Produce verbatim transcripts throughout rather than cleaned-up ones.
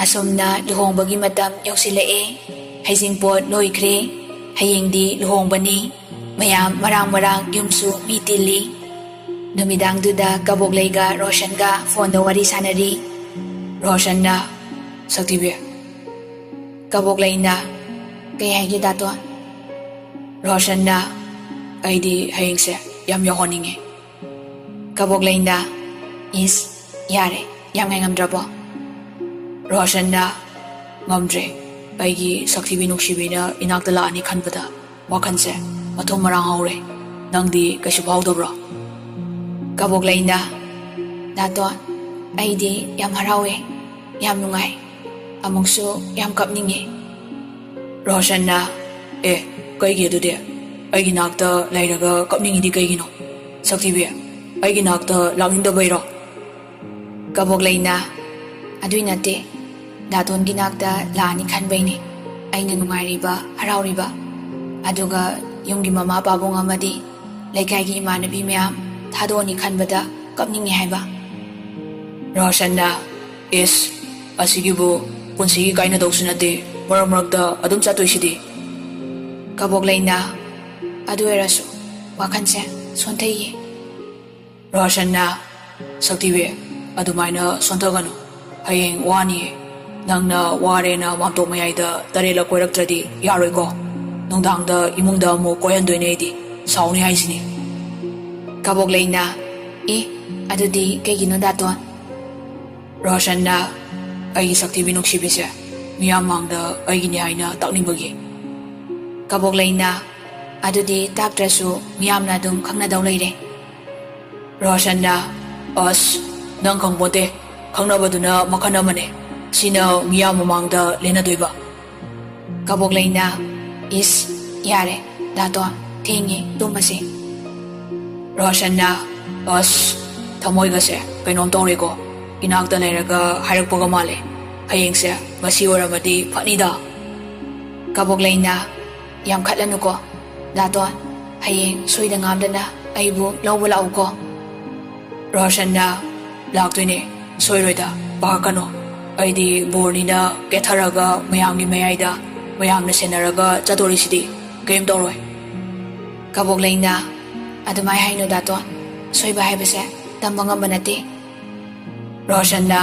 ꯑꯁꯨꯝꯅ ꯂꯨꯍꯣꯡꯕꯒꯤ ꯃꯇꯝ ꯌꯧꯁꯤꯜꯂꯛꯑꯦ꯫ ꯍꯩꯖꯤꯡꯄꯣꯠ ꯂꯣꯏꯈ꯭ꯔꯦ꯫ ꯍꯌꯦꯡꯗꯤ ꯂꯨꯍꯣꯡꯕꯅꯤ꯫ ꯃꯌꯥꯝ ꯃꯔꯥꯡ ꯃꯔꯥꯡ, ꯌꯨꯝꯁꯨ ꯃꯤ ꯇꯤꯜꯂꯤ꯫ ꯅꯨꯃꯤꯗꯥꯡꯗꯨꯗ ꯀꯕꯣꯛꯂꯩꯒ ꯔꯣꯁꯟꯒ ꯐꯣꯟꯗ ꯋꯥꯔꯤ ꯁꯥꯟꯅꯔꯤ꯫ ꯔꯣꯁꯟꯅ, "ꯁꯛꯇꯤꯕꯤ, ꯀꯕꯣꯛꯂꯩꯅ ꯀꯩ ꯍꯥꯏꯒꯦ ꯗꯥꯇꯣꯟ?" ꯔꯣꯁꯟꯅ, "ꯑꯩꯗꯤ ꯍꯌꯦꯡꯁꯦ ꯌꯥꯝ ꯌꯧꯍꯟꯅꯤꯡꯉꯦ꯫" ꯀꯕꯣꯛꯂꯩꯅ, "ꯏꯁ, ꯌꯥꯔꯦ, ꯌꯥꯝ ꯉꯥꯏꯉꯝꯗ꯭ꯔꯕꯣ?" ꯔꯣꯁꯟꯅ, "ꯉꯝꯗ꯭ꯔꯦ꯫ ꯑꯩꯒꯤ ꯁꯛꯊꯤꯕꯤ ꯅꯨꯡꯁꯤꯕꯤꯅ ꯏꯅꯥꯛꯇ ꯂꯥꯛꯑꯅꯤ ꯈꯟꯕꯗ ꯋꯥꯈꯜꯁꯦ ꯃꯊꯨꯝ ꯃꯔꯥꯡ ꯍꯧꯔꯦ꯫ ꯅꯪꯗꯤ ꯀꯩꯁꯨ ꯐꯥꯎꯗꯕ꯭ꯔꯣ?" ꯀꯕꯣꯛꯂꯩꯅ, "ꯗꯥꯇꯣꯟ, ꯑꯩꯗꯤ ꯌꯥꯝ ꯍꯔꯥꯎꯋꯦ, ꯌꯥꯝ ꯅꯨꯡꯉꯥꯏ, ꯑꯃꯨꯛꯁꯨ ꯌꯥꯝ ꯀꯞꯅꯤꯡꯉꯦ꯫" ꯔꯣꯁꯟꯅ, "ꯑꯦ, ꯀꯩꯒꯤ ꯑꯗꯨꯗꯤ? ꯑꯩꯒꯤ ꯅꯥꯛꯇ ꯂꯩꯔꯒ ꯀꯞꯅꯤꯡꯉꯤꯗꯤ ꯀꯩꯒꯤꯅꯣ? ꯁꯛꯊꯤꯕꯤ, ꯑꯩꯒꯤ ꯅꯥꯛꯇ ꯂꯥꯛꯅꯤꯡꯗꯕꯩꯔꯣ?" ꯀꯕꯣꯛꯂꯩꯅ, "ꯑꯗꯨꯏ ꯅꯠꯇꯦ ꯗꯥꯇꯣꯟꯒꯤ ꯅꯥꯛꯇ ꯂꯥꯛꯑꯅꯤ ꯈꯟꯕꯩꯅꯦ ꯑꯩꯅ ꯅꯨꯡꯉꯥꯏꯔꯤꯕ, ꯍꯔꯥꯎꯔꯤꯕ꯫ ꯑꯗꯨꯒ ꯌꯨꯝꯒꯤ ꯃꯃꯥ ꯄꯥꯕꯨꯡ ꯑꯃꯗꯤ ꯂꯩꯀꯥꯏꯒꯤ ꯏꯃꯥꯟꯅꯕꯤ ꯃꯌꯥꯝ ꯊꯥꯗꯣꯛꯑꯅꯤ ꯈꯟꯕꯗ ꯀꯞꯅꯤꯡꯉꯦ ꯍꯥꯏꯕ꯫" ꯔꯣꯁꯟꯅ, "ꯏꯁ, ꯑꯁꯤꯒꯤꯕꯨ ꯄꯨꯟꯁꯤꯒꯤ ꯀꯥꯏꯅꯗꯧꯁꯨ ꯅꯠꯇꯦ, ꯃꯔꯛ ꯃꯔꯛꯇ ꯑꯗꯨꯝ ꯆꯠꯇꯣꯏꯁꯤꯗꯤ꯫" ꯀꯕꯣꯛꯂꯩꯅ, "ꯑꯗꯨ ꯑꯣꯏꯔꯁꯨ ꯋꯥꯈꯜꯁꯦ ꯁꯣꯟꯊꯩꯌꯦ꯫" ꯔꯣꯁꯟꯅ, "ꯁꯛꯇꯤꯕꯤ, ꯑꯗꯨꯃꯥꯏꯅ ꯁꯣꯟꯊꯒꯅꯨ꯫ ꯍꯌꯦꯡ ꯋꯥꯅꯤꯌꯦ꯫ ꯅꯪꯅ ꯋꯥꯔꯦꯅ ꯃꯥꯝꯇꯣꯞ ꯃꯌꯥꯏꯗ ꯇꯔꯦꯠꯂꯛ ꯀꯣꯏꯔꯛꯇ꯭ꯔꯗꯤ ꯌꯥꯔꯣꯏꯀꯣ꯫ ꯅꯨꯡꯗꯥꯡꯗ ꯏꯃꯨꯡꯗ ꯑꯃꯨꯛ ꯀꯣꯏꯍꯟꯗꯣꯏꯅꯦ ꯑꯩꯗꯤ꯫ ꯁꯥꯎꯅꯤ ꯍꯥꯏꯁꯤꯅꯤ꯫" ꯀꯕꯣꯛꯂꯩꯅ, "ꯑꯦ, ꯑꯗꯨꯗꯤ ꯀꯩꯒꯤꯅꯣ ꯗꯥꯇꯣꯟ?" ꯔꯣꯁꯟꯅ, "ꯑꯩꯒꯤ ꯁꯛꯊꯤꯕꯤ ꯅꯨꯡꯁꯤꯕꯤꯁꯦ ꯃꯤꯌꯥꯝ ꯃꯥꯡꯗ ꯑꯩꯒꯤꯅꯤ ꯍꯥꯏꯅ ꯇꯥꯛꯅꯤꯡꯕꯒꯤ꯫" ꯀꯕꯣꯛꯂꯩꯅ, "ꯑꯗꯨꯗꯤ ꯇꯥꯛꯇ꯭ꯔꯁꯨ ꯃꯤꯌꯥꯝꯅ ꯑꯗꯨꯝ ꯈꯪꯅꯗꯧ ꯂꯩꯔꯦ꯫" ꯔꯣꯁꯟꯅ, "ꯑꯁ, ꯅꯪ ꯈꯪꯄꯣꯠꯇꯦ꯫ ꯈꯪꯅꯕꯗꯨꯅ ꯃꯈꯜ ꯑꯃꯅꯦ꯫ ꯁꯤꯅ ꯃꯤꯌꯥꯝ ꯃꯃꯥꯡꯗ ꯂꯦꯟꯅꯗꯣꯏꯕ꯫" ꯀꯕꯣꯛꯂꯩꯅ, "ꯏꯁ, ꯌꯥꯔꯦ, ꯗꯥꯇꯣꯟ, ꯊꯦꯡꯉꯦ, ꯇꯨꯝꯃꯁꯦ꯫" ꯔꯣꯁꯟꯅ, "ꯑꯁ, ꯊꯃꯣꯏꯒꯁꯦ ꯀꯩꯅꯣꯝ ꯇꯧꯔꯦꯀꯣ꯫ ꯏꯅꯥꯛꯇ ꯂꯩꯔꯒ ꯍꯥꯏꯔꯛꯄꯒ ꯃꯥꯜꯂꯦ꯫ ꯍꯌꯦꯡꯁꯦ ꯉꯁꯤ ꯑꯣꯏꯔꯝꯃꯗꯤ ꯐꯅꯤꯗ꯫" ꯀꯕꯣꯛꯂꯩꯅ, "ꯌꯥꯝꯈꯠꯂꯅꯨꯀꯣ ꯗꯥꯇꯣꯟ, ꯍꯌꯦꯡ ꯁꯣꯏꯗ ꯉꯥꯝꯗꯅ ꯑꯩꯕꯨ ꯂꯧꯕ ꯂꯥꯛꯎꯀꯣ꯫" ꯔꯣꯁꯟꯅ, "ꯂꯥꯛꯇꯣꯏꯅꯦ, ꯁꯣꯏꯔꯣꯏꯗ, ꯄꯥꯈꯠꯀꯅꯣ꯫" ꯑꯩꯗꯤ ꯕꯣꯔꯅꯤꯅ ꯀꯦꯊꯔꯒ ꯃꯌꯥꯝꯒꯤ ꯃꯌꯥꯏꯗ ꯃꯌꯥꯝꯅ ꯁꯦꯟꯅꯔꯒ ꯆꯠꯇꯣꯔꯤꯁꯤꯗꯤ꯫ ꯀꯔꯤꯝ ꯇꯧꯔꯣꯏ꯫ ꯀꯕꯣꯛꯂꯩꯅ, "ꯑꯗꯨꯃꯥꯏ ꯍꯥꯏꯅꯨ ꯗꯥꯇꯣꯟ, ꯁꯣꯏꯕ ꯍꯥꯏꯕꯁꯦ ꯇꯝꯕ ꯉꯝꯕ ꯅꯠꯇꯦ"꯫ ꯔꯣꯁꯟꯅ,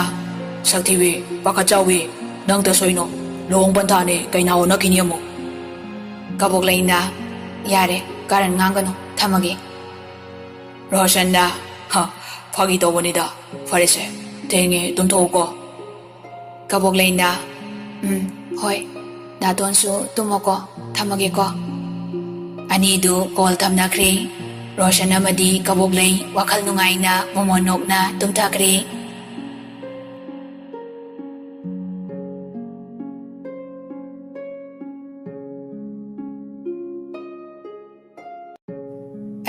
"ꯁꯛꯊꯤꯕꯤ, ꯄꯥꯈꯠ ꯆꯥꯎꯕꯤ, ꯅꯪꯇ ꯁꯣꯏꯅꯣ, ꯂꯨꯍꯣꯡ ꯄꯟꯊꯥꯅꯤ, ꯀꯩꯅꯥ ꯑꯣꯟꯅꯈꯤꯅꯤ ꯑꯃꯨꯛ"꯫ ꯀꯕꯣꯛꯂꯩꯅ, "ꯌꯥꯔꯦ, ꯀꯥꯔꯟ ꯉꯥꯡꯒꯅꯨ, ꯊꯝꯃꯒꯦ"꯫ ꯔꯣꯁꯟꯅ, "ꯍ, ꯐꯥꯒꯤ ꯇꯧꯕꯅꯤꯗ, ꯐꯔꯦꯁꯦ, ꯊꯦꯡꯉꯦ, ꯇꯨꯝꯊꯣꯛꯎꯀꯣ"꯫ ꯀꯕꯣꯛꯂꯩꯅ, "ꯎꯝ, ꯍꯣꯏ, ꯗꯥꯇꯣꯟꯁꯨ ꯇꯨꯝꯃꯣꯀꯣ, ꯊꯝꯃꯒꯦꯀꯣ"꯫ ꯑꯅꯤꯗꯨ ꯀꯣꯜ ꯊꯝꯅꯈ꯭ꯔꯦ꯫ ꯔꯣꯁꯟ ꯑꯃꯗꯤ ꯀꯕꯣꯛꯂꯩ ꯋꯥꯈꯜ ꯅꯨꯡꯉꯥꯏꯅ ꯃꯣꯃꯣꯟ ꯅꯣꯛꯅ ꯇꯨꯝꯊꯈ꯭ꯔꯦ꯫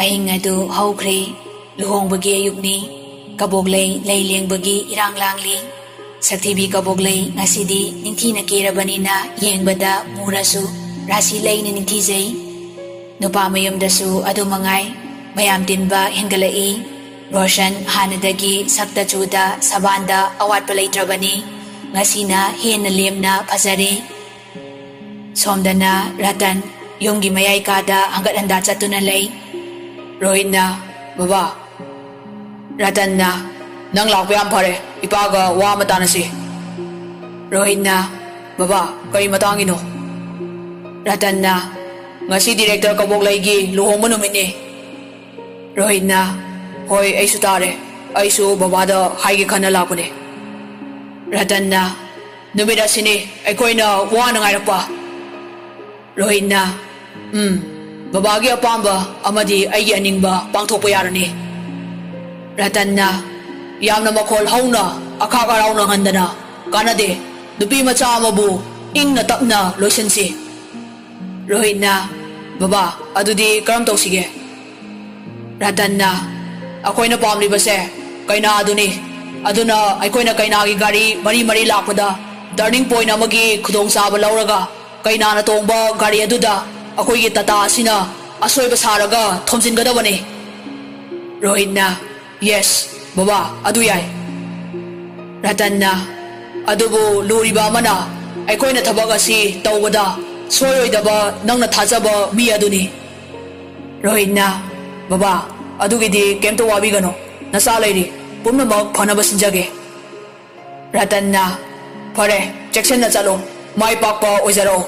ꯑꯍꯤꯡ ꯑꯗꯨ ꯍꯧꯈ꯭ꯔꯦ꯫ ꯂꯨꯍꯣꯡꯕꯒꯤ ꯑꯌꯨꯛꯅꯤ꯫ ꯀꯕꯣꯛꯂꯩ ꯂꯩ ꯂꯦꯡꯕꯒꯤ ꯏꯔꯥꯡ ꯂꯥꯡꯂꯤ꯫ ꯁꯛꯊꯤꯕꯤ ꯀꯕꯣꯛꯂꯩ ꯉꯁꯤꯗꯤ ꯅꯤꯡꯊꯤꯅ ꯀꯦꯔꯕꯅꯤꯅ ꯌꯦꯡꯕꯗ ꯃꯨꯔꯁꯨ ꯔꯥꯁꯤ ꯂꯩꯅ ꯅꯤꯡꯊꯤꯖꯩ꯫ ꯅꯨꯄꯥ ꯃꯌꯨꯝꯗꯁꯨ ꯑꯗꯨ ꯃꯉꯥꯏ, ꯃꯌꯥꯝ ꯇꯤꯟꯕ ꯍꯦꯟꯒꯠꯂꯛꯏ꯫ ꯔꯣꯁꯟ ꯍꯥꯟꯅꯗꯒꯤ ꯁꯛꯇ ꯆꯨꯗ ꯁꯕꯥꯟꯗ ꯑꯋꯥꯠꯄ ꯂꯩꯇ꯭ꯔꯕꯅꯤ꯫ ꯉꯁꯤꯅ ꯍꯦꯟꯅ ꯂꯦꯝꯅ ꯐꯖꯔꯦ꯫ ꯁꯣꯝꯗꯅ ꯔꯇꯟ ꯌꯨꯝꯒꯤ ꯃꯌꯥꯏ ꯀꯥꯗ ꯍꯪꯒꯠ ꯍꯟꯗꯥ ꯆꯠꯇꯨꯅ ꯂꯩ꯫ ꯔꯣꯍꯤꯠꯅ, "ꯕꯕꯥ"꯫ ꯔꯇꯟꯅ, "ꯅꯪ ꯂꯥꯛꯄ ꯌꯥꯝ ꯐꯔꯦ, ꯏꯄꯥꯒ ꯋꯥ ꯑꯃ ꯇꯥꯅꯁꯤ"꯫ ꯔꯣꯍꯤꯠꯅ, "ꯕꯕꯥ, ꯀꯔꯤ ꯃꯇꯥꯡꯒꯤꯅꯣ?" ꯔꯇꯟꯅ, "ꯉꯁꯤ ꯗꯤꯔꯦꯛꯇꯔ ꯀꯕꯣꯛꯂꯩꯒꯤ ꯂꯨꯍꯣꯡꯕ ꯅꯨꯃꯤꯠꯅꯤ"꯫ ꯔꯣꯍꯤꯠꯅ, "ꯍꯣꯏ, ꯑꯩꯁꯨ ꯇꯥꯔꯦ꯫ ꯑꯩꯁꯨ ꯕꯕꯥꯗ ꯍꯥꯏꯒꯦ ꯈꯟꯅ ꯂꯥꯛꯄꯅꯦ"꯫ ꯔꯇꯟꯅ, "ꯅꯨꯃꯤꯠ ꯑꯁꯤꯅꯤ ꯑꯩꯈꯣꯏꯅ ꯋꯥꯅ ꯉꯥꯏꯔꯛꯄ"꯫ ꯔꯣꯍꯤꯠꯅ, "ꯎꯝ, ꯕꯕꯥꯒꯤ ꯑꯄꯥꯝꯕ ꯑꯃꯗꯤ ꯑꯩꯒꯤ ꯑꯅꯤꯡꯕ ꯄꯥꯡꯊꯣꯛꯄ ꯌꯥꯔꯅꯤ"꯫ ꯔꯇꯟꯅ, "ꯌꯥꯝꯅ ꯃꯈꯣꯜ ꯍꯧꯅ, ꯑꯈꯥꯛ ꯑꯔꯥꯎ ꯅꯪꯍꯟꯗꯅ ꯀꯥꯟꯅꯗꯦ꯫ ꯅꯨꯄꯤ ꯃꯆꯥ ꯑꯃꯕꯨ ꯏꯪꯅ ꯇꯞꯅ ꯂꯣꯏꯁꯤꯟꯁꯤ"꯫ ꯔꯣꯍꯤꯠꯅ, "ꯕꯕꯥ, ꯑꯗꯨꯗꯤ ꯀꯔꯝ ꯇꯧꯁꯤꯒꯦ?" ꯔꯇꯟꯅ, "ꯑꯩꯈꯣꯏꯅ ꯄꯥꯝꯂꯤꯕꯁꯦ ꯀꯩꯅꯥ ꯑꯗꯨꯅꯤ꯫ ꯑꯗꯨꯅ ꯑꯩꯈꯣꯏꯅ ꯀꯩꯅꯥꯒꯤ ꯒꯥꯔꯤ ꯃꯔꯤ ꯃꯔꯤ ꯂꯥꯛꯄꯗ ꯇꯔꯅꯤꯡ ꯄꯣꯏꯟ ꯑꯃꯒꯤ ꯈꯨꯗꯣꯡꯆꯥꯕ ꯂꯧꯔꯒ ꯀꯩꯅꯥꯅ ꯇꯣꯡꯕ ꯒꯥꯔꯤ ꯑꯗꯨꯗ ꯑꯩꯈꯣꯏꯒꯤ ꯇꯥꯇꯥ ꯑꯁꯤꯅ ꯑꯁꯣꯏꯕ ꯁꯥꯔꯒ ꯊꯣꯝꯖꯤꯟꯒꯗꯕꯅꯤ"꯫ ꯔꯣꯍꯤꯠꯅ, "ꯌꯦꯁ, ꯕꯕꯥ, ꯑꯗꯨ ꯌꯥꯏ"꯫ ꯔꯇꯟꯅ, ꯑꯗꯨꯕꯨ ꯂꯨꯔꯤꯕ ꯑꯃꯅ, ꯑꯩꯈꯣꯏꯅ ꯊꯕꯛ ꯑꯁꯤ ꯇꯧꯕꯗ ꯁꯣꯏꯔꯣꯏꯗꯕ ꯅꯪꯅ ꯊꯥꯖꯕ ꯃꯤ ꯑꯗꯨꯅꯤ꯫ ꯔꯣꯍꯤꯠꯅ, "ꯕꯕꯥ, ꯑꯗꯨꯒꯤꯗꯤ ꯀꯩꯝꯇ ꯋꯥꯕꯤꯒꯅꯨ꯫ ꯅꯆꯥ ꯂꯩꯔꯤ, ꯄꯨꯝꯅꯃꯛ ꯐꯅꯕ ꯁꯤꯟꯖꯒꯦ"꯫ ꯔꯇꯟꯅ, "ꯐꯔꯦ, ꯆꯦꯛꯁꯤꯟꯅ ꯆꯠꯂꯨ, ꯃꯥꯏ ꯄꯥꯛꯄ ꯑꯣꯏꯖꯔꯛꯎ"꯫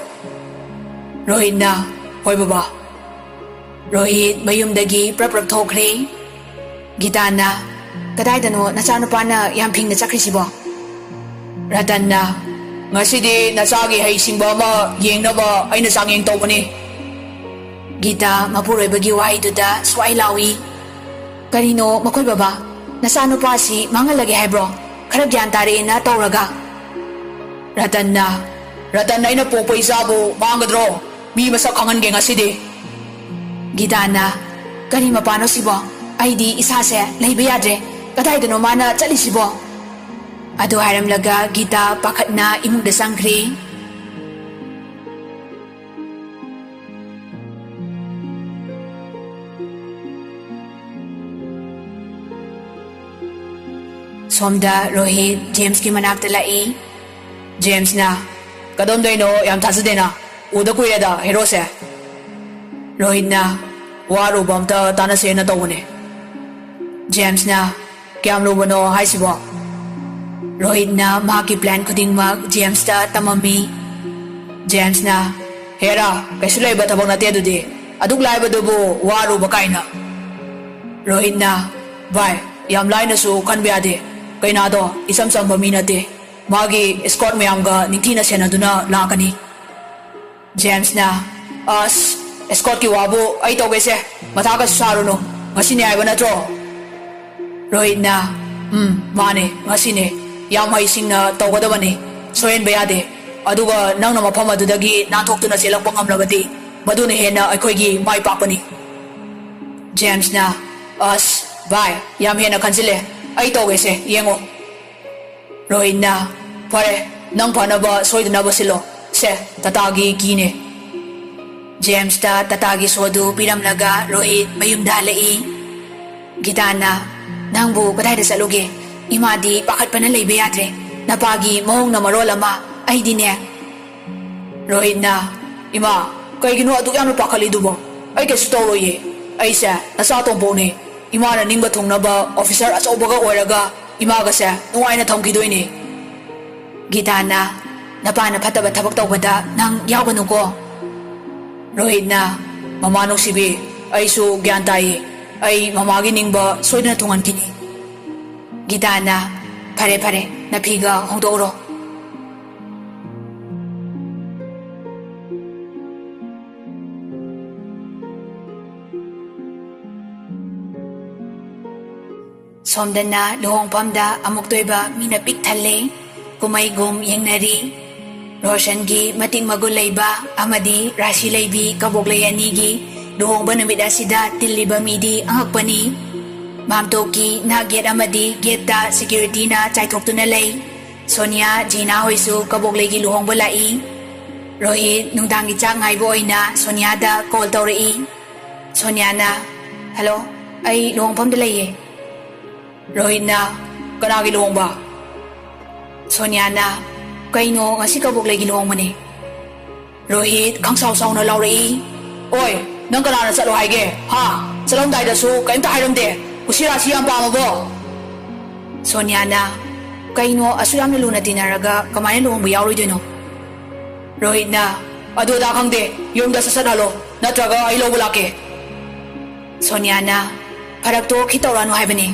ꯔꯣꯍꯤꯠꯅ, "ꯍꯣꯏ ꯕꯕꯥ"꯫ ꯔꯣꯍꯤꯠ ꯃꯌꯨꯝꯗꯒꯤ ꯄ꯭ꯔꯞ ꯄ꯭ꯔꯞ ꯊꯣꯛꯈ꯭ꯔꯦ꯫ ꯒꯤꯇꯥꯅ, "ꯀꯗꯥꯏꯗꯅꯣ ꯅꯆꯥꯅꯨꯄꯥꯅ ꯌꯥꯝ ꯐꯤꯡꯅ ꯆꯠꯈ꯭ꯔꯤꯁꯤꯕꯣ?" ꯔꯇꯟꯅ, "ꯉꯁꯤꯗꯤ ꯅꯆꯥꯒꯤ ꯍꯩꯁꯤꯡꯕ ꯑꯃ ꯌꯦꯡꯅꯕ ꯑꯩꯅ ꯆꯥꯡꯌꯦꯡ ꯇꯧꯕꯅꯤ"꯫ ꯒꯤꯇꯥ ꯃꯄꯨꯔꯣꯏꯕꯒꯤ ꯋꯥꯍꯩꯗꯨꯗ ꯁ꯭ꯋꯥꯏ ꯂꯥꯎꯏ꯫ "ꯀꯔꯤꯅꯣ ꯃꯈꯣꯏ ꯕꯕꯥ? ꯅꯆꯥꯅꯨꯄꯥꯁꯤ ꯃꯥꯡꯍꯜꯂꯒꯦ ꯍꯥꯏꯕ꯭ꯔꯣ? ꯈꯔ ꯒ꯭ꯌꯥꯟ ꯇꯥꯔꯛꯑꯦꯅ ꯇꯧꯔꯒ?" ꯔꯇꯟꯅ, "ꯔꯇꯟ, ꯑꯩꯅ ꯄꯣꯛꯄ ꯏꯆꯥꯕꯨ ꯃꯥꯡꯒꯗ꯭ꯔꯣ? ꯃꯤ ꯃꯁꯛ ꯈꯪꯍꯟꯒꯦ ꯉꯁꯤꯗꯤ"꯫ ꯒꯤꯇꯥꯅ, "ꯀꯔꯤ ꯃꯄꯥꯅꯣ ꯁꯤꯕꯣ? ꯑꯩꯗꯤ ꯏꯁꯥꯁꯦ ꯂꯩꯕ ꯌꯥꯗ꯭ꯔꯦ꯫ ꯀꯗꯥꯏꯗꯅꯣ ꯃꯥꯅ ꯆꯠꯂꯤꯁꯤꯕꯣ?" ꯑꯗꯨ ꯍꯥꯏꯔꯝꯂꯒ ꯒꯤꯇꯥ ꯄꯥꯈꯠꯅ ꯏꯃꯨꯡꯗ ꯆꯪꯈ꯭ꯔꯦ꯫ ꯁꯣꯝꯗ ꯔꯣꯍꯤꯠ ꯖꯦꯝꯁꯀꯤ ꯃꯅꯥꯛꯇ ꯂꯥꯛꯏ꯫ ꯖꯦꯝꯁꯅ, "ꯀꯗꯣꯝꯗꯩꯅꯣ? ꯌꯥꯝ ꯊꯥꯖꯗꯦꯅ, ꯎꯗ ꯀꯨꯏꯔꯦꯗ ꯍꯦꯔꯣꯁꯦ"꯫ ꯔꯣꯍꯤꯠꯅ, "ꯋꯥꯔꯨꯕ ꯑꯝꯇ ꯇꯥꯟꯅꯁꯦꯅ ꯇꯧꯕꯅꯦ"꯫ ꯖꯦꯝꯁꯅ, "ꯀꯌꯥꯝ ꯂꯨꯕꯅꯣ ꯍꯥꯏꯁꯤꯕꯣ?" ꯔꯣꯍꯤꯠꯅ ꯃꯍꯥꯛꯀꯤ ꯄ꯭ꯂꯥꯟ ꯈꯨꯗꯤꯡꯃꯛ ꯖꯦꯝꯁꯇ ꯇꯝꯃꯝꯃꯤ꯫ ꯖꯦꯝꯁꯅ, "ꯍꯦꯔꯥ, ꯀꯩꯁꯨ ꯂꯩꯕ ꯊꯕꯛ ꯅꯠꯇꯦ ꯑꯗꯨꯗꯤ, ꯑꯗꯨꯛ ꯂꯥꯏꯕꯗꯨꯕꯨ ꯋꯥꯔꯨꯕ ꯀꯥꯏꯅ"꯫ ꯔꯣꯍꯤꯠꯅ, "ꯚꯥꯏ, ꯌꯥꯝ ꯂꯥꯏꯅꯁꯨ ꯈꯟꯕ ꯌꯥꯗꯦ꯫ ꯀꯩꯅꯥꯗꯣ ꯏꯆꯝ ꯆꯝꯕ ꯃꯤ ꯅꯠꯇꯦ꯫ ꯃꯥꯒꯤ ꯏꯁꯀꯣꯔꯠ ꯃꯌꯥꯝꯒ ꯅꯤꯡꯊꯤꯅ ꯁꯦꯟꯅꯗꯨꯅ ꯂꯥꯛꯀꯅꯤ"꯫ ꯖꯦꯝꯁꯅ, "ꯑꯁ, ꯏꯁꯀꯣꯔꯠꯀꯤ ꯋꯥꯕꯨ ꯑꯩ ꯇꯧꯒꯦꯁꯦ, ꯃꯊꯥ ꯀꯩꯁꯨ ꯁꯥꯔꯨꯅꯨ, ꯉꯁꯤꯅꯦ ꯍꯥꯏꯕ ꯅꯠꯇ꯭ꯔꯣ?" ꯔꯣꯍꯤꯠꯅ, "ꯎꯝ, ꯃꯥꯅꯦ, ꯉꯁꯤꯅꯦ, ꯌꯥꯝ ꯍꯩꯁꯤꯡꯅ ꯇꯧꯒꯗꯕꯅꯤ, ꯁꯣꯏꯍꯟꯕ ꯌꯥꯗꯦ꯫ ꯑꯗꯨꯒ ꯅꯪꯅ ꯃꯐꯝ ꯑꯗꯨꯗꯒꯤ ꯅꯥꯟꯊꯣꯛꯇꯨꯅ ꯆꯦꯜꯂꯛꯄ ꯉꯝꯂꯕꯗꯤ, ꯃꯗꯨꯅ ꯍꯦꯟꯅ ꯑꯩꯈꯣꯏꯒꯤ ꯃꯥꯏ ꯄꯥꯛꯄꯅꯤ"꯫ ꯖꯦꯝꯁꯅ, "ꯑꯁ, ꯚꯥꯏ, ꯌꯥꯝ ꯍꯦꯟꯅ ꯈꯟꯖꯤꯜꯂꯦ, ꯑꯩ ꯇꯧꯒꯦꯁꯦ, ꯌꯦꯡꯉꯣ"꯫ ꯔꯣꯍꯤꯠꯅ, "ꯐꯔꯦ, ꯅꯪ ꯐꯅꯕ ꯁꯣꯏꯗꯅꯕ ꯁꯤꯜꯂꯣ꯫ ꯁꯦ, ꯇꯥꯇꯥꯒꯤ ꯀꯤꯅꯦ"꯫ ꯖꯦꯝꯁꯇ ꯇꯥꯇꯥꯒꯤ ꯁꯣꯗꯨ ꯄꯤꯔꯝꯂꯒ ꯔꯣꯍꯤꯠ ꯃꯌꯨꯝꯗ ꯍꯜꯂꯛꯏ꯫ ꯒꯤꯇꯥꯅ, "ꯅꯪꯕꯨ ꯀꯗꯥꯏꯗ ꯆꯠꯂꯨꯒꯦ? ꯏꯃꯥꯗꯤ ꯄꯥꯈꯠꯄꯅ ꯂꯩꯕ ꯌꯥꯗ꯭ꯔꯦ꯫ ꯅꯄꯥꯒꯤ ꯃꯑꯣꯡꯅ ꯃꯔꯣꯜ ꯑꯃ, ꯑꯩꯗꯤꯅꯦ꯫ ꯔꯣꯍꯤꯠꯅ, "ꯏꯃꯥ, ꯀꯩꯒꯤꯅꯣ ꯑꯗꯨꯛ ꯌꯥꯝꯅ ꯄꯥꯈꯠꯂꯤꯗꯨꯕꯣ? ꯑꯩ ꯀꯩꯁꯨ ꯇꯧꯔꯣꯏꯌꯦ꯫ ꯑꯩꯁꯦ ꯅꯆꯥ ꯇꯣꯝꯄꯣꯛꯅꯦ꯫ ꯏꯃꯥꯅ ꯅꯤꯡꯕ ꯊꯨꯡꯅꯕ ꯑꯣꯐꯤꯁꯔ ꯑꯆꯧꯕꯒ ꯑꯣꯏꯔꯒ ꯏꯃꯥꯒꯁꯦ ꯅꯨꯡꯉꯥꯏꯅ ꯊꯝꯈꯤꯗꯣꯏꯅꯦ꯫" ꯒꯤꯇꯥꯅ, "ꯅꯄꯥꯅ ꯐꯠꯇꯕ ꯊꯕꯛ ꯇꯧꯕꯗ ꯅꯪ ꯌꯥꯎꯒꯅꯨꯀꯣ꯫" ꯔꯣꯍꯤꯠꯅ, "ꯃꯃꯥ ꯅꯨꯡꯁꯤꯕꯤ, ꯑꯩꯁꯨ ꯒ꯭ꯌꯥꯟ ꯇꯥꯏꯌꯦ꯫ ꯑꯩ ꯃꯃꯥꯒꯤ ꯅꯤꯡꯕ ꯁꯣꯏꯗꯅ ꯊꯨꯡꯍꯟꯈꯤꯅꯤ꯫" ꯒꯤꯇꯥꯅ, "ꯐꯔꯦ, ꯐꯔꯦ, ꯅꯐꯤꯒ ꯍꯣꯡꯗꯣꯛꯎꯔꯣ꯫" ꯁꯣꯝꯗꯅ ꯂꯨꯍꯣꯡꯐꯝꯗ ꯑꯃꯨꯛꯇꯣꯏꯕ ꯃꯤꯅ ꯄꯤꯛ ꯊꯜꯂꯦ꯫ ꯀꯨꯝꯍꯩꯒꯨꯝ ꯌꯦꯡꯅꯔꯤ꯫ ꯔꯣꯁꯟꯒꯤ ꯃꯇꯤꯛ ꯃꯒꯨꯟ ꯂꯩꯕ ꯑꯃꯗꯤ ꯔꯥꯁꯤ ꯂꯩꯕꯤ ꯀꯕꯣꯛꯂꯩ ꯑꯅꯤꯒꯤ ꯂꯨꯍꯣꯡꯕ ꯅꯨꯃꯤꯠ ꯑꯁꯤꯗ ꯇꯤꯜꯂꯤꯕ ꯃꯤꯗꯤ ꯑꯉꯛꯄꯅꯤ꯫ ꯃꯥꯝꯇꯣꯛꯀꯤ ꯅꯥꯛ ꯌꯦꯠ ꯑꯃꯗꯤ ꯒꯦꯠꯇ ꯁꯦꯀ꯭ꯌꯨꯔꯤꯇꯤꯅ ꯆꯥꯏꯊꯣꯛꯇꯨꯅ ꯂꯩ꯫ ꯁꯣꯅꯤꯌꯥ, ꯖꯤꯅꯥ ꯍꯣꯏꯁꯨ ꯀꯕꯣꯛꯂꯩꯒꯤ ꯂꯨꯍꯣꯡꯕ ꯂꯥꯛꯏ꯫ ꯔꯣꯍꯤꯠ ꯅꯨꯡꯗꯥꯡꯒꯤ ꯆꯥꯛ ꯉꯥꯏꯕ ꯑꯣꯏꯅ ꯁꯣꯅꯤꯌꯥꯗ ꯀꯣꯜ ꯇꯧꯔꯛꯏ꯫ ꯁꯣꯅꯤꯌꯥꯅ, "ꯍꯜꯂꯣ, ꯑꯩ ꯂꯨꯍꯣꯡꯐꯝꯗ ꯂꯩꯌꯦ꯫" ꯔꯣꯍꯤꯠꯅ, "ꯀꯅꯥꯒꯤ ꯂꯨꯍꯣꯡꯕ?" ꯁꯣꯅꯤꯌꯥꯅ, "ꯀꯩꯅꯣ, ꯉꯁꯤ ꯀꯕꯣꯛꯂꯩꯒꯤ ꯂꯨꯍꯣꯡꯕꯅꯦ꯫" ꯔꯣꯍꯤꯠ ꯈꯪꯁꯥꯎ ꯁꯥꯎꯅ ꯂꯥꯎꯔꯛꯏ, "ꯑꯣꯏ, ꯅꯪ ꯀꯅꯥꯅ ꯆꯠꯂꯣ ꯍꯥꯏꯒꯦ? ꯍꯥ? ꯆꯠꯂꯝꯗꯥꯏꯗꯁꯨ ꯀꯩꯝꯇ ꯍꯥꯏꯔꯝꯗꯦ꯫ ꯀꯨꯁꯤ ꯔꯥꯁꯤ ꯌꯥꯝ ꯄꯥꯝꯃꯕꯣ?" ꯁꯣꯅꯤꯌꯥꯅ, "ꯀꯩꯅꯣ, ꯑꯁꯨꯛ ꯌꯥꯝꯅ ꯂꯨꯅ ꯇꯤꯟꯅꯔꯒ ꯀꯃꯥꯏꯅ ꯂꯨꯍꯣꯡꯕ ꯌꯥꯎꯔꯣꯏꯗꯣꯏꯅꯣ?" ꯔꯣꯍꯤꯠꯅ, "ꯑꯗꯨ ꯑꯗꯥ ꯈꯪꯗꯦ, ꯌꯨꯝꯗ ꯁꯠ ꯁꯠ ꯍꯜꯂꯣ, ꯅꯠꯇ꯭ꯔꯒ ꯑꯩ ꯂꯧꯕ ꯂꯥꯛꯀꯦ꯫" ꯁꯣꯅꯤꯌꯥꯅ, "ꯐꯔꯛꯇꯣ ꯈꯤꯠ ꯇꯧꯔꯛꯑꯅꯨ ꯍꯥꯏꯕꯅꯤ꯫"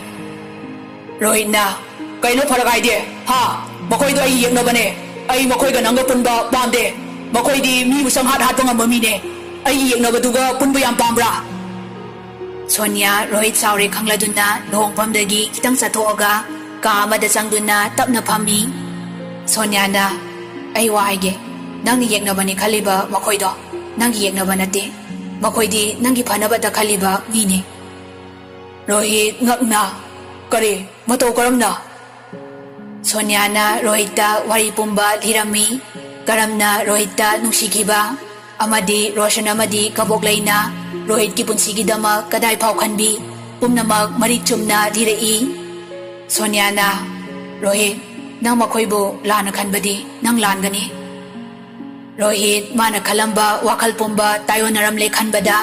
ꯔꯣꯍꯤꯠꯅ, "ꯀꯩꯅꯣ ꯐꯔꯛ ꯍꯥꯏꯗꯤ? ꯍꯥ? ꯃꯈꯣꯏꯗꯣ ꯑꯩꯒꯤ ꯌꯦꯛꯅꯕꯅꯦ꯫ ꯑꯩ ꯃꯈꯣꯏꯒ ꯅꯪꯒ ꯄꯨꯟꯕ ꯄꯥꯝꯗꯦ꯫ ꯃꯈꯣꯏꯗꯤ ꯃꯤꯕꯨ ꯁꯪꯍꯥꯠ ꯍꯥꯠꯄ ꯉꯝꯕ ꯃꯤꯅꯦ꯫ ꯑꯩꯒꯤ ꯌꯦꯛꯅꯕꯗꯨꯒ ꯄꯨꯟꯕ ꯌꯥꯝ ꯄꯥꯝꯕ꯭ꯔꯥ?" ꯁꯣꯅꯤꯌꯥ ꯔꯣꯍꯤꯠ ꯁꯥꯎꯔꯦ ꯈꯪꯂꯗꯨꯅ ꯂꯨꯍꯣꯡꯐꯝꯗꯒꯤ ꯈꯤꯇꯪ ꯆꯠꯊꯣꯛꯑꯒ ꯀꯥ ꯑꯃꯗ ꯆꯪꯗꯨꯅ ꯇꯞꯅ ꯐꯝꯃꯤ꯫ ꯁꯣꯅꯤꯌꯥꯅ, "ꯑꯩ ꯋꯥ ꯍꯥꯏꯒꯦ, ꯅꯪꯅ ꯌꯦꯛꯅꯕꯅꯤ ꯈꯜꯂꯤꯕ ꯃꯈꯣꯏꯗꯣ ꯅꯪꯒꯤ ꯌꯦꯛꯅꯕ ꯅꯠꯇꯦ꯫ ꯃꯈꯣꯏꯗꯤ ꯅꯪꯒꯤ ꯐꯅꯕꯇ ꯈꯜꯂꯤꯕ ꯃꯤꯅꯤ꯫" ꯔꯣꯍꯤꯠ ꯉꯛꯅ, "ꯀꯔꯤ? ꯃꯇꯧ ꯀꯔꯝꯅ?" ꯁꯣꯅꯤꯌꯥꯅ ꯔꯣꯍꯤꯠꯇ ꯋꯥꯔꯤ ꯄꯨꯝꯕ ꯂꯤꯔꯝꯃꯤ꯫ ꯀꯔꯝꯅ ꯔꯣꯍꯤꯠꯇ ꯅꯨꯡꯁꯤꯈꯤꯕ ꯑꯃꯗꯤ ꯔꯣꯁꯟ ꯑꯃꯗꯤ ꯀꯕꯣꯛꯂꯩꯅ ꯔꯣꯍꯤꯠꯀꯤ ꯄꯨꯟꯁꯤꯒꯤꯗꯃꯛ ꯀꯗꯥꯏ ꯐꯥꯎ ꯈꯟꯕꯤ, ꯄꯨꯝꯅꯃꯛ ꯃꯔꯤꯛ ꯆꯨꯝꯅ ꯂꯤꯔꯛꯏ꯫ ꯁꯣꯅꯤꯌꯥꯅ, "ꯔꯣꯍꯤꯠ, ꯅꯪ ꯃꯈꯣꯏꯕꯨ ꯂꯥꯟꯅ ꯈꯟꯕꯗꯤ ꯅꯪ ꯂꯥꯟꯒꯅꯤ꯫ ꯔꯣꯍꯤꯠ ꯃꯥꯅ ꯈꯜꯂꯝꯕ ꯋꯥꯈꯜ ꯄꯨꯝꯕ ꯇꯥꯏꯑꯣꯟꯅꯔꯝꯂꯦ ꯈꯟꯕꯗ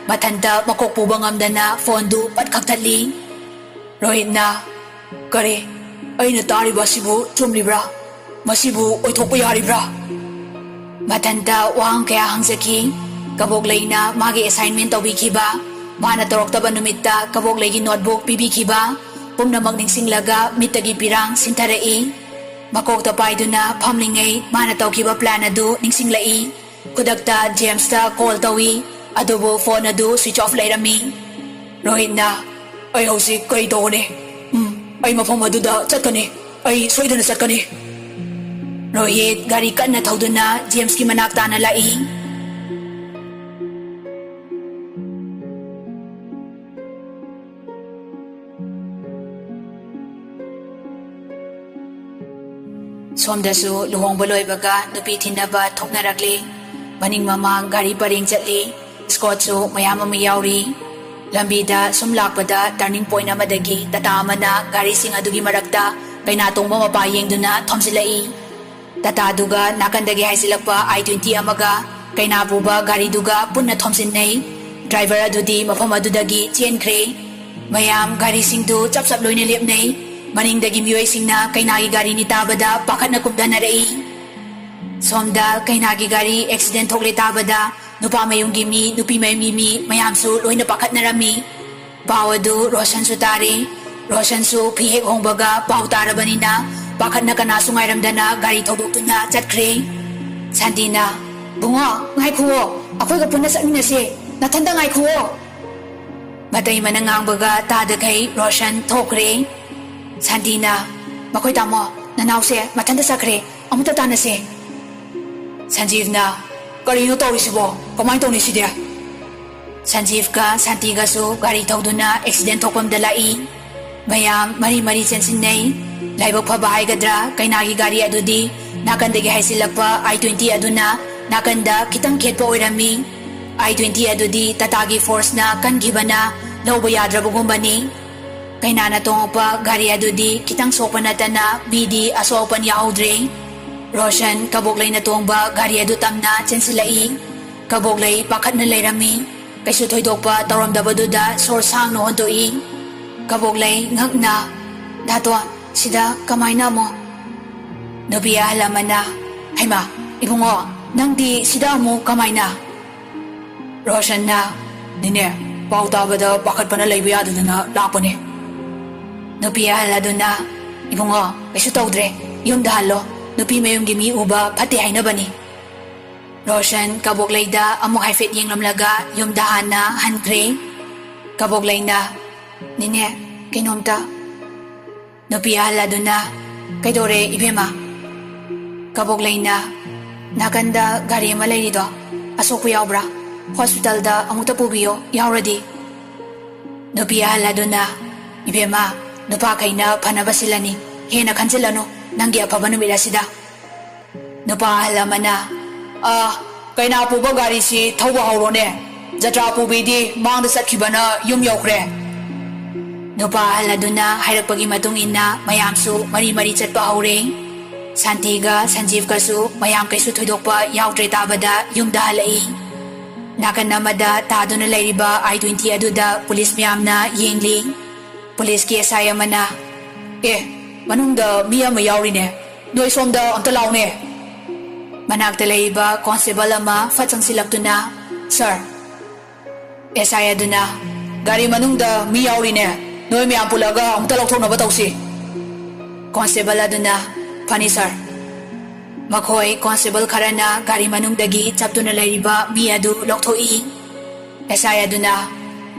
ꯃꯊꯟꯇ ꯃꯀꯣꯛ ꯄꯨꯕ ꯉꯝꯗꯅ ꯐꯣꯟꯗꯨ ꯄꯠ ꯀꯛꯊꯠꯂꯤ꯫ ꯔꯣꯍꯤꯠꯅ, "ꯀꯔꯤ? ꯑꯩꯅ ꯇꯥꯔꯤꯕ ꯑꯁꯤꯕꯨ ꯆꯨꯝꯂꯤꯕ꯭ꯔꯥ? ꯃꯁꯤꯕꯨ ꯑꯣꯏꯊꯣꯛꯄ ꯌꯥꯔꯤꯕ꯭ꯔꯥ?" ꯃꯊꯟꯇ ꯋꯥꯍꯪ ꯀꯌꯥ ꯍꯪꯖꯈꯤ꯫ ꯀꯕꯣꯛꯂꯩꯅ ꯃꯥꯒꯤ assignment ꯇꯧꯕꯤꯈꯤꯕ, ꯃꯥꯅ ꯇꯧꯔꯛꯇꯕ ꯅꯨꯃꯤꯠꯇ ꯀꯕꯣꯛꯂꯩꯒꯤ notebook ꯄꯤꯕꯤꯈꯤꯕ, ꯄꯨꯝꯅꯃꯛ ꯅꯤꯡꯁꯤꯡꯂꯒ ꯃꯤꯠꯇꯒꯤ ꯄꯤꯔꯥꯡ ꯁꯤꯟꯊꯔꯛꯏ꯫ ꯃꯀꯣꯛꯇ ꯄꯥꯏꯗꯨꯅ ꯐꯝꯂꯤꯉꯩ ꯃꯥꯅ ꯇꯧꯈꯤꯕ plan ꯑꯗꯨ ꯅꯤꯡꯁꯤꯡꯂꯛꯏ꯫ ꯈꯨꯗꯛꯇ ꯖꯦꯝꯁꯇ call ꯇꯧꯏ, ꯑꯗꯨꯕꯨ phone ꯑꯗꯨ switch off ꯂꯩꯔꯝꯃꯤ꯫ ꯔꯣꯍꯤꯠꯅ, "ꯑꯩ ꯍꯧꯖꯤꯛ ꯀꯔꯤ ꯇꯧꯒꯅꯤ? ꯎꯝ, ꯑꯩ ꯃꯐꯝ ꯑꯗꯨꯗ ꯆꯠꯀꯅꯤ꯫ ꯑꯩ ꯁꯣꯏꯗꯅ ꯆꯠꯀꯅꯤ꯫" ꯔꯣꯍꯤꯠ ꯒꯥꯔꯤ ꯀꯟꯅ ꯊꯧꯗꯨꯅ ꯖꯦꯝꯁꯀꯤ ꯃꯅꯥꯛ ꯇꯥꯅ ꯂꯥꯛꯏ꯫ ꯁꯣꯝꯗꯁꯨ ꯂꯨꯍꯣꯡꯕ ꯂꯣꯏꯕꯒ ꯅꯨꯄꯤ ꯊꯤꯟꯅꯕ ꯊꯣꯛꯅꯔꯛꯂꯤ꯫ ꯃꯅꯤꯡ ꯃꯃꯥꯡ ꯒꯥꯔꯤ ꯄꯔꯦꯡ ꯆꯠꯂꯤ꯫ Scottꯁꯨ ꯃꯌꯥꯝ ꯑꯃ ꯌꯥꯎꯔꯤ꯫ ꯂꯝꯕꯤꯗ ꯁꯨꯝ ꯂꯥꯛꯄꯗ turning point ꯑꯃꯗꯒꯤ ꯇꯥꯇꯥ ꯑꯃꯅ ꯒꯥꯔꯤꯁꯤꯡ ꯑꯗꯨꯒꯤ ꯃꯔꯛꯇ ꯀꯩꯅꯥ ꯇꯣꯡꯕ ꯃꯄꯥ ꯌꯦꯡꯗꯨꯅ ꯊꯣꯝꯖꯤꯜꯂꯛꯏ꯫ ꯇꯥꯇꯥꯗꯨꯒ ꯅꯥꯀꯟꯗꯒꯤ ꯍꯥꯏꯖꯤꯜꯂꯛꯄ I twenty ꯑꯃꯒ ꯀꯩꯅꯥ ꯄꯨꯕ ꯒꯥꯔꯤꯗꯨꯒ ꯄꯨꯟꯅ ꯊꯣꯝꯖꯤꯟꯅꯩ꯫ Driver ꯑꯗꯨꯗꯤ ꯃꯐꯝ ꯑꯗꯨꯗꯒꯤ ꯆꯦꯟꯈ꯭ꯔꯦ꯫ ꯃꯌꯥꯝ ꯒꯥꯔꯤꯁꯤꯡꯗꯨ ꯆꯞ ꯆꯞ ꯂꯣꯏꯅ ꯂꯦꯞꯅꯩ꯫ ꯃꯅꯤꯡꯗꯒꯤ ꯃꯤꯑꯣꯏꯁꯤꯡꯅ ꯀꯩꯅꯥꯒꯤ ꯒꯥꯔꯤꯅꯤ ꯇꯥꯕꯗ ꯄꯥꯈꯠꯅ ꯀꯨꯝꯊꯅꯔꯛꯏ꯫ ꯁꯣꯝꯗ ꯀꯩꯅꯥꯒꯤ ꯒꯥꯔꯤ accident ꯊꯣꯛꯂꯦ ꯇꯥꯕꯗ ꯅꯨꯄꯥ ꯃꯌꯨꯝꯒꯤ ꯃꯤ, ꯅꯨꯄꯤ ꯃꯌꯨꯝꯒꯤ ꯃꯤ ꯃꯌꯥꯝꯁꯨ ꯂꯣꯏꯅ ꯄꯥꯈꯠꯅꯔꯝꯃꯤ꯫ ꯄꯥꯎ ꯑꯗꯨ ꯔꯣꯁꯟꯁꯨ ꯇꯥꯔꯦ꯫ ꯔꯣꯁꯟꯁꯨ ꯐꯤ ꯍꯦꯛ ꯍꯣꯡꯕꯒ ꯄꯥꯎ ꯇꯥꯔꯕꯅꯤꯅ ꯄꯥꯈꯠꯅ ꯀꯅꯥꯁꯨ ꯉꯥꯏꯔꯝꯗꯅ ꯒꯥꯔꯤ ꯊꯧꯗꯣꯛꯇꯨꯅ ꯆꯠꯈ꯭ꯔꯦ꯫ ꯁꯥꯟꯇꯤꯅ, "ꯕꯨꯡꯉꯣ, ꯉꯥꯏꯈꯨꯑꯣ, ꯑꯩꯈꯣꯏꯒ ꯄꯨꯟꯅ ꯆꯠꯃꯤꯟꯅꯁꯦ, ꯅꯊꯟꯇ ꯉꯥꯏꯈꯨꯑꯣ꯫" ꯃꯇꯩꯃꯅ ꯉꯥꯡꯕꯒ ꯇꯥꯗꯈꯩ ꯔꯣꯁꯟ ꯊꯣꯛꯈ꯭ꯔꯦ꯫ ꯁꯥꯟꯇꯤꯅ, "ꯃꯈꯣꯏ ꯇꯥꯃꯣ, ꯅꯅꯥꯎꯁꯦ ꯃꯊꯟꯇ ꯆꯠꯈ꯭ꯔꯦ, ꯑꯃꯨꯛꯇ ꯇꯥꯟꯅꯁꯦ꯫" ꯁꯟꯖꯤꯕꯅ, "ꯀꯔꯤꯅꯣ ꯇꯧꯔꯤꯁꯤꯕꯣ? ꯀꯃꯥꯏꯅ ꯇꯧꯅꯤ ꯁꯤꯗꯤ?" ꯁꯟꯖꯤꯕꯀ ꯁꯥꯟꯇꯤꯒꯁꯨ ꯒꯥꯔꯤ ꯊꯧꯗꯨꯅ accident ꯊꯣꯛꯐꯝꯗ ꯂꯥꯛꯏ꯫ ꯃꯌꯥꯝ ꯃꯔꯤ ꯃꯔꯤ ꯆꯦꯟꯁꯤꯟꯅꯩ꯫ ꯂꯥꯏꯕꯛ ꯐꯕ ꯍꯥꯏꯒꯗ꯭ꯔꯥ, ꯀꯩꯅꯥꯒꯤ ꯒꯥꯔꯤ ꯑꯗꯨꯗꯤ ꯅꯥꯀꯟꯗꯒꯤ ꯍꯥꯏꯖꯤꯜꯂꯛꯄ I twenty ꯑꯗꯨꯅ ꯅꯥꯀꯟꯗ ꯈꯤꯇꯪ ꯈꯦꯠꯄ ꯑꯣꯏꯔꯝꯃꯤ꯫ I twenty ꯑꯗꯨꯗꯤ ꯇꯥꯇꯥꯒꯤ forceꯅ ꯀꯟꯈꯤꯕꯅ ꯂꯧꯕ ꯌꯥꯗ꯭ꯔꯕꯒꯨꯝꯕꯅꯤ꯫ ꯀꯩꯅꯥꯅ ꯇꯣꯡꯉꯛꯄ ꯒꯥꯔꯤ ꯑꯗꯨꯗꯤ ꯈꯤꯇꯪ ꯁꯣꯛꯄ ꯅꯠꯇꯅ ꯃꯤꯗꯤ ꯑꯁꯣꯛ ꯑꯄꯟ ꯌꯥꯎꯍꯧꯗ꯭ꯔꯦ꯫ ꯔꯣꯁꯟ ꯀꯕꯣꯛꯂꯩꯅ ꯇꯣꯡꯕ ꯒꯥꯔꯤ ꯑꯗꯨ ꯇꯝꯅ ꯆꯦꯟꯁꯤꯜꯂꯛꯏ꯫ ꯀꯕꯣꯛꯂꯩ ꯄꯥꯈꯠꯅ ꯂꯩꯔꯝꯃꯤ꯫ ꯀꯩꯁꯨ ꯊꯣꯏꯗꯣꯛꯄ ꯇꯧꯔꯝꯗꯕꯗꯨꯗ ꯁꯣꯔ ꯁꯥꯡꯅ ꯍꯣꯟꯗꯣꯛꯏ꯫ ꯀꯕꯣꯛꯂꯩ ꯉꯛꯅ, "ꯙꯥꯇꯣꯟ, ꯁꯤꯗ ꯀꯃꯥꯏꯅ ꯑꯃꯨꯛ?" ꯅꯨꯄꯤ ꯑꯍꯜ ꯑꯃꯅ, "ꯍꯩꯃꯥ, ꯏꯕꯨꯡꯉꯣ, ꯅꯪꯗꯤ ꯁꯤꯗ ꯑꯃꯨꯛ ꯀꯃꯥꯏꯅ?" ꯔꯣꯁꯟꯅ, "ꯅꯦꯅꯦ, ꯄꯥꯎ ꯇꯥꯕꯗ ꯄꯥꯈꯠꯄꯅ ꯂꯩꯕ ꯌꯥꯗꯗꯅ ꯂꯥꯛꯄꯅꯦ꯫" ꯅꯨꯄꯤ ꯑꯍꯜ ꯑꯗꯨꯅ, "ꯏꯕꯨꯡꯉꯣ, ꯀꯩꯁꯨ ꯇꯧꯗ꯭ꯔꯦ, ꯌꯨꯝꯗ ꯍꯜꯂꯣ, ꯅꯨꯄꯤ ꯃꯌꯨꯝꯒꯤ ꯃꯤ ꯎꯕ ꯐꯠꯇꯦ ꯍꯥꯏꯅꯕꯅꯤ꯫" ꯔꯣꯁꯟ ꯀꯕꯣꯛꯂꯩꯗ ꯑꯃꯨꯛ ꯍꯥꯏꯐꯦꯠ ꯌꯦꯡꯂꯝꯂꯒ ꯌꯨꯝꯗ ꯍꯥꯟꯅ ꯍꯟꯈ꯭ꯔꯦ꯫ ꯀꯕꯣꯛꯂꯩꯅ, "ꯅꯦꯅꯦ, ꯀꯩꯅꯣꯝꯇ꯫" ꯅꯨꯄꯤ ꯑꯍꯜ ꯑꯗꯨꯅ, "ꯀꯩꯗꯧꯔꯦ ꯏꯕꯦꯝꯃ?" ꯀꯕꯣꯛꯂꯩꯅ, "ꯅꯥꯀꯟꯗ ꯒꯥꯔꯤ ꯑꯃ ꯂꯩꯔꯤꯗꯣ, ꯑꯁꯣꯛꯄ ꯌꯥꯎꯕ꯭ꯔꯥ? ꯍꯣꯁꯄꯤꯇꯥꯜꯗ ꯑꯃꯨꯛꯇ ꯄꯨꯕꯤꯌꯣ, ꯌꯥꯎꯔꯗꯤ꯫" ꯅꯨꯄꯤ ꯑꯍꯜ ꯑꯗꯨꯅ, "ꯏꯕꯦꯝꯃ, ꯅꯨꯄꯥꯈꯩꯅ ꯐꯅꯕ ꯁꯤꯜꯂꯅꯤ, ꯍꯦꯟꯅ ꯈꯟꯖꯤꯜꯂꯅꯨ ꯅꯪꯒꯤ ꯑꯐꯕ ꯅꯨꯃꯤꯠ ꯑꯁꯤꯗ꯫" ꯅꯨꯄꯥ ꯑꯍꯜ ꯑꯃꯅ, "ꯑ, ꯀꯩꯅꯥ ꯄꯨꯕ ꯒꯥꯔꯤꯁꯤ ꯊꯧꯕ ꯍꯧꯔꯣꯅꯦ꯫ ꯖꯇ꯭ꯔꯥ ꯄꯨꯕꯤꯗꯤ ꯃꯥꯡꯗ ꯆꯠꯈꯤꯕꯅ ꯌꯨꯝ ꯌꯧꯈ꯭ꯔꯦ꯫" ꯅꯨꯄꯥ ꯑꯍꯜ ꯑꯗꯨꯅ ꯍꯥꯏꯔꯛꯄꯒꯤ ꯃꯇꯨꯡ ꯏꯟꯅ ꯃꯌꯥꯝꯁꯨ ꯃꯔꯤ ꯃꯔꯤ ꯆꯠꯄ ꯍꯧꯔꯦ꯫ ꯁꯥꯟꯇꯤꯒ ꯁꯟꯖꯤꯞꯀꯁꯨ ꯃꯌꯥꯝ ꯀꯩꯁꯨ ꯊꯣꯏꯗꯣꯛꯄ ꯌꯥꯎꯗ꯭ꯔꯦ ꯇꯥꯕꯗ ꯌꯨꯝꯗ ꯍꯜꯂꯛꯏ꯫ ꯅꯥꯀꯟ ꯑꯃꯗ ꯇꯥꯗꯨꯅ ꯂꯩꯔꯤꯕ ꯑꯥꯏ ꯇ꯭ꯋꯦꯟꯇꯤ ꯑꯗꯨꯗ ꯄꯨꯂꯤꯁ ꯃꯌꯥꯝꯅ ꯌꯦꯡꯂꯤ꯫ ꯄꯨꯂꯤꯁꯀꯤ ꯑꯦꯁ ꯑꯥꯏ ꯑꯃꯅ, "ꯑꯦ, ꯃꯅꯨꯡꯗ ꯃꯤ ꯑꯃ ꯌꯥꯎꯔꯤꯅꯦ, ꯅꯣꯏ ꯁꯣꯝꯗ ꯑꯝꯇ ꯂꯥꯎꯅꯦ꯫" ꯃꯅꯥꯛꯇ ꯂꯩꯔꯤꯕ ꯀꯣꯟꯁꯇꯦꯕꯜ ꯑꯃ ꯐꯠ ꯆꯪꯁꯤꯜꯂꯛꯇꯨꯅ, "ꯁꯥꯔ꯫" ꯑꯦꯁ ꯑꯥꯏ ꯑꯗꯨꯅ, "ꯒꯥꯔꯤ ꯃꯅꯨꯡꯗ ꯃꯤ ꯌꯥꯎꯔꯤꯅꯦ, ꯅꯣꯏ ꯃꯌꯥꯝ ꯄꯨꯜꯂꯒ ꯑꯃꯨꯛꯇ ꯂꯧꯊꯣꯛꯅꯕ ꯇꯧꯁꯤ꯫" ꯀꯣꯟꯁꯇꯦꯕꯜ ꯑꯗꯨꯅ, "ꯐꯅꯤ ꯁꯥꯔ꯫" ꯃꯈꯣꯏ ꯀꯣꯟꯁꯇꯦꯕꯜ ꯈꯔꯅ ꯒꯥꯔꯤ ꯃꯅꯨꯡꯗꯒꯤ ꯆꯞꯇꯨꯅ ꯂꯩꯔꯤꯕ ꯃꯤ ꯑꯗꯨ ꯂꯧꯊꯣꯛꯏ꯫ ꯑꯦꯁ ꯑꯥꯏ ꯑꯗꯨꯅ,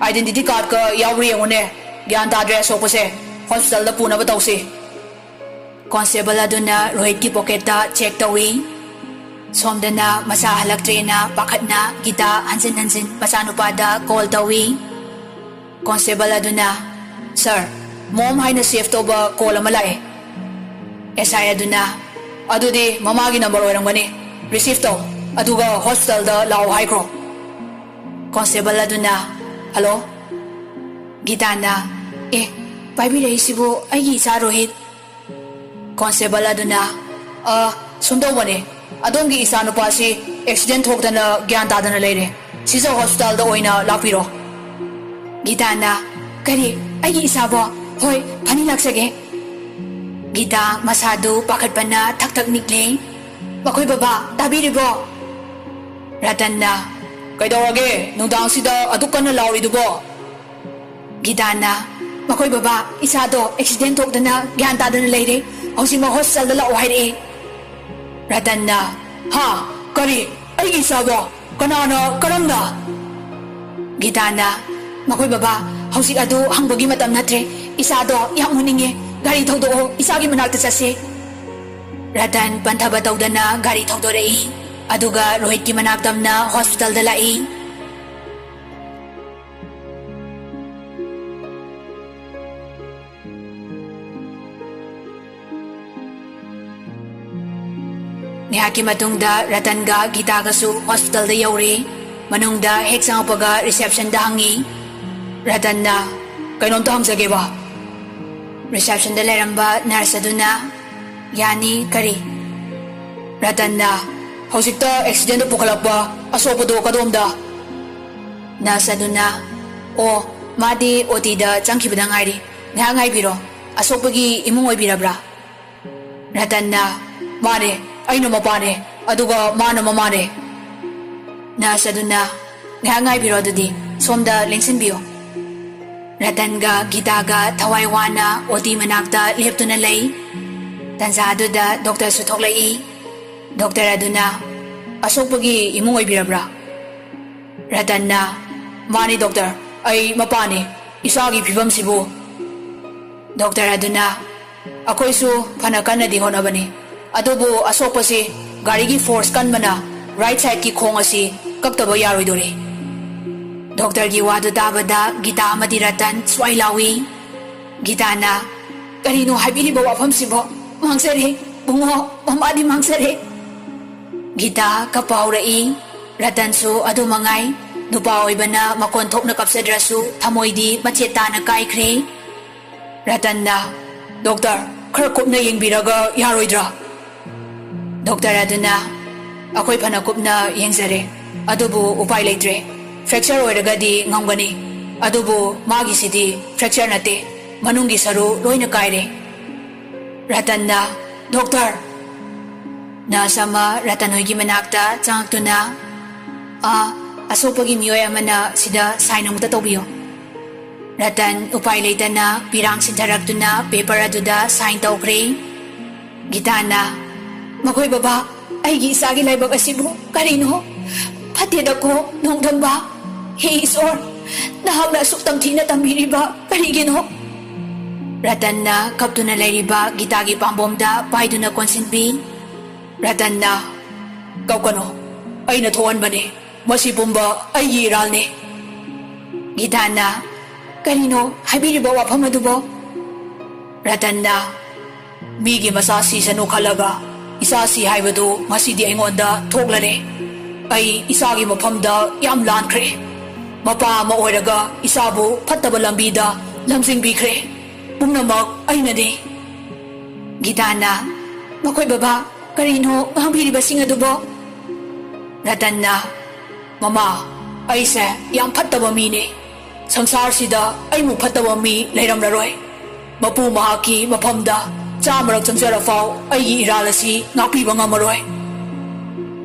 "ꯑꯥꯏꯗꯦꯟꯇꯤꯇꯤ ꯀꯥꯔꯗꯀ ꯌꯥꯎꯕ꯭ꯔꯥ ꯌꯦꯡꯉꯨꯅꯦ, ꯒ꯭ꯌꯥꯟ ꯇꯥꯗ꯭ꯔꯦ ꯑꯁꯣꯛꯄꯁꯦ, ꯍꯣꯁꯄꯤꯇꯥꯜꯗ ꯄꯨꯅꯕ ꯇꯧꯁꯤ꯫" ꯀꯣꯟꯁꯇꯦꯕꯜ ꯑꯗꯨꯅ ꯔꯣꯍꯤꯠꯀꯤ ꯄꯣꯀꯦꯠꯇ ꯆꯦꯛ ꯇꯧꯏ꯫ ꯁꯣꯝꯗꯅ ꯃꯆꯥ ꯍꯜꯂꯛꯇ꯭ꯔꯦꯅ ꯄꯥꯈꯠꯅ ꯒꯤꯇꯥ ꯍꯟꯖꯤꯟ ꯍꯟꯖꯤꯟ ꯃꯆꯥꯅꯨꯄꯥꯗ ꯀꯣꯜ ꯇꯧꯏ꯫ ꯀꯣꯟꯁꯇꯦꯕꯜ ꯑꯗꯨꯅ, "ꯁꯥꯔ, ꯃꯣꯝ ꯍꯥꯏꯅ ꯁꯦꯚ ꯇꯧꯕ ꯀꯣꯜ ꯑꯃ ꯂꯥꯛꯑꯦ꯫" ꯑꯦꯁ ꯑꯥꯏ ꯑꯗꯨꯅ, "ꯑꯗꯨꯗꯤ ꯃꯃꯥꯒꯤ ꯅꯝꯕꯔ ꯑꯣꯏꯔꯝꯒꯅꯤ, ꯔꯤꯁꯤꯚ ꯇꯧ, ꯑꯗꯨꯒ ꯍꯣꯁꯄꯤꯇꯥꯜꯗ ꯂꯥꯛꯑꯣ ꯍꯥꯏꯈ꯭ꯔꯣ꯫" ꯀꯣꯟꯁꯇꯦꯕꯜ ꯑꯗꯨꯅ, "ꯍꯜꯂꯣ?" ꯒꯤꯇꯥꯅ, "ꯑꯦ, ꯄꯥꯏꯕꯤꯔꯛꯏꯁꯤꯕꯨ ꯑꯩꯒꯤ ꯏꯆꯥ ꯔꯣꯍꯤꯠ? ꯀꯣꯟꯁꯇꯦꯕꯜ ꯑꯗꯨꯅ, "ꯑ, ꯁꯨꯝ ꯇꯧꯕꯅꯦ, ꯑꯗꯣꯝꯒꯤ ꯏꯆꯥꯅꯨꯄꯥꯁꯤ ꯑꯦꯛꯁꯤꯗꯦꯟ ꯊꯣꯛꯇꯅ ꯒ꯭ꯌꯥꯟ ꯇꯥꯗꯅ ꯂꯩꯔꯦ꯫ ꯁꯤꯖ ꯍꯣꯁꯄꯤꯇꯥꯜꯗ ꯑꯣꯏꯅ ꯂꯥꯛꯄꯤꯔꯣ꯫" ꯒꯤꯇꯥꯅ, "ꯀꯔꯤ? ꯑꯩꯒꯤ ꯏꯆꯥꯕꯣ? ꯍꯣꯏ, ꯐꯅꯤ, ꯂꯥꯛꯆꯒꯦ꯫" ꯒꯤꯇꯥ ꯃꯁꯥꯗꯨ ꯄꯥꯈꯠꯄꯅ ꯊꯛ ꯊꯛ ꯅꯤꯛꯂꯦ꯫ "ꯃꯈꯣꯏ ꯕꯕꯥ, ꯇꯥꯕꯤꯔꯤꯕꯣ?" ꯔꯇꯟꯅ, "ꯀꯩꯗꯧꯔꯒꯦ ꯅꯨꯡꯗꯥꯡꯁꯤꯗ ꯑꯗꯨꯛ ꯀꯟꯅ ꯂꯥꯎꯔꯤꯗꯨꯕꯣ?" ꯒꯤꯇꯥꯅ, "ꯃꯈꯣꯏ ꯕꯕꯥ, ꯏꯆꯥꯗꯣ ꯑꯦꯛꯁꯤꯗꯦꯟ ꯊꯣꯛꯇꯅ ꯒ꯭ꯌꯥꯟ ꯇꯥꯗꯅ ꯂꯩꯔꯦ꯫ ꯍꯧꯖꯤꯛꯃꯛ ꯍꯣꯁꯄꯤꯇꯥꯜꯗ ꯂꯥꯛꯑꯣ ꯍꯥꯏꯔꯛꯑꯦ꯫" ꯔꯇꯟꯅ, "ꯍꯥ? ꯀꯔꯤ? ꯑꯩꯒꯤ ꯏꯆꯥꯕꯣ? ꯀꯅꯥꯅ? ꯀꯔꯝꯅ?" ꯒꯤꯇꯥꯅ, "ꯃꯈꯣꯏ ꯕꯕꯥ, ꯍꯧꯖꯤꯛ ꯑꯗꯨ ꯍꯪꯕꯒꯤ ꯃꯇꯝ ꯅꯠꯇ꯭ꯔꯦ꯫ ꯏꯆꯥꯗꯣ ꯌꯥꯝ ꯎꯅꯤꯡꯉꯦ꯫ ꯒꯥꯔꯤ ꯊꯧꯗꯣꯛꯑꯣ, ꯏꯆꯥꯒꯤ ꯃꯅꯥꯛꯇ ꯆꯠꯁꯦ꯫" ꯔꯇꯟ ꯄꯟꯊꯕ ꯇꯧꯗꯅ ꯒꯥꯔꯤ ꯊꯧꯗꯣꯔꯛꯏ꯫ ꯑꯗꯨꯒ ꯔꯣꯍꯤꯠꯀꯤ ꯃꯅꯥꯛꯇꯝꯅ ꯍꯣꯁꯄꯤꯇꯥꯜꯗ ꯂꯥꯛꯏ꯫ ꯉꯥꯏꯍꯥꯛꯀꯤ ꯃꯇꯨꯡꯗ ꯔꯇꯟꯒ ꯒꯤꯇꯥꯒꯁꯨ ꯍꯣꯁꯄꯤꯇꯥꯜꯗ ꯌꯧꯔꯦ꯫ ꯃꯅꯨꯡꯗ ꯍꯦꯛ ꯆꯪꯉꯛꯄꯒ ꯔꯤꯁꯦꯞꯁꯟꯗ ꯍꯪꯉꯤ꯫ ꯔꯇꯟꯅ, "ꯀꯩꯅꯣꯝꯇ ꯍꯪꯖꯒꯦꯕ?" ꯔꯤꯁꯦꯞꯁꯟꯗ ꯂꯩꯔꯝꯕ ꯅꯔꯁ ꯑꯗꯨꯅ, "ꯌꯥꯅꯤ, ꯀꯔꯤ?" ꯔꯇꯟꯅ, "ꯍꯧꯖꯤꯛꯇ ꯑꯦꯛꯁꯤꯗꯦꯟꯗ ꯄꯨꯈꯠꯂꯛꯄ ꯑꯁꯣꯛꯄꯗꯣ ꯀꯗꯣꯝꯗ?" ꯅꯔꯁ ꯑꯗꯨꯅ, "ꯑꯣ, ꯃꯥꯗꯤ ꯑꯣ ꯇꯤꯗ ꯆꯪꯈꯤꯕꯗ ꯉꯥꯏꯔꯤ꯫ ꯉꯥꯏꯍꯥꯛ ꯉꯥꯏꯕꯤꯔꯣ꯫ ꯑꯁꯣꯛꯄꯒꯤ ꯏꯃꯨꯡ ꯑꯣꯏꯕꯤꯔꯕ꯭ꯔꯥ?" ꯔꯇꯟꯅ, "ꯃꯥꯅꯦ, ꯑꯩꯅ ꯃꯄꯥꯅꯦ, ꯑꯗꯨꯒ ꯃꯥꯅ ꯃꯃꯥꯅꯦ꯫" ꯅꯔꯁ ꯑꯗꯨꯅ, "ꯉꯥꯏꯍꯥꯛ ꯉꯥꯏꯕꯤꯔꯣ, ꯑꯗꯨꯗꯤ ꯁꯣꯝꯗ ꯂꯦꯡꯁꯤꯟꯕꯤꯌꯨ꯫" ꯔꯇꯟꯒ ꯒꯤꯇꯥꯒ ꯊꯋꯥꯏ ꯋꯥꯅ ꯑꯣ ꯇꯤ ꯃꯅꯥꯛꯇ ꯂꯦꯞꯇꯨꯅ ꯂꯩ꯫ ꯇꯟꯖꯥ ꯑꯗꯨꯗ ꯗꯣꯛꯇꯔꯁꯨ ꯊꯣꯛꯂꯛꯏ꯫ ꯗꯣꯛꯇꯔ ꯑꯗꯨꯅ, "ꯑꯁꯣꯛꯄꯒꯤ ꯏꯃꯨꯡ ꯑꯣꯏꯕꯤꯔꯕ꯭ꯔꯥ?" ꯔꯇꯟꯅ, "ꯃꯥꯅꯤ ꯗꯣꯛꯇꯔ, ꯑꯩ ꯃꯄꯥꯅꯤ꯫ ꯏꯆꯥꯒꯤ ꯐꯤꯕꯝꯁꯤꯕꯨ?" ꯗꯣꯛꯇꯔ ꯑꯗꯨꯅ, "ꯑꯩꯈꯣꯏꯁꯨ ꯐꯅ ꯀꯟꯅꯗꯤ ꯍꯣꯠꯅꯕꯅꯤ, ꯑꯗꯨꯕꯨ ꯑꯁꯣꯛꯄꯁꯤ ꯒꯥꯔꯤꯒꯤ ꯐꯣꯔꯁ ꯀꯟꯕꯅ ꯔꯥꯏꯠ ꯁꯥꯏꯠꯀꯤ ꯈꯣꯡ ꯑꯁꯤ ꯀꯛꯇꯕ ꯌꯥꯔꯣꯏꯗꯣꯔꯤ꯫" ꯗꯣꯛꯇꯔꯒꯤ ꯋꯥꯗꯨ ꯇꯥꯕꯗ ꯒꯤꯇꯥ ꯑꯃꯗꯤ ꯔꯇꯟ ꯁ꯭ꯋꯥꯏ ꯂꯥꯎꯏ꯫ ꯒꯤꯇꯥꯅ, "ꯀꯔꯤꯅꯣ ꯍꯥꯏꯕꯤꯔꯤꯕ ꯋꯥꯐꯝꯁꯤꯕꯣ? ꯃꯥꯡꯖꯔꯦ, ꯕꯨꯡꯉꯣ, ꯃꯃꯥꯗꯤ ꯃꯥꯡꯖꯔꯦ꯫" ꯒꯤꯇꯥ ꯀꯞꯄ ꯍꯧꯔꯛꯏ꯫ ꯔꯇꯟꯁꯨ ꯑꯗꯨ ꯃꯉꯥꯏ꯫ ꯅꯨꯄꯥ ꯑꯣꯏꯕꯅ ꯃꯈꯣꯟ ꯊꯣꯛꯅ ꯀꯞꯆꯗ꯭ꯔꯁꯨ ꯊꯃꯣꯏꯗꯤ ꯃꯆꯦꯠ ꯇꯥꯅ ꯀꯥꯏꯈ꯭ꯔꯦ꯫ ꯔꯇꯟꯅ, "ꯗꯣꯛꯇꯔ, ꯈꯔ ꯀꯨꯞꯅ ꯌꯦꯡꯕꯤꯔꯒ ꯌꯥꯔꯣꯏꯗ꯭ꯔꯥ?" ꯗꯣꯛꯇꯔ ꯑꯗꯨꯅ, "ꯑꯩꯈꯣꯏ ꯐꯅ ꯀꯨꯞꯅ ꯌꯦꯡꯖꯔꯦ, ꯑꯗꯨꯕꯨ ꯎꯄꯥꯏ ꯂꯩꯇ꯭ꯔꯦ꯫ ꯐ꯭ꯔꯦꯛꯆꯔ ꯑꯣꯏꯔꯒꯗꯤ ꯉꯝꯒꯅꯤ, ꯑꯗꯨꯕꯨ ꯃꯥꯒꯤꯁꯤꯗꯤ ꯐ꯭ꯔꯦꯛꯆꯔ ꯅꯠꯇꯦ, ꯃꯅꯨꯡꯒꯤ ꯁꯔꯨ ꯂꯣꯏꯅ ꯀꯥꯏꯔꯦ"꯫ ꯔꯇꯟꯅ, "ꯗꯣꯛꯇꯔ!" ꯅꯔꯁ ꯑꯃ ꯔꯇꯟ ꯍꯣꯏꯒꯤ ꯃꯅꯥꯛꯇ ꯆꯪꯉꯛꯇꯨꯅ, "ꯑꯥ, ꯑꯁꯣꯛꯄꯒꯤ ꯃꯤꯑꯣꯏ ꯑꯃꯅ ꯁꯤꯗ ꯁꯥꯏꯟ ꯑꯃꯨꯛꯇ ꯇꯧꯕꯤꯌꯨ"꯫ ꯔꯇꯟ ꯎꯄꯥꯏ ꯂꯩꯇꯅ ꯄꯤꯔꯥꯡ ꯁꯤꯟꯊꯔꯛꯇꯨꯅ ꯄꯦꯄꯔ ꯑꯗꯨꯗ ꯁꯥꯏꯟ ꯇꯧꯈ꯭ꯔꯦ꯫ ꯒꯤꯇꯥꯅ, "ꯃꯈꯣꯏ ꯕꯕꯥ, ꯑꯩꯒꯤ ꯏꯆꯥꯒꯤ ꯂꯥꯏꯕꯛ ꯑꯁꯤꯕꯨ ꯀꯔꯤꯅꯣ? ꯐꯠꯇꯦꯗꯀꯣ, ꯅꯣꯡꯗꯝꯕ꯫ ꯍꯦ ꯏꯁꯣꯔ, ꯅꯍꯥꯛꯅ ꯑꯁꯨꯛ ꯇꯝꯊꯤꯅ ꯇꯝꯕꯤꯔꯤꯕ ꯀꯔꯤꯒꯤꯅꯣ?" ꯔꯇꯟꯅ ꯀꯞꯇꯨꯅ ꯂꯩꯔꯤꯕ ꯒꯤꯇꯥꯒꯤ ꯄꯥꯝꯕꯣꯝꯗ ꯄꯥꯏꯗꯨꯅ ꯀꯣꯟꯁꯤꯟꯕꯤ꯫ ꯔꯇꯟꯅ, "ꯀꯞꯀꯅꯨ, ꯑꯩꯅ ꯊꯣꯛꯍꯟꯕꯅꯤ꯫ ꯃꯁꯤ ꯄꯨꯝꯕ ꯑꯩꯒꯤ ꯏꯔꯥꯜꯅꯤ"꯫ ꯒꯤꯇꯥꯅ, "ꯀꯔꯤꯅꯣ ꯍꯥꯏꯕꯤꯔꯤꯕ ꯋꯥꯐꯝ ꯑꯗꯨꯕꯣ?" ꯔꯇꯟꯅ, "ꯃꯤꯒꯤ ꯃꯆꯥ ꯁꯤꯁꯅꯨ ꯈꯜꯂꯒ ꯏꯆꯥ ꯁꯤ ꯍꯥꯏꯕꯗꯨ ꯉꯁꯤꯗꯤ ꯑꯩꯉꯣꯟꯗ ꯊꯣꯛꯂꯔꯦ꯫ ꯑꯩ ꯏꯆꯥꯒꯤ ꯃꯐꯝꯗ ꯌꯥꯝ ꯂꯥꯟꯈ꯭ꯔꯦ꯫ ꯃꯄꯥ ꯑꯃ ꯑꯣꯏꯔꯒ ꯏꯆꯥꯕꯨ ꯐꯠꯇꯕ ꯂꯝꯕꯤꯗ ꯂꯝꯖꯤꯡꯕꯤꯈ꯭ꯔꯦ꯫ ꯄꯨꯝꯅꯃꯛ ꯑꯩꯅꯅꯤ"꯫ ꯒꯤꯇꯥꯅ, "ꯃꯈꯣꯏ ꯕꯕꯥ, ꯀꯔꯤꯅꯣ ꯉꯥꯡꯕꯤꯔꯤꯕꯁꯤꯡ ꯑꯗꯨꯕꯣ?" ꯔꯇꯟꯅ, "ꯃꯃꯥ, ꯑꯩꯁꯦ ꯌꯥꯝ ꯐꯠꯇꯕ ꯃꯤꯅꯦ꯫ ꯁꯪꯁꯥꯔꯁꯤꯗ ꯑꯩꯃꯨꯛ ꯐꯠꯇꯕ ꯃꯤ ꯂꯩꯔꯝꯂꯔꯣꯏ꯫ ꯃꯄꯨ ꯃꯍꯥꯛꯀꯤ ꯃꯐꯝꯗ ꯆꯥꯃꯔꯛ ꯆꯪꯖꯔꯐꯥꯎ ꯑꯩꯒꯤ ꯏꯔꯥꯜ ꯑꯁꯤ ꯉꯥꯛꯄꯤꯕ ꯉꯝꯃꯔꯣꯏ"꯫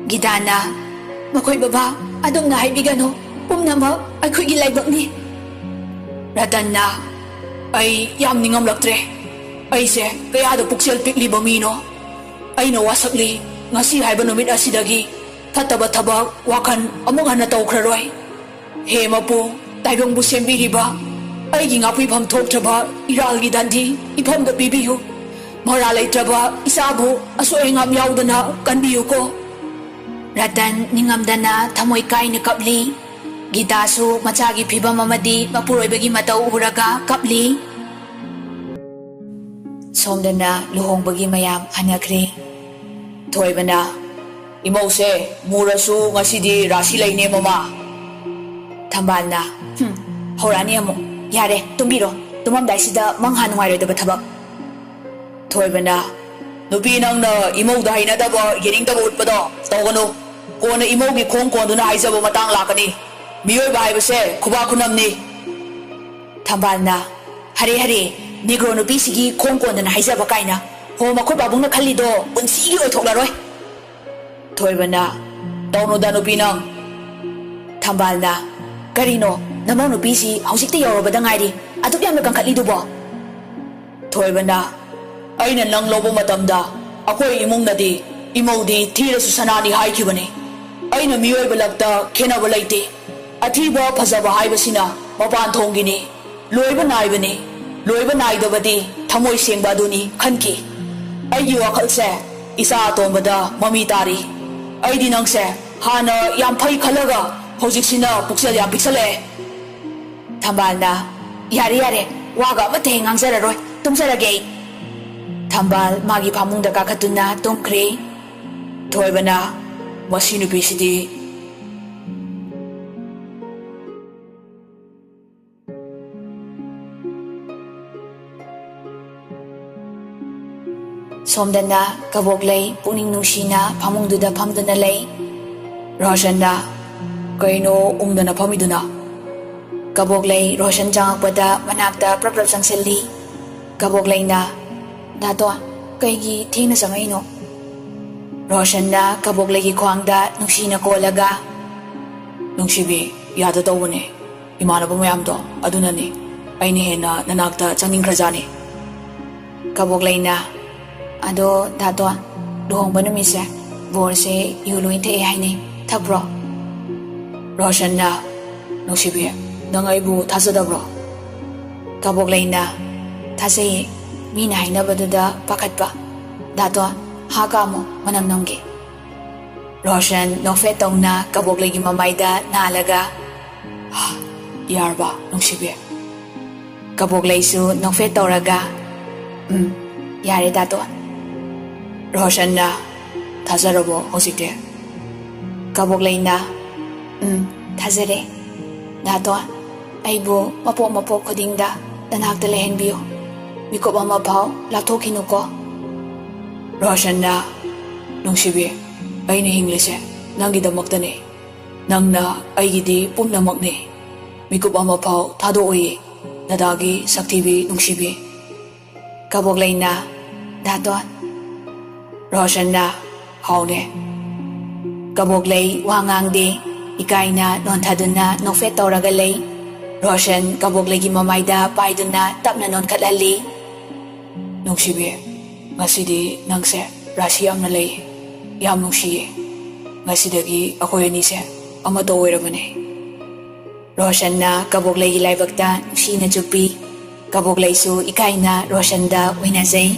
ꯒꯤꯇꯥꯅ, "ꯃꯈꯣꯏ ꯕꯕꯥ, ꯑꯗꯨꯝꯅ ꯍꯥꯏꯕꯤꯒꯅꯨ꯫ ꯄꯨꯝꯅꯃꯛ ꯑꯩꯈꯣꯏꯒꯤ ꯂꯥꯏꯕꯛꯅꯤ"꯫ ꯔꯇꯟꯅ, "ꯑꯩ ꯌꯥꯝ ꯅꯤꯡꯉꯝꯂꯛꯇ꯭ꯔꯦ꯫ ꯑꯩꯁꯦ ꯀꯌꯥꯗ ꯄꯨꯛꯆꯦꯜ ꯄꯤꯛꯂꯤꯕ ꯃꯤꯅꯣ꯫ ꯑꯩꯅ ꯋꯥꯁꯛꯂꯤ꯫ ꯉꯁꯤ ꯍꯥꯏꯕ ꯅꯨꯃꯤꯠ ꯑꯁꯤꯗꯒꯤ ꯐꯠꯇꯕ ꯊꯕꯛ, ꯋꯥꯈꯜ ꯑꯃꯨꯛ ꯍꯟꯅ ꯇꯧꯈ꯭ꯔꯔꯣꯏ꯫ ꯍꯦ ꯃꯄꯨ, ꯇꯥꯏꯕꯪꯕꯨ ꯁꯦꯝꯕꯤꯔꯤꯕ ꯑꯩꯒꯤ ꯉꯥꯛꯄꯤꯐꯝ ꯊꯣꯛꯇ꯭ꯔꯕ ꯏꯔꯥꯜꯒꯤ ꯗꯟꯗꯤ ꯏꯐꯝꯗ ꯄꯤꯕꯤꯌꯨ꯫ ꯃꯔꯥꯜ ꯂꯩꯇ꯭ꯔꯕ ꯏꯆꯥꯕꯨ ꯑꯁꯣꯏ ꯑꯉꯥꯝ ꯌꯥꯎꯗꯅ ꯀꯟꯕꯤꯌꯨꯀꯣ"꯫ ꯔꯇꯟ ꯅꯤꯡꯉꯝꯗꯅ ꯊꯃꯣꯏ ꯀꯥꯏꯅ ꯀꯞꯂꯤ꯫ ꯒꯤꯇꯥꯁꯨ ꯃꯆꯥꯒꯤ ꯐꯤꯕꯝ ꯑꯃꯗꯤ ꯃꯄꯨꯔꯣꯏꯕꯒꯤ ꯃꯇꯧ ꯎꯔꯒ ꯀꯞꯂꯤ꯫ ꯁꯣꯝꯗꯅ ꯂꯨꯍꯣꯡꯕꯒꯤ ꯃꯌꯥꯝ ꯍꯟꯅꯈ꯭ꯔꯦ꯫ ꯊꯣꯏꯕꯅ, "ꯏꯃꯧꯁꯦ ꯃꯨꯔꯁꯨ ꯉꯁꯤꯗꯤ ꯔꯥꯁꯤ ꯂꯩꯅꯦ ꯃꯃꯥ"꯫ ꯊꯝꯕꯥꯜꯅ, "ꯍꯨꯝ, ꯍꯧꯔꯛꯑꯅꯤ ꯑꯃꯨꯛ꯫ ꯌꯥꯔꯦ, ꯇꯨꯝꯕꯤꯔꯣ"꯫ ꯇꯨꯝꯃꯝꯗꯥꯏꯁꯤꯗ ꯃꯪꯍꯥ ꯅꯨꯡꯉꯥꯏꯔꯣꯏꯗꯕ ꯊꯕꯛ꯫ ꯊꯣꯏꯕꯅ, "ꯅꯨꯄꯤ, ꯅꯪꯅ ꯏꯃꯧꯗ ꯍꯩꯅꯗꯕ, ꯌꯦꯡꯅꯤꯡꯗꯕ ꯎꯠꯄꯗꯣ ꯇꯧꯒꯅꯨ꯫ ꯀꯣꯟꯅ ꯏꯃꯧꯒꯤ ꯈꯣꯡ ꯀꯣꯟꯗꯨꯅ ꯍꯥꯏꯖꯕ ꯃꯇꯥꯡ ꯂꯥꯛꯀꯅꯤ꯫ ꯃꯤꯑꯣꯏꯕ ꯍꯥꯏꯕꯁꯦ ꯈꯨꯕꯥꯛ ꯈꯨꯅꯝꯅꯤ꯫" ꯊꯝꯕꯥꯜꯅ, "ꯍꯔꯦ ꯍꯔꯦ, ꯅꯦꯒ꯭ꯔꯣ ꯅꯨꯄꯤꯁꯤꯒꯤ ꯈꯣꯡ ꯀꯣꯟꯗꯅ ꯍꯥꯏꯖꯕ ꯀꯥꯏꯅ꯫ ꯍꯣ, ꯃꯈꯣꯏ ꯄꯥꯕꯨꯡꯅ ꯈꯜꯂꯤꯗꯣ ꯄꯨꯟꯁꯤꯒꯤ ꯑꯣꯏꯊꯣꯛꯂꯔꯣꯏ꯫" ꯊꯣꯏꯕꯅ, "ꯇꯧꯅꯨꯗ ꯅꯨꯄꯤ ꯅꯪ꯫" ꯊꯝꯕꯥꯜꯅ, "ꯀꯔꯤꯅꯣ, ꯅꯃꯧ ꯅꯨꯄꯤꯁꯤ ꯍꯧꯖꯤꯛꯇ ꯌꯧꯔꯕꯗ ꯉꯥꯏꯔꯤ, ꯑꯗꯨꯛ ꯌꯥꯝꯅ ꯀꯟꯈꯠꯂꯤꯗꯨꯕꯣ?" ꯊꯣꯏꯕꯅ, "ꯑꯩꯅ ꯅꯪ ꯂꯧꯕ ꯃꯇꯝꯗ ꯑꯩꯈꯣꯏ ꯏꯃꯨꯡꯅꯗꯤ ꯏꯃꯧꯗꯤ ꯊꯤꯔꯁꯨ ꯁꯅꯥꯅꯤ ꯍꯥꯏꯈꯤꯕꯅꯤ꯫ ꯑꯩꯅ ꯃꯤꯑꯣꯏꯕ ꯂꯛꯇ ꯈꯦꯠꯅꯕ ꯂꯩꯇꯦ꯫ ꯑꯊꯤꯕ ꯐꯖꯕ ꯍꯥꯏꯕꯁꯤꯅ ꯃꯄꯥꯟ ꯊꯣꯡꯒꯤꯅꯤ, ꯂꯣꯏꯕ ꯅꯥꯏꯕꯅꯤ꯫ ꯂꯣꯏꯕ ꯅꯥꯏꯗꯕꯗꯤ ꯊꯃꯣꯏ ꯁꯦꯡꯕ ꯑꯗꯨꯅꯤ ꯈꯟꯈꯤ꯫ ꯑꯩꯒꯤ ꯋꯥꯈꯜꯁꯦ ꯏꯆꯥ ꯑꯇꯣꯝꯕꯗ ꯃꯃꯤ ꯇꯥꯔꯤ꯫ ꯑꯩꯗꯤ ꯅꯪꯁꯦ ꯍꯥꯟꯅ ꯌꯥꯝ ꯐꯩ ꯈꯜꯂꯒ ꯍꯧꯖꯤꯛꯁꯤꯅ ꯄꯨꯛꯆꯦꯜ ꯌꯥꯝ ꯄꯤꯛꯁꯜꯂꯛꯑꯦ꯫" ꯊꯝꯕꯥꯜꯅ, "ꯌꯥꯔꯦ ꯌꯥꯔꯦ, ꯋꯥꯒ ꯑꯃꯠꯇ ꯍꯦꯛ ꯉꯥꯡꯖꯔꯔꯣꯏ, ꯇꯨꯝꯖꯔꯒꯦ ꯑꯩ꯫" ꯊꯝꯕꯥꯜ ꯃꯥꯒꯤ ꯐꯃꯨꯡꯗ ꯀꯥꯈꯠꯇꯨꯅ ꯇꯨꯝꯈ꯭ꯔꯦ꯫ ꯊꯣꯏꯕꯅ, "ꯃꯁꯤ ꯅꯨꯄꯤꯁꯤꯗꯤ꯫" ꯁꯣꯝꯗꯅ ꯀꯕꯣꯛꯂꯩ ꯄꯨꯛꯅꯤꯡ ꯅꯨꯡꯁꯤꯅ ꯐꯃꯨꯡꯗꯨꯗ ꯐꯝꯗꯨꯅ ꯂꯩ꯫ ꯔꯣꯁꯟꯅ, "ꯀꯩꯅꯣ ꯎꯪꯗꯅ ꯐꯝꯃꯤꯗꯨꯅ?" ꯀꯕꯣꯛꯂꯩ ꯔꯣꯁꯟ ꯆꯪꯉꯛꯄꯗ ꯃꯅꯥꯛꯇ ꯄ꯭ꯔꯞ ꯄ꯭ꯔꯞ ꯆꯪꯁꯤꯜꯂꯤ꯫ ꯀꯕꯣꯛꯂꯩꯅ, "ꯗꯥꯇꯣꯟ, ꯀꯩꯒꯤ ꯊꯦꯡꯅ ꯆꯪꯉꯛꯏꯅꯣ?" ꯔꯣꯁꯟꯅ ꯀꯕꯣꯛꯂꯩꯒꯤ ꯈ꯭ꯋꯥꯡꯗ ꯅꯨꯡꯁꯤꯅ ꯀꯣꯜꯂꯒ, "ꯅꯨꯡꯁꯤꯕꯤ, ꯌꯥꯗ ꯇꯧꯕꯅꯦ꯫ ꯏꯃꯥꯟꯅꯕ ꯃꯌꯥꯝꯗꯣ ꯑꯗꯨꯅꯅꯦ꯫ ꯑꯩꯅ ꯍꯦꯟꯅ ꯅꯅꯥꯛꯇ ꯆꯪꯅꯤꯡꯈ꯭ꯔꯖꯥꯠꯅꯤ꯫" ꯀꯕꯣꯛꯂꯩꯅ, "ꯑꯗꯣ ꯗꯥꯇꯣꯟ, ꯂꯨꯍꯣꯡꯕ ꯅꯨꯃꯤꯠꯁꯦ ꯕꯣꯔꯁꯦ ꯌꯨ ꯂꯣꯏ ꯊꯛꯑꯦ ꯍꯥꯏꯅꯩ, ꯊꯛꯄ꯭ꯔꯣ?" ꯔꯣꯁꯟꯅ, "ꯅꯨꯡꯁꯤꯕꯤ, ꯅꯪ ꯑꯩꯕꯨ ꯊꯥꯖꯗꯕ꯭ꯔꯣ?" ꯀꯕꯣꯛꯂꯩꯅ, "ꯊꯥꯖꯩꯌꯦ, ꯃꯤꯅ ꯍꯥꯏꯅꯕꯗꯨꯗ ꯄꯥꯈꯠꯄ꯫ ꯗꯥꯇꯣꯟ, ꯍꯥ ꯀꯥꯝꯃꯣ, ꯃꯅꯝ ꯅꯝꯒꯦ꯫" ꯔꯣꯁꯟ ꯅꯣꯛꯐꯦꯠ ꯇꯧꯅ ꯀꯕꯣꯛꯂꯩꯒꯤ ꯃꯃꯥꯏꯗ ꯅꯥꯜꯂꯒ, "ꯍꯥ, ꯌꯥꯔꯕ, ꯅꯨꯡꯁꯤꯕꯤ?" ꯀꯕꯣꯛꯂꯩꯁꯨ ꯅꯣꯛꯐꯦꯠ ꯇꯧꯔꯒ, "ꯎꯝ, ꯌꯥꯔꯦ ꯗꯥꯇꯣꯟ꯫" ꯔꯣꯁꯟꯅ, "ꯊꯥꯖꯔꯕꯣ ꯍꯧꯖꯤꯛꯇꯤ?" ꯀꯕꯣꯛꯂꯩꯅ, "ꯎꯝ, ꯊꯥꯖꯔꯦ꯫ ꯗꯥꯇꯣꯟ, ꯑꯩꯕꯨ ꯃꯄꯣꯛ ꯃꯄꯣꯛ ꯈꯨꯗꯤꯡꯗ ꯅꯅꯥꯛꯇ ꯂꯩꯍꯟꯕꯤꯌꯨ꯫ ꯃꯤꯀꯨꯞ ꯑꯃ ꯐꯥꯎ ꯂꯥꯞꯊꯣꯛꯈꯤꯅꯨꯀꯣ꯫ ꯔꯣꯁꯟꯅ, "ꯅꯨꯡꯁꯤꯕꯤ, ꯑꯩꯅ ꯍꯤꯡꯂꯤꯁꯦ ꯅꯪꯒꯤꯗꯃꯛꯇꯅꯤ꯫ ꯅꯪꯅ ꯑꯩꯒꯤꯗꯤ ꯄꯨꯝꯅꯃꯛꯅꯤ꯫ ꯃꯤꯀꯨꯞ ꯑꯃ ꯐꯥꯎ ꯊꯥꯗꯣꯛꯑꯣꯏꯌꯦ, ꯗꯗꯥꯒꯤ ꯁꯛꯊꯤꯕꯤ ꯅꯨꯡꯁꯤꯕꯤ꯫" ꯀꯕꯣꯛꯂꯩꯅ, "ꯗꯥꯇꯣꯟ꯫" ꯔꯣꯁꯟꯅ, "ꯍꯥꯎꯅꯦ꯫" ꯀꯕꯣꯛꯂꯩ ꯋꯥ ꯉꯥꯡꯗꯦ꯫ ꯏꯀꯥꯏꯅ ꯅꯣꯟꯊꯗꯨꯅ ꯅꯣꯛꯐꯦꯠ ꯇꯧꯔꯒ ꯂꯩ꯫ ꯔꯣꯁꯟ ꯀꯕꯣꯛꯂꯩꯒꯤ ꯃꯃꯥꯏꯗ ꯄꯥꯏꯗꯨꯅ ꯇꯞꯅ ꯅꯣꯟꯈꯠꯍꯜꯂꯤ꯫ "ꯅꯨꯡꯁꯤꯕꯤ, ꯉꯁꯤꯗꯤ ꯅꯪꯁꯦ ꯔꯥꯁꯤ ꯌꯥꯝꯅ ꯂꯩ꯫ ꯌꯥꯝ ꯅꯨꯡꯁꯤꯌꯦ꯫ ꯉꯁꯤꯗꯒꯤ ꯑꯩꯈꯣꯏ ꯑꯅꯤꯁꯦ ꯑꯃꯠꯇ ꯑꯣꯏꯔꯕꯅꯦ꯫" ꯔꯣꯁꯟꯅ ꯀꯕꯣꯛꯂꯩꯒꯤ ꯂꯥꯏꯕꯛꯇ ꯅꯨꯡꯁꯤꯅ ꯆꯨꯞꯄꯤ꯫ ꯀꯕꯣꯛꯂꯩꯁꯨ ꯏꯀꯥꯏꯅ ꯔꯣꯁꯟꯗ ꯑꯣꯏꯅꯖꯩ꯫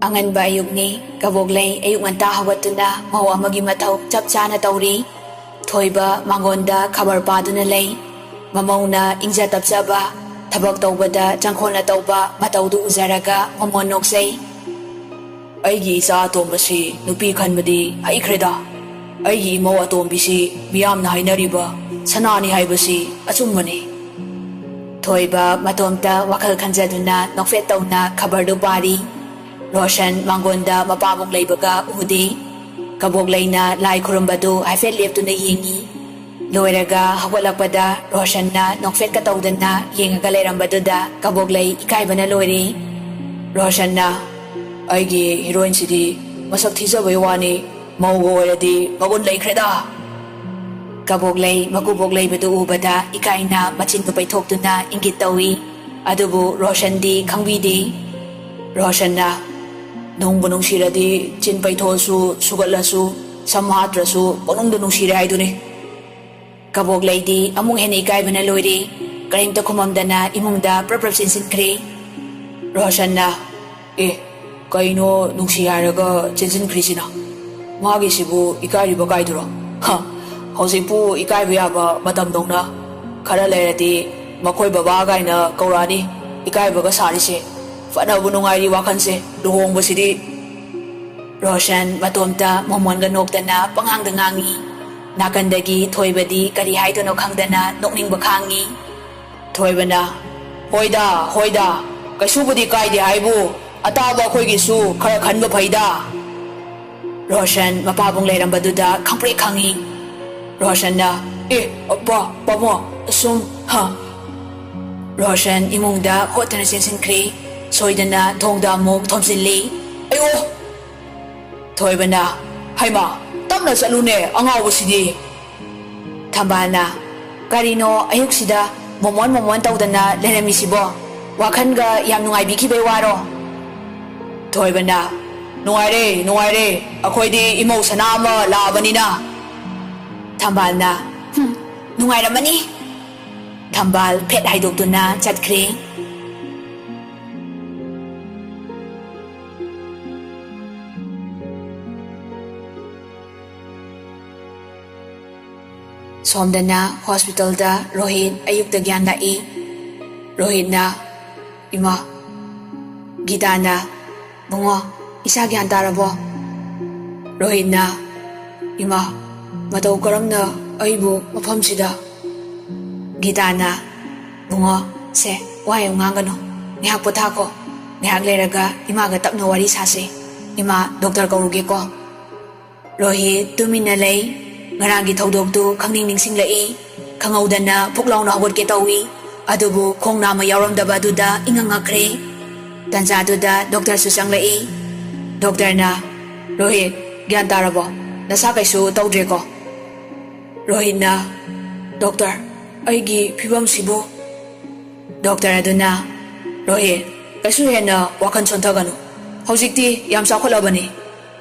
ꯑꯉꯟꯕ ꯑꯌꯨꯛꯅꯤ꯫ ꯀꯕꯣꯛꯂꯩ ꯑꯌꯨꯛ ꯉꯟꯇꯥ ꯍꯧꯒꯠꯇꯨꯅ ꯃꯧ ꯑꯃꯒꯤ ꯃꯊꯧ ꯆꯞ ꯆꯥꯅ ꯇꯧꯔꯤ꯫ ꯊꯣꯏꯕ ꯃꯉꯣꯟꯗ ꯈꯕꯔ ꯄꯥꯗꯨꯅ ꯂꯩ꯫ ꯃꯃꯧꯅ ꯏꯪꯖ ꯇꯞꯆꯕ, ꯊꯕꯛ ꯇꯧꯕꯗ ꯆꯪꯈꯣꯜꯅ ꯇꯧꯕ ꯃꯇꯧꯗꯨ ꯎꯖꯔꯒ ꯃꯃꯣꯟ ꯅꯣꯛꯆꯩ꯫ "ꯑꯩꯒꯤ ꯏꯆꯥ ꯑꯇꯣꯝꯕꯁꯤ ꯅꯨꯄꯤ ꯈꯟꯕꯗꯤ ꯍꯩꯈ꯭ꯔꯦꯗ꯫ ꯑꯩꯒꯤ ꯏꯃꯧ ꯑꯇꯣꯝꯕꯤꯁꯤ ꯃꯤꯌꯥꯝꯅ ꯍꯥꯏꯅꯔꯤꯕ ꯁꯅꯥꯅꯤ ꯍꯥꯏꯕꯁꯤ ꯑꯆꯨꯝꯕꯅꯤ꯫" ꯊꯣꯏꯕ ꯃꯇꯣꯝꯇ ꯋꯥꯈꯜ ꯈꯟꯖꯗꯨꯅ ꯅꯣꯛꯐꯦꯠ ꯇꯧꯅ ꯈꯕꯔꯗꯨ ꯄꯥꯔꯤ꯫ ꯔꯣꯁꯟ ꯃꯉꯣꯟꯗ ꯃꯄꯥꯕꯨꯡ ꯂꯩꯕꯒ ꯎꯗꯦ꯫ ꯀꯕꯣꯛꯂꯩꯅ ꯂꯥꯏ ꯈꯨꯔꯨꯝꯕꯗꯨ ꯍꯥꯏꯐꯦꯠ ꯂꯦꯞꯇꯨꯅ ꯌꯦꯡꯉꯤ꯫ ꯂꯣꯏꯔꯒ ꯍꯧꯒꯠꯂꯛꯄꯗ ꯔꯣꯁꯟꯅ ꯅꯣꯛꯐꯦꯠꯀ ꯇꯧꯗꯅ ꯌꯦꯡꯉꯒ ꯂꯩꯔꯝꯕꯗꯨꯗ ꯀꯕꯣꯛꯂꯩ ꯏꯀꯥꯏꯕꯅ ꯂꯣꯏꯔꯦ꯫ ꯔꯣꯁꯟꯅ, "ꯑꯩꯒꯤ ꯍꯤꯔꯣꯏꯟꯁꯤꯗꯤ ꯃꯁꯛ ꯊꯤꯖꯕꯩ ꯋꯥꯅꯤ, ꯃꯧꯒ ꯑꯣꯏꯔꯗꯤ ꯃꯒꯨꯟ ꯂꯩꯈ꯭ꯔꯦꯗ!" ꯀꯕꯣꯛꯂꯩ ꯃꯀꯨꯕꯣꯛ ꯂꯩꯕꯗꯨ ꯎꯕꯗ ꯏꯀꯥꯏꯅ ꯃꯆꯤꯟꯗꯨ ꯄꯩꯊꯣꯛꯇꯨꯅ ꯏꯪꯒꯤꯠ ꯇꯧꯏ꯫ ꯑꯗꯨꯕꯨ ꯔꯣꯁꯟꯗꯤ ꯈꯪꯕꯤꯗꯦ꯫ ꯔꯣꯁꯟꯅ, "ꯅꯨꯡꯕꯨ ꯅꯨꯡꯁꯤꯔꯗꯤ ꯆꯤꯟ ꯄꯩꯊꯣꯛꯑꯁꯨ, ꯁꯨꯒꯠꯂꯁꯨ, ꯁꯝ ꯍꯥꯠꯇ꯭ꯔꯁꯨ ꯄꯪꯅꯨꯡꯗ ꯅꯨꯡꯁꯤꯔꯦ ꯍꯥꯏꯗꯨꯅꯤ꯫" ꯀꯕꯣꯛꯂꯩꯗꯤ ꯑꯃꯨꯛ ꯍꯦꯟꯅ ꯏꯀꯥꯏꯕꯅ ꯂꯣꯏꯔꯦ꯫ ꯀꯔꯤꯝꯇ ꯈꯨꯝꯃꯝꯗꯅ ꯏꯃꯨꯡꯗ ꯄ꯭ꯔꯞ ꯄ꯭ꯔꯞ ꯆꯦꯟꯁꯤꯟꯈ꯭ꯔꯦ꯫ ꯔꯣꯁꯟꯅ, "ꯑꯦ, ꯀꯩꯅꯣ ꯅꯨꯡꯁꯤ ꯍꯥꯏꯔꯒ ꯆꯦꯟꯁꯤꯟꯈ꯭ꯔꯤꯁꯤꯅ? ꯃꯥꯒꯤꯁꯤꯕꯨ ꯏꯀꯥꯏꯔꯤꯕ ꯀꯥꯏꯗꯨꯔꯣ? ꯍ, ꯍꯧꯖꯤꯛꯄꯨ ꯏꯀꯥꯏꯕ ꯌꯥꯕ ꯃꯇꯝꯗꯧꯅ? ꯈꯔ ꯂꯩꯔꯗꯤ ꯃꯈꯣꯏ ꯕꯕꯥ ꯀꯥꯏꯅ ꯀꯧꯔꯛꯑꯅꯤ, ꯏꯀꯥꯏꯕꯒ ꯁꯥꯔꯤꯁꯦ꯫ ꯐꯅꯕꯨ ꯅꯨꯡꯉꯥꯏꯔꯤ ꯋꯥꯈꯜꯁꯦ, ꯂꯨꯍꯣꯡꯕꯁꯤꯗꯤ꯫" ꯔꯣꯁꯟ ꯃꯇꯣꯝꯇ ꯃꯣꯃꯣꯟꯒ ꯅꯣꯛꯇꯅ ꯄꯉꯥꯡꯗ ꯉꯥꯡꯉꯤ꯫ ꯅꯥꯀꯟꯗꯒꯤ ꯊꯣꯏꯕꯗꯤ ꯀꯔꯤ ꯍꯥꯏꯗꯣꯏꯅꯣ ꯈꯪꯗꯅ ꯅꯣꯛꯅꯤꯡꯕ ꯈꯥꯡꯉꯤ꯫ ꯊꯣꯏꯕꯅ, "ꯍꯣꯏꯗ, ꯍꯣꯏꯗ, ꯀꯩꯁꯨꯕꯨꯗꯤ ꯀꯥꯏꯗꯦ ꯍꯥꯏꯕꯨ, ꯑꯇꯥꯕ ꯑꯩꯈꯣꯏꯒꯤꯁꯨ ꯈꯔ ꯈꯟꯕ ꯐꯩꯗ"꯫ ꯔꯣꯁꯟ ꯃꯄꯥꯕꯨꯡ ꯂꯩꯔꯝꯕꯗꯨꯗ ꯈꯪꯄ꯭ꯔꯦꯛ ꯈꯪꯉꯤ꯫ ꯔꯣꯁꯟꯅ, "ꯑꯦ, ꯄꯥ, ꯄꯥꯕꯨꯡ, ꯑꯁꯨꯝ, ꯍ"꯫ ꯔꯣꯁꯟ ꯏꯃꯨꯡꯗ ꯍꯣꯠꯇꯅ ꯆꯦꯟꯁꯤꯟꯈ꯭ꯔꯦ꯫ ꯁꯣꯏꯗꯅ ꯊꯣꯡꯗ ꯑꯃꯨꯛ ꯊꯣꯝꯖꯤꯜꯂꯤ꯫ "ꯑꯌꯣ!" ꯊꯣꯏꯕꯅ, "ꯍꯩꯃꯥ, ꯇꯞꯅ ꯆꯠꯂꯨꯅꯦ, ꯑꯉꯥꯎꯕꯁꯤꯗꯤ"꯫ ꯊꯝꯕꯥꯜꯅ, "ꯀꯔꯤꯅꯣ ꯑꯌꯨꯛꯁꯤꯗ ꯃꯣꯃꯣꯟ ꯃꯣꯃꯣꯟ ꯇꯧꯗꯅ ꯂꯩꯔꯝꯃꯤꯁꯤꯕꯣ? ꯋꯥꯈꯜꯒ ꯌꯥꯝ ꯅꯨꯡꯉꯥꯏꯕꯤꯈꯤꯕꯩ ꯋꯥꯔꯣ?" ꯊꯣꯏꯕꯅ, "ꯅꯨꯡꯉꯥꯏꯔꯦ, ꯅꯨꯡꯉꯥꯏꯔꯦ, ꯑꯩꯈꯣꯏꯗꯤ ꯏꯃꯧ ꯁꯅꯥ ꯑꯃ ꯂꯥꯛꯑꯕꯅꯤꯅ"꯫ ꯊꯝꯕꯥꯜꯅ, "ꯍꯨꯝ, ꯅꯨꯡꯉꯥꯏꯔꯝꯃꯅꯤ"꯫ ꯊꯝꯕꯥꯜ ꯐꯦꯠ ꯍꯥꯏꯗꯣꯛꯇꯨꯅ ꯆꯠꯈ꯭ꯔꯦ꯫ ꯁꯣꯝꯗꯅ ꯍꯣꯁꯄꯤꯇꯥꯜꯗ ꯔꯣꯍꯤꯠ ꯑꯌꯨꯛꯇ ꯒ꯭ꯌꯥꯟ ꯂꯥꯛꯏ꯫ ꯔꯣꯍꯤꯠꯅ, "ꯏꯃꯥ"꯫ ꯒꯤꯇꯥꯅ, "ꯕꯨꯡꯉꯣ, ꯏꯁꯥ ꯒ꯭ꯌꯥꯟ ꯇꯥꯔꯕꯣ?" ꯔꯣꯍꯤꯠꯅ, "ꯏꯃꯥ, ꯃꯇꯧ ꯀꯔꯝꯅ ꯑꯩꯕꯨ ꯃꯐꯝꯁꯤꯗ?" ꯒꯤꯇꯥꯅ, "ꯕꯨꯡꯉꯣ, ꯁꯦ, ꯋꯥ ꯌꯥꯝ ꯉꯥꯡꯒꯅꯨ꯫ ꯉꯥꯏꯍꯥꯛ ꯄꯣꯊꯥꯀꯣ꯫ ꯉꯥꯏꯍꯥꯛ ꯂꯩꯔꯒ ꯏꯃꯥꯒ ꯇꯞꯅ ꯋꯥꯔꯤ ꯁꯥꯁꯦ꯫ ꯏꯃꯥ ꯗꯣꯛꯇꯔ ꯀꯧꯔꯨꯒꯦꯀꯣ"꯫ ꯔꯣꯍꯤꯠ ꯇꯨꯃꯤꯟꯅ ꯂꯩ꯫ ꯉꯔꯥꯡꯒꯤ ꯊꯧꯗꯣꯛꯇꯨ ꯈꯪꯅꯤꯡ ꯅꯤꯡꯁꯤꯡꯂꯛꯏ꯫ ꯈꯪꯍꯧꯗꯅ ꯐꯨꯛ ꯂꯥꯎꯅ ꯍꯧꯒꯠꯀꯦ ꯇꯧꯏ꯫ ꯑꯗꯨꯕꯨ ꯈꯣꯡ ꯅꯥꯝꯃ ꯌꯥꯎꯔꯝꯗꯕ ꯑꯗꯨꯗ ꯏꯉꯛ ꯉꯛꯈ꯭ꯔꯦ꯫ ꯇꯟꯖꯥꯗꯨꯗ ꯗꯣꯛꯇꯔꯁꯨ ꯆꯪꯂꯛꯏ꯫ ꯗꯣꯛꯇꯔꯅ, "ꯔꯣꯍꯤꯠ, ꯒ꯭ꯌꯥꯟ ꯇꯥꯔꯕꯣ? ꯅꯁꯥ ꯀꯩꯁꯨ ꯇꯧꯗ꯭ꯔꯦꯀꯣ?" ꯔꯣꯍꯤꯠꯅ, "ꯗꯣꯛꯇꯔ, ꯑꯩꯒꯤ ꯐꯤꯕꯝꯁꯤꯕꯨ?" ꯗꯣꯛꯇꯔ ꯑꯗꯨꯅ, "ꯔꯣꯍꯤꯠ, ꯀꯩꯁꯨ ꯍꯦꯟꯅ ꯋꯥꯈꯜ ꯁꯣꯟꯊꯒꯅꯨ꯫ ꯍꯧꯖꯤꯛꯇꯤ ꯌꯥꯝ ꯆꯥꯎꯈꯠꯂꯕꯅꯤ꯫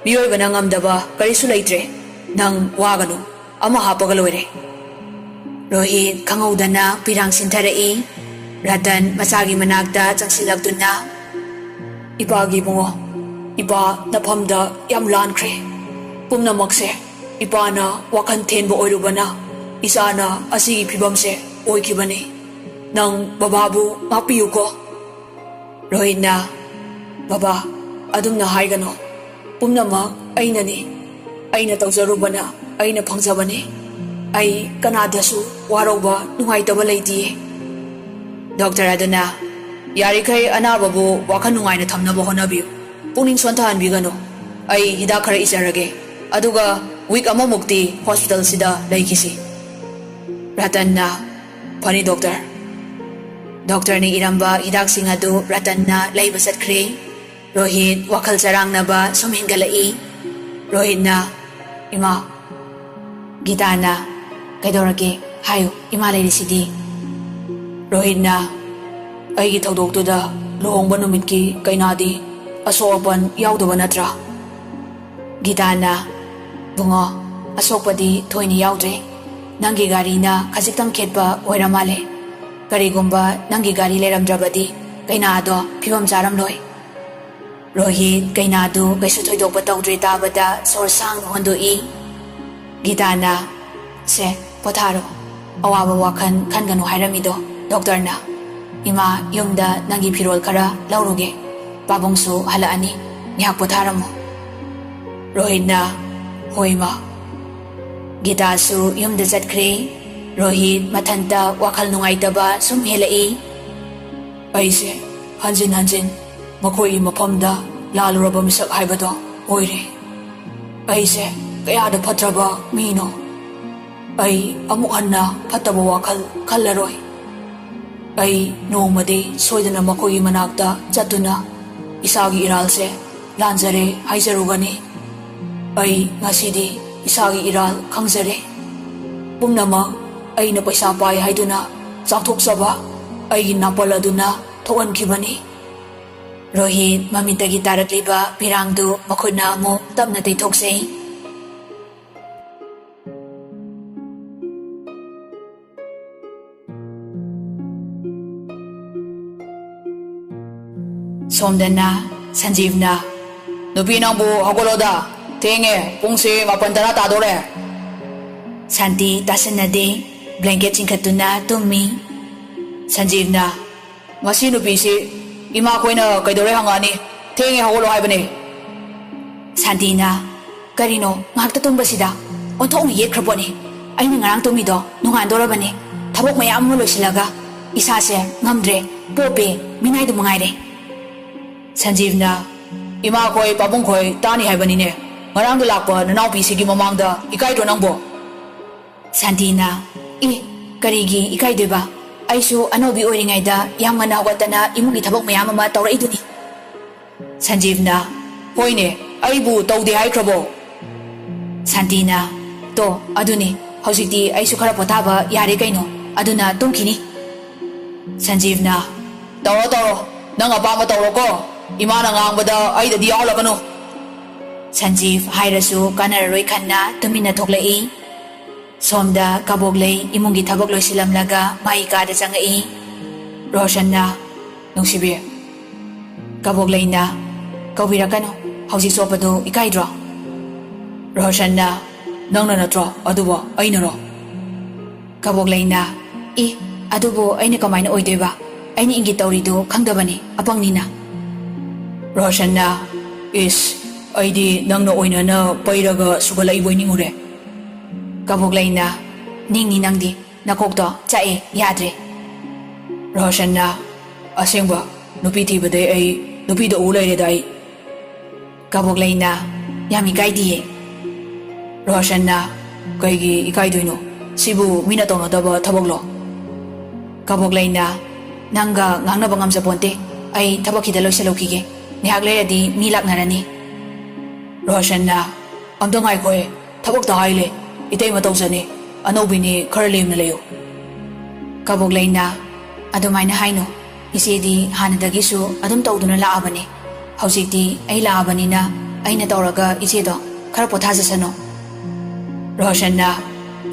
ꯃꯤꯑꯣꯏꯕꯅ ꯉꯝꯗꯕ ꯀꯔꯤꯁꯨ ꯂꯩꯇ꯭ꯔꯦ꯫ ꯅꯪ ꯋꯥꯒꯅꯨ꯫ ꯑꯃ ꯍꯥꯞꯄꯒ ꯂꯣꯏꯔꯦ"꯫ ꯔꯣꯍꯤꯠ ꯈꯪꯍꯧꯗꯅ ꯄꯤꯔꯥꯡ ꯁꯤꯟꯊꯔꯛꯏ꯫ ꯔꯇꯟ ꯃꯆꯥꯒꯤ ꯃꯅꯥꯛꯇ ꯆꯪꯁꯤꯜꯂꯛꯇꯨꯅ, "ꯏꯄꯥꯒꯤ ꯏꯕꯨꯡꯉꯣ, ꯏꯄꯥ ꯅꯐꯝꯗ ꯌꯥꯝ ꯂꯥꯟꯈ꯭ꯔꯦ꯫ ꯄꯨꯝꯅꯃꯛꯁꯦ ꯏꯄꯥꯅ ꯋꯥꯈꯜ ꯊꯦꯟꯕ ꯑꯣꯏꯔꯨꯕꯅ ꯏꯆꯥꯅ ꯑꯁꯤꯒꯤ ꯐꯤꯕꯝꯁꯦ ꯑꯣꯏꯈꯤꯕꯅꯤ꯫ ꯅꯪ ꯕꯕꯥꯕꯨ ꯉꯥꯛꯄꯤꯌꯨꯀꯣ"꯫ ꯔꯣꯍꯤꯠꯅ, "ꯕꯕꯥ, ꯑꯗꯨꯝꯅ ꯍꯥꯏꯒꯅꯨ꯫ ꯄꯨꯝꯅꯃꯛ ꯑꯩꯅꯅꯤ꯫ ꯑꯩꯅ ꯇꯧꯖꯔꯨꯕꯅ ꯑꯩꯅ ꯐꯪꯖꯕꯅꯤ꯫ ꯑꯩ ꯀꯅꯥꯗꯁꯨ ꯋꯥꯔꯧꯕ, ꯅꯨꯡꯉꯥꯏꯇꯕ ꯂꯩꯇꯤꯌꯦ꯫ ꯗꯣꯛꯇꯔ ꯑꯗꯨꯅ, "ꯌꯥꯔꯤꯈꯩ ꯑꯅꯥꯕꯕꯨ ꯋꯥꯈꯜ ꯅꯨꯡꯉꯥꯏꯅ ꯊꯝꯅꯕ ꯍꯣꯠꯅꯕꯤꯌꯨ꯫ ꯄꯨꯛꯅꯤꯡ ꯁꯣꯟꯊꯍꯟꯕꯤꯒꯅꯨ꯫ ꯑꯩ ꯍꯤꯗꯥꯛ ꯈꯔ ꯏꯖꯔꯒꯦ꯫ ꯑꯗꯨꯒ ꯋꯤꯛ ꯑꯃꯃꯨꯛꯇꯤ ꯍꯣꯁꯄꯤꯇꯥꯜꯁꯤꯗ ꯂꯩꯈꯤꯁꯤ꯫" ꯔꯇꯟꯅ, "ꯐꯅꯤ ꯗꯣꯛꯇꯔ꯫" ꯗꯣꯛꯇꯔꯅ ꯏꯔꯝꯕ ꯍꯤꯗꯥꯛꯁꯤꯡ ꯑꯗꯨ ꯔꯇꯟꯅ ꯂꯩꯕ ꯆꯠꯈ꯭ꯔꯦ꯫ ꯔꯣꯍꯤꯠ ꯋꯥꯈꯜ ꯆꯔꯥꯡꯅꯕ ꯁꯨꯝ ꯍꯦꯟꯒꯠꯂꯛꯏ꯫ ꯔꯣꯍꯤꯠꯅ, "ꯏꯃꯥ꯫" ꯒꯤꯇꯥꯅ, "ꯀꯩꯗꯧꯔꯒꯦ? ꯍꯥꯏꯌꯨ, ꯏꯃꯥ ꯂꯩꯔꯤꯁꯤꯗꯤ꯫" ꯔꯣꯍꯤꯠꯅ, "ꯑꯩꯒꯤ ꯊꯧꯗꯣꯛꯇꯨꯗ ꯂꯨꯍꯣꯡꯕ ꯅꯨꯃꯤꯠꯀꯤ ꯀꯩꯅꯥꯗꯤ ꯑꯁꯣꯛ ꯑꯄꯟ ꯌꯥꯎꯗꯕ ꯅꯠꯇ꯭ꯔꯥ?" ꯒꯤꯇꯥꯅ, "ꯕꯨꯡꯉꯣ, ꯑꯁꯣꯛꯄꯗꯤ ꯊꯣꯏꯅ ꯌꯥꯎꯗ꯭ꯔꯦ꯫ ꯅꯪꯒꯤ ꯒꯥꯔꯤꯅ ꯈꯖꯤꯛꯇꯪ ꯈꯦꯠꯄ ꯑꯣꯏꯔ ꯃꯥꯜꯂꯦ꯫ ꯀꯔꯤꯒꯨꯝꯕ ꯅꯪꯒꯤ ꯒꯥꯔꯤ ꯂꯩꯔꯝꯗ꯭ꯔꯕꯗꯤ ꯀꯩꯅꯥꯗꯣ ꯐꯤꯕꯝ ꯆꯥꯔꯝꯂꯣꯏ꯫" ꯔꯣꯍꯤꯠ ꯀꯩꯅꯥꯗꯨ ꯀꯩꯁꯨ ꯊꯣꯏꯗꯣꯛꯄ ꯇꯧꯗ꯭ꯔꯦ ꯇꯥꯕꯗ ꯁꯣꯔ ꯁꯥꯡꯅ ꯍꯣꯟꯗꯣꯛꯏ꯫ ꯒꯤꯇꯥꯅ, "ꯁꯦ, ꯄꯣꯊꯥꯔꯣ꯫ ꯑꯋꯥꯕ ꯋꯥꯈꯜ ꯈꯟꯒꯅꯨ ꯍꯥꯏꯔꯝꯃꯤꯗꯣ ꯗꯣꯛꯇꯔꯅ꯫ ꯏꯃꯥ ꯌꯨꯝꯗ ꯅꯪꯒꯤ ꯐꯤꯔꯣꯜ ꯈꯔ ꯂꯧꯔꯨꯒꯦ꯫ ꯄꯥꯕꯨꯡꯁꯨ ꯍꯜꯂꯛꯑꯅꯤ꯫ ꯉꯥꯏꯍꯥꯛ ꯄꯣꯊꯥꯔꯝꯃꯣ꯫" ꯔꯣꯍꯤꯠꯅ, "ꯍꯣꯏ, ꯏꯃꯥ꯫" ꯒꯤꯇꯥꯁꯨ ꯌꯨꯝꯗ ꯆꯠꯈ꯭ꯔꯦ꯫ ꯔꯣꯍꯤꯠ ꯃꯊꯟꯇ ꯋꯥꯈꯜ ꯅꯨꯡꯉꯥꯏꯇꯕ ꯁꯨꯝ ꯍꯦꯜꯂꯛꯏ꯫ "ꯑꯩꯁꯦ ꯍꯟꯖꯤꯟ ꯍꯟꯖꯤꯟ ꯃꯈꯣꯏꯒꯤ ꯃꯐꯝꯗ ꯂꯥꯜꯂꯨꯔꯕ ꯃꯤꯁꯛ ꯍꯥꯏꯕꯗꯣ ꯑꯣꯏꯔꯦ꯫ ꯑꯩꯁꯦ ꯀꯌꯥꯗ ꯐꯠꯇ꯭ꯔꯕ ꯃꯤꯅꯣ꯫ ꯑꯩ ꯑꯃꯨꯛ ꯍꯟꯅ ꯐꯠꯇꯕ ꯋꯥꯈꯜ ꯈꯜꯂꯔꯣꯏ꯫ ꯑꯩ ꯅꯣꯡꯃꯗꯤ ꯁꯣꯏꯗꯅ ꯃꯈꯣꯏꯒꯤ ꯃꯅꯥꯛꯇ ꯆꯠꯇꯨꯅ ꯏꯁꯥꯒꯤ ꯏꯔꯥꯜꯁꯦ ꯂꯥꯟꯖꯔꯦ ꯍꯥꯏꯖꯔꯨꯒꯅꯤ꯫ ꯑꯩ ꯉꯁꯤꯗꯤ ꯏꯁꯥꯒꯤ ꯏꯔꯥꯜ ꯈꯪꯖꯔꯦ꯫ ꯄꯨꯝꯅꯃꯛ ꯑꯩꯅ ꯄꯩꯁꯥ ꯄꯥꯏ ꯍꯥꯏꯗꯨꯅ ꯆꯥꯎꯊꯣꯛꯆꯕ ꯑꯩꯒꯤ ꯅꯥꯄꯜ ꯑꯗꯨꯅ ꯊꯣꯛꯍꯟꯈꯤꯕꯅꯤ꯫" ꯔꯣꯍꯤꯠ ꯃꯃꯤꯠꯇꯒꯤ ꯇꯥꯔꯛꯂꯤꯕ ꯄꯤꯔꯥꯡꯗꯨ ꯃꯈꯨꯠꯅ ꯑꯃꯨꯛ ꯇꯞꯅ ꯇꯩꯊꯣꯛꯆꯩ꯫ ꯁꯣꯝꯗꯅ ꯁꯟꯖꯤꯕꯅ, "ꯅꯨꯄꯤ ꯅꯪꯕꯨ ꯍꯧꯒꯠꯂꯣꯗ, ꯊꯦꯡꯉꯦ, ꯄꯨꯡꯁꯦ ꯃꯥꯄꯟ ꯇꯔꯥ ꯇꯥꯗꯣꯔꯦ꯫" ꯁꯥꯟꯇꯤ ꯇꯥꯁꯟꯅꯗꯦ, ꯕ꯭ꯂꯦꯡꯀꯦꯠ ꯆꯤꯡꯈꯠꯇꯨꯅ ꯇꯨꯝꯃꯤ꯫ ꯁꯟꯖꯤꯕꯅ, "ꯃꯁꯤ ꯅꯨꯄꯤꯁꯤ ꯏꯃꯥꯈꯣꯏꯅ ꯀꯩꯗꯧꯔꯦ ꯍꯪꯉꯛꯑꯅꯤ, ꯊꯦꯡꯉꯦ ꯍꯧꯒꯠꯂꯣ ꯍꯥꯏꯕꯅꯦ꯫" ꯁꯥꯟꯇꯤꯅ, "ꯀꯔꯤꯅꯣ ꯉꯥꯏꯍꯥꯛꯇ ꯇꯨꯝꯕꯁꯤꯗ? ꯑꯣꯟꯊꯣꯛꯅ ꯌꯦꯠꯈ꯭ꯔ ꯄꯣꯠꯅꯤ꯫ ꯑꯩꯅ ꯉꯔꯥꯡ ꯇꯨꯝꯃꯤꯗꯣ ꯅꯣꯡꯉꯥꯟꯗꯣꯔꯕꯅꯤ꯫ ꯊꯕꯛ ꯃꯌꯥꯝ ꯑꯃ ꯂꯣꯏꯁꯤꯜꯂꯒ ꯏꯁꯥꯁꯦ ꯉꯝꯗ꯭ꯔꯦ, ꯄꯣꯞꯄꯦ, ꯃꯤꯅꯥꯏꯗꯨ ꯃꯉꯥꯏꯔꯦ꯫" ꯁꯟꯖꯤꯕꯅ, "ꯏꯃꯥꯈꯣꯏ ꯄꯥꯕꯨꯡꯈꯣꯏ ꯇꯥꯅꯤ ꯍꯥꯏꯕꯅꯤꯅꯦ꯫ ꯉꯔꯥꯡꯗ ꯂꯥꯛꯄ ꯅꯅꯥꯎꯄꯤꯁꯤꯒꯤ ꯃꯃꯥꯡꯗ ꯏꯀꯥꯏꯗ꯭ꯔꯣ ꯅꯪꯕꯣ?" ꯁꯥꯟꯇꯤꯅ, "ꯏ, ꯀꯔꯤꯒꯤ ꯏꯀꯥꯏꯗꯣꯏꯕ? ꯑꯩꯁꯨ ꯑꯅꯧꯕꯤ ꯑꯣꯏꯔꯤꯉꯩꯗ ꯌꯥꯝ ꯉꯟꯅ ꯍꯧꯒꯠꯇꯅ ꯏꯃꯨꯡꯒꯤ ꯊꯕꯛ ꯃꯌꯥꯝ ꯑꯃ ꯇꯧꯔꯛꯏꯗꯨꯅꯤ꯫" ꯁꯟꯖꯤꯕꯅ, "ꯍꯣꯏꯅꯦ, ꯑꯩꯕꯨ ꯇꯧꯗꯦ ꯍꯥꯏꯈ꯭ꯔꯕꯣ?" ꯁꯥꯟꯇꯤꯅ, "ꯇꯣ, ꯑꯗꯨꯅꯤ, ꯍꯧꯖꯤꯛꯇꯤ ꯑꯩꯁꯨ ꯈꯔ ꯄꯣꯊꯥꯕ ꯌꯥꯔꯦ ꯀꯩꯅꯣ, ꯑꯗꯨꯅ ꯇꯨꯝꯈꯤꯅꯤ꯫" ꯁꯟꯖꯤꯕꯅ, "ꯇꯧꯔꯣ, ꯇꯧꯔꯣ, ꯅꯪ ꯑꯄꯥꯝꯕ ꯇꯧꯔꯣꯀꯣ꯫ ꯏꯃꯥꯅ ꯉꯥꯡꯕꯗ ꯑꯩꯗꯗꯤ ꯌꯥꯎꯍꯜꯂꯛꯀꯅꯨ꯫" ꯁꯟꯖꯤꯕ ꯍꯥꯏꯔꯁꯨ ꯀꯥꯟꯅꯔꯔꯣꯏ ꯈꯟꯅ ꯇꯨꯃꯤꯟꯅ ꯊꯣꯛꯂꯛꯏ꯫ ꯁꯣꯝꯗ ꯀꯕꯣꯛꯂꯩ ꯏꯃꯨꯡꯒꯤ ꯊꯕꯛ ꯂꯣꯏꯁꯤꯜꯂꯝꯂꯒ ꯃꯥꯒꯤ ꯀꯥꯗ ꯆꯪꯉꯛꯏ꯫ ꯔꯣꯁꯟꯅ, "ꯅꯨꯡꯁꯤꯕꯤ꯫" ꯀꯕꯣꯛꯂꯩꯅ, "ꯀꯧꯕꯤꯔꯛꯀꯅꯨ, ꯍꯧꯖꯤꯛ ꯆꯣꯞꯄꯗꯨ ꯏꯀꯥꯏꯗ꯭ꯔꯣ?" ꯔꯣꯁꯟꯅ, "ꯅꯪꯅ ꯅꯠꯇ꯭ꯔꯣ ꯑꯗꯨꯕꯣ, ꯑꯩꯅꯔꯣ?" ꯀꯕꯣꯛꯂꯩꯅ, "ꯏ, ꯑꯗꯨꯕꯨ ꯑꯩꯅ ꯀꯃꯥꯏꯅ ꯑꯣꯏꯗꯣꯏꯕ? ꯑꯩꯅ ꯏꯪꯒꯤꯠ ꯇꯧꯔꯤꯗꯨ ꯈꯪꯗꯕꯅꯤ, ꯑꯄꯪꯅꯤꯅ꯫" ꯔꯣꯁꯟꯅ, "ꯏꯁ, ꯑꯩꯗꯤ ꯅꯪꯅ ꯑꯣꯏꯅꯅ ꯄꯩꯔꯒ ꯁꯨꯒꯠꯂꯛꯏꯕꯣꯏ ꯅꯤꯡꯉꯨꯔꯦ꯫" ꯀꯕꯣꯛꯂꯩꯅ, "ꯅꯤꯡꯅꯤ ꯅꯪꯗꯤ, ꯅꯀꯣꯛꯇꯣ ꯆꯥꯛꯑꯦ, ꯌꯥꯗ꯭ꯔꯦ꯫" ꯔꯣꯁꯟꯅ, "ꯑꯁꯦꯡꯕ, ꯅꯨꯄꯤ ꯊꯤꯕꯗꯩ ꯑꯩ ꯅꯨꯄꯤꯗ ꯎ ꯂꯩꯔꯦꯗ ꯑꯩ꯫" ꯀꯕꯣꯛꯂꯩꯅ, "ꯌꯥꯝ ꯏꯀꯥꯏꯗꯤꯌꯦ꯫" ꯔꯣꯁꯟꯅ, "ꯀꯩꯒꯤ ꯏꯀꯥꯏꯗꯣꯏꯅꯣ? ꯁꯤꯕꯨ ꯃꯤꯅ ꯇꯧꯅꯗꯕ ꯊꯕꯛꯂꯣ?" ꯀꯕꯣꯛꯂꯩꯅ, "ꯅꯪꯒ ꯉꯥꯡꯅꯕ ꯉꯝꯖꯄꯣꯟꯇꯦ꯫ ꯑꯩ ꯊꯕꯛ ꯈꯤꯇ ꯂꯣꯏꯁꯤꯜꯂꯨꯈꯤꯒꯦ꯫ ꯉꯥꯏꯍꯥꯛ ꯂꯩꯔꯗꯤ ꯃꯤ ꯂꯥꯛꯅꯔꯅꯤ꯫" ꯔꯣꯁꯟꯅ, "ꯑꯝꯇ ꯉꯥꯏꯈꯣꯍꯦ, ꯊꯕꯛꯇ ꯍꯥꯏꯂꯦ꯫ ꯏꯇꯩꯃ ꯇꯧꯖꯅꯤ꯫ ꯑꯅꯧꯕꯤꯅꯤ, ꯈꯔ ꯂꯦꯝꯅ ꯂꯩꯌꯨ꯫" ꯀꯕꯣꯛꯂꯩꯅ, "ꯑꯗꯨꯃꯥꯏꯅ ꯍꯥꯏꯅꯨ꯫ ꯏꯆꯦꯗꯤ ꯍꯥꯟꯅꯗꯒꯤꯁꯨ ꯑꯗꯨꯝ ꯇꯧꯗꯨꯅ ꯂꯥꯛꯑꯕꯅꯤ꯫ ꯍꯧꯖꯤꯛꯇꯤ ꯑꯩ ꯂꯥꯛꯑꯕꯅꯤꯅ ꯑꯩꯅ ꯇꯧꯔꯒ ꯏꯆꯦꯗꯣ ꯈꯔ ꯄꯣꯊꯥꯖꯁꯅꯨ꯫" ꯔꯣꯁꯟꯅ,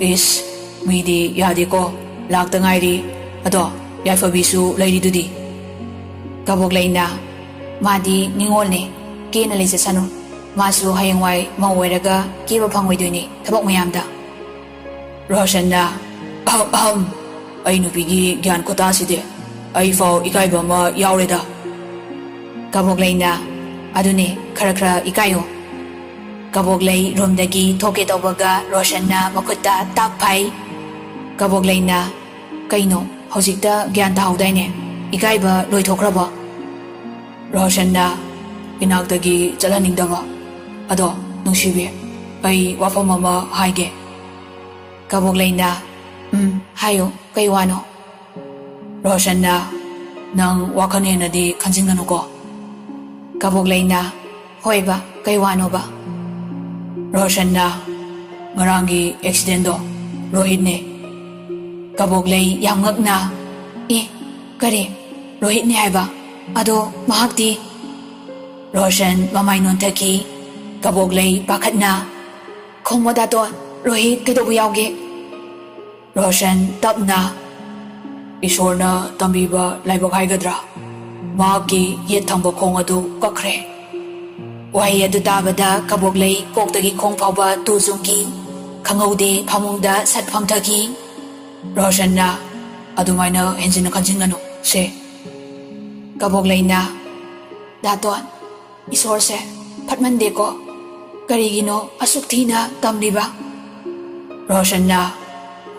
"ꯏꯁ, ꯃꯤꯗꯤ ꯌꯥꯗꯦꯀꯣ, ꯂꯥꯛꯇ ꯉꯥꯏꯔꯤ꯫ ꯑꯗꯣ ꯌꯥꯏꯐꯕꯤꯁꯨ ꯂꯩꯔꯤꯗꯨꯗꯤ?" ꯀꯕꯣꯛꯂꯩꯅ, "ꯃꯥꯗꯤ ꯅꯤꯉꯣꯜꯅꯦ, ꯀꯦꯅ ꯂꯩꯖꯁꯅꯨ꯫ ꯃꯥꯁꯨ ꯍꯌꯦꯡꯋꯥꯏ ꯃꯧ ꯑꯣꯏꯔꯒ ꯀꯦꯕ ꯐꯪꯉꯣꯏꯗꯣꯏꯅꯦ ꯊꯕꯛ ꯃꯌꯥꯝꯗ꯫" ꯔꯣꯁꯟꯅ, "ꯑꯍꯝ, ꯑꯍꯝ, ꯑꯩ ꯅꯨꯄꯤꯒꯤ ꯒ꯭ꯌꯥꯟ ꯈꯨꯇꯥꯁꯤꯗꯤ꯫ ꯑꯩꯐꯥꯎ ꯏꯀꯥꯏꯕ ꯑꯃ ꯌꯥꯎꯔꯦꯗ꯫" ꯀꯕꯣꯛꯂꯩꯅ, "ꯑꯗꯨꯅꯦ, ꯈꯔ ꯈꯔ ꯏꯀꯥꯏꯌꯣ꯫ ꯀꯕꯣꯛꯂꯩ ꯔꯨꯝꯗꯒꯤ ꯊꯣꯛꯀꯦ ꯇꯧꯕꯒ ꯔꯣꯁꯟꯅ ꯃꯈꯨꯠꯇ ꯇꯥꯛ ꯐꯥꯏ꯫ ꯀꯕꯣꯛꯂꯩꯅ, "ꯀꯩꯅꯣ, ꯍꯧꯖꯤꯛꯇ ꯒ꯭ꯌꯥꯟ ꯇꯥꯍꯧꯗꯥꯏꯅꯦ? ꯏꯀꯥꯏꯕ ꯂꯣꯏꯊꯣꯛꯈ꯭ꯔꯕꯣ?" ꯔꯣꯁꯟꯅ, "ꯏꯅꯥꯛꯇꯒꯤ ꯆꯠꯍꯟꯅꯤꯡꯗꯕ꯫ ꯑꯗꯣ, ꯅꯨꯡꯁꯤꯕꯤ, ꯑꯩ ꯋꯥꯐꯝ ꯑꯃ ꯍꯥꯏꯒꯦ꯫" ꯀꯕꯣꯛꯂꯩꯅ, "ꯎꯝ, ꯍꯥꯏꯌꯨ, ꯀꯩ ꯋꯥꯅꯣ?" ꯔꯣꯁꯟꯅ, "ꯅꯪ ꯋꯥꯈꯜ ꯍꯦꯟꯅꯗꯤ ꯈꯟꯖꯤꯟꯒꯅꯨꯀꯣ꯫" ꯀꯕꯣꯛꯂꯩꯅ, "ꯍꯣꯏꯕ, ꯀꯩ ꯋꯥꯅꯣꯕ?" ꯔꯣꯁꯟꯅ, "ꯉꯔꯥꯡꯒꯤ ꯑꯦꯛꯁꯤꯗꯦꯟꯗꯣ ꯔꯣꯍꯤꯠꯅꯦ꯫" ꯀꯕꯣꯛꯂꯩ ꯌꯥꯝ ꯉꯛꯅ, "ꯑꯦ, ꯀꯔꯤ? ꯔꯣꯍꯤꯠꯅꯦ ꯍꯥꯏꯕ? ꯑꯗꯣ ꯃꯍꯥꯛꯇꯤ?" ꯔꯣꯁꯟ ꯃꯃꯥꯏ ꯅꯣꯟꯊꯈꯤ꯫ ꯀꯕꯣꯛꯂꯩ ꯄꯥꯈꯠꯅ, "ꯈꯨꯝꯃꯣ ꯗꯥꯇꯣꯟ, ꯔꯣꯍꯤꯠ ꯀꯩꯗꯧꯕ ꯌꯥꯎꯒꯦ?" ꯔꯣꯁꯟ ꯇꯞꯅ, "ꯏꯁꯣꯔꯅ ꯇꯝꯕꯤꯕ ꯂꯥꯏꯕꯛ ꯍꯥꯏꯒꯗ꯭ꯔꯥ, ꯃꯍꯥꯛꯀꯤ ꯌꯦꯠ ꯊꯪꯕ ꯈꯣꯡ ꯑꯗꯨ ꯀꯛꯈ꯭ꯔꯦ꯫" ꯋꯥꯍꯩ ꯑꯗꯨ ꯇꯥꯕꯗ ꯀꯕꯣꯛꯂꯩ ꯀꯣꯛꯇꯒꯤ ꯈꯣꯡ ꯐꯥꯎꯕ ꯇꯨ ꯆꯨꯡꯈꯤ꯫ ꯈꯪꯍꯧꯗꯦ ꯐꯃꯨꯡꯗ ꯁꯠ ꯐꯝꯊꯈꯤ꯫ ꯔꯣꯁꯟꯅ, "ꯑꯗꯨꯃꯥꯏꯅ ꯍꯦꯟꯖꯤꯟꯅ ꯈꯟꯖꯤꯟꯒꯅꯨ ꯁꯦ꯫" ꯀꯕꯣꯛꯂꯩꯅ, "ꯗꯥꯇꯣꯟ, ꯏꯁꯣꯔꯁꯦ ꯐꯠꯃꯟꯗꯦꯀꯣ꯫ ꯀꯔꯤꯒꯤꯅꯣ ꯑꯁꯨꯛ ꯊꯤꯅ ꯇꯝꯂꯤꯕ?" ꯔꯣꯁꯟꯅ,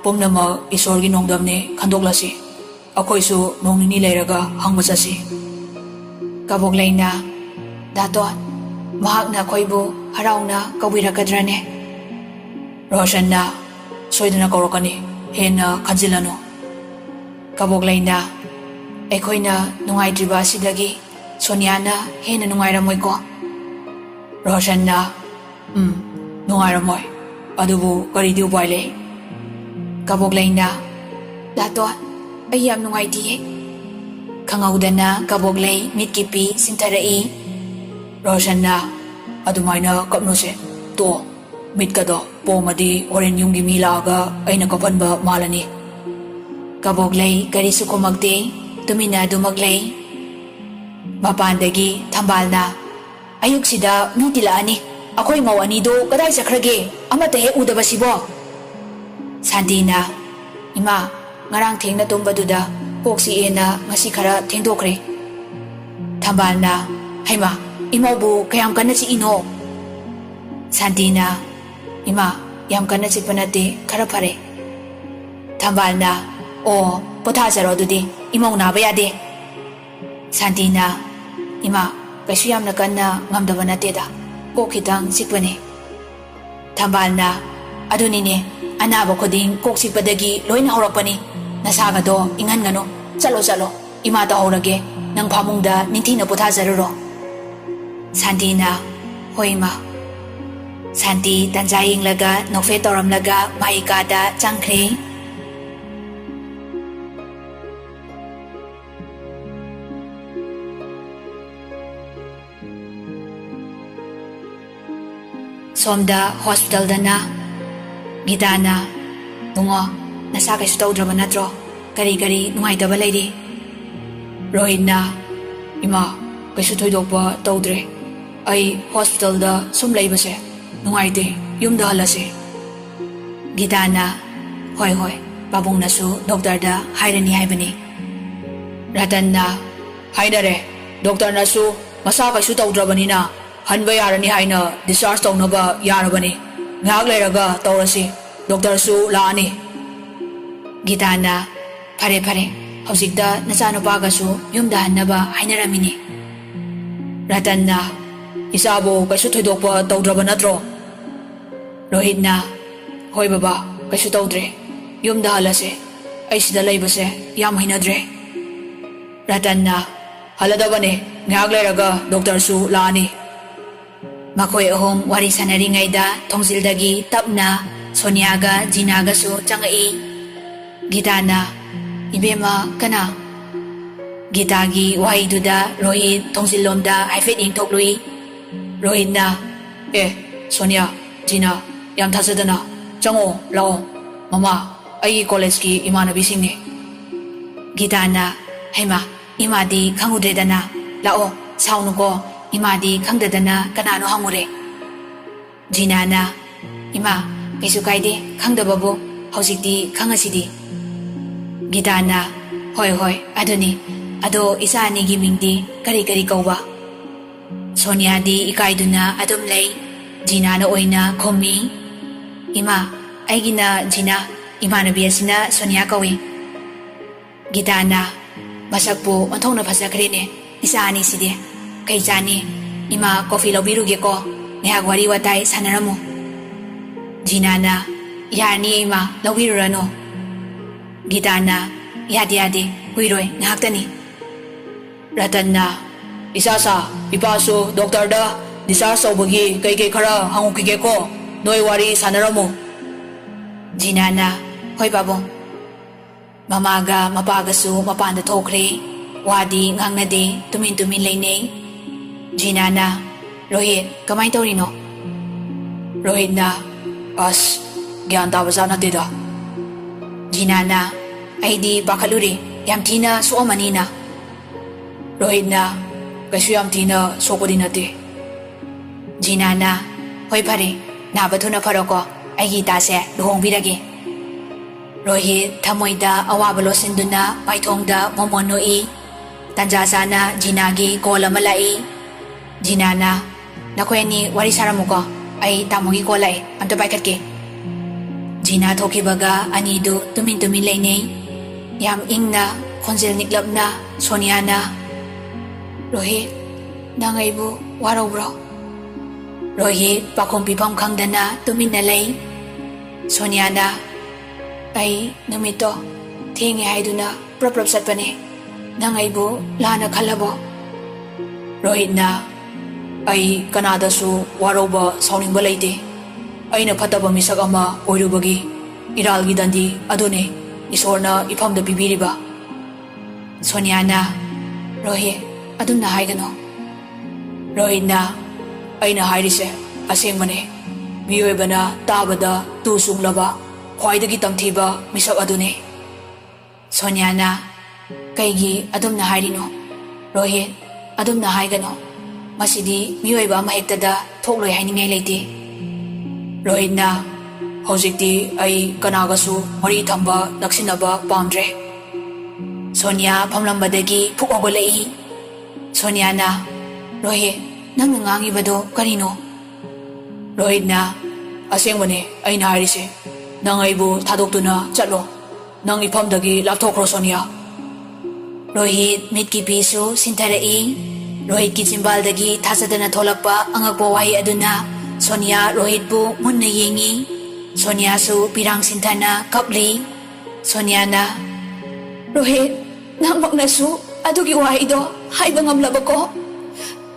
"ꯄꯨꯝꯅꯃꯛ ꯏꯁꯣꯔꯒꯤ ꯅꯣꯡꯗꯝꯅꯦ ꯈꯟꯗꯣꯛꯂꯁꯤ꯫ ꯑꯩꯈꯣꯏꯁꯨ ꯅꯣꯡ ꯅꯤꯅꯤ ꯂꯩꯔꯒ ꯍꯪꯕ ꯆꯠꯁꯤ꯫" ꯀꯕꯣꯛꯂꯩꯅ, "ꯗꯥꯇꯣꯟ, ꯃꯍꯥꯛꯅ ꯑꯩꯈꯣꯏꯕꯨ ꯍꯔꯥꯎꯅ ꯀꯧꯕꯤꯔꯛꯀꯗ꯭ꯔꯅꯦ?" ꯔꯣꯁꯟꯅ, "ꯁꯣꯏꯗꯅ ꯀꯧꯔꯛꯀꯅꯤ, ꯍꯦꯟꯅ ꯈꯟꯖꯤꯜꯂꯅꯨ꯫" ꯀꯕꯣꯛꯂꯩꯅ, "ꯑꯩꯈꯣꯏꯅ ꯅꯨꯡꯉꯥꯏꯇ꯭ꯔꯤꯕ ꯑꯁꯤꯗꯒꯤ ꯁꯣꯅꯤꯌꯥꯅ ꯍꯦꯟꯅ ꯅꯨꯡꯉꯥꯏꯔꯝꯃꯣꯏꯀꯣ?" ꯔꯣꯁꯟꯅ, "ꯎꯝ, ꯅꯨꯡꯉꯥꯏꯔꯝꯃꯣꯏ꯫ ꯑꯗꯨꯕꯨ ꯀꯔꯤꯗꯤ ꯎꯄꯥꯏ ꯂꯩ?" ꯀꯕꯣꯛꯂꯩꯅ, "ꯗꯥꯇꯣꯟ, ꯑꯩ ꯌꯥꯝ ꯅꯨꯡꯉꯥꯏꯇꯤꯌꯦ꯫" ꯈꯪꯍꯧꯗꯅ ꯀꯕꯣꯛꯂꯩ ꯃꯤꯠꯀꯤ ꯄꯤ ꯁꯤꯡꯊꯔꯛꯏ꯫ ꯔꯣꯁꯟꯅ, "ꯑꯗꯨꯃꯥꯏꯅ ꯀꯞꯅꯨꯁꯦ, ꯇꯣ꯫ ꯃꯤꯠꯀꯗꯣ ꯄꯣꯝꯃꯗꯤ ꯍꯣꯔꯦꯟ ꯌꯨꯝꯒꯤ ꯃꯤ ꯂꯥꯛꯑꯒ ꯑꯩꯅ ꯀꯞꯍꯟꯕ ꯃꯥꯜꯂꯅꯤ꯫" ꯀꯕꯣꯛꯂꯩ ꯀꯔꯤꯁꯨ ꯈꯨꯝꯃꯛꯇꯦ, ꯇꯨꯃꯤꯟꯅ ꯑꯗꯨꯃꯛ ꯂꯩ꯫ ꯃꯄꯥꯟꯗꯒꯤ ꯊꯝꯕꯥꯜꯅ, "ꯑꯌꯨꯛꯁꯤꯗ ꯃꯤ ꯇꯤꯜꯂꯛꯑꯅꯤ꯫ ꯑꯩꯈꯣꯏ ꯃꯧ ꯑꯅꯤꯗꯣ ꯀꯗꯥꯏ ꯆꯠꯈ꯭ꯔꯒꯦ? ꯑꯃꯠꯇ ꯍꯦꯛ ꯎꯗꯕꯁꯤꯕꯣ?" ꯁꯥꯟꯇꯤꯅ, "ꯏꯃꯥ, ꯉꯔꯥꯡ ꯊꯦꯡꯅ ꯇꯨꯝꯕꯗꯨꯗ ꯀꯣꯛ ꯆꯤꯛꯑꯦꯅ ꯉꯁꯤ ꯈꯔ ꯊꯦꯡꯗꯣꯛꯈ꯭ꯔꯦ꯫" ꯊꯝꯕꯥꯜꯅ, "ꯍꯩꯃꯥ, ꯏꯃꯧꯕꯨ ꯀꯌꯥꯝ ꯀꯟꯅ ꯆꯤꯛꯏꯅꯣ?" ꯁꯥꯟꯇꯤꯅ, "ꯏꯃꯥ, ꯌꯥꯝ ꯀꯟꯅ ꯆꯤꯛꯄ ꯅꯠꯇꯦ, ꯈꯔ ꯐꯔꯦ꯫" ꯊꯝꯕꯥꯜꯅ, "ꯑꯣ, ꯄꯣꯊꯥꯖꯔꯣ ꯑꯗꯨꯗꯤ, ꯏꯃꯧ ꯅꯥꯕ ꯌꯥꯗꯦ꯫" ꯁꯥꯟꯇꯤꯅ, "ꯏꯃꯥ, ꯀꯩꯁꯨ ꯌꯥꯝꯅ ꯀꯟꯅ ꯉꯝꯗꯕ ꯅꯠꯇꯦꯗ, ꯀꯣꯛ ꯈꯤꯇꯪ ꯆꯤꯛꯄꯅꯦ꯫" ꯊꯝꯕꯥꯜꯅ, "ꯑꯗꯨꯅꯤꯅꯦ, ꯑꯅꯥꯕ ꯈꯨꯗꯤꯡ ꯀꯣꯛ ꯆꯤꯛꯄꯗꯒꯤ ꯂꯣꯏꯅ ꯍꯧꯔꯛꯄꯅꯤ꯫ ꯅꯁꯥꯒꯗꯣ ꯏꯪꯍꯟꯒꯅꯨ꯫ ꯆꯠꯂꯣ, ꯆꯠꯂꯣ꯫ ꯏꯃꯥ ꯇꯧꯍꯧꯔꯒꯦ꯫ ꯅꯪ ꯐꯃꯨꯡꯗ ꯅꯤꯡꯊꯤꯅ ꯄꯣꯊꯥꯖꯔꯨꯔꯣ꯫" ꯁꯥꯟꯇꯤꯅ, "ꯍꯣꯏ, ꯏꯃꯥ꯫" ꯁꯥꯟꯇꯤ ꯇꯟꯖꯥ ꯌꯦꯡꯂꯒ ꯅꯣꯛꯐꯦꯠ ꯇꯧꯔꯝꯂꯒ ꯃꯥꯏ ꯀꯥꯗ ꯆꯪꯈ꯭ꯔꯦ꯫ ꯁꯣꯝꯗ ꯍꯣꯁꯄꯤꯇꯥꯜꯗꯅ ꯒꯤꯇꯥꯅ, "ꯕꯨꯡꯉꯣ, ꯅꯁꯥ ꯀꯩꯁꯨ ꯇꯧꯗ꯭ꯔꯕ ꯅꯠꯇ꯭ꯔꯣ? ꯀꯔꯤ ꯀꯔꯤ ꯅꯨꯡꯉꯥꯏꯇꯕ ꯂꯩꯔꯤ?" ꯔꯣꯍꯤꯠꯅ, "ꯏꯃꯥ, ꯀꯩꯁꯨ ꯊꯣꯏꯗꯣꯛꯄ ꯇꯧꯗ꯭ꯔꯦ꯫ ꯑꯩ ꯍꯣꯁꯄꯤꯇꯥꯜꯗ ꯁꯨꯝ ꯂꯩꯕꯁꯦ ꯅꯨꯡꯉꯥꯏꯇꯦ, ꯌꯨꯝꯗ ꯍꯜꯂꯁꯤ꯫" ꯒꯤꯇꯥꯅ, "ꯍꯣꯏ, ꯍꯣꯏ, ꯄꯥꯕꯨꯡꯅꯁꯨ ꯗꯣꯛꯇꯔꯗ ꯍꯥꯏꯔꯅꯤ ꯍꯥꯏꯕꯅꯤ꯫" ꯔꯇꯟꯅ, "ꯍꯥꯏꯅꯔꯦ, ꯗꯣꯛꯇꯔꯅꯁꯨ ꯃꯁꯥ ꯀꯩꯁꯨ ꯇꯧꯗ꯭ꯔꯕꯅꯤꯅ ꯍꯟꯕ ꯌꯥꯔꯅꯤ ꯍꯥꯏꯅ ꯗꯤꯁꯆꯥꯔꯖ ꯇꯧꯅꯕ ꯌꯥꯔꯕꯅꯤ꯫ ꯉꯥꯏꯍꯥꯛ ꯂꯩꯔꯒ ꯇꯧꯔꯁꯤ, ꯗꯣꯛꯇꯔꯁꯨ ꯂꯥꯛꯑꯅꯤ꯫" ꯒꯤꯇꯥꯅ, "ꯐꯔꯦ, ꯐꯔꯦ, ꯍꯧꯖꯤꯛꯇ ꯅꯆꯥꯅꯨꯄꯥꯒꯁꯨ ꯌꯨꯝꯗ ꯍꯟꯅꯕ ꯍꯥꯏꯅꯔꯝꯃꯤꯅꯦ꯫" ꯔꯇꯟꯅ, "ꯏꯆꯥꯕꯨ ꯀꯩꯁꯨ ꯊꯣꯏꯗꯣꯛꯄ ꯇꯧꯗ꯭ꯔꯕ ꯅꯠꯇ꯭ꯔꯣ?" ꯔꯣꯍꯤꯠꯅ, "ꯍꯣꯏ ꯕꯕꯥ, ꯀꯩꯁꯨ ꯇꯧꯗ꯭ꯔꯦ꯫ ꯌꯨꯝꯗ ꯍꯜꯂꯁꯦ꯫ ꯑꯩ ꯁꯤꯗ ꯂꯩꯕꯁꯦ ꯌꯥꯝ ꯍꯩꯅꯗ꯭ꯔꯦ꯫" ꯔꯇꯟꯅ, "ꯍꯜꯂꯗꯕꯅꯦ, ꯉꯥꯏꯍꯥꯛ ꯂꯩꯔꯒ ꯗꯣꯛꯇꯔꯁꯨ ꯂꯥꯛꯑꯅꯤ꯫" ꯃꯈꯣꯏ ꯑꯍꯨꯝ ꯋꯥꯔꯤ ꯁꯥꯟꯅꯔꯤꯉꯩꯗ ꯊꯣꯡꯖꯤꯜꯗꯒꯤ ꯇꯞꯅ ꯁꯣꯅꯤꯌꯥꯒ ꯖꯤꯅꯥꯒꯁꯨ ꯆꯪꯉꯛꯏ꯫ ꯒꯤꯇꯥꯅ, "ꯏꯕꯦꯝꯃ, ꯀꯅꯥ?" ꯒꯤꯇꯥꯒꯤ ꯋꯥꯍꯩꯗꯨꯗ ꯔꯣꯍꯤꯠ ꯊꯣꯡꯖꯤꯜꯂꯣꯝꯗ ꯍꯥꯏꯐꯦꯠ ꯌꯦꯡꯊꯣꯛꯂꯨꯏ꯫ ꯔꯣꯍꯤꯠꯅ, "ꯑꯦ, ꯁꯣꯅꯤꯌꯥ, ꯖꯤꯅꯥ, ꯌꯥꯝ ꯊꯥꯖꯗꯅ꯫ ꯆꯪꯉꯣ, ꯂꯥꯛꯑꯣ꯫ ꯃꯃꯥ, ꯑꯩꯒꯤ ꯀꯣꯂꯦꯖꯀꯤ ꯏꯃꯥꯟꯅꯕꯤꯁꯤꯡꯅꯤ꯫" ꯒꯤꯇꯥꯅ, "ꯍꯩꯃꯥ, ꯏꯃꯥꯗꯤ ꯈꯪꯉꯨꯗ꯭ꯔꯦꯗꯅ꯫ ꯂꯥꯛꯑꯣ, ꯁꯥꯎꯅꯨꯀꯣ, ꯏꯃꯥꯗꯤ ꯈꯪꯗꯗꯅ ꯀꯅꯥꯅꯣ ꯍꯪꯉꯨꯔꯦ꯫" ꯖꯤꯅꯥꯅ, "ꯏꯃꯥ, ꯀꯩꯁꯨ ꯀꯥꯏꯗꯦ, ꯈꯪꯗꯕꯕꯨ꯫ ꯍꯧꯖꯤꯛꯇꯤ ꯈꯪꯉꯁꯤꯗꯤ꯫" ꯒꯤꯇꯥꯅ, "ꯍꯣꯏ, ꯍꯣꯏ, ꯑꯗꯨꯅꯤ꯫ ꯑꯗꯣ ꯏꯆꯥ ꯑꯅꯤꯒꯤ ꯃꯤꯡꯗꯤ ꯀꯔꯤ ꯀꯔꯤ ꯀꯧꯕ?" ꯁꯣꯅꯤꯌꯥꯗꯤ ꯏꯀꯥꯏꯗꯨꯅ ꯑꯗꯨꯝ ꯂꯩ꯫ ꯖꯤꯅꯥꯅ ꯑꯣꯏꯅ ꯈꯨꯝꯃꯤ, "ꯏꯃꯥ, ꯑꯩꯒꯤꯅ ꯖꯤꯅꯥ, ꯏꯃꯥꯟꯅꯕꯤ ꯑꯁꯤꯅ ꯁꯣꯅꯤꯌꯥ ꯀꯧꯏ꯫" ꯒꯤꯇꯥꯅ, "ꯃꯁꯛꯄꯨ ꯑꯣꯟꯊꯣꯛꯅ ꯐꯖꯈ꯭ꯔꯦꯅꯦ, ꯏꯆꯥ ꯑꯅꯤꯁꯤꯗꯤ꯫ ꯀꯩ ꯆꯥꯅꯤ? ꯏꯃꯥ, ꯀꯣꯐꯤ ꯂꯧꯕꯤꯔꯨꯒꯦꯀꯣ, ꯉꯥꯏꯍꯥꯛ ꯋꯥꯔꯤ ꯋꯥꯇꯥꯏ ꯁꯥꯟꯅꯔꯝꯃꯨ꯫" ꯖꯤꯅꯥꯅ, "ꯌꯥꯔꯅꯤ ꯏꯃꯥ, ꯂꯧꯕꯤꯔꯨꯔꯅꯨ꯫" ꯒꯤꯇꯥꯅ, "ꯌꯥꯗꯦ, ꯌꯥꯗꯦ, ꯀꯨꯏꯔꯣꯏ, ꯉꯥꯏꯍꯥꯛꯇꯅꯤ꯫" ꯔꯇꯟꯅ, "ꯏꯆꯥꯁꯥ, ꯏꯄꯥꯁꯨ ꯗꯣꯛꯇꯔꯗ ꯗꯤꯁꯆꯥꯔꯖ ꯇꯧꯕꯒꯤ ꯀꯩꯀꯩ ꯈꯔ ꯍꯪꯉꯨꯈꯤꯒꯦꯀꯣ, ꯅꯣꯏ ꯋꯥꯔꯤ ꯁꯥꯟꯅꯔꯝꯃꯨ꯫" ꯖꯤꯅꯥꯅ, "ꯍꯣꯏ ꯄꯥꯕꯨꯡ꯫" ꯃꯃꯥꯒ ꯃꯄꯥꯒꯁꯨ ꯃꯄꯥꯟꯗ ꯊꯣꯛꯈ꯭ꯔꯦ꯫ ꯋꯥꯗꯤ ꯉꯥꯡꯅꯗꯦ, ꯇꯨꯃꯤꯟ ꯇꯨꯃꯤꯟ ꯂꯩꯅꯩ꯫ ꯖꯤꯅꯥꯅ, "ꯔꯣꯍꯤꯠ, ꯀꯃꯥꯏ ꯇꯧꯔꯤꯅꯣ?" ꯔꯣꯍꯤꯠꯅ, "ꯑꯁ, ꯒ꯭ꯌꯥꯟ ꯇꯥꯕ ꯖꯥꯠ ꯅꯠꯇꯦꯗ꯫" ꯖꯤꯅꯥꯅ, "ꯑꯩꯗꯤ ꯄꯥꯈꯠꯂꯨꯔꯦ, ꯌꯥꯝ ꯊꯤꯅ ꯁꯣꯛꯑꯝꯃꯅꯤꯅ꯫" ꯔꯣꯍꯤꯠꯅ, "ꯀꯩꯁꯨ ꯌꯥꯝ ꯊꯤꯅ ꯁꯣꯛꯄꯗꯤ ꯅꯠꯇꯦ꯫" ꯖꯤꯅꯥꯅ, "ꯍꯣꯏ ꯐꯔꯦ, ꯅꯥꯕ ꯊꯨꯅ ꯐꯔꯣꯀꯣ, ꯑꯩꯒꯤ ꯏꯇꯥꯁꯦ ꯂꯨꯍꯣꯡꯕꯤꯔꯒꯦ꯫" ꯔꯣꯍꯤꯠ ꯊꯃꯣꯏꯗ ꯑꯋꯥꯕ ꯂꯣꯠꯁꯤꯟꯗꯨꯅ ꯃꯥꯏꯊꯣꯡꯗ ꯃꯣꯃꯣꯟ ꯅꯣꯛꯏ꯫ ꯇꯟꯖꯥ ꯆꯥꯅ ꯖꯤꯅꯥꯒꯤ ꯀꯣꯜ ꯑꯃ ꯂꯥꯛꯏ꯫ ꯖꯤꯅꯥꯅ, "ꯅꯈꯣꯏ ꯑꯅꯤ ꯋꯥꯔꯤ ꯁꯥꯔꯝꯃꯨꯀꯣ, ꯑꯩ ꯇꯥꯃꯣꯒꯤ ꯀꯣꯜ ꯂꯥꯛꯑꯦ, ꯑꯝꯇ ꯄꯥꯏꯈꯠꯀꯦ꯫" ꯖꯤꯅꯥ ꯊꯣꯛꯈꯤꯕꯒ ꯑꯅꯤꯗꯨ ꯇꯨꯃꯤꯟ ꯇꯨꯃꯤꯟ ꯂꯩꯅꯩ꯫ ꯌꯥꯝ ꯏꯪꯅ, ꯈꯣꯟꯖꯦꯜ ꯅꯤꯛꯂꯞꯅ ꯁꯣꯅꯤꯌꯥꯅ, "ꯔꯣꯍꯤꯠ, ꯅꯪ ꯑꯩꯕꯨ ꯋꯥꯔꯧꯕ꯭ꯔꯣ?" ꯔꯣꯍꯤꯠ ꯄꯥꯈꯨꯝ ꯄꯤꯐꯝ ꯈꯪꯗꯅ ꯇꯨꯃꯤꯟꯅ ꯂꯩ꯫ ꯁꯣꯅꯤꯌꯥꯅ, "ꯑꯩ ꯅꯨꯃꯤꯠꯇꯣ ꯊꯦꯡꯉꯦ ꯍꯥꯏꯗꯨꯅ ꯄ꯭ꯔꯞ ꯄ꯭ꯔꯞ ꯆꯠꯄꯅꯦ꯫ ꯅꯪ ꯑꯩꯕꯨ ꯂꯥꯟꯅ ꯈꯜꯂꯕꯣ?" ꯔꯣꯍꯤꯠꯅ, "ꯑꯩ ꯀꯅꯥꯗꯁꯨ ꯋꯥꯔꯧꯕ ꯁꯥꯎꯅꯤꯡꯕ ꯂꯩꯇꯦ꯫ ꯑꯩꯅ ꯐꯠꯇꯕ ꯃꯤꯁꯛ ꯑꯃ ꯑꯣꯏꯔꯨꯕꯒꯤ ꯏꯔꯥꯜꯒꯤ ꯗꯟꯗꯤ ꯑꯗꯨꯅꯤ ꯏꯁꯣꯔꯅ ꯏꯐꯝꯗ ꯄꯤꯕꯤꯔꯤꯕ꯫" ꯁꯣꯅꯤꯌꯥꯅ, "ꯔꯣꯍꯤꯠ, ꯑꯗꯨꯝꯅ ꯍꯥꯏꯒꯅꯨ꯫" ꯔꯣꯍꯤꯠꯅ, "ꯑꯩꯅ ꯍꯥꯏꯔꯤꯁꯦ ꯑꯁꯦꯡꯕꯅꯦ꯫ ꯃꯤꯑꯣꯏꯕꯅ ꯇꯥꯕꯗ ꯇꯨ ꯆꯨꯡꯂꯕ, ꯈ꯭ꯋꯥꯏꯗꯒꯤ ꯇꯝꯊꯤꯕ ꯃꯤꯁꯛ ꯑꯗꯨꯅꯤ꯫" ꯁꯣꯅꯤꯌꯥꯅ, "ꯀꯩꯒꯤ ꯑꯗꯨꯝꯅ ꯍꯥꯏꯔꯤꯅꯣ? ꯔꯣꯍꯤꯠ, ꯑꯗꯨꯝꯅ ꯍꯥꯏꯒꯅꯨ꯫ ꯃꯁꯤꯗꯤ ꯃꯤꯑꯣꯏꯕ ꯑꯃꯍꯦꯛꯇꯗ ꯊꯣꯛꯂꯣꯏ ꯍꯥꯏꯅꯤꯡꯉꯥꯏ ꯂꯩꯇꯦ꯫" ꯔꯣꯍꯤꯠꯅ, "ꯍꯧꯖꯤꯛꯇꯤ ꯑꯩ ꯀꯅꯥꯒꯁꯨ ꯃꯔꯤ ꯊꯝꯕ ꯅꯛꯁꯤꯟꯅꯕ ꯄꯥꯝꯗ꯭ꯔꯦ꯫" ꯁꯣꯅꯤꯌꯥ ꯐꯝꯂꯝꯕꯗꯒꯤ ꯐꯨꯛ ꯍꯧꯒꯠꯂꯛꯏ꯫ ꯁꯣꯅꯤꯌꯥꯅ, "ꯔꯣꯍꯤꯠ, ꯅꯪꯅ ꯉꯥꯡꯉꯤꯕꯗꯣ ꯀꯔꯤꯅꯣ?" ꯔꯣꯍꯤꯠꯅ, "ꯑꯁꯦꯡꯕꯅꯦ ꯑꯩꯅ ꯍꯥꯏꯔꯤꯁꯦ꯫ ꯅꯪ ꯑꯩꯕꯨ ꯊꯥꯗꯣꯛꯇꯨꯅ ꯆꯠꯂꯣ꯫ ꯅꯪ ꯏꯐꯝꯗꯒꯤ ꯂꯥꯞꯊꯣꯛꯈ꯭ꯔꯣ, ꯁꯣꯅꯤꯌꯥ꯫" ꯔꯣꯍꯤꯠ ꯃꯤꯠꯀꯤ ꯄꯤꯁꯨ ꯁꯤꯟꯊꯔꯛꯏ꯫ ꯔꯣꯍꯤꯠꯀꯤ ꯆꯤꯝꯕꯥꯜꯗꯒꯤ ꯊꯥꯖꯗꯅ ꯊꯣꯛꯂꯛꯄ ꯑꯉꯛꯄ ꯋꯥꯍꯩ ꯑꯗꯨꯅ ꯁꯣꯅꯤꯌꯥ ꯔꯣꯍꯤꯠꯄꯨ ꯃꯨꯟꯅ ꯌꯦꯡꯏ꯫ ꯁꯣꯅꯤꯌꯥꯁꯨ ꯄꯤꯔꯥꯡ ꯁꯤꯟꯊꯅ ꯀꯞꯂꯤ꯫ ꯁꯣꯅꯤꯌꯥꯅ, "ꯔꯣꯍꯤꯠ, ꯅꯪꯃꯛꯅꯁꯨ ꯑꯗꯨꯒꯤ ꯋꯥꯍꯩꯗꯣ ꯍꯥꯏꯕ ꯉꯝꯂꯕꯀꯣ?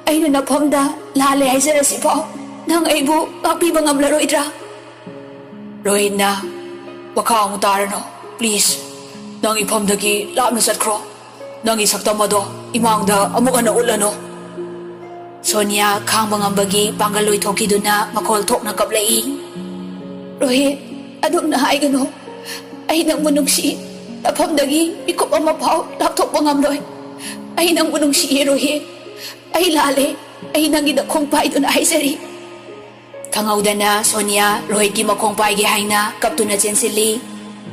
ꯑꯩꯅ ꯅꯐꯝꯗ ꯂꯥꯜꯂꯦ ꯍꯥꯏꯖꯔꯁꯤꯐꯥꯎ ꯅꯪ ꯑꯩꯕꯨ ꯉꯥꯛꯄꯤꯕ ꯉꯝꯂꯔꯣꯏꯗ꯭ꯔꯥ?" ꯔꯣꯍꯤꯠꯅ, "ꯃꯈꯥ ꯑꯃꯨꯛ ꯇꯥꯔꯅꯨ, please꯫ ꯅꯪ ꯏꯐꯝꯗꯒꯤ ꯂꯥꯞꯅ ꯆꯠꯈ꯭ꯔꯣ꯫ ꯅꯪꯒꯤ ꯁꯛꯇꯝ ꯑꯗꯣ ꯏꯃꯥꯡꯗ ꯑꯃꯨꯛ ꯍꯟꯅ ꯎꯠꯂꯅꯨ꯫" ꯁꯣꯅꯤꯌꯥ ꯈꯥꯡꯕ ꯉꯝꯕꯒꯤ ꯄꯥꯡꯒꯜ ꯂꯣꯏꯊꯣꯛꯈꯤꯗꯨꯅ ꯃꯈꯣꯜ ꯊꯣꯛꯅ ꯀꯞꯂꯛꯏ꯫ "ꯔꯣꯍꯤꯠ, ꯑꯗꯨꯝꯅ ꯍꯥꯏꯒꯅꯨ꯫ ꯑꯩ ꯅꯪꯕꯨ ꯅꯨꯡꯁꯤ꯫ ꯅꯐꯝꯗꯒꯤ ꯃꯤꯀꯨꯞ ꯑꯃ ꯐꯥꯎ ꯂꯥꯞꯊꯣꯛꯄ ꯉꯝꯂꯣꯏ꯫ ꯑꯩ ꯅꯪꯕꯨ ꯅꯨꯡꯁꯤꯌꯦ, ꯔꯣꯍꯤꯠ꯫ ꯑꯩ ꯂꯥꯜꯂꯦ꯫ ꯑꯩ ꯅꯪꯒꯤꯗ ꯈꯣꯡ ꯄꯥꯏꯗꯨꯅ ꯍꯥꯏꯖꯔꯤ꯫" ꯈꯪꯍꯧꯗꯅ ꯁꯣꯅꯤꯌꯥ ꯔꯣꯍꯤꯠꯀꯤ ꯃꯈꯣꯡ ꯄꯥꯏꯒꯦ ꯍꯥꯏꯅ ꯀꯞꯇꯨꯅ ꯆꯦꯟꯁꯤꯜꯂꯤ꯫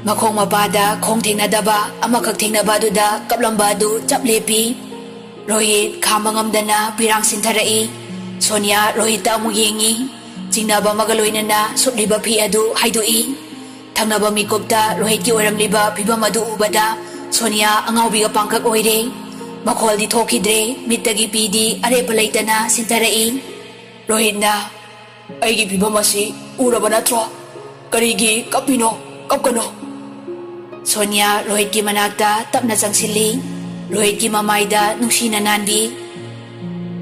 ꯃꯈꯣꯡ ꯃꯄꯥꯗ ꯈꯣꯡ ꯊꯦꯡꯅꯗꯕ ꯑꯃꯈꯛ ꯊꯦꯡꯅꯕ ꯑꯗꯨꯗ ꯀꯞꯂꯝꯕ ꯑꯗꯨ ꯆꯞ ꯂꯦꯞꯄꯤ꯫ ꯔꯣꯍꯤꯠ ꯈꯥꯝꯕ ꯉꯝꯗꯅ ꯄꯤꯔꯥꯡ ꯁꯤꯟꯊꯔꯛꯏ꯫ ꯁꯣꯅꯤꯌꯥ ꯔꯣꯍꯤꯠꯇ ꯑꯃꯨꯛ ꯌꯦꯡꯉꯤ꯫ ꯆꯤꯡꯅꯕ ꯑꯃꯒ ꯂꯣꯏꯅꯅ ꯁꯨꯞꯂꯤꯕ ꯐꯤ ꯑꯗꯨ ꯍꯥꯏꯗꯣꯛꯏ꯫ ꯊꯪꯅꯕ ꯃꯤꯀꯨꯞꯇ ꯔꯣꯍꯤꯠꯀꯤ ꯑꯣꯏꯔꯝꯂꯤꯕ ꯐꯤꯚꯝ ꯑꯗꯨ ꯎꯕꯗ ꯁꯣꯅꯤꯌꯥ ꯑꯉꯥꯎꯕꯤꯒ ꯄꯥꯡꯈꯛ ꯑꯣꯏꯔꯦ꯫ ꯃꯈꯣꯜꯗꯤ ꯊꯣꯛꯈꯤꯗ꯭ꯔꯦ, ꯃꯤꯠꯇꯒꯤ ꯄꯤꯗꯤ ꯑꯔꯦꯞꯄ ꯂꯩꯇꯅ ꯁꯤꯟꯊꯔꯛꯏ꯫ ꯔꯣꯍꯤꯠꯅ, "ꯑꯩꯒꯤ ꯐꯤꯚꯝ ꯑꯁꯤ ꯎꯔꯕ ꯅꯠꯇ꯭ꯔꯣ? ꯀꯔꯤꯒꯤ ꯀꯞꯄꯤꯅꯣ? ꯀꯞꯀꯅꯨ꯫" ꯁꯣꯅꯤꯌꯥ ꯔꯣꯍꯤꯠꯀꯤ ꯃꯅꯥꯛꯇ ꯇꯞꯅ ꯆꯪꯁꯤꯜꯂꯤ꯫ ꯔꯣꯍꯤꯠꯀꯤ ꯃꯃꯥꯏꯗ ꯅꯨꯡꯁꯤꯅ ꯅꯥꯟꯕꯤ꯫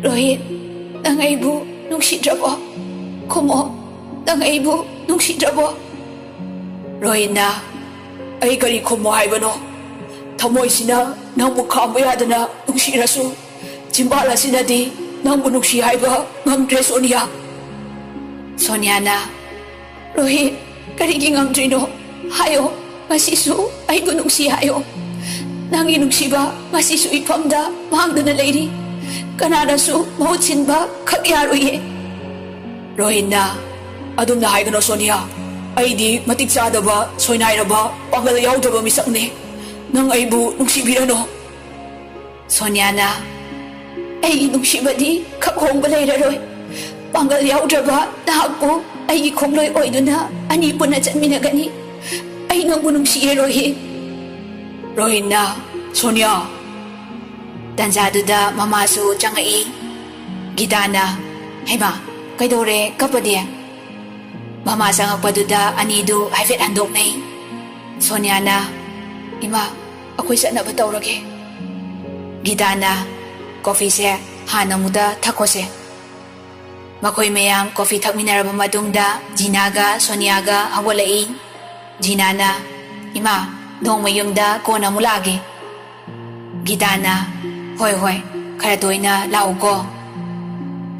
"ꯔꯣꯍꯤꯠ, ꯅꯪ ꯑꯩꯕꯨ ꯅꯨꯡꯁꯤꯗ꯭ꯔꯕꯣ? ꯈꯨꯝꯃꯣ, ꯅꯪ ꯑꯩꯕꯨ ꯅꯨꯡꯁꯤꯗ꯭ꯔꯕꯣ?" ꯔꯣꯍꯤꯠꯅ, "ꯑꯩ ꯀꯔꯤ ꯈꯨꯝꯃꯣ ꯍꯥꯏꯕꯅꯣ? ꯊꯃꯣꯏꯁꯤꯅ ꯅꯪꯕꯨ ꯈꯥꯝꯕ ꯌꯥꯗꯅ ꯅꯨꯡꯁꯤꯔꯁꯨ, ꯆꯤꯝꯕꯥꯜ ꯑꯁꯤꯅꯗꯤ ꯅꯪꯕꯨ ꯅꯨꯡꯁꯤ ꯍꯥꯏꯕ ꯉꯝꯗ꯭ꯔꯦ, ꯁꯣꯅꯤꯌꯥ꯫" ꯁꯣꯅꯤꯌꯥꯅ, "ꯔꯣꯍꯤꯠ, ꯀꯔꯤꯒꯤ ꯉꯝꯗ꯭ꯔꯤꯅꯣ? ꯍꯥꯏꯌꯣ, ꯉꯁꯤꯁꯨ ꯑꯩꯕꯨ ꯅꯨꯡꯁꯤ ꯍꯥꯏꯌꯣ꯫ ꯅꯪꯒꯤ ꯅꯨꯡꯁꯤꯕ ꯉꯁꯤꯁꯨ ꯏꯐꯝꯗ ꯃꯥꯡꯗꯨꯅ ꯂꯩꯔꯤ꯫ ꯀꯅꯥꯅꯁꯨ ꯃꯍꯨꯠ ꯁꯤꯟꯕ ꯈꯛ ꯌꯥꯔꯣꯏꯌꯦ꯫" ꯔꯣꯍꯤꯠꯅ, "ꯑꯗꯨꯝꯅ ꯍꯥꯏꯒꯅꯣ, ꯁꯣꯅꯤꯌꯥ꯫ ꯑꯩꯗꯤ ꯃꯇꯤꯛ ꯆꯥꯗꯕ, ꯁꯣꯏꯅꯥꯏꯔꯕ, ꯄꯥꯡꯒꯜ ꯌꯥꯎꯗ꯭ꯔꯕ ꯃꯤꯁꯛꯅꯤ꯫ ꯅꯪ ꯑꯩꯕꯨ ꯅꯨꯡꯁꯤꯕꯤꯔꯅꯨ꯫" ꯁꯣꯅꯤꯌꯥꯅ, "ꯑꯩꯒꯤ ꯅꯨꯡꯁꯤꯕꯗꯤ ꯈꯛ ꯍꯣꯡꯕ ꯂꯩꯔꯔꯣꯏ꯫ ꯄꯥꯡꯒꯜ ꯌꯥꯎꯗ꯭ꯔꯕ ꯅꯍꯥꯛꯄꯨ ꯑꯩꯒꯤ ꯈꯣꯡꯂꯣꯏ ꯑꯣꯏꯗꯨꯅ ꯑꯅꯤ ꯄꯨꯟꯅ ꯆꯠꯃꯤꯟꯅꯒꯅꯤ꯫ ꯑꯩ ꯅꯪꯕꯨ ꯅꯨꯡꯁꯤꯌꯦ, ꯔꯣꯍꯤꯠ꯫ ꯔꯣꯍꯤꯠꯅ, "ꯁꯣꯅꯤꯌꯥ!" ꯇꯟꯖꯥꯗꯨꯗ ꯃꯃꯥꯁꯨ ꯆꯪꯉꯛꯏ꯫ ꯒꯤꯇꯥꯅ, "ꯍꯩꯃꯥ, ꯀꯩꯗꯧꯔꯦ ꯀꯞꯄꯗꯤ?" ꯃꯃꯥ ꯆꯪꯉꯛꯄꯗꯨꯗ ꯑꯅꯤꯗꯨ ꯍꯥꯏꯐꯦꯠ ꯍꯟꯗꯣꯛꯅꯩ꯫ ꯁꯣꯅꯤꯌꯥꯅ, "ꯏꯃꯥ, ꯑꯩꯈꯣꯏ ꯆꯠꯅꯕ ꯇꯧꯔꯒꯦ꯫" ꯒꯤꯇꯥꯅ, "ꯀꯣꯐꯤꯁꯦ ꯍꯥꯟꯅ ꯑꯃꯨꯛꯇ ꯊꯛꯈꯣꯁꯦ꯫" ꯃꯈꯣꯏ ꯃꯌꯥꯝ ꯀꯣꯐꯤ ꯊꯛꯃꯤꯟꯅꯔꯕ ꯃꯇꯨꯡꯗ ꯖꯤꯅꯥꯒ ꯁꯣꯅꯤꯌꯥꯒ ꯍꯧꯒꯠꯂꯛꯏ꯫ ꯖꯤꯅꯥꯅ, "ꯏꯃꯥ, ꯅꯣꯡꯃ ꯌꯨꯝꯗ ꯀꯣꯟꯅ ꯑꯃꯨꯛ ꯂꯥꯛꯑꯒꯦ꯫" ꯒꯤꯇꯥꯅ, "ꯍꯣꯏ, ꯍꯣꯏ, ꯈꯔ ꯇꯣꯏꯅ ꯂꯥꯛꯎꯀꯣ꯫"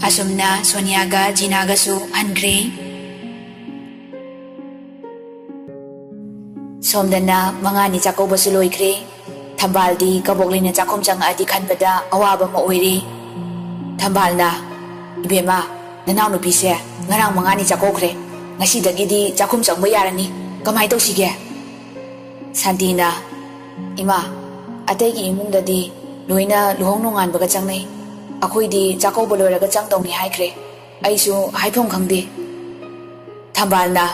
ꯑꯁꯨꯝꯅ ꯁꯣꯅꯤꯌꯥꯒ ꯖꯤꯅꯥꯒꯁꯨ ꯍꯟꯈ꯭ꯔꯦ꯫ ꯁꯣꯝꯗꯅ ꯃꯉꯥꯅꯤ ꯆꯥꯛꯀꯧꯕꯁꯨ ꯂꯣꯏꯈ꯭ꯔꯦ꯫ ꯊꯝꯕꯥꯜꯗꯤ ꯀꯕꯣꯛ ꯂꯩꯅ ꯆꯥꯛꯈꯨꯝ ꯆꯪꯉꯛꯑꯗꯤ ꯈꯟꯕꯗ ꯑꯋꯥꯕ ꯑꯃ ꯑꯣꯏꯔꯦ꯫ ꯊꯝꯕꯥꯜꯅ, "ꯏꯕꯦꯝꯃ, ꯅꯅꯥꯎꯅꯨꯄꯤꯁꯦ ꯉꯔꯥꯡ ꯃꯉꯥꯅꯤ ꯆꯥꯛꯀꯧꯈ꯭ꯔꯦ, ꯉꯁꯤꯗꯒꯤꯗꯤ ꯆꯥꯛꯈꯨꯝ ꯆꯪꯕ ꯌꯥꯔꯅꯤ, ꯀꯃꯥꯏꯅ ꯇꯧꯁꯤꯒꯦ?" ꯁꯥꯟꯇꯤꯅ, "ꯏꯃꯥ, ꯑꯇꯩꯒꯤ ꯏꯃꯨꯡꯗꯗꯤ ꯂꯣꯏꯅ ꯂꯨꯍꯣꯡ ꯅꯣꯡꯉꯥꯟꯕꯒ ꯆꯪꯅꯩ, ꯑꯩꯈꯣꯏꯗꯤ ꯆꯥꯛꯀꯧꯕ ꯂꯣꯏꯔꯒ ꯆꯪꯗꯧꯅꯤ ꯍꯥꯏꯈ꯭ꯔꯦ, ꯑꯩꯁꯨ ꯍꯥꯏꯐꯝ ꯈꯪꯗꯦ꯫" ꯊꯝꯕꯥꯜꯅ,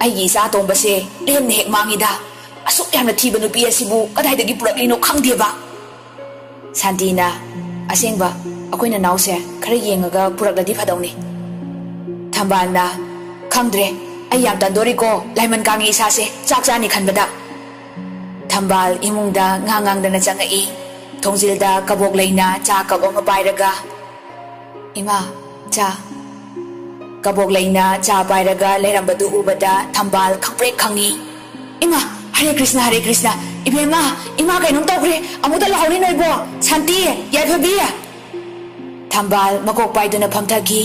"ꯑꯩꯒꯤ ꯏꯆꯥ ꯑꯇꯣꯝꯕꯁꯦ ꯂꯦꯝꯅ ꯍꯦꯛ ꯃꯥꯡꯉꯤꯗ꯫ ꯑꯁꯨꯛ ꯌꯥꯝꯅ ꯊꯤꯕ ꯅꯨꯄꯤ ꯑꯁꯤꯕꯨ ꯀꯗꯥꯏꯗꯒꯤ ꯄꯨꯔꯛꯂꯤꯅꯣ ꯈꯪꯗꯦꯕ꯫" ꯁꯥꯟꯇꯤꯅ, "ꯑꯁꯦꯡꯕ, ꯑꯩꯈꯣꯏ ꯅꯅꯥꯎꯁꯦ ꯈꯔ ꯌꯦꯡꯉꯒ ꯄꯨꯔꯛꯂꯗꯤ ꯐꯗꯧꯅꯤ꯫" ꯊꯝꯕꯥꯜꯅ, "ꯈꯪꯗ꯭ꯔꯦ, ꯑꯩ ꯌꯥꯝ ꯇꯟꯗꯣꯔꯤꯀꯣ, ꯂꯥꯏꯃꯟ ꯀꯥꯡꯉꯤ ꯏꯁꯥꯁꯦ, ꯆꯥꯛ ꯆꯥꯅꯤ ꯈꯟꯕꯗ꯫" ꯊꯝꯕꯥꯜ ꯏꯃꯨꯡꯗ ꯉꯥꯡ ꯉꯥꯡꯗꯅ ꯆꯪꯉꯛꯏ꯫ ꯊꯣꯡꯖꯤꯜꯗ ꯀꯕꯣꯛ ꯂꯩꯅ ꯆꯥ ꯀꯞ ꯑꯃ ꯄꯥꯏꯔꯒ, "ꯏꯃꯥ, ꯆꯥ꯫" ꯀꯕꯣꯛ ꯂꯩꯅ ꯆꯥ ꯄꯥꯏꯔꯒ ꯂꯩꯔꯝꯕꯗꯨ ꯎꯕꯗ ꯊꯝꯕꯥꯜ ꯈꯪꯄ꯭ꯔꯦꯛ ꯈꯪꯉꯤ꯫ "ꯏꯃꯥ, ꯍꯔꯦ ꯀ꯭ꯔꯤꯁꯅ, ꯍꯔꯦ ꯀ꯭ꯔꯤꯁꯅ꯫ ꯏꯕꯦꯝꯃ, ꯏꯃꯥ ꯀꯩꯅꯣꯝ ꯇꯧꯈ꯭ꯔꯦ꯫ ꯑꯃꯨꯛꯇ ꯂꯥꯎꯍꯧꯔꯤ ꯅꯣꯏꯕꯣ꯫ ꯁꯥꯟꯇꯤ, ꯌꯥꯏꯐꯕꯤ!" ꯊꯝꯕꯥꯜ ꯃꯀꯣꯛ ꯄꯥꯏꯗꯨꯅ ꯐꯝꯊꯈꯤ꯫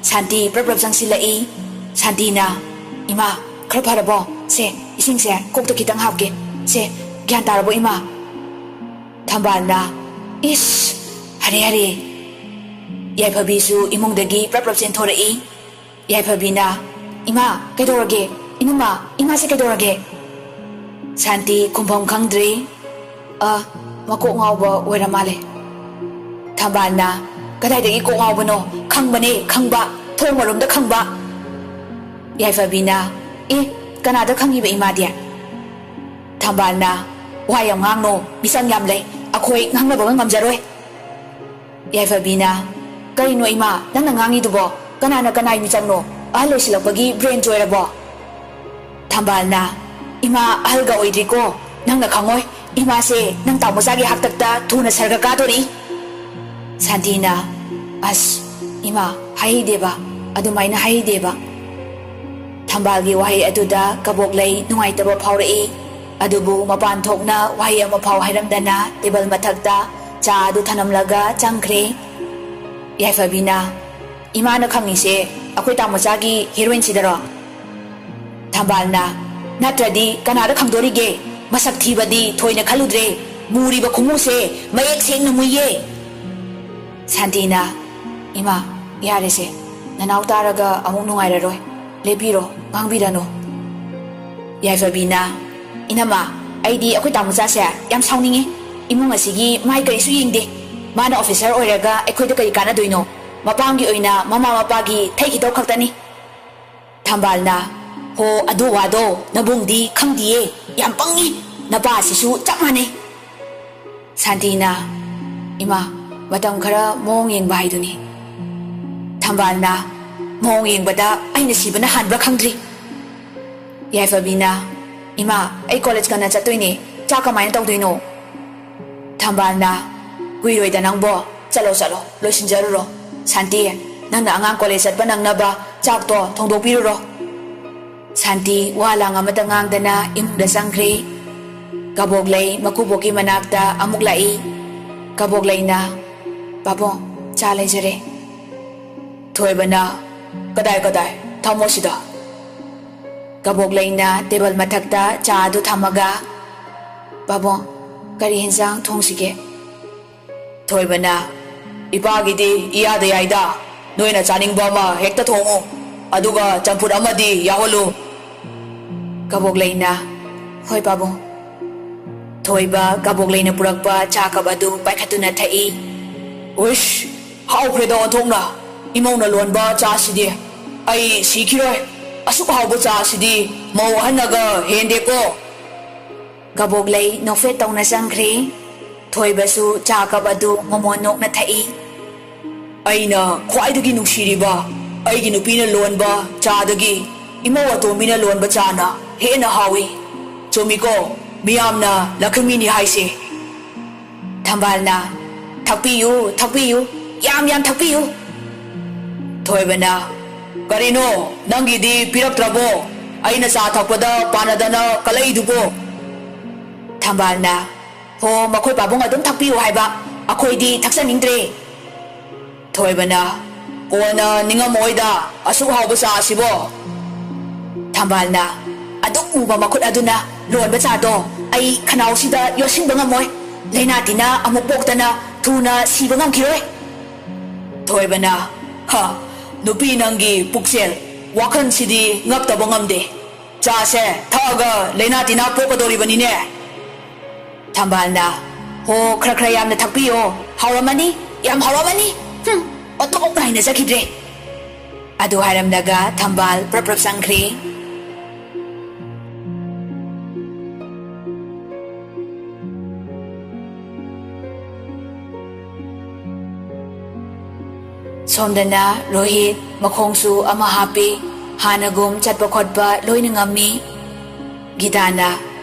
ꯁꯥꯟꯇꯤ ꯄ꯭ꯔꯞ ꯄ꯭ꯔꯞ ꯆꯪꯁꯤꯜꯂꯛꯏ꯫ ꯁꯥꯟꯇꯤꯅ, "ꯏꯃꯥ, ꯈꯔ ꯐꯔꯕꯣ? ꯁꯦ, ꯏꯁꯤꯡꯁꯦ ꯀꯣꯛꯇ ꯈꯤꯇꯪ ꯍꯥꯞꯀꯦ꯫ ꯁꯦ, ꯒ꯭ꯌꯥꯟ ꯇꯥꯔꯕꯣ ꯏꯃꯥ?" ꯊꯝꯕꯥꯜꯅ, "ꯏꯁ, ꯍꯔꯦ ꯍꯔꯦ꯫" ꯌꯥꯏꯐꯕꯤꯁꯨ ꯏꯃꯨꯡꯗꯒꯤ ꯄ꯭ꯔꯞ ꯄ꯭ꯔꯞ ꯆꯦꯟꯊꯣꯔꯛꯏ꯫ ꯌꯥꯏꯐꯕꯤꯅ, "ꯏꯃꯥ, ꯀꯩꯗꯧꯔꯒꯦ? ꯏꯅꯝꯃ, ꯏꯃꯥꯁꯦ ꯀꯩꯗꯧꯔꯒꯦ?" ꯁꯥꯟꯇꯤ ꯈꯨꯝꯐꯝ ꯈꯪꯗ꯭ꯔꯦ꯫ "ꯑ, ꯃꯀꯣꯛ ꯉꯥꯎꯕ ꯑꯣꯏꯔ ꯃꯥꯜꯂꯦ꯫" ꯊꯝꯕꯥꯜꯅ, "ꯀꯗꯥꯏꯗꯒꯤ ꯀꯣꯛ ꯉꯥꯎꯕꯅꯣ? ꯈꯪꯕꯅꯦ, ꯈꯪꯕ, ꯊꯣꯡ ꯃꯔꯣꯝꯗ ꯈꯪꯕ!" ꯌꯥꯏꯐꯕꯤꯅ, "ꯑꯦ, ꯀꯅꯥꯗ ꯈꯪꯉꯤꯕ ꯏꯃꯥꯗꯤ?" ꯊꯝꯕꯥꯜꯅ, "ꯋꯥ ꯌꯥꯝ ꯉꯥꯡꯅꯣ, ꯃꯤꯆꯪ ꯌꯥꯝ ꯂꯩ, ꯑꯩꯈꯣꯏ ꯉꯥꯡꯅꯕꯒ ꯉꯝꯖꯔꯣꯏ!" ꯌꯥꯏꯐꯕꯤꯅ, "ꯀꯔꯤꯅꯣ ꯏꯃꯥ, ꯅꯪꯅ ꯉꯥꯡꯉꯤꯗꯨꯕꯣ? ꯀꯅꯥꯅ ꯀꯅꯥꯏ ꯃꯤꯆꯪꯅꯣ? ꯑꯍꯜ ꯑꯣꯏꯁꯤꯜꯂꯛꯄꯒꯤ ꯕ꯭ꯔꯦꯟ ꯆꯣꯏꯔꯕꯣ?" ꯊꯝꯕꯥꯜꯅ, "ꯏꯃꯥ ꯑꯍꯜꯒ ꯑꯣꯏꯗ꯭ꯔꯤꯀꯣ, ꯅꯪꯅ ꯈꯪꯉꯣꯏ꯫ ꯏꯃꯥꯁꯦ ꯅꯪ ꯇꯥꯃꯣꯆꯥꯒꯤ ꯍꯥꯛꯇꯛꯇ ꯊꯨꯅ ꯁꯔꯒ ꯀꯥꯗꯣꯔꯤ!" ꯁꯥꯟꯇꯤꯅ, "ꯑꯁ, ꯏꯃꯥ, ꯍꯥꯏꯍꯩꯗꯦꯕ, ꯑꯗꯨꯃꯥꯏꯅ ꯍꯥꯏꯍꯩꯗꯦꯕ!" ꯊꯝꯕꯥꯜꯒꯤ ꯋꯥꯍꯩ ꯑꯗꯨꯗ ꯀꯕꯣꯛꯂꯩ ꯅꯨꯡꯉꯥꯏꯇꯕ ꯐꯥꯎꯔꯛꯏ꯫ ꯑꯗꯨꯕꯨ ꯃꯄꯥꯟ ꯊꯣꯛꯅ ꯋꯥꯍꯩ ꯑꯃꯐꯥꯎ ꯍꯥꯏꯔꯝꯗꯅ ꯇꯦꯕꯜ ꯃꯊꯛꯇ ꯆꯥ ꯑꯗꯨ ꯊꯅꯝꯂꯒ ꯆꯪꯈ꯭ꯔꯦ꯫ ꯌꯥꯏꯐꯕꯤꯅ, "ꯏꯃꯥꯅ ꯈꯪꯉꯤꯁꯦ ꯑꯩꯈꯣꯏ ꯇꯥꯃꯣꯆꯥꯒꯤ ꯍꯦꯔꯣꯏꯟꯁꯤꯗꯔꯣ?" ꯊꯝꯕꯥꯜꯅ, "ꯅꯠꯇ꯭ꯔꯗꯤ ꯀꯅꯥꯗ ꯈꯪꯗꯣꯔꯤꯒꯦ? ꯃꯁꯛ ꯊꯤꯕꯗꯤ ꯊꯣꯏꯅ ꯈꯜꯂꯨꯗ꯭ꯔꯦ꯫ ꯃꯨꯔꯤꯕ ꯈꯨꯃꯨꯁꯦ ꯃꯌꯦꯛ ꯁꯦꯡꯅ ꯃꯨꯏꯌꯦ!" ꯁꯥꯟꯇꯤꯅ, "ꯏꯃꯥ, ꯌꯥꯔꯦꯁꯦ, ꯅꯅꯥꯎ ꯇꯥꯔꯒ ꯑꯃꯨꯛ ꯅꯨꯡꯉꯥꯏꯔꯔꯣꯏ꯫ ꯂꯦꯞꯄꯤꯔꯣ, ꯉꯥꯡꯕꯤꯔꯅꯨ꯫" ꯌꯥꯏꯐꯕꯤꯅ, "ꯏꯅꯝꯃ, ꯑꯩꯗꯤ ꯑꯩꯈꯣꯏ ꯇꯥꯃꯣꯆꯥꯁꯦ ꯌꯥꯝ ꯁꯥꯎꯅꯤꯡꯉꯤ꯫ ꯏꯃꯨꯡ ꯑꯁꯤꯒꯤ ꯃꯥꯏ ꯀꯔꯤꯁꯨ ꯌꯦꯡꯗꯦ꯫ ꯃꯥꯅ ꯑꯣꯐꯤꯁꯔ ꯑꯣꯏꯔꯒ ꯑꯩꯈꯣꯏꯗ ꯀꯔꯤ ꯀꯥꯟꯅꯗꯣꯏꯅꯣ? ꯃꯄꯥꯝꯒꯤ ꯑꯣꯏꯅ ꯃꯃꯥ ꯃꯄꯥꯒꯤ ꯊꯩ ꯈꯤꯇꯧ ꯈꯛꯇꯅꯤ꯫" ꯊꯝꯕꯥꯜꯅ, "ꯍꯣ, ꯑꯗꯨ ꯋꯥꯗꯣ ꯅꯕꯨꯡꯗꯤ ꯈꯪꯗꯤꯌꯦ꯫ ꯌꯥꯝ ꯄꯪꯉꯤ꯫ ꯅꯄꯥꯁꯤꯁꯨ ꯆꯞ ꯃꯥꯟꯅꯩ꯫" ꯁꯥꯟꯇꯤꯅ, "ꯏꯃꯥ, ꯃꯇꯝ ꯈꯔ ꯃꯑꯣꯡ ꯌꯦꯡꯕ ꯍꯥꯏꯗꯨꯅꯤ꯫" ꯊꯝꯕꯥꯜꯅ, "ꯃꯑꯣꯡ ꯌꯦꯡꯕꯗ ꯑꯩꯅ ꯁꯤꯕꯅ ꯍꯥꯟꯕ꯭ꯔꯥ ꯈꯪꯗ꯭ꯔꯤ꯫" ꯌꯥꯏꯐꯕꯤꯅ, "ꯏꯃꯥ, ꯑꯩ ꯀꯣꯂꯦꯖ ꯉꯟꯅ ꯆꯠꯇꯣꯏꯅꯦ꯫ ꯆꯥꯛ ꯀꯃꯥꯏꯅ ꯇꯧꯗꯣꯏꯅꯣ?" ꯊꯝꯕꯥꯜꯅ, "ꯀꯨꯏꯔꯣꯏꯗ ꯅꯪꯕꯣ꯫ ꯆꯠꯂꯣ, ꯆꯠꯂꯣ, ꯂꯣꯏꯁꯤꯟꯖꯔꯨꯔꯣ꯫ ꯁꯥꯟꯇꯤ, ꯅꯪꯅ ꯑꯉꯥꯡ ꯀꯣꯂꯦꯖ ꯆꯠꯄ ꯅꯪꯅꯕ ꯆꯥꯛꯇꯣ ꯊꯣꯡꯗꯣꯛꯄꯤꯔꯨꯔꯣ꯫" ꯁꯥꯟꯇꯤ ꯋꯥ ꯂꯥꯡ ꯑꯃꯇ ꯉꯥꯡꯗꯅ ꯏꯃꯨꯡꯗ ꯆꯪꯈ꯭ꯔꯦ꯫ ꯀꯕꯣꯛꯂꯩ ꯃꯀꯨꯕꯣꯛꯀꯤ ꯃꯅꯥꯛꯇ ꯑꯃꯨꯛ ꯂꯥꯛꯏ꯫ ꯀꯕꯣꯛꯂꯩꯅ, "ꯄꯥꯕꯨꯡ, ꯆꯥ ꯂꯩꯖꯔꯦ꯫" ꯊꯣꯏꯕꯅ, "ꯀꯗꯥꯏ, ꯀꯗꯥꯏ? ꯊꯝꯃꯣ ꯁꯤꯗ꯫" ꯀꯕꯣꯛꯂꯩꯅ ꯇꯦꯕꯜ ꯃꯊꯛꯇ ꯆꯥ ꯑꯗꯨ ꯊꯝꯃꯒ, "ꯄꯥꯕꯨꯡ, ꯀꯔꯤ ꯍꯦꯟꯖꯥꯡ ꯊꯣꯡꯁꯤꯒꯦ?" ꯊꯣꯏꯕꯅ, "ꯏꯄꯥꯒꯤꯗꯤ ꯏꯌꯥꯗ ꯌꯥꯏꯗ꯫ ꯅꯣꯏꯅ ꯆꯥꯅꯤꯡꯕ ꯑꯃ ꯍꯦꯛꯇ ꯊꯣꯡꯉꯨ꯫ ꯑꯗꯨꯒ ꯆꯝꯐꯨꯠ ꯑꯃꯗꯤ ꯌꯥꯎꯍꯜꯂꯨ꯫" ꯀꯕꯣꯛꯂꯩꯅ, "ꯍꯣꯏ ꯄꯥꯕꯨꯡ꯫" ꯊꯣꯏꯕ ꯀꯕꯣꯛꯂꯩꯅ ꯄꯨꯔꯛꯄ ꯆꯥ ꯀꯞ ꯑꯗꯨ ꯄꯥꯏꯈꯠꯇꯨꯅ ꯊꯛꯏ꯫ "ꯎꯏꯁ, ꯍꯥꯎꯈ꯭ꯔꯦꯗ ꯑꯣꯟꯊꯣꯛꯅ꯫ ꯏꯃꯧꯅ ꯂꯣꯟꯕ ꯆꯥꯁꯤꯗꯤ꯫ ꯑꯩ ꯁꯤꯈꯤꯔꯣꯏ꯫ ꯑꯁꯨꯛ ꯍꯥꯎꯕ ꯆꯥꯁꯤꯗꯤ ꯃꯧ ꯑꯍꯟꯅꯒ ꯍꯦꯟꯗꯦꯀꯣ꯫ ꯀꯕꯣꯛꯂꯩ ꯅꯣꯛꯐꯦꯠ ꯇꯧꯅ ꯆꯪꯈ꯭ꯔꯦ꯫ ꯊꯣꯏꯕꯁꯨ ꯆꯥ ꯀꯞ ꯑꯗꯨ ꯃꯃꯣꯟ ꯅꯣꯛꯅ ꯊꯛꯏ꯫ ꯑꯩꯅ ꯈ꯭ꯋꯥꯏꯗꯒꯤ ꯅꯨꯡꯁꯤꯔꯤꯕ ꯑꯩꯒꯤ ꯅꯨꯄꯤꯅ ꯂꯣꯟꯕ ꯆꯥꯗꯒꯤ ꯏꯃꯧ ꯑꯇꯣꯝꯕꯤꯅ ꯂꯣꯟꯕ ꯆꯥꯅ ꯍꯦꯟꯅ ꯍꯥꯎꯏ꯫ ꯆꯨꯝꯃꯤꯀꯣ, ꯃꯤꯌꯥꯝꯅ ꯂꯛꯈꯃꯤꯅꯤ ꯍꯥꯏꯁꯦ꯫ ꯊꯝꯕꯥꯜꯅ, "ꯊꯛꯄꯤꯌꯨ, ꯊꯛꯄꯤꯌꯨ, ꯌꯥꯝ ꯌꯥꯝ ꯊꯛꯄꯤꯌꯨ"꯫ ꯊꯣꯏꯕꯅ, "ꯀꯔꯤꯅꯣ, ꯅꯪꯒꯤꯗꯤ ꯄꯤꯔꯛꯇ꯭ꯔꯕꯣ? ꯑꯩꯅ ꯆꯥ ꯊꯛꯄꯗ ꯄꯥꯟꯅꯗꯅ ꯀꯂꯛꯏꯗꯨꯕꯣ?" ꯊꯝꯕꯥꯜꯅ, "ꯍꯣ, ꯃꯈꯣꯏ ꯄꯥꯕꯨꯡ ꯑꯗꯨꯝ ꯊꯛꯄꯤꯌꯨ ꯍꯥꯏꯕ, ꯑꯩꯈꯣꯏꯗꯤ ꯊꯛꯆꯅꯤꯡꯗ꯭ꯔꯦ"꯫ ꯊꯣꯏꯕꯅ, "ꯀꯣꯟꯅ ꯅꯤꯡꯉꯝꯃꯣꯏꯗ ꯑꯁꯨꯛ ꯍꯥꯎꯕ ꯆꯥ ꯑꯁꯤꯕꯣ"꯫ ꯊꯝꯕꯥꯜꯅ, "ꯑꯗꯨꯛ ꯃꯨꯕ ꯃꯈꯨꯠ ꯑꯗꯨꯅ ꯂꯣꯟꯕ ꯆꯥꯗꯣ ꯑꯩ ꯈꯅꯥꯎꯁꯤꯗ ꯌꯣꯠꯁꯤꯟꯕ ꯉꯝꯃꯣꯏ꯫ ꯂꯥꯏꯅꯥ ꯇꯤꯟꯅꯥ ꯑꯃꯨꯛ ꯄꯣꯛꯇꯅ ꯊꯨꯅ ꯁꯤꯕ ꯉꯝꯈꯤꯔꯣꯏ"꯫ ꯊꯣꯏꯕꯅ, "ꯍ, ꯅꯨꯄꯤ ꯅꯪꯒꯤ ꯄꯨꯛꯆꯦꯜ ꯋꯥꯈꯜꯁꯤꯗꯤ ꯉꯛꯇꯕ ꯉꯝꯗꯦ꯫ ꯆꯥꯁꯦ ꯊꯛꯑꯒ ꯂꯥꯏꯅꯥ ꯇꯤꯟꯅꯥ ꯄꯣꯛꯀꯗꯧꯔꯤꯕꯅꯤꯅꯦ"꯫ ꯊꯝꯕꯥꯜꯅ, "ꯍꯣ, ꯈꯔ ꯈꯔ ꯌꯥꯝꯅ ꯊꯛꯄꯤꯌꯣ꯫ ꯍꯥꯎꯔꯝꯃꯅꯤ, ꯌꯥꯝ ꯍꯥꯎꯔꯝꯃꯅꯤ꯫ ꯍꯨꯝ, ꯑꯣꯟꯊꯣꯛꯅ ꯍꯩꯅꯖꯈꯤꯗ꯭ꯔꯦ"꯫ ꯑꯗꯨ ꯍꯥꯏꯔꯝꯂꯒ ꯊꯝꯕꯥꯜ ꯄ꯭ꯔꯞ ꯄ꯭ꯔꯞ ꯆꯪꯈ꯭ꯔꯦ꯫ ꯁꯣꯝꯗꯅ ꯔꯣꯍꯤꯠ ꯃꯈꯣꯡꯁꯨ ꯑꯃ ꯍꯥꯞꯄꯤ꯫ ꯍꯥꯟꯅꯒꯨꯝ ꯆꯠꯄ ꯈꯣꯠꯄ ꯂꯣꯏꯅ ꯉꯝꯃꯤ꯫ ꯒꯤꯇꯥꯅ,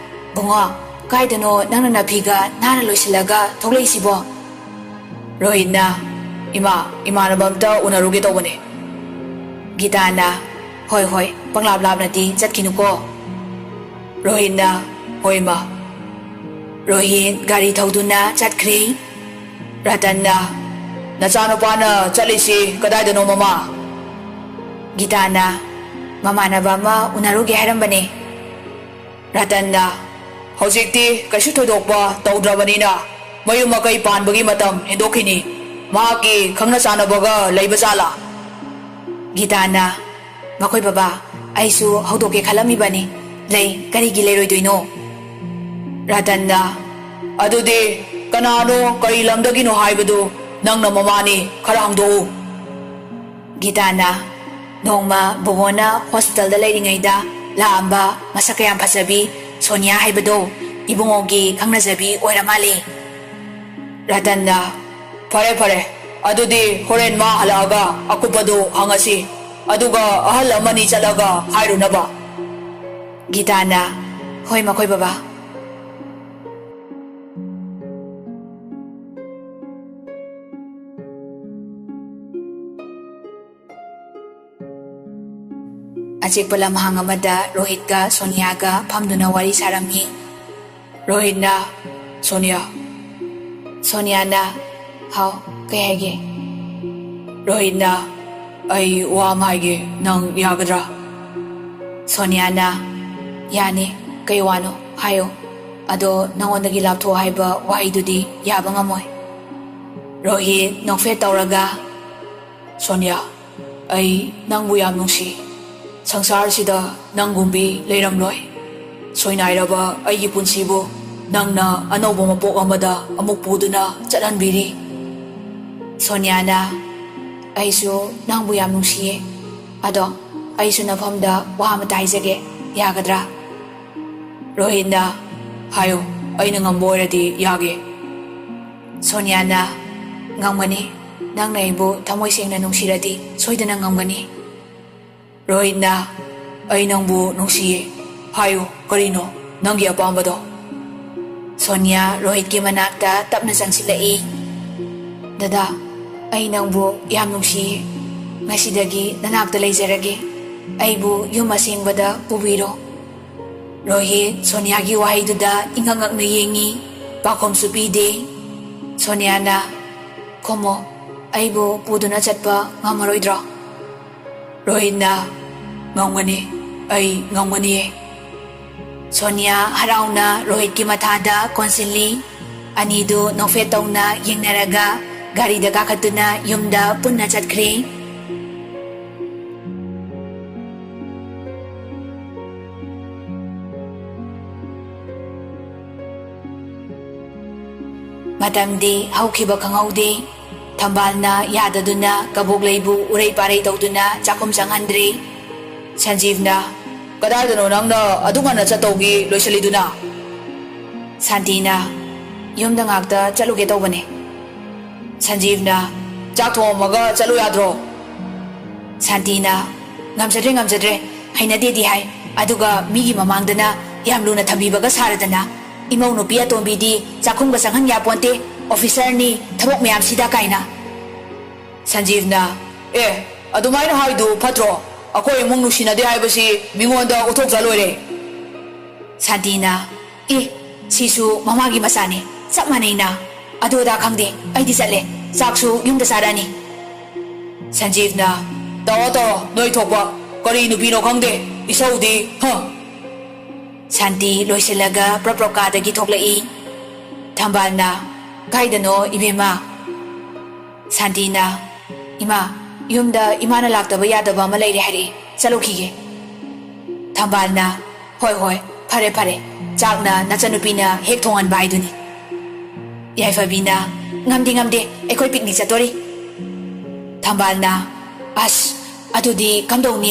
"ꯕꯨꯡꯉꯣ, ꯀꯥꯏꯗꯅꯣ ꯅꯪꯅ ꯅꯥꯐꯤꯒ ꯅꯥꯟꯅ ꯂꯣꯏꯁꯤꯜꯂꯒ ꯊꯣꯛꯂꯛꯏꯁꯤꯕꯣ?" ꯔꯣꯍꯤꯠꯅ, "ꯏꯃꯥ, ꯏꯃꯥꯟꯅꯕ ꯑꯝꯇ ꯎꯅꯔꯨꯒꯦ ꯇꯧꯕꯅꯦ"꯫ ꯒꯤꯇꯥꯅ, "ꯍꯣꯏ, ꯍꯣꯏ, ꯄꯪꯂꯥꯞ ꯂꯥꯞꯅꯗꯤ ꯆꯠꯈꯤꯅꯨꯀꯣ"꯫ ꯔꯣꯍꯤꯠꯅ, "ꯍꯣꯏ, ꯃꯥ"꯫ ꯔꯣꯍꯤꯠ ꯒꯥꯔꯤ ꯊꯧꯗꯨꯅ ꯆꯠꯈ꯭ꯔꯦ꯫ ꯔꯇꯟꯅ, "ꯅꯆꯥꯅꯨꯄꯥꯅ ꯆꯠꯂꯤꯁꯤ ꯀꯗꯥꯏꯗꯅꯣ, ꯃꯃꯥ?" ꯒꯤꯇꯥꯅ, "ꯃꯃꯥꯟꯅꯕ ꯑꯃ ꯎꯅꯔꯨꯒꯦ ꯍꯥꯏꯔꯝꯕꯅꯦ"꯫ ꯔꯇꯟꯅ, "ꯍꯧꯖꯤꯛꯇꯤ ꯀꯩꯁꯨ ꯊꯣꯏꯗꯣꯛꯄ ꯇꯧꯗ꯭ꯔꯕꯅꯤꯅ ꯃꯌꯨꯝ ꯃꯀꯩ ꯄꯥꯟꯕꯒꯤ ꯃꯇꯝ ꯍꯦꯟꯗꯣꯛꯈꯤꯅꯤ꯫ ꯃꯍꯥꯛꯀꯤ ꯈꯪꯅ ꯆꯥꯟꯅꯕꯒ ꯂꯩꯕ ꯖꯥꯠꯂꯥ?" ꯒꯤꯇꯥꯅ, "ꯃꯈꯣꯏ ꯕꯕꯥ, ꯑꯩꯁꯨ ꯍꯧꯗꯣꯛꯀꯦ ꯈꯜꯂꯝꯃꯤꯕꯅꯤ꯫ ꯂꯩ, ꯀꯔꯤꯒꯤ ꯂꯩꯔꯣꯏꯗꯣꯏꯅꯣ?" ꯔꯇꯟꯅ, "ꯑꯗꯨꯗꯤ ꯀꯅꯥꯅꯣ, ꯀꯔꯤ ꯂꯝꯗꯒꯤꯅꯣ ꯍꯥꯏꯕꯗꯨ ꯅꯪꯅ ꯃꯃꯥꯅꯤ, ꯈꯔ ꯍꯥꯡꯗꯣꯛꯎ꯫ ꯒꯤꯇꯥꯅ, ꯅꯣꯡꯃ ꯕꯣꯕꯣꯅ ꯍꯣꯁꯄꯤꯇꯥꯜꯗ ꯂꯩꯔꯤꯉꯩꯗ ꯂꯥꯛꯑꯝꯕ ꯃꯁꯛ ꯀꯌꯥꯝ ꯐꯖꯕꯤ ꯁꯣꯅꯤꯌꯥ ꯍꯥꯏꯕꯗꯣ ꯏꯕꯨꯡꯉꯣꯒꯤ ꯈꯪꯅꯖꯕꯤ ꯑꯣꯏꯔ ꯃꯥꯜꯂꯦ꯫ ꯔꯇꯟꯅ, ꯐꯔꯦ ꯐꯔꯦ, ꯑꯗꯨꯗꯤ ꯍꯣꯔꯦꯟ ꯃꯥ ꯍꯜꯂꯛꯑꯒ ꯑꯀꯨꯞꯄꯗꯨ ꯍꯪꯉꯁꯤ꯫ ꯑꯗꯨꯒ ꯑꯍꯜ ꯑꯃꯅꯤ ꯆꯠꯂꯒ ꯍꯥꯏꯔꯨꯅꯕ꯫ ꯒꯤꯇꯥꯅ, ꯍꯣꯏ ꯃꯈꯣꯏ ꯕꯕꯥ꯫ ꯑꯆꯤꯛꯄ ꯂꯝꯍꯥꯡ ꯑꯃꯗ ꯔꯣꯍꯤꯠꯀ ꯁꯣꯅꯤꯌꯥꯒ ꯐꯝꯗꯨꯅ ꯋꯥꯔꯤ ꯁꯥꯔꯝꯃꯤ꯫ ꯔꯣꯍꯤꯠꯅ, ꯁꯣꯅꯤꯌꯥ꯫ ꯁꯣꯅꯤꯌꯥꯅ, ꯍꯥꯎ, ꯀꯩ ꯍꯥꯏꯒꯦ? ꯔꯣꯍꯤꯠꯅ, ꯑꯩ ꯋꯥ ꯑꯃ ꯍꯥꯏꯒꯦ, ꯅꯪ ꯌꯥꯒꯗ꯭ꯔꯥ? ꯁꯣꯅꯤꯌꯥꯅ, ꯌꯥꯅꯤ, ꯀꯩ ꯋꯥꯅꯣ? ꯍꯥꯏꯌꯣ꯫ ꯑꯗꯣ ꯅꯉꯣꯟꯗꯒꯤ ꯂꯥꯞꯊꯣꯛ ꯍꯥꯏꯕ ꯋꯥꯍꯩꯗꯨꯗꯤ ꯌꯥꯕ ꯉꯝꯃꯣꯏ꯫ ꯔꯣꯍꯤꯠ ꯅꯣꯛꯐꯦꯠ ꯇꯧꯔꯒ, ꯁꯣꯅꯤꯌꯥ, ꯑꯩ ꯅꯪꯕꯨ ꯌꯥꯝ ꯅꯨꯡꯁꯤ꯫ ꯁꯪꯁꯥꯔꯁꯤꯗ ꯅꯪꯒꯨꯝꯕꯤ ꯂꯩꯔꯝꯂꯣꯏ꯫ ꯁꯣꯏꯅꯥꯏꯔꯕ ꯑꯩꯒꯤ ꯄꯨꯟꯁꯤꯕꯨ ꯅꯪꯅ ꯑꯅꯧꯕ ꯃꯄꯣꯛ ꯑꯃꯗ ꯑꯃꯨꯛ ꯄꯨꯗꯨꯅ ꯆꯠꯍꯟꯕꯤꯔꯤ꯫ ꯁꯣꯅꯤꯌꯥꯅ, ꯑꯩꯁꯨ ꯅꯪꯕꯨ ꯌꯥꯝ ꯅꯨꯡꯁꯤꯌꯦ꯫ ꯑꯗꯣ ꯑꯩꯁꯨ ꯅꯐꯝꯗ ꯋꯥ ꯑꯃꯇ ꯍꯥꯏꯖꯒꯦ, ꯌꯥꯒꯗ꯭ꯔꯥ? ꯔꯣꯍꯤꯠꯅ, ꯍꯥꯏꯌꯣ, ꯑꯩꯅ ꯉꯝꯕ ꯑꯣꯏꯔꯗꯤ ꯌꯥꯒꯦ꯫ ꯁꯣꯅꯤꯌꯥꯅ, ꯉꯝꯒꯅꯤ꯫ ꯅꯪꯅ ꯑꯩꯕꯨ ꯊꯃꯣꯏ ꯁꯦꯡꯅ ꯅꯨꯡꯁꯤꯔꯗꯤ ꯁꯣꯏꯗꯅ ꯉꯝꯒꯅꯤ꯫ ꯔꯣꯍꯤꯠꯅ, ꯑꯩ ꯅꯪꯕꯨ ꯅꯨꯡꯁꯤꯌꯦ꯫ ꯍꯥꯏꯌꯨ, ꯀꯔꯤꯅꯣ ꯅꯪꯒꯤ ꯑꯄꯥꯝꯕꯗꯣ? ꯁꯣꯅꯤꯌꯥ ꯔꯣꯍꯤꯠꯀꯤ ꯃꯅꯥꯛꯇ ꯇꯞꯅ ꯆꯪꯁꯤꯜꯂꯛꯏ꯫ ꯗꯗꯥ, ꯑꯩ ꯅꯪꯕꯨ ꯌꯥꯝ ꯅꯨꯡꯁꯤꯌꯦ꯫ ꯉꯁꯤꯗꯒꯤ ꯅꯅꯥꯛꯇ ꯂꯩꯖꯔꯒꯦ꯫ ꯑꯩꯕꯨ ꯌꯨꯝ ꯑꯁꯦꯡꯕꯗ ꯄꯨꯕꯤꯔꯣ꯫ ꯔꯣꯍꯤꯠ ꯁꯣꯅꯤꯌꯥꯒꯤ ꯋꯥꯍꯩꯗꯨꯗ ꯏꯉꯛ ꯉꯛꯅ ꯌꯦꯡꯉꯤ, ꯄꯥꯎꯈꯨꯝꯁꯨ ꯄꯤꯗꯦ꯫ ꯁꯣꯅꯤꯌꯥꯅ, ꯈꯨꯝꯃꯣ, ꯑꯩꯕꯨ ꯄꯨꯗꯨꯅ ꯆꯠꯄ ꯉꯝꯃꯔꯣꯏꯗ꯭ꯔꯣ? ꯔꯣꯍꯤꯠꯅ, ꯉꯝꯒꯅꯤ, ꯑꯩ ꯉꯝꯒꯅꯤꯌꯦ꯫ ꯁꯣꯅꯤꯌꯥ ꯍꯔꯥꯎꯅ ꯔꯣꯍꯤꯠꯀꯤ ꯃꯊꯥꯗ ꯀꯣꯟꯁꯤꯜꯂꯤ꯫ ꯑꯅꯤꯗꯨ ꯅꯣꯛꯐꯦꯠ ꯇꯧꯅ ꯌꯦꯡꯅꯔꯒ ꯒꯥꯔꯤꯗ ꯀꯥꯈꯠꯇꯨꯅ ꯌꯨꯝꯗ ꯄꯨꯟꯅ ꯆꯠꯈ꯭ꯔꯦ꯫ ꯃꯇꯝꯗꯤ ꯍꯧꯈꯤꯕ ꯈꯪꯍꯧꯗꯦ꯫ ꯊꯝꯕꯥꯜꯅ ꯌꯥꯗꯗꯨꯅ ꯀꯕꯣꯛꯂꯩꯕꯨ ꯎꯔꯩ ꯄꯥꯔꯩ ꯇꯧꯗꯨꯅ ꯆꯥꯛꯈꯨꯝ ꯆꯪꯍꯟꯗ꯭ꯔꯦ꯫ ꯁꯟꯖꯤꯕꯅ, "ꯀꯗꯥꯏꯗꯅꯣ ꯅꯪꯅ ꯑꯗꯨꯛ ꯉꯟꯅ ꯆꯠꯇꯧꯒꯤ ꯂꯣꯏꯁꯤꯜꯂꯤꯗꯨꯅ?" ꯁꯥꯟꯇꯤꯅ, "ꯌꯨꯝꯗ ꯉꯥꯛꯇ ꯆꯠꯂꯨꯒꯦ ꯇꯧꯕꯅꯦ꯫" ꯁꯟꯖꯤꯕꯅ, "ꯆꯥꯛ ꯊꯣꯡꯉꯝꯃꯒ ꯆꯠꯂꯨ ꯌꯥꯗ꯭ꯔꯣ?" ꯁꯥꯟꯇꯤꯅ, "ꯉꯝꯖꯗ꯭ꯔꯦ, ꯉꯝꯖꯗ꯭ꯔꯦ꯫ ꯍꯩꯅꯗꯦꯗꯤ ꯍꯥꯏ, ꯑꯗꯨꯒ ꯃꯤꯒꯤ ꯃꯃꯥꯡꯗꯅ ꯌꯥꯝ ꯂꯨꯅ ꯊꯝꯕꯤꯕꯒ ꯁꯥꯔꯗꯅ꯫ ꯏꯃꯧ ꯅꯨꯄꯤ ꯑꯇꯣꯝꯕꯤꯗꯤ ꯆꯥꯛꯈꯨꯝꯒ ꯆꯪꯍꯟ ꯌꯥꯄꯣꯟꯇꯦ, ꯑꯣꯐꯤꯁꯔꯅꯤ, ꯊꯕꯛ ꯃꯌꯥꯝꯁꯤꯗ" ꯀꯥꯏꯅ꯫ ꯁꯟꯖꯤꯕꯅ, "ꯑꯦ, ꯑꯗꯨꯃꯥꯏꯅ ꯍꯥꯏꯗꯨ ꯐꯠꯇ꯭ꯔꯣ? ꯑꯩꯈꯣꯏ ꯏꯃꯨꯡ ꯅꯨꯡꯁꯤꯅꯗꯦ ꯍꯥꯏꯕꯁꯤ ꯃꯤꯉꯣꯟꯗ ꯎꯠꯊꯣꯛꯇ꯭ꯔ ꯂꯣꯏꯔꯦ꯫" ꯁꯥꯟꯇꯤꯅ, "ꯑꯦ, ꯁꯤꯁꯨ ꯃꯃꯥꯒꯤ ꯃꯆꯥꯅꯦ, ꯆꯞ ꯃꯥꯟꯅꯩꯅ꯫ ꯑꯗꯨ ꯑꯗꯥ ꯈꯪꯗꯦ, ꯑꯩꯗꯤ ꯆꯠꯂꯦ꯫ ꯆꯥꯛꯁꯨ ꯌꯨꯝꯗ ꯆꯥꯔꯛꯑꯅꯤ꯫" ꯁꯟꯖꯤꯕꯅ, "ꯇꯧꯔꯣ, ꯇꯧꯔꯣ, ꯅꯣꯏ ꯊꯣꯛꯄ꯫ ꯀꯔꯤ ꯅꯨꯄꯤꯅꯣ ꯈꯪꯗꯦ, ꯏꯁꯧꯗꯤ, ꯍ!" ꯁꯥꯟꯇꯤ ꯂꯣꯏꯁꯤꯜꯂꯒ ꯄ꯭ꯔꯞ ꯄ꯭ꯔꯞ ꯀꯥꯗꯒꯤ ꯊꯣꯛꯂꯛꯏ꯫ ꯊꯝꯕꯥꯜꯅ, "ꯀꯥꯏꯗꯅꯣ, ꯏꯕꯦꯝꯃ?" ꯁꯥꯟꯇꯤꯅ, "ꯏꯃꯥ, ꯌꯨꯝꯗ ꯏꯃꯥꯅ ꯂꯥꯛꯇꯕ ꯌꯥꯗꯕ ꯑꯃ ꯂꯩꯔꯦ ꯍꯥꯏꯔꯛꯏ, ꯆꯠꯂꯨꯈꯤꯒꯦ꯫" ꯊꯝꯕꯥꯜꯅ, "ꯍꯣꯏ, ꯍꯣꯏ, ꯐꯔꯦ, ꯐꯔꯦ, ꯆꯥꯛꯅ ꯅꯆꯟꯅꯨꯄꯤꯅ ꯍꯦꯛ ꯊꯣꯡꯍꯟꯕ ꯍꯥꯏꯗꯨꯅꯤ꯫" ꯌꯥꯏꯐꯕꯤꯅ, "ꯉꯝꯗꯦ, ꯉꯝꯗꯦ, ꯑꯩꯈꯣꯏ ꯄꯤꯛꯅꯤꯛ ꯆꯠꯇꯣꯔꯤ꯫" ꯊꯝꯕꯥꯜꯅ, "ꯑꯁ, ꯑꯗꯨꯗꯤ ꯀꯝꯗꯧꯅꯤ?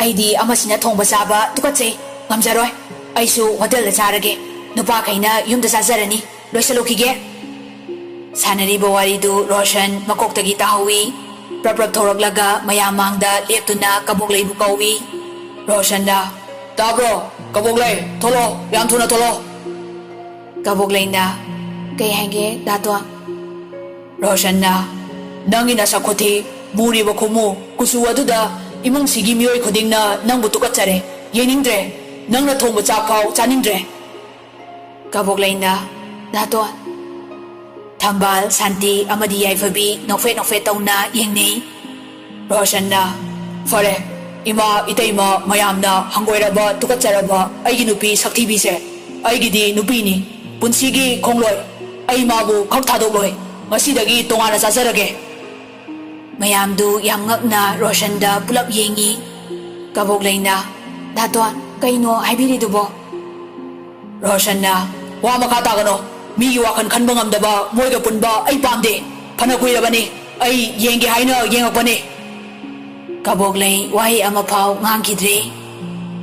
ꯑꯩꯗꯤ ꯑꯃꯁꯤꯅ ꯊꯣꯡꯕ ꯆꯥꯕ ꯇꯨꯀꯠꯆꯩ, ꯉꯝꯖꯔꯣꯏ꯫ ꯑꯩꯁꯨ ꯍꯣꯇꯦꯜꯗ ꯆꯥꯔꯒꯦ, ꯅꯨꯄꯥꯈꯩꯅ ꯌꯨꯝꯗ ꯆꯥꯖꯔꯅꯤ꯫ ꯂꯣꯏꯁꯤꯜꯂꯨꯈꯤꯒꯦ꯫" ꯁꯥꯟꯅꯔꯤꯕ ꯋꯥꯔꯤꯗꯨ ꯔꯣꯁꯟ ꯃꯀꯣꯛꯇꯒꯤ ꯇꯥꯍꯧꯏ꯫ ꯄ꯭ꯔꯞ ꯄ꯭ꯔꯞ ꯊꯣꯔꯛꯂꯒ ꯃꯌꯥꯝ ꯃꯥꯡꯗ ꯂꯦꯞꯇꯨꯅ ꯀꯕꯣꯛꯂꯩꯕꯨ ꯀꯧꯏ꯫ ꯔꯣꯁꯟꯅ, "ꯇꯥꯕ꯭ꯔꯣ? ꯀꯕꯣꯛꯂꯩ, ꯊꯣꯛꯂꯛꯑꯣ, ꯌꯥꯝ ꯊꯨꯅ ꯊꯣꯛꯂꯛꯑꯣ꯫" ꯀꯕꯣꯛꯂꯩꯅ, "ꯀꯩ ꯍꯥꯏꯒꯦ, ꯗꯥꯇꯣꯟ?" ꯔꯣꯁꯟꯅ, "ꯅꯪꯒꯤ ꯅꯁꯛ ꯈꯨꯊꯤ, ꯃꯨꯔꯤꯕ ꯈꯨꯃꯨ, ꯀꯨꯆꯨ ꯑꯗꯨꯗ ꯏꯃꯨꯡꯁꯤꯒꯤ ꯃꯤꯑꯣꯏ ꯈꯨꯗꯤꯡꯅ ꯅꯪꯕꯨ ꯇꯨꯀꯠꯆꯔꯦ꯫ ꯌꯦꯡꯅꯤꯡꯗ꯭ꯔꯦ꯫ ꯅꯪꯅ ꯊꯣꯡꯕ ꯆꯥꯛ ꯐꯥꯎ ꯆꯥꯅꯤꯡꯗ꯭ꯔꯦ꯫" ꯀꯕꯣꯛꯂꯩꯅ, "ꯗꯥꯇꯣꯟ꯫" ꯊꯝꯕꯥꯜ, ꯁꯥꯟꯇꯤ ꯑꯃꯗꯤ ꯌꯥꯏꯐꯕꯤ ꯅꯣꯛꯐꯦꯠ ꯅꯣꯛꯐꯦꯠ ꯇꯧꯅ ꯌꯦꯡꯅꯩ꯫ ꯔꯣꯁꯟꯅ, "ꯐꯔꯦ, ꯏꯃꯥ, ꯏꯇꯩꯃ ꯃꯌꯥꯝꯅ ꯍꯪꯒꯣꯏꯔꯕ, ꯇꯨꯀꯠꯆꯔꯕ ꯑꯩꯒꯤ ꯅꯨꯄꯤ ꯁꯛꯊꯤꯕꯤꯁꯦ ꯑꯩꯒꯤꯗꯤ ꯅꯨꯄꯤꯅꯤ꯫ ꯄꯨꯟꯁꯤꯒꯤ ꯈꯣꯡꯂꯣꯏ꯫ ꯑꯩ ꯃꯥꯕꯨ ꯈꯛ ꯊꯥꯗꯣꯛꯂꯣꯏ꯫ ꯉꯁꯤꯗꯒꯤ ꯇꯣꯉꯥꯟꯅ ꯆꯥꯖꯔꯒꯦ꯫" ꯃꯌꯥꯝꯗꯨ ꯌꯥꯝ ꯉꯛꯅ ꯔꯣꯁꯟꯗ ꯄꯨꯂꯞ ꯌꯦꯡꯉꯤ꯫ ꯀꯕꯣꯛꯂꯩꯅ, "ꯗꯥꯇꯣꯟ, ꯀꯩꯅꯣ ꯍꯥꯏꯕꯤꯔꯤꯗꯨꯕꯣ?" ꯔꯣꯁꯟꯅ, "ꯋꯥ ꯃꯈꯥ ꯇꯥꯒꯅꯣ꯫ ꯃꯤꯒꯤ ꯋꯥꯈꯜ ꯈꯟꯕ ꯉꯝꯗꯕ ꯃꯣꯏꯒ ꯄꯨꯟꯕ ꯑꯩ ꯄꯥꯝꯗꯦ꯫ ꯐꯅ ꯀꯨꯏꯔꯕꯅꯤ, ꯑꯩ ꯌꯦꯡꯒꯦ ꯍꯥꯏꯅ ꯌꯦꯡꯉꯛꯄꯅꯤ꯫ ꯀꯕꯣꯛꯂꯩ ꯋꯥꯍꯩ ꯑꯃꯐꯥꯎ ꯉꯥꯡꯈꯤꯗ꯭ꯔꯦ꯫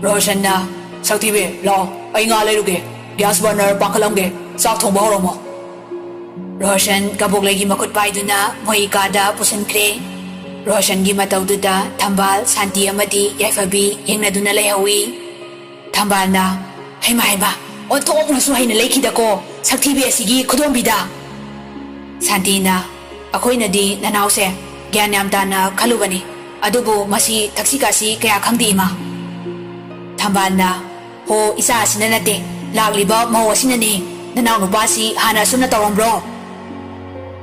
ꯔꯣꯁꯟꯅ, "ꯁꯛꯊꯤꯕꯤ, ꯂꯥꯛꯑꯣ, ꯑꯩ ꯉꯥ ꯂꯩꯔꯨꯒꯦ꯫ ꯒ꯭ꯌꯥꯁ ꯕꯔꯅꯔ ꯄꯥꯡꯈꯠꯂꯝꯒꯦ, ꯆꯥꯛ ꯊꯣꯡꯕ ꯍꯧꯔꯝꯃꯣ꯫" ꯔꯣꯁꯟ ꯀꯕꯣꯛꯂꯩꯒꯤ ꯃꯈꯨꯠ ꯄꯥꯏꯗꯨꯅ ꯃꯣꯏ ꯀꯥꯗ ꯄꯨꯁꯤꯟꯈ꯭ꯔꯦ꯫ ꯔꯣꯁꯟꯒꯤ ꯃꯇꯧꯗꯨꯗ ꯊꯝꯕꯥꯜ, ꯁꯥꯟꯇꯤ ꯑꯃꯗꯤ ꯌꯥꯏꯐꯕꯤ ꯌꯦꯡꯅꯗꯨꯅ ꯂꯩꯍꯧꯏ꯫ ꯊꯝꯕꯥꯜꯅ, "ꯍꯩꯃꯥ, ꯍꯩꯃꯥ, ꯑꯣꯟꯊꯣꯛꯅꯁꯨ ꯍꯩꯅ ꯂꯩꯈꯤꯗꯀꯣ, ꯁꯛꯊꯤꯕꯤ ꯑꯁꯤꯒꯤ ꯈꯨꯗꯣꯝꯕꯤꯗ!" ꯁꯥꯟꯇꯤꯅ, "ꯑꯩꯈꯣꯏꯅꯗꯤ ꯅꯅꯥꯎꯁꯦ ꯒ꯭ꯌꯥꯟ ꯌꯥꯝ ꯇꯥꯅ ꯈꯜꯂꯨꯕꯅꯤ, ꯑꯗꯨꯕꯨ ꯃꯁꯤ ꯊꯛꯁꯤ ꯈꯥꯁꯤ ꯀꯌꯥ ꯈꯪꯗꯦ, ꯏꯃꯥ꯫" ꯊꯝꯕꯥꯜꯅ, "ꯍꯣ, ꯏꯆꯥ ꯑꯁꯤꯅ ꯅꯠꯇꯦ, ꯂꯥꯛꯂꯤꯕ ꯃꯧ ꯑꯁꯤꯅꯅꯤ꯫ ꯅꯅꯥꯎ ꯅꯨꯄꯥꯁꯤ ꯍꯥꯟꯅ ꯑꯁꯨꯝꯅ ꯇꯧꯔꯝꯕ꯭ꯔꯣ?"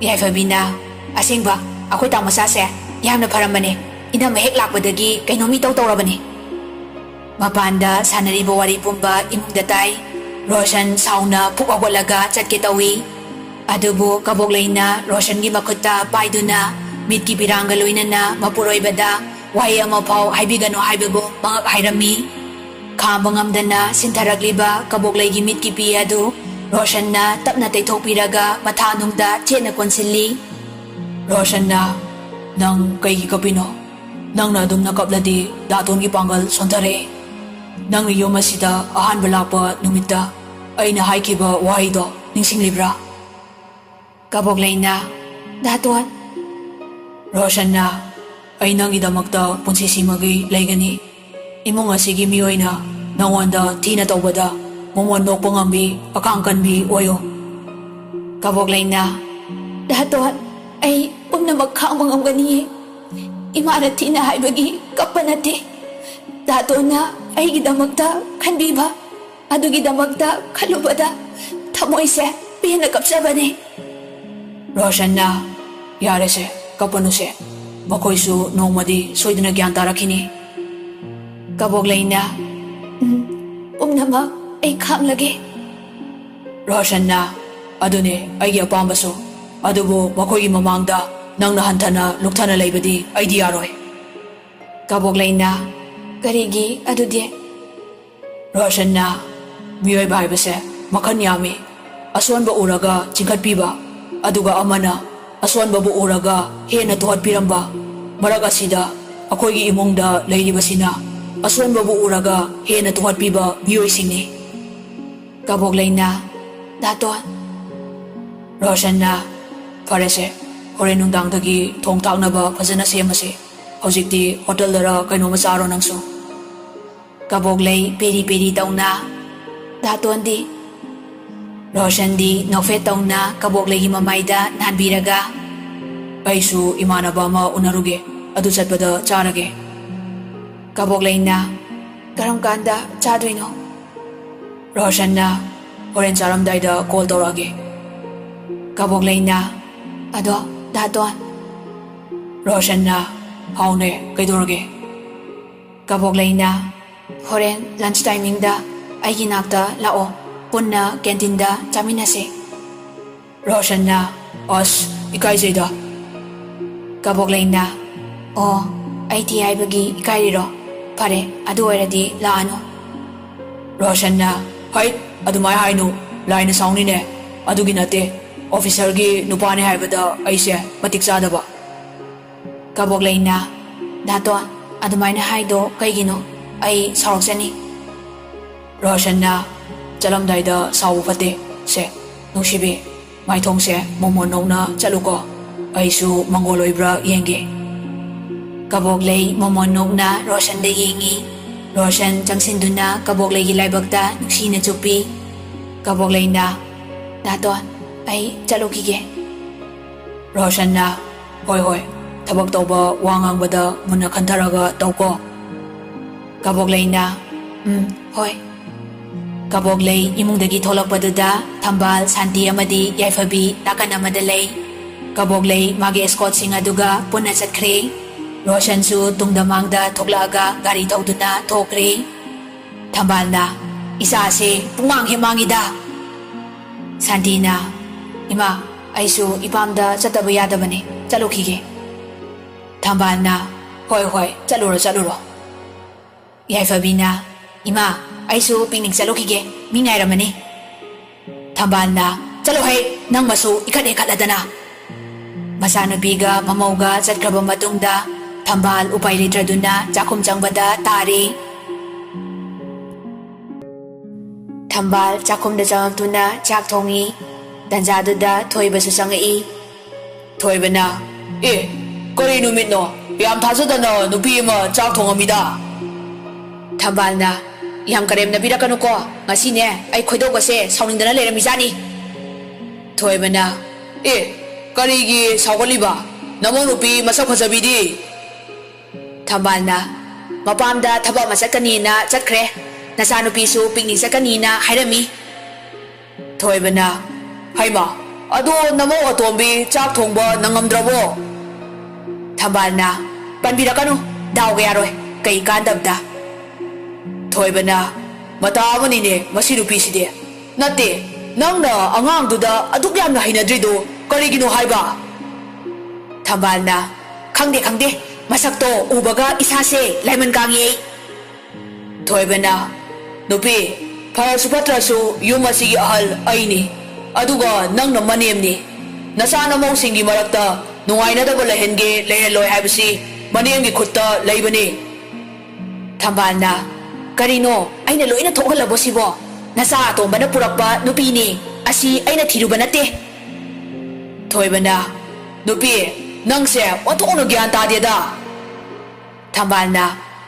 ꯌꯥꯏꯐꯕꯤꯅ, "ꯑꯁꯦꯡꯕ, ꯑꯩꯈꯣꯏ ꯇꯥꯃꯣꯆꯥꯁꯦ ꯌꯥꯝꯅ ꯐꯔꯝꯕꯅꯦ꯫ ꯏꯅꯝꯃ ꯍꯦꯛ ꯂꯥꯛꯄꯗꯒꯤ ꯀꯩꯅꯣꯝ ꯏꯇꯧ ꯇꯧꯔꯕꯅꯦ꯫" ꯃꯄꯥꯟꯗ ꯁꯥꯟꯅꯔꯤꯕ ꯋꯥꯔꯤ ꯄꯨꯝꯕ ꯏꯃꯨꯡꯗ ꯇꯥꯏ꯫ ꯔꯣꯁꯟ ꯁꯥꯎꯅ ꯐꯨꯛ ꯍꯧꯒꯠꯂꯒ ꯆꯠꯀꯦ ꯇꯧꯏ꯫ ꯑꯗꯨꯕꯨ ꯀꯕꯣꯛꯂꯩꯅ ꯔꯣꯁꯟꯒꯤ ꯃꯈꯨꯠꯇ ꯄꯥꯏꯗꯨꯅ ꯃꯤꯠꯀꯤ ꯄꯤꯔꯥꯡꯒ ꯂꯣꯏꯅꯅ ꯃꯄꯨꯔꯣꯏꯕꯗ ꯋꯥꯍꯩ ꯑꯃꯐꯥꯎ ꯍꯥꯏꯕꯤꯒꯅꯨ ꯍꯥꯏꯕꯒꯨꯝ ꯃꯉꯛ ꯍꯥꯏꯔꯝꯃꯤ꯫ ꯈꯥꯝꯕ ꯉꯝꯗꯅ ꯁꯤꯟꯊꯔꯛꯂꯤꯕ ꯀꯕꯣꯛꯂꯩꯒꯤ ꯃꯤꯠꯀꯤ ꯄꯤ ꯑꯗꯨ ꯔꯣꯁꯟꯅ ꯇꯞꯅ ꯇꯩꯊꯣꯛꯄꯤꯔꯒ ꯃꯊꯥꯅꯨꯡꯗ ꯆꯦꯠꯅ ꯀꯣꯟꯁꯤꯜꯂꯤ꯫ ꯔꯣꯁꯟꯅ, "ꯅꯪ ꯀꯩꯒꯤ ꯀꯞꯄꯤꯅꯣ? ꯅꯪꯅ ꯑꯗꯨꯝꯅ ꯀꯞꯂꯗꯤ ꯗꯥꯇꯣꯟꯒꯤ ꯄꯥꯡꯒꯜ ꯁꯣꯟꯊꯔꯛꯑꯦ꯫ ꯅꯪꯅ ꯌꯨꯝ ꯑꯁꯤꯗ ꯑꯍꯥꯟꯕ ꯂꯥꯛꯄ ꯅꯨꯃꯤꯠꯇ ꯑꯩꯅ ꯍꯥꯏꯈꯤꯕ ꯋꯥꯍꯩꯗꯣ ꯅꯤꯡꯁꯤꯡꯂꯤꯕ꯭ꯔꯥ?" ꯀꯕꯣꯛꯂꯩꯅ, "ꯗꯥꯇꯣꯟ꯫" ꯔꯣꯁꯟꯅ, "ꯑꯩ ꯅꯪꯒꯤꯗꯃꯛꯇ ꯄꯨꯟꯁꯤꯁꯤꯃꯒꯤ ꯂꯩꯒꯅꯤ꯫ ꯏꯃꯨꯡ ꯑꯁꯤꯒꯤ ꯃꯤꯑꯣꯏꯅ ꯅꯉꯣꯟꯗ ꯊꯤꯅ ꯇꯧꯕꯗ ꯃꯣꯃꯣꯟ ꯅꯣꯛꯄ ꯉꯝꯕꯤ, ꯑꯀꯥꯡ ꯀꯟꯕꯤ ꯑꯣꯏꯌꯨ꯫" ꯀꯕꯣꯛꯂꯩꯅ, "ꯗꯥꯇꯣꯟ, ꯑꯩ ꯄꯨꯝꯅꯃꯛ ꯈꯥꯡꯕ ꯉꯝꯒꯅꯤꯌꯦ꯫ ꯏꯃꯥꯅ ꯊꯤꯅ ꯍꯥꯏꯕꯒꯤ ꯀꯞꯄ ꯅꯠꯇꯦ꯫ ꯗꯥꯇꯣꯟꯅ ꯑꯩꯒꯤꯗꯃꯛꯇ ꯈꯟꯕꯤꯕ ꯑꯗꯨꯒꯤꯗꯃꯛꯇ ꯈꯜꯂꯨꯕꯗ ꯊꯃꯣꯏꯁꯦ ꯄꯦꯟꯅ ꯀꯞꯆꯕꯅꯦ꯫" ꯔꯣꯁꯟꯅ, "ꯌꯥꯔꯦꯁꯦ, ꯀꯞꯄꯅꯨꯁꯦ꯫ ꯃꯈꯣꯏꯁꯨ ꯅꯣꯡꯃꯗꯤ ꯁꯣꯏꯗꯅ ꯒ꯭ꯌꯥꯟ ꯇꯥꯔꯛꯈꯤꯅꯤ꯫" ꯀꯕꯣꯛꯂꯩꯅ, "ꯎꯝ, ꯄꯨꯝꯅꯃꯛ ꯑꯩ ꯈꯥꯡꯂꯒꯦ꯫" ꯔꯣꯁꯟꯅ, "ꯑꯗꯨꯅꯦ ꯑꯩꯒꯤ ꯑꯄꯥꯝꯕꯁꯨ꯫ ꯑꯗꯨꯕꯨ ꯃꯈꯣꯏꯒꯤ ꯃꯃꯥꯡꯗ ꯅꯪꯅ ꯍꯟꯊꯅ ꯂꯨꯛꯊꯅ ꯂꯩꯕꯗꯤ ꯑꯩꯗꯤ ꯌꯥꯔꯣꯏ꯫" ꯀꯕꯣꯛꯂꯩꯅ, "ꯀꯔꯤꯒꯤ ꯑꯗꯨꯗꯤ?" ꯔꯣꯁꯟꯅ, "ꯃꯤꯑꯣꯏꯕ ꯍꯥꯏꯕꯁꯦ ꯃꯈꯜ ꯌꯥꯝꯃꯤ꯫ ꯑꯁꯣꯟꯕ ꯎꯔꯒ ꯆꯤꯡꯈꯠꯄꯤꯕ, ꯑꯗꯨꯒ ꯑꯃꯅ ꯑꯁꯣꯟꯕꯕꯨ ꯎꯔꯒ ꯍꯦꯟꯅ ꯇꯨꯍꯠꯄꯤꯔꯝꯕ, ꯃꯔꯛ ꯑꯁꯤꯗ ꯑꯩꯈꯣꯏꯒꯤ ꯏꯃꯨꯡꯗ ꯂꯩꯔꯤꯕꯁꯤꯅ ꯑꯁꯣꯟꯕꯕꯨ ꯎꯔꯒ ꯍꯦꯟꯅ ꯇꯨꯍꯠꯄꯤꯕ ꯃꯤꯑꯣꯏꯁꯤꯡꯅꯤ꯫ ꯀꯕꯣꯛꯂꯩꯅ, "ꯗꯥꯇꯣꯟ!" ꯔꯣꯁꯟꯅ, "ꯐꯔꯦꯁꯦ, ꯍꯣꯔꯦꯟ ꯅꯨꯡꯗꯥꯡꯗꯒꯤ ꯊꯣꯡ ꯊꯥꯛꯅꯕ ꯐꯖꯅ ꯁꯦꯝꯃꯁꯤ꯫ ꯍꯧꯖꯤꯛꯇꯤ ꯍꯣꯇꯦꯜꯗꯔ ꯀꯩꯅꯣꯝꯃ ꯆꯥꯔꯣ ꯅꯪꯁꯨ꯫" ꯀꯕꯣꯛꯂꯩ ꯄꯦꯔꯤ ꯄꯦꯔꯤ ꯇꯧꯅ, "ꯗꯥꯇꯣꯟꯗꯤ?" ꯔꯣꯁꯟꯗꯤ ꯅꯣꯛꯐꯦꯠ ꯇꯧꯅ ꯀꯕꯣꯛꯂꯩꯒꯤ ꯃꯃꯥꯏꯗ ꯅꯥꯟꯕꯤꯔꯒ, "ꯑꯩꯁꯨ ꯏꯃꯥꯟꯅꯕ ꯑꯃ ꯎꯅꯔꯨꯒꯦ, ꯑꯗꯨ ꯆꯠꯄꯗ ꯆꯥꯔꯒꯦ꯫" ꯀꯕꯣꯛꯂꯩꯅ, "ꯀꯔꯝ ꯀꯥꯟꯗ ꯆꯥꯗꯣꯏꯅꯣ?" ꯔꯣꯁꯟꯅ, "ꯍꯣꯔꯦꯟ ꯆꯥꯔꯝꯗꯥꯏꯗ ꯀꯣꯜ ꯇꯧꯔꯛꯑꯒꯦ꯫" ꯀꯕꯣꯛꯂꯩꯅ, "ꯑꯗꯣ, ꯗꯥꯇꯣꯟ?" ꯔꯣꯁꯟꯅ, "ꯍꯥꯎꯅꯦ, ꯀꯩꯗꯧꯔꯒꯦ?" ꯀꯕꯣꯛꯂꯩꯅ, "ꯍꯣꯔꯦꯟ ꯂꯟꯆ ꯇꯥꯏꯃꯤꯡꯗ ꯑꯩꯒꯤ ꯅꯥꯛꯇ ꯂꯥꯛꯑꯣ, ꯄꯨꯟꯅ ꯀꯦꯟꯇꯤꯟꯗ ꯆꯥꯃꯤꯟꯅꯁꯦ꯫" ꯔꯣꯁꯟꯅ, "ꯑꯁ, ꯏꯀꯥꯏꯖꯩꯗ꯫" ꯀꯕꯣꯛꯂꯩꯅ, "ꯑꯣ, ꯑꯩ ꯊꯤ ꯍꯥꯏꯕꯒꯤ ꯏꯀꯥꯏꯔꯤꯔꯣ? ꯐꯔꯦ, ꯑꯗꯨ ꯑꯣꯏꯔꯗꯤ ꯂꯥꯛꯑꯅꯨ꯫" ꯔꯣꯁꯟꯅ, "ꯍꯩꯠ, ꯑꯗꯨꯃꯥꯏ ꯍꯥꯏꯅꯨ, ꯂꯥꯏꯅ ꯁꯥꯎꯅꯤꯅꯦ꯫ ꯑꯗꯨꯒꯤ ꯅꯠꯇꯦ, ꯑꯣꯐꯤꯁꯔꯒꯤ ꯅꯨꯄꯥꯅꯦ ꯍꯥꯏꯕꯗ ꯑꯩꯁꯦ ꯃꯇꯤꯛ ꯆꯥꯗꯕ꯫" ꯀꯕꯣꯛꯂꯩꯅ, "ꯗꯥꯇꯣꯟ, ꯑꯗꯨꯃꯥꯏꯅ ꯍꯥꯏꯗꯣ ꯀꯩꯒꯤꯅꯣ? ꯑꯩ ꯁꯥꯎꯔꯛꯆꯅꯤ꯫" ꯔꯣꯁꯟꯅ, "ꯆꯠꯂꯝꯗꯥꯏꯗ ꯁꯥꯎꯕ ꯐꯠꯇꯦ꯫ ꯁꯦ, ꯅꯨꯡꯁꯤꯕꯤ, ꯃꯥꯏꯊꯣꯡꯁꯦ ꯃꯣꯃꯣꯟ ꯅꯣꯛꯅ ꯆꯠꯂꯨꯀꯣ꯫ ꯑꯩꯁꯨ ꯃꯪꯒꯣꯜ ꯑꯣꯏꯕ꯭ꯔꯥ ꯌꯦꯡꯒꯦ꯫" ꯀꯕꯣꯛꯂꯩ ꯃꯣꯃꯣꯟ ꯅꯣꯛꯅ ꯔꯣꯁꯟꯗ ꯌꯦꯡꯉꯤ꯫ ꯔꯣꯁꯟ ꯆꯪꯁꯤꯟꯗꯨꯅ ꯀꯕꯣꯛꯂꯩꯒꯤ ꯂꯥꯏꯕꯛꯇ ꯅꯨꯡꯁꯤꯅ ꯆꯨꯞꯄꯤ꯫ ꯀꯕꯣꯛꯂꯩꯅ, "ꯗꯥꯇꯣꯟ, ꯑꯩ ꯆꯠꯂꯨꯈꯤꯒꯦ꯫" ꯔꯣꯁꯟꯅ, "ꯍꯣꯏ, ꯍꯣꯏ, ꯊꯕꯛ ꯇꯧꯕ ꯋꯥ ꯉꯥꯡꯕꯗ ꯃꯨꯟꯅ ꯈꯟꯊꯔꯒ ꯇꯧꯀꯣ꯫" ꯀꯕꯣꯛꯂꯩꯅ, "ꯎꯝ, ꯍꯣꯏ꯫" ꯀꯕꯣꯛꯂꯩ ꯏꯃꯨꯡꯗꯒꯤ ꯊꯣꯛꯂꯛꯄꯗꯨꯗ ꯊꯝꯕꯥꯜ, ꯁꯥꯟꯇꯤ ꯑꯃꯗꯤ ꯌꯥꯏꯐꯕꯤ ꯅꯥꯀꯟ ꯑꯃꯗ ꯂꯩ꯫ ꯀꯕꯣꯛꯂꯩ ꯃꯥꯒꯤ ꯏꯁꯀꯣꯠꯁꯤꯡ ꯑꯗꯨꯒ ꯄꯨꯟꯅ ꯆꯠꯈ꯭ꯔꯦ꯫ ꯔꯣꯁꯟꯁꯨ ꯇꯨꯡꯗ ꯃꯥꯡꯗ ꯊꯣꯛꯂꯛꯑꯒ ꯒꯥꯔꯤ ꯊꯧꯗꯨꯅ ꯊꯣꯛꯈ꯭ꯔꯦ꯫ ꯊꯝꯕꯥꯜꯅ, "ꯏꯆꯥꯁꯦ ꯄꯨꯡꯃꯥꯡ ꯍꯦꯛ ꯃꯥꯡꯉꯤꯗ꯫" ꯁꯥꯟꯇꯤꯅ, "ꯏꯃꯥ, ꯑꯩꯁꯨ ꯏꯄꯥꯝꯗ ꯆꯠꯇꯕ ꯌꯥꯗꯕꯅꯤ, ꯆꯠꯂꯨꯈꯤꯒꯦ꯫" ꯊꯝꯕꯥꯜꯅ, "ꯍꯣꯏ, ꯍꯣꯏ, ꯆꯠꯂꯨꯔꯣ, ꯆꯠꯂꯨꯔꯣ꯫" ꯌꯥꯏꯐꯕꯤꯅ, "ꯏꯃꯥ, ꯑꯩꯁꯨ ꯄꯤꯛꯅꯤꯛ ꯆꯠꯂꯨꯈꯤꯒꯦ, ꯃꯤ ꯉꯥꯏꯔꯝꯃꯅꯤ꯫" ꯊꯝꯕꯥꯜꯅ, "ꯆꯠꯂꯣꯍꯦ, ꯅꯪ ꯃꯁꯨ ꯏꯈꯠ ꯍꯦꯛ ꯈꯠꯂꯗꯅ꯫" ꯃꯆꯥꯅꯨꯄꯤꯒ ꯃꯃꯧꯒ ꯆꯠꯈ꯭ꯔꯕ ꯃꯇꯨꯡꯗ ꯊꯝꯕꯥꯜ ꯎꯄꯥꯏ ꯂꯩꯇ꯭ꯔꯗꯨꯅ ꯆꯥꯛꯈꯨꯝ ꯆꯪꯕꯗ ꯇꯥꯔꯤ꯫ ꯊꯝꯕꯥꯜ ꯆꯥꯛꯈꯨꯝꯗ ꯆꯪꯉꯛꯇꯨꯅ ꯆꯥꯛ ꯊꯣꯡꯉꯤ꯫ ꯇꯟꯖꯥꯗꯨꯗ ꯊꯣꯏꯕꯁꯨ ꯆꯪꯉꯛꯏ꯫ ꯊꯣꯏꯕꯅ, "ꯑꯦ, ꯀꯔꯤ ꯅꯨꯃꯤꯠꯅꯣ? ꯌꯥꯝ ꯊꯥꯖꯗꯅ ꯅꯨꯄꯤ ꯑꯃ ꯆꯥꯛ ꯊꯣꯡꯉꯝꯃꯤꯗ?" ꯊꯝꯕꯥꯜꯅ, "ꯌꯥꯝ ꯀꯔꯦꯝꯅꯕꯤꯔꯛꯀꯅꯨꯀꯣ, ꯉꯁꯤꯅꯦ ꯑꯩ ꯈꯣꯏꯗꯧꯒꯁꯦ ꯁꯥꯎꯅꯤꯡꯗꯅ ꯂꯩꯔꯝꯃꯤꯖꯥꯠꯅꯤ꯫" ꯊꯣꯏꯕꯅ, "ꯑꯦ, ꯀꯔꯤꯒꯤ ꯁꯥꯎꯒꯠꯂꯤꯕ? ꯅꯃꯧ ꯅꯨꯄꯤ ꯃꯁꯛ ꯐꯖꯕꯤꯗꯤ?" ꯊꯝꯕꯥꯜꯅ, "ꯃꯄꯥꯝꯗ ꯊꯕꯛ ꯑꯃ ꯆꯠꯀꯅꯤꯅ ꯆꯠꯈ꯭ꯔꯦ꯫ ꯅꯆꯥꯅꯨꯄꯤꯁꯨ ꯄꯤꯛꯅꯤꯛ ꯆꯠꯀꯅꯤꯅ ꯍꯥꯏꯔꯝꯃꯤ꯫" ꯊꯣꯏꯕꯅ, "ꯍꯩꯃ, ꯑꯗꯣ ꯅꯃꯧ ꯑꯇꯣꯝꯕꯤ ꯆꯥꯛ ꯊꯣꯡꯕ ꯅꯪꯉꯝꯗ꯭ꯔꯕꯣ?" ꯊꯝꯕꯥꯜꯅ, "ꯄꯟꯕꯤꯔꯛꯀꯅꯨ, ꯗꯥꯎꯒ ꯌꯥꯔꯣꯏ, ꯀꯩ ꯀꯥꯟꯗꯕꯗ꯫" ꯊꯣꯏꯕꯅ, "ꯃꯇꯥ ꯑꯃꯅꯤꯅꯦ ꯃꯁꯤ ꯅꯨꯄꯤꯁꯤꯗꯤ꯫ ꯅꯠꯇꯦ, ꯅꯪꯅ ꯑꯉꯥꯡꯗꯨꯗ ꯑꯗꯨꯛ ꯌꯥꯝꯅ ꯍꯩꯅꯗ꯭ꯔꯤꯗꯨ ꯀꯔꯤꯒꯤꯅꯣ ꯍꯥꯏꯕ?" ꯊꯝꯕꯥꯜꯅ, "ꯈꯪꯗꯦ, ꯈꯪꯗꯦ, ꯃꯁꯛꯇꯣ ꯎꯕꯒ ꯏꯁꯥꯁꯦ ꯂꯥꯏꯃꯟ ꯀꯥꯡꯉꯤ ꯑꯩ꯫" ꯊꯣꯏꯕꯅ, "ꯅꯨꯄꯤ, ꯐꯔꯁꯨ ꯐꯠꯇ꯭ꯔꯁꯨ ꯌꯨꯝ ꯑꯁꯤꯒꯤ ꯑꯍꯜ ꯑꯩꯅꯤ, ꯑꯗꯨꯒ ꯅꯪꯅ ꯃꯅꯦꯝꯅꯤ꯫ ꯅꯆꯥ ꯅꯃꯧꯁꯤꯡꯒꯤ ꯃꯔꯛꯇ ꯅꯨꯡꯉꯥꯏꯅꯗꯕ ꯂꯩꯍꯟꯒꯦ ꯂꯩꯍꯜꯂꯣꯏ ꯍꯥꯏꯕꯁꯤ ꯃꯅꯦꯝꯒꯤ ꯈꯨꯠꯇ ꯂꯩꯕꯅꯤ꯫" ꯊꯝꯕꯥꯜꯅ, "ꯀꯔꯤꯅꯣ, ꯑꯩꯅ ꯂꯣꯏꯅ ꯊꯣꯛꯍꯜꯂꯕꯣ ꯁꯤꯕꯣ? ꯅꯆꯥ ꯑꯇꯣꯝꯕꯅ ꯄꯨꯔꯛꯄ ꯅꯨꯄꯤꯅꯤ, ꯑꯁꯤ ꯑꯩꯅ ꯊꯤꯔꯨꯕ ꯅꯠꯇꯦ꯫" ꯊꯣꯏꯕꯅ, "ꯅꯨꯄꯤ, ꯅꯪꯁꯦ ꯑꯣꯟꯊꯣꯛꯅ ꯒ꯭ꯌꯥꯟ ꯇꯥꯗꯦꯗ꯫" ꯊꯝꯕꯥꯜꯅ,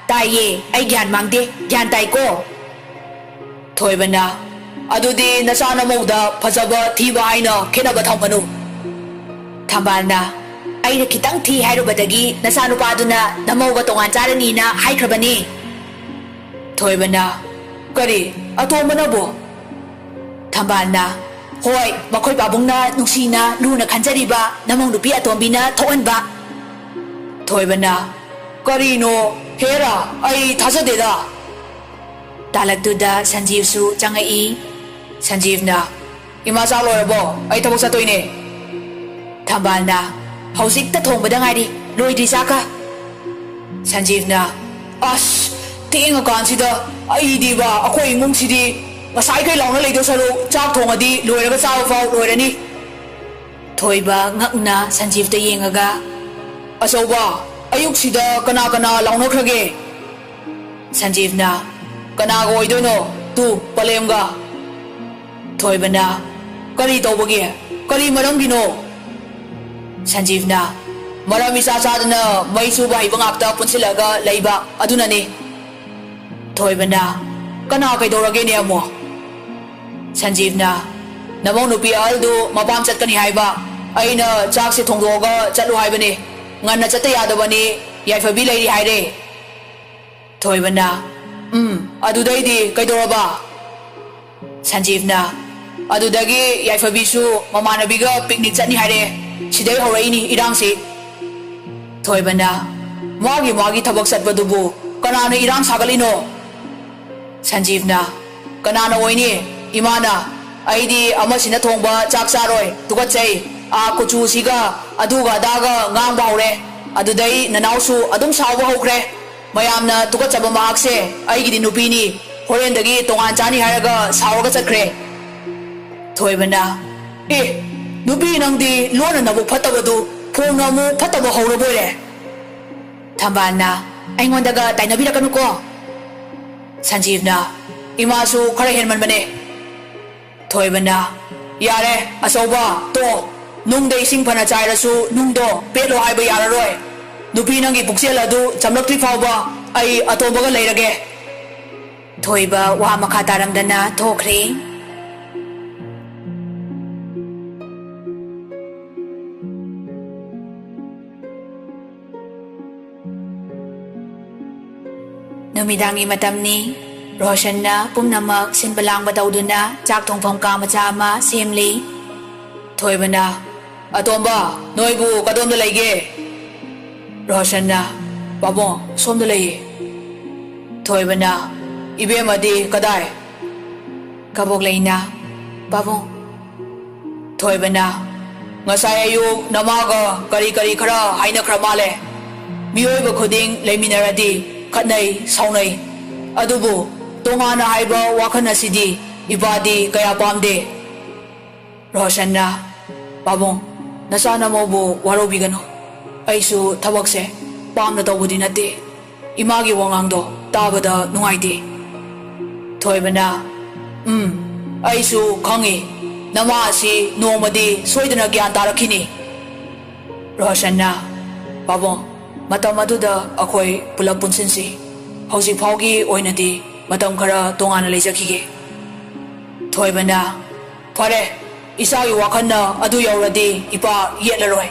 "ꯇꯥꯏꯌꯦ, ꯑꯩ ꯒ꯭ꯌꯥꯟ ꯃꯥꯡꯗꯦ, ꯒ꯭ꯌꯥꯟ ꯇꯥꯏꯀꯣ?" ꯊꯣꯏꯕꯅ, "ꯑꯗꯨꯗꯤ ꯅꯆꯥ ꯅꯃꯧꯗ ꯐꯖꯕ ꯊꯤꯕ ꯍꯥꯏꯅ ꯈꯦꯠꯅꯕ ꯊꯝꯒꯅꯨ꯫" ꯊꯝꯕꯥꯜꯅ, "ꯑꯩꯅ ꯈꯤꯇꯪ ꯊꯤ ꯍꯥꯏꯔꯨꯕꯗꯒꯤ ꯅꯆꯥꯅꯨꯄꯥꯗꯨꯅ ꯅꯃꯧꯒ ꯇꯣꯉꯥꯟ ꯆꯥꯔꯅꯤꯅ ꯍꯥꯏꯈ꯭ꯔꯕꯅꯤ꯫" ꯊꯣꯏꯕꯅ, "ꯀꯔꯤ? ꯑꯇꯣꯝꯕꯅꯕꯨ?" ꯊꯝꯕꯥꯜꯅ, "ꯍꯣꯏ, ꯃꯈꯣꯏ ꯄꯥꯕꯨꯡꯅ ꯅꯨꯡꯁꯤꯅ ꯂꯨꯅ ꯈꯟꯖꯔꯤꯕ ꯅꯃꯧ ꯅꯨꯄꯤ ꯑꯇꯣꯝꯕꯤꯅ ꯊꯣꯛꯍꯟꯕ꯫" ꯊꯣꯏꯕꯅ, "ꯀꯔꯤꯅꯣ? ꯍꯦꯔꯥ, ꯑꯩ ꯊꯥꯖꯗꯦꯗ꯫" ꯇꯥꯂꯛꯇꯨꯗ ꯁꯟꯖꯤꯕꯁꯨ ꯆꯪꯉꯛꯏ꯫ ꯁꯟꯖꯤꯕꯅ, "ꯏꯃꯥ, ꯆꯥꯛ ꯂꯣꯏꯔꯕꯣ? ꯑꯩ ꯊꯕꯛ ꯆꯠꯇꯣꯏꯅꯦ꯫" ꯊꯝꯕꯥꯜꯅ, "ꯍꯧꯖꯤꯛꯇ ꯊꯣꯡꯕꯗ ꯉꯥꯏꯔꯤ, ꯂꯣꯏꯗ꯭ꯔꯤ ꯆꯥꯛꯀ꯫" ꯁꯟꯖꯤꯕꯅ, "ꯑꯁ, ꯊꯦꯡꯉꯀꯥꯟꯁꯤꯗ ꯑꯩꯗꯤꯕ, ꯑꯩꯈꯣꯏ ꯏꯃꯨꯡꯁꯤꯗꯤ ꯉꯁꯥꯏꯈꯩ ꯂꯥꯎꯅ ꯂꯩꯗꯧ ꯁꯔꯨꯛ ꯆꯥꯛ ꯊꯣꯡꯉꯗꯤ ꯂꯣꯏꯔꯒ ꯆꯥꯕ ꯐꯥꯎ ꯂꯣꯏꯔꯅꯤ꯫" ꯊꯣꯏꯕ ꯉꯛꯅ ꯁꯟꯖꯤꯞꯇ ꯌꯦꯡꯉꯒ, "ꯑꯆꯧꯕ, ꯑꯌꯨꯛꯁꯤꯗ ꯀꯅꯥ ꯀꯅꯥ ꯂꯥꯎꯅꯈ꯭ꯔꯒꯦ?" ꯁꯟꯖꯤꯞꯅ, "ꯀꯅꯥꯒ ꯑꯣꯏꯗꯣꯏꯅꯣ? ꯇꯨ, ꯄꯂꯦꯝꯒ꯫" ꯊꯣꯏꯕꯅ, "ꯀꯔꯤ ꯇꯧꯕꯒꯤ? ꯀꯔꯤ ꯃꯔꯝꯒꯤꯅꯣ?" ꯁꯟꯖꯤꯞꯅ, "ꯃꯔꯝ ꯏꯆꯥ ꯆꯥꯗꯅ ꯃꯩ ꯆꯨꯕ ꯍꯩꯕ ꯉꯥꯛꯇ ꯄꯨꯟꯁꯤꯜꯂꯒ ꯂꯩꯕ ꯑꯗꯨꯅꯅꯤ꯫" ꯊꯣꯏꯕꯅ, "ꯀꯅꯥ ꯀꯩꯗꯧꯔꯒꯦꯅꯦ ꯑꯃꯨꯛ?" ꯁꯟꯖꯤꯞꯅ, "ꯅꯃꯧ ꯅꯨꯄꯤ ꯑꯍꯜꯗꯨ ꯃꯄꯥꯝ ꯆꯠꯀꯅꯤ ꯍꯥꯏꯕ꯫ ꯑꯩꯅ ꯆꯥꯛꯁꯦ ꯊꯣꯡꯗꯣꯛꯑꯒ ꯆꯠꯂꯨ ꯍꯥꯏꯕꯅꯤ꯫ ꯉꯟꯅ ꯆꯠꯇ ꯌꯥꯗꯕꯅꯤ, ꯌꯥꯏꯐꯕꯤ ꯂꯩꯔꯤ ꯍꯥꯏꯔꯦ꯫" ꯊꯣꯏꯕꯅ, "ꯎꯝ, ꯑꯗꯨꯗꯩꯗꯤ ꯀꯩꯗꯧꯔꯕ?" ꯁꯟꯖꯤꯞꯅ, "ꯑꯗꯨꯗꯒꯤ ꯌꯥꯏꯐꯕꯤꯁꯨ ꯃꯃꯥꯟꯅꯕꯤꯒ ꯄꯤꯛꯅꯤꯛ ꯆꯠꯅꯤ ꯍꯥꯏꯔꯦ꯫ ꯁꯤꯗꯩ ꯍꯧꯔꯛꯏꯅꯤ ꯏꯔꯥꯡꯁꯤ꯫" ꯊꯣꯏꯕꯅ, "ꯃꯥꯒꯤ ꯃꯥꯒꯤ ꯊꯕꯛ ꯆꯠꯄꯗꯨꯕꯨ ꯀꯅꯥꯅ ꯏꯔꯥꯡ ꯁꯥꯒꯠꯂꯤꯅꯣ?" ꯁꯟꯖꯤꯞꯅ, "ꯀꯅꯥꯅ ꯑꯣꯏꯅꯤ? ꯏꯃꯥꯅ꯫ ꯑꯩꯗꯤ ꯑꯃꯁꯤꯅ ꯊꯣꯡꯕ ꯆꯥꯛ ꯆꯥꯔꯣꯏ, ꯇꯨꯀꯠꯆꯩ꯫ ꯑꯥ, ꯀꯨꯆꯨꯁꯤꯒ ꯑꯗꯨꯒ ꯑꯗꯥꯒ ꯉꯥꯡꯕ ꯍꯧꯔꯦ꯫ ꯑꯗꯨꯗꯩ ꯅꯅꯥꯎꯁꯨ ꯑꯗꯨꯝ ꯁꯥꯎꯕ ꯍꯧꯈ꯭ꯔꯦ꯫ ꯃꯌꯥꯝꯅ ꯇꯨꯀꯠꯆꯕ ꯃꯍꯥꯛꯁꯦ ꯑꯩꯒꯤꯗꯤ ꯅꯨꯄꯤꯅꯤ, ꯍꯣꯔꯦꯟꯗꯒꯤ ꯇꯣꯉꯥꯟ ꯆꯥꯅꯤ" ꯍꯥꯏꯔꯒ ꯁꯥꯎꯔꯒ ꯆꯠꯈ꯭ꯔꯦ꯫ ꯊꯣꯏꯕꯅ, "ꯑꯦ, ꯅꯨꯄꯤ ꯅꯪꯗꯤ ꯂꯣꯟꯅ ꯅꯕꯨꯛ ꯐꯠꯇꯕꯗꯨ ꯐꯣꯡꯅ ꯑꯃꯨꯛ ꯐꯠꯇꯕ ꯍꯧꯔꯕꯣꯏꯔꯦ?" ꯊꯝꯕꯥꯜꯅ, "ꯑꯩꯉꯣꯟꯗꯒ ꯇꯥꯏꯅꯕꯤꯔꯛꯀꯅꯨꯀꯣ꯫" ꯁꯟꯖꯤꯞꯅ, "ꯏꯃꯥꯁꯨ ꯈꯔ ꯍꯦꯟꯃꯟꯕꯅꯦ꯫" ꯊꯣꯏꯕꯅ, "ꯌꯥꯔꯦ, ꯑꯆꯧꯕ, ꯇꯣ꯫ ꯅꯨꯡꯗ ꯏꯁꯤꯡ ꯐꯅ ꯆꯥꯏꯔꯁꯨ ꯅꯨꯡꯗꯣ ꯄꯦꯠꯂꯣ ꯍꯥꯏꯕ ꯌꯥꯔꯔꯣꯏ꯫ ꯅꯨꯄꯤ ꯅꯪꯒꯤ ꯄꯨꯛꯆꯦꯜ ꯑꯗꯨ ꯆꯝꯂꯛꯇ꯭ꯔꯤ ꯐꯥꯎꯕ ꯑꯩ ꯑꯇꯣꯝꯕꯒ ꯂꯩꯔꯒꯦ꯫" ꯊꯣꯏꯕ ꯋꯥ ꯃꯈꯥ ꯇꯥꯔꯝꯗꯅ ꯊꯣꯛꯈ꯭ꯔꯦ꯫ ꯅꯨꯃꯤꯗꯥꯡꯒꯤ ꯃꯇꯝꯅꯤ꯫ ꯔꯣꯁꯟꯅ ꯄꯨꯝꯅꯃꯛ ꯁꯤꯟꯕ ꯂꯥꯡꯕ ꯇꯧꯗꯨꯅ ꯆꯥꯛ ꯊꯣꯡꯐꯝ ꯀꯥ ꯃꯆꯥ ꯑꯃ ꯁꯦꯝꯂꯤ꯫ ꯊꯣꯏꯕꯅ, "ꯑꯇꯣꯝꯕ, ꯅꯣꯏꯕꯨ ꯀꯗꯣꯝꯗ ꯂꯩꯒꯦ?" ꯔꯣꯁꯟꯅ, "ꯄꯥꯕꯨꯡ, ꯁꯣꯝꯗ ꯂꯩꯌꯦ꯫" ꯊꯣꯏꯕꯅ, "ꯏꯕꯦꯝꯃꯗꯤ ꯀꯗꯥꯏ?" ꯀꯕꯣꯛꯂꯩꯅ, "ꯄꯥꯕꯨꯡ꯫" ꯊꯣꯏꯕꯅ, "ꯉꯁꯥꯏ ꯑꯌꯨꯛ ꯅꯃꯥꯒ ꯀꯔꯤ ꯀꯔꯤ ꯈꯔ ꯍꯥꯏꯅꯈ꯭ꯔ ꯃꯥꯜꯂꯦ꯫ ꯃꯤꯑꯣꯏꯕ ꯈꯨꯗꯤꯡ ꯂꯩꯃꯤꯟꯅꯔꯗꯤ ꯈꯠꯅꯩ, ꯁꯥꯎꯅꯩ꯫ ꯑꯗꯨꯕꯨ ꯇꯣꯉꯥꯟꯅ ꯍꯥꯏꯕ ꯋꯥꯈꯜ ꯑꯁꯤꯗꯤ ꯏꯄꯥꯗꯤ ꯀꯌꯥ ꯄꯥꯝꯗꯦ꯫" ꯔꯣꯁꯟꯅ, "ꯄꯥꯕꯨꯡ, ꯅꯆꯥ ꯅꯃꯧꯕꯨ ꯋꯥꯔꯧꯕꯤꯒꯅꯨ꯫ ꯑꯩꯁꯨ ꯊꯕꯛꯁꯦ ꯄꯥꯝꯅ ꯇꯧꯕꯗꯤ ꯅꯠꯇꯦ꯫ ꯏꯃꯥꯒꯤ ꯋꯥꯉꯥꯡꯗꯣ ꯇꯥꯕꯗ ꯅꯨꯡꯉꯥꯏꯇꯦ꯫ ꯊꯣꯏꯕꯅ, "ꯎꯝ, ꯑꯩꯁꯨ ꯈꯪꯏ꯫ ꯅꯃꯥ ꯑꯁꯤ ꯅꯣꯡꯃꯗꯤ ꯁꯣꯏꯗꯅ ꯒ꯭ꯌꯥꯟ ꯇꯥꯔꯛꯈꯤꯅꯤ꯫" ꯔꯣꯍꯁꯟꯅ, "ꯄꯥꯕꯨꯡ, ꯃꯇꯝ ꯑꯗꯨꯗ ꯑꯩꯈꯣꯏ ꯄꯨꯂꯞ ꯄꯨꯟꯁꯤꯟꯁꯤ꯫ ꯍꯧꯖꯤꯛ ꯐꯥꯎꯒꯤ ꯑꯣꯏꯅꯗꯤ ꯃꯇꯝ ꯈꯔ ꯇꯣꯉꯥꯟꯅ ꯂꯩꯖꯈꯤꯒꯦ꯫" ꯊꯣꯏꯕꯅ, "ꯐꯔꯦ, ꯏꯆꯥꯒꯤ ꯋꯥꯈꯜꯅ ꯑꯗꯨ ꯌꯧꯔꯗꯤ ꯏꯄꯥ ꯌꯦꯠꯂꯔꯣꯏ꯫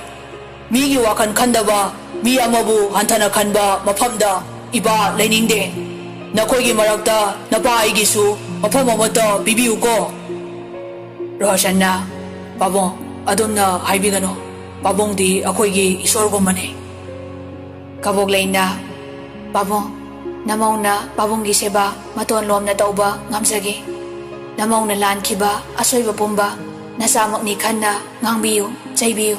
ꯃꯤꯒꯤ ꯋꯥꯈꯜ ꯈꯟꯗꯕ, ꯃꯤ ꯑꯃꯕꯨ ꯍꯟꯊꯅ ꯈꯟꯕ ꯃꯐꯝꯗ ꯏꯄꯥ ꯂꯩꯅꯤꯡꯗꯦ꯫ ꯅꯈꯣꯏꯒꯤ ꯃꯔꯛꯇ ꯅꯄꯥ ꯑꯩꯒꯤꯁꯨ ꯃꯐꯝ ꯑꯃꯠꯇ ꯄꯤꯕꯤꯌꯨꯀꯣ꯫" ꯔꯣꯍꯁꯟꯅ, "ꯄꯥꯕꯨꯡ, ꯑꯗꯨꯝꯅ ꯍꯥꯏꯕꯤꯒꯅꯨ꯫ ꯄꯥꯕꯨꯡꯗꯤ ꯑꯩꯈꯣꯏꯒꯤ ꯏꯁꯣꯔꯒꯨꯝꯕꯅꯤ꯫" ꯀꯕꯣꯛꯂꯩꯅ, "ꯄꯥꯕꯨꯡ, ꯅꯃꯧꯅ ꯄꯥꯕꯨꯡꯒꯤ ꯁꯦꯕꯥ ꯃꯇꯣꯟ ꯂꯣꯝꯅ ꯇꯧꯕ ꯉꯝꯖꯒꯦ꯫ ꯅꯃꯧꯅ ꯂꯥꯟꯈꯤꯕ ꯑꯁꯣꯏꯕ ꯄꯨꯝꯕ ꯅꯆꯥꯃꯛꯅꯤ ꯈꯟꯅ ꯉꯥꯡꯕꯤꯌꯨ, ꯆꯩꯕꯤꯌꯨ꯫"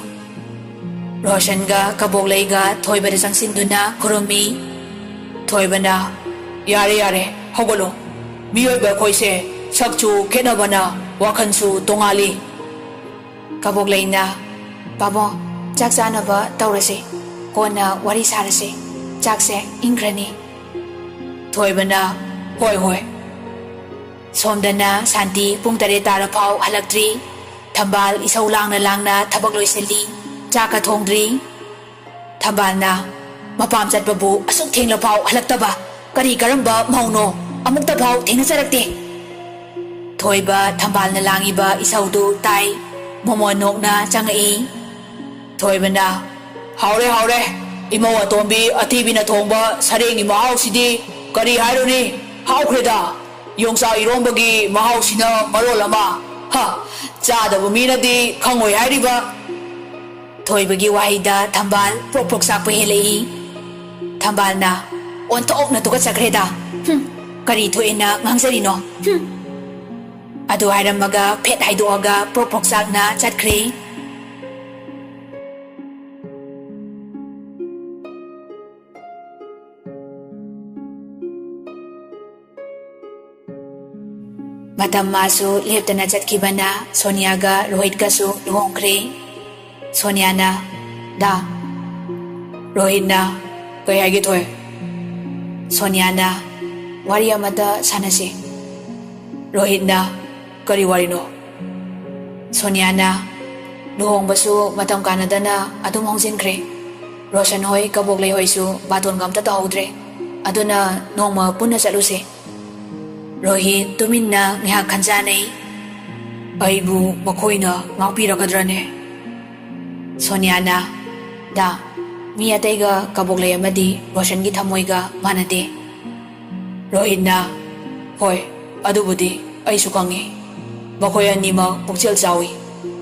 ꯔꯣꯍꯁꯟꯒ ꯀꯕꯣꯛꯂꯩꯒ ꯊꯣꯏꯕꯗ ꯆꯪꯁꯤꯟꯗꯨꯅ ꯈꯨꯔꯨꯝꯃꯤ꯫ ꯊꯣꯏꯕꯅ, "ꯌꯥꯔꯦ, ꯌꯥꯔꯦ, ꯍꯧꯒꯠꯂꯣ꯫ ꯃꯤꯑꯣꯏꯕ ꯑꯩꯈꯣꯏꯁꯦ ꯁꯛꯁꯨ ꯈꯦꯠꯅꯕꯅ ꯋꯥꯈꯜꯁꯨ ꯇꯣꯉꯥꯜꯂꯤ꯫" ꯀꯕꯣꯛꯂꯩꯅ, "ꯄꯥꯕꯨꯡ, ꯆꯥꯛ ꯆꯥꯅꯕ ꯇꯧꯔꯁꯤ꯫ ꯀꯣꯟꯅ ꯋꯥꯔꯤ ꯁꯥꯔꯁꯤ꯫ ꯆꯥꯛꯁꯦ ꯏꯪꯈ꯭ꯔꯅꯤ꯫" ꯊꯣꯏꯕꯅ, "ꯍꯣꯏ, ꯍꯣꯏ꯫" ꯁꯣꯝꯗꯅ ꯁꯥꯟꯇꯤ ꯄꯨꯡ ꯇꯔꯦꯠ ꯇꯥꯔꯐꯥꯎ ꯍꯜꯂꯛꯇ꯭ꯔꯤ꯫ ꯊꯝꯕꯥꯜ ꯏꯁꯧ ꯂꯥꯡꯅ ꯂꯥꯡꯅ ꯊꯕꯛ ꯂꯣꯏꯁꯤꯜꯂꯤ꯫ ꯆꯥꯛꯀ ꯊꯣꯡꯗ꯭ꯔꯤ꯫ ꯊꯝꯕꯥꯜꯅ, "ꯃꯄꯥꯝ ꯆꯠꯄꯕꯨ ꯑꯁꯨꯛ ꯊꯦꯡꯂꯐꯥꯎ ꯍꯜꯂꯛꯇꯕ ꯀꯔꯤ ꯀꯔꯝꯕ ꯃꯧꯅꯣ? ꯑꯃꯨꯛꯇꯐꯥꯎ ꯊꯦꯡꯅꯖꯔꯛꯇꯦ꯫" ꯊꯣꯏꯕ ꯊꯝꯕꯥꯜꯅ ꯂꯥꯡꯉꯤꯕ ꯏꯁꯧꯗꯨ ꯇꯥꯏ꯫ ꯃꯣꯃꯣꯟ ꯅꯣꯛꯅ ꯆꯪꯉꯛꯏ꯫ ꯊꯣꯏꯕꯅ, "ꯍꯥꯎꯔꯦ, ꯍꯥꯎꯔꯦ꯫ ꯏꯃꯧ ꯑꯇꯣꯝꯕꯤ ꯑꯇꯤꯕꯤꯅ ꯊꯣꯡꯕ ꯁꯔꯦꯡꯒꯤ ꯃꯍꯥꯎꯁꯤꯗꯤ ꯀꯔꯤ ꯍꯥꯏꯔꯨꯅꯤ? ꯍꯥꯎꯈ꯭ꯔꯦꯗ꯫ ꯌꯣꯡꯆꯥꯛ ꯏꯔꯣꯝꯕꯒꯤ ꯃꯍꯥꯎꯁꯤꯅ ꯃꯔꯣꯜ ꯑꯃ꯫ ꯍ, ꯆꯥꯗꯕ ꯃꯤꯅꯗꯤ ꯈꯪꯉꯣꯏ ꯍꯥꯏꯔꯤꯕ꯫" ꯊꯣꯏꯕꯒꯤ ꯋꯥꯍꯩꯗ ꯊꯝꯕꯥꯜ ꯄ꯭ꯔꯣꯛ ꯄ꯭ꯔꯣꯛ ꯆꯥꯛꯄ ꯍꯦꯜꯂꯛꯏ꯫ ꯊꯝꯕꯥꯜꯅ, "ꯑꯣꯟꯊꯣꯛꯅ ꯇꯨꯀꯠꯆꯈ꯭ꯔꯦꯗ꯫ ꯍꯨꯝ, ꯀꯔꯤ ꯊꯣꯛꯑꯦꯅ ꯉꯥꯡꯖꯔꯤꯅꯣ? ꯍꯨꯝ꯫" ꯑꯗꯨ ꯍꯥꯏꯔꯝꯃꯒ ꯐꯦꯠ ꯍꯥꯏꯗꯣꯛꯑꯒ ꯄ꯭ꯔꯣꯛ ꯄ꯭ꯔꯣꯛ ꯆꯥꯛꯅ ꯆꯠꯈ꯭ꯔꯦ꯫ ꯃꯇꯝ ꯃꯥꯁꯨ ꯂꯦꯞꯇꯅ ꯆꯠꯈꯤꯕꯅ ꯁꯣꯅꯤꯌꯥꯒ ꯔꯣꯍꯤꯠꯀꯁꯨ ꯂꯨꯍꯣꯡꯈ꯭ꯔꯦ꯫ ꯁꯣꯅꯤꯌꯥꯅ, "ꯗꯥ꯫" ꯔꯣꯍꯤꯠꯅ, "ꯀꯩ ꯍꯥꯏꯒꯦ, ꯊꯣꯏ?" ꯁꯣꯅꯤꯌꯥꯅ, "ꯋꯥꯔꯤ ꯑꯃꯇ ꯁꯥꯟꯅꯁꯤ꯫" ꯔꯣꯍꯤꯠꯅ, "ꯀꯔꯤ ꯋꯥꯔꯤꯅꯣ?" ꯁꯣꯅꯤꯌꯥꯅ, "ꯂꯨꯍꯣꯡꯕꯁꯨ ꯃꯇꯝ ꯀꯥꯟꯅꯗꯅ ꯑꯗꯨꯝ ꯍꯣꯡꯖꯤꯟꯈ꯭ꯔꯦ꯫ ꯔꯣꯁꯟ ꯍꯣꯏ, ꯀꯕꯣꯛꯂꯩ ꯍꯣꯏꯁꯨ ꯕꯥꯇꯣꯟꯒ ꯑꯝꯇ ꯇꯧꯍꯧꯗ꯭ꯔꯦ꯫ ꯑꯗꯨꯅ ꯅꯣꯡꯃ ꯄꯨꯟꯅ ꯆꯠꯂꯨꯁꯦ꯫" ꯔꯣꯍꯤꯠ ꯇꯨꯃꯤꯟꯅ ꯉꯥꯏꯍꯥꯛ ꯈꯟꯖꯥꯟꯅꯩ꯫ "ꯑꯩꯕꯨ ꯃꯈꯣꯏꯅ ꯉꯥꯛꯄꯤꯔꯒꯗ꯭ꯔꯅꯦ?" ꯁꯣꯅꯤꯌꯥꯅ, "ꯗꯥ, ꯃꯤ ꯑꯇꯩꯒ ꯀꯕꯣꯛꯂꯩ ꯑꯃꯗꯤ ꯔꯣꯁꯟꯒꯤ ꯊꯃꯣꯏꯒ ꯃꯥꯟꯅꯗꯦ꯫" ꯔꯣꯍꯤꯠꯅ, "ꯍꯣꯏ, ꯑꯗꯨꯕꯨꯗꯤ ꯑꯩꯁꯨ ꯈꯪꯉꯤ꯫ ꯃꯈꯣꯏ ꯑꯅꯤꯃꯛ ꯄꯨꯛꯆꯦꯜ ꯆꯥꯎꯏ,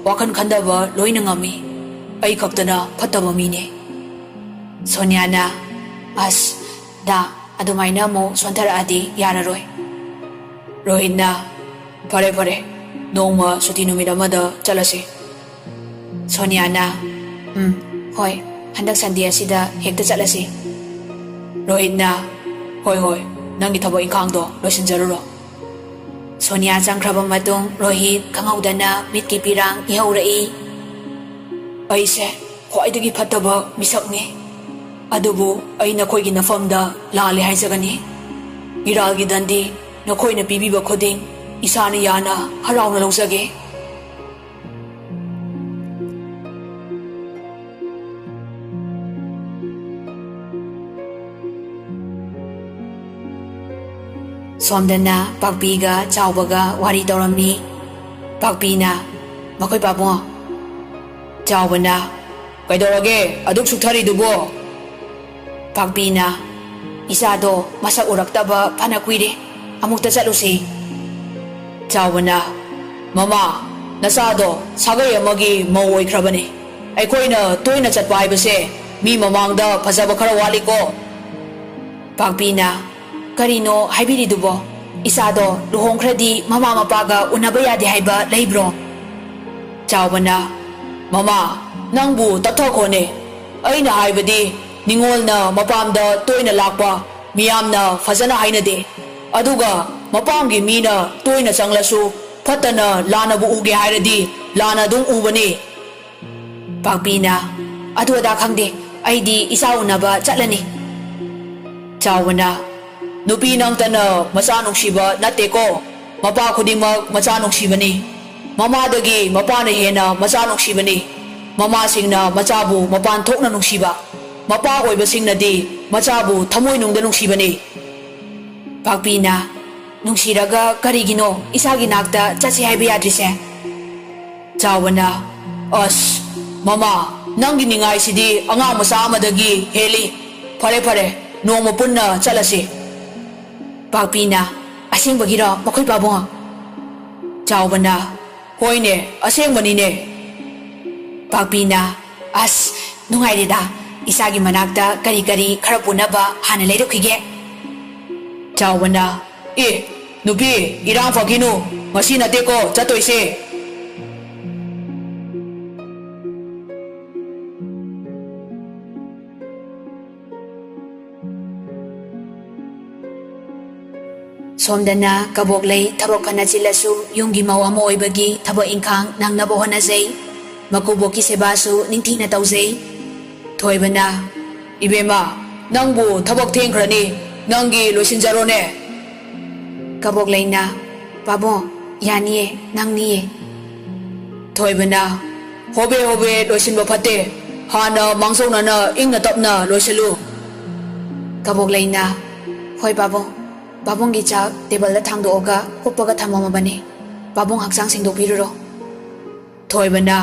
ꯋꯥꯈꯜ ꯈꯟꯊꯕ ꯂꯣꯏꯅ ꯉꯝꯃꯤ꯫ ꯑꯩ ꯈꯛꯇꯅ ꯐꯠꯇꯕ ꯃꯤꯅꯦ꯫" ꯁꯣꯅꯤꯌꯥꯅ, "ꯑꯁ, ꯗꯥ, ꯑꯗꯨꯃꯥꯏꯅ ꯑꯃꯨꯛ ꯁꯣꯟꯊꯔꯛꯑꯗꯤ ꯌꯥꯔꯔꯣꯏ꯫" ꯔꯣꯍꯤꯠꯅ, "ꯐꯔꯦ, ꯐꯔꯦ, ꯅꯣꯡꯃ ꯁꯨꯇꯤ ꯅꯨꯃꯤꯠ ꯑꯃꯗ ꯆꯠꯂꯁꯤ꯫" ꯁꯣꯅꯤꯌꯥꯅ, "ꯎꯝ, ꯍꯣꯏ, ꯍꯟꯗꯛ ꯁꯟꯗꯦ ꯑꯁꯤꯗ ꯍꯦꯛꯇ ꯆꯠꯂꯁꯤ꯫" ꯔꯣꯍꯤꯠꯅ, "ꯍꯣꯏ, ꯍꯣꯏ, ꯅꯪꯒꯤ ꯊꯕꯛ ꯏꯪꯈꯥꯡꯗꯣ ꯂꯣꯏꯁꯤꯟꯖꯔꯨꯔꯣ꯫" ꯁꯣꯅꯤꯌꯥ ꯆꯪꯈ꯭ꯔꯕ ꯃꯇꯨꯡ ꯔꯣꯍꯤꯠ ꯈꯪꯍꯧꯗꯅ ꯃꯤꯠꯀꯤ ꯄꯤꯔꯥꯡ ꯏꯍꯧꯔꯛꯏ꯫ "ꯑꯩꯁꯦ ꯈ꯭ꯋꯥꯏꯗꯒꯤ ꯐꯠꯇꯕ ꯃꯤꯁꯛꯅꯤ, ꯑꯗꯨꯕꯨ ꯑꯩ ꯅꯈꯣꯏꯒꯤ ꯅꯐꯝꯗ ꯂꯥꯜꯂꯦ ꯍꯥꯏꯖꯒꯅꯤ꯫ ꯏꯔꯥꯜꯒꯤ ꯗꯟꯗꯤ ꯅꯈꯣꯏꯅ ꯄꯤꯕꯤꯕ ꯈꯨꯗꯤꯡ ꯏꯁꯥꯅ ꯌꯥꯅ ꯍꯔꯥꯎꯅ ꯂꯧꯖꯒꯦ꯫" ꯁꯣꯝꯗꯅ ꯄꯥꯛꯄꯤꯒ ꯆꯥꯎꯕꯒ ꯋꯥꯔꯤ ꯇꯧꯔꯝꯃꯤ꯫ ꯄꯥꯛꯄꯤꯅ, "ꯃꯈꯣꯏ ꯄꯥꯕꯨꯡ꯫" ꯆꯥꯎꯕꯅ, "ꯀꯩꯗꯧꯔꯒꯦ ꯑꯗꯨꯛ ꯁꯨꯛꯊꯔꯤꯗꯨꯕꯣ?" ꯄꯥꯛꯄꯤꯅ, "ꯏꯆꯥꯗꯣ ꯃꯁꯛ ꯎꯔꯛꯇꯕ ꯐꯅ ꯀꯨꯏꯔꯦ, ꯑꯃꯨꯛꯇ ꯆꯠꯂꯨꯁꯤ꯫" ꯆꯥꯎꯕꯅ, "ꯃꯃꯥ, ꯅꯆꯥꯗꯣ ꯁꯥꯒꯩ ꯑꯃꯒꯤ ꯃꯧ ꯑꯣꯏꯈ꯭ꯔꯕꯅꯤ꯫ ꯑꯩꯈꯣꯏꯅ ꯇꯣꯏꯅ ꯆꯠꯄ ꯍꯥꯏꯕꯁꯦ ꯃꯤ ꯃꯃꯥꯡꯗ ꯐꯖꯕ ꯈꯔ ꯋꯥꯠꯂꯤꯀꯣ꯫" ꯄꯥꯛꯄꯤꯅ, "ꯀꯔꯤꯅꯣ ꯍꯥꯏꯕꯤꯔꯤꯗꯨꯕꯣ? ꯏꯆꯥꯗꯣ ꯂꯨꯍꯣꯡꯈ꯭ꯔꯗꯤ ꯃꯃꯥ ꯃꯄꯥꯒ ꯎꯅꯕ ꯌꯥꯗꯦ ꯍꯥꯏꯕ ꯂꯩꯕ꯭ꯔꯣ?" ꯆꯥꯎꯕꯅ, "ꯃꯃꯥ, ꯅꯪꯕꯨ ꯇꯞꯊꯈꯣꯅꯦ꯫ ꯑꯩꯅ ꯍꯥꯏꯕꯗꯤ ꯅꯤꯉꯣꯜꯅ ꯃꯄꯥꯝꯗ ꯇꯣꯏꯅ ꯂꯥꯛꯄ ꯃꯤꯌꯥꯝꯅ ꯐꯖꯅ ꯍꯥꯏꯅꯗꯦ꯫ ꯑꯗꯨꯒ ꯃꯄꯥꯝꯒꯤ ꯃꯤꯅ ꯇꯣꯏꯅ ꯆꯪꯂꯁꯨ ꯐꯠꯇꯅ ꯂꯥꯟꯅꯕꯨ ꯎꯒꯦ ꯍꯥꯏꯔꯗꯤ ꯂꯥꯟꯅ ꯑꯗꯨꯝ ꯎꯕꯅꯤ꯫" ꯄꯥꯛꯄꯤꯅ, "ꯑꯗꯨ ꯑꯗꯥ ꯈꯪꯗꯦ, ꯑꯩꯗꯤ ꯏꯆꯥ ꯎꯅꯕ ꯆꯠꯂꯅꯤ꯫" ꯆꯥꯎꯕꯅ, "ꯅꯨꯄꯤ ꯅꯪꯇꯅ ꯃꯆꯥ ꯅꯨꯡꯁꯤꯕ ꯅꯠꯇꯦꯀꯣ, ꯃꯄꯥ ꯈꯨꯗꯤꯡꯃꯛ ꯃꯆꯥ ꯅꯨꯡꯁꯤꯕꯅꯤ꯫ ꯃꯃꯥꯗꯒꯤ ꯃꯄꯥꯅ ꯍꯦꯟꯅ ꯃꯆꯥ ꯅꯨꯡꯁꯤꯕꯅꯤ꯫ ꯃꯃꯥꯁꯤꯡꯅ ꯃꯆꯥꯕꯨ ꯃꯄꯥꯟ ꯊꯣꯛꯅ ꯅꯨꯡꯁꯤꯕ, ꯃꯄꯥ ꯑꯣꯏꯕꯁꯤꯡꯅꯗꯤ ꯃꯆꯥꯕꯨ ꯊꯃꯣꯏꯅꯨꯡꯗ ꯅꯨꯡꯁꯤꯕꯅꯤ꯫" ꯄꯥꯛꯄꯤꯅ, "ꯅꯨꯡꯁꯤꯔꯒ ꯀꯔꯤꯒꯤꯅꯣ ꯏꯆꯥꯒꯤ ꯅꯥꯛꯇ ꯆꯠꯁꯤ ꯍꯥꯏꯕ ꯌꯥꯗ꯭ꯔꯤꯁꯦ?" ꯆꯥꯎꯕꯅ, "ꯑꯁ, ꯃꯃꯥ, ꯅꯪꯒꯤ ꯅꯤꯡꯉꯥꯏꯁꯤꯗꯤ ꯑꯉꯥꯡ ꯃꯆꯥ ꯑꯃꯗꯒꯤ ꯍꯦꯜꯂꯤ꯫ ꯐꯔꯦ, ꯐꯔꯦ, ꯅꯣꯡꯃ ꯄꯨꯟꯅ ꯆꯠꯂꯁꯤ꯫" ꯄꯥꯛꯄꯤꯅ, "ꯑꯁꯦꯡꯕꯒꯤꯔꯣ, ꯃꯈꯣꯏ ꯄꯥꯕꯨꯡ?" ꯆꯥꯎꯕꯅ, "ꯍꯣꯏꯅꯦ, ꯑꯁꯦꯡꯕꯅꯤꯅꯦ꯫" ꯄꯥꯛꯄꯤꯅ, "ꯑꯁ, ꯅꯨꯡꯉꯥꯏꯔꯦꯗ꯫ ꯏꯆꯥꯒꯤ ꯃꯅꯥꯛꯇ ꯀꯔꯤ ꯀꯔꯤ ꯈꯔ ꯄꯨꯅꯕ ꯍꯥꯟꯅ ꯂꯩꯔꯨꯈꯤꯒꯦ꯫" ꯆꯥꯎꯕꯅ, "ꯑꯦ, ꯅꯨꯄꯤ, ꯏꯔꯥꯡ ꯐꯈꯤꯅꯨ꯫ ꯉꯁꯤ ꯅꯠꯇꯦꯀꯣ ꯆꯠꯇꯣꯏꯁꯦ꯫" ꯁꯣꯝꯗꯅ ꯀꯕꯣꯛꯂꯩ ꯊꯕꯛ ꯐꯅ ꯆꯤꯜꯂꯁꯨ ꯌꯨꯝꯒꯤ ꯃꯧ ꯑꯃ ꯑꯣꯏꯕꯒꯤ ꯊꯕꯛ ꯏꯪꯈꯥꯡ ꯅꯪꯅꯕ ꯍꯣꯠꯅꯖꯩ꯫ ꯃꯀꯨꯕꯣꯛꯀꯤ ꯁꯦꯕꯥꯁꯨ ꯅꯤꯡꯊꯤꯅ ꯇꯧꯖꯩ꯫ ꯊꯣꯏꯕꯅ, "ꯏꯕꯦꯝꯃ, ꯅꯪꯕꯨ ꯊꯕꯛ ꯊꯦꯡꯈ꯭ꯔꯅꯤ, ꯅꯪꯒꯤ ꯂꯣꯏꯁꯤꯟꯖꯔꯣꯅꯦ꯫" ꯀꯕꯣꯛꯂꯩꯅ, "ꯄꯥꯕꯨꯡ, ꯌꯥꯅꯤꯌꯦ, ꯅꯪꯅꯤꯌꯦ꯫" ꯊꯣꯏꯕꯅ, "ꯍꯣꯕꯦ ꯍꯣꯕꯦ ꯂꯣꯏꯁꯤꯟꯕ ꯐꯠꯇꯦ, ꯍꯥꯟꯅ ꯃꯥꯡꯖꯧꯅꯅ ꯏꯪꯅ ꯇꯞꯅ ꯂꯣꯏꯁꯤꯜꯂꯨ꯫" ꯀꯕꯣꯛꯂꯩꯅ, "ꯍꯣꯏ ꯄꯥꯕꯨꯡ, ꯄꯥꯕꯨꯡꯒꯤ ꯆꯥꯛ ꯇꯦꯕꯜꯗ ꯊꯥꯡꯗꯣꯛꯑꯒ ꯀꯨꯞꯄꯒ ꯊꯝꯃꯝꯃꯕꯅꯤ, ꯄꯥꯕꯨꯡ ꯍꯛꯆꯥꯡ ꯁꯦꯡꯗꯣꯛꯄꯤꯔꯨꯔꯣ꯫" ꯊꯣꯏꯕꯅ,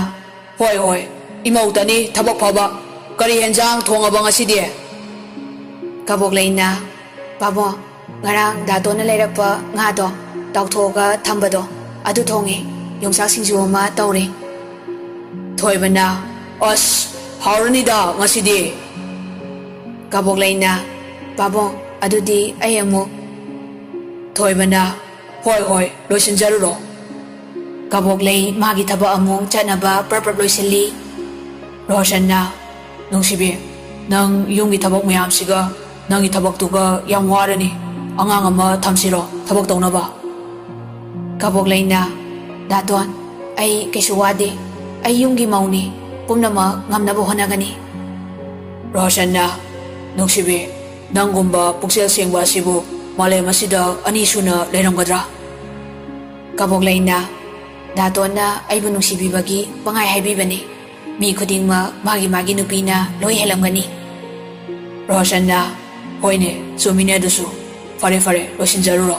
"ꯍꯣꯏ ꯍꯣꯏ, ꯏꯃꯧꯇꯅꯤ ꯊꯕꯛ ꯐꯕ꯫ ꯀꯔꯤ ꯍꯦꯟꯖꯥꯡ ꯊꯣꯡꯉꯕ ꯉꯁꯤꯗꯤ?" ꯀꯕꯣꯛꯂꯩꯅ, "ꯄꯥꯕꯨꯡ, ꯉꯔꯥꯡ ꯗꯥꯇꯣꯟꯅ ꯂꯩꯔꯛꯄ ꯉꯥꯗꯣ ꯇꯥꯎꯊꯣꯛꯑꯒ ꯊꯝꯕꯗꯣ, ꯑꯗꯨ ꯊꯣꯡꯉꯦ, ꯌꯣꯡꯆꯥꯛ ꯁꯤꯡꯖꯨ ꯑꯃ ꯇꯧꯔꯦ꯫" ꯊꯣꯏꯕꯅ, "ꯑꯁ, ꯍꯥꯎꯔꯅꯤꯗ ꯉꯁꯤꯗꯤ꯫" ꯀꯕꯣꯛꯂꯩꯅ, "ꯄꯥꯕꯨꯡ, ꯑꯗꯨꯗꯤ ꯑꯩ ꯑꯃꯨꯛ꯫" ꯊꯣꯏꯕꯅ, "ꯍꯣꯏ ꯍꯣꯏ, ꯂꯣꯏꯁꯤꯟꯖꯔꯨꯔꯣ꯫" ꯀꯕꯣꯛꯂꯩ ꯃꯥꯒꯤ ꯊꯕꯛ ꯑꯃꯨꯛ ꯆꯠꯅꯕ ꯄ꯭ꯔꯞ ꯄ꯭ꯔꯞ ꯂꯣꯏꯁꯤꯜꯂꯤ꯫ ꯔꯣꯁꯟꯅ, "ꯅꯨꯡꯁꯤꯕꯤ, ꯅꯪ ꯌꯨꯝꯒꯤ ꯊꯕꯛ ꯃꯌꯥꯝꯁꯤꯒ ꯅꯪꯒꯤ ꯊꯕꯛꯇꯨꯒ ꯌꯥꯝ ꯋꯥꯔꯅꯤ꯫ ꯑꯉꯥꯡ ꯑꯃ ꯊꯝꯁꯤꯔꯣ ꯊꯕꯛ ꯇꯧꯅꯕ?" ꯀꯕꯣꯛꯂꯩꯅ, "ꯗꯥꯇꯣꯟ, ꯑꯩ ꯀꯩꯁꯨ ꯋꯥꯗꯦ꯫ ꯑꯩ ꯌꯨꯝꯒꯤ ꯃꯧꯅꯤ꯫ ꯄꯨꯝꯅꯃꯛ ꯉꯝꯅꯕ ꯍꯣꯠꯅꯒꯅꯤ꯫ ꯔꯣꯍꯁꯟꯅ, "ꯅꯨꯡꯁꯤꯕꯤ, ꯅꯪꯒꯨꯝꯕ ꯄꯨꯛꯆꯦꯜ ꯁꯦꯡꯕ ꯑꯁꯤꯕꯨ ꯃꯥꯂꯦꯝ ꯑꯁꯤꯗ ꯑꯅꯤ ꯁꯨꯅ ꯂꯩꯔꯝꯒꯗ꯭ꯔꯥ?" ꯀꯕꯣꯛꯂꯩꯅ, "ꯗꯥꯇꯣꯟꯅ ꯑꯩꯕꯨ ꯅꯨꯡꯁꯤꯕꯤꯕꯒꯤ ꯄꯪꯍꯥꯏ ꯍꯥꯏꯕꯤꯕꯅꯤ꯫ ꯃꯤ ꯈꯨꯗꯤꯡꯃꯛ ꯃꯥꯒꯤ ꯃꯥꯒꯤ ꯅꯨꯄꯤꯅ ꯂꯣꯏ ꯍꯦꯜꯂꯝꯒꯅꯤ꯫" ꯔꯣꯍꯁꯟꯅ, "ꯍꯣꯏꯅꯦ, ꯆꯨꯝꯃꯤꯅꯦ ꯑꯗꯨꯁꯨ꯫ ꯐꯔꯦ, ꯐꯔꯦ, ꯂꯣꯏꯁꯤꯟꯖꯔꯨꯔꯣ꯫"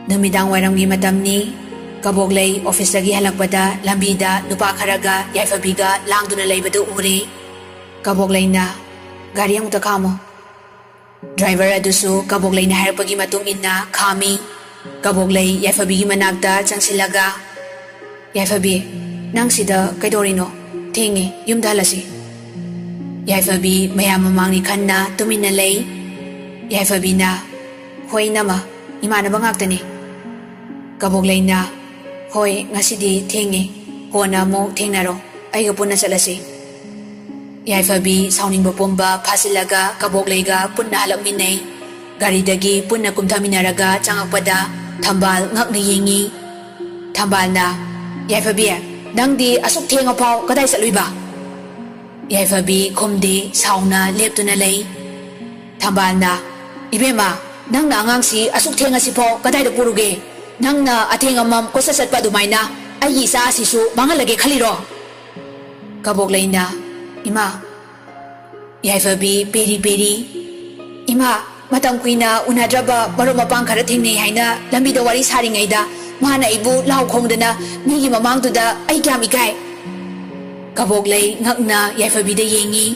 ꯅꯨꯃꯤꯗꯥꯡ ꯋꯥꯏꯔꯝꯒꯤ ꯃꯇꯝꯅꯤ꯫ ꯀꯕꯣꯛꯂꯩ ꯑꯣꯐꯤꯁꯇꯒꯤ ꯍꯜꯂꯛꯄꯗ ꯂꯝꯕꯤꯗ ꯅꯨꯄꯥ ꯈꯔꯒ ꯌꯥꯏꯐꯕꯤꯒ ꯂꯥꯡꯗꯨꯅ ꯂꯩꯕꯗꯨ ꯎꯔꯦ꯫ ꯀꯕꯣꯛꯂꯩꯅ, "ꯒꯥꯔꯤ ꯑꯃꯨꯛꯇ ꯈꯥꯝꯃꯣ꯫" ꯗ꯭ꯔꯥꯏꯚꯔ ꯑꯗꯨꯁꯨ ꯀꯕꯣꯛꯂꯩꯅ ꯍꯥꯏꯔꯛꯄꯒꯤ ꯃꯇꯨꯡ ꯏꯟꯅ ꯈꯥꯝꯃꯤ꯫ ꯀꯕꯣꯛꯂꯩ ꯌꯥꯏꯐꯕꯤꯒꯤ ꯃꯅꯥꯛꯇ ꯆꯪꯁꯤꯜꯂꯒ, "ꯌꯥꯏꯐꯕꯤ, ꯅꯪ ꯁꯤꯗ ꯀꯩꯗꯧꯔꯤꯅꯣ? ꯊꯦꯡꯉꯦ, ꯌꯨꯝꯗ ꯍꯜꯂꯁꯤ꯫" ꯌꯥꯏꯐꯕꯤ ꯃꯌꯥꯝ ꯃꯃꯥꯡꯅꯤ ꯈꯟꯅ ꯇꯨꯃꯤꯟꯅ ꯂꯩ꯫ ꯌꯥꯏꯐꯕꯤꯅ, "ꯍꯣꯏ ꯏꯅꯝꯃ, ꯏꯃꯥꯟꯅꯕ ꯉꯥꯛꯇꯅꯤ꯫" ꯀꯕꯣꯛꯂꯩꯅ, "ꯍꯣꯏ, ꯉꯁꯤꯗꯤ ꯊꯦꯡꯉꯦ, ꯀꯣꯟꯅ ꯑꯃꯨꯛ ꯊꯦꯡꯅꯔꯣ, ꯑꯩꯒ ꯄꯨꯟꯅ ꯆꯠꯂꯁꯤ꯫" ꯌꯥꯏꯐꯕꯤ ꯁꯥꯎꯅꯤꯡꯕ ꯄꯨꯝꯕ ꯐꯥꯖꯤꯜꯂꯒ ꯀꯕꯣꯛꯂꯩꯒ ꯄꯨꯟꯅ ꯍꯜꯂꯛꯃꯤꯟꯅꯩ꯫ ꯒꯥꯔꯤꯗꯒꯤ ꯄꯨꯟꯅ ꯀꯨꯝꯊꯃꯤꯟꯅꯔꯒ ꯆꯪꯉꯛꯄꯗ ꯊꯝꯕꯥꯜ ꯉꯛꯅ ꯌꯦꯡꯉꯤ꯫ ꯊꯝꯕꯥꯜꯅ, "ꯌꯥꯏꯐꯕꯤ, ꯅꯪꯗꯤ ꯑꯁꯨꯛ ꯊꯦꯡꯉꯐꯥꯎ ꯀꯗꯥꯏ ꯆꯠꯂꯨꯏꯕ?" ꯌꯥꯏꯐꯕꯤ ꯈꯨꯝꯗꯦ, ꯁꯥꯎꯅ ꯂꯦꯞꯇꯨꯅ ꯂꯩ꯫ ꯊꯝꯕꯥꯜꯅ, "ꯏꯕꯦꯝꯃ, ꯅꯪꯅ ꯑꯉꯥꯡꯁꯤ ꯑꯁꯨꯛ ꯊꯦꯡꯉꯁꯤꯐꯥꯎ ꯀꯗꯥꯏꯗ ꯄꯨꯔꯨꯒꯦ? ꯅꯪꯅ ꯑꯊꯦꯡ ꯑꯃꯝ ꯀꯣꯏꯆꯠ ꯆꯠꯄ ꯑꯗꯨꯃꯥꯏꯅ ꯑꯩꯒꯤ ꯏꯆꯥ ꯑꯁꯤꯁꯨ ꯃꯥꯡꯍꯜꯂꯒꯦ ꯈꯜꯂꯤꯔꯣ?" ꯀꯕꯣꯛꯂꯩꯅ, "ꯏꯃꯥ꯫" ꯌꯥꯏꯐꯕꯤ ꯄꯦꯔꯤ ꯄꯦꯔꯤ, "ꯏꯃꯥ, ꯃꯇꯝ ꯀꯨꯏꯅ ꯎꯅꯗ꯭ꯔꯕ ꯃꯔꯨꯞ ꯃꯄꯥꯡ ꯈꯔ ꯊꯦꯡꯅꯩ ꯍꯥꯏꯅ ꯂꯝꯕꯤꯗ ꯋꯥꯔꯤ ꯁꯥꯔꯤꯉꯩꯗ ꯃꯥꯅ ꯑꯩꯕꯨ ꯂꯥꯎ ꯈꯣꯡꯗꯅ ꯃꯤꯒꯤ ꯃꯃꯥꯡꯗꯨꯗ ꯑꯩ ꯀꯌꯥꯝ ꯏꯀꯥꯏ!" ꯀꯕꯣꯛꯂꯩ ꯉꯛꯅ ꯌꯥꯏꯐꯕꯤꯗ ꯌꯦꯡꯉꯤ꯫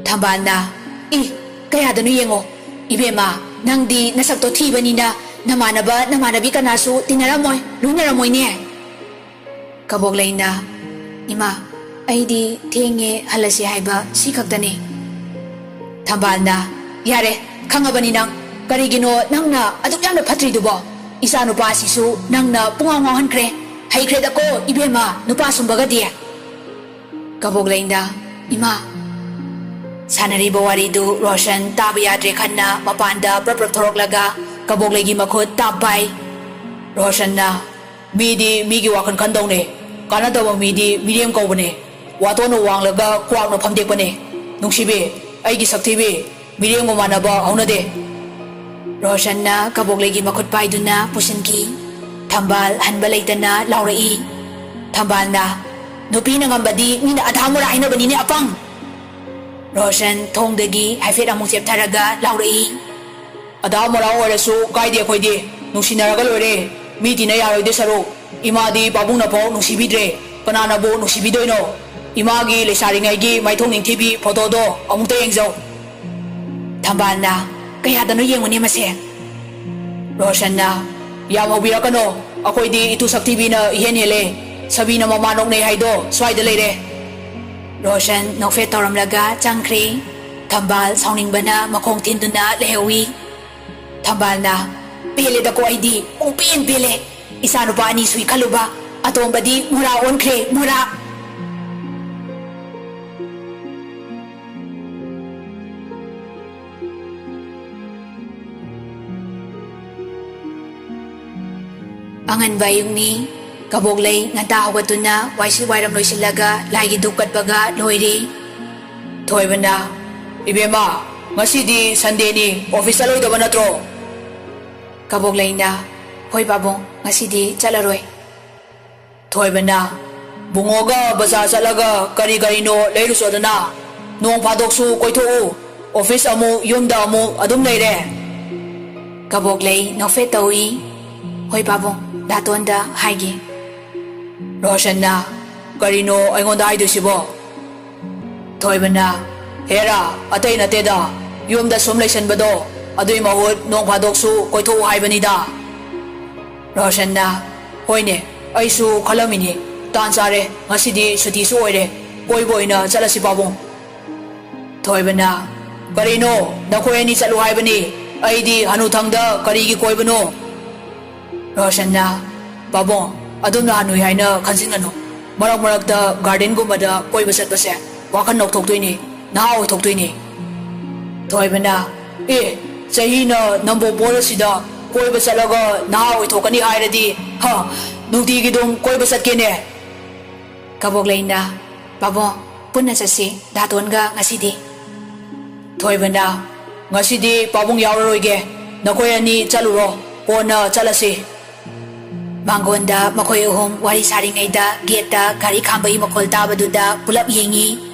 ꯊꯝꯕꯥꯜꯅ, "ꯏ, ꯀꯌꯥꯗꯅꯣ ꯌꯦꯡꯉꯣ꯫ ꯏꯕꯦꯝꯃ, ꯅꯪꯗꯤ ꯅꯁꯛꯇꯣ ꯊꯤꯕꯅꯤꯅ ꯅꯃꯥꯟꯅꯕ ꯅꯃꯥꯟꯅꯕꯤ ꯀꯅꯥꯁꯨ ꯇꯤꯟꯅꯔꯝꯃꯣꯏ, ꯂꯣꯏꯅꯔꯝꯃꯣꯏꯅꯦ꯫" ꯀꯕꯣꯛꯂꯩꯅ, "ꯏꯃꯥ, ꯑꯩꯗꯤ ꯊꯦꯡꯉꯦ, ꯍꯜꯂꯁꯤ ꯍꯥꯏꯕ ꯁꯤ ꯈꯛꯇꯅꯤ꯫" ꯊꯝꯕꯥꯜꯅ, "ꯌꯥꯔꯦ, ꯈꯪꯉꯕꯅꯤ ꯅꯪ꯫ ꯀꯔꯤꯒꯤꯅꯣ ꯅꯪꯅ ꯑꯗꯨꯛ ꯌꯥꯝꯅ ꯐꯠꯇ꯭ꯔꯤꯗꯨꯕꯣ? ꯏꯆꯥ ꯅꯨꯄꯥꯁꯤꯁꯨ ꯅꯪꯅ ꯄꯨꯡꯉꯥꯎ ꯉꯥꯎꯍꯟꯈ꯭ꯔꯦ꯫ ꯍꯩꯈ꯭ꯔꯦꯗꯀꯣ ꯏꯕꯦꯝꯃ, ꯅꯨꯄꯥ ꯁꯨꯝꯕꯒꯗꯤ꯫" ꯀꯕꯣꯛꯂꯩꯅ, "ꯏꯃꯥ, ꯁꯥꯟꯅꯔꯤꯕ ꯋꯥꯔꯤꯗꯨ ꯔꯣꯁꯟ ꯇꯥꯕ ꯌꯥꯗ꯭ꯔꯦ ꯈꯟꯅ ꯃꯄꯥꯟꯗ ꯄ꯭ꯔꯞ ꯄ꯭ꯔꯞ ꯊꯣꯔꯛꯂꯒ ꯀꯕꯣꯛꯂꯩꯒꯤ ꯃꯈꯨꯠ ꯇꯥꯞ ꯄꯥꯏ꯫ ꯔꯣꯁꯟꯅ, "ꯃꯤꯗꯤ ꯃꯤꯒꯤ ꯋꯥꯈꯜ ꯈꯟꯗꯧꯅꯦ꯫ ꯀꯥꯟꯅꯗꯕ ꯃꯤꯗꯤ ꯃꯤꯔꯦꯝ ꯀꯧꯕꯅꯦ꯫ ꯋꯥꯇꯣꯟꯅ ꯋꯥꯡꯂꯒ ꯀ꯭ꯋꯥꯛꯅ ꯐꯝꯗꯦꯛꯄꯅꯦ꯫ ꯅꯨꯡꯁꯤꯕꯤ, ꯑꯩꯒꯤ ꯁꯛꯊꯤꯕꯤ, ꯃꯤꯔꯦꯝꯒ ꯃꯥꯟꯅꯕ ꯍꯧꯅꯗꯦ꯫" ꯔꯣꯁꯟꯅ ꯀꯕꯣꯛꯂꯩꯒꯤ ꯃꯈꯨꯠ ꯄꯥꯏꯗꯨꯅ ꯄꯨꯁꯤꯟꯈꯤ꯫ ꯊꯝꯕꯥꯜ ꯍꯟꯕ ꯂꯩꯇꯅ ꯂꯥꯎꯔꯛꯏ꯫ ꯊꯝꯕꯥꯜꯅ, "ꯅꯨꯄꯤꯅ ꯉꯝꯕꯗꯤ ꯃꯤꯅ ꯑꯙꯥ ꯃꯣꯔꯥ ꯍꯥꯏꯅꯕꯅꯤꯅꯦ ꯑꯄꯪ!" ꯔꯣꯁꯟ ꯊꯣꯡꯗꯒꯤ ꯍꯥꯏꯐꯦꯠ ꯑꯃꯨꯛ ꯆꯦꯞꯊꯔꯒ ꯂꯥꯎꯔꯛꯏ꯫ "ꯑꯗꯥ ꯃꯣꯔꯥ ꯑꯣꯏꯔꯁꯨ ꯀꯥꯏꯗꯦ ꯑꯩꯈꯣꯏꯗꯤ꯫ ꯅꯨꯡꯁꯤꯅꯔꯒ ꯂꯣꯏꯔꯦ꯫ ꯃꯤ ꯇꯤꯟꯅ ꯌꯥꯔꯣꯏꯗꯣꯏ ꯁꯔꯨꯛ꯫ ꯏꯃꯥꯗꯤ ꯄꯥꯕꯨꯡꯅꯐꯥꯎ ꯅꯨꯡꯁꯤꯕꯤꯗ꯭ꯔꯦ꯫ ꯀꯅꯥꯅꯕꯨ ꯅꯨꯡꯁꯤꯕꯤꯗꯣꯏꯅꯣ? ꯏꯃꯥꯒꯤ ꯂꯩꯁꯥꯔꯤꯉꯩꯒꯤ ꯃꯥꯏꯊꯣꯡ ꯅꯤꯡꯊꯤꯕꯤ ꯐꯣꯇꯣꯗꯣ ꯑꯃꯨꯛꯇ ꯌꯦꯡꯖꯧ꯫" ꯊꯝꯕꯥꯜꯅ, "ꯀꯌꯥꯗꯅꯣ ꯌꯦꯡꯉꯨꯅꯦ ꯃꯁꯦ꯫" ꯔꯣꯁꯟꯅ, "ꯌꯥꯝ ꯍꯧꯕꯤꯔꯛꯀꯅꯣ꯫ ꯑꯩꯈꯣꯏꯗꯤ ꯏꯇꯨ ꯁꯛꯊꯤꯕꯤꯅ ꯏꯍꯦꯟ ꯍꯦꯜꯂꯦ꯫ ꯁꯕꯤꯅ ꯃꯃꯥ ꯅꯣꯛꯅꯩ ꯍꯥꯏꯗꯣ ꯁ꯭ꯋꯥꯏꯗ ꯂꯩꯔꯦ꯫" ꯔꯣꯁꯟ ꯅꯣꯛꯐꯦꯠ ꯇꯧꯔꯝꯂꯒ ꯆꯪꯈ꯭ꯔꯦ꯫ ꯊꯝꯕꯥꯜ ꯁꯥꯎꯅꯤꯡꯕꯅ ꯃꯈꯣꯡ ꯊꯤꯟꯗꯨꯅ ꯂꯩꯍꯧꯏ꯫ ꯊꯝꯕꯥꯜꯅ, "ꯄꯦꯜꯂꯦꯗꯀꯣ ꯑꯩꯗꯤ, ꯄꯨꯡꯄꯦꯟ ꯄꯦꯜꯂꯦ꯫ ꯏꯆꯥꯅꯨꯄꯥ ꯑꯅꯤ ꯁꯨꯏ ꯈꯜꯂꯨꯕ, ꯑꯇꯣꯝꯕꯗꯤ ꯃꯣꯔꯥ ꯑꯣꯟꯈ꯭ꯔꯦ, ꯃꯣꯔꯥ꯫" ꯑꯉꯟꯕ ꯑꯌꯨꯛꯅꯤ꯫ ꯀꯕꯣꯛꯂꯩ ꯉꯟꯇꯥ ꯍꯧꯒꯠꯇꯨꯅ ꯋꯥꯏꯁꯤꯠ ꯋꯥꯏꯔꯝ ꯂꯣꯏꯁꯤꯜꯂꯒ ꯂꯥꯏꯒꯤ ꯙꯨꯞ ꯀꯠꯄꯒ ꯂꯣꯏꯔꯦ꯫ ꯊꯣꯏꯕꯅ, "ꯏꯕꯦꯝꯃ, ꯉꯁꯤꯗꯤ ꯁꯟꯗꯦꯅꯤ, ꯑꯣꯐꯤꯁ ꯆꯠꯂꯣꯏꯗꯕ ꯅꯠꯇ꯭ꯔꯣ?" ꯀꯕꯣꯛꯂꯩꯅ, "ꯍꯣꯏ ꯄꯥꯕꯨꯡ, ꯉꯁꯤꯗꯤ ꯆꯠꯂꯔꯣꯏ꯫" ꯊꯣꯏꯕꯅ, "ꯕꯨꯡꯉꯣꯒ ꯕꯖꯥꯔ ꯆꯠꯂꯒ ꯀꯔꯤ ꯀꯔꯤꯅꯣ ꯂꯩꯔꯨꯆꯣꯗꯅ꯫ ꯅꯣꯡ ꯐꯥꯗꯣꯛꯁꯨ ꯀꯣꯏꯊꯣꯛꯎ꯫ ꯑꯣꯐꯤꯁ ꯑꯃꯨꯛ, ꯌꯨꯝꯗ ꯑꯃꯨꯛ ꯑꯗꯨꯝ ꯂꯩꯔꯦ꯫" ꯀꯕꯣꯛꯂꯩ ꯅꯣꯛꯐꯦꯠ ꯇꯧꯏ꯫ "ꯍꯣꯏ ꯄꯥꯕꯨꯡ, ꯗꯥꯇꯣꯟꯗ ꯍꯥꯏꯒꯦ꯫" ꯔꯣꯁꯟꯅ, "ꯀꯔꯤꯅꯣ ꯑꯩꯉꯣꯟꯗ ꯍꯥꯏꯗꯣꯏꯁꯤꯕꯣ?" ꯊꯣꯏꯕꯅ, "ꯍꯦꯔꯥ, ꯑꯇꯩ ꯅꯠꯇꯦꯗ, ꯌꯨꯝꯗ ꯁꯨꯝ ꯂꯩꯁꯟꯕꯗꯣ, ꯑꯗꯨꯏ ꯃꯍꯨꯠ ꯅꯣꯡ ꯐꯥꯗꯣꯛꯁꯨ ꯀꯣꯏꯊꯣꯛꯎ ꯍꯥꯏꯕꯅꯤꯗ꯫" ꯔꯣꯁꯟꯅ, "ꯍꯣꯏꯅꯦ, ꯑꯩꯁꯨ ꯈꯜꯂꯝꯃꯤꯅꯤ, ꯇꯥꯟ ꯆꯥꯔꯦ, ꯉꯁꯤꯗꯤ ꯁꯨꯇꯤꯁꯨ ꯑꯣꯏꯔꯦ, ꯀꯣꯏꯕ ꯑꯣꯏꯅ ꯆꯠꯂꯁꯤ ꯄꯥꯕꯨꯡ꯫" ꯊꯣꯏꯕꯅ, "ꯀꯔꯤꯅꯣ, ꯅꯈꯣꯏ ꯑꯅꯤ ꯆꯠꯂꯨ ꯍꯥꯏꯕꯅꯤ, ꯑꯩꯗꯤ ꯍꯅꯨꯊꯪꯗ ꯀꯔꯤꯒꯤ ꯀꯣꯏꯕꯅꯣ?" ꯔꯣꯁꯟꯅ, "ꯄꯥꯕꯨꯡ, ꯑꯗꯨꯝꯅ ꯍꯅꯨꯏ ꯍꯥꯏꯅ ꯈꯟꯖꯤꯟꯒꯅꯨ꯫ ꯃꯔꯛ ꯃꯔꯛꯇ ꯒꯥꯔꯗꯦꯟꯒꯨꯝꯕꯗ ꯀꯣꯏꯕ ꯆꯠꯄꯁꯦ ꯋꯥꯈꯜ ꯅꯧꯊꯣꯛꯇꯣꯏꯅꯤ꯫ ꯅꯍꯥ ꯑꯣꯏꯊꯣꯛꯇꯣꯏꯅꯦ꯫ ꯊꯣꯏꯕꯅ, ꯑꯦ, ꯆꯍꯤꯅ ꯅꯝꯕꯣꯜ ꯕꯣꯔꯗ ꯑꯁꯤꯗ ꯀꯣꯏꯕ ꯆꯠꯂꯒ ꯅꯍꯥ ꯑꯣꯏꯊꯣꯛꯀꯅꯤ ꯍꯥꯏꯔꯗꯤ, ꯍ, ꯅꯨꯡꯇꯤꯒꯤ ꯑꯗꯨꯝ ꯀꯣꯏꯕ ꯆꯠꯀꯦꯅꯦ꯫ ꯀꯕꯣꯛꯂꯩꯅ, ꯄꯥꯕꯨꯡ, ꯄꯨꯟꯅ ꯆꯠꯁꯤ ꯗꯥꯇꯣꯟꯒ ꯉꯁꯤꯗꯤ꯫ ꯊꯣꯏꯕꯅ, ꯉꯁꯤꯗꯤ ꯄꯥꯕꯨꯡ ꯌꯥꯎꯔꯔꯣꯏꯒꯦ, ꯅꯈꯣꯏ ꯑꯅꯤ ꯆꯠꯂꯨꯔꯣ, ꯀꯣꯟꯅ ꯆꯠꯂꯁꯤ꯫ ꯃꯥꯡꯒꯣꯟꯗ ꯃꯈꯣꯏ ꯑꯍꯨꯝ ꯋꯥꯔꯤ ꯁꯥꯔꯤꯉꯩꯗ ꯒꯦꯠꯇ ꯒꯥꯔꯤ ꯈꯥꯝꯕꯒꯤ ꯃꯈꯣꯜ ꯇꯥꯕꯗꯨꯗ ꯄꯨꯂꯞ ꯌꯦꯡꯉꯤ꯫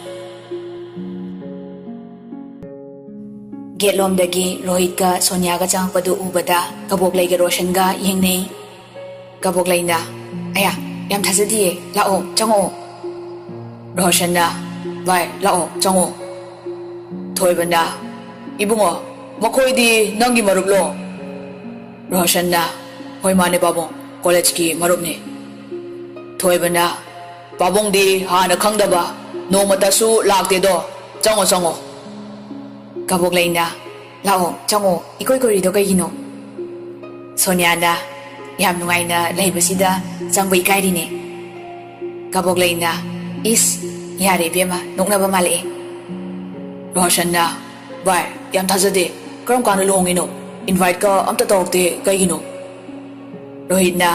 ꯒꯦꯠꯂꯣꯝꯗꯒꯤ ꯔꯣꯍꯤꯠꯀ ꯁꯣꯅꯤꯌꯥꯒ ꯆꯪꯉꯛꯄꯗꯨ ꯎꯕꯗ ꯀꯕꯣꯛꯂꯩꯒ ꯔꯣꯁꯟꯒ ꯌꯦꯡꯅꯩ꯫ ꯀꯕꯣꯛꯂꯩꯅ, "ꯑꯌꯥ, ꯌꯥꯝ ꯊꯥꯖꯗꯤꯌꯦ, ꯂꯥꯛꯑꯣ, ꯆꯪꯉꯛꯑꯣ꯫" ꯔꯣꯁꯟꯅ, "ꯚꯥꯏ, ꯂꯥꯛꯑꯣ, ꯆꯪꯉꯛꯑꯣ꯫" ꯊꯣꯏꯕꯅ, "ꯏꯕꯨꯡꯉꯣ, ꯃꯈꯣꯏꯗꯤ ꯅꯪꯒꯤ ꯃꯔꯨꯞꯂꯣ?" ꯔꯣꯁꯟꯅ, "ꯍꯣꯏ, ꯃꯥꯅꯦ ꯄꯥꯕꯨꯡ, ꯀꯣꯂꯦꯖꯀꯤ ꯃꯔꯨꯞꯅꯤ꯫" ꯊꯣꯏꯕꯅ, "ꯄꯥꯕꯨꯡꯗꯤ ꯍꯥꯟꯅ ꯈꯪꯗꯕ, ꯅꯣꯡꯃꯇꯁꯨ ꯂꯥꯛꯇꯦꯗꯣ, ꯆꯪꯉꯣ, ꯆꯪꯉꯣ꯫" ꯀꯕꯣꯛꯂꯩꯅ, "ꯂꯥꯛꯑꯣ, ꯆꯪꯉꯣ, ꯏꯀꯣꯏ ꯀꯣꯏꯔꯤꯗꯣ ꯀꯩꯒꯤꯅꯣ?" ꯁꯣꯅꯤꯌꯥꯅ, "ꯌꯥꯝ ꯅꯨꯡꯉꯥꯏꯅ ꯂꯩꯕꯁꯤꯗ ꯆꯪꯕ ꯏꯀꯥꯏꯔꯤꯅꯦ꯫" ꯀꯕꯣꯛꯂꯩꯅ, "ꯏꯁ, ꯌꯥꯔꯦ ꯏꯕꯦꯝꯃ, ꯅꯣꯛꯅꯕ ꯃꯥꯜꯂꯛꯑꯦ꯫" ꯔꯣꯁꯟꯅ, "ꯚꯥꯏ, ꯌꯥꯝ ꯊꯥꯖꯗꯦ, ꯀꯔꯝ ꯀꯥꯟꯗ ꯂꯨꯍꯣꯡꯉꯤꯅꯣ? ꯏꯟꯚꯥꯏꯠꯀ ꯑꯝꯇ ꯇꯧꯔꯛꯇꯦ, ꯀꯩꯒꯤꯅꯣ?" ꯔꯣꯍꯤꯠꯅ,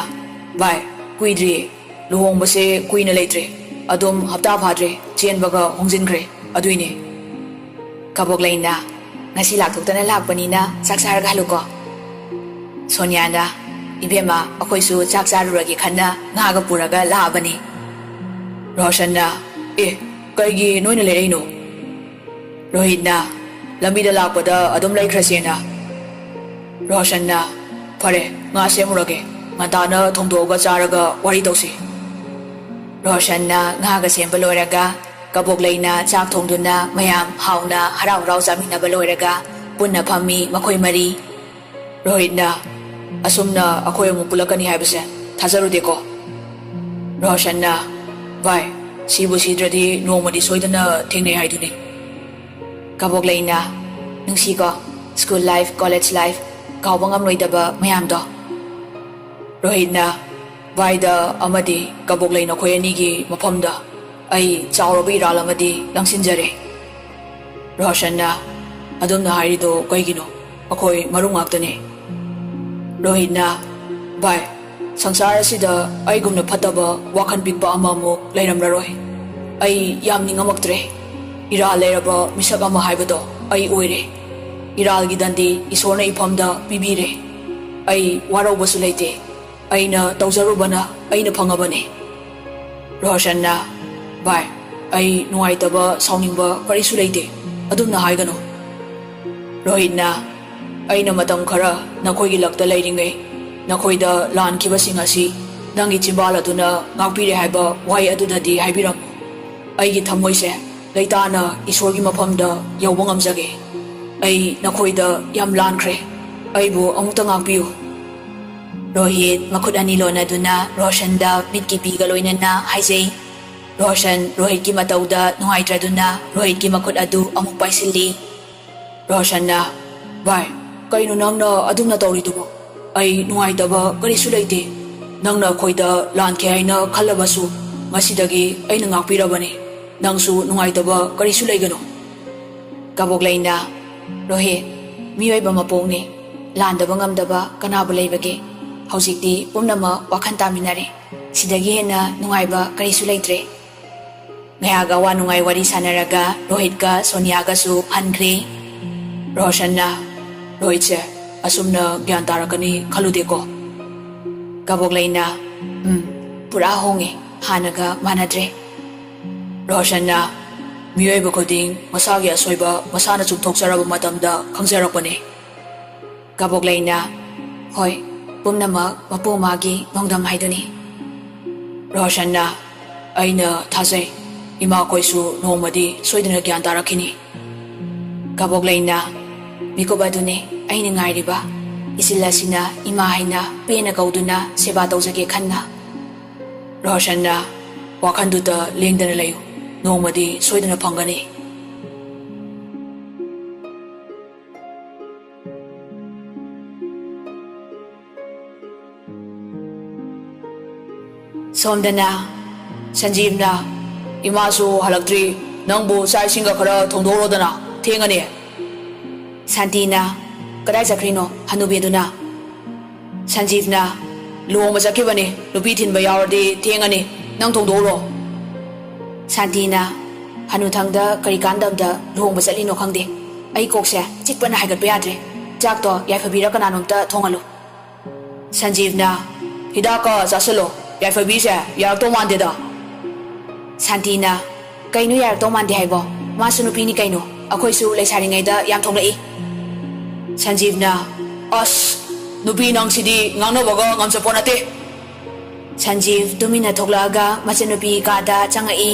"ꯚꯥꯏ, ꯀꯨꯏꯗ꯭ꯔꯤꯌꯦ, ꯂꯨꯍꯣꯡꯕꯁꯦ ꯀꯨꯏꯅ ꯂꯩꯇ꯭ꯔꯦ, ꯑꯗꯨꯝ ꯍꯞꯇꯥ ꯐꯥꯗ꯭ꯔꯦ, ꯆꯦꯟꯕꯒ ꯍꯣꯡꯖꯤꯟꯈ꯭ꯔꯦ, ꯑꯗꯨꯏꯅꯦ꯫" ꯀꯕꯣꯛꯂꯩꯅ, "ꯉꯁꯤ ꯂꯥꯛꯊꯣꯛꯇꯅ ꯂꯥꯛꯄꯅꯤꯅ ꯆꯥꯛ ꯆꯥꯔꯒ ꯍꯜꯂꯨꯀꯣ꯫" ꯁꯣꯅꯤꯌꯥꯅ, "ꯏꯕꯦꯝꯃ, ꯑꯩꯈꯣꯏꯁꯨ ꯆꯥꯛ ꯆꯥꯔꯨꯔꯒꯦ ꯈꯟꯅ ꯉꯥꯒ ꯄꯨꯔꯒ ꯂꯥꯛꯑꯕꯅꯤ꯫" ꯔꯣꯁꯟꯅ, "ꯑꯦ, ꯀꯩꯒꯤ ꯅꯣꯏꯅ ꯂꯩꯔꯛꯏꯅꯣ?" ꯔꯣꯍꯤꯠꯅ, "ꯂꯝꯕꯤꯗ ꯂꯥꯛꯄꯗ ꯑꯗꯨꯝ ꯂꯩꯈ꯭ꯔꯁꯦꯅ꯫" ꯔꯣꯁꯟꯅ, "ꯐꯔꯦ, ꯉꯥ ꯁꯦꯝꯃꯨꯔꯒꯦ, ꯉꯟꯇꯥꯅ ꯊꯣꯡꯗꯣꯛꯑꯒ ꯆꯥꯔꯒ ꯋꯥꯔꯤ ꯇꯧꯁꯤ꯫" ꯔꯣꯁꯟꯅ ꯉꯥꯒ ꯁꯦꯝꯕ ꯂꯣꯏꯔꯒ ꯀꯕꯣꯛꯂꯩꯅ ꯆꯥꯛ ꯊꯣꯡꯗꯨꯅ ꯃꯌꯥꯝ ꯍꯥꯎꯅ ꯍꯔꯥꯎ ꯍꯔꯥꯎ ꯆꯥꯃꯤꯟꯅꯕ ꯂꯣꯏꯔꯒ ꯄꯨꯟꯅ ꯐꯝꯃꯤ ꯃꯈꯣꯏ ꯃꯔꯤ꯫ ꯔꯣꯍꯤꯠꯅ, "ꯑꯁꯨꯝꯅ ꯑꯩꯈꯣꯏ ꯑꯃꯨꯛ ꯄꯨꯜꯂꯛꯀꯅꯤ ꯍꯥꯏꯕꯁꯦ ꯊꯥꯖꯔꯨꯗꯦꯀꯣ꯫" ꯔꯣꯁꯟꯅ, "ꯚꯥꯏ, ꯁꯤꯕꯨ ꯁꯤꯗ꯭ꯔꯗꯤ ꯅꯣꯡꯃꯗꯤ ꯁꯣꯏꯗꯅ ꯊꯦꯡꯅꯩ ꯍꯥꯏꯗꯨꯅꯤ꯫" ꯀꯕꯣꯛꯂꯩꯅ, "ꯅꯨꯡꯁꯤꯀꯣ, ꯁ꯭ꯀꯨꯜ ꯂꯥꯏꯐ, ꯀꯣꯂꯦꯖ ꯂꯥꯏꯐ ꯀꯥꯎꯕ ꯉꯝꯂꯣꯏꯗꯕ ꯃꯌꯥꯝꯗꯣ꯫" ꯔꯣꯍꯤꯠꯅ, "ꯚꯥꯏꯗ ꯑꯃꯗꯤ ꯀꯕꯣꯛꯂꯩ ꯅꯈꯣꯏ ꯑꯅꯤꯒꯤ ꯃꯐꯝꯗ ꯑꯩ ꯆꯥꯎꯔꯕ ꯏꯔꯥꯜ ꯑꯃꯗꯤ ꯂꯪꯁꯤꯟꯖꯔꯦ꯫" ꯔꯣꯍꯁꯟꯅ, "ꯑꯗꯨꯝꯅ ꯍꯥꯏꯔꯤꯗꯣ ꯀꯩꯒꯤꯅꯣ? ꯑꯩꯈꯣꯏ ꯃꯔꯨꯞ ꯉꯥꯛꯇꯅꯦ꯫" ꯔꯣꯍꯤꯠꯅ, "ꯚꯥꯏ, ꯁꯪꯁꯥꯔ ꯑꯁꯤꯗ ꯑꯩꯒꯨꯝꯅ ꯐꯠꯇꯕ ꯋꯥꯈꯜ ꯄꯤꯛꯄ ꯑꯃꯃꯨꯛ ꯂꯩꯔꯝꯂꯔꯣꯏ꯫ ꯑꯩ ꯌꯥꯝ ꯅꯤꯡꯉꯝꯃꯛꯇ꯭ꯔꯦ꯫ ꯏꯔꯥꯜ ꯂꯩꯔꯕ ꯃꯤꯁꯛ ꯑꯃ ꯍꯥꯏꯕꯗꯣ ꯑꯩ ꯑꯣꯏꯔꯦ꯫ ꯏꯔꯥꯜꯒꯤ ꯗꯟꯗꯤ ꯏꯁꯣꯔꯅ ꯏꯐꯝꯗ ꯄꯤꯕꯤꯔꯦ꯫ ꯑꯩ ꯋꯥꯔꯧꯕꯁꯨ ꯂꯩꯇꯦ꯫ ꯑꯩꯅ ꯇꯧꯖꯔꯨꯕꯅ ꯑꯩꯅ ꯐꯪꯉꯕꯅꯤ꯫" ꯔꯣꯍꯁꯟꯅ, "ꯚꯥꯏ, ꯑꯩ ꯅꯨꯡꯉꯥꯏꯇꯕ, ꯁꯥꯎꯅꯤꯡꯕ ꯀꯔꯤꯁꯨ ꯂꯩꯇꯦ꯫ ꯑꯗꯨꯝꯅ ꯍꯥꯏꯒꯅꯨ꯫" ꯔꯣꯍꯤꯠꯅ, "ꯑꯩꯅ ꯃꯇꯝ ꯈꯔ ꯅꯈꯣꯏꯒꯤ ꯂꯛꯇ ꯂꯩꯔꯤꯉꯩ, ꯅꯈꯣꯏꯗ ꯂꯥꯟꯈꯤꯕꯁꯤꯡ ꯑꯁꯤ ꯅꯪꯒꯤ ꯆꯤꯝꯕꯥꯜ ꯑꯗꯨꯅ ꯉꯥꯛꯄꯤꯔꯦ ꯍꯥꯏꯕ ꯋꯥꯍꯩ ꯑꯗꯨꯗꯗꯤ ꯍꯥꯏꯕꯤꯔꯝꯃꯨ꯫ ꯑꯩꯒꯤ ꯊꯃꯣꯏꯁꯦ ꯂꯩꯇꯥꯅ ꯏꯁꯣꯔꯒꯤ ꯃꯐꯝꯗ ꯌꯧꯕ ꯉꯝꯖꯒꯦ꯫ ꯑꯩ ꯅꯈꯣꯏꯗ ꯌꯥꯝ ꯂꯥꯟꯈ꯭ꯔꯦ꯫ ꯑꯩꯕꯨ ꯑꯃꯨꯛꯇ ꯉꯥꯛꯄꯤꯌꯨ꯫" ꯔꯣꯍꯤꯠ ꯃꯈꯨꯠ ꯑꯅꯤ ꯂꯣꯟꯅꯗꯨꯅ ꯔꯣꯍꯁꯟꯗ ꯃꯤꯠꯀꯤ ꯄꯤꯒ ꯂꯣꯏꯅꯅ ꯍꯥꯏꯖꯩ꯫ ꯔꯣꯍꯁꯟ ꯔꯣꯍꯤꯠꯀꯤ ꯃꯇꯧꯗ ꯅꯨꯡꯉꯥꯏꯇ꯭ꯔꯗꯨꯅ ꯔꯣꯍꯤꯠꯀꯤ ꯃꯈꯨꯠ ꯑꯗꯨ ꯑꯃꯨꯛ ꯄꯥꯏꯁꯤꯜꯂꯤ꯫ ꯔꯣꯍꯁꯟꯅ, "ꯚꯥꯏ, ꯀꯩꯅꯣ ꯅꯪꯅ ꯑꯗꯨꯝꯅ ꯇꯧꯔꯤꯗꯨꯕꯣ? ꯑꯩ ꯅꯨꯡꯉꯥꯏꯇꯕ ꯀꯔꯤꯁꯨ ꯂꯩꯇꯦ꯫ ꯅꯪꯅ ꯑꯩꯈꯣꯏꯗ ꯂꯥꯟꯈꯤ ꯍꯥꯏꯅ ꯈꯜꯂꯕꯁꯨ ꯉꯁꯤꯗꯒꯤ ꯑꯩꯅ ꯉꯥꯛꯄꯤꯔꯕꯅꯤ꯫ ꯅꯪꯁꯨ ꯅꯨꯡꯉꯥꯏꯇꯕ ꯀꯔꯤꯁꯨ ꯂꯩꯒꯅꯨ꯫" ꯀꯕꯣꯛꯂꯩꯅ, "ꯔꯣꯍꯤꯠ, ꯃꯤꯑꯣꯏꯕ ꯃꯄꯣꯛꯅꯤ꯫ ꯂꯥꯟꯗꯕ ꯉꯝꯗꯕ ꯀꯅꯥꯕꯨ ꯂꯩꯕꯒꯦ? ꯍꯧꯖꯤꯛꯇꯤ ꯄꯨꯝꯅꯃꯛ ꯋꯥꯈꯜ ꯇꯥꯃꯤꯟꯅꯔꯦ꯫ ꯁꯤꯗꯒꯤ ꯍꯦꯟꯅ ꯅꯨꯡꯉꯥꯏꯕ ꯀꯔꯤꯁꯨ ꯂꯩꯇ꯭ꯔꯦ꯫" ꯉꯥꯏꯍꯥꯛ ꯑꯋꯥ ꯅꯨꯡꯉꯥꯏ ꯋꯥꯔꯤ ꯁꯥꯟꯅꯔꯒ ꯔꯣꯍꯤꯠꯀ ꯁꯣꯅꯤꯌꯥꯒꯁꯨ ꯍꯟꯈ꯭ꯔꯦ꯫ ꯔꯣꯍꯁꯟꯅ, "ꯔꯣꯍꯤꯠꯁꯦ ꯑꯁꯨꯝꯅ ꯒ꯭ꯌꯥꯟ ꯇꯥꯔꯛꯀꯅꯤ ꯈꯜꯂꯨꯗꯦꯀꯣ꯫" ꯀꯕꯣꯛꯂꯩꯅ, "ꯎꯝ, ꯄꯨꯔꯥ ꯍꯣꯡꯉꯦ, ꯍꯥꯟꯅꯒ ꯃꯥꯟꯅꯗ꯭ꯔꯦ꯫" ꯔꯣꯍꯁꯟꯅ, "ꯃꯤꯑꯣꯏꯕ ꯈꯨꯗꯤꯡ ꯃꯁꯥꯒꯤ ꯑꯁꯣꯏꯕ ꯃꯁꯥꯅ ꯆꯨꯝꯊꯣꯛꯆꯔꯕ ꯃꯇꯝꯗ ꯈꯪꯖꯔꯛꯄꯅꯦ꯫" ꯀꯕꯣꯛꯂꯩꯅ, "ꯍꯣꯏ, ꯄꯨꯝꯅꯃꯛ ꯃꯄꯨ ꯃꯥꯒꯤ ꯅꯣꯡꯗꯝ ꯍꯥꯏꯗꯨꯅꯤ꯫" ꯔꯣꯍꯁꯟꯅ, "ꯑꯩꯅ ꯊꯥꯖꯩ, ꯏꯃꯥꯈꯣꯏꯁꯨ ꯅꯣꯡꯃꯗꯤ ꯁꯣꯏꯗꯅ ꯒ꯭ꯌꯥꯟ ꯇꯥꯔꯛꯈꯤꯅꯤ꯫" ꯀꯕꯣꯛꯂꯩꯅ, "ꯃꯤꯀꯨꯞ ꯑꯗꯨꯅꯤ ꯑꯩꯅ ꯉꯥꯏꯔꯤꯕ꯫ ꯏꯆꯤꯜ ꯑꯁꯤꯅ ꯏꯃꯥ ꯍꯥꯏꯅ ꯄꯦꯟꯅ ꯀꯧꯗꯨꯅ ꯁꯦꯕꯥ ꯇꯧꯖꯒꯦ ꯈꯟꯅ꯫" ꯔꯣꯍꯁꯟꯅ, "ꯋꯥꯈꯜꯗꯨꯗ ꯂꯦꯡꯗꯅ ꯂꯩꯌꯨ, ꯅꯣꯡꯃꯗꯤ ꯁꯣꯏꯗꯅ ꯐꯪꯒꯅꯤ꯫" ꯁꯣꯝꯗꯅ ꯁꯟꯖꯤꯞꯅ, "ꯏꯃꯥꯁꯨ ꯍꯜꯂꯛꯇ꯭ꯔꯤ, ꯅꯪꯕꯨ ꯆꯥꯛ ꯏꯁꯤꯡꯒ ꯈꯔ ꯊꯣꯡꯗꯣꯛꯎꯔꯣꯗꯅ, ꯊꯦꯡꯉꯅꯤ꯫ ꯁꯥꯟꯇꯤꯅ, "ꯀꯗꯥꯏ ꯆꯠꯈ꯭ꯔꯤꯅꯣ ꯍꯅꯨꯕꯤꯗꯨꯅ?" ꯁꯟꯖꯤꯕꯅ, "ꯂꯨꯍꯣꯡꯕ ꯆꯠꯈꯤꯕꯅꯤ, ꯅꯨꯄꯤ ꯊꯤꯟꯕ ꯌꯥꯎꯔꯗꯤ ꯊꯦꯡꯉꯅꯤ, ꯅꯪ ꯊꯣꯡꯗꯣꯛꯎꯔꯣ꯫" ꯁꯥꯟꯇꯤꯅ, "ꯍꯅꯨꯊꯪꯗ ꯀꯔꯤ ꯀꯥꯟꯗꯕꯗ ꯂꯨꯍꯣꯡꯕ ꯆꯠꯂꯤꯅꯣ ꯈꯪꯗꯦ, ꯑꯩ ꯀꯣꯛꯁꯦ ꯆꯤꯛꯄꯅ ꯍꯥꯏꯒꯠꯄ ꯌꯥꯗ꯭ꯔꯦ, ꯆꯥꯛꯇꯣ ꯌꯥꯏꯐꯕꯤꯔ ꯀꯅꯥꯅꯣꯝꯇ ꯊꯣꯡꯍꯜꯂꯨ꯫" ꯁꯟꯖꯤꯕꯅ, "ꯍꯤꯗꯥꯛꯀ ꯆꯥꯁꯤꯜꯂꯣ, ꯌꯥꯏꯐꯕꯤꯁꯦ ꯌꯥꯔꯛꯇꯧ ꯃꯥꯟꯗꯦꯗ꯫" ꯁꯥꯟꯇꯤꯅ, "ꯀꯩꯅꯣ ꯌꯥꯔꯛꯇꯧ ꯃꯥꯟꯗꯦ ꯍꯥꯏꯕꯣ? ꯃꯥꯁꯨ ꯅꯨꯄꯤꯅꯤ ꯀꯩꯅꯣ, ꯑꯩꯈꯣꯏꯁꯨ ꯂꯩꯁꯥꯔꯤꯉꯩꯗ ꯌꯥꯝ ꯊꯣꯛꯂꯛꯏ꯫" ꯁꯟꯖꯤꯕꯅ, "ꯑꯁ, ꯅꯨꯄꯤ ꯅꯪꯁꯤꯗꯤ ꯉꯥꯡꯅꯕꯒ ꯉꯝꯖꯄꯣꯠ ꯅꯠꯇꯦ꯫" ꯁꯟꯖꯤꯕ ꯇꯨꯃꯤꯟꯅ ꯊꯣꯛꯂꯛꯑꯒ ꯃꯆꯟꯅꯨꯄꯤ ꯀꯥꯗ ꯆꯪꯉꯛꯏ꯫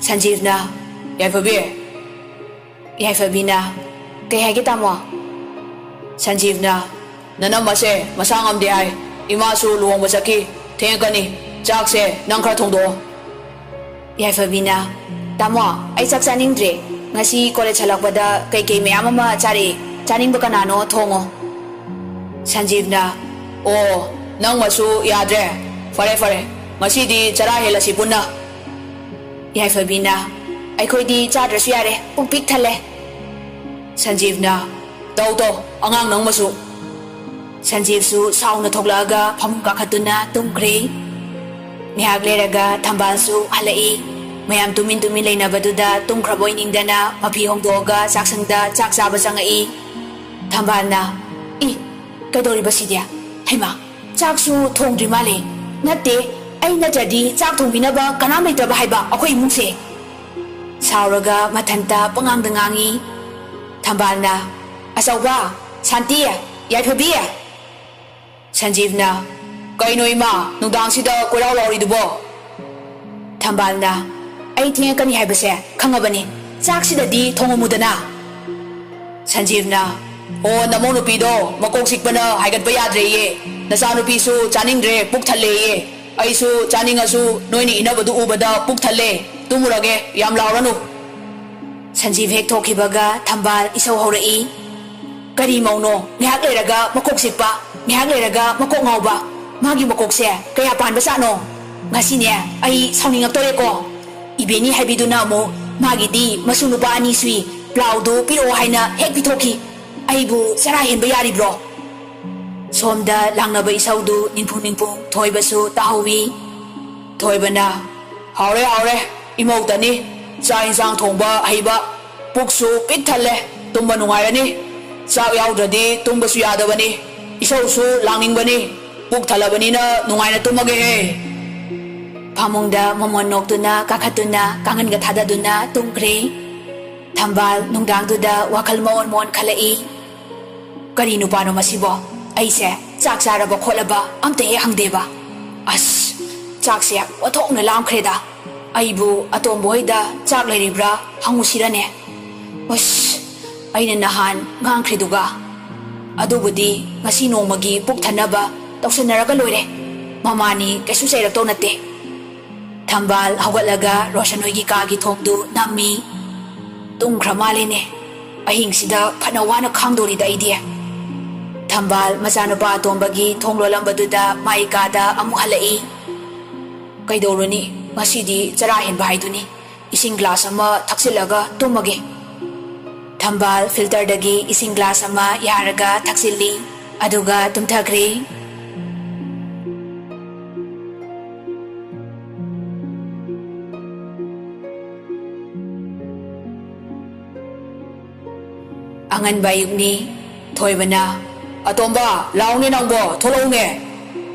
ꯁꯟꯖꯤꯕꯅ, "ꯌꯥꯏꯐꯕꯤ꯫" ꯌꯥꯏꯐꯕꯤꯅ, "ꯀꯩ ꯍꯥꯏꯒꯦ ꯇꯥꯃꯣ?" ꯁꯟꯖꯤꯕꯅ, "ꯅꯅꯝꯃꯁꯦ ꯃꯁꯥ ꯉꯝꯗꯦ ꯍꯥꯏ, ꯏꯃꯥꯁꯨ ꯂꯨꯍꯣꯡꯕ ꯆꯠꯈꯤ, ꯊꯦꯡꯉꯛꯀꯅꯤ, ꯆꯥꯛꯁꯦ ꯅꯪ ꯈꯔ ꯊꯣꯡꯗꯣꯛꯑꯣ꯫" ꯌꯥꯏꯐꯕꯤꯅ, "ꯇꯥꯃꯣ, ꯑꯩ ꯆꯥꯛ ꯆꯥꯅꯤꯡꯗ꯭ꯔꯦ, ꯉꯁꯤ ꯀꯣꯂꯦꯖ ꯍꯜꯂꯛꯄꯗ ꯀꯩꯀꯩ ꯃꯌꯥꯝ ꯑꯃ ꯆꯥꯔꯛꯑꯦ, ꯆꯥꯅꯤꯡꯕ ꯀꯅꯥꯅꯣ ꯊꯣꯡꯉꯣ꯫" ꯁꯟꯖꯤꯕꯅ, "ꯑꯣ, ꯅꯪ ꯃꯁꯨ ꯌꯥꯗ꯭ꯔꯦ, ꯐꯔꯦ ꯐꯔꯦ, ꯉꯁꯤꯗꯤ ꯆꯔꯥ ꯍꯦꯜꯂꯁꯤ ꯄꯨꯟꯅ꯫" ꯌꯥꯏꯐꯕꯤꯅ, "ꯑꯩꯈꯣꯏꯗꯤ ꯆꯥꯗ꯭ꯔꯁꯨ ꯌꯥꯔꯦ, ꯄꯨꯛ ꯄꯤꯛ ꯊꯜꯂꯦ꯫" ꯁꯟꯖꯤꯕꯅ, "ꯇꯧ ꯇꯧ, ꯑꯉꯥꯡ ꯅꯪ ꯃꯁꯨ꯫" ꯁꯟꯖꯤꯕꯁꯨ ꯁꯥꯎꯅ ꯊꯣꯛꯂꯛꯑꯒ ꯐꯃꯨꯡ ꯀꯥꯈꯠꯇꯨꯅ ꯇꯨꯝꯈ꯭ꯔꯦ꯫ ꯉꯥꯏꯍꯥꯛ ꯂꯩꯔꯒ ꯊꯝꯕꯥꯜꯁꯨ ꯍꯜꯂꯛꯏ꯫ ꯃꯌꯥꯝ ꯇꯨꯃꯤꯟ ꯇꯨꯃꯤꯟ ꯂꯩꯅꯕꯗꯨꯗ ꯇꯨꯝꯈ꯭ꯔꯕꯣꯏ ꯅꯤꯡꯗꯅ ꯃꯐꯤ ꯍꯣꯡꯗꯣꯛꯑꯒ ꯆꯥꯛꯁꯪꯗ ꯆꯥꯛ ꯆꯥꯕ ꯆꯪꯉꯛꯏ꯫ ꯊꯝꯕꯥꯜꯅ, "ꯏ, ꯀꯩꯗꯧꯔꯤꯕ ꯁꯤꯗꯤ? ꯍꯩꯃꯥ, ꯆꯥꯛꯁꯨ ꯊꯣꯡꯗ꯭ꯔꯤ ꯃꯥꯜꯂꯦ꯫ ꯅꯠꯇꯦ, ꯑꯩ ꯅꯠꯇ꯭ꯔꯗꯤ ꯆꯥꯛ ꯊꯣꯡꯕꯤꯅꯕ ꯀꯅꯥꯝ ꯂꯩꯇ꯭ꯔꯕ ꯍꯥꯏꯕ ꯑꯩꯈꯣꯏ ꯏꯃꯨꯡꯁꯦ?" ꯁꯥꯎꯔꯒ ꯃꯊꯟꯇ ꯄꯉꯥꯡꯗ ꯉꯥꯡꯉꯤ꯫ ꯊꯝꯕꯥꯜꯅ, "ꯑꯆꯧꯕ, ꯁꯥꯟꯇꯤ, ꯌꯥꯏꯐꯕꯤ!" ꯁꯟꯖꯤꯕꯅ, "ꯀꯩꯅꯣ ꯏꯃꯥ, ꯅꯨꯡꯗꯥꯡꯁꯤꯗ ꯀꯣꯏꯔꯥꯎ ꯂꯥꯎꯔꯤꯗꯨꯕꯣ?" ꯊꯝꯕꯥꯜꯅ, "ꯑꯩ ꯊꯦꯡꯉꯛꯀꯅꯤ ꯍꯥꯏꯕꯁꯦ ꯈꯪꯉꯕꯅꯤ, ꯆꯥꯛꯁꯤꯗꯗꯤ ꯊꯣꯡꯉꯝꯃꯨꯗꯅ꯫" ꯁꯟꯖꯤꯕꯅ, "ꯑꯣ, ꯅꯃꯧ ꯅꯨꯄꯤꯗꯣ ꯃꯀꯣꯛ ꯆꯤꯛꯄꯅ ꯍꯥꯏꯒꯠꯄ ꯌꯥꯗ꯭ꯔꯦꯌꯦ, ꯅꯆꯥꯅꯨꯄꯤꯁꯨ ꯆꯥꯅꯤꯡꯗ꯭ꯔꯦ, ꯄꯨꯛ ꯊꯜꯂꯦꯌꯦ꯫ ꯑꯩꯁꯨ ꯆꯥꯅꯤꯡꯉꯁꯨ ꯅꯣꯏꯅ ꯏꯅꯕꯗꯨ ꯎꯕꯗ ꯄꯨꯛ ꯊꯜꯂꯦ, ꯇꯨꯝꯃꯨꯔꯒꯦ, ꯌꯥꯝ ꯂꯥꯎꯔꯅꯨ꯫" ꯁꯟꯖꯤꯕ ꯍꯦꯛ ꯊꯣꯛꯈꯤꯕꯒ ꯊꯝꯕꯥꯜ ꯏꯁꯧ ꯍꯧꯔꯛꯏ꯫ "ꯀꯔꯤ ꯃꯧꯅꯣ? ꯉꯥꯏꯍꯥꯛ ꯂꯩꯔꯒ ꯃꯀꯣꯛ ꯆꯤꯛꯄ, ꯉꯥꯏꯍꯥꯛ ꯂꯩꯔꯒ ꯃꯀꯣꯛ ꯉꯥꯎꯕ꯫ ꯃꯥꯒꯤ ꯃꯀꯣꯛꯁꯦ ꯀꯌꯥ ꯄꯥꯟꯕ ꯖꯥꯠꯅꯣ? ꯉꯁꯤꯅꯦ ꯑꯩ ꯁꯥꯎꯅꯤꯡꯉꯛꯇꯣꯔꯦꯀꯣ꯫ ꯏꯕꯦꯅꯤ ꯍꯥꯏꯕꯤꯗꯨꯅ ꯑꯃꯨꯛ ꯃꯥꯒꯤꯗꯤ ꯃꯁꯨ ꯅꯨꯄꯥ ꯑꯅꯤ ꯁꯨꯏ, ꯄ꯭ꯂꯥꯎꯗꯨ ꯄꯤꯔꯛꯑꯣ ꯍꯥꯏꯅ ꯍꯦꯛ ꯄꯤꯊꯣꯛꯈꯤ꯫ ꯑꯩꯕꯨ ꯆꯔꯥ ꯍꯦꯟꯕ ꯌꯥꯔꯤꯕ꯭ꯔꯣ? ꯁꯣꯝꯗ ꯂꯥꯡꯅꯕ ꯏꯁꯧꯗꯨ ꯅꯤꯡꯐꯨꯡ ꯅꯤꯡꯐꯨꯡ ꯊꯣꯏꯕꯁꯨ ꯇꯥꯍꯧꯋꯤ꯫ ꯊꯣꯏꯕꯅ, "ꯍꯥꯎꯔꯦ, ꯍꯥꯎꯔꯦ, ꯏꯃꯧꯇꯅꯤ ꯆꯥꯛ ꯏꯟꯁꯥꯡ ꯊꯣꯡꯕ ꯍꯩꯕ, ꯄꯨꯛꯁꯨ ꯄꯤꯛ ꯊꯜꯂꯦ, ꯇꯨꯝꯕ ꯅꯨꯡꯉꯥꯏꯔꯅꯤ꯫ ꯆꯥꯛ ꯌꯥꯎꯗ꯭ꯔꯗꯤ ꯇꯨꯝꯕꯁꯨ ꯌꯥꯗꯕꯅꯤ, ꯏꯁꯧꯁꯨ ꯂꯥꯡꯅꯤꯡꯕꯅꯤ, ꯄꯨꯛ ꯊꯜꯂꯕꯅꯤꯅ ꯅꯨꯡꯉꯥꯏꯅ ꯇꯨꯝꯃꯒꯦꯍꯦ꯫" ꯐꯃꯨꯡꯗ ꯃꯃꯣꯟ ꯅꯣꯛꯇꯨꯅ ꯀꯥꯈꯠꯇꯨꯅ ꯀꯥꯡꯒꯟꯒ ꯊꯥꯗꯗꯨꯅ ꯇꯨꯝꯈ꯭ꯔꯦ꯫ ꯊꯝꯕꯥꯜ ꯅꯨꯡꯗꯥꯡꯗꯨꯗ ꯋꯥꯈꯜ ꯃꯑꯣꯟ ꯃꯑꯣꯟ ꯈꯜꯂꯛꯏ꯫ "ꯀꯔꯤ ꯅꯨꯄꯥꯅꯣ ꯃꯁꯤꯕꯣ? ꯑꯩꯁꯦ ꯆꯥꯛ ꯆꯥꯔꯕ ꯈꯣꯠꯂꯕ ꯑꯝꯇ ꯍꯦꯛ ꯍꯪꯗꯦꯕ꯫ ꯑꯁ, ꯆꯥꯛꯁꯦ ꯑꯣꯟꯊꯣꯛꯅ ꯂꯥꯝꯈ꯭ꯔꯦꯗ꯫ ꯑꯩꯕꯨ ꯑꯇꯣꯝꯕ ꯍꯣꯏꯗ ꯆꯥꯛ ꯂꯩꯔꯤꯕ꯭ꯔꯥ ꯍꯪꯉꯨꯁꯤꯔꯅꯦ? ꯑꯁ, ꯑꯩꯅ ꯅꯍꯥꯟ ꯉꯥꯡꯈ꯭ꯔꯤꯗꯨꯒ꯫ ꯑꯗꯨꯕꯨꯗꯤ ꯉꯁꯤ ꯅꯣꯡꯃꯒꯤ ꯄꯨꯛ ꯊꯟꯅꯕ ꯇꯧꯁꯟꯅꯔꯒ ꯂꯣꯏꯔꯦ꯫ ꯃꯃꯥꯅꯤ ꯀꯩꯁꯨ ꯆꯩꯔꯛꯇꯧ ꯅꯠꯇꯦ꯫" ꯊꯝꯕꯥꯜ ꯍꯧꯒꯠꯂꯒ ꯔꯣꯁꯟ ꯍꯣꯏꯒꯤ ꯀꯥꯒꯤ ꯊꯣꯡꯗꯨ ꯅꯝꯃꯤ꯫ "ꯇꯨꯝꯈ꯭ꯔ ꯃꯥꯜꯂꯦꯅꯦ꯫ ꯑꯍꯤꯡꯁꯤꯗ ꯐꯅ ꯋꯥꯅ ꯈꯥꯡꯗꯣꯔꯤꯗ ꯑꯩꯗꯤ꯫" ꯊꯝꯕꯥꯜ ꯃꯆꯥꯅꯨꯄꯥ ꯑꯇꯣꯝꯕꯒꯤ ꯊꯣꯡ ꯂꯣꯜꯂꯝꯕꯗꯨꯗ ꯃꯥꯏ ꯀꯥꯗ ꯑꯃꯨꯛ ꯍꯜꯂꯛꯏ꯫ "ꯀꯩꯗꯧꯔꯨꯅꯤ, ꯉꯁꯤꯗꯤ ꯆꯔꯥ ꯍꯦꯟꯕ ꯍꯥꯏꯗꯨꯅꯤ꯫ ꯏꯁꯤꯡ ꯒ꯭ꯂꯥꯁ ꯑꯃ ꯊꯛꯆꯤꯜꯂꯒ ꯇꯨꯝꯃꯒꯦ꯫" ꯊꯝꯕꯥꯜ ꯐꯤꯜꯇꯔꯗꯒꯤ ꯏꯁꯤꯡ ꯒ꯭ꯂꯥꯁ ꯑꯃ ꯌꯥꯔꯒ ꯊꯛꯆꯤꯜꯂꯤ, ꯑꯗꯨꯒ ꯇꯨꯝꯊꯈ꯭ꯔꯦ꯫ ꯑꯉꯟꯕ ꯑꯌꯨꯛꯅꯤ꯫ ꯊꯣꯏꯕꯅ, "ꯑꯇꯣꯝꯕ, ꯂꯥꯎꯅꯦ ꯅꯪꯕꯣ, ꯊꯣꯛꯂꯛꯎꯅꯦ꯫"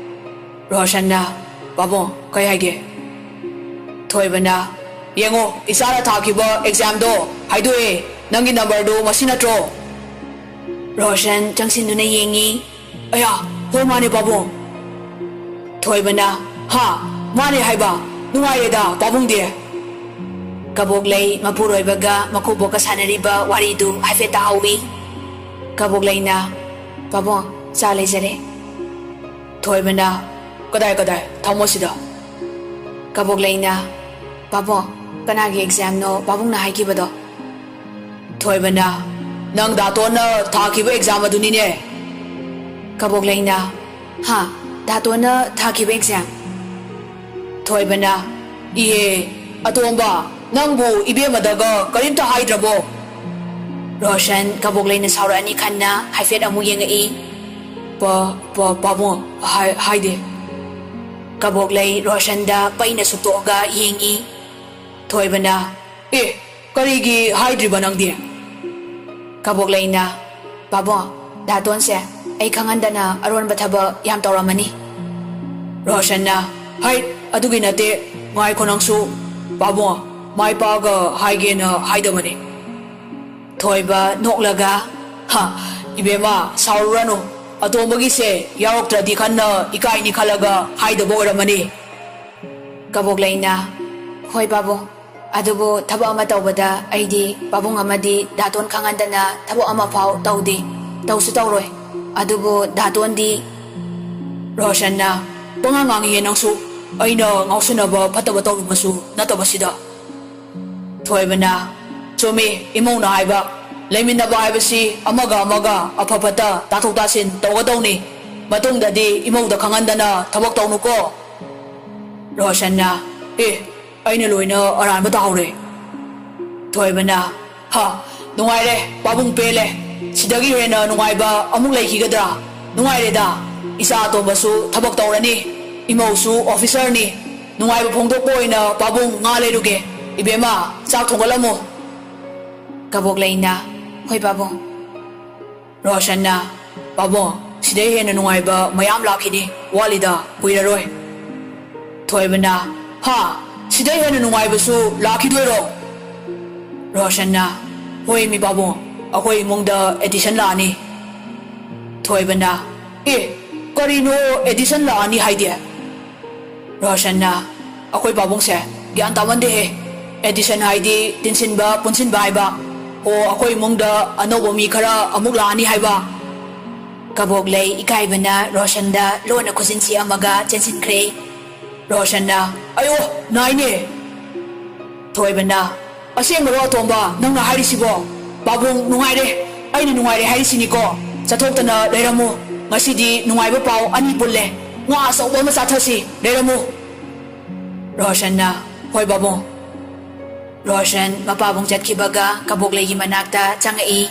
ꯔꯣꯁꯟꯅ, "ꯄꯥꯕꯨꯡ, ꯀꯩ ꯍꯥꯏꯒꯦ?" ꯊꯣꯏꯕꯅ, "ꯌꯦꯡꯉꯣ, ꯏꯆꯥꯅ ꯊꯥꯈꯤꯕ ꯑꯦꯛꯖꯥꯝꯗꯣ ꯍꯥꯏꯗꯣꯛꯑꯦ꯫ ꯅꯪꯒꯤ ꯅꯝꯕꯔꯗꯨ ꯃꯁꯤ ꯅꯠꯇ꯭ꯔꯣ?" ꯔꯣꯁꯟ ꯆꯪꯁꯤꯟꯗꯨꯅ ꯌꯦꯡꯉꯤ꯫ "ꯑꯌꯥ, ꯍꯣ ꯃꯥꯅꯦ ꯄꯥꯕꯨꯡ꯫" ꯊꯣꯏꯕꯅ, "ꯍꯥ, ꯃꯥꯅꯦ ꯍꯥꯏꯕ? ꯅꯨꯡꯉꯥꯏꯔꯦꯗ ꯄꯥꯕꯨꯡꯗꯤ꯫" ꯀꯕꯣꯛꯂꯩ ꯃꯄꯨꯔꯣꯏꯕꯒ ꯃꯀꯨꯕꯣꯛꯀ ꯁꯥꯟꯅꯔꯤꯕ ꯋꯥꯔꯤꯗꯨ ꯍꯥꯏꯐꯦꯠ ꯇꯥꯍꯧꯏ꯫ ꯀꯕꯣꯛꯂꯩꯅ, "ꯄꯥꯕꯨꯡ, ꯆꯥ ꯂꯩꯖꯔꯦ꯫" ꯊꯣꯏꯕꯅ, "ꯀꯗꯥꯏ, ꯀꯗꯥꯏ? ꯊꯝꯃꯣ ꯁꯤꯗ꯫" ꯀꯕꯣꯛꯂꯩꯅ, "ꯄꯥꯕꯨꯡ, ꯀꯅꯥꯒꯤ ꯑꯦꯛꯖꯥꯝꯅꯣ ꯄꯥꯕꯨꯡꯅ ꯍꯥꯏꯈꯤꯕꯗꯣ?" ꯊꯣꯏꯕꯅ, "ꯅꯪ ꯗꯥꯇꯣꯟꯅ ꯊꯥꯈꯤꯕ ꯑꯦꯛꯖꯥꯝ ꯑꯗꯨꯅꯤꯅꯦ꯫" ꯀꯕꯣꯛꯂꯩꯅ, "ꯍꯥ? ꯗꯥꯇꯣꯟꯅ ꯊꯥꯈꯤꯕ ꯑꯦꯛꯖꯥꯝ?" ꯊꯣꯏꯕꯅ, "ꯏꯍꯦ, ꯑꯇꯣꯝꯕ, ꯅꯪꯕꯨ ꯏꯕꯦꯝꯃꯗꯒ ꯀꯔꯤꯝꯇ ꯍꯥꯏꯗ꯭ꯔꯕꯣ? ꯔꯣꯁꯟ ꯀꯕꯣꯛꯂꯩꯅ ꯁꯥꯎꯔꯛꯑꯅꯤ ꯈꯟꯅ ꯍꯥꯏꯐꯦꯠ ꯑꯃꯨꯛ ꯌꯦꯡꯉꯛꯏ꯫ "ꯄ-, ꯄ-, ꯄꯥꯕꯨꯡ, ꯍꯥꯏ-, ꯍꯥꯏꯗꯦ꯫" ꯀꯕꯣꯛꯂꯩ ꯔꯣꯁꯟꯗ ꯄꯩꯅ ꯁꯨꯛꯇꯣꯛꯑꯒ ꯌꯦꯡꯉꯤ꯫ ꯊꯣꯏꯕꯅ, "ꯑꯦ, ꯀꯔꯤꯒꯤ ꯍꯥꯏꯗ꯭ꯔꯤꯕ ꯅꯪꯗꯤ?" ꯀꯕꯣꯛꯂꯩꯅ, "ꯄꯥꯕꯨꯡ, ꯗꯥꯇꯣꯟꯁꯦ ꯑꯩ ꯈꯪꯍꯟꯗꯅ ꯑꯔꯣꯟꯕ ꯊꯕꯛ ꯌꯥꯝ ꯇꯧꯔꯝꯃꯅꯤ꯫" ꯔꯣꯁꯟꯅ, "ꯍꯩ, ꯑꯗꯨꯒꯤ ꯅꯠꯇꯦ, ꯉꯥꯏꯈꯣ ꯅꯪꯁꯨ꯫ ꯄꯥꯕꯨꯡ, ꯃꯥꯏ ꯄꯥꯛꯑꯒ ꯍꯥꯏꯒꯦꯅ ꯍꯥꯏꯗꯕꯅꯤ꯫" ꯊꯣꯏꯕ ꯅꯣꯛꯂꯒ, "ꯍꯥ, ꯏꯕꯦꯝꯃ, ꯁꯥꯎꯔꯨꯔꯅꯨ꯫ ꯑꯇꯣꯝꯕꯒꯤꯁꯦ ꯌꯥꯎꯔꯛꯇ꯭ꯔꯗꯤ ꯈꯟꯅ ꯏꯀꯥꯏꯅꯤ ꯈꯜꯂꯒ ꯍꯥꯏꯗꯕ ꯑꯣꯏꯔꯝꯃꯅꯤ꯫" ꯀꯕꯣꯛꯂꯩꯅ, "ꯍꯣꯏ ꯄꯥꯕꯨꯡ, ꯑꯗꯨꯕꯨ ꯊꯕꯛ ꯑꯃ ꯇꯧꯕꯗ ꯑꯩꯗꯤ ꯄꯥꯕꯨꯡ ꯑꯃꯗꯤ ꯗꯥꯇꯣꯟ ꯈꯪꯍꯟꯗꯅ ꯊꯕꯛ ꯑꯃ ꯐꯥꯎ ꯇꯧꯗꯦ, ꯇꯧꯁꯨ ꯇꯧꯔꯣꯏ꯫ ꯑꯗꯨꯕꯨ ꯗꯥꯇꯣꯟꯗꯤ꯫" ꯔꯣꯁꯟꯅ, "ꯄꯉꯥꯡ ꯉꯥꯡꯉꯤꯍꯦ ꯅꯪꯁꯨ꯫ ꯑꯩꯅ ꯉꯥꯎꯁꯤꯟꯅꯕ ꯐꯠꯇꯕ ꯇꯧꯔꯨꯕꯁꯨ ꯅꯠꯇꯕꯁꯤꯗ꯫" ꯊꯣꯏꯕꯅ, "ꯆꯨꯝꯃꯤ ꯏꯃꯧꯅ ꯍꯥꯏꯕ꯫ ꯂꯩꯃꯤꯟꯅꯕ ꯍꯥꯏꯕꯁꯤ ꯑꯃꯒ ꯑꯃꯒ ꯑꯐ ꯐꯠꯇ ꯇꯥꯊꯣꯛ ꯇꯥꯁꯤꯟ ꯇꯧꯒꯗꯧꯅꯤ꯫ ꯃꯇꯨꯡꯗꯗꯤ ꯏꯃꯧꯗ ꯈꯪꯍꯟꯗꯅ ꯊꯕꯛ ꯇꯧꯅꯨꯀꯣ꯫" ꯔꯣꯁꯟꯅ, "ꯑꯦ, ꯑꯩꯅ ꯂꯣꯏꯅ ꯑꯔꯥꯟꯕ ꯇꯥꯍꯧꯔꯦ꯫" ꯊꯣꯏꯕꯅ, "ꯍ, ꯅꯨꯡꯉꯥꯏꯔꯦ, ꯄꯥꯕꯨꯡ ꯄꯦꯜꯂꯦ꯫ ꯁꯤꯗꯒꯤ ꯍꯦꯟꯅ ꯅꯨꯡꯉꯥꯏꯕ ꯑꯃꯨꯛ ꯂꯩꯈꯤꯒꯗ꯭ꯔꯥ? ꯅꯨꯡꯉꯥꯏꯔꯦꯗ, ꯏꯆꯥ ꯑꯇꯣꯝꯕꯁꯨ ꯊꯕꯛ ꯇꯧꯔꯅꯤ, ꯏꯃꯧꯁꯨ ꯑꯣꯐꯤꯁꯔꯅꯤ꯫ ꯅꯨꯡꯉꯥꯏꯕ ꯐꯣꯡꯗꯣꯛꯄ ꯑꯣꯏꯅ ꯄꯥꯕꯨꯡ ꯉꯥ ꯂꯩꯔꯨꯒꯦ꯫ ꯏꯕꯦꯝꯃ, ꯆꯥꯛ ꯊꯣꯡꯒꯠꯂꯝꯃꯨ꯫" ꯀꯕꯣꯛꯂꯩꯅ, "ꯍꯣꯏ ꯄꯥꯕꯨꯡ꯫" ꯔꯣꯁꯟꯅ, "ꯄꯥꯕꯨꯡ, ꯁꯤꯗꯩ ꯍꯦꯟꯅ ꯅꯨꯡꯉꯥꯏꯕ ꯃꯌꯥꯝ ꯂꯥꯛꯈꯤꯅꯤ, ꯋꯥꯠꯂꯤꯗ, ꯀꯨꯏꯔꯔꯣꯏ꯫" ꯊꯣꯏꯕꯅ, "ꯍꯥ? ꯁꯤꯗꯩ ꯍꯦꯟꯅ ꯅꯨꯡꯉꯥꯏꯕꯁꯨ ꯂꯥꯛꯈꯤꯗꯣꯏꯔꯣ?" ꯔꯣꯁꯟꯅ, "ꯍꯣꯏ ꯃꯤ ꯄꯥꯕꯨꯡ, ꯑꯩꯈꯣꯏ ꯏꯃꯨꯡꯗ ꯑꯦꯗꯤꯁꯟ ꯂꯥꯛꯑꯅꯤ꯫" ꯊꯣꯏꯕꯅ, "ꯑꯦ, ꯀꯔꯤꯅꯣ ꯑꯦꯗꯤꯁꯟ ꯂꯥꯛꯑꯅꯤ ꯍꯥꯏꯗꯤ?" ꯔꯣꯁꯟꯅ, "ꯑꯩꯈꯣꯏ ꯄꯥꯕꯨꯡꯁꯦ ꯒ꯭ꯌꯥꯟ ꯇꯥꯃꯟꯗꯦꯍꯦ꯫ ꯑꯦꯗꯤꯁꯟ ꯍꯥꯏꯗꯤ ꯇꯤꯟꯁꯤꯟꯕ, ꯄꯨꯟꯁꯤꯟꯕ ꯍꯥꯏꯕ꯫ ꯑꯣ, ꯑꯩꯈꯣꯏ ꯏꯃꯨꯡꯗ ꯑꯅꯧꯕ ꯃꯤ ꯈꯔ ꯑꯃꯨꯛ ꯂꯥꯛꯑꯅꯤ ꯍꯥꯏꯕ꯫" ꯀꯕꯣꯛꯂꯩ ꯏꯀꯥꯏꯕꯅ ꯔꯣꯁꯟꯗ ꯂꯣꯟꯅ ꯈꯨꯖꯤꯟ ꯁꯤꯛꯑꯝꯃꯒ ꯆꯦꯟꯁꯤꯟꯈ꯭ꯔꯦ꯫ ꯔꯣꯁꯟꯅ, "ꯑꯌꯣ, ꯅꯥꯏꯅꯦ!" ꯊꯣꯏꯕꯅ, "ꯑꯁꯦꯡꯕꯔꯣ ꯑꯇꯣꯝꯕ ꯅꯪꯅ ꯍꯥꯏꯔꯤꯁꯤꯕꯣ? ꯄꯥꯕꯨꯡ ꯅꯨꯡꯉꯥꯏꯔꯦ, ꯑꯩꯅ ꯅꯨꯡꯉꯥꯏꯔꯦ ꯍꯥꯏꯔꯤꯁꯤꯅꯤꯀꯣ꯫ ꯆꯠꯊꯣꯛꯇꯅ ꯂꯩꯔꯝꯃꯨ꯫ ꯉꯁꯤꯗꯤ ꯅꯨꯡꯉꯥꯏꯕ ꯄꯥꯎ ꯑꯅꯤ ꯄꯨꯜꯂꯦ꯫ ꯉꯥ ꯑꯆꯧꯕ ꯑꯃ ꯆꯥꯊꯁꯤ, ꯂꯩꯔꯝꯃꯨ꯫" ꯔꯣꯁꯟꯅ, "ꯍꯣꯏ ꯄꯥꯕꯨꯡ꯫" ꯔꯣꯁꯟ ꯃꯄꯥꯕꯨꯡ ꯆꯠꯈꯤꯕꯒ ꯀꯕꯣꯛꯂꯩꯒꯤ ꯃꯅꯥꯛꯇ ꯆꯪꯉꯛꯏ꯫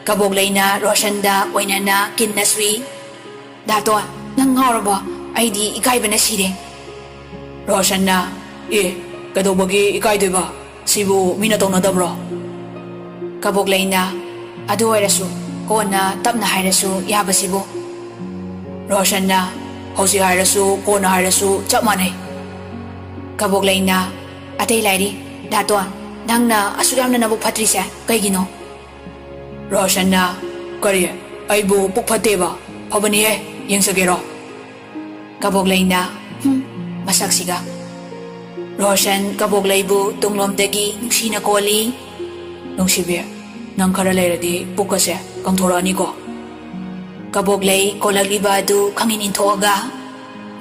ꯀꯕꯣꯛꯂꯩꯅ ꯔꯣꯁꯟꯗ ꯑꯣꯏꯅꯅ ꯀꯤꯟꯅ ꯁꯨꯏ꯫ "ꯗꯥꯇꯣꯟ, ꯅꯪ ꯉꯥꯎꯔꯕꯣ? ꯑꯩꯗꯤ ꯏꯀꯥꯏꯕꯅ ꯁꯤꯔꯦ꯫" ꯔꯣꯁꯟꯅ, "ꯑꯦ, ꯀꯩꯗꯧꯕꯒꯤ ꯏꯀꯥꯏꯗꯣꯏꯕ? ꯁꯤꯕꯨ ꯃꯤꯅ ꯇꯧꯅꯗꯕ꯭ꯔꯣ?" ꯀꯕꯣꯛꯂꯩꯅ, "ꯑꯗꯨ ꯑꯣꯏꯔꯁꯨ ꯀꯣꯟꯅ ꯇꯞꯅ ꯍꯥꯏꯔꯁꯨ ꯌꯥꯕꯁꯤꯕꯨ?" ꯔꯣꯁꯟꯅ, "ꯍꯧꯖꯤꯛ ꯍꯥꯏꯔꯁꯨ ꯀꯣꯟꯅ ꯍꯥꯏꯔꯁꯨ ꯆꯞ ꯃꯥꯟꯅꯩ꯫" ꯀꯕꯣꯛꯂꯩꯅ, "ꯑꯇꯩ ꯂꯥꯏꯔꯤ, ꯗꯥꯇꯣꯟ, ꯅꯪꯅ ꯑꯁꯨꯛ ꯌꯥꯝꯅ ꯅꯕꯨꯛ ꯐꯠꯇ꯭ꯔꯤꯁꯦ ꯀꯩꯒꯤꯅꯣ?" ꯔꯣꯁꯟꯅ, "ꯀꯔꯤ? ꯑꯩꯕꯨ ꯄꯨꯛ ꯐꯠꯇꯦꯕ? ꯐꯕꯅꯤꯍꯦ, ꯌꯦꯡꯖꯒꯦꯔꯣ?" ꯀꯕꯣꯛꯂꯩꯅ, "ꯍꯨꯝ, ꯃꯁꯛꯁꯤꯒ꯫" ꯔꯣꯁꯟ ꯀꯕꯣꯛꯂꯩꯕꯨ ꯇꯨꯡꯂꯣꯝꯗꯒꯤ ꯅꯨꯡꯁꯤꯅ ꯀꯣꯜꯂꯤ꯫ "ꯅꯨꯡꯁꯤꯕꯤ, ꯅꯪ ꯈꯔ ꯂꯩꯔꯗꯤ ꯄꯨꯛꯀꯁꯦ ꯀꯪꯊꯣꯔꯛꯑꯅꯤꯀꯣ?" ꯀꯕꯣꯛꯂꯩ ꯀꯣꯜꯂꯛꯂꯤꯕ ꯑꯗꯨ ꯈꯪꯏꯟ ꯏꯟꯊꯣꯛꯑꯒ,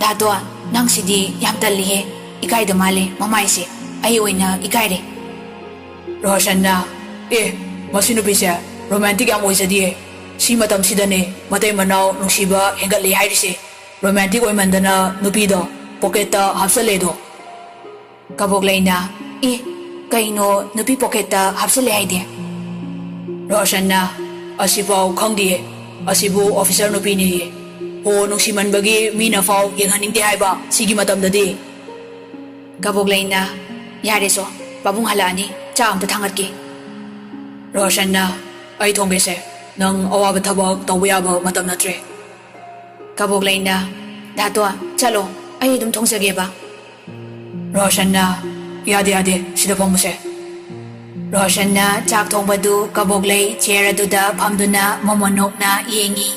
"ꯗꯥꯇꯣꯟ, ꯅꯪꯁꯤꯗꯤ ꯌꯥꯝ ꯇꯜꯂꯤꯍꯦ꯫ ꯏꯀꯥꯏꯗ ꯃꯥꯜꯂꯦ ꯃꯃꯥꯏꯁꯦ꯫ ꯑꯩ ꯑꯣꯏꯅ ꯏꯀꯥꯏꯔꯦ꯫" ꯔꯣꯁꯟꯅ, "ꯑꯦ, ꯃꯁꯤ ꯅꯨꯄꯤꯁꯦ ꯔꯣꯃꯥꯟꯇꯤꯛ ꯌꯥꯝ ꯑꯣꯏꯖꯗꯤꯌꯦ꯫ ꯁꯤ ꯃꯇꯝꯁꯤꯗꯅꯦ ꯃꯇꯩ ꯃꯅꯥꯎ ꯅꯨꯡꯁꯤꯕ ꯍꯦꯟꯒꯠꯂꯤ ꯍꯥꯏꯔꯤꯁꯦ꯫ ꯔꯣꯃꯥꯟꯇꯤꯛ ꯑꯣꯏꯃꯟꯗꯅ ꯅꯨꯄꯤꯗꯣ ꯄꯣꯀꯦꯠꯇ ꯍꯥꯞꯆꯜꯂꯦꯗꯣ꯫" ꯀꯕꯣꯛꯂꯩꯅ, "ꯑꯦ, ꯀꯩꯅꯣ ꯅꯨꯄꯤ ꯄꯣꯀꯦꯠꯇ ꯍꯥꯞꯆꯜꯂꯦ ꯍꯥꯏꯗꯤ?" ꯔꯣꯁꯟꯅ, "ꯑꯁꯤꯐꯥꯎ ꯈꯪꯗꯤꯌꯦ꯫ ꯑꯁꯤꯕꯨ ꯑꯣꯐꯤꯁꯔ ꯅꯨꯄꯤꯅꯦꯌꯦ꯫ ꯍꯣ, ꯅꯨꯡꯁꯤꯃꯟꯕꯒꯤ ꯃꯤꯅ ꯐꯥꯎ ꯌꯦꯡꯍꯟꯅꯤꯡꯗꯦ ꯍꯥꯏꯕ ꯁꯤꯒꯤ ꯃꯇꯝꯗꯗꯤ꯫" ꯀꯕꯣꯛꯂꯩꯅ, "ꯌꯥꯔꯦꯁꯣ, ꯄꯥꯕꯨꯡ ꯍꯜꯂꯛꯑꯅꯤ, ꯆꯥ ꯑꯝꯇ ꯊꯥꯡꯒꯠꯀꯦ꯫" ꯔꯣꯁꯟꯅ, "ꯑꯩ ꯊꯣꯡꯒꯦꯁꯦ, ꯅꯪ ꯑꯋꯥꯕ ꯊꯕꯛ ꯇꯧꯕ ꯌꯥꯕ ꯃꯇꯝ ꯅꯠꯇ꯭ꯔꯦ꯫" ꯀꯕꯣꯛꯂꯩꯅ, "ꯗꯥꯇꯣꯟ, ꯆꯠꯂꯣ, ꯑꯩ ꯑꯗꯨꯝ ꯊꯣꯡꯖꯒꯦꯕ꯫" ꯔꯣꯁꯟꯅ, "ꯌꯥꯗꯦ, ꯌꯥꯗꯦ, ꯁꯤꯗ ꯐꯝꯃꯨꯁꯦ꯫" ꯔꯣꯁꯟꯅ ꯆꯥꯛ ꯊꯣꯡꯕꯗꯨ ꯀꯕꯣꯛꯂꯩ ꯆꯤꯌꯔ ꯑꯗꯨꯗ ꯐꯝꯗꯨꯅ ꯃꯣꯃꯣꯟ ꯅꯣꯛꯅ ꯌꯦꯡꯉꯤ꯫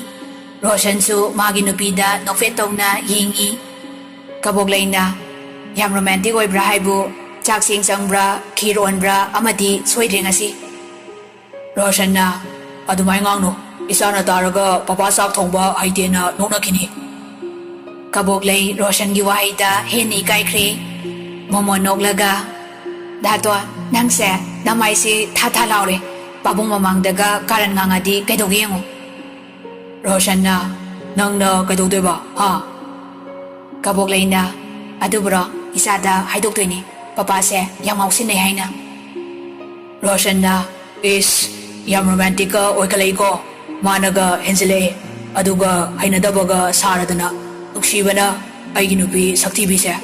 ꯔꯣꯁꯟꯁꯨ ꯃꯥꯒꯤ ꯅꯨꯄꯤꯗ ꯅꯣꯛꯐꯦꯠ ꯇꯧꯅ ꯌꯦꯡꯉꯤ꯫ ꯀꯕꯣꯛꯂꯩꯅ, "ꯌꯥꯝ ꯔꯣꯃꯥꯟꯇꯤꯛ ꯑꯣꯏꯕ꯭ꯔꯥ ꯍꯥꯏꯕꯨ? ꯆꯥꯛ ꯆꯦꯡ ꯆꯪꯕ꯭ꯔꯥ, ꯈꯤꯔ ꯑꯣꯟꯕ꯭ꯔꯥ, ꯑꯃꯗꯤ ꯁꯣꯏꯗ꯭ꯔꯦ ꯉꯁꯤ꯫" ꯔꯣꯁꯟꯅ, "ꯑꯗꯨꯃꯥꯏ ꯉꯥꯡꯅꯨ꯫ ꯏꯆꯥꯅ ꯇꯥꯔꯒ ꯄꯄꯥ ꯆꯥꯛ ꯊꯣꯡꯕ ꯍꯩꯇꯦꯅ ꯅꯣꯛꯅꯈꯤꯅꯤ꯫" ꯀꯕꯣꯛꯂꯩ ꯔꯣꯁꯟꯒꯤ ꯋꯥꯍꯩꯗ ꯍꯦꯟꯅ ꯏꯀꯥꯏꯈ꯭ꯔꯦ꯫ ꯃꯣꯃꯣꯟ ꯅꯣꯛꯂꯒ, "ꯗꯥꯇꯣꯟ, ꯅꯪꯁꯦ ꯅꯃꯥꯏꯁꯦ ꯊꯥ ꯊꯥ ꯂꯥꯎꯔꯦ꯫ ꯄꯥꯕꯨꯡ ꯃꯃꯥꯡꯗꯒ ꯀꯥꯔꯟ ꯉꯥꯡꯉꯗꯤ ꯀꯩꯗꯧꯒꯦ ꯌꯦꯡꯉꯨ꯫" ꯔꯣꯁꯟꯅ, "ꯅꯪꯅ ꯀꯩꯗꯧꯗꯣꯏꯕ, ꯍꯥ?" ꯀꯕꯣꯛꯂꯩꯅ, "ꯑꯗꯨꯕꯨꯔꯣ, ꯏꯆꯥꯗ ꯍꯥꯏꯗꯣꯛꯇꯣꯏꯅꯤ, ꯄꯄꯥꯁꯦ ꯌꯥꯝ ꯉꯥꯎꯁꯤꯟꯅꯩ ꯍꯥꯏꯅ꯫" ꯔꯣꯁꯟꯅ, "ꯏꯁ, ꯌꯥꯝ ꯔꯣꯃꯥꯟꯇꯤꯛꯀ ꯑꯣꯏꯈꯠꯂꯛꯏꯀꯣ꯫ ꯃꯥꯅꯒ ꯍꯦꯟꯖꯤꯜꯂꯛꯑꯦ꯫ ꯑꯗꯨꯒ ꯍꯩꯅꯗꯕꯒ ꯁꯥꯔꯗꯅ꯫ ꯅꯨꯡꯁꯤꯕꯅ ꯑꯩꯒꯤ ꯅꯨꯄꯤ ꯁꯛꯊꯤꯕꯤꯁꯦ"꯫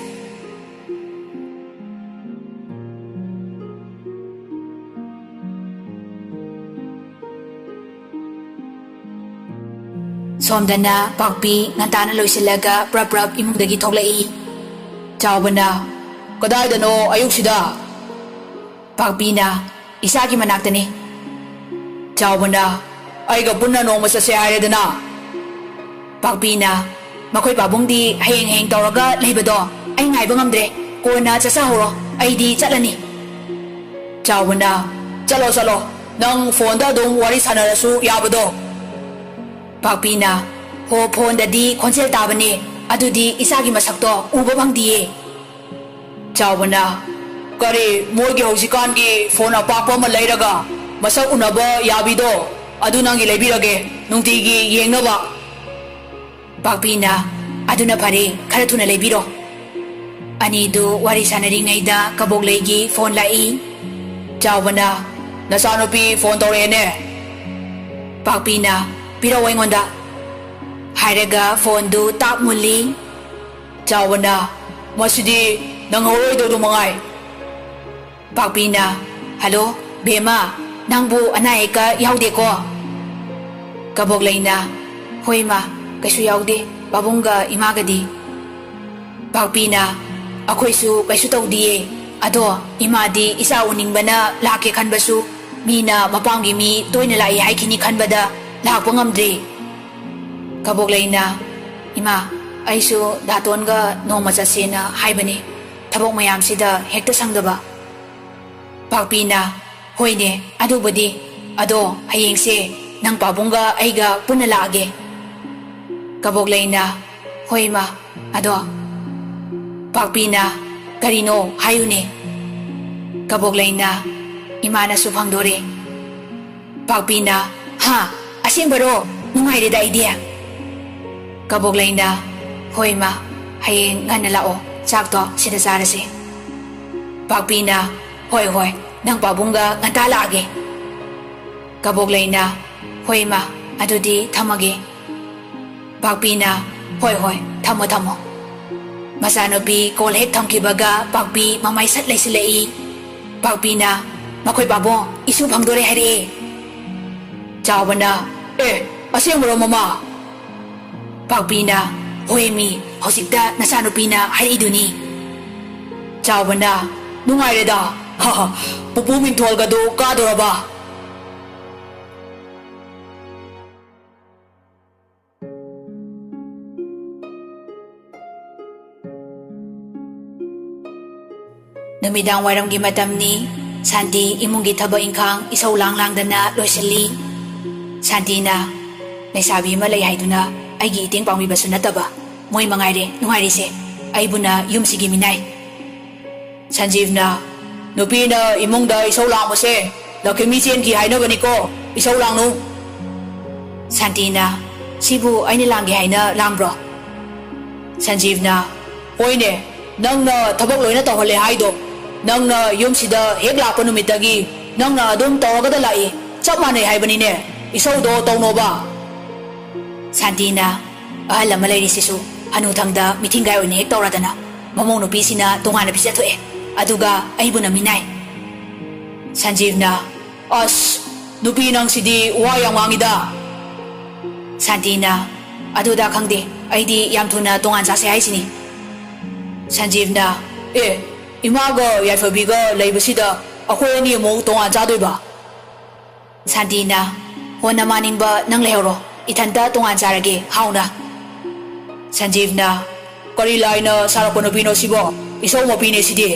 ꯁꯣꯝꯗꯅ ꯄꯥꯛꯄꯤ ꯉꯟꯇꯥꯅ ꯂꯣꯏꯁꯤꯜꯂꯒ ꯄ꯭ꯔꯞ ꯄ꯭ꯔꯞ ꯏꯃꯨꯡꯗꯒꯤ ꯊꯣꯛꯂꯛꯏ꯫ ꯆꯥꯎꯕꯅ, "ꯀꯗꯥꯏꯗꯅꯣ ꯑꯌꯨꯛꯁꯤꯗ?" ꯄꯥꯛꯄꯤꯅ, "ꯏꯆꯥꯒꯤ ꯃꯅꯥꯛꯇꯅꯤ"꯫ ꯆꯥꯎꯕꯅ, "ꯑꯩꯒ ꯄꯨꯟꯅ ꯅꯣꯡꯃ ꯆꯠꯁꯦ ꯍꯥꯏꯔꯦꯗꯅ"꯫ ꯄꯥꯛꯄꯤꯅ, "ꯃꯈꯣꯏ ꯄꯥꯕꯨꯡꯗꯤ ꯍꯌꯦꯡ ꯍꯌꯦꯡ ꯇꯧꯔꯒ ꯂꯩꯕꯗꯣ ꯑꯩ ꯉꯥꯏꯕ ꯉꯝꯗ꯭ꯔꯦ꯫ ꯀꯣꯟꯅ ꯆꯠꯆꯍꯧꯔꯣ, ꯑꯩꯗꯤ ꯆꯠꯂꯅꯤ"꯫ ꯆꯥꯎꯕꯅ, "ꯆꯠꯂꯣ, ꯆꯠꯂꯣ, ꯅꯪ ꯐꯣꯟꯗ ꯑꯗꯨꯝ ꯋꯥꯔꯤ ꯁꯥꯟꯅꯔꯁꯨ ꯌꯥꯕꯗꯣ"꯫ ꯄꯥꯛꯄꯤꯅ, "ꯍꯣ, ꯐꯣꯟꯗꯗꯤ ꯈꯣꯟꯖꯦꯜ ꯇꯥꯕꯅꯦ, ꯑꯗꯨꯗꯤ ꯏꯆꯥꯒꯤ ꯃꯁꯛꯇꯣ ꯎꯕ ꯐꯪꯗꯤꯌꯦ"꯫ ꯆꯥꯎꯕꯅ, "ꯀꯔꯤ, ꯃꯣꯏꯒꯤ ꯍꯧꯖꯤꯛꯀꯥꯟꯒꯤ ꯐꯣꯟ ꯑꯄꯥꯛꯄ ꯑꯃ ꯂꯩꯔꯒ ꯃꯁꯛ ꯎꯅꯕ ꯌꯥꯕꯤꯗꯣ, ꯑꯗꯨ ꯅꯪꯒꯤ ꯂꯩꯕꯤꯔꯒꯦ, ꯅꯨꯡꯇꯤꯒꯤ ꯌꯦꯡꯅꯕ"꯫ ꯄꯥꯛꯄꯤꯅ, "ꯑꯗꯨꯅ ꯐꯔꯦ, ꯈꯔ ꯊꯨꯅ ꯂꯩꯕꯤꯔꯣ"꯫ ꯑꯅꯤꯗꯨ ꯋꯥꯔꯤ ꯁꯥꯟꯅꯔꯤꯉꯩꯗ ꯀꯕꯣꯛꯂꯩꯒꯤ ꯐꯣꯟ ꯂꯥꯛꯏ꯫ ꯆꯥꯎꯕꯅ, "ꯅꯆꯥꯅꯨꯄꯤ ꯐꯣꯟ ꯇꯧꯔꯛꯑꯦꯅꯦ"꯫ ꯄꯥꯛꯄꯤꯅ, "ꯄꯤꯔꯛꯑꯣ ꯑꯩꯉꯣꯟꯗ" ꯍꯥꯏꯔꯒ ꯐꯣꯟꯗꯨ ꯇꯥꯛ ꯃꯨꯜꯂꯤ꯫ ꯆꯥꯎꯕꯅ, "ꯃꯁꯤꯗꯤ ꯅꯪꯍꯧꯔꯣꯏꯗꯧꯗꯨ ꯃꯉꯥꯏ"꯫ ꯄꯥꯛꯄꯤꯅ, "ꯍꯜꯂꯣ, ꯕꯦꯝꯃ, ꯅꯪꯕꯨ ꯑꯅꯥ ꯑꯌꯦꯛꯀ ꯌꯥꯎꯗꯦꯀꯣ?" ꯀꯕꯣꯛꯂꯩꯅ, "ꯍꯣꯏ ꯏꯃꯥ, ꯀꯩꯁꯨ ꯌꯥꯎꯗꯦ, ꯄꯥꯕꯨꯡꯒ ꯏꯃꯥꯒꯗꯤ"꯫ ꯄꯥꯛꯄꯤꯅ, "ꯑꯩꯈꯣꯏꯁꯨ ꯀꯩꯁꯨ ꯇꯧꯗꯤꯌꯦ꯫ ꯑꯗꯣ ꯏꯃꯥꯗꯤ ꯏꯆꯥ ꯎꯅꯤꯡꯕꯅ ꯂꯥꯛꯀꯦ ꯈꯟꯕꯁꯨ ꯃꯤꯅ ꯃꯄꯥꯝꯒꯤ ꯃꯤ ꯇꯣꯏꯅ ꯂꯥꯛꯏ ꯍꯥꯏꯈꯤꯅꯤ ꯈꯟꯕꯗ ꯂꯥꯛꯄ ꯉꯝꯗ꯭ꯔꯤ"꯫ ꯀꯕꯣꯛꯂꯩꯅ, "ꯏꯃꯥ, ꯑꯩꯁꯨ ꯗꯥꯇꯣꯟꯒ ꯅꯣꯡꯃ ꯆꯠꯁꯦꯅ ꯍꯥꯏꯕꯅꯤ꯫ ꯊꯕꯛ ꯃꯌꯥꯝꯁꯤꯗ ꯍꯦꯛꯇ ꯁꯪꯗꯕ"꯫ ꯄꯥꯛꯄꯤꯅ, "ꯍꯣꯏꯅꯦ, ꯑꯗꯨꯕꯨꯗꯤ꯫ ꯑꯗꯣ ꯍꯌꯦꯡꯁꯦ ꯅꯪ ꯄꯥꯕꯨꯡꯒ ꯑꯩꯒ ꯄꯨꯟꯅ ꯂꯥꯛꯑꯒꯦ"꯫ ꯀꯕꯣꯛꯂꯩꯅ, "ꯍꯣꯏ ꯏꯃꯥ, ꯑꯗꯣ"꯫ ꯄꯥꯛꯄꯤꯅ, "ꯀꯔꯤꯅꯣ? ꯍꯥꯏꯌꯨꯅꯦ"꯫ ꯀꯕꯣꯛꯂꯩꯅ, "ꯏꯃꯥꯅꯁꯨ ꯐꯪꯗꯣꯔꯦ"꯫ ꯄꯥꯛꯄꯤꯅ, "ꯍꯥ? ꯑꯁꯦꯡꯕꯔꯣ? ꯅꯨꯡꯉꯥꯏꯔꯦꯗ ꯑꯩꯗꯤ"꯫ ꯀꯕꯣꯛꯂꯩꯅ, "ꯍꯣꯏ ꯏꯃꯥ, ꯍꯌꯦꯡ ꯉꯟꯅ ꯂꯥꯛꯑꯣ, ꯆꯥꯛꯇꯣ ꯁꯤꯗ ꯆꯥꯔꯁꯦ"꯫ ꯄꯥꯛꯄꯤꯅ, "ꯍꯣꯏ, ꯍꯣꯏ, ꯅꯪ ꯄꯥꯕꯨꯡꯒ ꯉꯟꯇꯥ ꯂꯥꯛꯑꯒꯦ꯫ ꯀꯕꯣꯛꯂꯩꯅ, "ꯍꯣꯏ ꯏꯃꯥ, ꯑꯗꯨꯗꯤ ꯊꯝꯃꯒꯦ꯫" ꯄꯥꯛꯄꯤꯅ, "ꯍꯣꯏ ꯍꯣꯏ, ꯊꯝꯃꯣ ꯊꯝꯃꯣ꯫" ꯃꯆꯥꯅꯨꯄꯤ ꯀꯣꯜ ꯍꯦꯛ ꯊꯝꯈꯤꯕꯒ ꯄꯥꯛꯄꯤ ꯃꯃꯥꯏ ꯁꯠ ꯂꯩꯁꯤꯜꯂꯛꯏ꯫ ꯄꯥꯛꯄꯤꯅ, "ꯃꯈꯣꯏ ꯄꯥꯕꯨꯡ, ꯏꯁꯨ ꯐꯪꯗꯣꯔꯦ ꯍꯥꯏꯔꯛꯑꯦ꯫" ꯆꯥꯎꯕꯅ, "ꯑꯦ, ꯑꯁꯦꯡꯕꯔꯣ ꯃꯃꯥ?" ꯄꯥꯛꯄꯤꯅ, "ꯍꯣꯏꯃꯤ, ꯍꯧꯖꯤꯛꯇ ꯅꯆꯥꯅꯨꯄꯤꯅ ꯍꯥꯏꯔꯛꯏꯗꯨꯅꯤ꯫" ꯆꯥꯎꯕꯅ, "ꯅꯨꯡꯉꯥꯏꯔꯦꯗ, ꯍꯥ ꯍꯥ, ꯄꯨꯄꯨ ꯃꯤꯡꯊꯣꯜꯒꯗꯣ ꯀꯥꯗꯣꯔꯕ?" ꯅꯨꯃꯤꯗꯥꯡ ꯋꯥꯏꯔꯝꯒꯤ ꯃꯇꯝꯅꯤ꯫ ꯁꯥꯟꯇꯤ ꯏꯃꯨꯡꯒꯤ ꯊꯕꯛ ꯏꯪꯈꯥꯡ ꯏꯁꯧ ꯂꯥꯡ ꯂꯥꯡꯗꯅ ꯂꯣꯏꯁꯤꯜꯂꯤ꯫ ꯁꯥꯟꯇꯤꯅ, "ꯂꯩꯁꯥꯕꯤ ꯑꯃ ꯂꯩ ꯍꯥꯏꯗꯨꯅ ꯑꯩꯒꯤ ꯏꯇꯦꯡ ꯄꯥꯡꯕꯤꯕꯁꯨ ꯅꯠꯇꯕ, ꯃꯣꯏ ꯃꯉꯥꯏꯔꯦ ꯅꯨꯡꯉꯥꯏꯔꯤꯁꯦ, ꯑꯩꯕꯨꯅ ꯌꯨꯝꯁꯤꯒꯤ ꯃꯤꯅꯥꯏ꯫" ꯁꯟꯖꯤꯕꯅ, "ꯅꯨꯄꯤꯅ ꯏꯃꯨꯡꯗ ꯏꯁꯧ ꯂꯥꯡꯕꯁꯦ ꯂꯛꯈꯤꯃꯤ ꯆꯦꯟꯈꯤ ꯍꯥꯏꯅꯕꯅꯤꯀꯣ, ꯏꯁꯧ ꯂꯥꯡꯅꯨ꯫" ꯁꯥꯟꯇꯤꯅ, "ꯁꯤꯕꯨ ꯑꯩꯅ ꯂꯥꯡꯒꯦ ꯍꯥꯏꯅ ꯂꯥꯡꯕ꯭ꯔꯣ?" ꯁꯟꯖꯤꯕꯅ, "ꯍꯣꯏꯅꯦ, ꯅꯪꯅ ꯊꯕꯛ ꯂꯣꯏꯅ ꯇꯧꯍꯜꯂꯦ ꯍꯥꯏꯗꯣ꯫ ꯅꯪꯅ ꯌꯨꯝꯁꯤꯗ ꯍꯦꯛ ꯂꯥꯛꯄ ꯅꯨꯃꯤꯠꯇꯒꯤ ꯅꯪꯅ ꯑꯗꯨꯝ ꯇꯧꯔꯒꯗ ꯂꯥꯛꯏ꯫ ꯆꯞ ꯃꯥꯟꯅꯩ ꯍꯥꯏꯕꯅꯤꯅꯦ꯫ ꯏꯁꯧꯗꯣ ꯇꯧꯅꯣꯕ꯫" ꯁꯥꯟꯇꯤꯅ, "ꯑꯍꯜ ꯑꯃ ꯂꯩꯔꯤꯁꯤꯁꯨ ꯍꯅꯨꯊꯪꯗ ꯃꯤꯊꯤꯡꯒꯥꯏ ꯑꯣꯏꯅ ꯍꯦꯛ ꯇꯧꯔꯗꯅ, ꯃꯃꯧ ꯅꯨꯄꯤꯁꯤꯅ ꯇꯣꯉꯥꯟꯅ ꯄꯤꯖꯊꯣꯛꯑꯦ, ꯑꯗꯨꯒ ꯑꯩꯕꯨꯅ ꯃꯤꯅꯥꯏ꯫" ꯁꯟꯖꯤꯕꯅ, "ꯑꯁ, ꯅꯨꯄꯤ ꯅꯪꯁꯤꯗꯤ ꯋꯥ ꯌꯥꯝ ꯉꯥꯡꯉꯤꯗ꯫" ꯁꯥꯟꯇꯤꯅ, "ꯑꯗꯨꯗ ꯈꯪꯗꯦ, ꯑꯩꯗꯤ ꯌꯥꯝ ꯊꯨꯅ ꯇꯣꯉꯥꯟ ꯆꯥꯁꯦ ꯍꯥꯏꯁꯤꯅꯤ꯫" ꯁꯟꯖꯤꯕꯅ, "ꯑꯦ, ꯏꯃꯥꯒ ꯌꯥꯏꯐꯕꯤꯒ ꯂꯩꯕꯁꯤꯗ ꯑꯩꯈꯣꯏ ꯑꯅꯤ ꯑꯃꯨꯛ ꯇꯣꯉꯥꯟ ꯆꯥꯗꯣꯏꯕ?" ꯁꯥꯟꯇꯤꯅ, "ꯍꯣ, ꯅꯃꯥꯅꯤꯡꯕ ꯅꯪ ꯂꯩꯍꯧꯔꯣ, ꯏꯊꯟꯇ ꯇꯣꯉꯥꯟ ꯆꯥꯔꯒꯦ ꯍꯥꯎꯅ꯫" ꯁꯟꯖꯤꯕꯅ, "ꯀꯔꯤ ꯂꯥꯏꯅ ꯁꯥꯔꯛꯄ ꯅꯨꯄꯤꯅꯣ ꯁꯤꯕꯣ? ꯏꯁꯧ ꯃꯄꯤꯅꯦ ꯁꯤꯗꯤ꯫"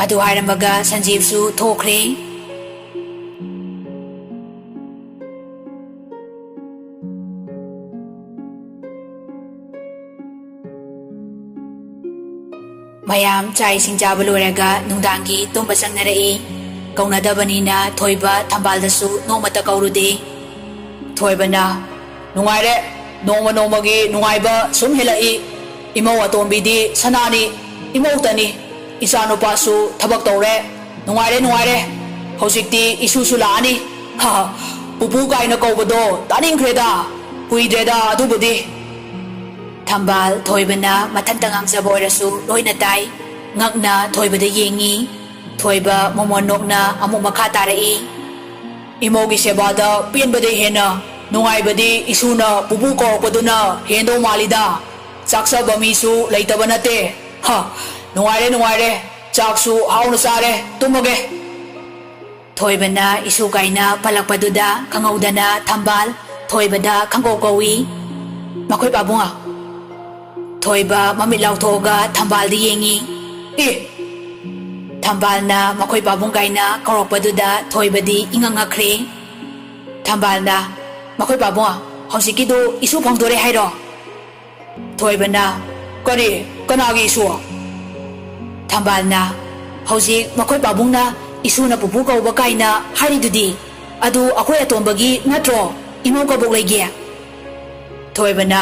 ꯑꯗꯨ ꯍꯥꯏꯔꯝꯃꯒ ꯁꯟꯖꯤꯕꯁꯨ ꯊꯣꯛꯈ꯭ꯔꯦ꯫ ꯃꯌꯥꯝ ꯆꯥꯛ ꯏꯁꯤꯡ ꯆꯥꯕ ꯂꯣꯏꯔꯒ ꯅꯨꯡꯗꯥꯡꯒꯤ ꯇꯨꯝꯕ ꯆꯪꯅꯔꯛꯏ꯫ ꯀꯧꯅꯗꯕꯅꯤꯅ ꯊꯣꯏꯕ ꯊꯝꯕꯥꯜꯗꯁꯨ ꯅꯣꯡꯃꯇ ꯀꯧꯔꯨꯗꯦ꯫ ꯊꯣꯏꯕꯅ, "ꯅꯨꯡꯉꯥꯏꯔꯦ, ꯅꯣꯡꯃ ꯅꯣꯡꯃꯒꯤ ꯅꯨꯡꯉꯥꯏꯕ ꯁꯨꯝ ꯍꯦꯜꯂꯛꯏ꯫ ꯏꯃꯧ ꯑꯇꯣꯝꯕꯤꯗꯤ ꯁꯅꯥꯅꯤ, ꯏꯃꯧꯇꯅꯤ꯫ ꯏꯆꯥꯅꯨꯄꯥꯁꯨ ꯊꯕꯛ ꯇꯧꯔꯦ, ꯅꯨꯡꯉꯥꯏꯔꯦ, ꯅꯨꯡꯉꯥꯏꯔꯦ꯫ ꯍꯧꯖꯤꯛꯇꯤ ꯏꯁꯨꯁꯨ ꯂꯥꯛꯑꯅꯤ꯫ ꯍꯥ, ꯄꯨꯄꯨ ꯀꯥꯏꯅ ꯀꯧꯕꯗꯣ ꯇꯥꯅꯤꯡꯈ꯭ꯔꯦꯗ꯫ ꯀꯨꯏꯗ꯭ꯔꯦꯗ ꯑꯗꯨꯕꯨꯗꯤ꯫ ꯊꯝꯕꯥꯜ ꯊꯣꯏꯕꯅ ꯃꯊꯟꯇ ꯉꯥꯡꯖꯕ ꯑꯣꯏꯔꯁꯨ ꯂꯣꯏꯅ ꯇꯥꯏ꯫ ꯉꯛꯅ ꯊꯣꯏꯕꯗ ꯌꯦꯡꯉꯤ꯫ ꯊꯣꯏꯕ ꯃꯃꯣꯟ ꯅꯣꯛꯅ ꯑꯃꯨꯛ ꯃꯈꯥ ꯇꯥꯔꯛꯏ꯫ ꯏꯃꯧꯒꯤ ꯁꯦꯕꯥꯗ ꯄꯦꯟꯕꯗꯩ ꯍꯦꯟꯅ ꯅꯨꯡꯉꯥꯏꯕꯗꯤ ꯏꯁꯨꯅ ꯄꯨꯄꯨ ꯀꯧꯔꯛꯄꯗꯨꯅ ꯍꯦꯟꯗꯧ ꯃꯥꯜꯂꯤꯗ꯫ ꯆꯥꯛꯆꯕ ꯃꯤꯁꯨ ꯂꯩꯇꯕ ꯅꯠꯇꯦ꯫ ꯍ, ꯅꯨꯡꯉꯥꯏꯔꯦ, ꯅꯨꯡꯉꯥꯏꯔꯦ꯫ ꯆꯥꯛꯁꯨ ꯍꯥꯎꯅ ꯆꯥꯔꯦ꯫ ꯇꯨꯝꯃꯒꯦ꯫ ꯊꯣꯏꯕꯅ ꯏꯁꯨ ꯀꯥꯏꯅ ꯄꯜꯂꯛꯄꯗꯨꯗ ꯈꯪꯍꯧꯗꯅ ꯊꯝꯕꯥꯜ ꯊꯣꯏꯕꯗ ꯈꯪꯀꯧ ꯀꯧꯏ꯫ "ꯃꯈꯣꯏ ꯄꯥꯕꯨꯡ!" ꯊꯣꯏꯕ ꯃꯃꯤꯠ ꯂꯥꯎꯊꯣꯛꯑꯒ ꯊꯝꯕꯥꯜꯗ ꯌꯦꯡꯉꯤ꯫ "ꯑꯦ!" ꯊꯝꯕꯥꯜꯅ "ꯃꯈꯣꯏ ꯄꯥꯕꯨꯡ" ꯀꯥꯏꯅ ꯀꯧꯔꯛꯄꯗꯨꯗ ꯊꯣꯏꯕꯗꯤ ꯏꯉꯛ ꯉꯛꯈ꯭ꯔꯦ꯫ ꯊꯝꯕꯥꯜꯅ, "ꯃꯈꯣꯏ ꯄꯥꯕꯨꯡ, ꯍꯧꯖꯤꯛꯀꯤꯗꯨ ꯏꯁꯨ ꯐꯪꯗꯣꯔꯦ ꯍꯥꯏꯔꯣ?" ꯊꯣꯏꯕꯅ, "ꯀꯔꯤ? ꯀꯅꯥꯒꯤ ꯏꯁꯨ?" ꯊꯝꯕꯥꯜꯅ, "ꯍꯧꯖꯤꯛ ꯃꯈꯣꯏ ꯄꯥꯕꯨꯡꯅ ꯏꯁꯨꯅ ꯄꯨꯄꯨ ꯀꯧꯕ ꯀꯥꯏꯅ ꯍꯥꯏꯔꯤꯗꯨꯗꯤ, ꯑꯗꯨ ꯑꯩꯈꯣꯏ ꯑꯇꯣꯝꯕꯒꯤ ꯅꯠꯇ꯭ꯔꯣ? ꯏꯃꯧ ꯀꯕꯣꯛ ꯂꯩꯒꯦ?" ꯊꯣꯏꯕꯅ,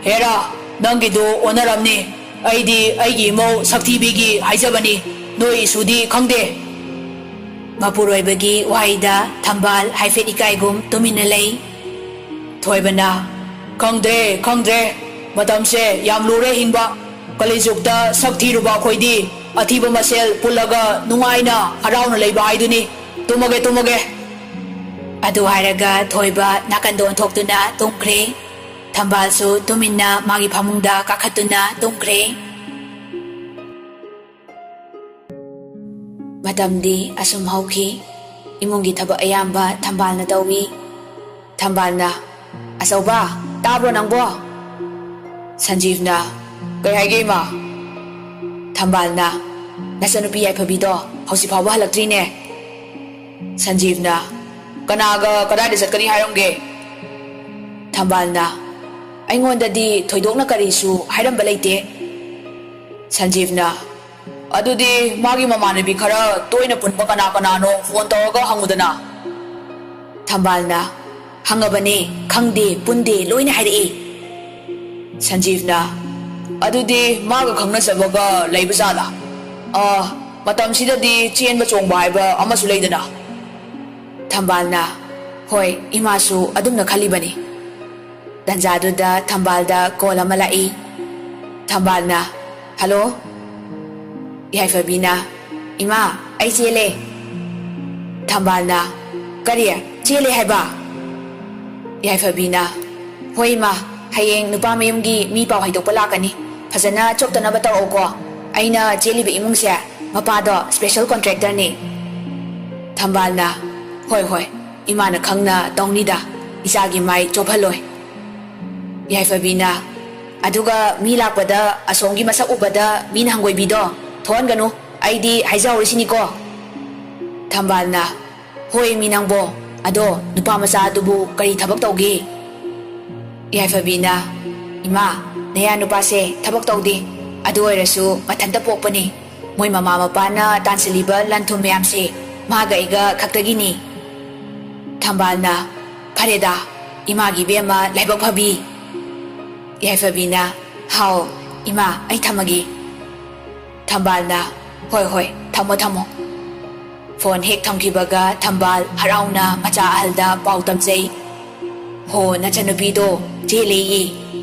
"ꯍꯦꯔꯥ, ꯅꯪꯒꯤꯗꯨ ꯑꯣꯟꯅꯔꯝꯅꯤ꯫ ꯑꯩꯗꯤ ꯑꯩꯒꯤ ꯏꯃꯧ ꯁꯛꯊꯤꯕꯤꯒꯤ ꯍꯥꯏꯖꯕꯅꯤ, ꯅꯣꯏ ꯏꯁꯨꯗꯤ ꯈꯪꯗꯦ꯫" ꯃꯄꯨꯔꯣꯏꯕꯒꯤ ꯋꯥꯍꯩꯗ ꯊꯝꯕꯥꯜ ꯍꯥꯏꯐꯦꯠ ꯏꯀꯥꯏꯒꯨꯝ ꯇꯨꯃꯤꯟꯅ ꯂꯩ꯫ ꯊꯣꯏꯕꯅ, "ꯈꯪꯗ꯭ꯔꯦ, ꯈꯪꯗ꯭ꯔꯦ꯫ ꯃꯇꯝꯁꯦ ꯌꯥꯝ ꯂꯨꯔꯦ ꯍꯤꯡꯕ꯫ ꯀꯂꯤꯖꯨꯛꯇ ꯁꯛ ꯊꯤꯔꯨꯕ ꯑꯩꯈꯣꯏꯗꯤ ꯑꯊꯤꯕ ꯃꯁꯦꯜ ꯄꯨꯜꯂꯒ ꯅꯨꯡꯉꯥꯏꯅ ꯍꯔꯥꯎꯅ ꯂꯩꯕ ꯍꯥꯏꯗꯨꯅꯤ꯫ ꯇꯨꯝꯃꯒꯦ, ꯇꯨꯝꯃꯒꯦ꯫" ꯑꯗꯨ ꯍꯥꯏꯔꯒ ꯊꯣꯏꯕ ꯅꯥꯀꯟꯗ ꯑꯣꯟꯊꯣꯛꯇꯨꯅ ꯇꯨꯝꯈ꯭ꯔꯦ꯫ ꯊꯝꯕꯥꯜꯁꯨ ꯇꯨꯃꯤꯟꯅ ꯃꯥꯒꯤ ꯐꯃꯨꯡꯗ ꯀꯥꯈꯠꯇꯨꯅ ꯇꯨꯝꯈ꯭ꯔꯦ꯫ ꯃꯇꯝꯗꯤ ꯑꯁꯨꯝ ꯍꯧꯈꯤ꯫ ꯏꯃꯨꯡꯒꯤ ꯊꯕꯛ ꯑꯌꯥꯝꯕ ꯊꯝꯕꯥꯜꯅ ꯇꯧꯏ꯫ ꯊꯝꯕꯥꯜꯅ, "ꯑꯆꯧꯕ, ꯇꯥꯕ꯭ꯔꯣ ꯅꯪꯕꯣ?" ꯁꯟꯖꯤꯕꯅ, "ꯀꯩ ꯍꯥꯏꯒꯦ, ꯏꯃꯥ?" ꯊꯝꯕꯥꯜꯅ, "ꯅꯆꯟꯅꯨꯄꯤ ꯌꯥꯏꯐꯕꯤꯗꯣ ꯍꯧꯖꯤꯛ ꯐꯥꯎꯕ ꯍꯜꯂꯛꯇ꯭ꯔꯤꯅꯦ꯫" ꯁꯟꯖꯤꯕꯅ, "ꯀꯅꯥꯒ ꯀꯗꯥꯏꯗ ꯆꯠꯀꯅꯤ ꯍꯥꯏꯔꯝꯒꯦ?" ꯊꯝꯕꯥꯜꯅ, "ꯑꯩꯉꯣꯟꯗꯗꯤ ꯊꯣꯏꯗꯣꯛꯅ ꯀꯔꯤꯁꯨ ꯍꯥꯏꯔꯝꯕ ꯂꯩꯇꯦ꯫" ꯁꯟꯖꯤꯕꯅ, "ꯑꯗꯨꯗꯤ ꯃꯥꯒꯤ ꯃꯃꯥꯟꯅꯕꯤ ꯈꯔ ꯇꯣꯏꯅ ꯄꯨꯟꯕ ꯀꯅꯥ ꯀꯅꯥꯅꯣ ꯐꯣꯟ ꯇꯧꯔꯒ ꯍꯪꯉꯨꯗꯅ꯫" ꯊꯝꯕꯥꯜꯅ, "ꯍꯪꯉꯕꯅꯦ, ꯈꯪꯗꯦ, ꯄꯨꯟꯗꯦ, ꯂꯣꯏꯅ ꯍꯥꯏꯔꯛꯏ꯫" ꯁꯟꯖꯤꯕꯅ, "ꯑꯗꯨꯗꯤ ꯃꯥꯒ ꯈꯪꯅꯖꯕꯒ ꯂꯩꯕ ꯖꯥꯠꯂꯥ?" "ꯑ, ꯃꯇꯝꯁꯤꯗꯗꯤ ꯆꯦꯟꯕ ꯆꯣꯡꯕ ꯍꯥꯏꯕ ꯑꯃꯁꯨ ꯂꯩꯗꯅ꯫ ꯊꯝꯕꯥꯜꯅ, "ꯍꯣꯏ, ꯏꯃꯥꯁꯨ ꯑꯗꯨꯝꯅ ꯈꯜꯂꯤꯕꯅꯤ"꯫ ꯇꯟꯖꯥꯗꯨꯗ ꯊꯝꯕꯥꯜꯗ ꯀꯣꯜ ꯑꯃ ꯂꯥꯛꯏ꯫ ꯊꯝꯕꯥꯜꯅ, "ꯍꯜꯂꯣ"꯫ ꯌꯥꯏꯐꯕꯤꯅ, "ꯏꯃꯥ, ꯑꯩ ꯆꯦꯜꯂꯦ"꯫ ꯊꯝꯕꯥꯜꯅ, "ꯀꯔꯤ? ꯆꯦꯜꯂꯦ ꯍꯥꯏꯕ?" ꯌꯥꯏꯐꯕꯤꯅ, "ꯍꯣꯏ ꯏꯃꯥ, ꯍꯌꯦꯡ ꯅꯨꯄꯥ ꯃꯌꯨꯝꯒꯤ ꯃꯤ ꯄꯥꯎ ꯍꯥꯏꯗꯣꯛꯄ ꯂꯥꯛꯀꯅꯤ꯫ ꯐꯖꯅ ꯆꯣꯞꯇꯅꯕ ꯇꯧꯔꯛꯎꯀꯣ꯫ ꯑꯩꯅ ꯆꯦꯜꯂꯤꯕ ꯏꯃꯨꯡꯁꯦ ꯃꯄꯥꯗꯣ special contractorꯅꯤ"꯫ ꯊꯝꯕꯥꯜꯅ, "ꯍꯣꯏ ꯍꯣꯏ, ꯏꯃꯥꯅ ꯈꯪꯅ ꯇꯧꯅꯤꯗ, ꯏꯆꯥꯒꯤ ꯃꯥꯏ ꯆꯣꯞꯍꯜꯂꯣꯏ"꯫ ꯌꯥꯏꯐꯕꯤꯅ, "ꯑꯗꯨꯒ ꯃꯤ ꯂꯥꯛꯄꯗ ꯑꯁꯣꯝꯒꯤ ꯃꯁꯛ ꯎꯕꯗ ꯃꯤꯅ ꯍꯪꯒꯣꯏꯕꯤꯗꯣ ꯊꯣꯛꯍꯟꯒꯅꯨ, ꯑꯩꯗꯤ ꯍꯥꯏꯖꯍꯧꯔꯤꯁꯤꯅꯤꯀꯣ"꯫ ꯊꯝꯕꯥꯜꯅ, "ꯍꯣꯏ ꯃꯤ ꯅꯪꯕꯣ, ꯑꯗꯣ ꯅꯨꯄꯥ ꯃꯆꯥ ꯑꯗꯨꯕꯨ ꯀꯔꯤ ꯊꯕꯛ ꯇꯧꯒꯦ?" ꯌꯥꯏꯐꯕꯤꯅ, "ꯏꯃꯥ, ꯅꯌꯥ ꯅꯨꯄꯥꯁꯦ ꯊꯕꯛ ꯇꯧꯗꯦ, ꯑꯗꯨ ꯑꯣꯏꯔꯁꯨ ꯃꯊꯟꯇ ꯄꯣꯛꯄꯅꯤ꯫ ꯃꯣꯏ ꯃꯃꯥ ꯃꯄꯥꯅ ꯇꯥꯟꯁꯤꯜꯂꯤꯕ ꯂꯟ ꯊꯨꯝ ꯃꯌꯥꯝꯁꯦ ꯃꯥꯒ ꯑꯩꯒ ꯈꯛꯇꯒꯤꯅꯤ"꯫ ꯊꯝꯕꯥꯜꯅ, "ꯐꯔꯦꯗ, ꯏꯃꯥꯒꯤ ꯏꯕꯦꯝꯃ ꯂꯥꯏꯕꯛ ꯐꯕꯤ"꯫ ꯌꯥꯏꯐꯕꯤꯅ, "ꯍꯥꯎ, ꯏꯃꯥ, ꯑꯩ ꯊꯝꯃꯒꯦ"꯫ ꯊꯝꯕꯥꯜꯅ, "ꯍꯣꯏ, ꯍꯣꯏ, ꯊꯝꯃꯣ, ꯊꯝꯃꯣ"꯫ ꯐꯣꯟ ꯍꯦꯛ ꯊꯝꯈꯤꯕꯒ ꯊꯝꯕꯥꯜ ꯍꯔꯥꯎꯅ ꯃꯆꯥ ꯑꯍꯜꯗ ꯄꯥꯎ ꯇꯝꯖꯩ꯫ "ꯍꯣ, ꯅꯆꯟꯅꯨꯄꯤꯗꯣ ꯆꯦꯜꯂꯦꯌꯦ꯫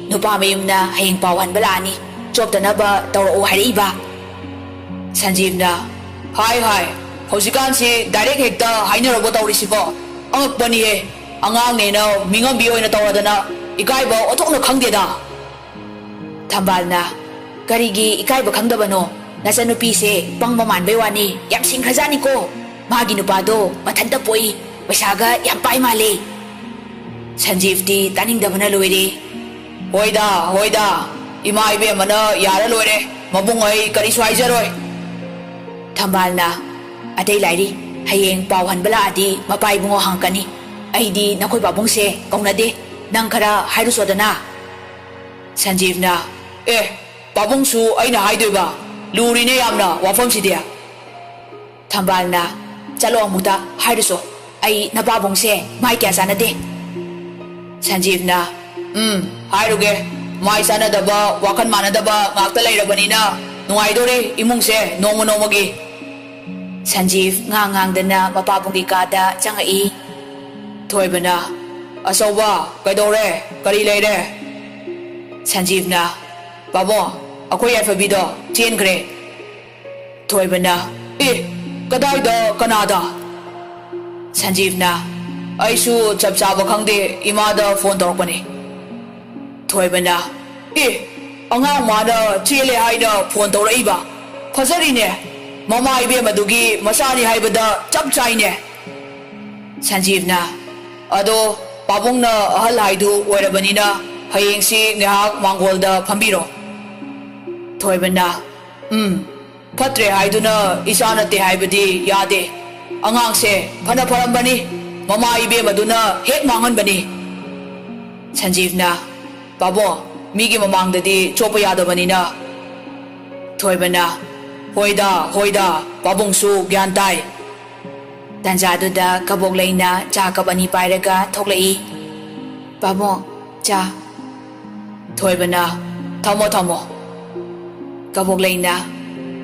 ꯅꯨꯄꯥ ꯃꯌꯨꯝꯅ ꯍꯌꯦꯡ ꯄꯥꯎ ꯍꯟꯕ ꯂꯥꯛꯑꯅꯤ꯫ ꯆꯣꯞꯇꯅꯕ ꯇꯧꯔꯛꯎ ꯍꯥꯏꯔꯛꯏꯕ"꯫ ꯁꯟꯖꯤꯕꯅ, "ꯍꯥꯏ, ꯍꯥꯏ, ꯍꯧꯖꯤꯛꯀꯥꯟꯁꯤ direct ꯍꯦꯛꯇ ꯍꯥꯏꯅꯔꯧꯕ ꯇꯧꯔꯤꯁꯤꯕꯣ꯫ ꯑꯉꯛꯄꯅꯤꯍꯦ꯫ ꯑꯉꯥꯡꯅꯦꯅ ꯃꯤꯉꯝꯕꯤ ꯑꯣꯏꯅ ꯇꯧꯔꯗꯅ ꯏꯀꯥꯏꯕ ꯑꯣꯟꯊꯣꯛꯅ ꯈꯪꯗꯦꯗ"꯫ ꯊꯝꯕꯥꯜꯅ, "ꯀꯔꯤꯒꯤ ꯏꯀꯥꯏꯕ ꯈꯪꯗꯕꯅꯣ? ꯅꯆꯟꯅꯨꯄꯤꯁꯦ ꯄꯪꯕ ꯃꯥꯟꯕꯩ ꯋꯥꯅꯤ, ꯌꯥꯝ ꯁꯤꯡꯈ꯭ꯔꯖꯥꯠꯅꯤꯀꯣ꯫ ꯃꯥꯒꯤ ꯅꯨꯄꯥꯗꯣ ꯃꯊꯟꯇ ꯄꯣꯛꯏ, ꯄꯩꯁꯥꯒ ꯌꯥꯝ ꯄꯥꯏ ꯃꯥꯜꯂꯦ"꯫ ꯁꯟꯖꯤꯕꯇꯤ ꯇꯥꯅꯤꯡꯗꯕꯅ ꯂꯣꯏꯔꯦ꯫ "ꯍꯣꯏꯗ, ꯍꯣꯏꯗ, ꯏꯃꯥ ꯏꯕꯦꯝꯃꯅ ꯌꯥꯔ ꯂꯣꯏꯔꯦ, ꯃꯕꯨꯡ ꯑꯩ ꯀꯔꯤꯁꯨ ꯍꯥꯏꯖꯔꯣꯏ"꯫ ꯊꯝꯕꯥꯜꯅ, "ꯑꯇꯩ ꯂꯥꯏꯔꯤ, ꯍꯌꯦꯡ ꯄꯥꯎ ꯍꯟꯕ ꯂꯥꯛꯑꯗꯤ ꯃꯄꯥ ꯏꯕꯨꯡꯉꯣ ꯍꯪꯉꯛꯀꯅꯤ꯫ ꯑꯩꯗꯤ ꯅꯈꯣꯏ ꯄꯥꯕꯨꯡꯁꯦ ꯀꯧꯅꯗꯦ, ꯅꯪ ꯈꯔ ꯍꯥꯏꯔꯨꯆꯣꯗꯅ"꯫ ꯁꯟꯖꯤꯕꯅ, "ꯑꯦ, ꯄꯥꯕꯨꯡꯁꯨ ꯑꯩꯅ ꯍꯥꯏꯗꯣꯏꯕ? ꯂꯨꯔꯤꯅꯦ ꯌꯥꯝꯅ ꯋꯥꯐꯝꯁꯤꯗꯤ"꯫ ꯊꯝꯕꯥꯜꯅ, "ꯆꯠꯂꯣ ꯑꯃꯨꯛꯇ ꯍꯥꯏꯔꯨꯆꯣ, ꯑꯩ ꯅꯄꯥꯕꯨꯡꯁꯦ ꯃꯥꯏ ꯀꯌꯥ ꯆꯥꯟꯅꯗꯦ"꯫ ꯁꯟꯖꯤꯕꯅ, "ꯎꯝ, ꯍꯥꯏꯔꯨꯒꯦ꯫ ꯃꯥꯏ ꯆꯥꯟꯅꯗꯕ, ꯋꯥꯈꯜ ꯃꯥꯟꯅꯗꯕ ꯉꯥꯛꯇ ꯂꯩꯔꯕꯅꯤꯅ ꯅꯨꯡꯉꯥꯏꯗꯣꯔꯤ ꯏꯃꯨꯡꯁꯦ ꯅꯣꯡꯃ ꯅꯣꯡꯃꯒꯤ"꯫ ꯁꯟꯖꯤꯕ ꯉꯥꯡ ꯉꯥꯡꯗꯅ ꯃꯄꯥꯕꯨꯡꯒꯤ ꯀꯥꯗ ꯆꯪꯉꯛꯏ꯫ ꯊꯣꯏꯕꯅ, "ꯑꯆꯧꯕ, ꯀꯩꯗꯧꯔꯦ? ꯀꯔꯤ ꯂꯩꯔꯦ?" ꯁꯟꯖꯤꯕꯅ, "ꯄꯥꯕꯨꯡ, ꯑꯩꯈꯣꯏ ꯌꯥꯏꯐꯕꯤꯗꯣ ꯆꯦꯟꯈ꯭ꯔꯦ꯫" ꯊꯣꯏꯕꯅ, "ꯑꯦ, ꯀꯗꯥꯏꯗ, ꯀꯅꯥꯗ?" ꯁꯟꯖꯤꯕꯅ, "ꯑꯩꯁꯨ ꯆꯞ ꯆꯥꯕ ꯈꯪꯗꯦ, ꯏꯃꯥꯗ ꯐꯣꯟ ꯇꯧꯔꯛꯄꯅꯤ꯫" ꯊꯣꯏꯕꯅ, "ꯑꯦ, ꯑꯉꯥꯡ ꯃꯥꯅ ꯆꯦꯜꯂꯦ ꯍꯥꯏꯅ ꯐꯣꯟ ꯇꯧꯔꯛꯏꯕ? ꯐꯖꯔꯤꯅꯦ, ꯃꯃꯥ ꯏꯕꯦꯝꯃꯗꯨꯒꯤ ꯃꯆꯥꯅꯤ ꯍꯥꯏꯕꯗ ꯆꯞ ꯆꯥꯏꯅꯦ꯫" ꯁꯟꯖꯤꯕꯅ, "ꯑꯗꯣ ꯄꯥꯕꯨꯡꯅ ꯑꯍꯜ ꯍꯥꯏꯗꯨ ꯑꯣꯏꯔꯕꯅꯤꯅ ꯍꯌꯦꯡꯁꯤ ꯉꯥꯏꯍꯥꯛ ꯃꯥꯡꯒꯣꯜꯗ ꯐꯝꯕꯤꯔꯣ꯫" ꯊꯣꯏꯕꯅ, "ꯎꯝ, ꯐꯠꯇ꯭ꯔꯦ ꯍꯥꯏꯗꯨꯅ ꯏꯆꯥ ꯅꯠꯇꯦ ꯍꯥꯏꯕꯗꯤ ꯌꯥꯗꯦ꯫ ꯑꯉꯥꯡꯁꯦ ꯐꯅ ꯐꯔꯝꯕꯅꯤ, ꯃꯃꯥ ꯏꯕꯦꯝꯃꯗꯨꯅ ꯍꯦꯛ ꯃꯥꯡꯍꯟꯕꯅꯤ꯫" ꯁꯟꯖꯤꯕꯅ, "ꯄꯥꯕꯨꯡ, ꯃꯤꯒꯤ ꯃꯃꯥꯡꯗꯗꯤ ꯆꯣꯞꯄ ꯌꯥꯗꯕꯅꯤꯅ꯫" ꯊꯣꯏꯕꯅ, "ꯍꯣꯏꯗ, ꯍꯣꯏꯗ, ꯄꯥꯕꯨꯡꯁꯨ ꯒ꯭ꯌꯥꯟ ꯇꯥꯏ꯫" ꯇꯥꯟꯖꯥꯗꯨꯗ ꯀꯕꯣꯛꯂꯩꯅ ꯆꯥ ꯀꯞ ꯑꯅꯤ ꯄꯥꯏꯔꯒ ꯊꯣꯛꯂꯛꯏ꯫ "ꯄꯥꯕꯨꯡ, ꯆꯥ꯫" ꯊꯣꯏꯕꯅ, "ꯊꯝꯃꯣ, ꯊꯝꯃꯣ꯫" ꯀꯕꯣꯛꯂꯩꯅ,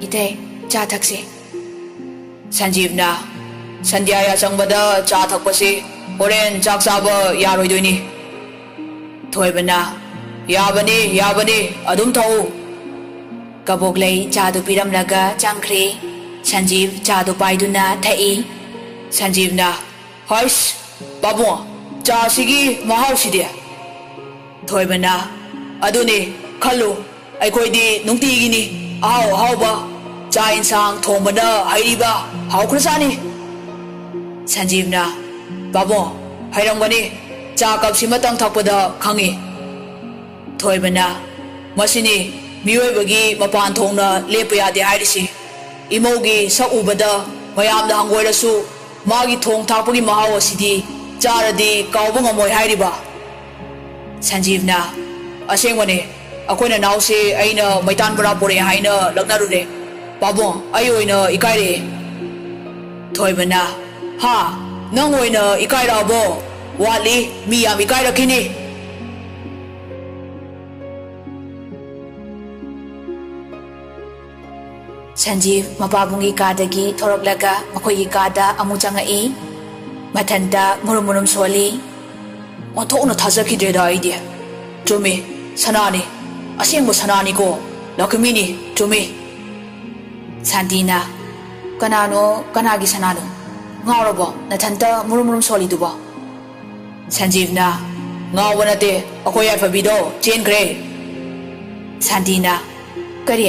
"ꯏꯇꯩ, ꯆꯥ ꯊꯛꯁꯤ꯫" ꯁꯟꯖꯤꯕꯅ, "ꯁꯟꯙ꯭ꯌꯥ ꯌꯥꯆꯪꯕꯗ ꯆꯥ ꯊꯛꯄꯁꯤ ꯍꯣꯔꯦꯟ ꯆꯥꯛ ꯆꯥꯕ ꯌꯥꯔꯣꯏꯗꯣꯏꯅꯤ꯫" ꯊꯣꯏꯕꯅ, "ꯌꯥꯕꯅꯤ, ꯌꯥꯕꯅꯤ, ꯑꯗꯨꯝ ꯊꯛꯎ꯫" ꯀꯕꯣꯛꯂꯩ ꯆꯥꯗꯨ ꯄꯤꯔꯝꯂꯒ ꯆꯪꯈ꯭ꯔꯦ꯫ ꯁꯟꯖꯤꯕ ꯆꯥꯗꯨ ꯄꯥꯏꯗꯨꯅ ꯊꯛꯏ꯫ ꯁꯟꯖꯤꯕꯅ, "ꯍꯥꯏꯁ, ꯄꯥꯕꯨꯡ, ꯆꯥꯁꯤꯒꯤ ꯃꯍꯥꯎꯁꯤꯗꯤ?" ꯊꯣꯏꯕꯅ, "ꯑꯗꯨꯅꯤ, ꯈꯜꯂꯨ, ꯑꯩꯈꯣꯏꯗꯤ ꯅꯨꯡꯇꯤꯒꯤꯅꯤ ꯑꯍꯥꯎ ꯑꯍꯥꯎꯕ ꯆꯥꯛ ꯏꯟꯁꯥꯡ ꯊꯣꯡꯕꯅ ꯍꯩꯔꯤꯕ, ꯍꯥꯎꯈ꯭ꯔꯖꯥꯠꯅꯤ꯫" ꯁꯟꯖꯤꯕꯅ, "ꯄꯥꯕꯨꯡ, ꯍꯩꯔꯝꯒꯅꯤ, ꯆꯥ ꯀꯞꯁꯤꯃꯇꯪ ꯊꯛꯄꯗ ꯈꯪꯉꯤ꯫" ꯊꯣꯏꯕꯅ, "ꯃꯁꯤꯅꯤ ꯃꯤꯑꯣꯏꯕꯒꯤ ꯃꯄꯥꯟ ꯊꯣꯡꯅ ꯂꯦꯞꯄ ꯌꯥꯗꯦ ꯍꯥꯏꯔꯤꯁꯤ꯫ ꯏꯃꯧꯒꯤ ꯁꯛ ꯎꯕꯗ ꯃꯌꯥꯝꯅ ꯍꯪꯒꯣꯏꯔꯁꯨ ꯃꯥꯒꯤ ꯊꯣꯡ ꯊꯥꯛꯄꯒꯤ ꯃꯍꯥꯎ ꯑꯁꯤꯗꯤ ꯆꯥꯔꯗꯤ ꯀꯥꯎꯕ ꯉꯝꯃꯣꯏ ꯍꯥꯏꯔꯤꯕ꯫" ꯁꯟꯖꯤꯕꯅ, "ꯑꯁꯦꯡꯕꯅꯦ, ꯑꯩꯈꯣꯏ ꯅꯅꯥꯎꯁꯦ ꯑꯩꯅ ꯃꯩꯇꯥꯟ ꯕꯣꯔꯥ ꯄꯨꯔꯛꯑꯦ ꯍꯥꯏꯅ ꯂꯛꯅꯔꯨꯔꯦ꯫ ꯄꯥꯕꯨꯡ, ꯑꯩ ꯑꯣꯏꯅ ꯏꯀꯥꯏꯔꯛꯑꯦ꯫" ꯊꯣꯏꯕꯅ, "ꯍꯥ? ꯅꯪ ꯑꯣꯏꯅ ꯏꯀꯥꯏꯔꯛꯑꯕꯣ? ꯋꯥꯠꯂꯤ, ꯃꯤ ꯌꯥꯝ ꯏꯀꯥꯏꯔꯛꯈꯤꯅꯤ꯫" ꯁꯟꯖꯤꯕ ꯃꯄꯥꯕꯨꯡꯒꯤ ꯀꯥꯗꯒꯤ ꯊꯣꯔꯛꯂꯒ ꯃꯈꯣꯏꯒꯤ ꯀꯥꯗ ꯑꯃꯨꯛ ꯆꯪꯉꯛꯏ꯫ ꯃꯊꯟꯇ ꯃꯨꯔꯨꯝ ꯃꯨꯔꯨꯝ ꯁꯣꯜꯂꯤ꯫ ꯑꯣꯟꯊꯣꯛꯅ ꯊꯥꯖꯈꯤꯗ꯭ꯔꯦꯗ ꯑꯩꯗꯤ꯫ ꯆꯨꯝꯃꯤ, ꯁꯅꯥꯅꯤ꯫ ꯑꯁꯦꯡꯕ ꯁꯅꯥꯅꯤꯀꯣ꯫ ꯂꯛꯈꯃꯤꯅꯤ, ꯆꯨꯝꯃꯤ꯫ ꯁꯥꯟꯇꯤꯅ, "ꯀꯅꯥꯅꯣ, ꯀꯅꯥꯒꯤ ꯁꯅꯥꯅꯣ? ꯉꯥꯎꯔꯕꯣ? ꯅꯊꯟꯇ ꯃꯨꯔꯨꯝ ꯃꯨꯔꯨꯝ ꯁꯣꯜꯂꯤꯗꯨꯕꯣ?" ꯁꯟꯖꯤꯕꯅ, "ꯉꯥꯎꯕ ꯅꯠꯇꯦ, ꯑꯩꯈꯣꯏ ꯌꯥꯏꯐꯕꯤꯗꯣ ꯆꯦꯟꯈ꯭ꯔꯦ꯫" ꯁꯥꯟꯇꯤꯅ, "ꯀꯔꯤ?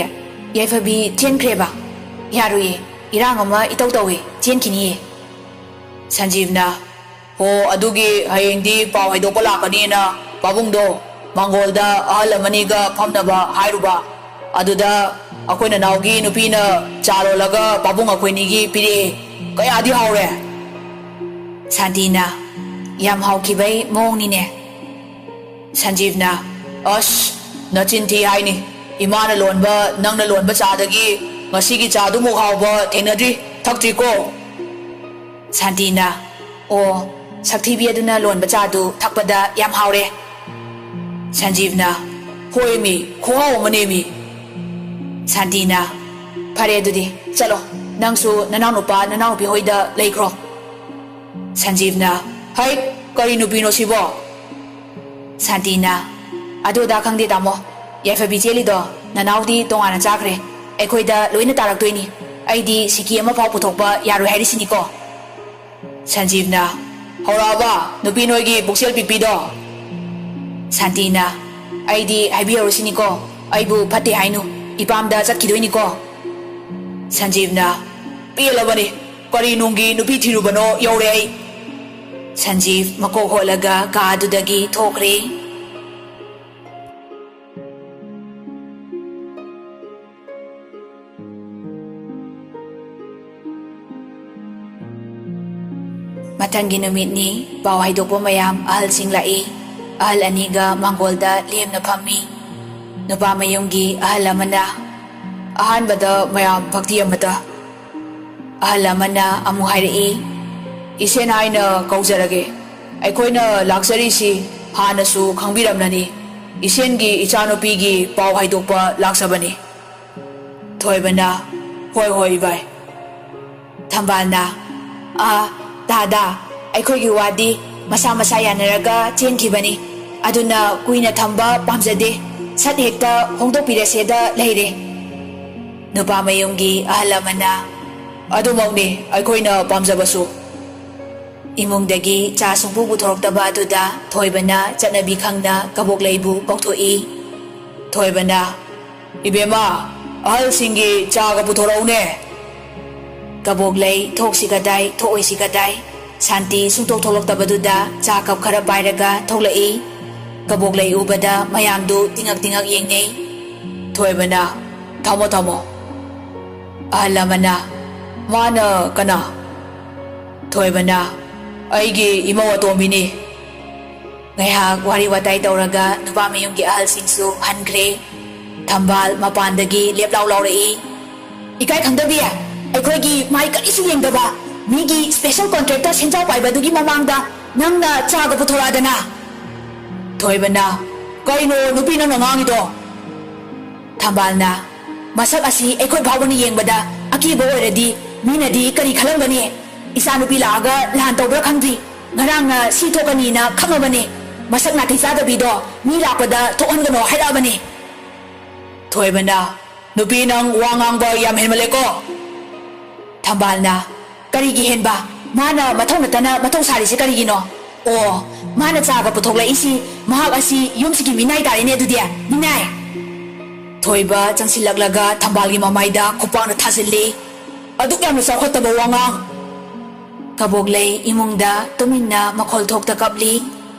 ꯌꯥꯏꯐꯕꯤ ꯆꯦꯟꯈ꯭ꯔꯦꯕ? ꯌꯥꯔꯣꯏꯌꯦ, ꯏꯔꯥꯡ ꯑꯃ ꯏꯇꯧ ꯇꯧꯋꯦ, ꯆꯦꯟꯈꯤꯅꯤꯌꯦ꯫" ꯁꯟꯖꯤꯕꯅ, "ꯍꯣ, ꯑꯗꯨꯒꯤ ꯍꯌꯦꯡꯗꯤ ꯄꯥꯎ ꯍꯥꯏꯗꯣꯛꯄ ꯂꯥꯛꯀꯅꯤꯅ ꯄꯥꯕꯨꯡꯗꯣ ꯃꯥꯡꯒꯣꯜꯗ ꯑꯍꯜ ꯑꯃꯅꯤꯒ ꯐꯝꯅꯕ ꯍꯥꯏꯔꯨꯕ꯫ ꯑꯗꯨꯗ ꯑꯩꯈꯣꯏ ꯅꯅꯥꯎꯒꯤ ꯅꯨꯄꯤꯅ ꯆꯥ ꯂꯣꯜꯂꯒ ꯄꯥꯕꯨꯡ ꯑꯩꯈꯣꯏꯅꯤꯒꯤ ꯄꯤꯔꯛꯑꯦ꯫ ꯀꯌꯥꯗꯤ ꯍꯥꯎꯔꯦ!" ꯁꯥꯟꯇꯤꯅ, "ꯌꯥꯝ ꯍꯥꯎꯈꯤꯕꯩ ꯃꯑꯣꯡꯅꯤꯅꯦ꯫" ꯁꯟꯖꯤꯕꯅ, "ꯑꯁ, ꯅꯆꯤꯟ ꯊꯤ ꯍꯥꯏꯅꯤ꯫ ꯏꯃꯥꯅ ꯂꯣꯟꯕ, ꯅꯪꯅ ꯂꯣꯟꯕ ꯆꯥꯗꯒꯤ ꯉꯁꯤꯒꯤ ꯆꯥꯗꯨꯃꯨꯛ ꯍꯥꯎꯕ ꯊꯦꯡꯅꯗ꯭ꯔꯤ, ꯊꯛꯇ꯭ꯔꯤꯀꯣ꯫" ꯁꯥꯟꯇꯤꯅ, "ꯑꯣ, ꯁꯛꯊꯤꯕꯤ ꯑꯗꯨꯅ ꯂꯣꯟꯕ ꯆꯥꯗꯨ ꯊꯛꯄꯗ ꯌꯥꯝ ꯍꯥꯎꯔꯦ꯫" ꯁꯟꯖꯤꯕꯅ, "ꯍꯣꯏꯃꯤ, ꯈꯨꯍꯥꯎ ꯑꯃꯅꯦꯃꯤ꯫" ꯁꯥꯟꯇꯤꯅ, "ꯐꯔꯦ ꯑꯗꯨꯗꯤ, ꯆꯠꯂꯣ꯫ ꯅꯪꯁꯨ ꯅꯅꯥꯎꯅꯨꯄꯥ ꯅꯅꯥꯎꯅꯨꯄꯤ ꯍꯣꯏꯗ ꯂꯩꯈ꯭ꯔꯣ꯫" ꯁꯟꯖꯤꯕꯅ, "ꯍꯩ, ꯀꯔꯤ ꯅꯨꯄꯤꯅꯣ ꯁꯤꯕꯣ?" ꯁꯥꯟꯇꯤꯅ, "ꯑꯗꯨ ꯑꯗꯥ ꯈꯪꯗꯦ ꯇꯥꯃꯣ, ꯌꯥꯏꯐꯕꯤ ꯆꯦꯜꯂꯤꯗꯣ ꯅꯅꯥꯎꯗꯤ ꯇꯣꯉꯥꯟꯅ ꯆꯥꯈ꯭ꯔꯦ, ꯑꯩꯈꯣꯏꯗ ꯂꯣꯏꯅ ꯇꯥꯔꯛꯇꯣꯏꯅꯤ꯫ ꯑꯩꯗꯤ ꯁꯤꯀꯤ ꯑꯃꯐꯥꯎ ꯄꯨꯊꯣꯛꯄ ꯌꯥꯔꯣꯏ ꯍꯥꯏꯔꯤꯁꯤꯅꯤꯀꯣ꯫" ꯁꯟꯖꯤꯕꯅ, "ꯍꯧꯔꯛꯑꯕ ꯅꯨꯄꯤ ꯅꯣꯏꯒꯤ ꯄꯨꯛꯆꯦꯜ ꯄꯤꯛꯄꯤꯗꯣ?" ꯁꯥꯟꯇꯤꯅ, "ꯑꯩꯗꯤ ꯍꯥꯏꯕꯤꯍꯧꯔꯁꯤꯅꯤꯀꯣ, ꯑꯩꯕꯨ ꯐꯠꯇꯦ ꯍꯥꯏꯅꯨ, ꯏꯄꯥꯝꯗ ꯆꯠꯈꯤꯗꯣꯏꯅꯤꯀꯣ꯫" ꯁꯟꯖꯤꯕꯅ, "ꯄꯦꯜꯂꯕꯅꯤ, ꯀꯔꯤ ꯅꯨꯡꯒꯤ ꯅꯨꯄꯤ ꯊꯤꯔꯨꯕꯅꯣ, ꯌꯧꯔꯦ ꯑꯩ꯫" ꯁꯟꯖꯤꯕ ꯃꯀꯣꯛ ꯍꯣꯠꯂꯒ ꯀꯥ ꯑꯗꯨꯗꯒꯤ ꯊꯣꯛꯈ꯭ꯔꯦ꯫ ꯃꯊꯪꯒꯤ ꯅꯨꯃꯤꯠꯅꯤ꯫ ꯄꯥꯎ ꯍꯥꯏꯗꯣꯛꯄ ꯃꯌꯥꯝ ꯑꯍꯜꯁꯤꯡ ꯂꯥꯛꯏ꯫ ꯑꯍꯜ ꯑꯅꯤꯒ ꯃꯥꯡꯒꯣꯜꯗ ꯂꯦꯝꯅ ꯐꯝꯃꯤ꯫ ꯅꯨꯄꯥ ꯃꯌꯨꯝꯒꯤ ꯑꯍꯜ ꯑꯃꯅ, "ꯑꯍꯥꯟꯕꯗ ꯃꯌꯥꯝ ꯚꯛꯇꯤ ꯑꯃꯇ꯫" ꯑꯍꯜ ꯑꯃꯅ ꯑꯃꯨꯛ ꯍꯥꯏꯔꯛꯏ, "ꯏꯁꯦꯟ ꯍꯥꯏꯅ ꯀꯧꯖꯔꯒꯦ꯫ ꯑꯩꯈꯣꯏꯅ ꯂꯥꯛꯆꯔꯤꯁꯤ ꯍꯥꯟꯅꯁꯨ ꯈꯪꯕꯤꯔꯝꯂꯅꯤ꯫ ꯏꯁꯦꯟꯒꯤ ꯏꯆꯥꯅꯨꯄꯤꯒꯤ ꯄꯥꯎ ꯍꯥꯏꯗꯣꯛꯄ ꯂꯥꯛꯆꯕꯅꯤ꯫" ꯊꯣꯏꯕꯅ, "ꯍꯣꯏ, ꯍꯣꯏ, ꯏꯕꯥꯏ꯫" ꯊꯝꯕꯥꯜꯅ, "ꯑꯥ, ꯇꯥꯗ, ꯑꯩꯈꯣꯏꯒꯤ ꯋꯥꯗꯤ ꯃꯁꯥ ꯃꯁꯥ ꯌꯥꯅꯔꯒ ꯆꯦꯟꯈꯤꯕꯅꯤ꯫ ꯑꯗꯨꯅ ꯀꯨꯏꯅ ꯊꯝꯕ ꯄꯥꯝꯖꯗꯦ꯫ ꯁꯠ ꯍꯦꯛꯇ ꯍꯣꯡꯗꯣꯛꯄꯤꯔꯁꯦꯗ ꯂꯩꯔꯦ꯫" ꯅꯨꯄꯥ ꯃꯌꯨꯝꯒꯤ ꯑꯍꯜ ꯑꯃꯅ, "ꯑꯗꯨꯃꯛꯅꯤ ꯑꯩꯈꯣꯏꯅ ꯄꯥꯝꯖꯕꯁꯨ꯫" ꯏꯃꯨꯡꯗꯒꯤ ꯆꯥ ꯁꯨꯡꯄꯨ ꯄꯨꯊꯣꯔꯛꯇꯕ ꯑꯗꯨꯗ ꯊꯣꯏꯕꯅ ꯆꯠꯅꯕꯤ ꯈꯪꯅ ꯀꯕꯣꯛꯂꯩꯕꯨ ꯀꯧꯊꯣꯛꯏ꯫ ꯊꯣꯏꯕꯅ, "ꯏꯕꯦꯝꯃ, ꯑꯍꯜꯁꯤꯡꯒꯤ ꯆꯥꯒ ꯄꯨꯊꯣꯔꯛꯎꯅꯦ꯫" ꯀꯕꯣꯛꯂꯩ ꯊꯣꯛꯁꯤ ꯀꯗꯥꯏ, ꯊꯣꯛꯑꯣꯏꯁꯤ ꯀꯗꯥꯏ, ꯁꯥꯟꯇꯤ ꯁꯨꯡꯊꯣꯛ ꯊꯣꯛꯂꯛꯇꯕꯗꯨꯗ ꯆꯥ ꯀꯞ ꯈꯔ ꯄꯥꯏꯔꯒ ꯊꯣꯛꯂꯛꯏ꯫ ꯀꯕꯣꯛꯂꯩ ꯎꯕꯗ ꯃꯌꯥꯝꯗꯨ ꯇꯤꯉꯛ ꯇꯤꯉꯛ ꯌꯦꯡꯅꯩ꯫ ꯊꯣꯏꯕꯅ, "ꯊꯝꯃꯣ, ꯊꯝꯃꯣ꯫" ꯑꯍꯜ ꯑꯃꯅ, "ꯃꯥꯅ ꯀꯅꯥ?" ꯊꯣꯏꯕꯅ, "ꯑꯩꯒꯤ ꯏꯃꯧ ꯑꯇꯣꯝꯕꯤꯅꯤ꯫" ꯉꯥꯏꯍꯥꯛ ꯋꯥꯔꯤ ꯋꯥꯇꯥꯏ ꯇꯧꯔꯒ ꯅꯨꯄꯥ ꯃꯌꯨꯝꯒꯤ ꯑꯍꯜꯁꯤꯡꯁꯨ ꯍꯟꯈ꯭ꯔꯦ꯫ ꯊꯝꯕꯥꯜ ꯃꯄꯥꯟꯗꯒꯤ ꯂꯦꯞ ꯂꯥꯎ ꯂꯥꯎꯔꯛꯏ꯫ "ꯏꯀꯥꯏ ꯈꯪꯗꯕꯤ, ꯑꯩꯈꯣꯏꯒꯤ ꯃꯥꯏ ꯀꯔꯤꯁꯨ ꯌꯦꯡꯗꯕ, ꯃꯤꯒꯤ special contractor ꯁꯦꯟꯖꯥꯎ ꯄꯥꯏꯕꯗꯨꯒꯤ ꯃꯃꯥꯡꯗ ꯅꯪꯅ ꯆꯥꯒ ꯄꯨꯊꯣꯔꯛꯑꯗꯅ?" ꯊꯣꯏꯕꯅ, "ꯀꯩꯅꯣ ꯅꯨꯄꯤ ꯅꯪꯅ ꯉꯥꯡꯉꯤꯗꯣ?" ꯊꯝꯕꯥꯜꯅ, "ꯃꯁꯛ ꯑꯁꯤ ꯑꯩꯈꯣꯏ ꯐꯥꯎꯕꯅ ꯌꯦꯡꯕꯗ ꯑꯀꯤꯕ ꯑꯣꯏꯔꯗꯤ ꯃꯤꯅꯗꯤ ꯀꯔꯤ ꯈꯜꯂꯝꯒꯅꯤ? ꯏꯆꯥꯅꯨꯄꯤ ꯂꯥꯛꯑꯒ ꯂꯥꯟ ꯇꯧꯕ꯭ꯔꯥ ꯈꯪꯗ꯭ꯔꯤ꯫ ꯉꯔꯥꯡꯅ ꯁꯤ ꯊꯣꯛꯀꯅꯤꯅ ꯈꯪꯉꯕꯅꯤ꯫ ꯃꯁꯛ ꯅꯥꯇꯩ ꯆꯥꯗꯕꯤꯗꯣ ꯃꯤ ꯂꯥꯛꯄꯗ ꯊꯣꯛꯍꯟꯒꯅꯣ ꯍꯥꯏꯔꯛꯑꯕꯅꯤ꯫" ꯊꯣꯏꯕꯅ, "ꯅꯨꯄꯤ ꯅꯪ ꯋꯥ ꯉꯥꯡꯕ ꯌꯥꯝ ꯍꯦꯟꯃꯜꯂꯦꯀꯣ꯫" ꯊꯝꯕꯥꯜꯅ, "ꯀꯔꯤꯒꯤ ꯍꯦꯟꯕ? ꯃꯥꯅ ꯃꯊꯧ ꯅꯠꯇꯅ ꯃꯊꯧ ꯁꯥꯔꯤꯁꯤ ꯀꯔꯤꯒꯤꯅꯣ? ꯑꯣ, ꯃꯥꯅ ꯆꯥꯒ ꯄꯨꯊꯣꯛꯂꯛꯏꯁꯤ ꯃꯍꯥꯛ ꯑꯁꯤ ꯌꯨꯝꯁꯤꯒꯤ ꯃꯤꯅꯥꯏ ꯇꯥꯔꯦꯅꯦ ꯑꯗꯨꯗꯤ, ꯃꯤꯅꯥꯏ!" ꯊꯣꯏꯕ ꯆꯪꯁꯤꯜꯂꯛꯂꯒ ꯊꯝꯕꯥꯜꯒꯤ ꯃꯃꯥꯏꯗ ꯈꯨꯄꯥꯛꯅ ꯊꯥꯖꯤꯜꯂꯤ꯫ "ꯑꯗꯨꯛ ꯌꯥꯝꯅ ꯆꯥꯎꯈꯠꯇꯕ ꯋꯥꯉꯥꯡ!" ꯀꯕꯣꯛꯂꯩ ꯏꯃꯨꯡꯗ ꯇꯨꯃꯤꯟꯅ ꯃꯈꯣꯜ ꯊꯣꯛꯇ ꯀꯞꯂꯤ꯫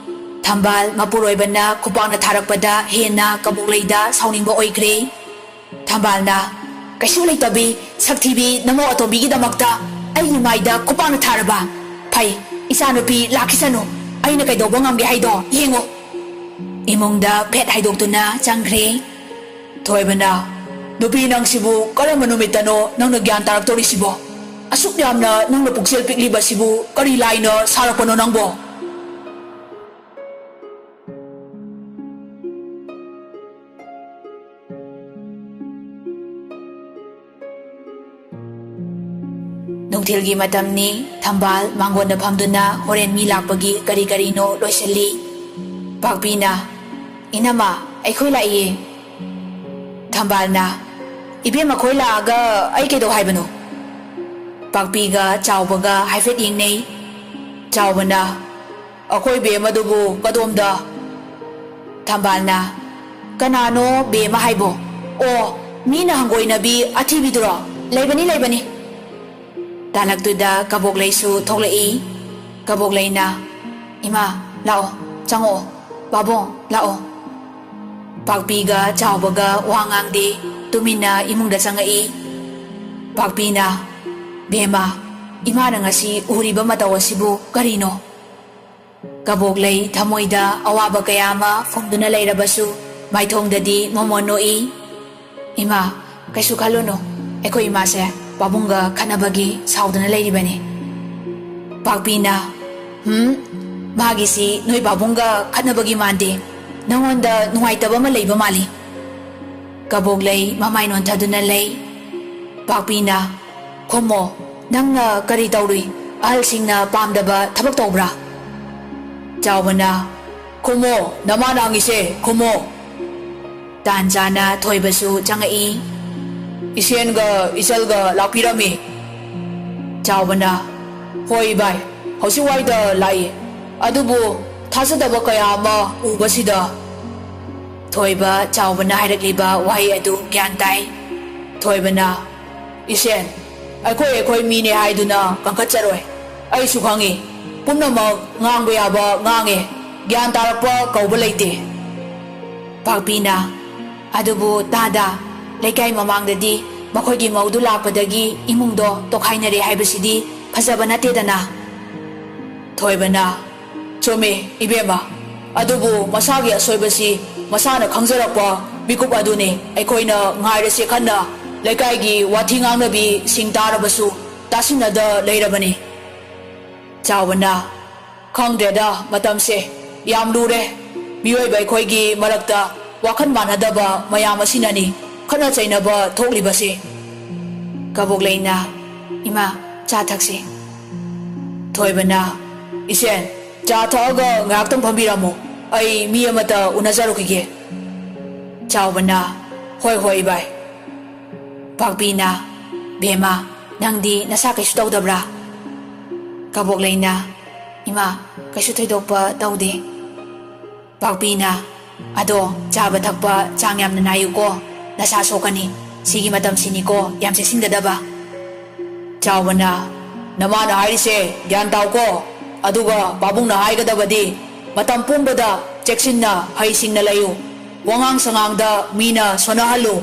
ꯊꯝꯕꯥꯜ ꯃꯄꯨꯔꯣꯏꯕꯅ ꯈꯨꯄꯥꯛꯅ ꯊꯥꯔꯛꯄꯗ ꯍꯦꯟꯅ ꯀꯕꯣꯛꯂꯩꯗ ꯁꯥꯎꯅꯤꯡꯕ ꯑꯣꯏꯈ꯭ꯔꯦ꯫ ꯊꯝꯕꯥꯜꯅ, "ꯀꯩꯁꯨ ꯂꯩꯇꯕꯤ, ꯁꯛꯊꯤꯕꯤ ꯅꯃꯧ ꯑꯇꯣꯝꯕꯤꯒꯤꯗꯃꯛꯇ ꯑꯩꯒꯤ ꯃꯥꯏꯗ ꯈꯨꯄꯥꯛꯅ ꯊꯥꯔꯕ? ꯐꯩ, ꯏꯆꯥꯅꯨꯄꯤ ꯂꯥꯛꯈꯤꯁꯅꯨ, ꯑꯩꯅ ꯀꯩꯗꯧꯕ ꯉꯝꯒꯦ ꯍꯥꯏꯗꯣ ꯌꯦꯡꯉꯨ꯫" ꯏꯃꯨꯡꯗ ꯐꯦꯠ ꯍꯥꯏꯗꯣꯛꯇꯨꯅ ꯆꯪꯈ꯭ꯔꯦ꯫ ꯊꯣꯏꯕꯅ, "ꯅꯨꯄꯤ ꯅꯪꯁꯤꯕꯨ ꯀꯔꯝꯕ ꯅꯨꯃꯤꯠꯇꯅꯣ ꯅꯪꯅ ꯒ꯭ꯌꯥꯟ ꯇꯥꯔꯛꯇꯧꯔꯤꯁꯤꯕꯣ? ꯑꯁꯨꯛ ꯌꯥꯝꯅ ꯅꯪꯅ ꯄꯨꯛꯆꯦꯜ ꯄꯤꯛꯂꯤꯕꯁꯤꯕꯨ ꯀꯔꯤ ꯂꯥꯏꯅ ꯁꯥꯔꯛꯄꯅꯣ ꯅꯪꯕꯣ?" ꯅꯨꯡꯊꯤꯜꯒꯤ ꯃꯇꯝꯅꯤ꯫ ꯊꯝꯕꯥꯜ ꯃꯥꯡꯒꯣꯟꯗ ꯐꯝꯗꯨꯅ ꯍꯣꯔꯦꯟ ꯃꯤ ꯂꯥꯛꯄꯒꯤ ꯀꯔꯤ ꯀꯔꯤꯅꯣ ꯂꯣꯏꯁꯤꯜꯂꯤ꯫ ꯄꯥꯛꯄꯤꯅ, "ꯏꯅꯝꯃ, ꯑꯩꯈꯣꯏ ꯂꯥꯛꯏꯌꯦ꯫" ꯊꯝꯕꯥꯜꯅ, "ꯏꯕꯦꯝ, ꯑꯩꯈꯣꯏ ꯂꯥꯛꯑꯒ ꯑꯩ ꯀꯩꯗꯧ ꯍꯥꯏꯕꯅꯣ?" ꯄꯥꯛꯄꯤꯒ ꯆꯥꯎꯕꯒ ꯍꯥꯏꯐꯦꯠ ꯌꯦꯡꯅꯩ꯫ ꯆꯥꯎꯕꯅ, "ꯑꯩꯈꯣꯏ ꯕꯦꯝ ꯑꯗꯨꯕꯨ ꯀꯗꯣꯝꯗ?" ꯊꯝꯕꯥꯜꯅ, "ꯀꯅꯥꯅꯣ ꯕꯦꯝ ꯍꯥꯏꯕꯣ? ꯑꯣ, ꯃꯤꯅ ꯍꯪꯒꯣꯏꯅꯕꯤ ꯑꯊꯤꯕꯤꯗꯨꯔꯣ? ꯂꯩꯕꯅꯤ, ꯂꯩꯕꯅꯤ꯫" ꯇꯥꯂꯛꯇꯨꯗ ꯀꯕꯣꯛꯂꯩꯁꯨ ꯊꯣꯛꯂꯛꯏ꯫ ꯀꯕꯣꯛꯂꯩꯅ, "ꯏꯃꯥ, ꯂꯥꯛꯑꯣ, ꯆꯪꯉꯛꯑꯣ, ꯄꯥꯕꯨꯡ, ꯂꯥꯛꯑꯣ꯫" ꯄꯥꯛꯄꯤꯒ ꯆꯥꯎꯕꯒ ꯋꯥ ꯉꯥꯡꯗꯦ, ꯇꯨꯃꯤꯟꯅ ꯏꯃꯨꯡꯗ ꯆꯪꯉꯛꯏ꯫ ꯄꯥꯛꯄꯤꯅ, "ꯕꯦꯝꯃ, ꯏꯃꯥꯅ ꯉꯁꯤ ꯎꯔꯤꯕ ꯃꯇꯧ ꯑꯁꯤꯕꯨ ꯀꯔꯤꯅꯣ?" ꯀꯕꯣꯛꯂꯩ ꯊꯃꯣꯏꯗ ꯑꯋꯥꯕ ꯀꯌꯥ ꯑꯃ ꯐꯨꯝꯗꯨꯅ ꯂꯩꯔꯕꯁꯨ ꯃꯥꯏꯊꯣꯡꯗꯗꯤ ꯃꯣꯃꯣꯟ ꯅꯣꯛꯏ꯫ "ꯏꯃꯥ, ꯀꯩꯁꯨ ꯈꯜꯂꯨꯅꯨ꯫ ꯑꯩꯈꯣꯏ ꯏꯃꯥꯁꯦ ꯄꯥꯕꯨꯡꯒ ꯈꯠꯅꯕꯒꯤ ꯁꯥꯎꯗꯨꯅ ꯂꯩꯔꯤꯕꯅꯤ꯫" ꯄꯥꯛꯄꯤꯅ, "ꯍꯨꯝ, ꯃꯥꯒꯤꯁꯤ ꯅꯣꯏ ꯄꯥꯕꯨꯡꯒ ꯈꯠꯅꯕꯒꯤ ꯃꯥꯟꯗꯦ꯫ ꯅꯉꯣꯟꯗ ꯅꯨꯡꯉꯥꯏꯇꯕ ꯑꯃ ꯂꯩꯕ ꯃꯥꯜꯂꯤ꯫" ꯀꯕꯣꯛꯂꯩ ꯃꯃꯥꯏ ꯅꯣꯟꯊꯗꯨꯅ ꯂꯩ꯫ ꯄꯥꯛꯄꯤꯅ, "ꯈꯨꯝꯃꯣ, ꯅꯪꯅ ꯀꯔꯤ ꯇꯧꯔꯨꯏ? ꯑꯍꯜꯁꯤꯡꯅ ꯄꯥꯝꯗꯕ ꯊꯕꯛ ꯇꯧꯕ꯭ꯔꯥ?" ꯆꯥꯎꯕꯅ, "ꯈꯨꯝꯃꯣ, ꯅꯃꯥꯅ ꯍꯪꯉꯤꯁꯦ ꯈꯨꯝꯃꯣ꯫" ꯇꯥꯟ ꯆꯥꯅ ꯊꯣꯏꯕꯁꯨ ꯆꯪꯉꯛꯏ꯫ "ꯏꯁꯦꯟꯒ ꯏꯆꯜꯒ ꯂꯥꯛꯄꯤꯔꯝꯃꯤ꯫" ꯆꯥꯎꯕꯅ, "ꯍꯣꯏ ꯏꯕꯥꯏ, ꯍꯧꯖꯤꯛꯋꯥꯏꯗ ꯂꯥꯛꯏ꯫ ꯑꯗꯨꯕꯨ ꯊꯥꯖꯗꯕ ꯀꯌꯥ ꯑꯃ ꯎꯕꯁꯤꯗ꯫" ꯊꯣꯏꯕ ꯆꯥꯎꯕꯅ ꯍꯥꯏꯔꯛꯂꯤꯕ ꯋꯥꯍꯩ ꯑꯗꯨ ꯒ꯭ꯌꯥꯟ ꯇꯥꯏ꯫ ꯊꯣꯏꯕꯅ, "ꯏꯁꯦꯟ, ꯑꯩꯈꯣꯏ ꯑꯩꯈꯣꯏ ꯃꯤꯅꯦ ꯍꯥꯏꯗꯨꯅ ꯀꯟꯈꯠꯆꯔꯣꯏ꯫ ꯑꯩꯁꯨ ꯈꯪꯉꯤ, ꯄꯨꯝꯅꯃꯛ ꯉꯥꯡꯕ ꯌꯥꯕ ꯉꯥꯡꯉꯦ, ꯒ꯭ꯌꯥꯟ ꯇꯥꯔꯛꯄ ꯀꯧꯕ ꯂꯩꯇꯦ꯫" ꯄꯥꯛꯄꯤꯅ, "ꯑꯗꯨꯕꯨ ꯇꯥꯗ, ꯂꯩꯀꯥꯏ ꯃꯃꯥꯡꯗꯗꯤ ꯃꯈꯣꯏꯒꯤ ꯃꯧꯗꯨ ꯂꯥꯛꯄꯗꯒꯤ ꯏꯃꯨꯡꯗꯣ ꯇꯣꯈꯥꯏꯅꯔꯦ ꯍꯥꯏꯕꯁꯤꯗꯤ ꯐꯖꯕ ꯅꯠꯇꯦꯗꯅ꯫" ꯊꯣꯏꯕꯅ, "ꯆꯨꯝꯃꯤ ꯏꯕꯦꯝꯃ, ꯑꯗꯨꯕꯨ ꯃꯁꯥꯒꯤ ꯑꯁꯣꯏꯕꯁꯤ ꯃꯁꯥꯅ ꯈꯪꯖꯔꯛꯄ ꯃꯤꯀꯨꯞ ꯑꯗꯨꯅꯤ ꯑꯩꯈꯣꯏꯅ ꯉꯥꯏꯔꯁꯦ ꯈꯟꯅ ꯂꯩꯀꯥꯏꯒꯤ ꯋꯥꯊꯤ ꯉꯥꯡꯅꯕꯤꯁꯤꯡ ꯇꯥꯔꯕꯁꯨ ꯇꯥꯁꯤꯟꯅꯗ ꯂꯩꯔꯕꯅꯤ꯫" ꯆꯥꯎꯕꯅ, "ꯈꯪꯗ꯭ꯔꯦꯗ, ꯃꯇꯝꯁꯦ ꯌꯥꯝ ꯂꯨꯔꯦ꯫ ꯃꯤꯑꯣꯏꯕ ꯑꯩꯈꯣꯏꯒꯤ ꯃꯔꯛꯇ ꯋꯥꯈꯜ ꯃꯥꯟꯅꯗꯕ ꯃꯌꯥꯝ ꯑꯁꯤꯅꯅꯤ ꯈꯠꯅ ꯆꯩꯅꯕ ꯊꯣꯛꯂꯤꯕꯁꯦ꯫" ꯀꯕꯣꯛꯂꯩꯅ, "ꯏꯃꯥ, ꯆꯥ ꯊꯛꯁꯤ꯫ ꯊꯣꯏꯕꯅ, "ꯏꯆꯦ, ꯆꯥ ꯊꯛꯑꯒ ꯉꯥꯏꯍꯥꯛꯇꯪ ꯐꯝꯕꯤꯔꯝꯃꯣ, ꯑꯩ ꯃꯤ ꯑꯃꯇ ꯎꯅꯖꯔꯨꯈꯤꯒꯦ꯫" ꯆꯥꯎꯕꯅ, "ꯍꯣꯏ ꯍꯣꯏ ꯏꯕꯥꯏ꯫" ꯄꯥꯛꯄꯤꯅ, "ꯕꯦꯝꯃ, ꯅꯪꯗꯤ ꯅꯁꯥ ꯀꯩꯁꯨ ꯇꯧꯗꯕ꯭ꯔꯥ?" ꯀꯕꯣꯛꯂꯩꯅ, "ꯏꯃꯥ, ꯀꯩꯁꯨ ꯊꯣꯏꯗꯣꯛꯄ ꯇꯧꯗꯦ꯫" ꯄꯥꯛꯄꯤꯅ, "ꯑꯗꯣ ꯆꯥꯕ ꯊꯛꯄ ꯆꯥꯡ ꯌꯥꯝꯅ ꯅꯥꯏꯌꯨꯀꯣ, ꯅꯁꯥ ꯁꯣꯛꯀꯅꯤ꯫ ꯁꯤꯒꯤ ꯃꯇꯝꯁꯤꯅꯤꯀꯣ ꯌꯥꯝ ꯆꯦꯛꯁꯤꯟꯒꯗꯕ꯫" ꯆꯥꯎꯕꯅ, "ꯅꯃꯥꯅ ꯍꯥꯏꯔꯤꯁꯦ ꯒ꯭ꯌꯥꯟ ꯇꯥꯎꯀꯣ, ꯑꯗꯨꯒ ꯄꯥꯕꯨꯡꯅ ꯍꯥꯏꯒꯗꯕꯗꯤ ꯃꯇꯝ ꯄꯨꯝꯕꯗ ꯆꯦꯛꯁꯤꯟꯅ ꯍꯩꯁꯤꯡꯅ ꯂꯩꯌꯨ꯫ ꯋꯥꯉꯥꯡ ꯁꯉꯥꯡꯗ ꯃꯤꯅ ꯁꯣꯟꯅꯍꯜꯂꯨ,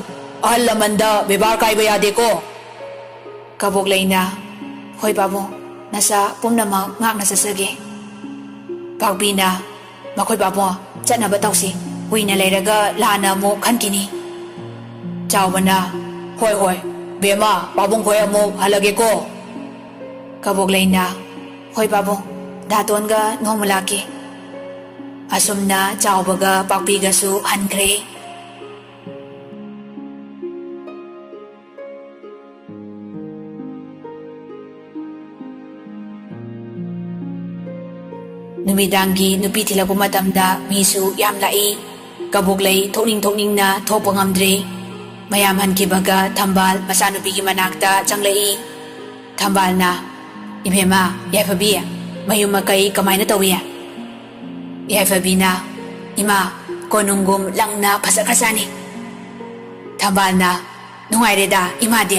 ꯑꯍꯜ ꯂꯃꯟꯗ ꯕꯦꯕꯥꯔ ꯀꯥꯏꯕ ꯌꯥꯗꯦꯀꯣ꯫" ꯀꯕꯣꯛꯂꯩꯅ, "ꯍꯣꯏ ꯄꯥꯕꯨꯡ, ꯅꯆꯥ ꯄꯨꯝꯅꯃꯛ ꯉꯥꯛꯅ ꯆꯠꯆꯒꯦ꯫" ꯄꯥꯛꯄꯤꯅ, "ꯃꯈꯣꯏ ꯄꯥꯕꯨꯡ, ꯆꯠꯅꯕ ꯇꯧꯁꯤ, ꯀꯨꯏꯅ ꯂꯩꯔꯒ ꯂꯥꯟꯅ ꯑꯃꯨꯛ ꯈꯟꯈꯤꯅꯤ꯫" ꯆꯥꯎꯕꯅ, "ꯍꯣꯏ ꯍꯣꯏ, ꯕꯦꯝꯃ, ꯄꯥꯕꯨꯡ ꯈꯣꯏ ꯑꯃꯨꯛ ꯍꯜꯂꯒꯦꯀꯣ꯫" ꯀꯕꯣꯛꯂꯩꯅ, "ꯍꯣꯏ ꯄꯥꯕꯨꯡ, ꯗꯥꯇꯣꯟꯒ ꯅꯣꯡꯃ ꯂꯥꯛꯀꯦ꯫" ꯑꯁꯨꯝꯅ ꯆꯥꯎꯕꯒ ꯄꯥꯛꯄꯤꯒꯁꯨ ꯍꯟꯈ꯭ꯔꯦ꯫ ꯅꯨꯃꯤꯗꯥꯡꯒꯤ ꯅꯨꯄꯤ ꯊꯤꯜꯂꯛꯄ ꯃꯇꯝꯗ ꯃꯤꯁꯨ ꯌꯥꯝ ꯂꯥꯛꯏ꯫ ꯀꯕꯣꯛꯂꯩ ꯊꯣꯛꯅꯤꯡ ꯊꯣꯛꯅꯤꯡꯅ ꯊꯣꯛꯄ ꯉꯝꯗ꯭ꯔꯦ꯫ ꯃꯌꯥꯝ ꯍꯟꯈꯤꯕꯒ ꯊꯝꯕꯥꯜ ꯃꯆꯥꯅꯨꯄꯤꯒꯤ ꯃꯅꯥꯛꯇ ꯆꯪꯂꯛꯏ꯫ ꯊꯝꯕꯥꯜꯅ, "ꯏꯕꯦꯝꯃ, ꯌꯥꯏꯐꯕꯤ, ꯃꯌꯨꯝ ꯃꯀꯩ ꯀꯃꯥꯏꯅ ꯇꯧꯏ?" ꯌꯥꯏꯐꯕꯤꯅ, "ꯏꯃꯥ, ꯀꯣꯅꯨꯡꯒꯨꯝ ꯂꯪꯅ ꯐꯖꯈ꯭ꯔꯖꯥꯠꯅꯤ꯫" ꯊꯝꯕꯥꯜꯅ, "ꯅꯨꯡꯉꯥꯏꯔꯦꯗ ꯏꯃꯥꯗꯤ꯫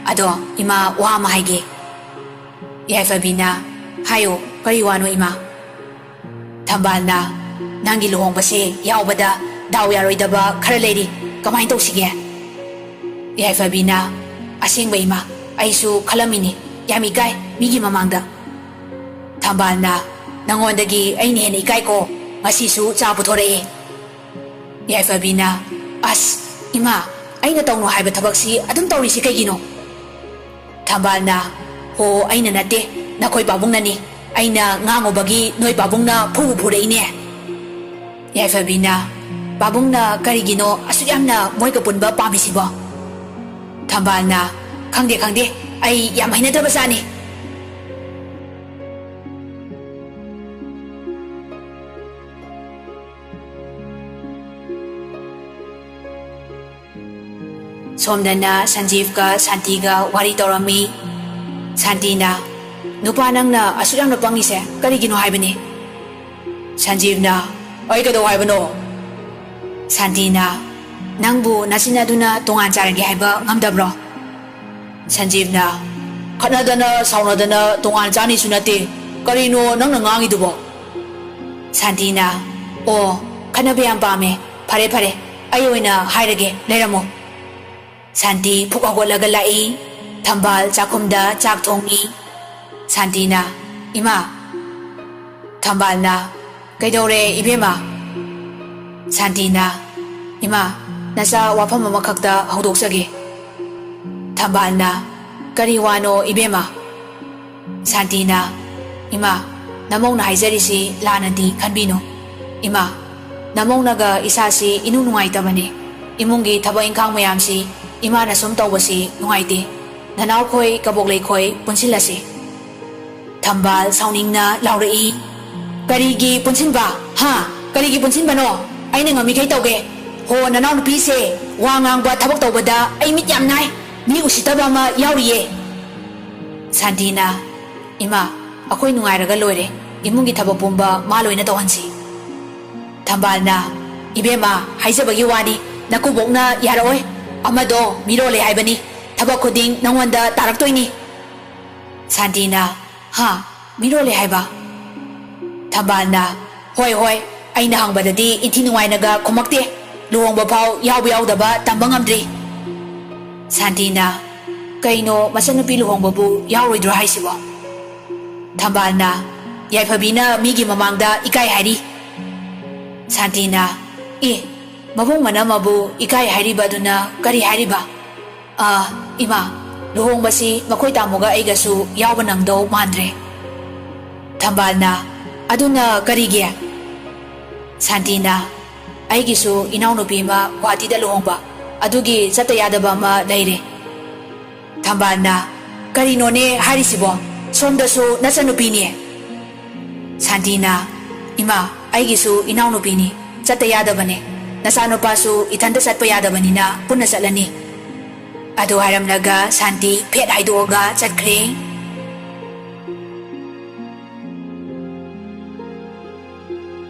ꯑꯗꯣ ꯏꯃꯥ, ꯋꯥ ꯑꯃ ꯍꯥꯏꯒꯦ꯫" ꯌꯥꯏꯐꯕꯤꯅ, "ꯍꯥꯏꯌꯣ, ꯀꯔꯤ ꯋꯥꯅꯣ ꯏꯃꯥ?" ꯊꯝꯕꯥꯜꯅ, "ꯅꯪꯒꯤ ꯂꯨꯍꯣꯡꯕꯁꯦ ꯌꯥꯎꯕꯗ ꯗꯥꯎ ꯌꯥꯔꯣꯏꯗꯕ ꯈꯔ ꯂꯩꯔꯤ, ꯀꯃꯥꯏꯅ ꯇꯧꯁꯤꯒꯦ?" ꯌꯥꯏꯐꯕꯤꯅ, "ꯑꯁꯦꯡꯕ ꯏꯃꯥ, ꯑꯩꯁꯨ ꯈꯜꯂꯝꯃꯤꯅꯤ, ꯌꯥꯝ ꯏꯀꯥꯏ ꯃꯤꯒꯤ ꯃꯃꯥꯡꯗ꯫" ꯊꯝꯕꯥꯜꯅ, "ꯅꯪꯉꯣꯟꯗꯒꯤ ꯑꯩꯅ ꯍꯦꯟꯅ ꯏꯀꯥꯏꯀꯣ, ꯉꯁꯤꯁꯨ ꯆꯥ ꯄꯨꯊꯣꯔꯛꯑꯦ꯫" ꯌꯥꯏꯐꯕꯤꯅ, "ꯑꯁ, ꯏꯃꯥ, ꯑꯩꯅ ꯇꯧꯅꯨ ꯍꯥꯏꯕ ꯊꯕꯛꯁꯤ ꯑꯗꯨꯝ ꯇꯧꯔꯤꯁꯤ ꯀꯩꯒꯤꯅꯣ?" ꯊꯝꯕꯥꯜꯅ, "ꯍꯣ, ꯑꯩꯅ ꯅꯠꯇꯦ, ꯅꯈꯣꯏ ꯄꯥꯕꯨꯡꯅꯅꯤ꯫ ꯑꯩꯅ ꯉꯥꯡꯉꯨꯕꯒꯤ ꯅꯣꯏ ꯄꯥꯕꯨꯡꯅ ꯐꯨꯕꯨ ꯐꯨꯔꯛꯏꯅꯦ꯫" ꯌꯥꯏꯐꯕꯤꯅ, "ꯄꯥꯕꯨꯡꯅ ꯀꯔꯤꯒꯤꯅꯣ ꯑꯁꯨꯛ ꯌꯥꯝꯅ ꯃꯣꯏꯒ ꯄꯨꯟꯕ ꯄꯥꯝꯃꯤꯁꯤꯕꯣ?" ꯊꯝꯕꯥꯜꯅ, "ꯈꯪꯗꯦ, ꯈꯪꯗꯦ, ꯑꯩ ꯌꯥꯝ ꯍꯩꯅꯗꯕ ꯖꯥꯠꯅꯤ꯫ ꯁꯣꯝꯗꯅ ꯁꯟꯖꯤꯞꯀ ꯁꯥꯟꯇꯤꯒ ꯋꯥꯔꯤ ꯇꯧꯔꯝꯃꯤ꯫ ꯁꯥꯟꯇꯤꯅ, "ꯅꯨꯄꯥ, ꯅꯪꯅ ꯑꯁꯨꯛ ꯌꯥꯝꯅ ꯄꯪꯉꯤꯁꯦ ꯀꯔꯤꯒꯤꯅꯣ ꯍꯥꯏꯕꯅꯤ?" ꯁꯟꯖꯤꯞꯅ, "ꯑꯩ ꯀꯩꯗꯧ ꯍꯥꯏꯕꯅꯣ?" ꯁꯥꯟꯇꯤꯅ, "ꯅꯪꯕꯨ ꯅꯆꯤꯟ ꯑꯗꯨꯅ ꯇꯣꯉꯥꯟ ꯆꯥꯔꯒꯦ ꯍꯥꯏꯕ ꯉꯝꯗꯕ꯭ꯔꯣ?" ꯁꯟꯖꯤꯞꯅ, "ꯈꯠꯅꯗꯅ ꯁꯥꯎꯅꯗꯅ ꯇꯣꯉꯥꯟ ꯆꯥꯅꯤꯁꯨ ꯅꯠꯇꯦ꯫ ꯀꯔꯤꯅꯣ ꯅꯪꯅ ꯉꯥꯡꯉꯤꯗꯨꯕꯣ?" ꯁꯥꯟꯇꯤꯅ, "ꯑꯣ, ꯈꯠꯅꯕ ꯌꯥꯝ ꯄꯥꯝꯃꯦ꯫ ꯐꯔꯦ, ꯐꯔꯦ, ꯑꯩ ꯑꯣꯏꯅ ꯍꯥꯏꯔꯒꯦ, ꯂꯩꯔꯝꯃꯣ꯫" ꯁꯥꯟꯇꯤ ꯐꯨꯛ ꯍꯧꯒꯠꯂꯒ ꯂꯥꯛꯏ꯫ ꯊꯝꯕꯥꯜ ꯆꯥꯛꯈꯨꯝꯗ ꯆꯥꯛ ꯊꯣꯡꯉꯤ꯫ ꯁꯥꯟꯇꯤꯅ, "ꯏꯃꯥ꯫" ꯊꯝꯕꯥꯜꯅ, "ꯀꯩꯗꯧꯔꯦ, ꯏꯕꯦꯝꯃ?" ꯁꯥꯟꯇꯤꯅ, "ꯏꯃꯥ, ꯅꯆꯥ ꯋꯥꯐꯝ ꯑꯃꯈꯛꯇ ꯍꯧꯗꯣꯛꯆꯒꯦ꯫" ꯊꯝꯕꯥꯜꯅ, "ꯀꯔꯤ ꯋꯥꯅꯣ, ꯏꯕꯦꯝꯃ?" ꯁꯥꯟꯇꯤꯅ, "ꯏꯃꯥ, ꯅꯃꯧꯅ ꯍꯥꯏꯖꯔꯤꯁꯤ ꯂꯥꯟꯅꯗꯤ ꯈꯟꯕꯤꯅꯨ꯫ ꯏꯃꯥ, ꯅꯃꯧꯅꯒ ꯏꯁꯥꯁꯤ ꯏꯅꯨꯡ ꯅꯨꯡꯉꯥꯏꯇꯕꯅꯤ꯫ ꯏꯃꯨꯡꯒꯤ ꯊꯕꯛ ꯏꯪꯈꯥꯡ ꯃꯌꯥꯝꯁꯤ ꯏꯃꯥꯅ ꯁꯨꯝ ꯇꯧꯕꯁꯤ ꯅꯨꯡꯉꯥꯏꯇꯦ꯫ ꯅꯅꯥꯎꯈꯣꯏ ꯀꯕꯣꯛ ꯂꯩꯈꯣꯏ ꯄꯨꯟꯁꯤꯜꯂꯁꯤ꯫" ꯊꯝꯕꯥꯜ ꯁꯥꯎꯅꯤꯡꯅ ꯂꯥꯎꯔꯛꯏ, "ꯀꯔꯤꯒꯤ ꯄꯨꯟꯁꯤꯟꯕ? ꯍꯥ? ꯀꯔꯤꯒꯤ ꯄꯨꯟꯁꯤꯟꯕꯅꯣ? ꯑꯩꯅ ꯉꯝꯃꯤꯈꯩ ꯇꯧꯒꯦ꯫ ꯍꯣ, ꯅꯅꯥꯎꯅꯨꯄꯤꯁꯦ ꯋꯥ ꯉꯥꯡꯕ, ꯊꯕꯛ ꯇꯧꯕꯗ ꯑꯩ ꯃꯤꯠ ꯌꯥꯝ ꯅꯥꯏ꯫ ꯃꯤ ꯎꯁꯤꯠꯇꯕ ꯑꯃ ꯌꯥꯎꯔꯤꯌꯦ꯫" ꯁꯥꯟꯇꯤꯅ, "ꯏꯃꯥ, ꯑꯩꯈꯣꯏ ꯅꯨꯡꯉꯥꯏꯔꯒ ꯂꯣꯏꯔꯦ꯫ ꯏꯃꯨꯡꯒꯤ ꯊꯕꯛ ꯄꯨꯝꯕ ꯃꯥ ꯂꯣꯏꯅ ꯇꯧꯍꯟꯁꯤ꯫" ꯊꯝꯕꯥꯜꯅ, "ꯏꯕꯦꯝꯃ, ꯍꯥꯏꯖꯕꯒꯤ ꯋꯥꯅꯤ, ꯅꯀꯨꯕꯣꯛꯅ ꯌꯥꯔꯛꯑꯣꯏ꯫ ꯑꯃꯗꯣ ꯃꯤꯔꯣꯜꯂꯦ ꯍꯥꯏꯕꯅꯤ꯫ ꯊꯕꯛ ꯈꯨꯗꯤꯡ ꯅꯉꯣꯟꯗ ꯇꯥꯔꯛꯇꯣꯏꯅꯤ꯫" ꯁꯥꯟꯇꯤꯅ, "ꯍꯥ? ꯃꯤꯔꯣꯜꯂꯦ ꯍꯥꯏꯕ?" ꯊꯝꯕꯥꯜꯅ, "ꯍꯣꯏ, ꯍꯣꯏ, ꯑꯩꯅ ꯍꯪꯕꯗꯗꯤ ꯏꯟꯊꯤ ꯅꯨꯡꯉꯥꯏꯅꯒ ꯈꯨꯝꯃꯛꯇꯦ꯫ ꯂꯨꯍꯣꯡꯕ ꯐꯥꯎ ꯌꯥꯎꯕ ꯌꯥꯎꯗꯕ ꯇꯝꯕ ꯉꯝꯗ꯭ꯔꯤ꯫" ꯁꯥꯟꯇꯤꯅ, "ꯀꯩꯅꯣ, ꯃꯆꯟꯅꯨꯄꯤ ꯂꯨꯍꯣꯡꯕꯕꯨ ꯌꯥꯎꯔꯣꯏꯗ꯭ꯔꯣ ꯍꯥꯏꯁꯤꯕꯣ?" ꯊꯝꯕꯥꯜꯅ, "ꯌꯥꯏꯐꯕꯤꯅ ꯃꯤꯒꯤ ꯃꯃꯥꯡꯗ ꯏꯀꯥꯏ ꯍꯥꯏꯔꯤ꯫" ꯁꯥꯟꯇꯤꯅ, "ꯑꯦ, ꯃꯕꯨꯡ ꯃꯅꯝꯃꯕꯨ ꯏꯀꯥꯏ ꯍꯥꯏꯔꯤꯕ ꯑꯗꯨꯅ ꯀꯔꯤ ꯍꯥꯏꯔꯤꯕ? ꯑꯥ, ꯏꯃꯥ, ꯂꯨꯍꯣꯡꯕꯁꯤ ꯃꯈꯣꯏ ꯇꯥꯃꯣꯒ ꯑꯩꯒꯁꯨ ꯌꯥꯎꯕ ꯅꯪꯗꯧ ꯃꯥꯟꯗ꯭ꯔꯦ꯫" ꯊꯝꯕꯥꯜꯅ, "ꯑꯗꯨꯅ ꯀꯔꯤꯒꯤ?" ꯁꯥꯟꯇꯤꯅ, "ꯑꯩꯒꯤꯁꯨ ꯏꯅꯥꯎꯅꯨꯄꯤ ꯑꯃ ꯒꯨꯍꯥꯇꯤꯗ ꯂꯨꯍꯣꯡꯕ, ꯑꯗꯨꯒꯤ ꯆꯠꯇ ꯌꯥꯗꯕ ꯑꯃ ꯂꯩꯔꯦ꯫" ꯊꯝꯕꯥꯜꯅ, ꯀꯔꯤꯅꯣꯅꯦ ꯍꯥꯏꯔꯤꯁꯤꯕꯣ? ꯁꯣꯝꯗꯁꯨ ꯅꯆꯟꯅꯨꯄꯤꯅꯦ꯫ ꯁꯥꯟꯇꯤꯅ, "ꯏꯃꯥ, ꯑꯩꯒꯤꯁꯨ ꯏꯅꯥꯎꯅꯨꯄꯤꯅꯤ, ꯆꯠꯇ ꯌꯥꯗꯕꯅꯦ꯫ ꯅꯆꯥꯅꯨꯄꯥꯁꯨ ꯏꯊꯟꯇ ꯆꯠꯄ ꯌꯥꯗꯕꯅꯤꯅ ꯄꯨꯟꯅ ꯆꯠꯂꯅꯤ"꯫ ꯑꯗꯨ ꯍꯥꯏꯔꯝꯂꯒ ꯁꯥꯟꯇꯤ ꯐꯦꯠ ꯍꯥꯏꯗꯣꯛꯑꯒ ꯆꯠꯈ꯭ꯔꯦ꯫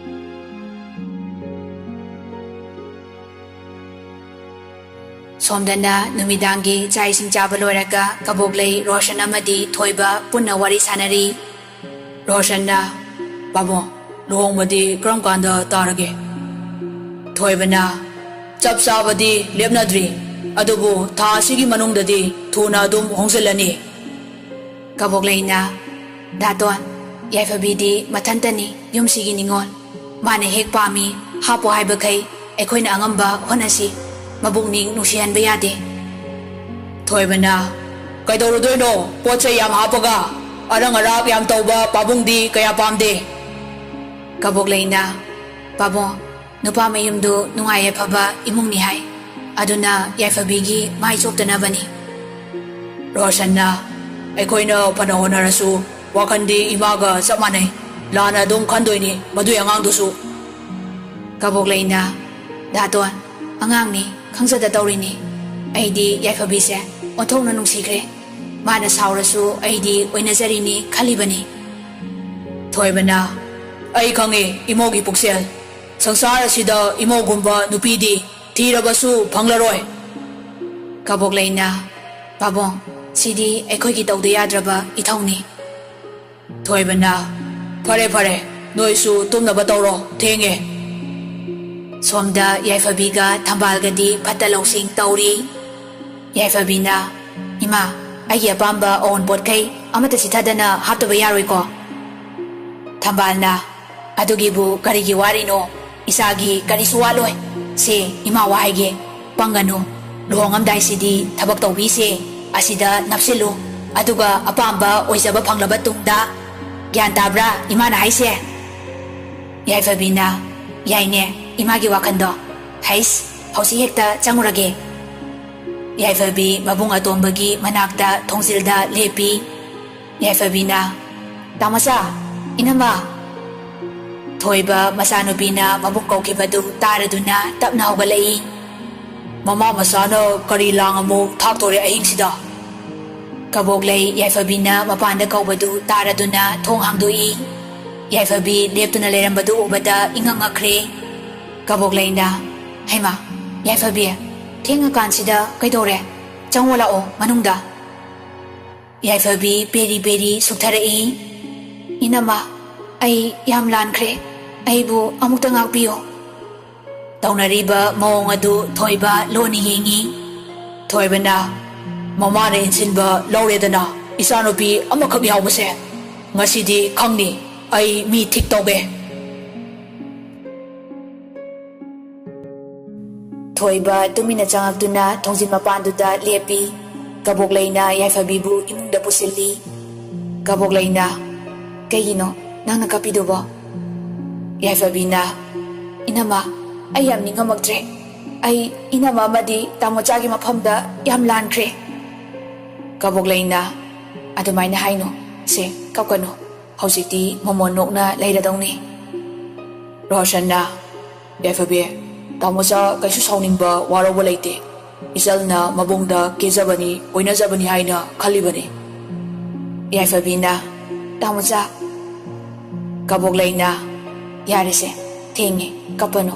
ꯁꯣꯝꯗꯅ ꯅꯨꯃꯤꯗꯥꯡꯒꯤ ꯆꯥꯛ ꯏꯁꯤꯡ ꯆꯥꯕ ꯂꯣꯏꯔꯒ ꯀꯕꯣꯛꯂꯩ, ꯔꯣꯁꯟ ꯑꯃꯗꯤ ꯊꯣꯏꯕ ꯄꯨꯟꯅ ꯋꯥꯔꯤ ꯁꯥꯟꯅꯔꯤ꯫ ꯔꯣꯁꯟꯅ, "ꯄꯥꯕꯨꯡ, ꯂꯨꯍꯣꯡꯕꯗꯤ ꯀꯔꯝ ꯀꯥꯟꯗ ꯇꯥꯔꯒꯦ?" ꯊꯣꯏꯕꯅ, "ꯆꯞ ꯆꯥꯕꯗꯤ ꯂꯦꯞꯅꯗ꯭ꯔꯤ, ꯑꯗꯨꯕꯨ ꯊꯥ ꯑꯁꯤꯒꯤ ꯃꯅꯨꯡꯗꯗꯤ ꯊꯨꯅ ꯑꯗꯨꯝ ꯍꯣꯡꯖꯤꯜꯂꯅꯤ"꯫ ꯀꯕꯣꯛꯂꯩꯅ, "ꯗꯥꯇꯣꯟ, ꯌꯥꯏꯐꯕꯤꯗꯤ ꯃꯊꯟꯇꯅꯤ ꯌꯨꯝꯁꯤꯒꯤ ꯅꯤꯉꯣꯜ꯫ ꯃꯥꯅ ꯍꯦꯛ ꯄꯥꯝꯃꯤ ꯍꯥꯞꯄꯣ ꯍꯥꯏꯕꯈꯩ ꯑꯩꯈꯣꯏꯅ ꯑꯉꯝꯕ ꯍꯣꯠꯅꯁꯤ꯫ ꯃꯕꯨꯛꯅꯤꯡ ꯅꯨꯡꯁꯤꯍꯟꯕ ꯌꯥꯗꯦ"꯫ ꯊꯣꯏꯕꯅ, "ꯀꯩꯗꯧꯔꯨꯗꯣꯏꯅꯣ? ꯄꯣꯠ ꯆꯩ ꯌꯥꯝ ꯍꯥꯞꯄꯒ ꯑꯔꯪ ꯑꯔꯥꯛ ꯌꯥꯝ ꯇꯧꯕ ꯄꯥꯕꯨꯡꯗꯤ ꯀꯌꯥ ꯄꯥꯝꯗꯦ"꯫ ꯀꯕꯣꯛꯂꯩꯅ, "ꯄꯥꯕꯨꯡ, ꯅꯨꯄꯥ ꯃꯌꯨꯝꯗꯨ ꯅꯨꯡꯉꯥꯏ ꯌꯥꯏꯐꯕ ꯏꯃꯨꯡꯅꯤ ꯍꯥꯏ꯫ ꯑꯗꯨꯅ ꯌꯥꯏꯐꯕꯤꯒꯤ ꯃꯥꯏ ꯆꯣꯞꯇꯅꯕꯅꯤ"꯫ ꯔꯣꯁꯟꯅ, "ꯑꯩꯈꯣꯏꯅ ꯐꯅ ꯍꯣꯠꯅꯔꯁꯨ ꯋꯥꯈꯜꯗꯤ ꯏꯃꯥꯒ ꯆꯞ ꯃꯥꯟꯅꯩ꯫ ꯂꯥꯟꯅ ꯑꯗꯨꯝ ꯈꯟꯗꯣꯏꯅꯤ ꯃꯗꯨꯏ ꯑꯉꯥꯡꯗꯨꯁꯨ"꯫ ꯀꯕꯣꯛꯂꯩꯅ, "ꯗꯥꯇꯣꯟ, ꯑꯉꯥꯡꯅꯤ, ꯈꯪꯖꯗ ꯇꯧꯔꯤꯅꯤ꯫ ꯑꯩꯗꯤ ꯌꯥꯏꯐꯕꯤꯁꯦ ꯑꯣꯟꯊꯣꯛꯅ ꯅꯨꯡꯁꯤꯈ꯭ꯔꯦ꯫ ꯃꯥꯅ ꯁꯥꯎꯔꯁꯨ ꯑꯩꯗꯤ ꯑꯣꯏꯅꯖꯔꯤꯅꯤ ꯈꯜꯂꯤꯕꯅꯤ"꯫ ꯊꯣꯏꯕꯅ, "ꯑꯩ ꯈꯪꯉꯤ ꯏꯃꯧꯒꯤ ꯄꯨꯛꯆꯦꯜ꯫ ꯁꯪꯁꯥꯔ ꯑꯁꯤꯗ ꯏꯃꯧꯒꯨꯝꯕ ꯅꯨꯄꯤꯗꯤ ꯊꯤꯔꯕꯁꯨ ꯐꯪꯂꯔꯣꯏ"꯫ ꯀꯕꯣꯛꯂꯩꯅ, "ꯄꯥꯕꯨꯡ, ꯁꯤꯗꯤ ꯑꯩꯈꯣꯏꯒꯤ ꯇꯧꯗ ꯌꯥꯗ꯭ꯔꯕ ꯏꯊꯧꯅꯤ"꯫ ꯊꯣꯏꯕꯅ, "ꯐꯔꯦ ꯐꯔꯦ, ꯅꯣꯏꯁꯨ ꯇꯨꯝꯅꯕ ꯇꯧꯔꯣ, ꯊꯦꯡꯉꯦ"꯫ ꯁꯣꯝꯗ ꯌꯥꯏꯐꯕꯤꯒ ꯊꯝꯕꯥꯜꯒꯗꯤ ꯐꯠꯇ ꯂꯧꯁꯤꯡ ꯇꯧꯔꯤ꯫ ꯌꯥꯏꯐꯕꯤꯅ, "ꯏꯃꯥ, ꯑꯩꯒꯤ ꯑꯄꯥꯝꯕ ꯑꯋꯨꯟꯄꯣꯠꯈꯩ ꯑꯃꯠꯇ ꯆꯤꯠꯊꯗꯅ ꯍꯥꯞꯇꯕ ꯌꯥꯔꯣꯏꯀꯣ"꯫ ꯊꯝꯕꯥꯜꯅ, "ꯑꯗꯨꯒꯤꯕꯨ ꯀꯔꯤꯒꯤ ꯋꯥꯔꯤꯅꯣ? ꯏꯆꯥꯒꯤ ꯀꯔꯤꯁꯨ ꯋꯥꯠꯂꯣꯏ꯫ ꯁꯦ, ꯏꯃꯥ ꯋꯥ ꯍꯥꯏꯒꯦ, ꯄꯪꯒꯅꯨ꯫ ꯂꯨꯍꯣꯡꯉꯝꯗꯥꯏꯁꯤꯗꯤ ꯊꯕꯛ ꯇꯧꯕꯤꯁꯦ ꯑꯁꯤꯗ ꯅꯞꯁꯤꯜꯂꯨ, ꯑꯗꯨꯒ ꯑꯄꯥꯝꯕ ꯑꯣꯏꯖꯕ ꯐꯪꯂꯕ ꯇꯨꯡꯗ꯫ ꯒ꯭ꯌꯥꯟ ꯇꯥꯕ꯭ꯔꯥ ꯏꯃꯥꯅ ꯍꯥꯏꯁꯦ?" ꯌꯥꯏꯐꯕꯤꯅ, "ꯌꯥꯏꯅꯦ, ꯏꯃꯥꯒꯤ ꯋꯥꯈꯜꯗꯣ꯫ ꯍꯩꯁ, ꯍꯧꯖꯤꯛ ꯍꯦꯛꯇ ꯆꯪꯉꯨꯔꯒꯦ"꯫ ꯌꯥꯏꯐꯕꯤ ꯃꯕꯨꯡ ꯑꯇꯣꯝꯕꯒꯤ ꯃꯅꯥꯛꯇ ꯊꯣꯡꯖꯤꯜꯗ ꯂꯦꯞꯄꯤ꯫ ꯌꯥꯏꯐꯕꯤꯅ, "ꯇꯥꯃꯣꯆꯥ, ꯏꯅꯝꯃ!" ꯊꯣꯏꯕ ꯃꯆꯥꯅꯨꯄꯤꯅ ꯃꯕꯨꯡ ꯀꯧꯈꯤꯕꯗꯨ ꯇꯥꯔꯗꯨꯅ ꯇꯞꯅ ꯍꯧꯒꯠꯂꯛꯏ꯫ "ꯃꯃꯥ ꯃꯆꯥꯅ ꯀꯔꯤ ꯂꯥꯡ ꯑꯃꯨꯛ ꯊꯥꯛꯇꯣꯔꯦ ꯑꯍꯤꯡꯁꯤꯗ?" ꯀꯕꯣꯛꯂꯩ ꯌꯥꯏꯐꯕꯤꯅ ꯃꯄꯥꯟꯗ ꯀꯧꯕꯗꯨ ꯇꯥꯔꯗꯨꯅ ꯊꯣꯡ ꯍꯥꯡꯗꯣꯛꯏ꯫ ꯌꯥꯏꯐꯕꯤ ꯂꯦꯞꯇꯨꯅ ꯂꯩꯔꯝꯕꯗꯨ ꯎꯕꯗ ꯏꯉꯛ ꯉꯛꯈ꯭ꯔꯦ꯫ ꯀꯕꯣꯛꯂꯩꯅ, "ꯍꯩꯃꯥ, ꯌꯥꯏꯐꯕꯤ, ꯊꯦꯡꯉꯀꯥꯟꯁꯤꯗ ꯀꯩꯗꯧꯔꯦ? ꯆꯪꯉꯣ ꯂꯥꯛꯑꯣ ꯃꯅꯨꯡꯗ꯫" ꯌꯥꯏꯐꯕꯤ ꯄꯦꯔꯤ ꯄꯦꯔꯤ ꯁꯨꯛꯊꯔꯛꯏ꯫ "ꯏꯅꯝꯃ, ꯑꯩ ꯌꯥꯝ ꯂꯥꯟꯈ꯭ꯔꯦ꯫ ꯑꯩꯕꯨ ꯑꯃꯨꯛꯇ ꯉꯥꯛꯄꯤꯌꯨ꯫" ꯇꯧꯅꯔꯤꯕ ꯃꯑꯣꯡ ꯑꯗꯨ ꯊꯣꯏꯕ ꯂꯣꯟꯅ ꯌꯦꯡꯉꯤ꯫ ꯊꯣꯏꯕꯅ, "ꯃꯃꯥꯅ ꯏꯟꯁꯤꯟꯕ ꯂꯧꯔꯦꯗꯅ, ꯏꯆꯥꯅꯨꯄꯤ ꯑꯃꯈꯛ ꯌꯥꯎꯕꯁꯦ꯫ ꯉꯁꯤꯗꯤ ꯈꯪꯅꯤ, ꯑꯩ ꯃꯤ ꯊꯤꯛ ꯇꯧꯒꯦ꯫" ꯊꯣꯏꯕ ꯇꯨꯃꯤꯟꯅ ꯆꯪꯉꯛꯇꯨꯅ ꯊꯣꯡꯖꯤꯟ ꯃꯄꯥꯟꯗꯨꯗ ꯂꯦꯞꯄꯤ꯫ ꯀꯕꯣꯛꯂꯩꯅ ꯌꯥꯏꯐꯕꯤꯕꯨ ꯏꯃꯨꯡꯗ ꯄꯨꯁꯤꯜꯂꯤ꯫ ꯀꯕꯣꯛꯂꯩꯅ, "ꯀꯩꯒꯤꯅꯣ ꯅꯪꯅ ꯀꯞꯄꯤꯗꯨꯕꯣ?" ꯌꯥꯏꯐꯕꯤꯅ, "ꯏꯅꯝꯃ, ꯑꯩ ꯌꯥꯝ ꯅꯤꯡꯉꯝꯃꯛꯇ꯭ꯔꯦ꯫ ꯑꯩ ꯏꯅꯝꯃ ꯑꯃꯗꯤ ꯇꯥꯃꯣꯆꯥꯒꯤ ꯃꯐꯝꯗ ꯌꯥꯝ ꯂꯥꯟꯈ꯭ꯔꯦ꯫" ꯀꯕꯣꯛꯂꯩꯅ, "ꯑꯗꯨꯃꯥꯏꯅ ꯍꯥꯏꯅꯨ꯫ ꯁꯦ, ꯀꯞꯀꯅꯨ꯫ ꯍꯧꯖꯤꯛꯇꯤ ꯃꯣꯃꯣꯟ ꯅꯣꯛꯅ ꯂꯩꯔꯗꯧꯅꯤ꯫" ꯔꯣꯁꯟꯅ, "ꯌꯥꯏꯐꯕꯤ, ꯇꯥꯃꯣꯆꯥ ꯀꯩꯁꯨ ꯁꯥꯎꯅꯤꯡꯕ ꯋꯥꯔꯧꯕ ꯂꯩꯇꯦ꯫ ꯏꯆꯜꯅ ꯃꯕꯨꯡꯗ ꯀꯦꯖꯕꯅꯤ, ꯑꯣꯏꯅꯖꯕꯅꯤ ꯍꯥꯏꯅ ꯈꯜꯂꯤꯕꯅꯤ꯫" ꯌꯥꯏꯐꯕꯤꯅ, "ꯇꯥꯃꯣꯆꯥ꯫" ꯀꯕꯣꯛꯂꯩꯅ, "ꯌꯥꯔꯦꯁꯦ, ꯊꯦꯡꯉꯦ, ꯀꯞꯄꯅꯨ꯫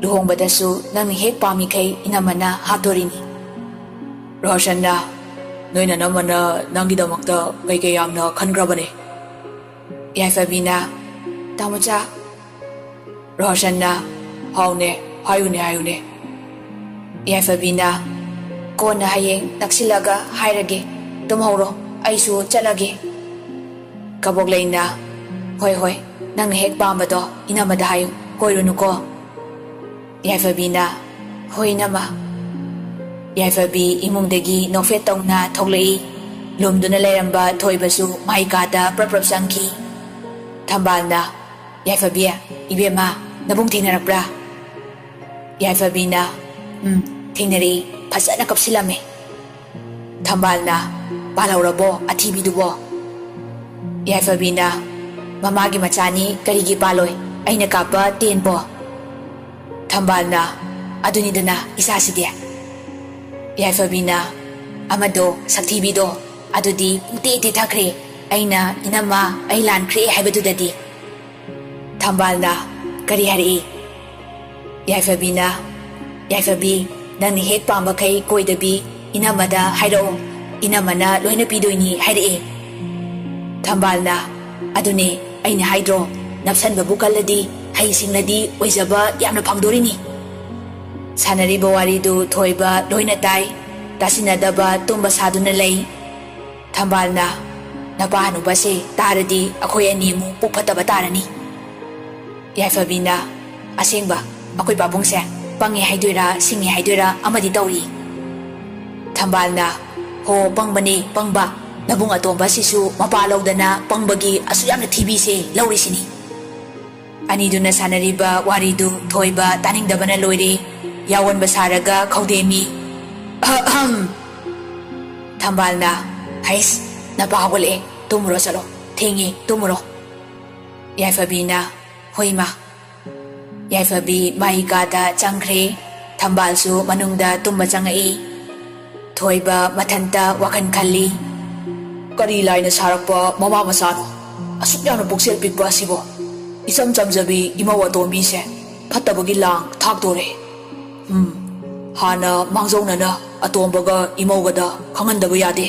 ꯂꯨꯍꯣꯡꯕꯗꯁꯨ ꯅꯪꯅ ꯍꯦꯛ ꯄꯥꯝꯃꯤꯈꯩ ꯏꯅꯝꯃꯅ ꯍꯥꯞꯇꯣꯔꯤꯅꯤ꯫" ꯔꯣꯁꯟꯅ, "ꯅꯣꯏ ꯅꯅꯝꯃꯅ ꯅꯪꯒꯤꯗꯃꯛꯇ ꯀꯩꯀꯩ ꯌꯥꯝꯅ ꯈꯟꯈ꯭ꯔꯕꯅꯦ꯫" ꯌꯥꯏꯐꯕꯤꯅ, "ꯇꯥꯃꯣꯆꯥ꯫" ꯔꯣꯁꯟꯅ, "ꯍꯥꯎꯅꯦ, ꯍꯥꯏꯌꯨꯅꯦ, ꯍꯥꯏꯌꯨꯅꯦ꯫" ꯌꯥꯏꯐꯕꯤꯅ, "ꯀꯣꯟꯅ ꯍꯌꯦꯡ ꯅꯛꯁꯤꯜꯂꯒ ꯍꯥꯏꯔꯒꯦ꯫ ꯇꯨꯝꯍꯧꯔꯣ, ꯑꯩꯁꯨ ꯆꯠꯂꯒꯦ꯫" ꯀꯕꯣꯛꯂꯩꯅ, "ꯍꯣꯏ, ꯍꯣꯏ, ꯅꯪꯅ ꯍꯦꯛ ꯄꯥꯝꯕꯗꯣ ꯏꯅꯝꯃꯗ ꯍꯥꯏꯌꯨ, ꯀꯣꯏꯔꯨꯅꯨꯀꯣ꯫" ꯌꯥꯏꯐꯕꯤꯅ, "ꯍꯣꯏ, ꯏꯅꯝꯃ꯫" ꯌꯥꯏꯐꯕꯤ ꯏꯃꯨꯡꯗꯒꯤ ꯅꯣꯛꯐꯦꯠ ꯇꯧꯅ ꯊꯣꯛꯂꯛꯏ꯫ ꯂꯨꯝꯗꯨꯅ ꯂꯩꯔꯝꯕ ꯊꯣꯏꯕꯁꯨ ꯃꯥꯏ ꯀꯥꯗ ꯄ꯭ꯔꯞ ꯄ꯭ꯔꯞ ꯆꯪꯈꯤ꯫ ꯊꯝꯕꯥꯜꯅ, "ꯌꯥꯏꯐꯕꯤ, ꯏꯕꯦꯝꯃ, ꯅꯕꯨꯡ ꯊꯦꯡꯅꯔꯛꯄ꯭ꯔꯥ?" ꯌꯥꯏꯐꯕꯤꯅ, "ꯎꯝ, ꯊꯦꯡꯅꯔꯛꯏ, ꯐꯖꯅ ꯀꯞꯁꯤꯜꯂꯝꯃꯦ꯫ ꯊꯝꯕꯥꯜꯅ, "ꯄꯥꯜꯍꯧꯔꯕꯣ ꯑꯊꯤꯕꯤꯗꯨꯕꯣ?" ꯌꯥꯏꯐꯕꯤꯅ, "ꯃꯃꯥꯒꯤ ꯃꯆꯥꯅꯤ, ꯀꯔꯤꯒꯤ ꯄꯥꯜꯂꯣꯏ? ꯑꯩꯅ ꯀꯥꯞꯄ ꯇꯦꯟꯄꯣ?" ꯊꯝꯕꯥꯜꯅ, "ꯑꯗꯨꯅꯤꯗꯅ ꯏꯆꯥꯁꯤꯗꯤ꯫" ꯌꯥꯏꯐꯕꯤꯅ, "ꯑꯃꯗꯣ, ꯁꯛꯊꯤꯕꯤꯗꯣ, ꯑꯗꯨꯗꯤ ꯄꯨꯡꯇꯦ ꯇꯦꯊꯈ꯭ꯔꯦ꯫ ꯑꯩꯅ, 'ꯏꯅꯝꯃ, ꯑꯩ ꯂꯥꯟꯈ꯭ꯔꯦ' ꯍꯥꯏꯕꯗꯨꯗꯗꯤ꯫" ꯊꯝꯕꯥꯜꯅ, "ꯀꯔꯤ ꯍꯥꯏꯔꯛꯏ?" ꯌꯥꯏꯐꯕꯤꯅ, "ꯌꯥꯏꯐꯕꯤ, ꯅꯪꯅ ꯍꯦꯛ ꯄꯥꯝꯕꯈꯩ ꯀꯣꯏꯗꯕꯤ ꯏꯅꯝꯃꯗ ꯍꯥꯏꯔꯛꯑꯣ, ꯏꯅꯝꯃꯅ ꯂꯣꯏꯅ ꯄꯤꯗꯣꯏꯅꯤ" ꯍꯥꯏꯔꯛꯑꯦ꯫ ꯊꯝꯕꯥꯜꯅ, "ꯑꯗꯨꯅꯦ ꯑꯩꯅ ꯍꯥꯏꯗ꯭ꯔꯣ, ꯅꯞꯁꯟꯕꯕꯨ ꯀꯜꯂꯗꯤ, ꯍꯩ ꯁꯤꯡꯂꯗꯤ ꯑꯣꯏꯖꯕ ꯌꯥꯝꯅ ꯐꯪꯗꯣꯔꯤꯅꯤ꯫" ꯁꯥꯟꯅꯔꯤꯕ ꯋꯥꯔꯤꯗꯨ ꯊꯣꯏꯕ ꯂꯣꯏꯅ ꯇꯥꯏ꯫ ꯇꯥꯁꯤꯟꯅꯗꯕ ꯇꯨꯝꯕ ꯁꯥꯗꯨꯅ ꯂꯩ꯫ ꯊꯝꯕꯥꯜꯅ, "ꯅꯄꯥ ꯍꯅꯨꯕꯁꯦ ꯇꯥꯔꯗꯤ ꯑꯩꯈꯣꯏ ꯑꯅꯤ ꯑꯃꯨꯛ ꯄꯨꯛ ꯐꯠꯇꯕ ꯇꯥꯔꯅꯤ꯫" ꯌꯥꯏꯐꯕꯤꯅ, "ꯑꯁꯦꯡꯕ, ꯑꯩꯈꯣꯏ ꯄꯥꯕꯨꯡꯁꯦ ꯄꯪꯉꯦ ꯍꯥꯏꯗꯣꯏꯔꯥ, ꯁꯤꯡꯉꯦ ꯍꯥꯏꯗꯣꯏꯔꯥ, ꯑꯃꯗꯤ ꯇꯧꯔꯤ꯫" ꯊꯝꯕꯥꯜꯅ, "ꯍꯣ, ꯄꯪꯕꯅꯦ, ꯄꯪꯕ꯫ ꯅꯕꯨꯡ ꯑꯇꯣꯝꯕꯁꯤꯁꯨ ꯃꯄꯥ ꯂꯧꯗꯅ ꯄꯪꯕꯒꯤ ꯑꯁꯨꯛ ꯌꯥꯝꯅ ꯊꯤꯕꯤꯁꯦ ꯂꯧꯔꯤꯁꯤꯅꯤ꯫" ꯑꯅꯤꯗꯨꯅ ꯁꯥꯟꯅꯔꯤꯕ ꯋꯥꯔꯤꯗꯨ ꯊꯣꯏꯕ ꯇꯥꯅꯤꯡꯗꯕꯅ ꯂꯣꯏꯔꯦ꯫ ꯌꯥꯑꯣꯟꯕ ꯁꯥꯔꯒ ꯈꯧꯗꯦꯝꯃꯤ꯫ "ꯑꯍꯝ!" ꯊꯝꯕꯥꯜꯅ, "ꯍꯩꯁ, ꯅꯄꯥ ꯍꯧꯒꯠꯂꯛꯑꯦ꯫ ꯇꯨꯝꯃꯨꯔꯣ ꯆꯠꯂꯣ꯫ ꯊꯦꯡꯉꯦ, ꯇꯨꯝꯃꯨꯔꯣ꯫" ꯌꯥꯏꯐꯕꯤꯅ, "ꯍꯣꯏ, ꯏꯃꯥ꯫" ꯌꯥꯏꯐꯕꯤ ꯃꯥꯒꯤ ꯀꯥꯗ ꯆꯪꯈ꯭ꯔꯦ꯫ ꯊꯝꯕꯥꯜꯁꯨ ꯃꯅꯨꯡꯗ ꯇꯨꯝꯕ ꯆꯪꯉꯛꯏ꯫ ꯊꯣꯏꯕ ꯃꯊꯟꯇ ꯋꯥꯈꯜ ꯈꯜꯂꯤ꯫ "ꯀꯔꯤ ꯂꯥꯏꯅ ꯁꯥꯔꯛꯄ ꯃꯃꯥ ꯃꯆꯥꯅꯣ? ꯑꯁꯨꯛ ꯌꯥꯝꯅ ꯄꯨꯛꯆꯦꯜ ꯄꯤꯛꯄ ꯑꯁꯤꯕꯣ? ꯏꯆꯝ ꯆꯝꯖꯕꯤ ꯏꯃꯧ ꯑꯇꯣꯝꯕꯤꯁꯦ ꯐꯠꯇꯕꯒꯤ ꯂꯥꯡ ꯊꯥꯛꯇꯣꯔꯦ꯫ ꯎꯝ, ꯍꯥꯟꯅ ꯃꯥꯡꯖꯧꯅꯅ ꯑꯇꯣꯝꯕꯒ ꯏꯃꯧꯒꯗ ꯈꯪꯍꯟꯗꯕ ꯌꯥꯗꯦ꯫"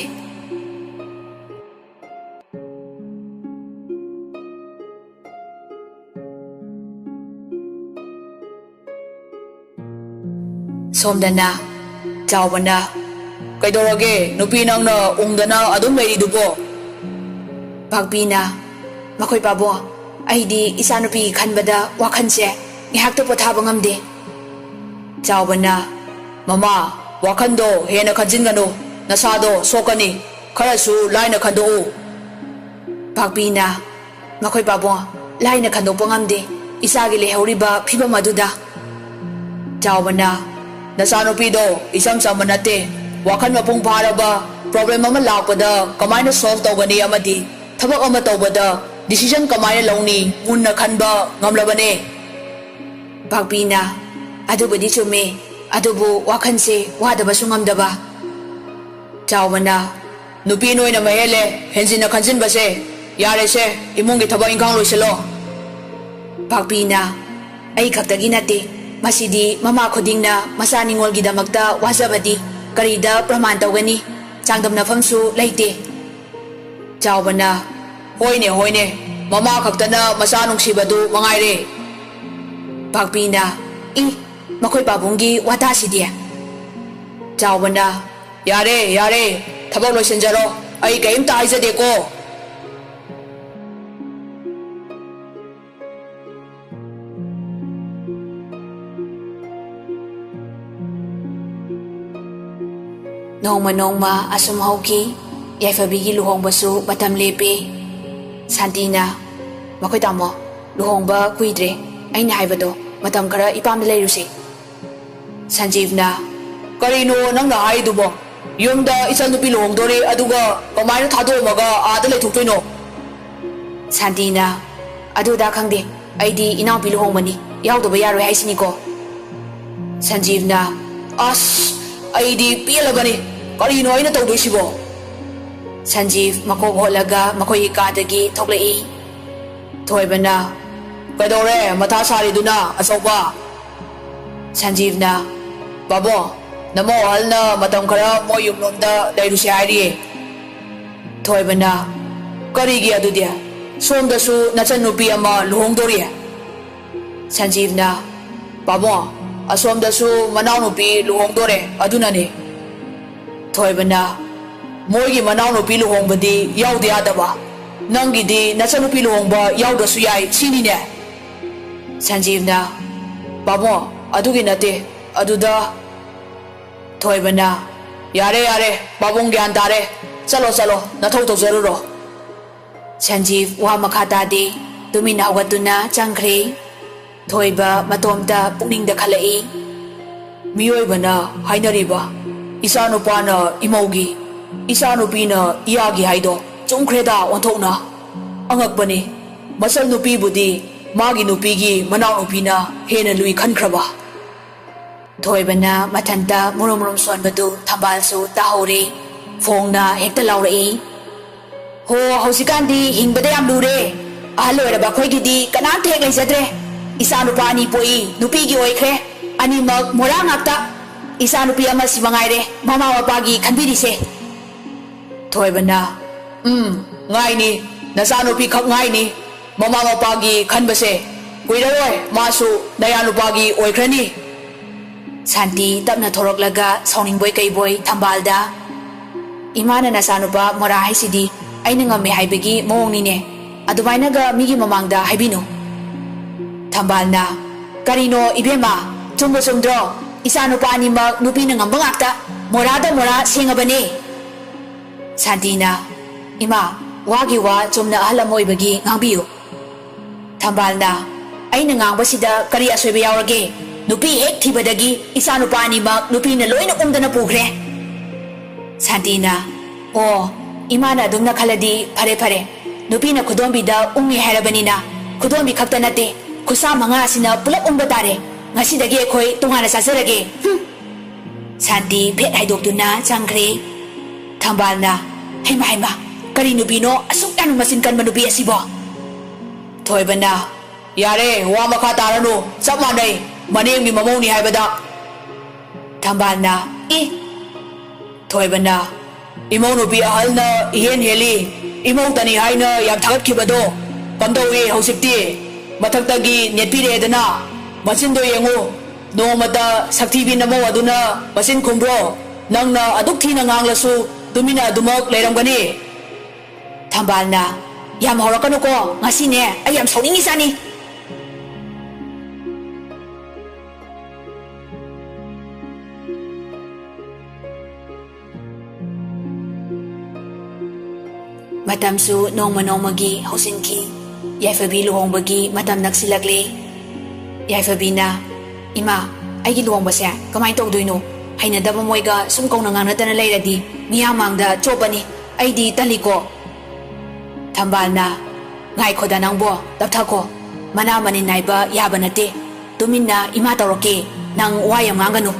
ꯁꯣꯝꯗꯅ ꯆꯥꯎꯕꯅ, "ꯀꯩꯗꯧꯔꯒꯦ ꯅꯨꯄꯤ ꯅꯪꯅ ꯎꯪꯗꯅ ꯑꯗꯨꯝ ꯂꯩꯔꯤꯗꯨꯕꯣ?" ꯄꯥꯛꯄꯤꯅ, "ꯃꯈꯣꯏ ꯄꯥꯕꯨꯡ, ꯑꯩꯗꯤ ꯏꯆꯥꯅꯨꯄꯤ ꯈꯟꯕꯗ ꯋꯥꯈꯜꯁꯦ ꯉꯥꯏꯍꯥꯛꯇ ꯄꯣꯊꯥꯕ ꯉꯝꯗꯦ꯫" ꯆꯥꯎꯕꯅ, "ꯃꯃꯥ, ꯋꯥꯈꯜꯗꯣ ꯍꯦꯟꯅ ꯈꯟꯖꯤꯟꯒꯅꯨ, ꯅꯁꯥꯗꯣ ꯁꯣꯛꯀꯅꯤ, ꯈꯔꯁꯨ ꯂꯥꯏꯅ ꯈꯟꯗꯣꯛꯎ꯫" ꯄꯥꯛꯄꯤꯅ, "ꯃꯈꯣꯏ ꯄꯥꯕꯨꯡ, ꯂꯥꯏꯅ ꯈꯟꯗꯣꯛꯄ ꯉꯝꯗꯦ ꯏꯆꯥꯒꯤ ꯂꯩꯍꯧꯔꯤꯕ ꯐꯤꯕꯝ ꯑꯗꯨꯗ꯫" ꯆꯥꯎꯕꯅ, ꯅꯆꯥꯅꯨꯄꯤꯗꯣ ꯏꯆꯝ ꯆꯝꯕ ꯅꯠꯇꯦ꯫ ꯋꯥꯈꯜ ꯃꯄꯨꯡ ꯐꯥꯔꯕ, problem ꯑꯃ ꯂꯥꯛꯄꯗ ꯀꯃꯥꯏꯅ solve ꯇꯧꯒꯅꯤ ꯑꯃꯗꯤ ꯊꯕꯛ ꯑꯃ ꯇꯧꯕꯗ decision ꯀꯃꯥꯏꯅ ꯂꯧꯅꯤ ꯃꯨꯟꯅ ꯈꯟꯕ ꯉꯝꯂꯕꯅꯦ꯫ ꯄꯥꯛꯄꯤꯅ, "ꯑꯗꯨꯕꯨꯗꯤ ꯆꯨꯝꯃꯦ, ꯑꯗꯨꯕꯨ ꯋꯥꯈꯜꯁꯦ ꯋꯥꯗꯕꯁꯨ ꯉꯝꯗꯕ꯫" ꯆꯥꯎꯕꯅ, "ꯅꯨꯄꯤ ꯅꯣꯏꯅ ꯃꯍꯦꯜꯂꯦ ꯍꯦꯟꯖꯤꯟꯅ ꯈꯟꯖꯤꯟꯕꯁꯦ꯫ ꯌꯥꯔꯦꯁꯦ, ꯏꯃꯨꯡꯒꯤ ꯊꯕꯛ ꯏꯪꯈꯥꯡ ꯂꯣꯏꯁꯤꯜꯂꯣ꯫" ꯄꯥꯛꯄꯤꯅ, "ꯑꯩ ꯈꯛꯇꯒꯤ ꯅꯠꯇꯦ, ꯃꯁꯤꯗꯤ ꯃꯃꯥ ꯈꯨꯗꯤꯡꯅ ꯃꯆꯥ ꯅꯤꯉꯣꯜꯒꯤꯗꯃꯛꯇ ꯋꯥꯖꯕꯗꯤ ꯀꯔꯤꯗ ꯄ꯭ꯔꯃꯥꯟ ꯇꯧꯒꯅꯤ? ꯆꯥꯡꯗꯝꯅꯐꯝꯁꯨ ꯂꯩꯇꯦ꯫" ꯆꯥꯎꯕꯅ, "ꯍꯣꯏꯅꯦ, ꯍꯣꯏꯅꯦ, ꯃꯃꯥ ꯈꯛꯇꯅ ꯃꯆꯥ ꯅꯨꯡꯁꯤꯕꯗꯨ ꯃꯉꯥꯏꯔꯦ꯫" ꯄꯥꯛꯄꯤꯅ, "ꯏ, ꯃꯈꯣꯏ ꯄꯥꯕꯨꯡꯒꯤ ꯋꯥꯇꯥꯁꯤꯗꯤ?" ꯆꯥꯎꯕꯅ, "ꯌꯥꯔꯦ, ꯌꯥꯔꯦ, ꯊꯕꯛ ꯂꯣꯏꯁꯤꯟꯖꯔꯣ, ꯑꯩ ꯀꯔꯤꯝꯇ ꯍꯥꯏꯖꯗꯦꯀꯣ꯫" ꯅꯣꯡꯃ ꯅꯣꯡꯃ ꯑꯁꯨꯝ ꯍꯧꯈꯤ꯫ ꯌꯥꯏꯐꯕꯤꯒꯤ ꯂꯨꯍꯣꯡꯕꯁꯨ ꯃꯇꯝ ꯂꯦꯞꯄꯤ꯫ ꯁꯥꯟꯇꯤꯅ, "ꯃꯈꯣꯏ ꯇꯥꯃꯣ, ꯂꯨꯍꯣꯡꯕ ꯀꯨꯏꯗ꯭ꯔꯦ꯫ ꯑꯩꯅ ꯍꯥꯏꯕꯗꯣ, ꯃꯇꯝ ꯈꯔ ꯏꯄꯥꯝꯗ ꯂꯩꯔꯨꯁꯤ꯫" ꯁꯟꯖꯤꯕꯅ, "ꯀꯔꯤꯅꯣ ꯅꯪꯅ ꯍꯥꯏꯗꯨꯕꯣ? ꯌꯨꯝꯗ ꯏꯆꯟꯅꯨꯄꯤ ꯂꯨꯍꯣꯡꯗꯣꯔꯦ, ꯑꯗꯨꯒ ꯀꯃꯥꯏꯅ ꯊꯥꯗꯣꯛꯑꯝꯃꯒ ꯑꯥꯗ ꯂꯩꯊꯣꯛꯇꯣꯏꯅꯣ?" ꯁꯥꯟꯇꯤꯅ, "ꯑꯗꯨꯗ ꯈꯪꯗꯦ, ꯑꯩꯗꯤ ꯏꯅꯥꯎꯄꯤ ꯂꯨꯍꯣꯡꯕꯅꯤ, ꯌꯥꯎꯗꯕ ꯌꯥꯔꯣꯏ ꯍꯥꯏꯁꯤꯅꯤꯀꯣ꯫" ꯁꯟꯖꯤꯕꯅ, "ꯑꯁ, ꯑꯩꯗꯤ ꯄꯦꯜꯂꯕꯅꯤ, ꯀꯔꯤꯅꯣ ꯑꯩꯅ ꯇꯧꯗꯣꯏꯁꯤꯕꯣ?" ꯁꯟꯖꯤꯕ ꯃꯀꯣꯛ ꯍꯣꯠꯂꯒ ꯃꯈꯣꯏꯒꯤ ꯀꯥꯗꯒꯤ ꯊꯣꯛꯂꯛꯏ꯫ ꯊꯣꯏꯕꯅ, "ꯀꯩꯗꯧꯔꯦ ꯃꯊꯥ ꯁꯥꯔꯤꯗꯨꯅ, ꯑꯆꯧꯕ?" ꯁꯟꯖꯤꯕꯅ, "ꯕꯥꯕꯣ, ꯅꯃꯧ ꯑꯍꯜꯅ ꯃꯇꯝ ꯈꯔ ꯃꯣꯏ ꯌꯨꯝꯂꯣꯝꯗ ꯂꯩꯔꯨꯁꯦ ꯍꯥꯏꯔꯤꯌꯦ꯫" ꯊꯣꯏꯕꯅ, "ꯀꯔꯤꯒꯤ ꯑꯗꯨꯗꯤ? ꯁꯣꯝꯗꯁꯨ ꯅꯆꯟꯅꯨꯄꯤ ꯑꯃ ꯂꯨꯍꯣꯡꯗꯣꯔꯤ꯫" ꯁꯟꯖꯤꯕꯅ, "ꯕꯥꯕꯣ, ꯑꯁꯣꯝꯗꯁꯨ ꯃꯅꯥꯎꯅꯨꯄꯤ ꯂꯨꯍꯣꯡꯗꯣꯔꯦ, ꯑꯗꯨꯅꯅꯦ꯫" ꯊꯣꯏꯕꯅ, "ꯃꯣꯏꯒꯤ ꯃꯅꯥꯎꯅꯨꯄꯤ ꯂꯨꯍꯣꯡꯕꯗꯤ ꯌꯥꯎꯗ ꯌꯥꯗꯕ, ꯅꯪꯒꯤꯗꯤ ꯅꯆꯟꯅꯨꯄꯤ ꯂꯨꯍꯣꯡꯕ ꯌꯥꯎꯗ꯭ꯔꯁꯨ ꯌꯥꯏ ꯁꯤꯅꯤꯅꯦ?" ꯁꯟꯖꯤꯕꯅ, "ꯕꯥꯕꯣ, ꯑꯗꯨꯒꯤ ꯅꯠꯇꯦ, ꯑꯗꯨꯗ꯫" ꯊꯣꯏꯕꯅ, "ꯌꯥꯔꯦ, ꯌꯥꯔꯦ, ꯄꯥꯕꯨꯡ ꯒ꯭ꯌꯥꯟ ꯇꯥꯔꯦ꯫ ꯆꯠꯂꯣ, ꯆꯠꯂꯣ, ꯅꯊꯧ ꯇꯧꯖꯔꯨꯔꯣ꯫" ꯁꯟꯖꯤꯕ ꯋꯥ ꯃꯈꯥ ꯇꯥꯗꯦ, ꯇꯨꯃꯤꯟꯅ ꯍꯧꯒꯠꯇꯨꯅ ꯆꯪꯈ꯭ꯔꯦ꯫ ꯊꯣꯏꯕ ꯃꯇꯣꯝꯇ ꯄꯨꯛꯅꯤꯡꯗ ꯈꯜꯂꯛꯏ꯫ ꯃꯤꯑꯣꯏꯕꯅ ꯍꯥꯏꯅꯔꯤꯕ "ꯏꯆꯥꯅꯨꯄꯥꯅ ꯏꯃꯧꯒꯤ, ꯏꯆꯥꯅꯨꯄꯤꯅ ꯏꯌꯥꯒꯤ" ꯍꯥꯏꯗꯣ ꯆꯨꯝꯈ꯭ꯔꯦꯗ ꯑꯣꯟꯊꯣꯛꯅ꯫ ꯑꯉꯛꯄꯅꯤ, ꯃꯆꯜ ꯅꯨꯄꯤꯕꯨꯗꯤ ꯃꯥꯒꯤ ꯅꯨꯄꯤꯒꯤ ꯃꯅꯥꯎꯅꯨꯄꯤꯅ ꯍꯦꯟꯅ ꯂꯨꯏ ꯈꯟꯈ꯭ꯔꯕ꯫ ꯊꯣꯏꯕꯅ ꯃꯊꯟꯇ ꯃꯨꯔꯨꯝ ꯃꯨꯔꯨꯝ ꯁꯣꯟꯕꯗꯨ ꯊꯝꯕꯥꯜꯁꯨ ꯇꯥꯍꯧꯔꯦ꯫ ꯐꯣꯡꯅ ꯍꯦꯛꯇ ꯂꯥꯎꯔꯛꯏ, "ꯍꯣ, ꯍꯧꯖꯤꯛꯀꯥꯟꯗꯤ ꯍꯤꯡꯕꯗ ꯌꯥꯝ ꯂꯨꯔꯦ꯫ ꯑꯍꯜ ꯑꯣꯏꯔꯕ ꯑꯩꯈꯣꯏꯒꯤꯗꯤ ꯀꯅꯥꯝꯇ ꯍꯦꯛ ꯂꯩꯖꯗ꯭ꯔꯦ꯫ ꯏꯆꯥ ꯅꯨꯄꯥ ꯑꯅꯤ ꯄꯣꯛꯏ, ꯅꯨꯄꯤꯒꯤ ꯑꯣꯏꯈ꯭ꯔꯦ꯫ ꯑꯅꯤꯃꯛ ꯃꯣꯔꯥ ꯉꯥꯛꯇ꯫ ꯏꯆꯥ ꯅꯨꯄꯤ ꯑꯃꯁꯤ ꯃꯉꯥꯏꯔꯦ ꯃꯃꯥ ꯃꯄꯥꯒꯤ ꯈꯟꯕꯤꯔꯤꯁꯦ"꯫ ꯊꯣꯏꯕꯅ, "ꯎꯝ, ꯉꯥꯏꯅꯤ, ꯅꯆꯥꯅꯨꯄꯤ ꯈꯛ ꯉꯥꯏꯅꯤ꯫ ꯃꯃꯥ ꯃꯄꯥꯒꯤ ꯈꯟꯕꯁꯦ ꯀꯨꯏꯔꯔꯣꯏ, ꯃꯥꯁꯨ ꯅꯌꯥ ꯅꯨꯄꯥꯒꯤ ꯑꯣꯏꯈ꯭ꯔꯅꯤ"꯫ ꯁꯥꯟꯇꯤ ꯇꯞꯅ ꯊꯣꯔꯛꯂꯒ ꯁꯥꯎꯅꯤꯡꯕꯣꯏ ꯀꯩꯕꯣꯏ ꯊꯝꯕꯥꯜꯗ, "ꯏꯃꯥꯅ ꯅꯆꯥꯅꯨꯄꯥ ꯃꯣꯔꯥ ꯍꯥꯏꯁꯤꯗꯤ ꯑꯩꯅ ꯉꯝꯃꯦ ꯍꯥꯏꯕꯒꯤ ꯃꯑꯣꯡꯅꯤꯅꯦ꯫ ꯑꯗꯨꯃꯥꯏꯅꯒ ꯃꯤꯒꯤ ꯃꯃꯥꯡꯗ ꯍꯥꯏꯕꯤꯅꯨ"꯫ ꯊꯝꯕꯥꯜꯅ, "ꯀꯔꯤꯅꯣ ꯏꯕꯦꯝꯃ, ꯆꯨꯝꯕꯨ ꯆꯨꯝꯗ꯭ꯔꯣ? ꯏꯆꯥ ꯅꯨꯄꯥ ꯑꯅꯤꯃꯛ ꯅꯨꯄꯤꯅ ꯉꯝꯕ ꯉꯥꯛꯇ, ꯃꯣꯔꯥꯗ ꯃꯣꯔꯥ ꯁꯦꯡꯉꯕꯅꯦ"꯫ ꯁꯥꯟꯇꯤꯅ, "ꯏꯃꯥ, ꯋꯥꯒꯤ ꯋꯥ ꯆꯨꯝꯅ ꯑꯍꯜ ꯑꯃ ꯑꯣꯏꯕꯒꯤ ꯉꯥꯡꯕꯤꯌꯨ"꯫ ꯊꯝꯕꯥꯜꯅ, "ꯑꯩꯅ ꯉꯥꯡꯕꯁꯤꯗ ꯀꯔꯤ ꯑꯁꯣꯏꯕ ꯌꯥꯎꯔꯒꯦ? ꯅꯨꯄꯤ ꯍꯦꯛ ꯊꯤꯕꯗꯒꯤ ꯏꯆꯥ ꯅꯨꯄꯥ ꯑꯅꯤꯃꯛ ꯅꯨꯄꯤꯅ ꯂꯣꯏꯅ ꯎꯝꯗꯅ ꯄꯨꯈ꯭ꯔꯦ"꯫ ꯁꯥꯟꯇꯤꯅ, "ꯑꯣ, ꯏꯃꯥꯅ ꯑꯗꯨꯝꯅ ꯈꯜꯂꯗꯤ ꯐꯔꯦ ꯐꯔꯦ꯫ ꯅꯨꯄꯤꯅ ꯈꯨꯗꯣꯝꯕꯤꯗ ꯎꯝꯃꯦ ꯍꯥꯏꯔꯕꯅꯤꯅ, ꯈꯨꯗꯣꯝꯕꯤ ꯈꯛꯇ ꯅꯠꯇꯦ, ꯈꯨꯠꯁꯥ ꯃꯉꯥ ꯑꯁꯤꯅ ꯄꯨꯂꯞ ꯎꯝꯕ ꯇꯥꯔꯦ꯫ ꯉꯁꯤꯗꯒꯤ ꯑꯩꯈꯣꯏ ꯇꯣꯉꯥꯟꯅ ꯆꯥꯖꯔꯒꯦ꯫ ꯍꯨꯝ!" ꯁꯥꯟꯇꯤ ꯐꯦꯠ ꯍꯥꯏꯗꯣꯛꯇꯨꯅ ꯆꯪꯈ꯭ꯔꯦ꯫ ꯊꯝꯕꯥꯜꯅ, "ꯍꯩꯃ ꯍꯩꯃ, ꯀꯔꯤ ꯅꯨꯄꯤꯅꯣ ꯑꯁꯨꯛ ꯌꯥꯝꯅ ꯃꯆꯤꯟ ꯀꯟꯕ ꯅꯨꯄꯤ ꯑꯁꯤꯕꯣ?" ꯊꯣꯏꯕꯅ, "ꯌꯥꯔꯦ, ꯋꯥ ꯃꯈꯥ ꯇꯥꯔꯅꯨ, ꯆꯞ ꯃꯥꯟꯅꯩ, ꯃꯅꯦꯝꯒꯤ ꯃꯃꯧꯅꯤ ꯍꯥꯏꯕꯗ"꯫ ꯊꯝꯕꯥꯜꯅ, "ꯏ!" ꯊꯣꯏꯕꯅ, "ꯏꯃꯧ ꯅꯨꯄꯤ ꯑꯍꯜꯅ ꯏꯍꯦꯟ ꯍꯦꯜꯂꯤ, ꯏꯃꯧꯇꯅꯤ ꯍꯥꯏꯅ ꯌꯥꯝ ꯊꯥꯒꯠꯈꯤꯕꯗꯣ ꯀꯝꯗꯧꯏ ꯍꯧꯖꯤꯛꯇꯤ? ꯃꯊꯛꯇꯒꯤ ꯅꯦꯠꯄꯤꯔꯛꯑꯦꯗꯅ, ꯃꯆꯤꯟꯗꯣ ꯌꯦꯡꯉꯨ, ꯅꯣꯡꯃꯇ ꯁꯛꯊꯤꯕꯤ ꯅꯃꯧ ꯑꯗꯨꯅ ꯃꯆꯤꯟ ꯈꯨꯝꯕ꯭ꯔꯣ? ꯅꯪꯅ ꯑꯗꯨꯛ ꯊꯤꯅ ꯉꯥꯡꯂꯁꯨ ꯇꯨꯃꯤꯟꯅ ꯑꯗꯨꯃꯛ ꯂꯩꯔꯝꯒꯅꯤ"꯫ ꯊꯝꯕꯥꯜꯅ, "ꯌꯥꯝ ꯍꯧꯔꯛꯀꯅꯨꯀꯣ, ꯉꯁꯤꯅꯦ ꯑꯩ ꯌꯥꯝ ꯁꯥꯎꯅꯤꯡꯉꯤꯖꯥꯠꯅꯤ"꯫ ꯃꯇꯝꯁꯨ ꯅꯣꯡꯃ ꯅꯣꯡꯃꯒꯤ ꯍꯧꯖꯤꯟꯈꯤ꯫ ꯌꯥꯏꯐꯕꯤ ꯂꯨꯍꯣꯡꯕꯒꯤ ꯃꯇꯝ ꯅꯛꯁꯤꯜꯂꯛꯂꯦ꯫ ꯌꯥꯏꯐꯕꯤꯅ, "ꯏꯃꯥ, ꯑꯩꯒꯤ ꯂꯨꯍꯣꯡꯕꯁꯦ ꯀꯃꯥꯏꯅ ꯇꯧꯗꯣꯏꯅꯣ? ꯍꯩꯅꯗꯕ ꯃꯣꯏꯒ ꯁꯨꯝ ꯀꯧꯅ ꯉꯥꯡꯅꯗꯅ ꯂꯩꯔꯗꯤ ꯃꯤꯌꯥꯝ ꯃꯥꯡꯗ ꯆꯣꯞꯄꯅꯤ꯫ ꯑꯩꯗꯤ ꯇꯜꯂꯤꯀꯣ꯫ ꯊꯝꯕꯥꯜꯅ, "ꯉꯥꯏꯈꯣꯗ ꯅꯪꯕꯣ, ꯇꯞꯊꯈꯣ꯫ ꯃꯅꯥ ꯃꯅꯤꯟ ꯅꯥꯏꯕ ꯌꯥꯕ ꯅꯠꯇꯦ꯫ ꯇꯨꯃꯤꯟꯅ ꯏꯃꯥ ꯇꯧꯔꯛꯀꯦ꯫ ꯅꯪ ꯋꯥ ꯌꯥꯝ ꯉꯥꯡꯒꯅꯨ꯫"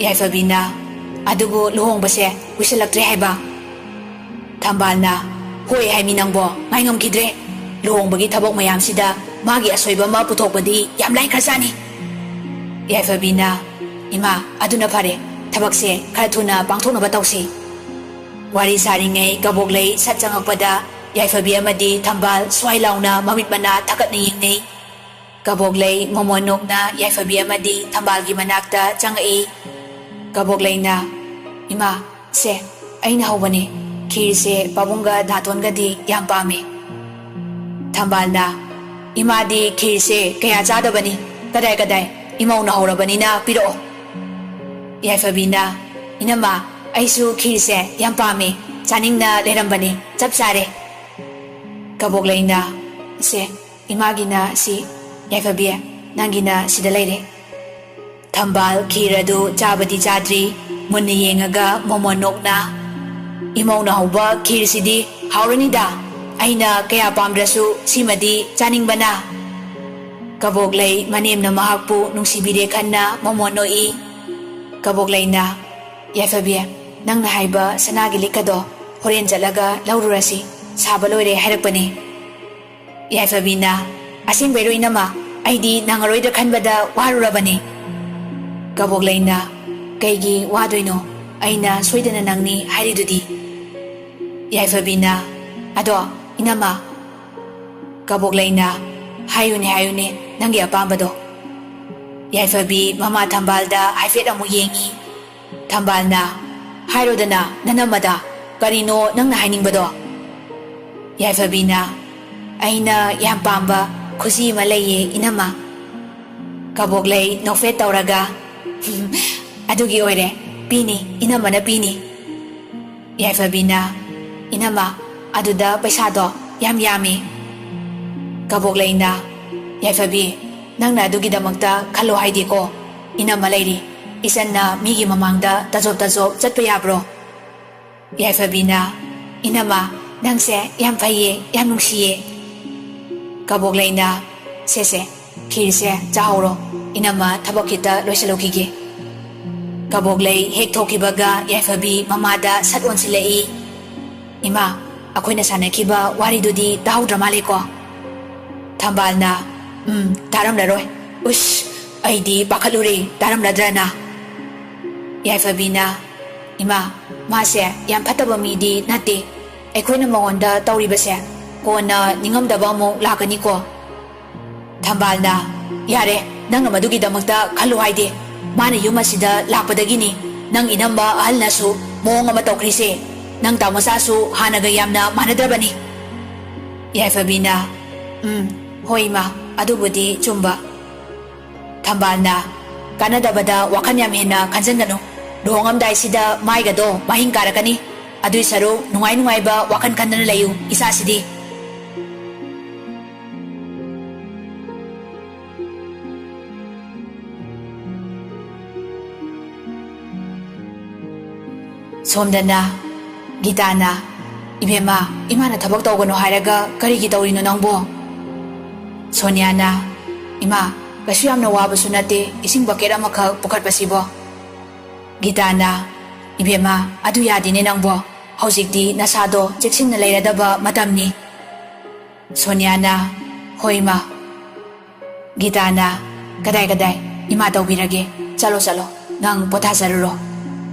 ꯌꯥꯏꯐꯕꯤꯅ, "ꯑꯗꯨꯕꯨ ꯂꯨꯍꯣꯡꯕꯁꯦ ꯀꯨꯏꯁꯜꯂꯛꯇ꯭ꯔꯦ ꯍꯥꯏꯕ?" ꯊꯝꯕꯥꯜꯅ, "ꯍꯣꯏ ꯍꯥꯏꯃꯤ ꯅꯪꯕꯣ, ꯉꯥꯏꯉꯝꯈꯤꯗ꯭ꯔꯦ꯫ ꯂꯨꯍꯣꯡꯕꯒꯤ ꯊꯕꯛ ꯃꯌꯥꯝꯁꯤꯗ ꯃꯥꯒꯤ ꯑꯁꯣꯏꯕ ꯑꯃ ꯄꯨꯊꯣꯛꯄꯗꯤ ꯌꯥꯝ ꯂꯥꯏꯈ꯭ꯔꯖꯥꯠꯅꯤ꯫" ꯌꯥꯏꯐꯕꯤꯅ, "ꯏꯃꯥ, ꯑꯗꯨꯅ ꯐꯔꯦ꯫ ꯊꯕꯛꯁꯦ ꯈꯔ ꯊꯨꯅ ꯄꯥꯡꯊꯣꯛꯅꯕ ꯇꯧꯁꯤ꯫" ꯋꯥꯔꯤ ꯁꯥꯔꯤꯉꯩ ꯀꯕꯣꯛꯂꯩ ꯁꯠ ꯆꯪꯉꯛꯄꯗ ꯌꯥꯏꯐꯕꯤ ꯑꯃꯗꯤ ꯊꯝꯕꯥꯜ ꯁ꯭ꯋꯥꯏ ꯂꯥꯎꯅ ꯃꯃꯤꯠ ꯃꯅꯥ ꯊꯛꯀꯠꯅ ꯌꯦꯡꯅꯩ꯫ ꯀꯕꯣꯛꯂꯩ ꯃꯣꯃꯣꯟ ꯅꯣꯛꯅ ꯌꯥꯏꯐꯕꯤ ꯑꯃꯗꯤ ꯊꯝꯕꯥꯜꯒꯤ ꯃꯅꯥꯛꯇ ꯆꯪꯉꯛꯏ꯫ ꯀꯕꯣꯛꯂꯩꯅ, "ꯏꯃꯥ, ꯁꯦ, ꯑꯩꯅ ꯍꯧꯕꯅꯦ꯫ ꯈꯤꯔꯁꯦ ꯄꯥꯕꯨꯡꯒ ꯅꯥꯇꯣꯟꯒꯗꯤ ꯌꯥꯝ ꯄꯥꯝꯃꯦ꯫" ꯊꯝꯕꯥꯜꯅ, "ꯏꯃꯥꯗꯤ ꯈꯤꯔꯁꯦ ꯀꯌꯥ ꯆꯥꯗꯕꯅꯤ꯫ ꯀꯗꯥꯏ ꯀꯗꯥꯏ, ꯏꯃꯧꯅ ꯍꯧꯔꯕꯅꯤꯅ ꯄꯤꯔꯛꯑꯣ꯫" ꯌꯥꯏꯐꯕꯤꯅ, "ꯏꯅꯝꯃ, ꯑꯩꯁꯨ ꯈꯤꯔꯁꯦ ꯌꯥꯝ ꯄꯥꯝꯃꯦ꯫ ꯆꯥꯅꯤꯡꯅ ꯂꯩꯔꯝꯕꯅꯦ꯫ ꯆꯞ ꯆꯥꯔꯦ꯫" ꯀꯕꯣꯛꯂꯩꯅ, "ꯁꯦ, ꯏꯃꯥꯒꯤꯅ ꯁꯤ, ꯌꯥꯏꯐꯕꯤ, ꯅꯪꯒꯤꯅ ꯁꯤꯗ ꯂꯩꯔꯦ꯫" ꯊꯝꯕꯥꯜ ꯈꯤꯔ ꯑꯗꯨ ꯆꯥꯕꯗꯤ ꯆꯥꯗ꯭ꯔꯤ, ꯃꯨꯟꯅ ꯌꯦꯡꯉꯒ ꯃꯣꯃꯣꯟ ꯅꯣꯛꯅ, "ꯏꯃꯧꯅ ꯍꯧꯕ ꯈꯤꯔꯁꯤꯗꯤ ꯍꯥꯎꯔꯅꯤꯗ, ꯑꯩꯅ ꯀꯌꯥ ꯄꯥꯝꯗ꯭ꯔꯁꯨ ꯁꯤꯃꯗꯤ ꯆꯥꯅꯤꯡꯕꯅ꯫" ꯀꯕꯣꯛꯂꯩ ꯃꯅꯦꯝꯅ ꯃꯍꯥꯛꯄꯨ ꯅꯨꯡꯁꯤꯕꯤꯔꯦ ꯈꯟꯅ ꯃꯣꯃꯣꯟ ꯅꯣꯛꯏ꯫ ꯀꯕꯣꯛꯂꯩꯅ, "ꯌꯥꯏꯐꯕꯤ, ꯅꯪꯅ ꯍꯥꯏꯕ ꯁꯅꯥꯒꯤ ꯂꯤꯛꯀꯗꯣ ꯍꯣꯔꯦꯟ ꯆꯠꯂꯒ ꯂꯧꯔꯨꯔꯁꯤ, ꯁꯥꯕ ꯂꯣꯏꯔꯦ ꯍꯥꯏꯔꯛꯄꯅꯦ꯫" ꯌꯥꯏꯐꯕꯤꯅ, "ꯑꯁꯦꯡꯕꯩꯔꯣ ꯏꯅꯝꯃ? ꯑꯩꯗꯤ ꯅꯪꯉꯔꯣꯏꯗ꯭ꯔ ꯈꯟꯕꯗ ꯋꯥꯔꯨꯔꯕꯅꯦ꯫" ꯀꯕꯣꯛꯂꯩꯅ, "ꯀꯩꯒꯤ ꯋꯥꯗꯣꯏꯅꯣ? ꯑꯩꯅ ꯁꯣꯏꯗꯅ ꯅꯪꯅꯤ ꯍꯥꯏꯔꯤꯗꯨꯗꯤ꯫" ꯌꯥꯏꯐꯕꯤꯅ, "ꯑꯗꯣ ꯏꯅꯝꯃ꯫" ꯀꯕꯣꯛꯂꯩꯅ, "ꯍꯥꯏꯌꯨꯅꯦ, ꯍꯥꯏꯌꯨꯅꯦ, ꯅꯪꯒꯤ ꯑꯄꯥꯝꯕꯗꯣ꯫" ꯌꯥꯏꯐꯕꯤ ꯃꯃꯥ ꯊꯝꯕꯥꯜꯗ ꯍꯥꯏꯐꯦꯠ ꯑꯃꯨꯛ ꯌꯦꯡꯉꯤ꯫ ꯊꯝꯕꯥꯜꯅ, "ꯍꯥꯏꯔꯣꯗꯅ, ꯅꯅꯝꯃꯗ, ꯀꯔꯤꯅꯣ ꯅꯪꯅ ꯍꯥꯏꯅꯤꯡꯕꯗꯣ?" ꯌꯥꯏꯐꯕꯤꯅ, "ꯑꯩꯅ ꯌꯥꯝ ꯄꯥꯝꯕ ꯈꯨꯖꯤ ꯑꯃ ꯂꯩꯌꯦ, ꯏꯅꯝꯃ꯫" ꯀꯕꯣꯛꯂꯩ ꯅꯣꯛꯐꯦꯠ ꯇꯧꯔꯒ, "ꯑꯗꯨꯒꯤ ꯑꯣꯏꯔꯦ, ꯄꯤꯅꯤ, ꯏꯅꯝꯃꯅ ꯄꯤꯅꯤ꯫" ꯌꯥꯏꯐꯕꯤꯅ, "ꯏꯅꯝꯃ, ꯑꯗꯨꯗ ꯄꯩꯁꯥꯗꯣ ꯌꯥꯝ ꯌꯥꯝꯃꯤ꯫" ꯀꯕꯣꯛꯂꯩꯅ, "ꯌꯥꯏꯐꯕꯤ, ꯅꯪꯅ ꯑꯗꯨꯒꯤꯗꯃꯛꯇ ꯈꯜꯂꯣ ꯍꯥꯏꯗꯦꯀꯣ꯫ ꯏꯅꯝꯃ ꯂꯩꯔꯤ, ꯏꯆꯟꯅ ꯃꯤꯒꯤ ꯃꯃꯥꯡꯗ ꯇꯖꯣꯞ ꯇꯖꯣꯞ ꯆꯠꯄ ꯌꯥꯕ꯭ꯔꯣ? ꯌꯥꯏꯐꯕꯤꯅ, "ꯏꯅꯝꯃ, ꯅꯪꯁꯦ ꯌꯥꯝ ꯐꯩꯌꯦ, ꯌꯥꯝ ꯅꯨꯡꯁꯤꯌꯦ꯫" ꯀꯕꯣꯛꯂꯩꯅ, "ꯁꯦꯁꯦ, ꯈꯤꯔꯁꯦ ꯆꯥꯍꯧꯔꯣ, ꯏꯅꯝꯃ ꯊꯕꯛ ꯈꯤꯇ ꯂꯣꯏꯁꯤꯜꯂꯨꯈꯤꯒꯦ꯫" ꯀꯕꯣꯛꯂꯩ ꯍꯦꯛ ꯊꯣꯛꯈꯤꯕꯒ ꯌꯥꯏꯐꯕꯤ ꯃꯃꯥꯗ ꯁꯠ ꯑꯣꯟꯁꯤꯜꯂꯛꯏ꯫ "ꯏꯃꯥ, ꯑꯩꯈꯣꯏꯅ ꯁꯥꯟꯅꯈꯤꯕ ꯋꯥꯔꯤꯗꯨꯗꯤ ꯇꯥꯍꯧꯗ꯭ꯔ ꯃꯥꯜꯂꯦꯀꯣ?" ꯊꯝꯕꯥꯜꯅ, "ꯎꯝ, ꯇꯥꯔꯝꯂꯔꯣꯏ꯫ ꯎꯁ, ꯑꯩꯗꯤ ꯄꯥꯈꯠꯂꯨꯔꯦ ꯇꯥꯔꯝꯂꯗ꯭ꯔꯅ꯫" ꯌꯥꯏꯐꯕꯤꯅ, "ꯏꯃꯥ, ꯃꯥꯁꯦ ꯌꯥꯝ ꯐꯠꯇꯕ ꯃꯤꯗꯤ ꯅꯠꯇꯦ꯫ ꯑꯩꯈꯣꯏꯅ ꯃꯉꯣꯟꯗ ꯇꯧꯔꯤꯕꯁꯦ ꯀꯣꯟꯅ ꯅꯤꯡꯉꯝꯗꯕ ꯑꯃꯨꯛ ꯂꯥꯛꯀꯅꯤꯀꯣ꯫" ꯊꯝꯕꯥꯜꯅ, "ꯌꯥꯔꯦ, ꯅꯪꯅ ꯃꯗꯨꯒꯤꯗꯃꯛꯇ ꯈꯜꯂꯨ ꯍꯥꯏꯗꯦ꯫ ꯃꯥꯅ ꯌꯨꯝ ꯑꯁꯤꯗ ꯂꯥꯛꯄꯗꯒꯤꯅꯤ ꯅꯪ ꯏꯅꯝꯃ ꯑꯍꯜꯅꯁꯨ ꯃꯑꯣꯡ ꯑꯃ ꯇꯧꯈ꯭ꯔꯤꯁꯦ꯫ ꯅꯪ ꯇꯥꯃꯣꯆꯥꯁꯨ ꯍꯥꯟꯅꯒ ꯌꯥꯝꯅ ꯃꯥꯟꯅꯗ꯭ꯔꯕꯅꯤ꯫" ꯌꯥꯏꯐꯕꯤꯅ, "ꯎꯝ, ꯍꯣꯏ ꯏꯃꯥ, ꯑꯗꯨꯕꯨꯗꯤ ꯆꯨꯝꯕ꯫" ꯊꯝꯕꯥꯜꯅ, "ꯀꯥꯟꯅꯗꯕꯗ ꯋꯥꯈꯜ ꯌꯥꯝ ꯍꯦꯟꯅ ꯈꯟꯖꯟꯒꯅꯨ꯫ ꯂꯨꯍꯣꯡꯉꯝꯗꯥꯏꯁꯤꯗ ꯃꯥꯏꯒꯗꯣ ꯃꯍꯤꯡ ꯀꯥꯔꯛꯀꯅꯤ꯫ ꯑꯗꯨꯏ ꯁꯔꯨꯛ ꯅꯨꯡꯉꯥꯏ ꯅꯨꯡꯉꯥꯏꯕ ꯋꯥꯈꯜ ꯈꯟꯗꯅ ꯂꯩꯌꯨ, ꯏꯆꯥꯁꯤꯗꯤ꯫" ꯁꯣꯝꯗꯅ ꯒꯤꯇꯥꯅ, "ꯏꯕꯦꯝꯃ, ꯏꯃꯥꯅ ꯊꯕꯛ ꯇꯧꯒꯅꯨ ꯍꯥꯏꯔꯒ ꯀꯔꯤꯒꯤ ꯇꯧꯔꯤꯅꯣ ꯅꯪꯕꯣ?" ꯁꯣꯅꯤꯌꯥꯅ, "ꯏꯃꯥ, ꯀꯩꯁꯨ ꯌꯥꯝꯅ ꯋꯥꯕꯁꯨ ꯅꯠꯇꯦ ꯏꯁꯤꯡ ꯕꯀꯦꯠ ꯑꯃꯈꯛ ꯄꯨꯈꯠꯄꯁꯤꯕꯣ꯫" ꯒꯤꯇꯥꯅ, "ꯏꯕꯦꯝꯃ, ꯑꯗꯨ ꯌꯥꯗꯦꯅꯦ ꯅꯪꯕꯣ꯫ ꯍꯧꯖꯤꯛꯇꯤ ꯅꯁꯥꯗꯣ ꯆꯦꯛꯁꯤꯟꯅ ꯂꯩꯔꯗꯕ ꯃꯇꯝꯅꯤ꯫" ꯁꯣꯅꯤꯌꯥꯅ, "ꯍꯣꯏ ꯏꯃꯥ꯫" ꯒꯤꯇꯥꯅ, "ꯀꯗꯥꯏ ꯀꯗꯥꯏ, ꯏꯃꯥ ꯇꯧꯕꯤꯔꯒꯦ꯫ ꯆꯠꯂꯣ ꯆꯠꯂꯣ, ꯅꯪ ꯄꯣꯊꯥꯖꯔꯨꯔꯣ꯫"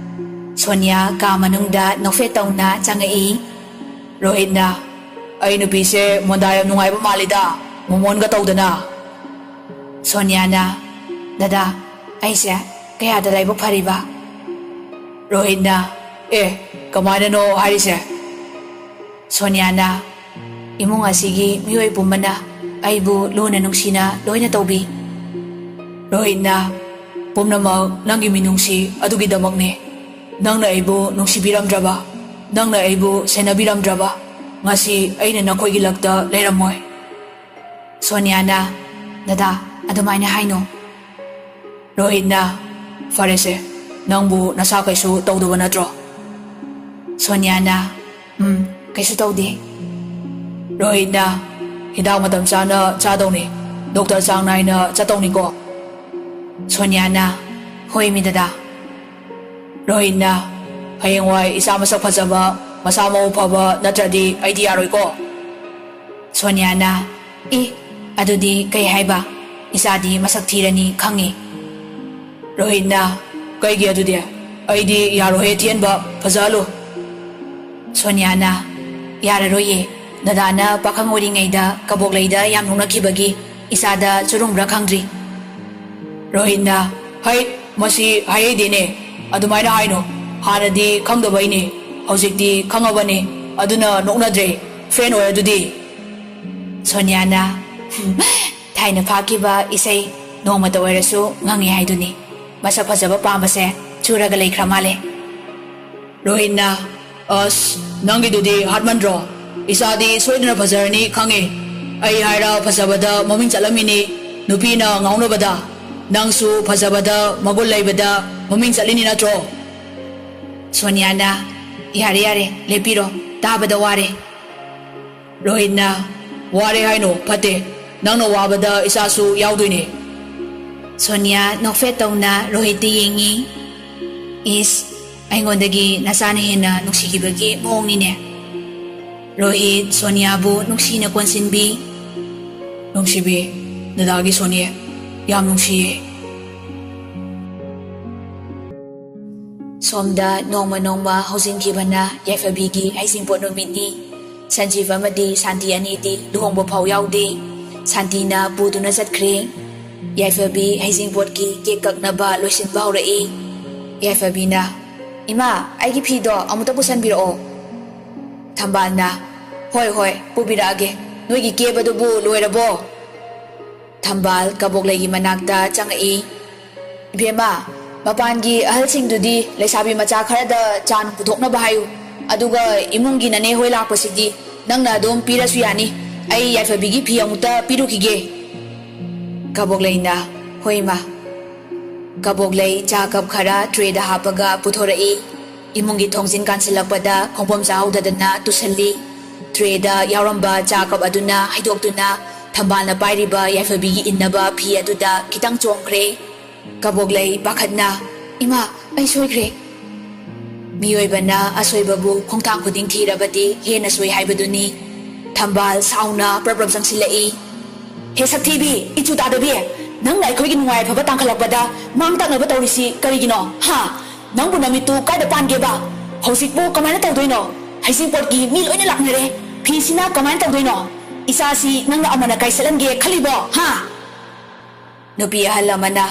ꯁꯣꯅꯤꯌꯥ ꯀꯥ ꯃꯅꯨꯡꯗ ꯅꯣꯛꯐꯦꯠ ꯇꯧꯅ ꯆꯪꯉꯛꯏ꯫ ꯔꯣꯍꯤꯠꯅ, "ꯑꯩ ꯅꯨꯄꯤꯁꯦ ꯃꯣꯟꯗꯥ ꯌꯥꯝ ꯅꯨꯡꯉꯥꯏꯕ ꯃꯥꯜꯂꯤꯗ, ꯃꯣꯃꯣꯟꯒ ꯇꯧꯗꯅ꯫" ꯁꯣꯅꯤꯌꯥꯅ, "ꯗꯗꯥ, ꯑꯩꯁꯦ ꯀꯌꯥꯗ ꯂꯥꯏꯕꯛ ꯐꯔꯤꯕ?" ꯔꯣꯍꯤꯠꯅ, "ꯑꯦ, ꯀꯃꯥꯏꯅꯅꯣ ꯍꯥꯏꯔꯤꯁꯦ?" ꯁꯣꯅꯤꯌꯥꯅ, "ꯏꯃꯨꯡ ꯑꯁꯤꯒꯤ ꯃꯤꯑꯣꯏ ꯄꯨꯝꯕꯅ ꯑꯩꯕꯨ ꯂꯨꯅ ꯅꯨꯡꯁꯤꯅ ꯂꯣꯏꯅ ꯇꯧꯕꯤ꯫" ꯔꯣꯍꯤꯠꯅ, "ꯄꯨꯝꯅꯃꯛ ꯅꯪꯒꯤ ꯃꯤꯅꯨꯡꯁꯤ ꯑꯗꯨꯒꯤꯗꯃꯛꯅꯦ꯫ ꯅꯪꯅ ꯑꯩꯕꯨ ꯅꯨꯡꯁꯤꯕꯤꯔꯝꯗ꯭ꯔꯕ, ꯅꯪꯅ ꯑꯩꯕꯨ ꯁꯦꯟꯅꯕꯤꯔꯝꯗ꯭ꯔꯕ, ꯉꯁꯤ ꯑꯩꯅ ꯅꯈꯣꯏꯒꯤ ꯂꯛꯇ ꯂꯩꯔꯝꯃꯣꯏ꯫" ꯁꯣꯅꯤꯌꯥꯅ, "ꯗꯗꯥ, ꯑꯗꯨꯃꯥꯏꯅ ꯍꯥꯏꯅꯣ꯫ ꯔꯣꯍꯤꯠꯅ, "ꯐꯔꯦꯁꯦ, ꯅꯪꯕꯨ ꯅꯁꯥ ꯀꯩꯁꯨ ꯇꯧꯗꯕ ꯅꯠꯇ꯭ꯔꯣ?" ꯁꯣꯅꯤꯌꯥꯅ, "ꯎꯝ, ꯀꯩꯁꯨ ꯇꯧꯗꯦ꯫" ꯔꯣꯍꯤꯠꯅ, "ꯍꯤꯗꯥꯛ ꯃꯇꯝ ꯆꯥꯅ ꯆꯥꯗꯧꯅꯤ, ꯗꯣꯛꯇꯔ ꯆꯥꯡ ꯅꯥꯏꯅ ꯆꯠꯇꯧꯅꯤꯀꯣ?" ꯁꯣꯅꯤꯌꯥꯅ, "ꯍꯣꯏ, ꯃꯤ ꯗꯗꯥ꯫" ꯔꯣꯍꯤꯠꯅ, "ꯍꯌꯦꯡꯋꯥꯏ ꯏꯆꯥ ꯃꯁꯛ ꯐꯖꯕ, ꯃꯁꯥ ꯃꯎ ꯐꯕ ꯅꯠꯇ꯭ꯔꯗꯤ ꯑꯩꯗꯤ ꯌꯥꯔꯣꯏꯀꯣ?" ꯁꯣꯅꯤꯌꯥꯅ, "ꯏ, ꯑꯗꯨꯗꯤ ꯀꯩ ꯍꯥꯏꯕ? ꯏꯆꯥꯗꯤ ꯃꯁꯛ ꯊꯤꯔꯅꯤ ꯈꯪꯉꯤ꯫" ꯔꯣꯍꯤꯠꯅ, "ꯀꯩꯒꯤ ꯑꯗꯨꯗꯤ? ꯑꯩꯗꯤ ꯌꯥꯔꯣꯏꯍꯦ ꯊꯤꯍꯟꯕ, ꯐꯖꯍꯜꯂꯨ꯫" ꯁꯣꯅꯤꯌꯥꯅ, "ꯌꯥꯔꯔꯣꯏꯌꯦ, ꯗꯗꯥꯅ ꯄꯥꯈꯪ ꯑꯣꯏꯔꯤꯉꯩꯗ ꯀꯕꯣꯛꯂꯩꯗ ꯌꯥꯝ ꯅꯣꯛꯅꯈꯤꯕꯒꯤ ꯏꯆꯥꯗ ꯆꯨꯔꯨꯡꯕ꯭ꯔꯥ ꯈꯪꯗ꯭ꯔꯤ꯫" ꯔꯣꯍꯤꯠꯅ, "ꯍꯩ, ꯃꯁꯤ ꯍꯥꯏꯍꯩꯗꯦꯅꯦ, ꯑꯗꯨꯃꯥꯏꯅ ꯍꯥꯏꯅꯣ꯫ ꯍꯥꯟꯅꯗꯤ ꯈꯪꯗꯕꯩꯅꯦ, ꯍꯧꯖꯤꯛꯇꯤ ꯈꯪꯉꯕꯅꯦ, ꯑꯗꯨꯅ ꯅꯣꯛꯅꯗ꯭ꯔꯦ, ꯐ꯭ꯔꯦꯟ ꯑꯣꯏ ꯑꯗꯨꯗꯤ꯫" ꯁꯣꯅꯤꯌꯥꯅ, "ꯊꯥꯏꯅ ꯐꯥꯈꯤꯕ ꯏꯁꯩ ꯅꯣꯡꯃꯇ ꯑꯣꯏꯔꯁꯨ ꯉꯪꯉꯦ ꯍꯥꯏꯗꯨꯅꯤ꯫ ꯃꯁꯛ ꯐꯖꯕ ꯄꯥꯝꯕꯁꯦ ꯆꯨꯔꯒ ꯂꯩꯈ꯭ꯔ ꯃꯥꯜꯂꯦ꯫" ꯔꯣꯍꯤꯠꯅ, "ꯑꯁ, ꯅꯪꯒꯤꯗꯨꯗꯤ ꯍꯥꯠꯃꯟꯗ꯭ꯔꯣ? ꯏꯆꯥꯗꯤ ꯁꯣꯏꯗꯅ ꯐꯖꯔꯅꯤ ꯈꯪꯉꯦ꯫ ꯑꯩ ꯍꯥꯏꯔ ꯐꯖꯕꯗ ꯃꯃꯤꯡ ꯆꯠꯂꯝꯃꯤꯅꯤ, ꯅꯨꯄꯤꯅ ꯉꯥꯎꯅꯕꯗ꯫ ꯅꯪꯁꯨ ꯐꯖꯕꯗ ꯃꯒꯨꯟ ꯂꯩꯕꯗ ꯃꯃꯤꯡ ꯆꯠꯂꯤꯅꯤ ꯅꯠꯇ꯭ꯔꯣ?" ꯁꯣꯅꯤꯌꯥꯅ, "ꯌꯥꯔꯦ, ꯌꯥꯔꯦ, ꯂꯦꯞꯄꯤꯔꯣ, ꯇꯥꯕꯗ ꯋꯥꯔꯦ꯫" ꯔꯣꯍꯤꯠꯅ, "ꯋꯥꯔꯦ ꯍꯥꯏꯅꯣ, ꯐꯠꯇꯦ꯫ ꯅꯪꯅ ꯋꯥꯕꯗ ꯏꯆꯥꯁꯨ ꯌꯥꯎꯗꯣꯏꯅꯦ꯫" ꯁꯣꯅꯤꯌꯥ ꯅꯣꯛꯐꯦꯠ ꯇꯧꯅ ꯔꯣꯍꯤꯠꯇ ꯌꯦꯡꯉꯤ꯫ "ꯏꯁ, ꯑꯩꯉꯣꯟꯗꯒꯤ ꯅꯆꯥꯅ ꯍꯦꯟꯅ ꯅꯨꯡꯁꯤꯈꯤꯕꯒꯤ ꯃꯑꯣꯡꯅꯤꯅꯦ꯫" ꯔꯣꯍꯤꯠ ꯁꯣꯅꯤꯌꯥꯕꯨ ꯅꯨꯡꯁꯤꯅ ꯀꯣꯟꯁꯤꯟꯕꯤ꯫ "ꯅꯨꯡꯁꯤꯕꯤ, ꯗꯗꯥꯒꯤ ꯁꯣꯅꯤ, ꯌꯥꯝ ꯅꯨꯡꯁꯤꯌꯦ꯫" ꯁꯣꯝꯗ ꯅꯣꯡꯃ ꯅꯣꯡꯃ ꯍꯧꯖꯤꯟꯈꯤꯕꯅ ꯌꯥꯏꯐꯕꯤꯒꯤ ꯍꯩꯖꯤꯡꯄꯣꯠ ꯅꯨꯃꯤꯠꯅꯤ꯫ ꯁꯟꯖꯤꯕ ꯑꯃꯗꯤ ꯁꯥꯟꯇꯤ ꯑꯅꯤꯗꯤ ꯂꯨꯍꯣꯡꯕ ꯐꯥꯎ ꯌꯥꯎꯗꯦ꯫ ꯁꯥꯟꯇꯤꯅ ꯄꯨꯗꯨꯅ ꯆꯠꯈ꯭ꯔꯦ꯫ ꯌꯥꯏꯐꯕꯤ ꯍꯩꯖꯤꯡꯄꯣꯠꯀꯤ ꯀꯦꯛ ꯀꯛꯅꯕ ꯂꯣꯏꯁꯤꯟꯕ ꯍꯧꯔꯛꯏ꯫ ꯌꯥꯏꯐꯕꯤꯅ, "ꯏꯃꯥ, ꯑꯩꯒꯤ ꯐꯤꯗꯣ ꯑꯃꯨꯛꯇ ꯄꯨꯁꯟꯕꯤꯔꯛꯑꯣ꯫" ꯊꯝꯕꯥꯜꯅ, "ꯍꯣꯏ, ꯍꯣꯏ, ꯄꯨꯕꯤꯔꯛꯑꯒꯦ꯫ ꯅꯣꯏꯒꯤ ꯀꯦꯕꯗꯨꯕꯨ ꯂꯣꯏꯔꯕꯣ?" ꯊꯝꯕꯥꯜ ꯀꯕꯣꯛꯂꯩꯒꯤ ꯃꯅꯥꯛꯇ ꯆꯪꯉꯛꯏ꯫ "ꯏꯕꯦꯝꯃ, ꯃꯄꯥꯟꯒꯤ ꯑꯍꯜꯁꯤꯡꯗꯨꯗꯤ ꯂꯩꯁꯥꯕꯤ ꯃꯆꯥ ꯈꯔꯗ ꯆꯥ ꯅꯨꯡ ꯄꯨꯊꯣꯛꯅꯕ ꯍꯥꯏꯌꯨ꯫ ꯑꯗꯨꯒ ꯏꯃꯨꯡꯒꯤ ꯅꯅꯦ ꯍꯣꯏ ꯂꯥꯛꯄꯁꯤꯗꯤ ꯅꯪꯅ ꯑꯗꯨꯝ ꯄꯤꯔꯁꯨ ꯌꯥꯅꯤ꯫ ꯑꯩ ꯌꯥꯏꯐꯕꯤꯒꯤ ꯐꯤ ꯑꯃꯨꯛꯇ ꯄꯤꯔꯨꯈꯤꯒꯦ꯫" ꯀꯕꯣꯛꯂꯩꯅ, "ꯍꯣꯏ, ꯏꯃꯥ꯫" ꯀꯕꯣꯛꯂꯩ ꯆꯥ ꯀꯞ ꯈꯔ ꯇ꯭ꯔꯦꯗ ꯍꯥꯞꯄꯒ ꯄꯨꯊꯣꯔꯛꯏ꯫ ꯏꯃꯨꯡꯒꯤ ꯊꯣꯡꯖꯤꯟ ꯀꯥꯟꯁꯤꯜꯂꯛꯄꯗ ꯈꯣꯡꯐꯝ ꯆꯥꯍꯧꯗꯗꯅ ꯇꯨꯁꯜꯂꯤ꯫ ꯇ꯭ꯔꯦꯗ ꯌꯥꯎꯔꯝꯕ ꯆꯥ ꯀꯞ ꯑꯗꯨꯅ ꯍꯩꯗꯣꯛꯇꯨꯅ ꯊꯝꯕꯥꯜꯅ ꯄꯥꯏꯔꯤꯕ ꯌꯥꯏꯐꯕꯤꯒꯤ ꯏꯟꯅꯕ ꯐꯤ ꯑꯗꯨꯗ ꯈꯤꯇꯪ ꯆꯣꯡꯈ꯭ꯔꯦ꯫ ꯀꯕꯣꯛꯂꯩ ꯄꯥꯈꯠꯅ, "ꯏꯃꯥ, ꯑꯩ ꯁꯣꯏꯈ꯭ꯔꯦ꯫" ꯃꯤꯑꯣꯏꯕꯅ ꯑꯁꯣꯏꯕꯕꯨ ꯈꯣꯡꯊꯥꯡ ꯈꯨꯗꯤꯡ ꯊꯤꯔꯕꯗꯤ ꯍꯦꯟꯅ ꯁꯣꯏ ꯍꯥꯏꯕꯗꯨꯅꯤ꯫ ꯊꯝꯕꯥꯜ ꯁꯥꯎꯅ ꯄ꯭ꯔꯞ ꯄ꯭ꯔꯞ ꯆꯪꯁꯤꯜꯂꯛꯏ꯫ "ꯍꯦ ꯁꯛꯊꯤꯕꯤ, ꯏꯆꯨ ꯇꯥꯗꯕꯤ, ꯅꯪꯅ ꯑꯩꯈꯣꯏꯒꯤ ꯅꯨꯡꯉꯥꯏ ꯌꯥꯏꯐꯕ ꯇꯥꯡꯈꯠꯂꯛꯄꯗ ꯃꯥꯡ ꯇꯥꯛꯅꯕ ꯇꯧꯔꯤꯁꯤ ꯀꯔꯤꯒꯤꯅꯣ? ꯍꯥ? ꯅꯪꯕꯨ ꯅꯃꯤꯠꯇꯨ ꯀꯥꯏꯗ ꯄꯥꯟꯒꯦꯕ? ꯍꯧꯖꯤꯛꯄꯨ ꯀꯃꯥꯏꯅ ꯇꯧꯗꯣꯏꯅꯣ? ꯍꯩꯖꯤꯡꯄꯣꯠꯀꯤ ꯃꯤ ꯂꯣꯏꯅ ꯂꯥꯛꯅꯔꯦ꯫ ꯐꯤꯁꯤꯅ ꯀꯃꯥꯏꯅ ꯇꯧꯗꯣꯏꯅꯣ? ꯏꯆꯥꯁꯤ ꯅꯪꯅ ꯑꯃꯅ ꯀꯥꯏ ꯆꯠꯍꯟꯒꯦ ꯈꯜꯂꯤꯕꯣ? ꯍꯥ?" ꯅꯨꯄꯤ ꯑꯍꯜ ꯑꯃꯅ,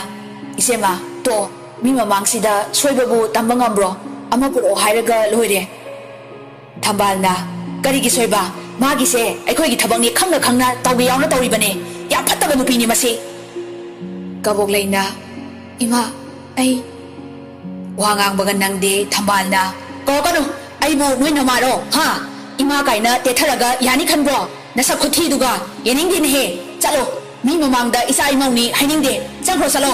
"ꯏꯆꯦꯃ, ꯇꯣ, ꯃꯤ ꯃꯃꯥꯡꯁꯤꯗ ꯁꯣꯏꯕꯕꯨ ꯇꯝꯕ ꯉꯝꯕ꯭ꯔꯣ? ꯑꯃ ꯄꯨꯔꯛꯑꯣ ꯍꯥꯏꯔꯒ ꯂꯣꯏꯔꯦ꯫" ꯊꯝꯕꯥꯜꯅ, "ꯀꯔꯤꯒꯤ ꯁꯣꯏꯕ? ꯃꯥꯒꯤꯁꯦ ꯑꯩꯈꯣꯏꯒꯤ ꯊꯕꯛꯅꯤ ꯈꯪꯅ ꯈꯪꯅ ꯇꯧꯒꯦ ꯌꯥꯎꯅ ꯇꯧꯔꯤꯕꯅꯦ꯫ ꯌꯥꯝ ꯐꯠꯇꯕ ꯅꯨꯄꯤꯅꯤ ꯃꯁꯤ꯫" ꯀꯕꯣꯛꯂꯩꯅ, "ꯏꯃꯥ, ꯑꯩ꯫" ꯋꯥ ꯉꯥꯡꯕꯒ ꯅꯪꯗꯦ ꯊꯝꯕꯥꯜꯅ, "ꯀꯧꯔꯛꯀꯅꯨ, ꯑꯩꯕꯨ ꯅꯣꯏ ꯅꯃꯥꯔꯣ? ꯍꯥ? ꯏꯃꯥ ꯀꯥꯏꯅ ꯇꯦꯊꯔꯒ ꯌꯥꯅꯤ ꯈꯟꯕ꯭ꯔꯣ? ꯅꯁꯛ ꯈꯨꯊꯤꯗꯨꯒ ꯌꯦꯡꯅꯤꯡꯗꯦꯅꯦꯍꯦ꯫ ꯆꯠꯂꯣ, ꯃꯤ ꯃꯃꯥꯡꯗ ꯏꯆꯥ ꯏꯃꯧꯅꯤ ꯍꯥꯏꯅꯤꯡꯗꯦ꯫ ꯆꯪꯈ꯭ꯔꯣ, ꯆꯠꯂꯣ꯫"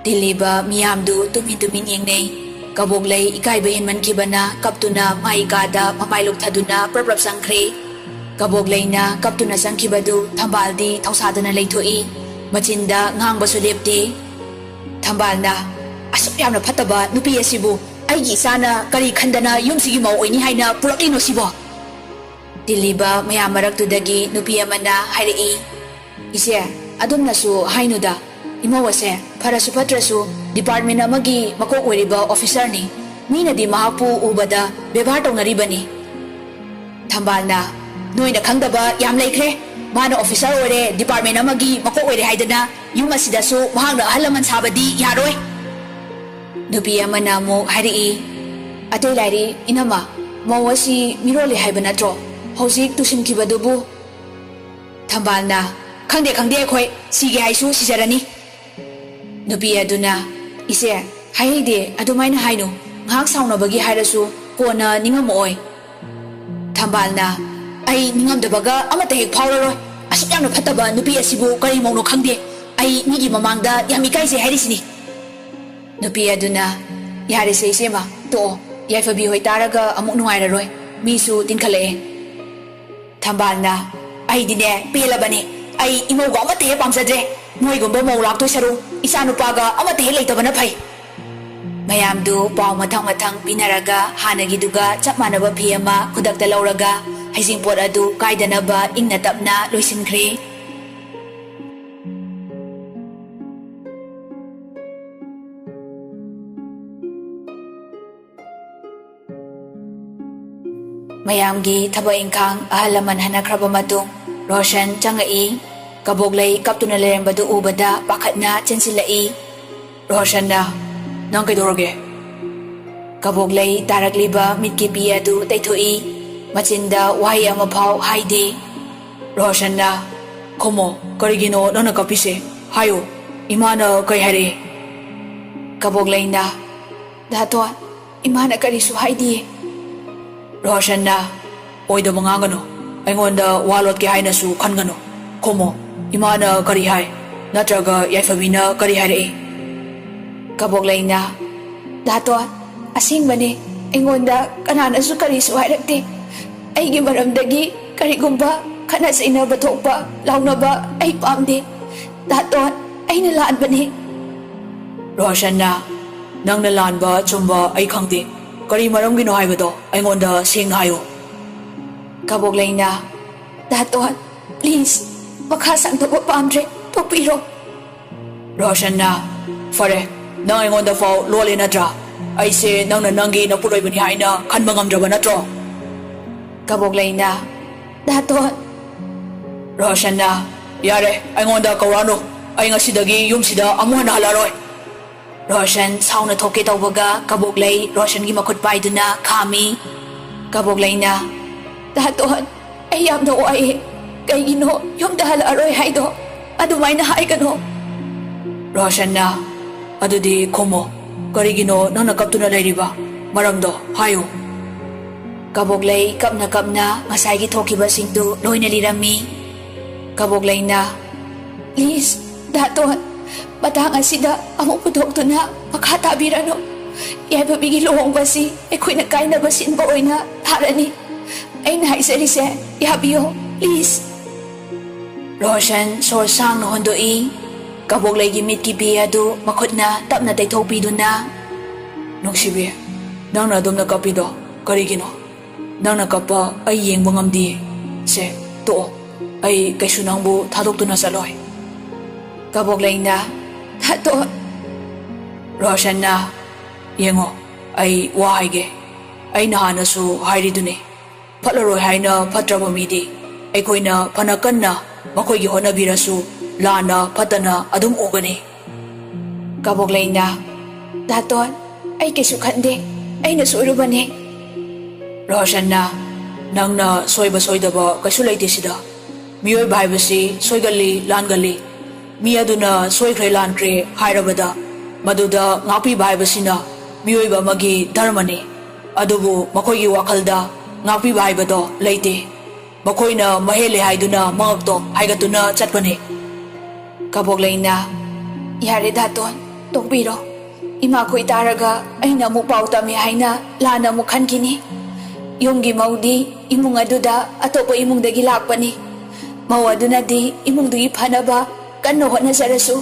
ꯇꯤꯜꯂꯤꯕ ꯃꯤꯌꯥꯝꯗꯨ ꯇꯨꯃꯤꯟ ꯇꯨꯃꯤꯟ ꯌꯦꯡꯅꯩ꯫ ꯀꯕꯣꯛꯂꯩ ꯏꯀꯥꯏꯕ ꯍꯦꯟꯃꯟꯈꯤꯕꯅ ꯀꯞꯇꯨꯅ ꯃꯥꯏ ꯀꯥꯗ ꯃꯃꯥꯏ ꯂꯨꯞꯊꯗꯨꯅ ꯄ꯭ꯔꯞ ꯄ꯭ꯔꯞ ꯆꯪꯈ꯭ꯔꯦ꯫ ꯀꯕꯣꯛꯂꯩꯅ ꯀꯞꯇꯨꯅ ꯆꯪꯈꯤꯕꯗꯨ ꯊꯝꯕꯥꯜꯗꯤ ꯊꯧꯁꯥꯗꯅ ꯂꯩꯊꯣꯛꯏ꯫ ꯃꯆꯤꯟꯗ ꯉꯥꯡꯕꯁꯨ ꯂꯦꯞꯇꯦ꯫ ꯊꯝꯕꯥꯜꯅ, "ꯑꯁꯨꯛ ꯌꯥꯝꯅ ꯐꯠꯇꯕ ꯅꯨꯄꯤ ꯑꯁꯤꯕꯨ ꯑꯩꯒꯤ ꯏꯆꯥꯅ ꯀꯔꯤ ꯈꯟꯗꯅ ꯌꯨꯝꯁꯤꯒꯤ ꯃꯧ ꯑꯣꯏꯅꯤ ꯍꯥꯏꯅ ꯄꯨꯔꯛꯂꯤꯅꯣ ꯁꯤꯕꯣ?" ꯇꯤꯜꯂꯤꯕ ꯃꯌꯥꯝ ꯃꯔꯛꯇꯨꯗꯒꯤ ꯅꯨꯄꯤ ꯑꯃꯅ ꯍꯥꯏꯔꯛꯏ, "ꯏꯆꯦ, ꯑꯗꯨꯝꯅꯁꯨ ꯍꯥꯏꯅꯨꯗ꯫ ꯏꯃꯧ ꯑꯁꯦ ꯐꯔꯁꯨ ꯐꯠꯇ꯭ꯔꯁꯨ ꯗꯤꯄꯥꯔꯠꯃꯦꯟ ꯑꯃꯒꯤ ꯃꯀꯣꯛ ꯑꯣꯏꯔꯤꯕ ꯑꯣꯐꯤꯁꯔꯅꯤ꯫ ꯃꯤꯅꯗꯤ ꯃꯍꯥꯛꯄꯨ ꯎꯕꯗ ꯕꯦꯕꯥꯔ ꯇꯧꯅꯔꯤꯕꯅꯤ꯫" ꯊꯝꯕꯥꯜꯅ, "ꯅꯣꯏꯅ ꯈꯪꯗꯕ ꯌꯥꯝ ꯂꯩꯈ꯭ꯔꯦ꯫ ꯃꯥꯅ ꯑꯣꯐꯤꯁꯥꯔ ꯑꯣꯏꯔꯦ, ꯗꯤꯄꯥꯔꯠꯃꯦꯟ ꯑꯃꯒꯤ ꯃꯀꯣꯛ ꯑꯣꯏꯔꯦ ꯍꯥꯏꯗꯅ ꯌꯨꯝ ꯑꯁꯤꯗꯁꯨ ꯃꯍꯥꯛꯅ ꯑꯍꯜ ꯂꯃꯟ ꯁꯥꯕꯗꯤ ꯌꯥꯔꯣꯏ꯫" ꯅꯨꯄꯤ ꯑꯃꯅ ꯑꯃꯨꯛ ꯍꯥꯏꯔꯛꯏ, "ꯑꯇꯩ ꯂꯥꯏꯔꯤ, ꯏꯅꯝꯃ, ꯃꯧ ꯑꯁꯤ ꯃꯤꯔꯣꯜꯂꯤ ꯍꯥꯏꯕ ꯅꯠꯇ꯭ꯔꯣ? ꯍꯧꯖꯤꯛ ꯇꯨꯁꯤꯟꯈꯤꯕꯗꯨꯕꯨ?" ꯊꯝꯕꯥꯜꯅ, "ꯈꯪꯗꯦ, ꯈꯪꯗꯦ ꯑꯩꯈꯣꯏ, ꯁꯤꯒꯦ ꯍꯥꯏꯁꯨ ꯁꯤꯖꯔꯅꯤ꯫" ꯅꯨꯄꯤ ꯑꯗꯨꯅ, "ꯏꯆꯦ, ꯍꯥꯏꯍꯩꯗꯦ, ꯑꯗꯨꯃꯥꯏꯅ ꯍꯥꯏꯅꯨ꯫ ꯉꯥꯏꯍꯥꯛ ꯁꯥꯎꯅꯕꯒꯤ ꯍꯥꯏꯔꯁꯨ ꯀꯣꯟꯅ ꯅꯤꯡꯉꯝꯃꯛꯑꯣꯏ꯫" ꯊꯝꯕꯥꯜꯅ, "ꯑꯩ ꯅꯤꯡꯉꯝꯗꯕꯒ ꯑꯃꯠꯇ ꯍꯦꯛ ꯐꯥꯎꯔꯔꯣꯏ꯫ ꯑꯁꯨꯛ ꯌꯥꯝꯅ ꯐꯠꯇꯕ ꯅꯨꯄꯤ ꯑꯁꯤꯕꯨ ꯀꯔꯤ ꯃꯧꯅꯣ ꯈꯪꯗꯦ꯫ ꯑꯩ ꯃꯤꯒꯤ ꯃꯃꯥꯡꯗ ꯌꯥꯝ ꯏꯀꯥꯏꯖꯩ ꯍꯥꯏꯔꯤꯁꯤꯅꯤ꯫ ꯅꯨꯄꯤ ꯑꯗꯨꯅ, "ꯌꯥꯔꯦꯁꯦ ꯏꯆꯦꯃ, ꯇꯣꯛꯑꯣ꯫ ꯌꯥꯏꯐꯕꯤ ꯍꯣꯏ ꯇꯥꯔꯒ ꯑꯃꯨꯛ ꯅꯨꯡꯉꯥꯏꯔꯔꯣꯏ꯫ ꯃꯤꯁꯨ ꯇꯤꯟꯈꯠꯂꯛꯑꯦ꯫" ꯊꯝꯕꯥꯜꯅ, "ꯑꯩꯗꯤꯅꯦ ꯄꯦꯜꯂꯕꯅꯤ꯫ ꯑꯩ ꯏꯃꯧꯒ ꯑꯃꯠꯇ ꯍꯦꯛ ꯄꯥꯝꯖꯗ꯭ꯔꯦ꯫ ꯃꯣꯏꯒꯨꯝꯕ ꯃꯧ ꯂꯥꯛꯇꯣꯏ ꯁꯔꯨꯛ ꯏꯆꯥ ꯅꯨꯄꯥꯒ ꯑꯃꯠꯇ ꯍꯦꯛ ꯂꯩꯇꯕꯅ ꯐꯩ꯫" ꯃꯌꯥꯝꯗꯨ ꯄꯥꯎ ꯃꯊꯪ ꯃꯊꯪ ꯄꯤꯅꯔꯒ ꯍꯥꯟꯅꯒꯤꯗꯨꯒ ꯆꯞ ꯃꯥꯟꯅꯕ ꯐꯤ ꯑꯃ ꯈꯨꯗꯛꯇ ꯂꯧꯔꯒ ꯍꯩꯖꯤꯡꯄꯣꯠ ꯑꯗꯨ ꯀꯥꯏꯗꯅꯕ ꯏꯪꯅ ꯇꯞꯅ ꯂꯣꯏꯁꯤꯟꯈ꯭ꯔꯦ꯫ ꯃꯌꯥꯝꯒꯤ ꯊꯕꯛ ꯏꯪꯈꯥꯡ ꯑꯍꯜ ꯂꯃꯟ ꯍꯟꯅꯈ꯭ꯔꯕ ꯃꯇꯨꯡ ꯔꯣꯁꯟ ꯆꯪꯉꯛꯏ꯫ ꯀꯕꯣꯛꯂꯩ ꯀꯞꯇꯨꯅ ꯂꯩꯔꯝꯕꯗꯨ ꯎꯕꯗ ꯄꯥꯈꯠꯅ ꯆꯦꯟꯁꯤꯜꯂꯛꯏ꯫ ꯔꯣꯁꯟꯅ, "ꯅꯪ ꯀꯩꯗꯧꯔꯒꯦ?" ꯀꯕꯣꯛꯂꯩ ꯇꯥꯔꯛꯂꯤꯕ ꯃꯤꯠꯀꯤ ꯄꯤ ꯑꯗꯨ ꯇꯩꯊꯣꯛꯏ꯫ ꯃꯆꯤꯟꯗ ꯋꯥꯍꯩ ꯑꯃꯐꯥꯎ ꯍꯥꯏꯗꯦ꯫ ꯔꯣꯁꯟꯅ, "ꯈꯨꯝꯃꯣ, ꯀꯔꯤꯒꯤꯅꯣ ꯅꯪꯅ ꯀꯞꯄꯤꯁꯦ? ꯍꯥꯏꯌꯨ, ꯏꯃꯥꯅ ꯀꯩ ꯍꯥꯏꯔꯛꯏ?" ꯀꯕꯣꯛꯂꯩꯅ, "ꯗꯥꯇꯣꯟ, ꯏꯃꯥꯅ ꯀꯔꯤꯁꯨ ꯍꯥꯏꯗꯤꯌꯦ꯫" ꯔꯣꯁꯟꯅ, "ꯑꯣꯏꯗꯕ ꯉꯥꯡꯒꯅꯨ꯫ ꯑꯩꯉꯣꯟꯗ ꯋꯥ ꯂꯣꯠꯀꯦ ꯍꯥꯏꯅꯁꯨ ꯈꯟꯒꯅꯨ꯫ ꯈꯨꯝꯃꯣ, ꯏꯃꯥꯅ ꯀꯔꯤ ꯍꯥꯏ? ꯅꯠꯇ꯭ꯔꯒ ꯌꯥꯏꯐꯕꯤꯅ ꯀꯔꯤ ꯍꯥꯏꯔꯛꯏ?" ꯀꯕꯣꯛꯂꯩꯅ, "ꯗꯥꯇꯣꯟ, ꯑꯁꯦꯡꯕꯅꯦ, ꯑꯩꯉꯣꯟꯗ ꯀꯅꯥꯅꯁꯨ ꯀꯔꯤꯁꯨ ꯍꯥꯏꯔꯛꯇꯦ꯫ ꯑꯩꯒꯤ ꯃꯔꯝꯗꯒꯤ ꯀꯔꯤꯒꯨꯝꯕ ꯈꯠꯅ ꯆꯩꯅꯕ ꯊꯣꯛꯄ, ꯂꯥꯎꯅꯕ ꯑꯩ ꯄꯥꯝꯗꯦ꯫ ꯗꯥꯇꯣꯟ, ꯑꯩꯅ ꯂꯥꯟꯕꯅꯦ꯫" ꯔꯣꯁꯟꯅ, "ꯅꯪꯅ ꯂꯥꯟꯕ ꯆꯨꯝꯕ ꯑꯩ ꯈꯪꯗꯦ꯫ ꯀꯔꯤ ꯃꯔꯝꯒꯤꯅꯣ ꯍꯥꯏꯕꯗꯣ ꯑꯩꯉꯣꯟꯗ ꯁꯦꯡꯅ ꯍꯥꯏꯌꯨ꯫" ꯀꯕꯣꯛꯂꯩꯅ, "ꯗꯥꯇꯣꯟ, please, ꯃꯈꯥ ꯁꯥꯡꯗꯣꯛꯄ ꯄꯥꯝꯗ꯭ꯔꯦ, ꯇꯣꯛꯄꯤꯔꯣ꯫" ꯔꯣꯁꯟꯅ, "ꯐꯔꯦ, ꯅꯪ ꯑꯩꯉꯣꯟꯗ ꯐꯥꯎ ꯂꯣꯜꯂꯦ ꯅꯠꯇ꯭ꯔꯥ? ꯑꯩꯁꯦ ꯅꯪꯅ ꯅꯪꯒꯤ ꯅꯄꯨꯔꯣꯏꯕꯅꯤ ꯍꯥꯏꯅ ꯈꯟꯕ ꯉꯝꯗ꯭ꯔꯕ ꯅꯠꯇ꯭ꯔꯣ?" ꯀꯕꯣꯛꯂꯩꯅ, "ꯗꯥꯇꯣꯟ꯫" ꯔꯣꯁꯟꯅ, "ꯌꯥꯔꯦ, ꯑꯩꯉꯣꯟꯗ ꯀꯧꯔꯛꯑꯅꯨ꯫ ꯑꯩ ꯉꯁꯤꯗꯒꯤ ꯌꯨꯝꯁꯤꯗ ꯑꯃꯨꯛ ꯍꯟꯅ ꯍꯜꯂꯛꯑꯔꯣꯏ꯫" ꯔꯣꯁꯟ ꯁꯥꯎꯅ ꯊꯣꯛꯀꯦ ꯇꯧꯕꯒ ꯀꯕꯣꯛꯂꯩ ꯔꯣꯁꯟꯒꯤ ꯃꯈꯨꯠ ꯄꯥꯏꯗꯨꯅ ꯈꯥꯝꯃꯤ꯫ ꯀꯕꯣꯛꯂꯩꯅ, "ꯗꯥꯇꯣꯟ, ꯑꯩ ꯌꯥꯝꯅ ꯋꯥꯏꯑꯦ꯫ ꯀꯩꯒꯤꯅꯣ ꯌꯨꯝꯗ ꯍꯜꯂꯛꯑꯔꯣꯏ ꯍꯥꯏꯗꯣ? ꯑꯗꯨꯃꯥꯏꯅ ꯍꯥꯏꯒꯅꯣ꯫" ꯔꯣꯁꯟꯅ, "ꯑꯗꯨꯗꯤ ꯈꯨꯝꯃꯣ, ꯀꯔꯤꯒꯤꯅꯣ ꯅꯪꯅ ꯀꯞꯇꯨꯅ ꯂꯩꯔꯤꯕ? ꯃꯔꯝꯗꯣ ꯍꯥꯏꯌꯨ꯫" ꯀꯕꯣꯛꯂꯩ ꯀꯞꯅ ꯀꯞꯅ ꯉꯁꯥꯏꯒꯤ ꯊꯣꯛꯈꯤꯕꯁꯤꯡꯗꯨ ꯂꯣꯏꯅ ꯂꯤꯔꯝꯃꯤ꯫ ꯀꯕꯣꯛꯂꯩꯅ, "Please, ꯗꯥꯇꯣꯟ, ꯃꯇꯥꯡ ꯑꯁꯤꯗ ꯑꯃꯨꯛ ꯄꯨꯊꯣꯛꯇꯨꯅ ꯃꯈꯥ ꯇꯥꯕꯤꯔꯅꯨ꯫ ꯌꯥꯏꯐꯕꯤꯒꯤ ꯂꯨꯍꯣꯡꯕꯁꯤ ꯑꯩꯈꯣꯏꯅ ꯀꯥꯏꯅꯕ ꯁꯤꯟꯕ ꯑꯣꯏꯅ ꯊꯥꯔꯅꯤ꯫ ꯑꯩꯅ ꯍꯥꯏꯖꯔꯤꯁꯦ ꯌꯥꯕꯤꯌꯣ, please꯫" ꯔꯣꯁꯟ ꯁꯣꯔ ꯁꯥꯡꯅ ꯍꯣꯟꯗꯣꯛꯏ꯫ ꯀꯕꯣꯛꯂꯩꯒꯤ ꯃꯤꯠꯀꯤ ꯄꯤ ꯑꯗꯨ ꯃꯈꯨꯠꯅ ꯇꯞꯅ ꯇꯩꯊꯣꯛꯄꯤꯗꯨꯅ, "ꯅꯨꯡꯁꯤꯕꯤ, ꯅꯪꯅ ꯑꯗꯨꯝꯅ ꯀꯞꯄꯤꯗꯣ ꯀꯔꯤꯒꯤꯅꯣ? ꯅꯪꯅ ꯀꯞꯄ ꯑꯩ ꯌꯦꯡꯕ ꯉꯝꯗꯤꯌꯦ꯫ ꯁꯦ, ꯇꯣꯛꯑꯣ꯫ ꯑꯩ ꯀꯩꯁꯨ ꯅꯪꯕꯨ ꯊꯥꯗꯣꯛꯇꯨꯅ ꯆꯠꯂꯣꯏ꯫" ꯀꯕꯣꯛꯂꯩꯅ, "ꯊꯥꯗꯣꯛ꯫" ꯔꯣꯁꯟꯅ, "ꯌꯦꯡꯉꯣ, ꯑꯩ ꯋꯥ ꯍꯥꯏꯒꯦ꯫ ꯑꯩꯅ ꯍꯥꯟꯅꯁꯨ ꯍꯥꯏꯔꯤꯗꯨꯅꯤ, ꯐꯠꯂꯔꯣꯏ ꯍꯥꯏꯅ ꯐꯠꯇ꯭ꯔꯕ ꯃꯤꯗꯤ ꯑꯩꯈꯣꯏꯅ ꯐꯅ ꯀꯟꯅ ꯃꯈꯣꯏꯒꯤ ꯍꯣꯠꯅꯕꯤꯔꯁꯨ ꯂꯥꯟꯅ ꯐꯠꯇꯅ ꯑꯗꯨꯝ ꯎꯒꯅꯤ꯫" ꯀꯕꯣꯛꯂꯩꯅ, "ꯗꯥꯇꯣꯟ, ꯑꯩ ꯀꯩꯁꯨ ꯈꯟꯗꯦ꯫ ꯑꯩꯅ ꯁꯣꯏꯔꯨꯕꯅꯦ꯫" ꯔꯣꯁꯟꯅ, "ꯅꯪꯅ ꯁꯣꯏꯕ ꯁꯣꯏꯗꯕ ꯀꯩꯁꯨ ꯂꯩꯇꯦ ꯁꯤꯗ꯫ ꯃꯤꯑꯣꯏꯕ ꯍꯥꯏꯕꯁꯤ ꯁꯣꯏꯒꯜꯂꯤ, ꯂꯥꯟꯒꯜꯂꯤ꯫ ꯃꯤ ꯑꯗꯨꯅ ꯁꯣꯏꯈ꯭ꯔꯦ, ꯂꯥꯟꯈ꯭ꯔꯦ ꯍꯥꯏꯔꯕꯗ ꯃꯗꯨꯗ ꯉꯥꯛꯄꯤꯕ ꯍꯥꯏꯕꯁꯤꯅ ꯃꯤꯑꯣꯏꯕ ꯑꯃꯒꯤ ꯙꯔꯃꯅꯤ꯫ ꯑꯗꯨꯕꯨ ꯃꯈꯣꯏꯒꯤ ꯋꯥꯈꯜꯗ ꯉꯥꯛꯄꯤꯕ ꯍꯥꯏꯕꯗꯣ ꯂꯩꯇꯦ꯫ ꯃꯈꯣꯏꯅ ꯃꯍꯦꯜꯂꯦ ꯍꯥꯏꯗꯨꯅ ꯃꯉꯛꯇꯣ ꯍꯥꯏꯒꯠꯇꯨꯅ ꯆꯠꯄꯅꯤ꯫" ꯀꯕꯣꯛꯂꯩꯅ, "ꯌꯥꯔꯦ ꯗꯥꯇꯣꯟ, ꯇꯣꯛꯄꯤꯔꯣ꯫ ꯏꯃꯥꯈꯣꯏ ꯇꯥꯔꯒ ꯑꯩꯅ ꯑꯃꯨꯛ ꯄꯥꯎ ꯇꯝꯃꯦ ꯍꯥꯏꯅ ꯂꯥꯟꯅ ꯑꯃꯨꯛ ꯈꯟꯈꯤꯅꯤ꯫ ꯌꯨꯝꯒꯤ ꯃꯧꯗꯤ ꯏꯃꯨꯡ ꯑꯗꯨꯗ ꯑꯇꯣꯞꯄ ꯏꯃꯨꯡꯗꯒꯤ ꯂꯥꯛꯄꯅꯤ꯫ ꯃꯧ ꯑꯗꯨꯅꯗꯤ ꯏꯃꯨꯡꯗꯨꯒꯤ ꯐꯅꯕ ꯀꯟꯅ ꯍꯣꯠꯅꯖꯔꯁꯨ,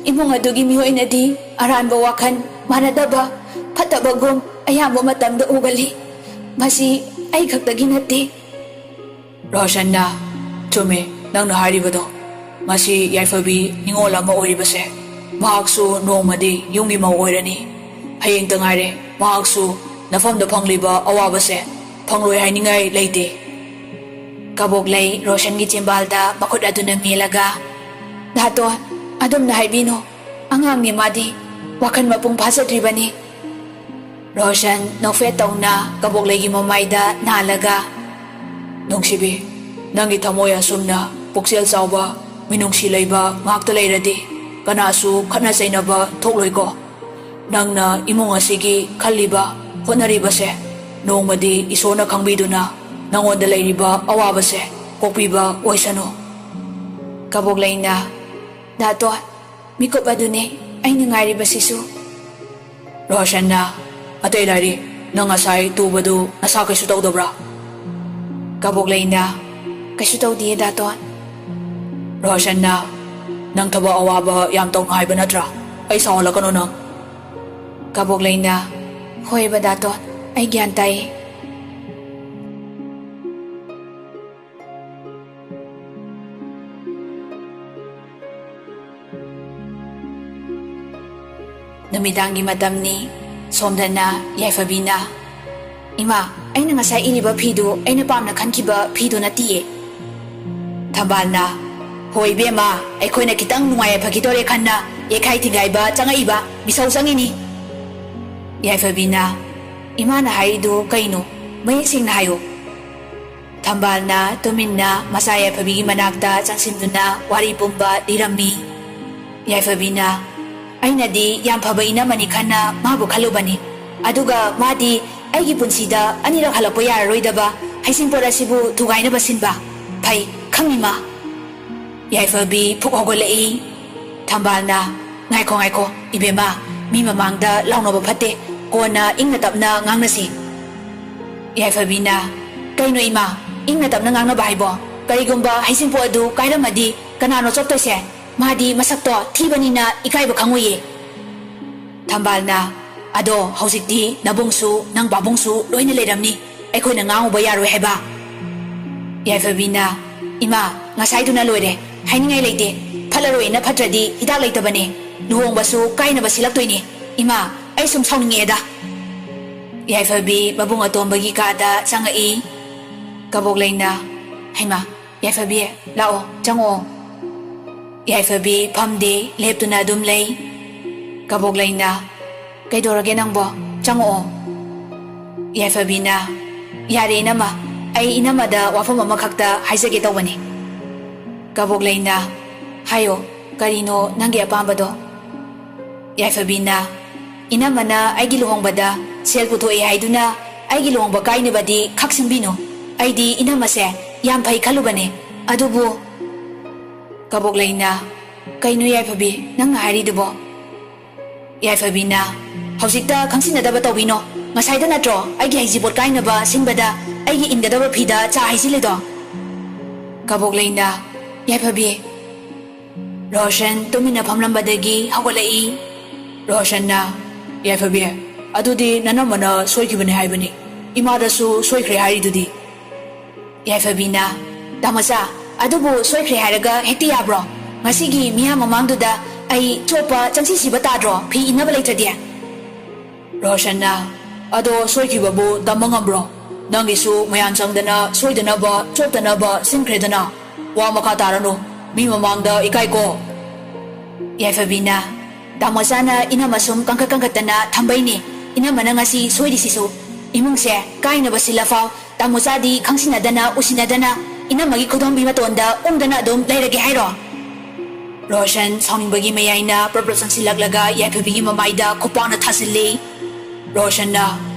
ꯏꯃꯨꯡ ꯑꯗꯨꯒꯤ ꯃꯤꯑꯣꯏꯅꯗꯤ ꯑꯔꯥꯟꯕ ꯋꯥꯈꯜ, ꯃꯥꯟꯅꯗꯕ, ꯐꯠꯇꯕꯒꯨꯝ ꯑꯌꯥꯝꯕ ꯃꯇꯝꯗ ꯎꯒꯜꯂꯤ꯫ ꯃꯁꯤ ꯑꯩ ꯈꯛꯇꯒꯤ ꯅꯠꯇꯦ꯫" ꯔꯣꯁꯟꯅ, "ꯆꯨꯝꯃꯦ ꯅꯪꯅ ꯍꯥꯏꯔꯤꯕꯗꯣ꯫ ꯉꯁꯤ ꯌꯥꯏꯐꯕꯤ ꯅꯤꯉꯣꯜ ꯑꯃ ꯑꯣꯏꯔꯤꯕꯁꯦ, ꯃꯍꯥꯛꯁꯨ ꯅꯣꯡꯃꯗꯤ ꯌꯨꯝꯒꯤ ꯃꯧ ꯑꯣꯏꯔꯅꯤ꯫ ꯍꯌꯦꯡꯇ ꯉꯥꯏꯔꯦ ꯃꯍꯥꯛꯁꯨ ꯅꯐꯝꯗ ꯐꯪꯂꯤꯕ ꯑꯋꯥꯕꯁꯦ ꯐꯪꯂꯣꯏ ꯍꯥꯏꯅꯤꯡꯉꯥꯏ ꯂꯩꯇꯦ꯫" ꯀꯕꯣꯛꯂꯩ ꯔꯣꯁꯟꯒꯤ ꯆꯤꯝꯕꯥꯜꯗ ꯃꯈꯨꯠ ꯑꯗꯨꯅ ꯃꯦꯜꯂꯒ, "ꯗꯥꯇꯣꯟ, ꯑꯗꯨꯝꯅ ꯍꯥꯏꯕꯤꯅꯨ꯫ ꯑꯉꯥꯡꯅꯤ ꯃꯥꯗꯤ, ꯋꯥꯈꯜ ꯃꯄꯨꯡ ꯐꯥꯖꯗ꯭ꯔꯤꯕꯅꯤ꯫" ꯔꯣꯁꯟ ꯅꯣꯛꯐꯦꯠ ꯇꯧꯅ ꯀꯕꯣꯛꯂꯩꯒꯤ ꯃꯃꯥꯏꯗ ꯅꯥꯜꯂꯒ, "ꯅꯨꯡꯁꯤꯕꯤ, ꯅꯪꯒꯤ ꯊꯃꯣꯏ ꯑꯁꯨꯝꯅ ꯄꯨꯛꯆꯦꯜ ꯆꯥꯎꯕ, ꯃꯤꯅꯨꯡꯁꯤ ꯂꯩꯕ ꯉꯥꯛꯇ ꯂꯩꯔꯗꯤ ꯀꯅꯥꯁꯨ ꯈꯠꯅ ꯆꯩꯅꯕ ꯊꯣꯛꯂꯣꯏꯀꯣ꯫ ꯅꯪꯅ ꯏꯃꯨꯡ ꯑꯁꯤꯒꯤ ꯈꯜꯂꯤꯕ, ꯍꯣꯠꯅꯔꯤꯕꯁꯦ ꯅꯣꯡꯃꯗꯤ ꯏꯁꯣꯔꯅ ꯈꯪꯕꯤꯗꯨꯅ ꯅꯉꯣꯟꯗ ꯂꯩꯔꯤꯕ ꯑꯋꯥꯕꯁꯦ ꯀꯣꯛꯄꯤꯕ ꯑꯣꯏꯁꯅꯨ꯫" ꯀꯕꯣꯛꯂꯩꯅ, "ꯗꯥꯇꯣꯟ, ꯃꯤꯀꯨꯞ ꯑꯗꯨꯅꯦ ꯑꯩꯅ ꯉꯥꯏꯔꯤꯕꯁꯤꯁꯨ꯫" ꯔꯣꯍꯁꯟꯅ, "ꯑꯇꯩ ꯂꯥꯏꯔꯤ, ꯅꯪ ꯉꯁꯥꯏ ꯇꯨꯕꯗꯨ ꯅꯁꯥ ꯀꯩꯁꯨ ꯇꯧꯗꯕ꯭ꯔꯥ?" ꯀꯕꯣꯛꯂꯩꯅ, "ꯀꯩꯁꯨ ꯇꯧꯗꯤꯌꯦ, ꯗꯥꯇꯣꯟ꯫" ꯔꯣꯍꯁꯟꯅ, "ꯅꯪ ꯊꯕꯛ ꯑꯋꯥꯕ ꯌꯥꯝ ꯇꯧꯅꯨ ꯍꯥꯏꯕ ꯅꯠꯇ꯭ꯔꯥ? ꯑꯩ ꯁꯥꯎꯍꯜꯂꯛꯀꯅꯨ ꯅꯪ꯫" ꯀꯕꯣꯛꯂꯩꯅ, "ꯍꯣꯏꯕ ꯗꯥꯇꯣꯟ, ꯑꯩ ꯒ꯭ꯌꯥꯟ ꯇꯥꯏꯌꯦ꯫" ꯅꯨꯃꯤꯗꯥꯡꯒꯤ ꯃꯇꯝꯅꯤ꯫ ꯁꯣꯝꯗꯅ ꯌꯥꯏꯐꯕꯤꯅ, "ꯏꯃꯥ, ꯑꯩꯅ ꯉꯁꯥꯏ ꯏꯔꯤꯕ ꯐꯤꯗꯨ ꯑꯩꯅ ꯄꯥꯝꯅ ꯈꯟꯈꯤꯕ ꯐꯤꯗꯨ ꯅꯠꯇꯤꯌꯦ꯫" ꯊꯝꯕꯥꯜꯅ, "ꯍꯣꯏ ꯏꯕꯦꯝꯃ, ꯑꯩꯈꯣꯏꯅ ꯈꯤꯇꯪ ꯅꯨꯡꯉꯥꯏ ꯌꯥꯏꯐꯈꯤꯗꯣꯔꯦ ꯈꯟꯅ ꯌꯦꯈꯥꯏ ꯊꯤꯡꯒꯥꯏꯕ ꯆꯪꯉꯛꯏꯕ ꯃꯤꯁꯧ ꯆꯪꯉꯤꯅꯤ꯫" ꯌꯥꯏꯐꯕꯤꯅ, "ꯏꯃꯥꯅ ꯍꯥꯏꯔꯤꯗꯨ ꯀꯩꯅꯣ? ꯃꯌꯦꯛ ꯁꯦꯡꯅ ꯍꯥꯏꯌꯨ꯫" ꯊꯝꯕꯥꯜꯅ ꯇꯨꯃꯤꯟꯅ ꯃꯆꯥ ꯌꯥꯏꯐꯕꯤꯒꯤ ꯃꯅꯥꯛꯇ ꯆꯪꯁꯤꯟꯗꯨꯅ ꯋꯥꯔꯤ ꯄꯨꯝꯕ ꯂꯤꯔꯝꯃꯤ꯫ ꯌꯥꯏꯐꯕꯤꯅ, "ꯑꯩꯅꯗꯤ ꯌꯥꯝ ꯐꯕ ꯏꯅꯝꯃꯅꯤ ꯈꯟꯅ ꯃꯥꯕꯨ ꯈꯜꯂꯨꯕꯅꯤ꯫ ꯑꯗꯨꯒ ꯃꯥꯗꯤ ꯑꯩꯒꯤ ꯄꯨꯟꯁꯤꯗ ꯑꯅꯤꯔꯛ ꯍꯜꯂꯛꯄ ꯌꯥꯔꯔꯣꯏꯗꯕ ꯍꯩꯁꯤꯡꯄꯣꯠ ꯑꯁꯤꯕꯨ ꯊꯨꯒꯥꯏꯅꯕ ꯁꯤꯟꯕ꯫ ꯐꯩ, ꯈꯪꯉꯤ ꯃꯥ꯫" ꯌꯥꯏꯐꯕꯤ ꯐꯨꯛ ꯍꯧꯒꯠꯂꯛꯏ꯫ ꯊꯝꯕꯥꯜꯅ, "ꯉꯥꯏꯈꯣ, ꯉꯥꯏꯈꯣ, ꯏꯕꯦꯝꯃ, ꯃꯤ ꯃꯃꯥꯡꯗ ꯂꯥꯎꯅꯕ ꯐꯠꯇꯦ꯫ ꯀꯣꯟꯅ ꯏꯪꯅ ꯇꯞꯅ ꯉꯥꯡꯅꯁꯤ꯫" ꯌꯥꯏꯐꯕꯤꯅ, "ꯀꯩꯅꯣ ꯏꯃꯥ, ꯏꯪꯅ ꯇꯞꯅ ꯉꯥꯡꯅꯕ ꯍꯥꯏꯕꯣ? ꯀꯔꯤꯒꯨꯝꯕ ꯍꯩꯁꯤꯡꯄꯣꯠ ꯑꯗꯨ ꯀꯥꯏꯔꯝꯃꯗꯤ ꯀꯅꯥꯅꯣ ꯆꯣꯞꯇꯣꯏꯁꯦ? ꯃꯥꯗꯤ ꯃꯁꯛꯇꯣ ꯊꯤꯕꯅꯤꯅ ꯏꯀꯥꯏꯕ ꯈꯪꯉꯣꯏꯌꯦ꯫" ꯊꯝꯕꯥꯜꯅ, "ꯑꯗꯣ ꯍꯧꯖꯤꯛꯇꯤ ꯅꯕꯨꯡꯁꯨ ꯅꯪ ꯄꯥꯕꯨꯡꯁꯨ ꯂꯣꯏꯅ ꯂꯩꯔꯝꯅꯤ꯫ ꯑꯩꯈꯣꯏꯅ ꯉꯥꯡꯉꯨꯕ ꯌꯥꯔꯣꯏ ꯍꯥꯏꯕ?" ꯌꯥꯏꯐꯕꯤꯅ, "ꯏꯃꯥ, ꯉꯁꯥꯏꯗꯨꯅ ꯂꯣꯏꯔꯦ꯫ ꯍꯥꯏꯅꯤꯡꯉꯥꯏ ꯂꯩꯇꯦ꯫ ꯐꯠꯂꯔꯣꯏꯅ ꯐꯠꯇ꯭ꯔꯗꯤ ꯍꯤꯗꯥꯛ ꯂꯩꯇꯕꯅꯦ꯫ ꯂꯨꯍꯣꯡꯕꯁꯨ ꯀꯥꯏꯅꯕ ꯁꯤꯜꯂꯛꯇꯣꯏꯅꯦ꯫ ꯏꯃꯥ, ꯑꯩ ꯁꯨꯝ ꯁꯥꯎꯅꯤꯡꯉꯛꯑꯦꯗ꯫" ꯌꯥꯏꯐꯕꯤ ꯃꯕꯨꯡ ꯑꯇꯣꯝꯕꯒꯤ ꯀꯥꯗ ꯆꯪꯉꯛꯏ꯫ ꯀꯕꯣꯛꯂꯩꯅ, "ꯍꯩꯃꯥ, ꯌꯥꯏꯐꯕꯤ, ꯂꯥꯛꯑꯣ, ꯆꯪꯉꯛꯑꯣ꯫" ꯌꯥꯏꯐꯕꯤ ꯐꯝꯗꯦ, ꯂꯦꯞꯇꯨꯅ ꯑꯗꯨꯝ ꯂꯩ꯫ ꯀꯕꯣꯛꯂꯩꯅ, "ꯀꯩꯗꯧꯔꯒꯦ ꯅꯪꯕꯣ? ꯆꯪꯉꯛꯑꯣ꯫" ꯌꯥꯏꯐꯕꯤꯅ, "ꯌꯥꯔꯦ ꯏꯅꯝꯃ, ꯑꯩ ꯏꯅꯝꯃꯗ ꯋꯥꯐꯝ ꯑꯃꯈꯛꯇ ꯍꯥꯏꯖꯒꯦ ꯇꯧꯕꯅꯤ꯫" ꯀꯕꯣꯛꯂꯩꯅ, "ꯍꯥꯏꯌꯣ, ꯀꯔꯤꯅꯣ ꯅꯪꯒꯤ ꯑꯄꯥꯝꯕꯗꯣ?" ꯌꯥꯏꯐꯕꯤꯅ, "ꯏꯅꯝꯃꯅ ꯑꯩꯒꯤ ꯂꯨꯍꯣꯡꯕꯗ ꯁꯦꯜ ꯄꯨꯊꯣꯛꯏ ꯍꯥꯏꯗꯨꯅ ꯑꯩꯒꯤ ꯂꯨꯍꯣꯡꯕ ꯀꯥꯏꯅꯕꯗꯤ ꯈꯛ ꯁꯤꯟꯕꯤꯅꯨ꯫ ꯑꯩꯗꯤ ꯏꯅꯝꯃꯁꯦ ꯌꯥꯝ ꯐꯩ ꯈꯜꯂꯨꯕꯅꯦ, ꯑꯗꯨꯕꯨ..." ꯀꯕꯣꯛꯂꯩꯅ, "ꯀꯩꯅꯣ ꯌꯥꯏꯐꯕꯤ, ꯅꯪꯅ ꯍꯥꯏꯔꯤꯗꯨꯕꯣ?" ꯌꯥꯏꯐꯕꯤꯅ, "ꯍꯧꯖꯤꯛꯇ ꯈꯪꯁꯤꯟꯅꯗꯕ ꯇꯧꯕꯤꯅꯣ꯫ ꯉꯁꯥꯏꯗ ꯅꯠꯇ꯭ꯔꯣ ꯑꯩꯒꯤ ꯍꯩꯖꯤꯕꯣꯠ ꯀꯥꯏꯅꯕ ꯁꯤꯟꯕꯗ ꯑꯩꯒꯤ ꯏꯟꯒꯗꯕ ꯐꯤꯗ ꯆꯥ ꯍꯩꯖꯤꯜꯂꯤꯗꯣ?" ꯀꯕꯣꯛꯂꯩꯅ, "ꯌꯥꯏꯐꯕꯤ, ꯔꯣꯁꯟ ꯇꯨꯃꯤꯟꯅ ꯐꯝꯂꯝꯕꯗꯒꯤ ꯍꯧꯒꯠꯂꯛꯏ꯫ ꯔꯣꯁꯟꯅ, "ꯌꯥꯏꯐꯕꯤ, ꯑꯗꯨꯗꯤ ꯅꯅꯝꯃꯅ ꯁꯣꯏꯈꯤꯕꯅꯤ ꯍꯥꯏꯕꯅꯤ꯫ ꯏꯃꯥꯗꯁꯨ ꯁꯣꯏꯈ꯭ꯔꯦ ꯍꯥꯏꯔꯤꯗꯨꯗꯤ?" ꯌꯥꯏꯐꯕꯤꯅ, "ꯇꯥꯃꯣꯆꯥ, ꯑꯗꯨꯕꯨ ꯁꯣꯏꯈ꯭ꯔꯦ ꯍꯥꯏꯔꯒ ꯍꯦꯛꯇ ꯌꯥꯕ꯭ꯔꯣ? ꯉꯁꯤꯒꯤ ꯃꯤꯌꯥꯝ ꯃꯃꯥꯡꯗꯨꯗ ꯑꯩ ꯆꯣꯞꯄ ꯆꯪꯁꯤꯟꯁꯤꯕ ꯇꯥꯗ꯭ꯔꯣ, ꯐꯤ ꯏꯟꯅꯕ ꯂꯩꯇ꯭ꯔꯗꯤ?" ꯔꯣꯁꯟꯅ, "ꯑꯗꯣ ꯁꯣꯏꯈꯤꯕꯕꯨ ꯇꯝꯕ ꯉꯝꯕ꯭ꯔꯣ? ꯅꯪꯒꯤꯁꯨ ꯃꯌꯥꯝ ꯆꯪꯗꯅ ꯁꯣꯏꯗꯅꯕ ꯆꯣꯞꯇꯅꯕ ꯁꯤꯟꯈ꯭ꯔꯦꯗꯅ꯫ ꯋꯥ ꯃꯈꯥ ꯇꯥꯔꯅꯨ꯫ ꯃꯤ ꯃꯃꯥꯡꯗ ꯏꯀꯥꯏꯀꯣ꯫" ꯌꯥꯏꯐꯕꯤꯅ, "ꯇꯥꯃꯣꯆꯥꯅ ꯏꯅꯝꯃ ꯁꯨꯝ ꯀꯟꯈꯠ ꯀꯟꯈꯠꯇꯅ ꯊꯝꯕꯩꯅꯦ꯫ ꯏꯅꯝꯃꯅ ꯉꯁꯤ ꯁꯣꯏꯔꯤꯁꯤꯁꯨ꯫ ꯏꯃꯨꯡꯁꯦ ꯀꯥꯏꯅꯕ ꯁꯤꯜꯂꯐꯥꯎ ꯇꯥꯃꯣꯆꯥꯗꯤ ꯈꯪꯁꯤꯟꯅꯗꯅ ꯎꯁꯤꯟꯅꯗꯅ ꯏꯅꯝꯃꯒꯤ ꯈꯨꯗꯣꯝꯕꯤ ꯃꯇꯣꯟꯗ ꯎꯪꯗꯅ ꯑꯗꯨꯝ ꯂꯩꯔꯒꯦ ꯍꯥꯏꯔꯣ?" ꯔꯣꯁꯟ ꯁꯥꯎꯅꯤꯡꯕꯒꯤ ꯃꯌꯥꯏꯅ ꯄ꯭ꯔꯞ ꯄ꯭ꯔꯞ ꯆꯪꯁꯤꯜꯂꯛꯂꯒ ꯌꯥꯏꯐꯕꯤꯒꯤ ꯃꯃꯥꯏꯗ ꯈꯨꯄꯥꯛꯅ ꯊꯥꯖꯤꯜꯂꯤ꯫ ꯔꯣꯁꯟꯅ,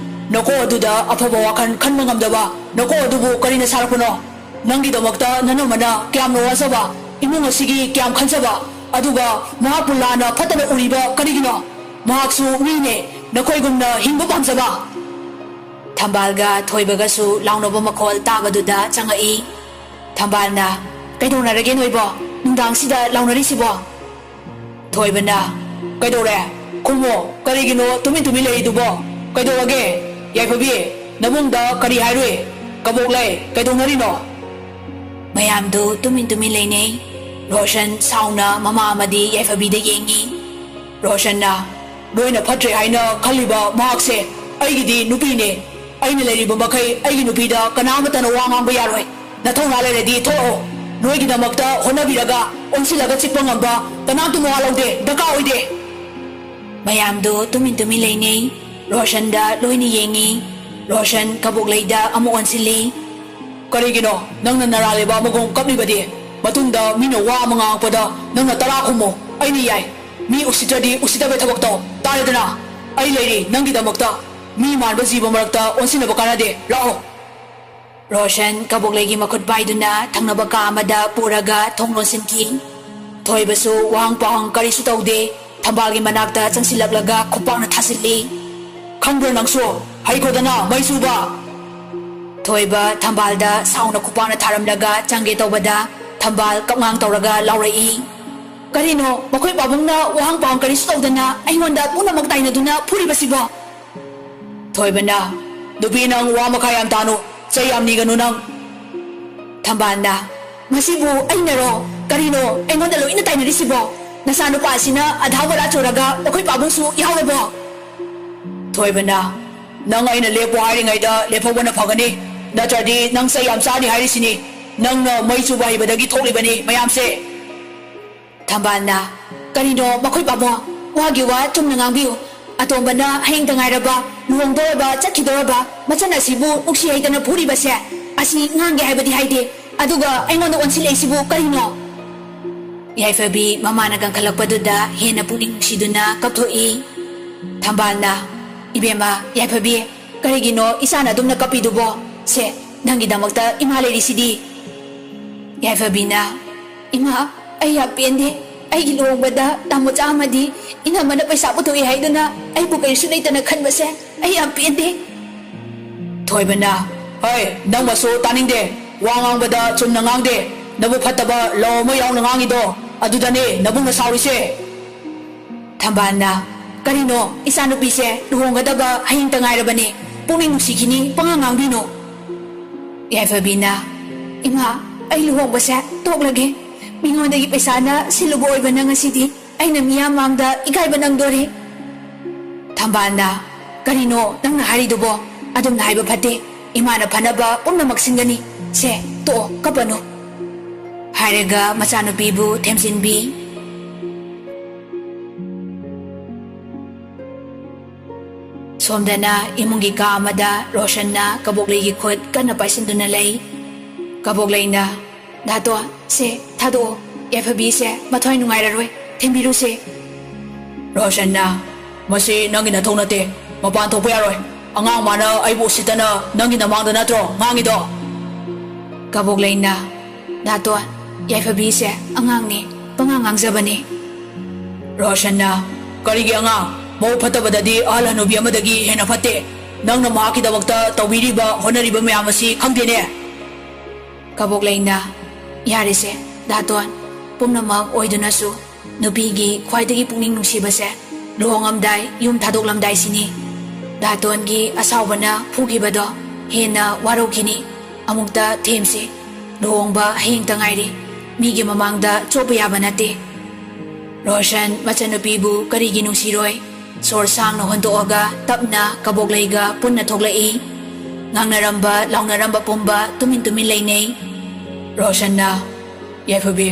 "ꯅꯀꯣꯛ ꯑꯗꯨꯗ ꯑꯐꯕ ꯋꯥꯈꯜ ꯈꯟꯕ ꯉꯝꯗꯕ ꯅꯀꯣꯛ ꯑꯗꯨꯕꯨ ꯀꯔꯤꯅ ꯁꯥꯔꯛꯄꯅꯣ? ꯅꯪꯒꯤꯗꯃꯛꯇ ꯅꯅꯝꯃꯅ ꯀꯌꯥꯝꯅ ꯋꯥꯖꯕ, ꯏꯃꯨꯡ ꯑꯁꯤꯒꯤ ꯀꯌꯥꯝ ꯈꯟꯖꯕ, ꯑꯗꯨꯒ ꯃꯍꯥꯛꯄꯨ ꯂꯥꯟꯅ ꯐꯠꯇꯅ ꯎꯔꯤꯕ ꯀꯔꯤꯒꯤꯅꯣ? ꯃꯍꯥꯛꯁꯨ ꯃꯤꯅꯦ, ꯅꯈꯣꯏꯒꯨꯝꯅ ꯍꯤꯡꯕ ꯄꯥꯝꯖꯕ꯫" ꯊꯝꯕꯥꯜꯒ ꯊꯣꯏꯕꯒꯁꯨ ꯂꯥꯎꯅꯕ ꯃꯈꯣꯜ ꯇꯥꯕꯗꯨꯗ ꯆꯪꯉꯛꯏ꯫ ꯊꯝꯕꯥꯜꯅ, "ꯀꯩꯗꯧꯅꯔꯒꯦ ꯅꯣꯏꯕꯣ? ꯅꯨꯡꯗꯥꯡꯁꯤꯗ ꯂꯥꯎꯅꯔꯤꯁꯤꯕꯣ?" ꯊꯣꯏꯕꯅ, "ꯀꯩꯗꯧꯔꯦ? ꯈꯨꯝꯃꯣ, ꯀꯔꯤꯒꯤꯅꯣ ꯇꯨꯃꯤꯟ ꯇꯨꯃꯤꯟ ꯂꯩꯔꯤꯗꯨꯕꯣ? ꯀꯩꯗꯧꯔꯒꯦ? ꯌꯥꯏꯐꯕꯤ, ꯅꯕꯨꯡꯗ ꯀꯔꯤ ꯍꯥꯏꯔꯨꯏ? ꯀꯕꯣꯛꯂꯩ, ꯀꯩꯗꯧꯅꯔꯤꯅꯣ?" ꯃꯌꯥꯝꯗꯨ ꯇꯨꯃꯤꯟ ꯇꯨꯃꯤꯟ ꯂꯩꯅꯩ꯫ ꯔꯣꯁꯟ ꯁꯥꯎꯅ ꯃꯃꯥ ꯑꯃꯗꯤ ꯌꯥꯏꯐꯕꯤꯗ ꯌꯦꯡꯉꯤ꯫ ꯔꯣꯁꯟꯅ, "ꯅꯣꯏꯅ ꯐꯠꯇ꯭ꯔꯦ ꯍꯥꯏꯅ ꯈꯜꯂꯤꯕ ꯃꯍꯥꯛꯁꯦ ꯑꯩꯒꯤꯗꯤ ꯅꯨꯄꯤꯅꯦ꯫ ꯑꯩꯅ ꯂꯩꯔꯤꯕ ꯃꯈꯩ ꯑꯩꯒꯤ ꯅꯨꯄꯤꯗ ꯀꯅꯥ ꯑꯃꯠꯇꯅ ꯋꯥ ꯉꯥꯡꯕ ꯌꯥꯔꯣꯏ꯫ ꯅꯊꯧꯅꯥ ꯂꯩꯔꯗꯤ ꯊꯣꯛꯂꯛꯑꯣ꯫ ꯅꯣꯏꯒꯤꯗꯃꯛꯇ ꯍꯣꯠꯅꯕꯤꯔꯒ ꯑꯣꯟꯁꯤꯜꯂꯒ ꯆꯤꯛꯄ ꯉꯝꯕ ꯀꯅꯥꯝꯇ ꯃꯋꯥ ꯂꯧꯗꯦ, ꯗꯔꯀꯥꯔ ꯑꯣꯏꯗꯦ꯫" ꯃꯌꯥꯝꯗꯨ ꯇꯨꯃꯤꯟ ꯇꯨꯃꯤꯟ ꯂꯩꯅꯩ꯫ ꯔꯣꯁꯟꯗ ꯂꯣꯏꯅ ꯌꯦꯡꯉꯤ꯫ ꯔꯣꯁꯟ ꯀꯕꯣꯛꯂꯩꯗ ꯑꯃꯨꯛ ꯑꯣꯟꯁꯤꯜꯂꯤ꯫ "ꯀꯔꯤꯒꯤꯅꯣ ꯅꯪꯅ ꯅꯔꯥ ꯂꯩꯕ ꯑꯃꯒꯨꯝ ꯀꯞꯂꯤꯕꯗꯤ? ꯃꯇꯨꯡꯗ ꯃꯤꯅ ꯋꯥ ꯑꯃ ꯉꯥꯡꯉꯛꯄꯗ ꯅꯪꯅ ꯇꯔꯥ ꯈꯨꯝꯃꯨ꯫ ꯑꯩꯅ ꯌꯥꯏ꯫ ꯃꯤ ꯎꯁꯤꯠꯇ꯭ꯔꯗꯤ ꯎꯁꯤꯠꯇꯕ ꯊꯕꯛ ꯇꯧ꯫ ꯇꯥꯔꯦꯗꯅ? ꯑꯩ ꯂꯩꯔꯤ ꯅꯪꯒꯤꯗꯃꯛꯇ꯫ ꯃꯤ ꯃꯥꯟꯕ ꯖꯤꯕ ꯃꯔꯛꯇ ꯑꯣꯟꯁꯤꯟꯅꯕ ꯀꯥꯟꯅꯗꯦ꯫ ꯂꯥꯛꯑꯣ꯫" ꯔꯣꯁꯟ ꯀꯕꯣꯛꯂꯩꯒꯤ ꯃꯈꯨꯠ ꯄꯥꯏꯗꯨꯅ ꯊꯪꯅꯕ ꯀꯥ ꯑꯃꯗ ꯄꯨꯔꯒ ꯊꯣꯡ ꯂꯣꯟꯁꯤꯟꯈꯤ꯫ ꯊꯣꯏꯕꯁꯨ ꯋꯥꯍꯪ ꯄꯥꯎꯍꯪ ꯀꯔꯤꯁꯨ ꯇꯧꯗꯦ, ꯊꯝꯕꯥꯜꯒꯤ ꯃꯅꯥꯛꯇ ꯆꯪꯁꯤꯜꯂꯛꯂꯒ ꯈꯨꯄꯥꯛꯅ ꯊꯥꯖꯤꯜꯂꯤ꯫ "ꯈꯪꯕ꯭ꯔꯣ ꯅꯪꯁꯨ? ꯍꯩꯈꯣꯗꯅ, ꯃꯩ ꯆꯨꯕ!" ꯊꯣꯏꯕ ꯊꯝꯕꯥꯜꯗ ꯁꯥꯎꯅ ꯈꯨꯄꯥꯛꯅ ꯊꯥꯔꯝꯂꯒ ꯆꯪꯒꯦ ꯇꯧꯕꯗ ꯊꯝꯕꯥꯜ ꯀꯞꯉꯥꯡ ꯇꯧꯔꯒ ꯂꯥꯎꯔꯛꯏ꯫ "ꯀꯔꯤꯅꯣ, ꯃꯈꯣꯏ ꯄꯥꯕꯨꯡꯅ ꯋꯥꯍꯪ ꯄꯥꯎꯍꯪ ꯀꯔꯤꯁꯨ ꯇꯧꯗꯅ ꯑꯩꯉꯣꯟꯗ ꯄꯨꯝꯅꯃꯛ ꯇꯥꯏꯅꯗꯨꯅ ꯐꯨꯔꯤꯕꯁꯤꯕꯣ?" ꯊꯣꯏꯕꯅ, "ꯅꯨꯄꯤ, ꯅꯪ ꯋꯥ ꯃꯈꯥ ꯌꯥꯝ ꯇꯥꯅꯨ, ꯆꯩ ꯌꯥꯝ ꯅꯤꯒꯅꯨ ꯅꯪ!" ꯊꯝꯕꯥꯜꯅ, "ꯃꯁꯤꯕꯨ ꯑꯩꯅꯔꯣ? ꯀꯔꯤꯅꯣ ꯑꯩꯉꯣꯟꯗ ꯂꯣꯏꯅ ꯇꯥꯏꯅꯔꯤꯁꯤꯕꯣ? ꯅꯆꯥꯅꯨꯄꯥ ꯑꯁꯤꯅ ꯑꯙꯥ ꯕꯣꯔꯥ ꯆꯨꯔꯒ ꯃꯈꯣꯏ ꯄꯥꯕꯨꯡꯁꯨ ꯌꯥꯎꯔꯕꯣ?" ꯊꯣꯏꯕꯅ, "ꯅꯪ ꯑꯩꯅ ꯂꯦꯞꯄꯣ ꯍꯥꯏꯔꯤꯉꯩꯗ ꯂꯦꯞꯍꯧꯕꯅ ꯐꯒꯅꯤ, ꯅꯠꯇ꯭ꯔꯗꯤ ꯅꯪ ꯆꯩ ꯌꯥꯝ ꯆꯥꯅꯤ ꯍꯥꯏꯔꯤꯁꯤꯅꯤ꯫ ꯅꯪꯅ ꯃꯩ ꯆꯨꯕ ꯍꯩꯕꯗꯒꯤ ꯊꯣꯛꯂꯤꯕꯅꯤ ꯃꯌꯥꯝꯁꯦ꯫" ꯊꯝꯕꯥꯜꯅ, "ꯀꯔꯤꯅꯣ ꯃꯈꯣꯏ ꯄꯥꯕꯨꯡ? ꯋꯥꯒꯤ ꯋꯥ ꯆꯨꯝꯅ ꯉꯥꯡꯕꯤꯌꯨ꯫ ꯑꯇꯣꯝꯕꯅ ꯍꯌꯦꯡꯇ ꯉꯥꯏꯔꯕ, ꯂꯨꯍꯣꯡꯗꯧꯔꯕ, ꯆꯠꯈꯤꯗꯧꯔꯕ ꯃꯆꯟ ꯑꯁꯤꯕꯨ ꯅꯨꯡꯁꯤ ꯍꯩꯇꯅ ꯐꯨꯔꯤꯕꯁꯦ, ꯑꯁꯤ ꯉꯥꯡꯒꯦ ꯍꯥꯏꯕꯗꯤ ꯍꯥꯏꯗꯦ, ꯑꯗꯨꯒ ꯑꯩꯉꯣꯟꯗ ꯑꯣꯟꯁꯤꯜꯂꯛꯏꯁꯤꯕꯨ ꯀꯔꯤꯅꯣ?" ꯌꯥꯏꯐꯕꯤ ꯃꯃꯥꯅ ꯀꯟꯈꯠꯂꯛꯄꯗꯨꯗ ꯍꯦꯟꯅ ꯄꯨꯛꯅꯤꯡ ꯅꯨꯡꯁꯤꯗꯨꯅ ꯀꯞꯊꯣꯛꯏ꯫ ꯊꯝꯕꯥꯜꯅ, "ꯏꯕꯦꯝꯃ, ꯌꯥꯏꯐꯕꯤ, ꯀꯔꯤꯒꯤꯅꯣ ꯏꯆꯥꯅ ꯑꯗꯨꯝꯅ ꯀꯞꯄꯤꯗꯨꯕꯣ? ꯁꯦ, ꯅꯪꯒꯤꯗꯃꯛꯇ ꯏꯃꯥ ꯂꯩꯔꯤꯁꯤꯗꯤ꯫" ꯌꯥꯏꯐꯕꯤꯅ, "ꯏꯃꯥ, ꯑꯩ ꯌꯥꯝ ꯄꯦꯟꯗꯦ꯫ ꯑꯩꯒꯤ ꯂꯨꯍꯣꯡꯕꯗ ꯇꯥꯃꯣꯆꯥ ꯑꯃꯗꯤ ꯏꯅꯝꯃꯅ ꯄꯩꯁꯥ ꯄꯨꯊꯣꯛꯏ ꯍꯥꯏꯗꯨꯅ ꯑꯩꯕꯨ ꯀꯔꯤꯁꯨ ꯂꯩꯇꯅ ꯈꯟꯕꯁꯦ ꯑꯩ ꯌꯥꯝ ꯄꯦꯟꯗꯦ꯫" ꯊꯣꯏꯕꯅ, "ꯍꯣꯏ, ꯅꯪ ꯃꯁꯨ ꯇꯥꯅꯤꯡꯗꯦ꯫ ꯋꯥ ꯉꯥꯡꯕꯗ ꯆꯨꯝꯅ ꯉꯥꯡꯗꯦ꯫ ꯅꯕꯨꯛ ꯐꯠꯇꯕ ꯂꯧ ꯑꯃ ꯌꯥꯎꯅ ꯉꯥꯡꯉꯤꯗꯣ, ꯑꯗꯨꯗꯅꯦ ꯅꯕꯨꯡꯅ ꯁꯥꯎꯔꯤꯁꯦ꯫" ꯊꯝꯕꯥꯜꯅ, "ꯀꯔꯤꯅꯣ, ꯏꯆꯥꯅꯨꯄꯤꯁꯦ ꯂꯨꯍꯣꯡꯒꯗꯕ ꯍꯌꯦꯡꯇ ꯉꯥꯏꯔꯕꯅꯦ꯫ ꯄꯨꯛꯅꯤꯡ ꯅꯨꯡꯁꯤꯈꯤꯅꯤ, ꯄꯉꯥꯡ ꯉꯥꯡꯕꯤꯅꯨ꯫" ꯌꯥꯏꯐꯕꯤꯅ, "ꯏꯃꯥ, ꯑꯩ ꯂꯨꯍꯣꯡꯕꯁꯦ ꯇꯣꯛꯂꯒꯦ꯫ ꯃꯤꯉꯣꯟꯗꯒꯤ ꯄꯩꯁꯥꯅ ꯁꯤꯜꯂꯨꯕ ꯑꯣꯏꯕꯅ ꯉꯁꯤꯗꯤ ꯑꯩꯅ ꯃꯤꯌꯥꯝ ꯃꯥꯡꯗ ꯏꯀꯥꯏꯕ ꯅꯪꯗꯣꯔꯦ꯫" ꯊꯝꯕꯥꯜꯅ, "ꯀꯔꯤꯅꯣ ꯅꯪꯅ ꯍꯥꯏꯔꯤꯗꯨꯕꯣ? ꯑꯗꯨꯝꯅ ꯍꯥꯏꯕ ꯐꯠꯇꯦ꯫ ꯏꯃꯥꯅ ꯐꯅꯕ ꯄꯨꯝꯅꯃꯛ ꯁꯤꯟꯒꯅꯤ꯫ ꯁꯦ, ꯇꯣꯛꯑꯣ, ꯀꯞꯄꯅꯨ꯫" ꯍꯥꯏꯔꯒ ꯃꯆꯥꯅꯨꯄꯤꯕꯨ ꯊꯦꯝꯖꯤꯟꯕꯤ꯫ ꯁꯣꯝꯗꯅ ꯏꯃꯨꯡꯒꯤ ꯀꯥ ꯑꯃꯗ ꯔꯣꯁꯟꯅ ꯀꯕꯣꯛꯂꯩꯒꯤ ꯈꯨꯠ ꯀꯟꯅ ꯄꯥꯏꯁꯤꯟꯗꯨꯅ ꯂꯩ꯫ ꯀꯕꯣꯛꯂꯩꯅ, "ꯗꯥꯇꯣꯟ, ꯁꯦ, ꯊꯥꯗꯣꯛꯑꯣ꯫ ꯌꯥꯏꯐꯕꯤꯁꯦ ꯃꯊ꯭ꯋꯥꯏ ꯅꯨꯡꯉꯥꯏꯔꯔꯣꯏ꯫ ꯊꯦꯝꯕꯤꯔꯨꯁꯦ꯫" ꯔꯣꯁꯟꯅ, "ꯃꯁꯤ ꯅꯪꯒꯤ ꯅꯊꯧ ꯅꯠꯇꯦ꯫ ꯃꯄꯥꯟ ꯊꯣꯛꯄ ꯌꯥꯔꯣꯏ꯫ ꯑꯉꯥꯡ ꯃꯥꯅ ꯑꯩꯕꯨ ꯎꯁꯤꯠꯇꯅ ꯅꯪꯒꯤ ꯅꯃꯥꯡꯗ ꯅꯠꯇ꯭ꯔꯣ ꯉꯥꯡꯉꯤꯗꯣ? ꯀꯕꯣꯛꯂꯩꯅ, "ꯗꯥꯇꯣꯟ, ꯌꯥꯏꯐꯕꯤꯁꯦ ꯑꯉꯥꯡꯅꯤ, ꯄꯉꯥꯡ ꯉꯥꯡꯖꯕꯅꯤ꯫" ꯔꯣꯁꯟꯅ, "ꯀꯔꯤꯒꯤ ꯑꯉꯥꯡ? ꯃꯧ ꯐꯠꯇꯕꯗꯗꯤ ꯑꯍꯜ ꯍꯅꯨꯕꯤ ꯑꯃꯗꯒꯤ ꯍꯦꯟꯅ ꯐꯠꯇꯦ꯫ ꯅꯪꯅ ꯃꯍꯥꯛꯀꯤꯗꯃꯛꯇ ꯇꯧꯕꯤꯔꯤꯕ, ꯍꯣꯠꯅꯔꯤꯕ ꯃꯌꯥꯝ ꯑꯁꯤ ꯈꯪꯗꯦꯅꯦ?" ꯀꯕꯣꯛꯂꯩꯅ, "ꯌꯥꯔꯦꯁꯦ, ꯗꯥꯇꯣꯟ, ꯄꯨꯝꯅꯃꯛ ꯑꯣꯏꯗꯨꯅꯁꯨ ꯅꯨꯄꯤꯒꯤ ꯈ꯭ꯋꯥꯏꯗꯒꯤ ꯄꯨꯛꯅꯤꯡ ꯅꯨꯡꯁꯤꯕꯁꯦ ꯂꯨꯍꯣꯡꯉꯝꯗꯥꯏ, ꯌꯨꯝ ꯊꯥꯗꯣꯛꯂꯝꯗꯥꯏꯁꯤꯅꯤ꯫ ꯗꯥꯇꯣꯟꯒꯤ ꯑꯁꯥꯎꯕꯅ ꯐꯨꯈꯤꯕꯗꯣ ꯍꯦꯟꯅ ꯋꯥꯔꯧꯈꯤꯅꯤ꯫ ꯑꯃꯨꯛꯇ ꯊꯦꯝꯁꯤ꯫ ꯂꯨꯍꯣꯡꯕ ꯍꯌꯦꯡꯇ ꯉꯥꯏꯔꯤ꯫ ꯃꯤꯒꯤ ꯃꯃꯥꯡꯗ ꯆꯣꯞꯄ ꯌꯥꯕ ꯅꯠꯇꯦ꯫" ꯔꯣꯁꯟ ꯃꯆꯟꯅꯨꯄꯤꯕꯨ ꯀꯔꯤꯒꯤ ꯅꯨꯡꯁꯤꯔꯣꯏ? ꯁꯣꯔ ꯁꯥꯡꯅ ꯍꯣꯟꯗꯣꯛꯑꯒ ꯇꯞꯅ ꯀꯕꯣꯛꯂꯩꯒ ꯄꯨꯟꯅ ꯊꯣꯛꯂꯛꯏ꯫ ꯉꯥꯡꯅꯔꯝꯕ, ꯂꯥꯎꯅꯔꯝꯕ ꯄꯨꯝꯕ ꯇꯨꯃꯤꯟ ꯇꯨꯃꯤꯟ ꯂꯩꯅꯩ꯫ ꯔꯣꯁꯟꯅ, "ꯌꯥꯏꯐꯕꯤ,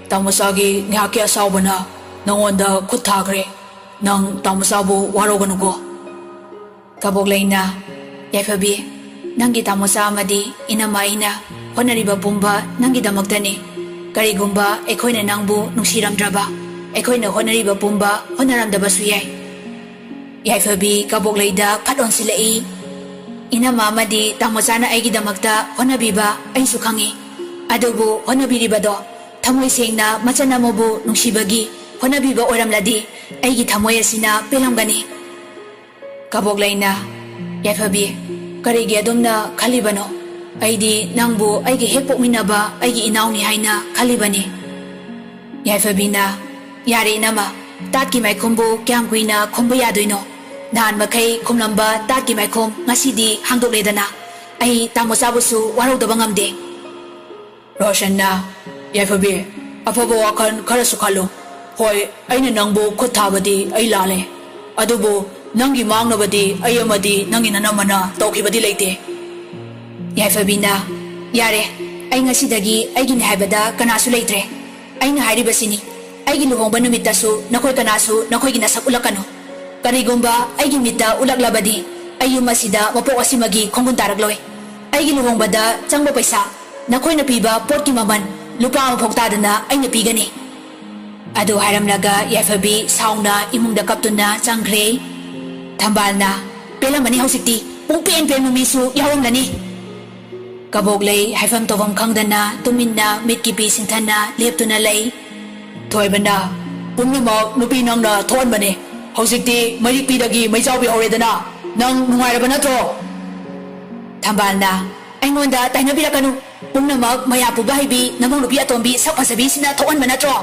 ꯇꯥꯃꯣꯆꯥꯒꯤ ꯉꯥꯏꯍꯥꯛꯀꯤ ꯑꯁꯥꯎꯕꯅ ꯅꯉꯣꯟꯗ ꯈꯨꯠ ꯊꯥꯈ꯭ꯔꯦ꯫ ꯅꯪ ꯇꯥꯃꯣꯆꯥꯕꯨ ꯋꯥꯔꯧꯒꯅꯨꯀꯣ꯫" ꯀꯕꯣꯛꯂꯩꯅ, "ꯌꯥꯏꯐꯕꯤ, ꯅꯪꯒꯤ ꯇꯥꯃꯣꯆꯥ ꯑꯃꯗꯤ ꯏꯅꯝꯃ ꯑꯩꯅ ꯍꯣꯠꯅꯔꯤꯕ ꯄꯨꯝꯕ ꯅꯪꯒꯤꯗꯃꯛꯇꯅꯤ꯫ ꯀꯔꯤꯒꯨꯝꯕ ꯑꯩꯈꯣꯏꯅ ꯅꯪꯕꯨ ꯅꯨꯡꯁꯤꯔꯝꯗ꯭ꯔꯕ, ꯑꯩꯈꯣꯏꯅ ꯍꯣꯠꯅꯔꯤꯕ ꯄꯨꯝꯕ ꯍꯣꯠꯅꯔꯝꯗꯕꯁꯨ ꯌꯥꯏ꯫" ꯌꯥꯏꯐꯕꯤ ꯀꯕꯣꯛꯂꯩꯗ ꯐꯠ ꯑꯣꯟꯁꯤꯜꯂꯛꯏ꯫ "ꯏꯅꯝꯃ ꯑꯃꯗꯤ ꯇꯥꯃꯣꯆꯥꯅ ꯑꯩꯒꯤꯗꯃꯛꯇ ꯍꯣꯠꯅꯕꯤꯕ ꯑꯩꯁꯨ ꯈꯪꯏ꯫ ꯑꯗꯨꯕꯨ ꯍꯣꯠꯅꯕꯤꯔꯤꯕꯗꯣ ꯊꯃꯣꯏ ꯁꯦꯡꯅ ꯃꯆꯟ ꯑꯃꯕꯨ ꯅꯨꯡꯁꯤꯕꯒꯤ ꯍꯣꯠꯅꯕꯤꯕ ꯑꯣꯏꯔꯝꯂꯗꯤ ꯑꯩꯒꯤ ꯊꯃꯣꯏ ꯑꯁꯤꯅ ꯄꯦꯜꯂꯝꯒꯅꯤ꯫" ꯀꯕꯣꯛꯂꯩꯅ, "ꯌꯥꯏꯐꯕꯤ, ꯀꯔꯤꯒꯤ ꯑꯗꯨꯝꯅ ꯈꯜꯂꯤꯕꯅꯣ? ꯑꯩꯗꯤ ꯅꯪꯕꯨ ꯑꯩꯒꯤ ꯍꯦꯛ ꯄꯣꯛꯃꯤꯟꯅꯕ ꯑꯩꯒꯤ ꯏꯅꯥꯎꯅꯤ ꯍꯥꯏꯅ ꯈꯜꯂꯤꯕꯅꯤ꯫" ꯌꯥꯏꯐꯕꯤꯅ, "ꯌꯥꯔꯦ ꯏꯅꯝꯃ, ꯇꯥꯠꯀꯤ ꯃꯥꯏꯈꯨꯝꯕꯨ ꯀꯌꯥꯝ ꯀꯨꯏꯅ ꯈꯨꯝꯕ ꯌꯥꯗꯣꯏꯅꯣ? ꯅꯍꯥꯟ ꯃꯈꯩ ꯈꯨꯝꯂꯝꯕ ꯇꯥꯠꯀꯤ ꯃꯥꯏꯈꯨꯝ ꯉꯁꯤꯗꯤ ꯍꯥꯡꯗꯣꯛꯂꯦꯗꯅ꯫ ꯑꯩ ꯇꯥꯃꯣꯆꯥꯕꯨꯁꯨ ꯋꯥꯔꯧꯗꯕ ꯉꯝꯗꯦ꯫" ꯔꯣꯁꯟꯅ, "ꯌꯥꯏꯐꯕꯤ, ꯑꯐꯕ ꯋꯥꯈꯜ ꯈꯔꯁꯨ ꯈꯜꯂꯨ꯫ ꯍꯣꯏ, ꯑꯩꯅ ꯅꯪꯕꯨ ꯈꯨꯠ ꯊꯥꯕꯗꯤ ꯑꯩ ꯂꯥꯜꯂꯦ꯫ ꯑꯗꯨꯕꯨ ꯅꯪꯒꯤ ꯃꯥꯡꯅꯕꯗꯤ ꯑꯩ ꯑꯃꯗꯤ ꯅꯪꯒꯤ ꯅꯅꯝꯃꯅ ꯇꯧꯈꯤꯕꯗꯤ ꯂꯩꯇꯦ꯫" ꯌꯥꯏꯐꯕꯤꯅ, "ꯌꯥꯔꯦ, ꯑꯩ ꯉꯁꯤꯗꯒꯤ ꯑꯩꯒꯤꯅꯤ ꯍꯥꯏꯕꯗ ꯀꯅꯥꯁꯨ ꯂꯩꯇ꯭ꯔꯦ꯫ ꯑꯩꯅ ꯍꯥꯏꯔꯤꯕꯁꯤꯅꯤ, ꯑꯩꯒꯤ ꯂꯨꯍꯣꯡꯕ ꯅꯨꯃꯤꯠꯇꯁꯨ ꯅꯈꯣꯏ ꯀꯅꯥꯁꯨ ꯅꯈꯣꯏꯒꯤ ꯅꯁꯛ ꯎꯠꯂꯛꯀꯅꯨ꯫ ꯀꯔꯤꯒꯨꯝꯕ ꯑꯩꯒꯤ ꯃꯤꯠꯇ ꯎꯠꯂꯛꯂꯕꯗꯤ ꯑꯩ ꯌꯨꯝ ꯑꯁꯤꯗ ꯃꯄꯣꯛ ꯑꯁꯤꯃꯒꯤ ꯈꯣꯡꯒꯨꯟ ꯇꯥꯔꯛꯂꯣꯏ꯫ ꯑꯩꯒꯤ ꯂꯨꯍꯣꯡꯕꯗ ꯆꯪꯕ ꯄꯩꯁꯥ, ꯅꯈꯣꯏꯅ ꯄꯤꯕ ꯄꯣꯠꯀꯤ ꯃꯃꯜ ꯂꯨꯄꯥ ꯑꯃꯐꯥꯎ ꯇꯥꯗꯅ ꯑꯩꯅ ꯄꯤꯒꯅꯤ꯫" ꯑꯗꯨ ꯍꯥꯏꯔꯝꯂꯒ ꯌꯥꯏꯐꯕꯤ ꯁꯥꯎꯅ ꯏꯃꯨꯡꯗ ꯀꯞꯇꯨꯅ ꯆꯪꯈ꯭ꯔꯦ꯫ ꯊꯝꯕꯥꯜꯅ, "ꯄꯦꯜꯂꯝꯃꯅꯤ ꯍꯧꯖꯤꯛꯇꯤ, ꯄꯨꯡ ꯄꯦꯟ ꯄꯦꯟꯕ ꯃꯤꯁꯨ ꯌꯥꯎꯔꯝꯂꯅꯤ꯫" ꯀꯕꯣꯛꯂꯩ ꯍꯥꯏꯐꯝ ꯇꯧꯐꯝ ꯈꯪꯗꯅ ꯇꯨꯃꯤꯟꯅ ꯃꯤꯠꯀꯤ ꯄꯤ ꯁꯤꯡꯊꯅ ꯂꯦꯞꯇꯨꯅ ꯂꯩ꯫ ꯊꯣꯏꯕꯅ, "ꯄꯨꯝꯅꯃꯛ ꯅꯨꯄꯤ ꯅꯪꯅ ꯊꯣꯛꯍꯟꯕꯅꯤ꯫ ꯍꯧꯖꯤꯛꯇꯤ ꯃꯩꯔꯤꯛꯄꯤꯗꯒꯤ ꯃꯩꯖꯥꯎꯕꯤ ꯍꯧꯔꯦꯗꯅ꯫ ꯅꯪ ꯅꯨꯡꯉꯥꯏꯔꯕ ꯅꯠꯇ꯭ꯔꯣ?" ꯊꯝꯕꯥꯜꯅ, "ꯑꯩꯉꯣꯟꯗ ꯇꯥꯏꯅꯕꯤꯔꯛꯀꯅꯨ꯫ ꯄꯨꯝꯅꯃꯛ ꯃꯌꯥꯝ ꯄꯨꯝꯕ ꯍꯩꯕꯤ ꯅꯃꯧ ꯅꯨꯄꯤ ꯑꯇꯣꯝꯕꯤ ꯁꯛ ꯐꯖꯕꯤꯁꯤꯅ ꯊꯣꯛꯍꯟꯕ ꯅꯠꯇ꯭ꯔꯣ?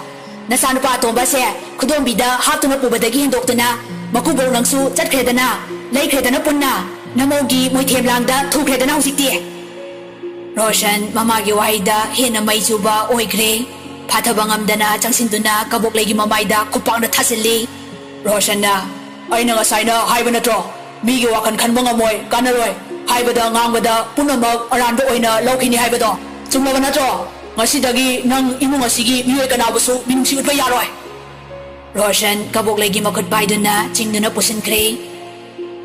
ꯅꯆꯥꯅꯨꯄꯥ ꯑꯇꯣꯝꯕꯁꯦ ꯈꯨꯗꯣꯝꯕꯤꯗ ꯍꯥꯞꯇꯨꯅ ꯄꯨꯕꯗꯒꯤ ꯍꯦꯟꯗꯣꯛꯇꯨꯅ ꯃꯀꯨꯕꯣꯛ ꯅꯪꯁꯨ ꯆꯠꯈ꯭ꯔꯦꯗꯅ, ꯂꯩꯈ꯭ꯔꯦꯗꯅ ꯄꯨꯟꯅ꯫ ꯅꯃꯧꯒꯤ ꯃꯣꯏꯊꯦꯝ ꯂꯥꯡꯗ ꯊꯨꯈ꯭ꯔꯦꯗꯅ ꯍꯧꯖꯤꯛꯇꯤ꯫" ꯔꯣꯁꯟ ꯃꯃꯥꯒꯤ ꯋꯥꯍꯩꯗ ꯍꯦꯟꯅ ꯃꯩ ꯆꯨꯕ ꯑꯣꯏꯈ꯭ꯔꯦ꯫ ꯐꯥꯊꯕ ꯉꯝꯗꯅ ꯆꯪꯁꯤꯟꯗꯨꯅ ꯀꯕꯣꯛꯂꯩꯒꯤ ꯃꯃꯥꯏꯗ ꯈꯨꯄꯥꯛꯅ ꯊꯥꯖꯤꯜꯂꯤ꯫ ꯔꯣꯁꯟꯅ, "ꯑꯩꯅ ꯉꯁꯥꯏꯅ ꯍꯥꯏꯕ ꯅꯠꯇ꯭ꯔꯣ? ꯃꯤꯒꯤ ꯋꯥꯈꯜ ꯈꯟꯕ ꯉꯝꯃꯣꯏ, ꯀꯥꯟꯅꯔꯣꯏ꯫ ꯍꯥꯏꯕꯗ ꯉꯥꯡꯕꯗ ꯄꯨꯝꯅꯃꯛ ꯑꯔꯥꯟꯕ ꯑꯣꯏꯅ ꯂꯧꯈꯤꯅꯤ ꯍꯥꯏꯕꯗꯣ꯫ ꯆꯨꯝꯂꯕ ꯅꯠꯇ꯭ꯔꯣ? ꯉꯁꯤꯗꯒꯤ ꯅꯪ ꯏꯃꯨꯡ ꯑꯁꯤꯒꯤ ꯃꯤꯑꯣꯏ ꯀꯅꯥꯕꯨꯁꯨ ꯃꯤꯅꯨꯡꯁꯤ ꯎꯠꯄ ꯌꯥꯔꯣꯏ꯫" ꯔꯣꯁꯟ ꯀꯕꯣꯛꯂꯩꯒꯤ ꯃꯈꯨꯠ ꯄꯥꯏꯗꯨꯅ ꯆꯤꯡꯗꯨꯅ ꯄꯨꯁꯤꯟꯈ꯭ꯔꯦ꯫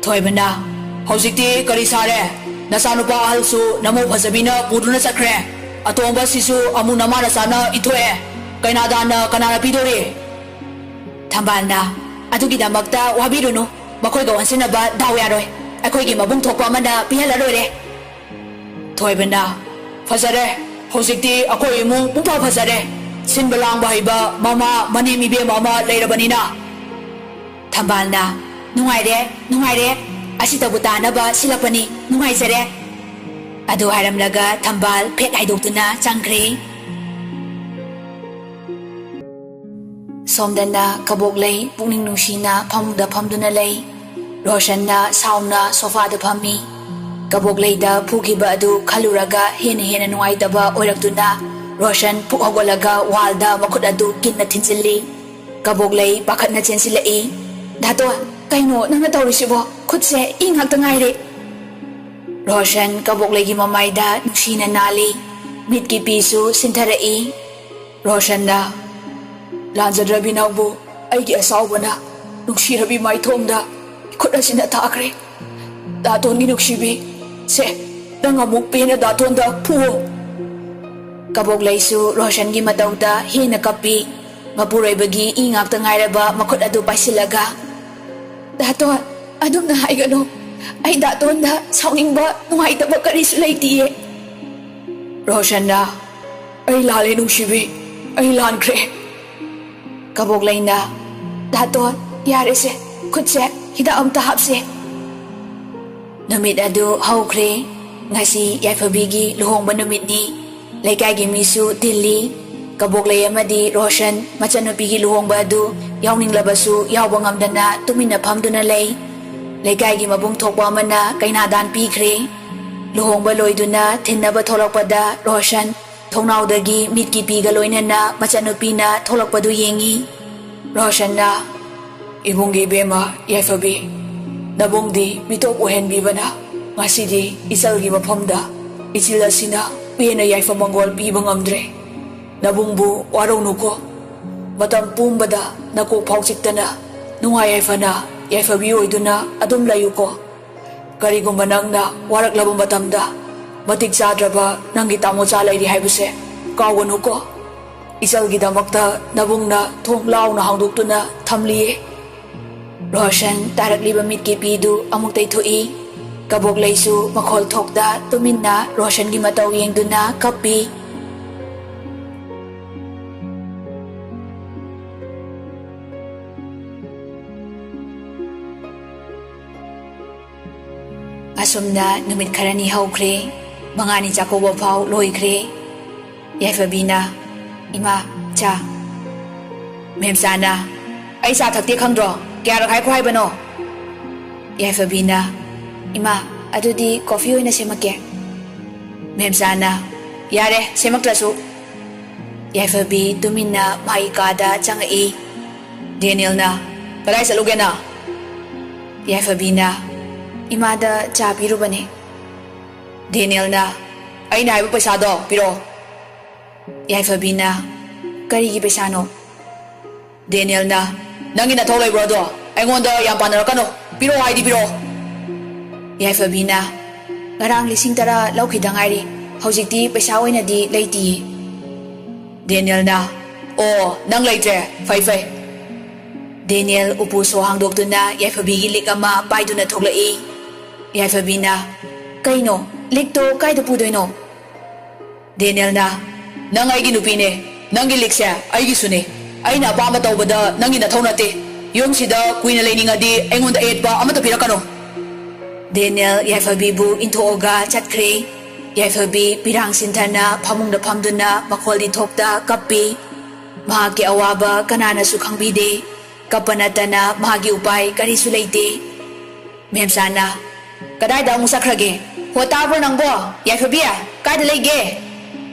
ꯊꯣꯏꯕꯅ, "ꯍꯧꯖꯤꯛꯇꯤ ꯀꯔꯤ ꯁꯥꯔꯦ? ꯅꯆꯥꯅꯨꯄꯥ ꯑꯍꯜꯁꯨ ꯅꯃꯧ ꯐꯖꯕꯤꯅ ꯄꯨꯗꯨꯅ ꯆꯠꯈ꯭ꯔꯦ꯫ ꯑꯇꯣꯝꯕꯁꯤꯁꯨ ꯑꯃꯨꯛ ꯅꯃꯥ ꯅꯆꯥꯅ ꯏꯟꯊꯣꯛꯑꯦ꯫ ꯀꯩꯅꯥꯗꯥꯟꯅ ꯀꯅꯥꯅ ꯄꯤꯗꯣꯔꯤ?" ꯊꯝꯕꯥꯜꯅ, "ꯑꯗꯨꯒꯤꯗꯃꯛꯇ ꯋꯥꯕꯤꯔꯨꯅꯨ, ꯃꯈꯣꯏꯒ ꯑꯣꯟꯁꯤꯟꯅꯕ ꯗꯥꯎ ꯌꯥꯔꯣꯏ꯫ ꯑꯩꯈꯣꯏꯒꯤ ꯃꯕꯨꯡ ꯊꯣꯛꯄ ꯑꯃꯅ ꯄꯤꯍꯜꯂ ꯂꯣꯏꯔꯦ꯫" ꯊꯣꯏꯕꯅ, "ꯐꯖꯔꯦ, ꯍꯧꯖꯤꯛꯇꯤ ꯑꯩꯈꯣꯏ ꯏꯃꯨꯡ ꯄꯨꯡꯐ ꯐꯖꯔꯦ꯫ ꯁꯤꯟꯕ ꯂꯥꯡꯕ ꯍꯩꯕ ꯃꯃꯥ ꯃꯅꯦꯝ ꯏꯕꯦꯝ ꯑꯃ ꯂꯩꯔꯕꯅꯤꯅ꯫" ꯊꯝꯕꯥꯜꯅ, "ꯅꯨꯡꯉꯥꯏꯔꯦ, ꯅꯨꯡꯉꯥꯏꯔꯦ꯫ ꯑꯁꯤꯗꯕꯨ ꯇꯥꯅꯕ ꯁꯤꯜꯂꯛꯄꯅꯤ, ꯅꯨꯡꯉꯥꯏꯖꯔꯦ꯫" ꯑꯗꯨ ꯍꯥꯏꯔꯝꯂꯒ ꯊꯝꯕꯥꯜ ꯐꯦꯠ ꯍꯥꯏꯗꯣꯛꯇꯨꯅ ꯆꯪꯈ꯭ꯔꯦ꯫ ꯁꯣꯝꯗꯅ ꯀꯕꯣꯛꯂꯩ ꯄꯨꯛꯅꯤꯡ ꯅꯨꯡꯁꯤꯅ ꯐꯃꯨꯡꯗ ꯐꯝꯗꯨꯅ ꯂꯩ꯫ ꯔꯣꯁꯟꯅ ꯁꯥꯎꯅ ꯁꯣꯐꯥꯗ ꯐꯝꯃꯤ꯫ ꯀꯕꯣꯛꯂꯩꯗ ꯐꯨꯈꯤꯕ ꯑꯗꯨ ꯈꯜꯂꯨꯔꯒ ꯍꯦꯟꯅ ꯍꯦꯟꯅ ꯅꯨꯡꯉꯥꯏꯇꯕ ꯑꯣꯏꯔꯛꯇꯨꯅ ꯔꯣꯁꯟ ꯐꯨꯛ ꯍꯧꯒꯠꯂꯒ ꯋꯥꯜꯗ ꯃꯈꯨꯠ ꯑꯗꯨ ꯀꯤꯟꯅ ꯊꯤꯟꯖꯤꯜꯂꯤ꯫ ꯀꯕꯣꯛꯂꯩ ꯄꯥꯈꯠꯅ ꯆꯦꯟꯁꯤꯜꯂꯛꯏ꯫ "ꯗꯥꯇꯣꯟ, ꯀꯩꯅꯣ ꯅꯪꯅ ꯇꯧꯔꯤꯁꯤꯕꯣ? ꯈꯨꯠꯁꯦ ꯏ ꯉꯥꯛꯇ ꯉꯥꯏꯔꯦ꯫" ꯔꯣꯁꯟ ꯀꯕꯣꯛꯂꯩꯒꯤ ꯃꯃꯥꯏꯗ ꯅꯨꯡꯁꯤꯅ ꯅꯥꯜꯂꯤ꯫ ꯃꯤꯠꯀꯤ ꯄꯤꯁꯨ ꯁꯤꯟꯊꯔꯛꯏ꯫ ꯔꯣꯁꯟꯅ, "ꯂꯥꯟꯖꯗ꯭ꯔꯕꯤ ꯅꯪꯕꯨ ꯑꯩꯒꯤ ꯑꯁꯥꯎꯕꯅ ꯅꯨꯡꯁꯤꯔꯕꯤ ꯃꯥꯏꯊꯣꯡꯗ ꯈꯨꯠ ꯑꯁꯤꯅ ꯊꯥꯈ꯭ꯔꯦ꯫ ꯗꯥꯇꯣꯟꯒꯤ ꯅꯨꯡꯁꯤꯕꯤ, ꯁꯦ, ꯅꯪ ꯑꯃꯨꯛ ꯄꯦꯟꯅ ꯗꯥꯇꯣꯟꯗ ꯐꯨꯋꯣ꯫" ꯀꯕꯣꯛꯂꯩꯁꯨ ꯔꯣꯁꯟꯒꯤ ꯃꯇꯧꯗ ꯍꯦꯟꯅ ꯀꯞꯄꯤ꯫ ꯃꯄꯨꯔꯣꯏꯕꯒꯤ ꯏ ꯉꯥꯛꯇ ꯉꯥꯏꯔꯕ ꯃꯈꯨꯠ ꯑꯗꯨ ꯄꯥꯏꯁꯤꯜꯂꯒ, "ꯗꯥꯇꯣꯟ, ꯑꯗꯨꯝꯅ ꯍꯥꯏꯒꯅꯨ꯫ ꯑꯩ ꯗꯥꯇꯣꯟꯗ ꯁꯥꯎꯅꯤꯡꯕ, ꯅꯨꯡꯉꯥꯏꯇꯕ ꯀꯔꯤꯁꯨ ꯂꯩꯇꯤꯌꯦ꯫ ꯔꯣꯁꯟꯅ, "ꯑꯩ ꯂꯥꯜꯂꯦ ꯅꯨꯡꯁꯤꯕꯤ, ꯑꯩ ꯂꯥꯟꯈ꯭ꯔꯦ꯫" ꯀꯕꯣꯛꯂꯩꯅ, "ꯂꯥꯇꯣꯟ, ꯌꯥꯔꯦꯁꯦ, ꯈꯨꯠꯁꯦ ꯍꯤꯗꯥꯛ ꯑꯝꯇ ꯍꯥꯞꯁꯦ꯫" ꯅꯨꯃꯤꯠ ꯑꯗꯨ ꯍꯧꯈ꯭ꯔꯦ꯫ ꯉꯁꯤ ꯌꯥꯏꯐꯕꯤꯒꯤ ꯂꯨꯍꯣꯡꯕ ꯅꯨꯃꯤꯠꯅꯤ꯫ ꯂꯩꯀꯥꯏꯒꯤ ꯃꯤꯁꯨ ꯇꯤꯜꯂꯤ꯫ ꯀꯕꯣꯛꯂꯩ ꯑꯃꯗꯤ ꯔꯣꯁꯟ ꯃꯆꯟꯅꯨꯄꯤꯒꯤ ꯂꯨꯍꯣꯡꯕ ꯑꯗꯨ ꯌꯥꯎꯅꯤꯡꯂꯕꯁꯨ ꯌꯥꯎꯕ ꯉꯝꯗꯅ ꯇꯨꯃꯤꯟꯅ ꯐꯝꯗꯨꯅ ꯂꯩ꯫ ꯂꯩꯀꯥꯏꯒꯤ ꯃꯕꯨꯡ ꯊꯣꯛꯄ ꯑꯃꯅ ꯀꯩꯅꯥꯗꯥꯟ ꯄꯤꯈ꯭ꯔꯦ꯫ ꯂꯨꯍꯣꯡꯕ ꯂꯣꯏꯗꯨꯅ ꯊꯤꯟꯅꯕ ꯊꯣꯛꯂꯛꯄꯗ ꯔꯣꯁꯟ ꯊꯣꯡꯅꯥꯎꯗꯒꯤ ꯃꯤꯠꯀꯤ ꯄꯤꯒ ꯂꯣꯏꯅꯅ ꯃꯆꯟꯅꯨꯄꯤꯅ ꯊꯣꯛꯂꯛꯄꯗꯨ ꯌꯦꯡꯉꯤ꯫ ꯔꯣꯁꯟꯅ, "ꯏꯕꯨꯡꯒꯤ ꯏꯕꯦꯝꯃ ꯌꯥꯏꯐꯕꯤ, ꯅꯕꯨꯡꯗꯤ ꯃꯤꯇꯣꯞ ꯑꯣꯏꯍꯟꯕꯤꯕꯅ ꯉꯁꯤꯗꯤ ꯏꯆꯜꯒꯤ ꯃꯐꯝꯗ ꯏꯆꯤꯜ ꯑꯁꯤꯅ ꯄꯦꯟꯅ ꯌꯥꯏꯐ ꯃꯪꯒꯣꯜ ꯄꯤꯕ ꯉꯝꯗ꯭ꯔꯦ꯫ ꯅꯕꯨꯡꯕꯨ ꯋꯥꯔꯧꯅꯨꯀꯣ꯫ ꯃꯇꯝ ꯄꯨꯝꯕꯗ ꯅꯀꯣꯛ ꯐꯥꯎ ꯆꯤꯛꯇꯅ ꯅꯨꯡꯉꯥꯏ ꯌꯥꯏꯐꯅ ꯌꯥꯏꯐꯕꯤ ꯑꯣꯏꯗꯨꯅ ꯑꯗꯨꯝ ꯂꯩꯌꯨꯀꯣ꯫ ꯀꯔꯤꯒꯨꯝꯕ ꯅꯪꯅ ꯋꯥꯔꯛꯂꯕ ꯃꯇꯝꯗ ꯃꯇꯤꯛ ꯆꯥꯗ꯭ꯔꯕ ꯅꯪꯒꯤ ꯇꯥꯃꯣꯆꯥ ꯂꯩꯔꯤ ꯍꯥꯏꯕꯁꯦ ꯀꯥꯎꯒꯅꯨꯀꯣ꯫ ꯏꯆꯜꯒꯤꯗꯃꯛꯇ ꯅꯕꯨꯡꯅ ꯊꯣꯡ ꯂꯥꯎꯅ ꯍꯥꯡꯗꯣꯛꯇꯨꯅ ꯊꯝꯂꯤꯌꯦ꯫" ꯔꯣꯁꯟ ꯇꯥꯔꯛꯂꯤꯕ ꯃꯤꯠꯀꯤ ꯄꯤꯗꯨ ꯑꯃꯨꯛ ꯇꯩꯊꯣꯛꯏ꯫ ꯀꯕꯣꯛꯂꯩꯁꯨ ꯃꯈꯣꯜ ꯊꯣꯛꯇ ꯇꯨꯃꯤꯟꯅ ꯔꯣꯁꯟꯒꯤ ꯃꯇꯧ ꯌꯦꯡꯗꯨꯅ ꯀꯞꯄꯤ꯫ ꯑꯁꯨꯝꯅ ꯅꯨꯃꯤꯠ ꯈꯔꯅꯤ ꯍꯧꯈ꯭ꯔꯦ꯫ ꯃꯉꯥꯅꯤ ꯆꯥꯛꯀꯧꯕ ꯐꯥꯎ ꯂꯣꯏꯈ꯭ꯔꯦ꯫ ꯌꯥꯏꯐꯕꯤꯅ, "ꯏꯃꯥ, ꯆꯥ꯫" ꯃꯦꯝꯆꯥꯅ, "ꯑꯩ ꯆꯥ ꯊꯛꯇꯦ ꯈꯪꯗ꯭ꯔꯣ? ꯀꯌꯥꯔꯛ ꯍꯥꯏꯈꯣ ꯍꯥꯏꯕꯅꯣ?" ꯌꯥꯏꯐꯕꯤꯅ, "ꯏꯃꯥ, ꯑꯗꯨꯗꯤ ꯀꯣꯐꯤ ꯑꯣꯏꯅ ꯁꯦꯝꯃꯛꯀꯦ꯫" ꯃꯦꯝꯆꯥꯅ, "ꯌꯥꯔꯦ, ꯁꯦꯝꯃꯛꯇ꯭ꯔꯁꯨ꯫" ꯌꯥꯏꯐꯕꯤ ꯇꯨꯃꯤꯟꯅ ꯃꯥꯒꯤ ꯀꯥꯗ ꯆꯪꯉꯛꯏ꯫ ꯗꯦꯅꯤꯌꯦꯜꯅ, "ꯀꯗꯥꯏ ꯆꯠꯂꯨꯒꯦ ꯅꯪ?" ꯌꯥꯏꯐꯕꯤꯅ, "ꯏꯃꯥꯗ ꯆꯥ ꯄꯤꯔꯨꯕꯅꯦ꯫" ꯗꯦꯅꯤꯌꯦꯜꯅ, "ꯑꯩꯅ ꯍꯥꯏꯕ ꯄꯩꯁꯥꯗꯣ ꯄꯤꯔꯛꯑꯣ꯫" ꯌꯥꯏꯐꯕꯤꯅ, "ꯀꯔꯤꯒꯤ ꯄꯩꯁꯥꯅꯣ?" ꯗꯦꯅꯤꯌꯦꯜꯅ, "ꯅꯪꯒꯤ ꯅꯊꯧ ꯂꯩꯕ꯭ꯔꯣ ꯑꯗꯣ? ꯑꯩꯉꯣꯟꯗ ꯌꯥꯝ ꯄꯥꯟꯅꯔꯛꯀꯅꯨ꯫ ꯄꯤꯔꯛꯑꯣ ꯍꯥꯏꯗꯤ ꯄꯤꯔꯛꯑꯣ꯫" ꯌꯥꯏꯐꯕꯤꯅ, "ꯉꯔꯥꯡ ꯂꯤꯁꯤꯡ ꯇꯔꯥ ꯂꯧꯈꯤꯗ ꯉꯥꯏꯔꯤ꯫ ꯍꯧꯖꯤꯛꯇꯤ ꯄꯩꯁꯥ ꯑꯣꯏꯅꯗꯤ ꯂꯩꯇꯤꯌꯦ꯫" ꯗꯦꯅꯤꯌꯦꯜꯅ, "ꯑꯣ, ꯅꯪ ꯂꯩꯇ꯭ꯔꯦ? ꯐꯩ, ꯐꯩ꯫" ꯗꯦꯅꯤꯌꯦꯜ ꯎꯄꯨ ꯁꯣ ꯍꯥꯡꯗꯣꯛꯇꯨꯅ ꯌꯥꯏꯐꯕꯤꯒꯤ ꯂꯤꯛ ꯑꯃ ꯄꯥꯏꯗꯨꯅ ꯊꯣꯛꯂꯛꯏ꯫ ꯌꯥꯏꯐꯕꯤꯅ, "ꯀꯩꯅꯣ? ꯂꯤꯛꯇꯣ ꯀꯥꯏꯗ ꯄꯨꯗꯣꯏꯅꯣ?" ꯗꯦꯅꯤꯌꯦꯜꯅ, "ꯅꯪ ꯑꯩꯒꯤ ꯅꯨꯄꯤꯅꯦ꯫ ꯅꯪꯒꯤ ꯂꯤꯛꯁꯦ ꯑꯩꯒꯤꯁꯨꯅꯦ꯫ ꯑꯩꯅ ꯑꯄꯥꯝꯕ ꯇꯧꯕꯗ ꯅꯪꯒꯤ ꯅꯊꯧ ꯅꯠꯇꯦ꯫ ꯌꯨꯝꯁꯤꯗ ꯀꯨꯏꯅ ꯂꯩꯅꯤꯡꯉꯗꯤ ꯑꯩꯉꯣꯟꯗ ꯑꯌꯦꯠꯄ ꯑꯃꯠꯇ ꯄꯤꯔꯛꯀꯅꯨ꯫" ꯗꯦꯅꯤꯌꯦꯜ ꯌꯥꯏꯐꯕꯤꯕꯨ ꯏꯟꯊꯣꯛꯑꯒ ꯆꯠꯈ꯭ꯔꯦ꯫ ꯌꯥꯏꯐꯕꯤ ꯄꯤꯔꯥꯡ ꯁꯤꯟꯊꯅ ꯐꯃꯨꯡꯗ ꯐꯝꯗꯨꯅ ꯃꯈꯣꯜꯗꯤ ꯊꯣꯛꯇ ꯀꯞꯄꯤ꯫ ꯃꯍꯥꯛꯀꯤ ꯑꯋꯥꯕ ꯀꯅꯥꯅꯁꯨ ꯈꯪꯕꯤꯗꯦ꯫ ꯀꯞꯄ ꯅꯠꯇꯅ ꯃꯍꯥꯛꯀꯤ ꯎꯄꯥꯏ ꯀꯔꯤꯁꯨ ꯂꯩꯇꯦ꯫ ꯃꯦꯝꯆꯥꯅ, "ꯀꯗꯥꯏꯗ ꯑꯃꯨꯛ ꯆꯠꯈ꯭ꯔꯒꯦ? ꯍꯣ, ꯇꯥꯕ꯭ꯔꯣ ꯅꯪꯕꯣ? ꯌꯥꯏꯐꯕꯤ, ꯀꯥꯏꯗ ꯂꯩꯒꯦ?"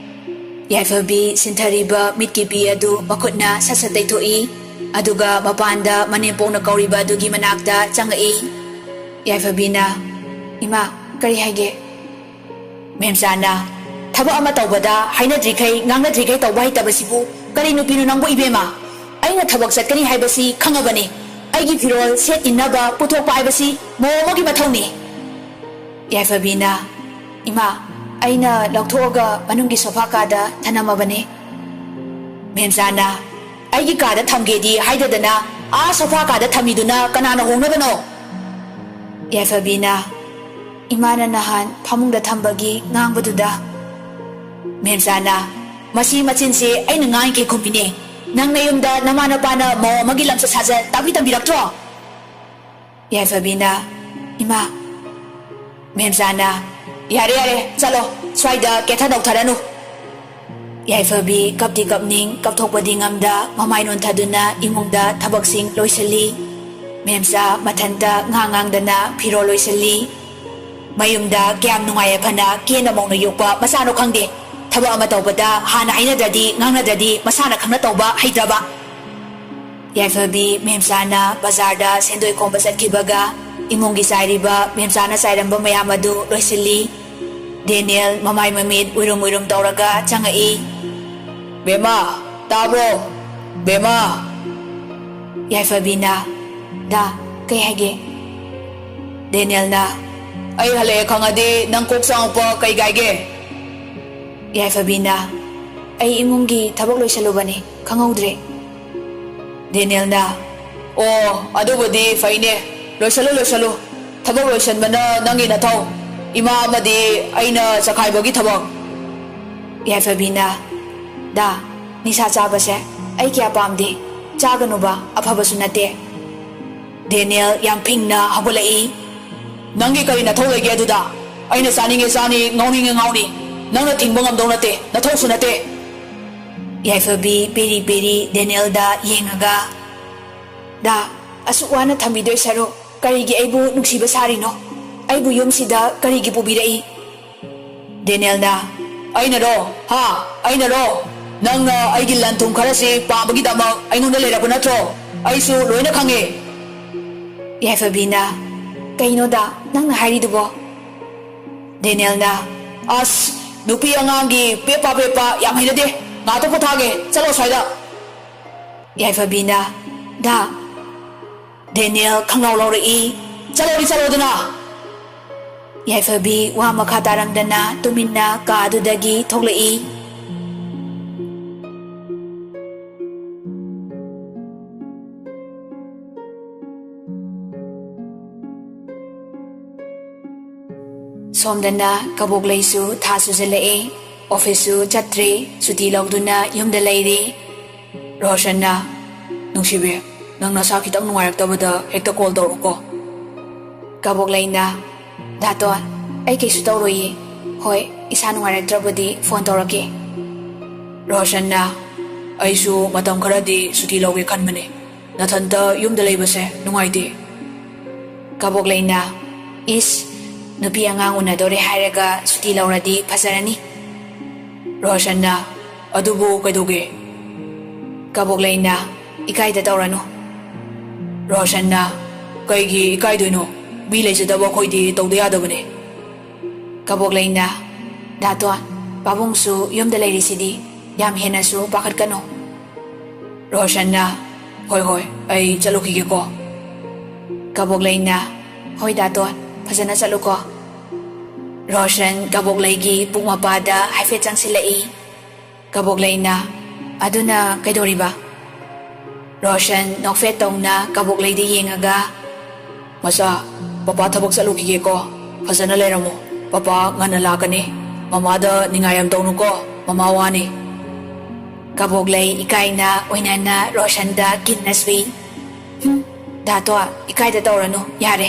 ꯌꯥꯏꯐꯕꯤ ꯁꯤꯟꯊꯔꯤꯕ ꯃꯤꯠꯀꯤ ꯄꯤ ꯑꯗꯨ ꯃꯈꯨꯠꯅ ꯁꯠ ꯁꯠ ꯇꯩꯊꯣꯛꯏ꯫ ꯑꯗꯨꯒ ꯃꯄꯥꯟꯗ ꯃꯅꯦꯝꯄꯣꯛꯅ ꯀꯧꯔꯤꯕ ꯑꯗꯨꯒꯤ ꯃꯅꯥꯛꯇ ꯆꯪꯉꯛꯏ꯫ ꯌꯥꯏꯐꯕꯤꯅ, "ꯏꯃꯥ, ꯀꯔꯤ ꯍꯥꯏꯒꯦ?" ꯃꯦꯝꯆꯥꯅ, "ꯊꯕꯛ ꯑꯃ ꯇꯧꯕꯗ ꯍꯥꯏꯅꯗ꯭ꯔꯤꯈꯩ, ꯉꯥꯡꯅꯗ꯭ꯔꯤꯈꯩ ꯇꯧꯕ ꯍꯩꯇꯕꯁꯤꯕꯨ ꯀꯔꯤ ꯅꯨꯄꯤꯅꯣ ꯅꯪꯕꯨ, ꯏꯕꯦꯝꯃ? ꯑꯩꯅ ꯊꯕꯛ ꯆꯠꯀꯅꯤ ꯍꯥꯏꯕꯁꯤ ꯈꯪꯉꯕꯅꯤ꯫ ꯑꯩꯒꯤ ꯐꯤꯔꯣꯜ ꯁꯦꯠ ꯏꯟꯅꯕ ꯄꯨꯊꯣꯛꯄ ꯍꯥꯏꯕꯁꯤ ꯃꯧ ꯑꯃꯒꯤ ꯃꯊꯧꯅꯤ꯫" ꯌꯥꯏꯐꯕꯤꯅ, "ꯏꯃꯥ, ꯑꯩꯅ ꯂꯧꯊꯣꯛꯑꯒ ꯃꯅꯨꯡꯒꯤ ꯁꯣꯐꯥ ꯀꯥꯗ ꯊꯅꯝꯃꯕꯅꯤ꯫" ꯃꯦꯝꯆꯥꯅ, "ꯑꯩꯒꯤ ꯀꯥꯗ ꯊꯝꯒꯦꯗꯤ ꯍꯥꯏꯗꯗꯅ ꯑꯥ ꯁꯣꯐꯥ ꯀꯥꯗ ꯊꯝꯃꯤꯗꯨꯅ ꯀꯅꯥꯅ ꯍꯣꯡꯅꯕꯅꯣ?" ꯌꯥꯏꯐꯕꯤꯅ, "ꯏꯃꯥꯅ ꯅꯍꯥꯟ ꯐꯃꯨꯡꯗ ꯊꯝꯕꯒꯤ ꯉꯥꯡꯕꯗꯨꯗ꯫" ꯃꯦꯝꯆꯥꯅ, "ꯃꯁꯤ ꯃꯆꯤꯟꯁꯦ ꯑꯩꯅ ꯉꯥꯡꯉꯤꯈꯩ ꯈꯨꯝꯃꯤꯅꯦ꯫ ꯅꯪ ꯅꯌꯨꯝꯗ ꯅꯃꯥ ꯅꯄꯥꯅ ꯃꯧ ꯑꯃꯒꯤ ꯂꯝꯆꯠ ꯁꯥꯖꯠ ꯇꯥꯛꯄꯤ ꯇꯝꯕꯤꯔꯛꯇ꯭ꯔꯣ?" ꯌꯥꯏꯐꯕꯤꯅ, "ꯏꯃꯥ꯫" ꯃꯦꯝꯆꯥꯅ, "ꯌꯥꯔꯦ, ꯌꯥꯔꯦ, ꯆꯠꯂꯣ꯫ ꯁ꯭ꯋꯥꯏꯗ ꯀꯦꯊ ꯅꯧꯊꯔꯅꯨ꯫" ꯌꯥꯏꯐꯕꯤ ꯀꯞꯇꯤ ꯀꯞꯅꯤꯡ, ꯀꯞꯊꯣꯛꯄꯗꯤ ꯉꯝꯗ, ꯃꯃꯥꯏ ꯅꯣꯟꯊꯗꯨꯅ ꯏꯃꯨꯡꯗ ꯊꯕꯛꯁꯤꯡ ꯂꯣꯏꯁꯤꯜꯂꯤ꯫ ꯃꯦꯝꯆꯥ ꯃꯊꯟꯇ ꯉꯥꯡ ꯉꯥꯡꯗꯅ ꯐꯤꯔꯣꯜ ꯂꯣꯏꯁꯤꯜꯂꯤ꯫ ꯃꯌꯨꯝꯗ ꯀꯌꯥꯝ ꯅꯨꯡꯉꯥꯏ ꯌꯥꯏꯐꯅ ꯀꯦꯅ ꯃꯧꯅ ꯌꯣꯛꯄ ꯃꯆꯥꯅꯣ ꯈꯪꯗꯦ꯫ ꯊꯕꯛ ꯑꯃ ꯇꯧꯕꯗ ꯍꯥꯟꯅ ꯍꯥꯏꯅꯗ꯭ꯔꯗꯤ, ꯉꯥꯡꯅꯗ꯭ꯔꯗꯤ ꯃꯁꯥꯅ ꯈꯪꯅ ꯇꯧꯕ ꯍꯩꯇ꯭ꯔꯕ꯫ ꯌꯥꯏꯐꯕꯤ ꯃꯦꯝꯆꯥꯅ ꯕꯖꯥꯔꯗ ꯁꯦꯟꯗꯣꯏ ꯈꯣꯝꯕ ꯆꯠꯈꯤꯕꯒ ꯏꯃꯨꯡꯒꯤ ꯆꯥꯏꯔꯤꯕ ꯃꯦꯝꯆꯥꯅ ꯆꯥꯏꯔꯝꯕ ꯃꯌꯥꯝ ꯑꯗꯨ ꯂꯣꯏꯁꯤꯜꯂꯤ꯫ ꯗꯦꯅꯤꯌꯦꯜ ꯃꯃꯥꯏ ꯃꯃꯤꯠ ꯎꯏꯔꯨꯝ ꯎꯏꯔꯨꯝ ꯇꯧꯔꯒ ꯆꯪꯉꯛꯏ꯫ "ꯕꯦꯝꯃ, ꯇꯥꯕ꯭ꯔꯣ? ꯕꯦꯝꯃ!" ꯌꯥꯏꯐꯕꯤꯅ, "ꯗꯥ, ꯀꯩ ꯍꯥꯏꯒꯦ?" ꯗꯦꯅꯤꯌꯦꯜꯅ, "ꯑꯩ ꯍꯜꯂꯛꯑꯦ ꯈꯪꯉꯗꯤ ꯅꯪ ꯀꯣꯛ ꯆꯥꯡꯉꯛꯄ ꯀꯩ ꯀꯥꯏꯒꯦ?" ꯌꯥꯏꯐꯕꯤꯅ, "ꯑꯩ ꯏꯃꯨꯡꯒꯤ ꯊꯕꯛ ꯂꯣꯏꯁꯜꯂꯨꯕꯅꯤ, ꯈꯪꯍꯧꯗ꯭ꯔꯦ꯫" ꯗꯦꯅꯤꯌꯦꯜꯅ, "ꯑꯣ, ꯑꯗꯨꯕꯨꯗꯤ ꯐꯩꯅꯦ꯫ ꯂꯣꯏꯁꯜꯂꯨ, ꯂꯣꯏꯁꯜꯂꯨ꯫ ꯊꯕꯛ ꯂꯣꯏꯁꯟꯕꯅ ꯅꯪꯒꯤ ꯅꯊꯧ꯫ ꯏꯃꯥ ꯑꯃꯗꯤ ꯑꯩꯅ ꯆꯈꯥꯏꯕꯒꯤ ꯊꯕꯛ꯫" ꯌꯥꯏꯐꯕꯤꯅ, "ꯗꯥ, ꯅꯤꯁꯥ ꯆꯥꯕꯁꯦ ꯑꯩ ꯀꯌꯥ ꯄꯥꯝꯗꯦ꯫ ꯆꯥꯒꯅꯨꯕ, ꯑꯐꯕꯁꯨ ꯅꯠꯇꯦ꯫" ꯗꯦꯅꯤꯌꯦꯜ ꯌꯥꯝ ꯐꯤꯡꯅ ꯍꯧꯒꯠꯂꯛꯏ꯫ "ꯅꯪꯒꯤ ꯀꯔꯤ ꯅꯊꯧ ꯂꯩꯒꯦ ꯑꯗꯨꯗ? ꯑꯩꯅ ꯆꯥꯅꯤꯡꯉꯦ ꯆꯥꯅꯤ, ꯉꯥꯎꯅꯤꯡꯉꯦ ꯉꯥꯎꯅꯤ꯫ ꯅꯪꯅ ꯊꯤꯡꯕ ꯉꯝꯗꯧ ꯅꯠꯇꯦ, ꯅꯊꯧꯁꯨ ꯅꯠꯇꯦ꯫" ꯌꯥꯏꯐꯕꯤ ꯄꯦꯔꯤ ꯄꯦꯔꯤ ꯗꯦꯅꯤꯌꯦꯜꯗ ꯌꯦꯡꯉꯒ, "ꯗꯥ, ꯑꯁꯨꯛ ꯋꯥꯅ ꯊꯝꯕꯤꯗꯣꯏ ꯁꯔꯨꯛ ꯀꯔꯤꯒꯤ ꯑꯩꯕꯨ ꯅꯨꯡꯁꯤꯕ ꯁꯥꯔꯤꯅꯣ? ꯑꯩꯕꯨ ꯌꯨꯝꯁꯤꯗ ꯀꯔꯤꯒꯤ ꯄꯨꯕꯤꯔꯛꯏ?" ꯗꯦꯅꯤꯌꯦꯜꯅ, "ꯑꯩꯅꯔꯣ? ꯍꯥ? ꯑꯩꯅꯔꯣ? ꯅꯪꯅ ꯑꯩꯒꯤ ꯂꯟ ꯊꯨꯝ ꯈꯔꯁꯤ ꯄꯥꯝꯕꯒꯤꯗꯃꯛ ꯑꯩꯉꯣꯟꯗ ꯂꯩꯔꯛꯄ ꯅꯠꯇ꯭ꯔꯣ? ꯑꯩꯁꯨ ꯂꯣꯏꯅ ꯈꯪꯉꯦ꯫" ꯌꯥꯏꯐꯕꯤꯅ, "ꯀꯩꯅꯣꯗ ꯅꯪꯅ ꯍꯥꯏꯔꯤꯗꯨꯕꯣ?" ꯗꯦꯅꯤꯌꯦꯜꯅ, "ꯑꯁ, ꯅꯨꯄꯤ ꯑꯉꯥꯡꯒꯤ ꯄꯦꯄꯥ ꯄꯦꯄꯥ ꯌꯥꯝ ꯍꯩꯅꯗꯦ꯫ ꯉꯥꯛꯇ ꯄꯣꯊꯥꯒꯦ, ꯆꯠꯂꯣ ꯁ꯭ꯋꯥꯏꯗ꯫" ꯌꯥꯏꯐꯕꯤꯅ, "ꯗꯥ꯫" ꯗꯦꯅꯤꯌꯦꯜ ꯈꯪꯂꯥꯎ ꯂꯥꯎꯔꯛꯏ, "ꯆꯠꯂꯣꯗꯤ ꯆꯠꯂꯣꯗꯅ!" ꯌꯥꯏꯐꯕꯤ ꯋꯥ ꯃꯈꯥ ꯇꯥꯔꯝꯗꯅ ꯇꯨꯃꯤꯟꯅ ꯀꯥ ꯑꯗꯨꯗꯒꯤ ꯊꯣꯛꯂꯛꯏ꯫ ꯁꯣꯝꯗꯅ ꯀꯕꯣꯛꯂꯩꯁꯨ ꯊꯥ ꯁꯨꯖꯜꯂꯛꯑꯦ꯫ ꯑꯣꯐꯤꯁꯁꯨ ꯆꯠꯇ꯭ꯔꯦ꯫ ꯁꯨꯇꯤ ꯂꯧꯗꯨꯅ ꯌꯨꯝꯗ ꯂꯩꯔꯦ꯫ ꯔꯣꯁꯟꯅ, "ꯅꯨꯡꯁꯤꯕꯤ, ꯅꯪ ꯅꯁꯥ ꯈꯤꯇꯪ ꯅꯨꯡꯉꯥꯏꯔꯛꯇꯕꯗ ꯍꯦꯛꯇ ꯀꯣꯜ ꯇꯧꯔꯛꯎꯀꯣ꯫" ꯀꯕꯣꯛꯂꯩꯅ, "ꯗꯥꯇꯣꯟ, ꯑꯩ ꯀꯩꯁꯨ ꯇꯧꯔꯣꯏꯌꯦ꯫ ꯍꯣꯏ, ꯏꯁꯥ ꯅꯨꯡꯉꯥꯏꯔꯛꯇ꯭ꯔꯕꯗꯤ ꯐꯣꯟ ꯇꯧꯔꯛꯀꯦ꯫" ꯔꯣꯁꯟꯅ, "ꯑꯩꯁꯨ ꯃꯇꯝ ꯈꯔꯗꯤ ꯁꯨꯇꯤ ꯂꯧꯒꯦ ꯈꯟꯕꯅꯦ꯫ ꯅꯊꯟꯇ ꯌꯨꯝꯗ ꯂꯩꯕꯁꯦ ꯅꯨꯡꯉꯥꯏꯇꯦ꯫" ꯀꯕꯣꯛꯂꯩꯅ, "ꯏꯁ, ꯅꯨꯄꯤ ꯑꯉꯥꯡ ꯎꯅꯗꯣꯔꯦ ꯍꯥꯏꯔꯒ ꯁꯨꯇꯤ ꯂꯧꯔꯗꯤ ꯐꯖꯔꯅꯤ꯫" ꯔꯣꯁꯟꯅ, "ꯑꯗꯨꯕꯨ ꯀꯩꯗꯧꯒꯦ?" ꯀꯕꯣꯛꯂꯩꯅ, "ꯏꯀꯥꯏꯗ ꯇꯧꯔꯅꯨ꯫" ꯔꯣꯁꯟꯅ, "ꯀꯩꯒꯤ ꯏꯀꯥꯏꯗꯣꯏꯅꯣ? ꯃꯤ ꯂꯩꯖꯗꯕ ꯑꯩꯈꯣꯏꯗꯤ ꯇꯧꯗ ꯌꯥꯗꯕꯅꯦ꯫" ꯀꯕꯣꯛꯂꯩꯅ, "ꯗꯥꯇꯣꯟ, ꯄꯥꯕꯨꯡꯁꯨ ꯌꯨꯝꯗ ꯂꯩꯔꯤꯁꯤꯗꯤ, ꯌꯥꯝ ꯍꯦꯟꯅꯁꯨ ꯄꯥꯈꯠꯀꯅꯨ꯫" ꯔꯣꯁꯟꯅ, "ꯍꯣꯏ, ꯍꯣꯏ, ꯑꯩ ꯆꯠꯂꯨꯈꯤꯒꯦꯀꯣ꯫" ꯀꯕꯣꯛꯂꯩꯅ, "ꯍꯣꯏ ꯗꯥꯇꯣꯟ, ꯐꯖꯅ ꯆꯠꯂꯨꯀꯣ꯫" ꯔꯣꯁꯟ ꯀꯕꯣꯛꯂꯩꯒꯤ ꯄꯨꯛ ꯃꯄꯥꯗ ꯍꯥꯏꯐꯦꯠ ꯆꯪꯁꯤꯜꯂꯛꯏ꯫ ꯀꯕꯣꯛꯂꯩꯅ, "ꯑꯗꯨꯅ ꯀꯩꯗꯧꯔꯤꯕ?" ꯔꯣꯁꯟ ꯅꯣꯛꯐꯦꯠ ꯇꯧꯅ ꯀꯕꯣꯛꯂꯩꯗ ꯌꯦꯡꯉꯒ, "ꯃꯆꯥ, ꯄꯄꯥ ꯊꯕꯛ ꯆꯠꯂꯨꯈꯤꯒꯦꯀꯣ꯫ ꯐꯖꯅ ꯂꯩꯔꯝꯃꯣ꯫ ꯄꯄꯥ ꯉꯟꯅ ꯂꯥꯛꯀꯅꯤ꯫" ꯃꯃꯥꯗ ꯅꯤꯡꯉꯥꯏ ꯌꯥꯝ ꯇꯧꯅꯨꯀꯣ, ꯃꯃꯥ ꯋꯥꯅꯤ꯫ ꯀꯕꯣꯛꯂꯩ ꯏꯀꯥꯏꯅ ꯑꯣꯏꯅꯅ ꯔꯣꯁꯟꯗ ꯀꯤꯟꯅ ꯁꯨꯏ꯫ "ꯍꯨꯝ, ꯗꯥꯇꯣ, ꯏꯀꯥꯏꯗ ꯇꯧꯔꯅꯨ, ꯌꯥꯔꯦ꯫"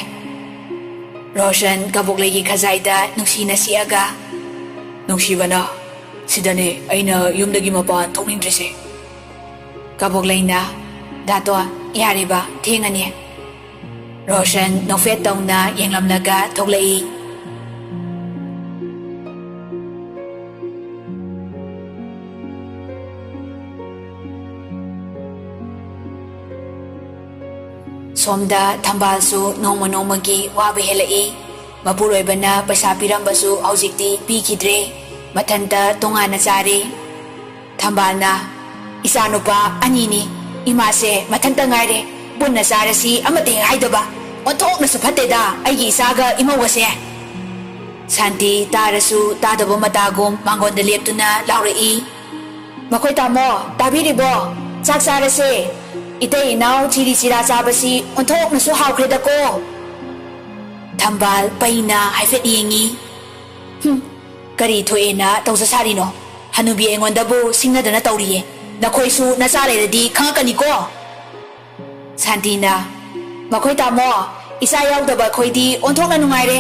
ꯔꯣꯁꯟ ꯀꯕꯣꯛꯂꯩꯒꯤ ꯈꯖꯥꯏꯗ ꯅꯨꯡꯁꯤꯅ ꯁꯤꯛꯑꯒ, "ꯅꯨꯡꯁꯤꯕꯅ, ꯁꯤꯗꯅꯦ ꯑꯩꯅ ꯌꯨꯝꯗꯒꯤ ꯃꯄꯥꯟ ꯊꯣꯛꯅꯤꯡꯗ꯭ꯔꯤꯁꯦ꯫" ꯀꯕꯣꯛꯂꯩꯅ, "ꯗꯥꯇꯣ, ꯌꯥꯔꯦꯕ, ꯊꯦꯡꯉꯅꯤ꯫" ꯔꯣꯁꯟ ꯅꯣꯛꯐꯦꯠ ꯇꯧꯅ ꯌꯦꯡꯂꯝꯂꯒ ꯊꯣꯛꯂꯛꯏ꯫ ꯁꯣꯝꯗ ꯊꯝꯕꯥꯜꯁꯨ ꯅꯣꯡꯃ ꯅꯣꯡꯃꯒꯤ ꯋꯥꯕ ꯍꯦꯜꯂꯛꯏ꯫ ꯃꯄꯨꯔꯣꯏꯕꯅ ꯄꯩꯁꯥ ꯄꯤꯔꯝꯕꯁꯨ ꯍꯧꯖꯤꯛꯇꯤ ꯄꯤꯈꯤꯗ꯭ꯔꯦ꯫ ꯃꯊꯟꯇ ꯇꯣꯉꯥꯟꯅ ꯆꯥꯔꯦ꯫ ꯊꯝꯕꯥꯜꯅ, "ꯏꯆꯥꯅꯨꯄꯥ ꯑꯅꯤꯅꯤ, ꯏꯃꯥꯁꯦ ꯃꯊꯟꯇ ꯉꯥꯏꯔꯦ, ꯄꯨꯟꯅ ꯆꯥꯔꯁꯤ ꯑꯃꯠꯇ ꯍꯦꯛ ꯍꯥꯏꯗꯕ꯫ ꯑꯣꯟꯊꯣꯛꯅꯁꯨ ꯐꯠꯇꯦꯗ ꯑꯩꯒꯤ ꯏꯆꯥꯒ ꯏꯃꯧꯒꯁꯦ꯫" ꯁꯥꯟꯇꯤ ꯇꯥꯔꯁꯨ ꯇꯥꯗꯕ ꯃꯇꯥꯒꯨꯝ ꯃꯥꯡꯒꯣꯟꯗ ꯂꯦꯞꯇꯨꯅ ꯂꯥꯎꯔꯛꯏ꯫ "ꯃꯈꯣꯏ ꯇꯥꯃꯣ, ꯇꯥꯕꯤꯔꯤꯕꯣ? ꯆꯥꯛ ꯆꯥꯔꯁꯦ꯫ ꯏꯇꯩ ꯏꯅꯥꯎ ꯆꯤꯔꯤ ꯆꯤꯔꯥ ꯆꯥꯕꯁꯤ ꯑꯣꯟꯊꯣꯛꯅꯁꯨ ꯍꯥꯎꯈ꯭ꯔꯦꯗꯀꯣ꯫" ꯊꯝꯕꯥꯜ ꯄꯩꯅ ꯍꯥꯏꯐꯦꯠ ꯌꯦꯡꯉꯤ꯫ "ꯍꯨꯝ, ꯀꯔꯤ ꯊꯣꯛꯑꯦꯅ ꯇꯧꯖ ꯁꯥꯔꯤꯅꯣ? ꯍꯅꯨꯕꯤ ꯑꯩꯉꯣꯟꯗꯕꯨ ꯁꯤꯡꯅꯗꯅ ꯇꯧꯔꯤꯌꯦ꯫ ꯅꯈꯣꯏꯁꯨ ꯅꯆꯥ ꯂꯩꯔꯗꯤ ꯈꯪꯉꯛꯀꯅꯤꯀꯣ꯫" ꯁꯥꯟꯇꯤꯅ, "ꯃꯈꯣꯏ ꯇꯥꯃꯣ, ꯏꯆꯥ ꯌꯥꯎꯗꯕ ꯑꯩꯈꯣꯏꯗꯤ ꯑꯣꯟꯊꯣꯛꯅ ꯅꯨꯡꯉꯥꯏꯔꯦ꯫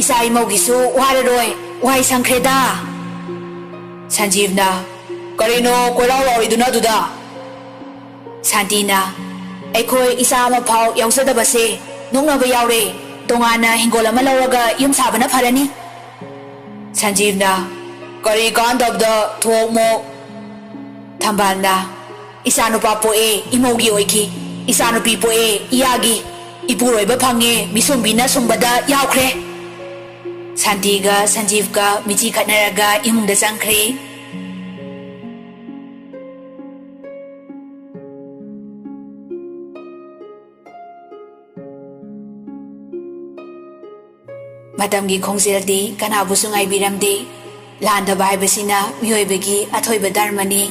ꯏꯆꯥ ꯏꯃꯧꯒꯤꯁꯨ ꯋꯥꯔꯔꯣꯏ, ꯋꯥꯏ ꯁꯪꯈ꯭ꯔꯦꯗ꯫" ꯁꯟꯖꯤꯕꯅ, "ꯀꯔꯤꯅꯣ ꯀꯣꯏꯂꯥꯎ ꯂꯥꯎꯔꯤꯗꯨꯅ ꯑꯗꯨꯗ?" ꯁꯥꯟꯇꯤꯅ, "ꯑꯩꯈꯣꯏ ꯏꯆꯥ ꯑꯃꯐꯥꯎ ꯌꯥꯎꯖꯗꯕꯁꯦ ꯅꯣꯛꯅꯕ ꯌꯥꯎꯔꯦ꯫ ꯇꯣꯉꯥꯟꯅ ꯍꯤꯡꯒꯣꯜ ꯑꯃ ꯂꯧꯔꯒ ꯌꯨꯝ ꯁꯥꯕꯅ ꯐꯔꯅꯤ꯫" ꯁꯟꯖꯤꯕꯅ, "ꯀꯔꯤ ꯀꯥꯟꯗꯕꯗ ꯊꯣꯛꯃꯣ?" ꯊꯝꯕꯥꯜꯅ, "ꯏꯆꯥꯅꯨꯄꯥ ꯄꯣꯛꯑꯦ, ꯏꯃꯧꯒꯤ ꯑꯣꯏꯈꯤ꯫ ꯏꯆꯥꯅꯨꯄꯤ ꯄꯣꯛꯑꯦ, ꯏꯌꯥꯒꯤ꯫ ꯏꯄꯨꯔꯣꯏꯕ ꯐꯪꯉꯦ, ꯃꯤꯁꯨꯝꯕꯤꯅ ꯁꯨꯝꯕꯗ ꯌꯥꯎꯈ꯭ꯔꯦ꯫" ꯁꯥꯟꯇꯤꯒ ꯁꯟꯖꯤꯕꯀ ꯃꯤꯠꯆꯤ ꯈꯠꯅꯔꯒ ꯏꯃꯨꯡꯗ ꯆꯪꯈ꯭ꯔꯦ꯫ ꯃꯇꯝꯒꯤ ꯈꯣꯡꯖꯦꯜꯗꯤ ꯀꯅꯥꯕꯨꯁꯨ ꯉꯥꯏꯕꯤꯔꯝꯗꯦ꯫ ꯂꯥꯟꯗꯕ ꯍꯥꯏꯕꯁꯤꯅ ꯃꯤꯑꯣꯏꯕꯒꯤ ꯑꯊꯣꯏꯕ ꯙꯔꯃꯅꯤ꯫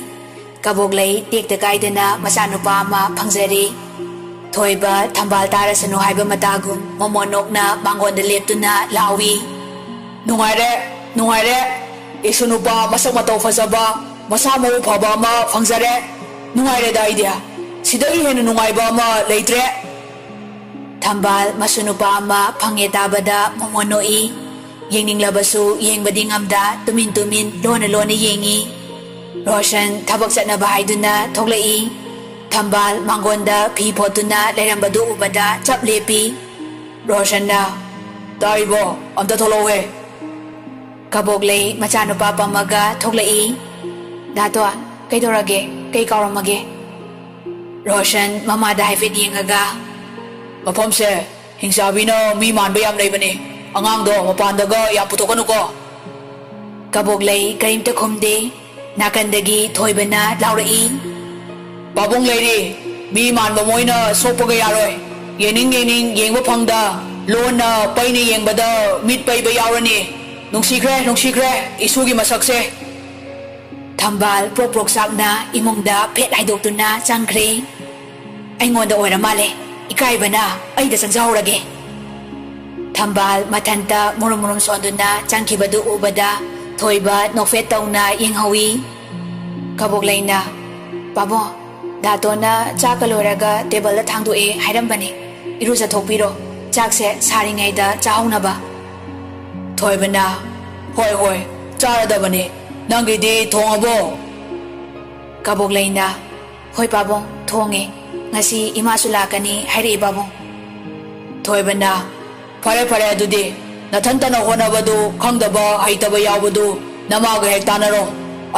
ꯀꯕꯣꯛꯂꯩ ꯇꯦꯛꯇ ꯀꯥꯏꯗꯅ ꯃꯆꯥꯅꯨꯄꯥ ꯑꯃ ꯐꯪꯖꯔꯦ꯫ ꯊꯣꯏꯕ ꯊꯝꯕꯥꯜ ꯇꯥꯔꯁꯅꯨ ꯍꯥꯏꯕ ꯃꯇꯥꯒꯨꯝ ꯃꯣꯃꯣꯟ ꯅꯣꯛꯅ ꯃꯥꯡꯒꯣꯟꯗ ꯂꯦꯞꯇꯨꯅ ꯂꯥꯎꯏ꯫ "ꯅꯨꯡꯉꯥꯏꯔꯦ, ꯅꯨꯡꯉꯥꯏꯔꯦ꯫ ꯏꯁꯨ ꯅꯨꯄꯥ ꯃꯁꯛ ꯃꯇꯧ ꯐꯖꯕ, ꯃꯁꯥ ꯃꯎ ꯐꯕ ꯑꯃ ꯐꯪꯖꯔꯦ꯫ ꯅꯨꯡꯉꯥꯏꯔꯦꯗ ꯑꯩꯗꯤ꯫ ꯁꯤꯗꯒꯤ ꯍꯦꯟꯅ ꯅꯨꯡꯉꯥꯏꯕ ꯑꯃ ꯂꯩꯇ꯭ꯔꯦ꯫ ꯊꯝꯕꯥꯜ ꯃꯁꯨ ꯅꯨꯄꯥ ꯑꯃ ꯐꯪꯉꯦ ꯇꯥꯕꯗ ꯃꯣꯃꯣꯟ ꯅꯣꯛꯏ꯫ ꯌꯦꯡꯅꯤꯡꯂꯕꯁꯨ ꯌꯦꯡꯕꯗꯤ ꯉꯝꯗ ꯇꯨꯃꯤꯟ ꯇꯨꯃꯤꯟ ꯂꯣꯟꯅ ꯂꯣꯟꯅ ꯌꯦꯡꯏ꯫ ꯔꯣꯁꯟ ꯊꯕꯛ ꯆꯠꯅꯕ ꯍꯥꯏꯗꯨꯅ ꯊꯣꯛꯂꯛꯏ꯫ ꯊꯝꯕꯥꯜ ꯃꯥꯡꯒꯣꯟꯗ ꯐꯤ ꯐꯣꯠꯇꯨꯅ ꯂꯩꯔꯝꯕꯗꯨ ꯎꯕꯗ ꯆꯞ ꯂꯦꯞꯄꯤ꯫ ꯔꯣꯁꯟꯅ, "ꯇꯥꯔꯤꯕꯣ? ꯑꯝꯇ ꯊꯣꯛꯂꯛꯎꯍꯦ!" ꯀꯕꯣꯛꯂꯩ ꯃꯆꯥꯅꯨꯄꯥ ꯄꯝꯃꯒ ꯊꯣꯛꯂꯛꯏ꯫ "ꯗꯥꯇꯣꯟ, ꯀꯩꯗꯧꯔꯒꯦ? ꯀꯩ ꯀꯥꯎꯔꯝꯃꯒꯦ?" ꯔꯣꯁꯟ ꯃꯃꯥꯗ ꯍꯥꯏꯐꯦꯠ ꯌꯦꯡꯉꯒ, "ꯃꯐꯝꯁꯦ ꯍꯤꯡꯆꯥꯕꯤꯅ ꯃꯤ ꯃꯥꯟꯕ ꯌꯥꯝ ꯂꯩꯕꯅꯦ꯫ ꯑꯉꯥꯡꯗꯣ ꯃꯄꯥꯟꯗꯒ ꯌꯥꯝ ꯄꯨꯊꯣꯛꯀꯅꯨꯀꯣ꯫" ꯀꯕꯣꯛꯂꯩ ꯀꯔꯤꯝꯇ ꯈꯨꯝꯗꯦ꯫ ꯅꯥꯀꯟꯗꯒꯤ ꯊꯣꯏꯕꯅ ꯂꯥꯎꯔꯛꯏ, "ꯄꯥꯕꯨꯡ ꯂꯩꯔꯤ꯫ ꯃꯤ ꯃꯥꯟꯕ ꯃꯣꯏꯅ ꯁꯣꯛꯄꯒ ꯌꯥꯔꯣꯏ꯫ ꯌꯦꯡꯅꯤꯡ ꯌꯦꯡꯅꯤꯡ ꯌꯦꯡꯕ ꯐꯪꯗ ꯂꯣꯟꯅ ꯄꯩꯅ ꯌꯦꯡꯕꯗ ꯃꯤꯠ ꯄꯩꯕ ꯌꯥꯎꯔꯅꯤ꯫ ꯅꯨꯡꯁꯤꯈ꯭ꯔꯦ, ꯅꯨꯡꯁꯤꯈ꯭ꯔꯦ ꯏꯁꯨꯒꯤ ꯃꯁꯛꯁꯦ꯫" ꯊꯝꯕꯥꯜ ꯄ꯭ꯔꯣꯛ ꯄ꯭ꯔꯣꯛ ꯆꯥꯛꯅ ꯏꯃꯨꯡꯗ ꯐꯦꯠ ꯍꯥꯏꯗꯣꯛꯇꯨꯅ ꯆꯪꯈ꯭ꯔꯦ꯫ "ꯑꯩꯉꯣꯟꯗ ꯑꯣꯏꯔ ꯃꯥꯜꯂꯦ꯫ ꯏꯀꯥꯏꯕꯅ ꯑꯩꯗ ꯆꯪꯖꯍꯧꯔꯒꯦ꯫" ꯊꯝꯕꯥꯜ ꯃꯊꯟꯇ ꯃꯨꯔꯨꯝ ꯃꯨꯔꯨꯝ ꯁꯣꯟꯗꯨꯅ ꯆꯪꯈꯤꯕꯗꯨ ꯎꯕꯗ ꯊꯣꯏꯕ ꯅꯣꯛꯐꯦꯠ ꯇꯧꯅ ꯌꯦꯡꯍꯧꯏ꯫ ꯀꯕꯣꯛꯂꯩꯅ, "ꯄꯥꯕꯨꯡ, ꯗꯥꯇꯣꯟꯅ ꯆꯥꯛꯀ ꯂꯣꯏꯔꯒ ꯇꯦꯕꯜꯗ ꯊꯥꯡꯗꯣꯛꯑꯦ ꯍꯥꯏꯔꯝꯕꯅꯦ꯫ ꯏꯔꯨꯖꯊꯣꯛꯄꯤꯔꯣ, ꯆꯥꯛꯁꯦ ꯁꯥꯔꯤꯉꯩꯗ ꯆꯥꯍꯧꯅꯕ꯫" ꯊꯣꯏꯕꯅ, "ꯍꯣꯏ, ꯍꯣꯏ, ꯆꯥꯔꯗꯕꯅꯦ꯫ ꯅꯪꯒꯤꯗꯤ ꯊꯣꯡꯉꯕꯣ?" ꯀꯕꯣꯛꯂꯩꯅ, "ꯍꯣꯏ ꯄꯥꯕꯨꯡ, ꯊꯣꯡꯉꯦ꯫ ꯉꯁꯤ ꯏꯃꯥꯁꯨ ꯂꯥꯛꯀꯅꯤ ꯍꯥꯏꯔꯛꯏ ꯄꯥꯕꯨꯡ꯫" ꯊꯣꯏꯕꯅ, "ꯐꯔꯦ, ꯐꯔꯦ, ꯑꯗꯨꯗꯤ ꯅꯊꯟꯇꯅ ꯍꯣꯠꯅꯕꯗꯨ ꯈꯪꯗꯕ ꯍꯩꯇꯕ ꯌꯥꯎꯕꯗꯨ ꯅꯃꯥꯒ ꯍꯦꯛ ꯇꯥꯟꯅꯔꯣ꯫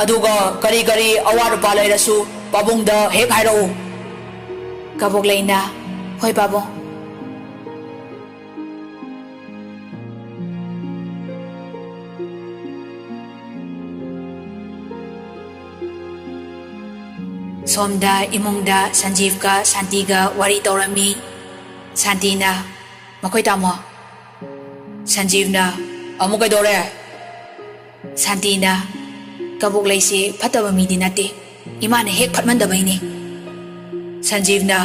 ꯑꯗꯨꯒ ꯀꯔꯤ ꯀꯔꯤ ꯑꯋꯥꯠ ꯑꯄꯥ ꯂꯩꯔꯁꯨ ꯄꯥꯕꯨꯡꯗ ꯍꯦꯛ ꯍꯥꯏꯔꯛꯎ꯫" ꯀꯕꯣꯛꯂꯩꯅ, "ꯍꯣꯏ ꯄꯥꯕꯨꯡ꯫" ꯁꯣꯝꯗ ꯏꯃꯨꯡꯗ ꯁꯟꯖꯤꯞꯀ ꯁꯥꯟꯇꯤꯒ ꯋꯥꯔꯤ ꯇꯧꯔꯝꯃꯤ꯫ ꯁꯥꯟꯇꯤꯅ, "ꯃꯈꯣꯏ ꯇꯥꯃꯣ꯫" ꯁꯟꯖꯤꯞꯅ, "ꯑꯃꯨꯛ ꯀꯩꯗꯧꯔꯦ?" ꯁꯥꯟꯇꯤꯅ, "ꯀꯕꯣꯛꯂꯩꯁꯤ ꯐꯠꯇꯕ ꯃꯤꯗꯤ ꯅꯠꯇꯦ꯫ ꯏꯃꯥꯅ ꯍꯦꯛ ꯐꯠꯃꯟꯗꯕꯩꯅꯦ꯫" ꯁꯟꯖꯤꯞꯅ,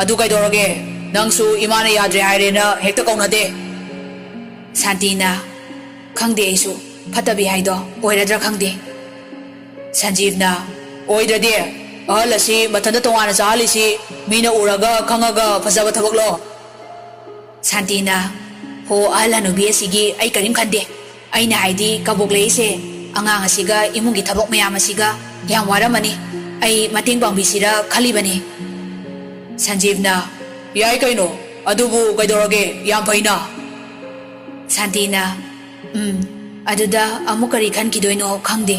"ꯑꯗꯨ ꯀꯩꯗꯧꯔꯒꯦ? ꯅꯪꯁꯨ ꯏꯃꯥꯅ ꯌꯥꯗ꯭ꯔꯦ ꯍꯥꯏꯔꯦꯅ ꯍꯦꯛꯇ ꯀꯧꯅꯗꯦ꯫" ꯁꯥꯟꯇꯤꯅ, "ꯈꯪꯗꯦ ꯑꯩꯁꯨ꯫ ꯐꯠꯇꯕꯤ ꯍꯥꯏꯗꯣ ꯑꯣꯏꯔꯗ꯭ꯔꯥ ꯈꯪꯗꯦ꯫ ꯁꯟꯖꯤꯕꯅ, "ꯑꯣꯏꯗ꯭ꯔꯗꯤ? ꯑꯍꯜ ꯑꯁꯤ ꯃꯊꯟꯇ ꯇꯣꯉꯥꯟꯅ ꯆꯥꯍꯜꯂꯤꯁꯤ ꯃꯤꯅ ꯎꯔꯒ ꯈꯪꯉꯒ ꯐꯖꯕ ꯊꯕꯛꯂꯣ?" ꯁꯥꯟꯇꯤꯅ, "ꯍꯣ, ꯑꯍꯜ ꯍꯅꯨꯕꯤ ꯑꯁꯤꯒꯤ ꯑꯩ ꯀꯔꯤꯝ ꯈꯟꯗꯦ꯫ ꯑꯩꯅ ꯍꯥꯏꯗꯤ, ꯀꯕꯣꯛ ꯂꯩꯁꯦ, ꯑꯉꯥꯡ ꯑꯁꯤꯒ ꯏꯃꯨꯡꯒꯤ ꯊꯕꯛ ꯃꯌꯥꯝ ꯑꯁꯤꯒ ꯌꯥꯝ ꯋꯥꯔꯝꯃꯅꯤ꯫ ꯑꯩ ꯃꯇꯦꯡ ꯄꯥꯡꯕꯤꯁꯤꯔ ꯈꯜꯂꯤꯕꯅꯤ꯫" ꯁꯟꯖꯤꯕꯅ, "ꯌꯥꯏ ꯀꯩꯅꯣ, ꯑꯗꯨꯕꯨ ꯀꯩꯗꯧꯔꯒꯦ, ꯌꯥꯝ ꯐꯩꯅ꯫" ꯁꯥꯟꯇꯤꯅ, "ꯎꯝ, ꯑꯗꯨꯗ ꯑꯃꯨꯛ ꯀꯔꯤ ꯈꯟꯈꯤꯗꯣꯏꯅꯣ ꯈꯪꯗꯦ꯫"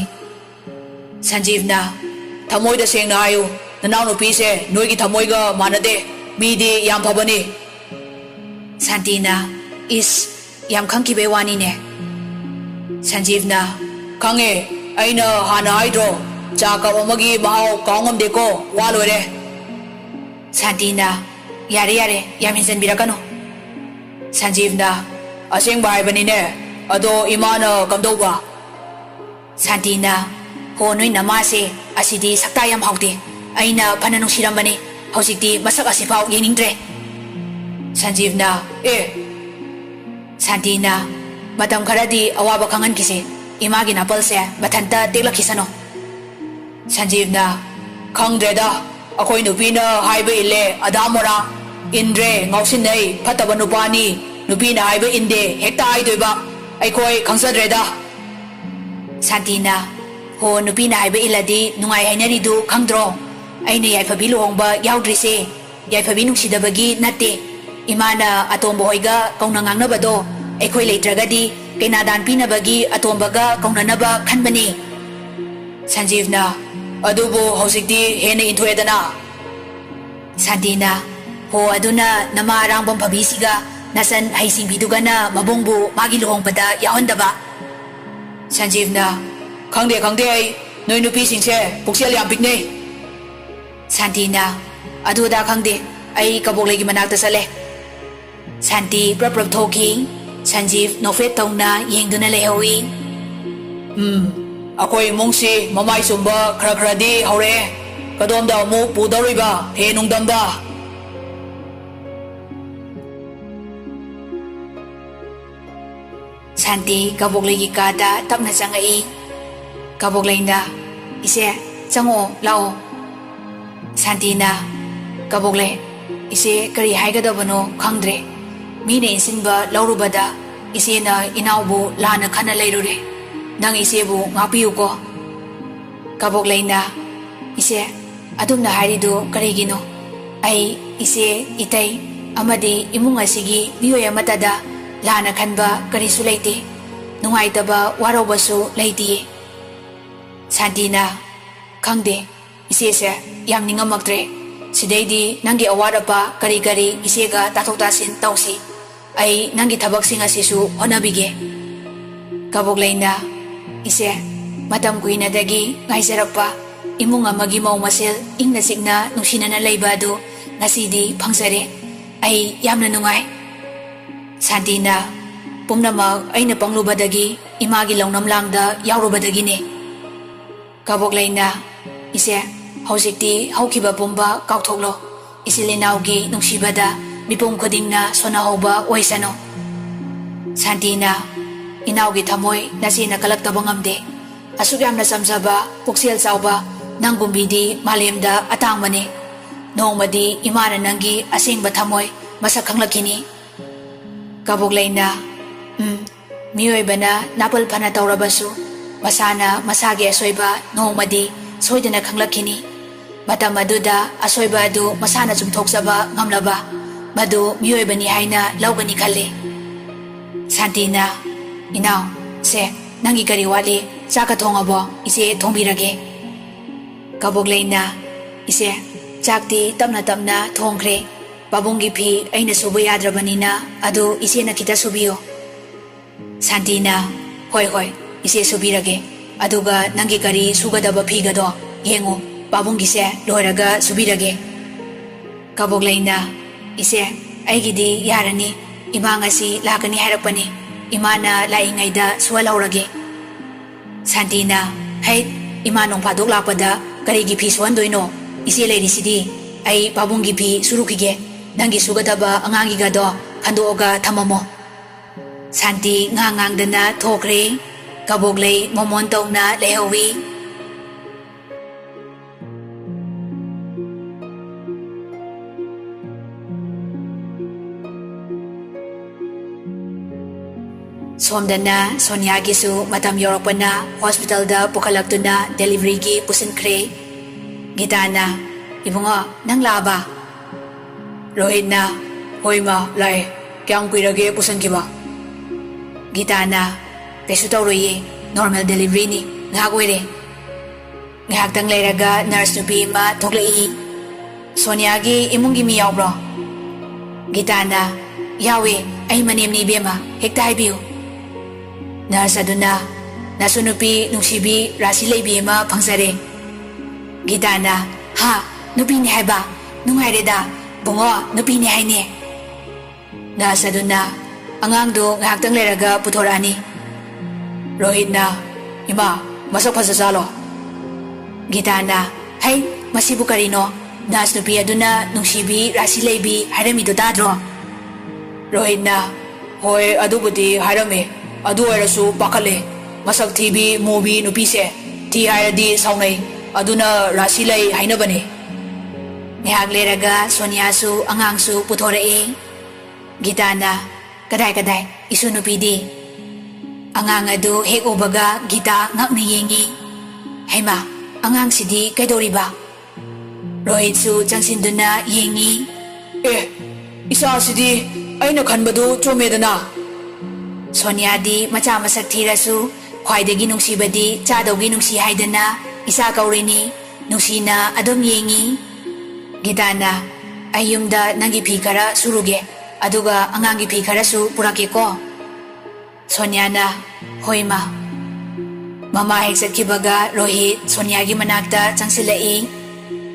ꯁꯟꯖꯤꯕꯅ, "ꯊꯃꯣꯏꯗ ꯁꯦꯡꯅ ꯍꯥꯏꯌꯨ, ꯅꯅꯥꯎꯅꯨꯄꯤꯁꯦ ꯅꯣꯏꯒꯤ ꯊꯃꯣꯏꯒ ꯃꯥꯟꯅꯗꯦ, ꯃꯤꯗꯤ ꯌꯥꯝ ꯐꯕꯅꯤ꯫" ꯁꯥꯟꯇꯤꯅ, "ꯏꯁ, ꯌꯥꯝ ꯈꯪꯈꯤꯕꯩ ꯋꯥꯅꯤꯅꯦ꯫" ꯁꯟꯖꯤꯕꯅ, "ꯈꯪꯉꯦ, ꯑꯩꯅ ꯍꯥꯟꯅ ꯍꯥꯏꯗ꯭ꯔꯣ, ꯆꯥ ꯀꯞ ꯑꯃꯒꯤ ꯃꯍꯥꯎ ꯀꯥꯎ ꯉꯝꯗꯦꯀꯣ, ꯋꯥ ꯂꯣꯏꯔꯦ꯫" ꯁꯥꯟꯇꯤꯅ, "ꯌꯥꯔꯦ, ꯌꯥꯔꯦ, ꯌꯥꯝ ꯍꯦꯟꯖꯟꯕꯤꯔꯛꯀꯅꯨ꯫" ꯁꯟꯖꯤꯕꯅ, "ꯑꯁꯦꯡꯕ ꯍꯥꯏꯕꯅꯤꯅꯦ, ꯑꯗꯣ ꯏꯃꯥꯅ ꯀꯝꯗꯧꯕ?" ꯁꯥꯟꯇꯤꯅ, "ꯍꯣ, ꯅꯣꯏ ꯅꯃꯥꯁꯦ, ꯑꯁꯤꯗꯤ ꯁꯛꯇꯥ ꯌꯥꯝ ꯍꯥꯎꯇꯦ꯫ ꯑꯩꯅ ꯐꯅ ꯅꯨꯡꯁꯤꯔꯝꯕꯅꯤ, ꯍꯧꯖꯤꯛꯇꯤ ꯃꯁꯛ ꯑꯁꯤꯐꯥꯎ ꯌꯦꯡꯅꯤꯡꯗ꯭ꯔꯦ꯫" ꯁꯟꯖꯤꯕꯅ, "ꯑꯦ!" ꯁꯥꯟꯇꯤꯅ, "ꯃꯇꯝ ꯈꯔꯗꯤ ꯑꯋꯥꯕ ꯈꯪꯍꯟꯈꯤꯁꯦ, ꯏꯃꯥꯒꯤ ꯅꯥꯄꯜꯁꯦ ꯃꯊꯟꯇ ꯇꯦꯛꯂꯛꯈꯤꯁꯅꯨ꯫" ꯁꯟꯖꯤꯕꯅ, "ꯈꯪꯗ꯭ꯔꯦꯗ, ꯑꯩꯈꯣꯏ ꯅꯨꯄꯤꯅ ꯍꯥꯏꯕ ꯏꯜꯂꯦ ꯑꯗꯥ ꯃꯣꯔꯥ, ꯏꯟꯗ꯭ꯔꯦ ꯉꯥꯎꯁꯤꯟꯅꯩ, ꯐꯠꯇꯕ ꯅꯨꯄꯥꯅꯤ, ꯅꯨꯄꯤꯅ ꯍꯥꯏꯕ ꯏꯟꯗꯦ ꯍꯦꯛꯇ ꯍꯥꯏꯗꯣꯏꯕ, ꯑꯩꯈꯣꯏ ꯈꯪꯖꯗ꯭ꯔꯦꯗ꯫" ꯁꯥꯟꯇꯤꯅ, "ꯍꯣ, ꯅꯨꯄꯤꯅ ꯍꯥꯏꯕ ꯏꯜꯂꯗꯤ ꯅꯨꯡꯉꯥꯏ ꯍꯥꯏꯅꯔꯤꯗꯨ ꯈꯪꯗ꯭ꯔꯣ? ꯑꯩꯅ ꯌꯥꯏꯐꯕꯤ ꯂꯨꯍꯣꯡꯕ ꯌꯥꯎꯗ꯭ꯔꯤꯁꯦ ꯌꯥꯏꯐꯕꯤ ꯅꯨꯡꯁꯤꯗꯕꯒꯤ ꯅꯠꯇꯦ꯫ ꯏꯃꯥꯅ ꯑꯇꯣꯝꯕ ꯍꯣꯏꯒ ꯀꯧꯅ ꯉꯥꯡꯅꯕꯗꯣ ꯑꯩꯈꯣꯏ ꯂꯩꯇ꯭ꯔꯒꯗꯤ ꯀꯩꯅꯥꯗꯥꯟ ꯄꯤꯅꯕꯒꯤ ꯑꯇꯣꯝꯕꯒ ꯀꯧꯅꯅꯕ ꯈꯟꯕꯅꯤ꯫" ꯁꯟꯖꯤꯕꯅ, "ꯑꯗꯨꯕꯨ ꯍꯧꯖꯤꯛꯇꯤ ꯍꯦꯟꯅ ꯏꯟꯊꯣꯛꯑꯦꯗꯅ꯫" ꯁꯥꯟꯇꯤꯅ, "ꯍꯣ, ꯑꯗꯨꯅ ꯅꯃꯥ ꯑꯔꯥꯡꯕꯝ ꯐꯕꯤꯁꯤꯒ ꯅꯆꯟ ꯍꯩꯁꯤꯡꯕꯤꯗꯨꯒꯅ ꯃꯕꯨꯡꯕꯨ ꯃꯥꯒꯤ ꯂꯨꯍꯣꯡꯕꯗ ꯌꯥꯎꯍꯟꯗꯕ꯫" ꯁꯟꯖꯤꯕꯅ, "ꯈꯪꯗꯦ, ꯈꯪꯗꯦ, ꯑꯩ ꯅꯣꯏ ꯅꯨꯄꯤꯁꯤꯡꯁꯦ ꯄꯨꯛꯆꯦꯜ ꯌꯥꯝ ꯄꯤꯛꯅꯩ꯫" ꯁꯥꯟꯇꯤꯅ, "ꯑꯗꯨ ꯑꯗꯥ ꯈꯪꯗꯦ, ꯑꯩ ꯀꯕꯣꯛꯂꯩꯒꯤ ꯃꯅꯥꯛꯇ ꯆꯠꯂꯦ꯫" ꯁꯥꯟꯇꯤ ꯄ꯭ꯔꯞ ꯄ꯭ꯔꯞ ꯊꯣꯛꯈꯤ꯫ ꯁꯟꯖꯤꯕ ꯅꯣꯛꯐꯦꯠ ꯇꯧꯅ ꯌꯦꯡꯗꯨꯅ ꯂꯩꯍꯧꯏ꯫ "ꯎꯝ, ꯑꯩꯈꯣꯏ ꯏꯃꯨꯡꯁꯤ ꯃꯃꯥꯏ ꯆꯨꯝꯕ ꯈꯔ ꯈꯔꯗꯤ ꯍꯧꯔꯛꯑꯦ꯫ ꯀꯗꯣꯝꯗ ꯑꯃꯨꯛ ꯄꯨꯗꯧꯔꯤꯕ ꯍꯦ ꯅꯨꯡꯗꯝꯕ?" ꯁꯥꯟꯇꯤ ꯀꯕꯣꯛꯂꯩꯒꯤ ꯀꯥꯗ ꯇꯞꯅ ꯆꯪꯉꯛꯏ꯫ ꯀꯕꯣꯛꯂꯩꯅ, "ꯏꯆꯦ, ꯆꯪꯉꯛꯑꯣ, ꯂꯥꯛꯑꯣ꯫" ꯁꯥꯟꯇꯤꯅ, "ꯀꯕꯣꯛꯂꯩ, ꯏꯆꯦ ꯀꯔꯤ ꯍꯥꯏꯒꯗꯕꯅꯣ ꯈꯪꯗ꯭ꯔꯦ꯫ ꯃꯤꯅ ꯏꯟꯁꯤꯟꯕ ꯂꯧꯔꯨꯕꯗ ꯏꯆꯦꯅ ꯏꯅꯥꯎꯕꯨ ꯂꯥꯟꯅ ꯈꯟꯅ ꯂꯩꯔꯨꯔꯦ꯫ ꯅꯪ ꯏꯆꯦꯕꯨ ꯉꯥꯛꯄꯤꯌꯨꯀꯣ꯫" ꯀꯕꯣꯛꯂꯩꯅ, "ꯏꯆꯦ, ꯑꯗꯨꯝꯅ ꯍꯥꯏꯔꯤꯗꯨ ꯀꯔꯤꯒꯤꯅꯣ? ꯑꯩ, ꯏꯆꯦ, ꯏꯇꯩ ꯑꯃꯗꯤ ꯏꯃꯨꯡ ꯑꯁꯤꯒꯤ ꯃꯤꯑꯣꯏ ꯑꯃꯠꯇꯗ ꯂꯥꯟꯅ ꯈꯟꯕ ꯀꯔꯤꯁꯨ ꯂꯩꯇꯦ꯫ ꯅꯨꯡꯉꯥꯏꯇꯕ ꯋꯥꯔꯧꯕꯁꯨ ꯂꯩꯇꯤꯌꯦ꯫" ꯁꯥꯟꯇꯤꯅ, "ꯈꯪꯗꯦ, ꯏꯆꯦꯁꯦ ꯌꯥꯝ ꯅꯤꯡꯉꯝꯃꯛꯇ꯭ꯔꯦ꯫ ꯁꯤꯗꯩꯗꯤ ꯅꯪꯒꯤ ꯑꯋꯥꯠ ꯑꯄꯥ ꯀꯔꯤ ꯀꯔꯤ ꯏꯆꯦꯒ ꯇꯥꯊꯣꯛ ꯇꯥꯁꯤꯟ ꯇꯧꯁꯤ꯫ ꯑꯩ ꯅꯪꯒꯤ ꯊꯕꯛꯁꯤꯡ ꯑꯁꯤꯁꯨ ꯍꯣꯠꯅꯕꯤꯒꯦ꯫" ꯀꯕꯣꯛꯂꯩꯅ, "ꯏꯆꯦ, ꯃꯇꯝ ꯀꯨꯏꯅꯗꯒꯤ ꯉꯥꯏꯖꯔꯛꯄ ꯏꯃꯨꯡ ꯑꯃꯒꯤ ꯃꯧ ꯃꯁꯦꯜ ꯏꯪꯅ ꯆꯤꯛꯅ ꯅꯨꯡꯁꯤꯅꯅ ꯂꯩꯕ ꯑꯗꯨ ꯉꯁꯤꯗꯤ ꯐꯪꯖꯔꯦ꯫ ꯑꯩ ꯌꯥꯝꯅ ꯅꯨꯡꯉꯥꯏ꯫" ꯁꯥꯟꯇꯤꯅ, "ꯄꯨꯝꯅꯃꯛ ꯑꯩꯅ ꯄꯪꯂꯨꯕꯗꯒꯤ, ꯏꯃꯥꯒꯤ ꯂꯧꯅꯝ ꯂꯥꯡꯗ ꯌꯥꯎꯔꯨꯕꯗꯒꯤꯅꯦ꯫" ꯀꯕꯣꯛꯂꯩꯅ, "ꯏꯆꯦ, ꯍꯧꯖꯤꯛꯇꯤ ꯍꯧꯈꯤꯕ ꯄꯨꯝꯕ ꯀꯥꯎꯊꯣꯛꯂꯣ꯫ ꯏꯆꯤꯜ ꯏꯅꯥꯎꯒꯤ ꯅꯨꯡꯁꯤꯕꯗ ꯃꯤꯄꯨꯝ ꯈꯨꯗꯤꯡꯅ ꯁꯣꯟꯅꯍꯧꯕ ꯑꯣꯏꯁꯅꯨ꯫" ꯁꯥꯟꯇꯤꯅ, "ꯏꯅꯥꯎꯒꯤ ꯊꯃꯣꯏ ꯅꯆꯦꯅ ꯀꯜꯂꯛꯇꯕ ꯉꯝꯗꯦ꯫ ꯑꯁꯨꯛ ꯌꯥꯝꯅ ꯆꯝꯖꯕ, ꯄꯨꯛꯆꯦꯜ ꯆꯥꯎꯕ ꯅꯪꯒꯨꯝꯕꯤꯗꯤ ꯃꯥꯂꯦꯝꯗ ꯑꯇꯥꯡꯕꯅꯤ꯫ ꯅꯣꯡꯃꯗꯤ ꯏꯃꯥꯅ ꯅꯪꯒꯤ ꯑꯁꯦꯡꯕ ꯊꯃꯣꯏ ꯃꯁꯛ ꯈꯪꯂꯛꯈꯤꯅꯤ꯫" ꯀꯕꯣꯛꯂꯩꯅ, "ꯎꯝ, ꯃꯤꯑꯣꯏꯕꯅ ꯅꯥꯄꯜ ꯐꯅ ꯇꯧꯔꯕꯁꯨ, ꯃꯁꯥꯅ ꯃꯁꯥꯒꯤ ꯑꯁꯣꯏꯕ ꯅꯣꯡꯃꯗꯤ ꯁꯣꯏꯗꯅ ꯈꯪꯂꯛꯈꯤꯅꯤ꯫ ꯃꯇꯝ ꯑꯗꯨꯗ ꯑꯁꯣꯏꯕ ꯑꯗꯨ ꯃꯁꯥꯅ ꯆꯨꯝꯊꯣꯛꯆꯕ ꯉꯝꯂꯕ, ꯃꯗꯨ ꯃꯤꯑꯣꯏꯕꯅꯤ ꯍꯥꯏꯅ ꯂꯧꯒꯅꯤ ꯈꯜꯂꯤ꯫" ꯁꯥꯟꯇꯤꯅ, "ꯏꯅꯥꯎ, ꯁꯦ, ꯅꯪꯒꯤ ꯀꯔꯤ ꯋꯥꯠꯂꯤ? ꯆꯥꯛꯀ ꯊꯣꯡꯉꯕꯣ? ꯏꯆꯦ ꯊꯣꯡꯕꯤꯔꯒꯦ꯫" ꯀꯕꯣꯛꯂꯩꯅ, "ꯏꯆꯦ, ꯆꯥꯛꯇꯤ ꯇꯞꯅ ꯇꯞꯅ ꯊꯣꯡꯈ꯭ꯔꯦ꯫ ꯄꯥꯕꯨꯡꯒꯤ ꯐꯤ ꯑꯩꯅ ꯁꯨꯕ ꯌꯥꯗ꯭ꯔꯕꯅꯤꯅ ꯑꯗꯨ ꯏꯆꯦꯅ ꯈꯤꯇ ꯁꯨꯕꯤꯌꯨ꯫" ꯁꯥꯟꯇꯤꯅ, "ꯍꯣꯏ, ꯍꯣꯏ, ꯏꯆꯦ ꯁꯨꯕꯤꯔꯒꯦ꯫ ꯑꯗꯨꯒ ꯅꯪꯒꯤ ꯀꯔꯤ ꯁꯨꯒꯗꯕ ꯐꯤꯒꯗꯣ ꯌꯦꯡꯉꯨ, ꯄꯥꯕꯨꯡꯒꯤꯁꯦ ꯂꯣꯏꯔꯒ ꯁꯨꯕꯤꯔꯒꯦ꯫" ꯀꯕꯣꯛꯂꯩꯅ, "ꯏꯆꯦ, ꯑꯩꯒꯤꯗꯤ ꯌꯥꯔꯅꯤ꯫ ꯏꯃꯥ ꯉꯁꯤ ꯂꯥꯛꯀꯅꯤ ꯍꯥꯏꯔꯛꯄꯅꯤ꯫ ꯏꯃꯥꯅ ꯂꯥꯛꯏꯉꯩꯗ ꯁꯨꯍꯜꯍꯧꯔꯒꯦ꯫" ꯁꯥꯟꯇꯤꯅ, "ꯍꯩꯠ, ꯏꯃꯥ ꯅꯣꯡ ꯐꯥꯗꯣꯛ ꯂꯥꯛꯄꯗ ꯀꯔꯤꯒꯤ ꯐꯤ ꯁꯨꯍꯟꯗꯣꯏꯅꯣ? ꯏꯆꯦ ꯂꯩꯔꯤꯁꯤꯗꯤ꯫ ꯑꯩ ꯄꯥꯕꯨꯡꯒꯤ ꯐꯤ ꯁꯨꯔꯨꯈꯤꯒꯦ꯫ ꯅꯪꯒꯤ ꯁꯨꯒꯗꯕ ꯑꯉꯥꯡꯒꯤꯒꯗꯣ ꯈꯟꯗꯣꯛꯑꯒ ꯊꯝꯃꯝꯃꯣ꯫" ꯁꯥꯟꯇꯤ ꯉꯥꯡ ꯉꯥꯡꯗꯅ ꯊꯣꯛꯈ꯭ꯔꯦ꯫ ꯀꯕꯣꯛꯂꯩ ꯃꯣꯃꯣꯟ ꯇꯧꯅ ꯂꯩꯍꯧꯋꯤ꯫ ꯁꯣꯝꯗꯅ ꯁꯣꯅꯤꯌꯥꯒꯤꯁꯨ ꯃꯇꯝ ꯌꯧꯔꯛꯄꯅ ꯍꯣꯁꯄꯤꯇꯥꯜꯗ ꯄꯨꯈꯠꯂꯛꯇꯨꯅ ꯗꯦꯂꯤꯚꯔꯤꯒꯤ ꯄꯨꯁꯤꯟꯈ꯭ꯔꯦ꯫ ꯒꯤꯇꯥꯅ, "ꯏꯕꯨꯡꯉꯣ, ꯅꯪ ꯂꯥꯛꯑꯕ?" ꯔꯣꯍꯤꯠꯅ, "ꯍꯣꯏ ꯃꯥ, ꯂꯥꯛꯑꯦ꯫ ꯀꯌꯥꯝ ꯀꯨꯏꯔꯒꯦ ꯄꯨꯁꯟꯈꯤꯕ?" ꯒꯤꯇꯥꯅ, "ꯀꯩꯁꯨ ꯇꯧꯔꯣꯏꯌꯦ, ꯅꯣꯔꯃꯦꯜ ꯗꯦꯂꯤꯚꯔꯤꯅꯤ, ꯉꯥꯏꯍꯥꯛ ꯑꯣꯏꯔꯦ꯫" ꯉꯥꯏꯍꯥꯛꯇꯪ ꯂꯩꯔꯒ ꯅꯔꯁ ꯅꯨꯄꯤ ꯑꯃ ꯊꯣꯛꯂꯛꯏ꯫ "ꯁꯣꯅꯤꯌꯥꯒꯤ ꯏꯃꯨꯡꯒꯤ ꯃꯤ ꯌꯥꯎꯕ꯭ꯔꯣ?" ꯒꯤꯇꯥꯅ, "ꯌꯥꯎꯋꯦ, ꯑꯩ ꯃꯅꯦꯝꯅꯤ ꯏꯕꯦꯝꯃ, ꯍꯦꯛꯇ ꯍꯥꯏꯕꯤꯌꯨ꯫" ꯅꯔꯁ ꯑꯗꯨꯅ, "ꯅꯁꯨ ꯅꯨꯄꯤ ꯅꯨꯡꯁꯤꯕꯤ ꯔꯥꯁꯤ ꯂꯩꯕꯤ ꯑꯃ ꯐꯪꯖꯔꯦ꯫" ꯒꯤꯇꯥꯅ, "ꯍꯥ? ꯅꯨꯄꯤꯅꯤ ꯍꯥꯏꯕ? ꯅꯨꯡꯉꯥꯏꯔꯦꯗ, ꯕꯨꯡꯉꯣ, ꯅꯨꯄꯤꯅꯤ ꯍꯥꯏꯅꯦ꯫" ꯅꯔꯁ ꯑꯗꯨꯅ, "ꯑꯉꯥꯡꯗꯨ ꯉꯥꯏꯍꯥꯛꯇꯪ ꯂꯩꯔꯒ ꯄꯨꯊꯣꯔꯛꯑꯅꯤ꯫" ꯔꯣꯍꯤꯠꯅ, "ꯏꯃꯥ, ꯃꯁꯛ ꯐꯖꯖꯥꯠꯂꯣ?" ꯒꯤꯇꯥꯅ, "ꯍꯩ, ꯃꯁꯤꯕꯨ ꯀꯔꯤꯅꯣ? ꯅꯔꯁ ꯅꯨꯄꯤ ꯑꯗꯨꯅ ꯅꯨꯡꯁꯤꯕꯤ, ꯔꯥꯁꯤ ꯂꯩꯕꯤ ꯍꯥꯏꯔꯝꯃꯤꯗꯣ ꯇꯥꯗ꯭ꯔꯣ?" ꯔꯣꯍꯤꯠꯅ, "ꯍꯣꯏ, ꯑꯗꯨꯕꯨꯗꯤ ꯍꯥꯏꯔꯝꯃꯦ꯫ ꯑꯗꯨ ꯑꯣꯏꯔꯁꯨ ꯄꯥꯈꯠꯂꯦ꯫ ꯃꯁꯛ ꯊꯤꯕꯤ, ꯃꯨꯕꯤ ꯅꯨꯄꯤꯁꯦ ꯊꯤ ꯍꯥꯏꯔꯗꯤ ꯁꯥꯎꯅꯩ꯫ ꯑꯗꯨꯅ ꯔꯥꯁꯤ ꯂꯩ ꯍꯥꯏꯅꯕꯅꯦ꯫" ꯉꯥꯏꯍꯥꯛ ꯂꯩꯔꯒ ꯁꯣꯅꯤꯌꯥꯁꯨ ꯑꯉꯥꯡꯁꯨ ꯄꯨꯊꯣꯔꯛꯑꯦ꯫ ꯒꯤꯇꯥꯅ, "ꯀꯗꯥꯏ, ꯀꯗꯥꯏ, ꯏꯁꯨ ꯅꯨꯄꯤꯗꯤ?" ꯑꯉꯥꯡ ꯑꯗꯨ ꯍꯦꯛ ꯎꯕꯒ ꯒꯤꯇꯥ ꯉꯛꯅ ꯌꯦꯡꯉꯤ꯫ "ꯍꯩꯃꯥ, ꯑꯉꯥꯡꯁꯤꯗꯤ ꯀꯩꯗꯧꯔꯤꯕ?" ꯔꯣꯍꯤꯠꯁꯨ ꯆꯪꯁꯤꯟꯗꯨꯅ ꯌꯦꯡꯉꯤ꯫ "ꯑꯦ, ꯏꯆꯥꯁꯤꯗꯤ ꯑꯩꯅ ꯈꯟꯕꯗꯨ ꯆꯨꯝꯃꯦꯗꯅ꯫" ꯁꯣꯅꯤꯌꯥꯗꯤ ꯃꯆꯥ ꯃꯁꯛ ꯊꯤꯔꯁꯨ ꯈ꯭ꯋꯥꯏꯗꯒꯤ ꯅꯨꯡꯁꯤꯕꯗꯤ ꯆꯥꯗꯧꯒꯤ ꯅꯨꯡꯁꯤ ꯍꯥꯏꯗꯅ ꯏꯆꯥ ꯀꯧꯔꯤꯅꯤ꯫ ꯅꯨꯡꯁꯤꯅ ꯑꯗꯨꯝ ꯌꯦꯡꯉꯤ꯫ ꯒꯤꯇꯥꯅ, "ꯑꯩ ꯌꯨꯝꯗ ꯅꯪꯒꯤ ꯐꯤ ꯈꯔ ꯁꯨꯔꯨꯒꯦ, ꯑꯗꯨꯒ ꯑꯉꯥꯡꯒꯤ ꯐꯤ ꯈꯔꯁꯨ ꯄꯨꯔꯛꯀꯦꯀꯣ꯫" ꯁꯣꯅꯤꯌꯥꯅ, "ꯍꯣꯏ, ꯃꯥ꯫" ꯃꯃꯥ ꯍꯦꯛ ꯆꯠꯈꯤꯕꯒ ꯔꯣꯍꯤꯠ ꯁꯣꯅꯤꯌꯥꯒꯤ ꯃꯅꯥꯛꯇ ꯆꯪꯁꯤꯜꯂꯛꯏ꯫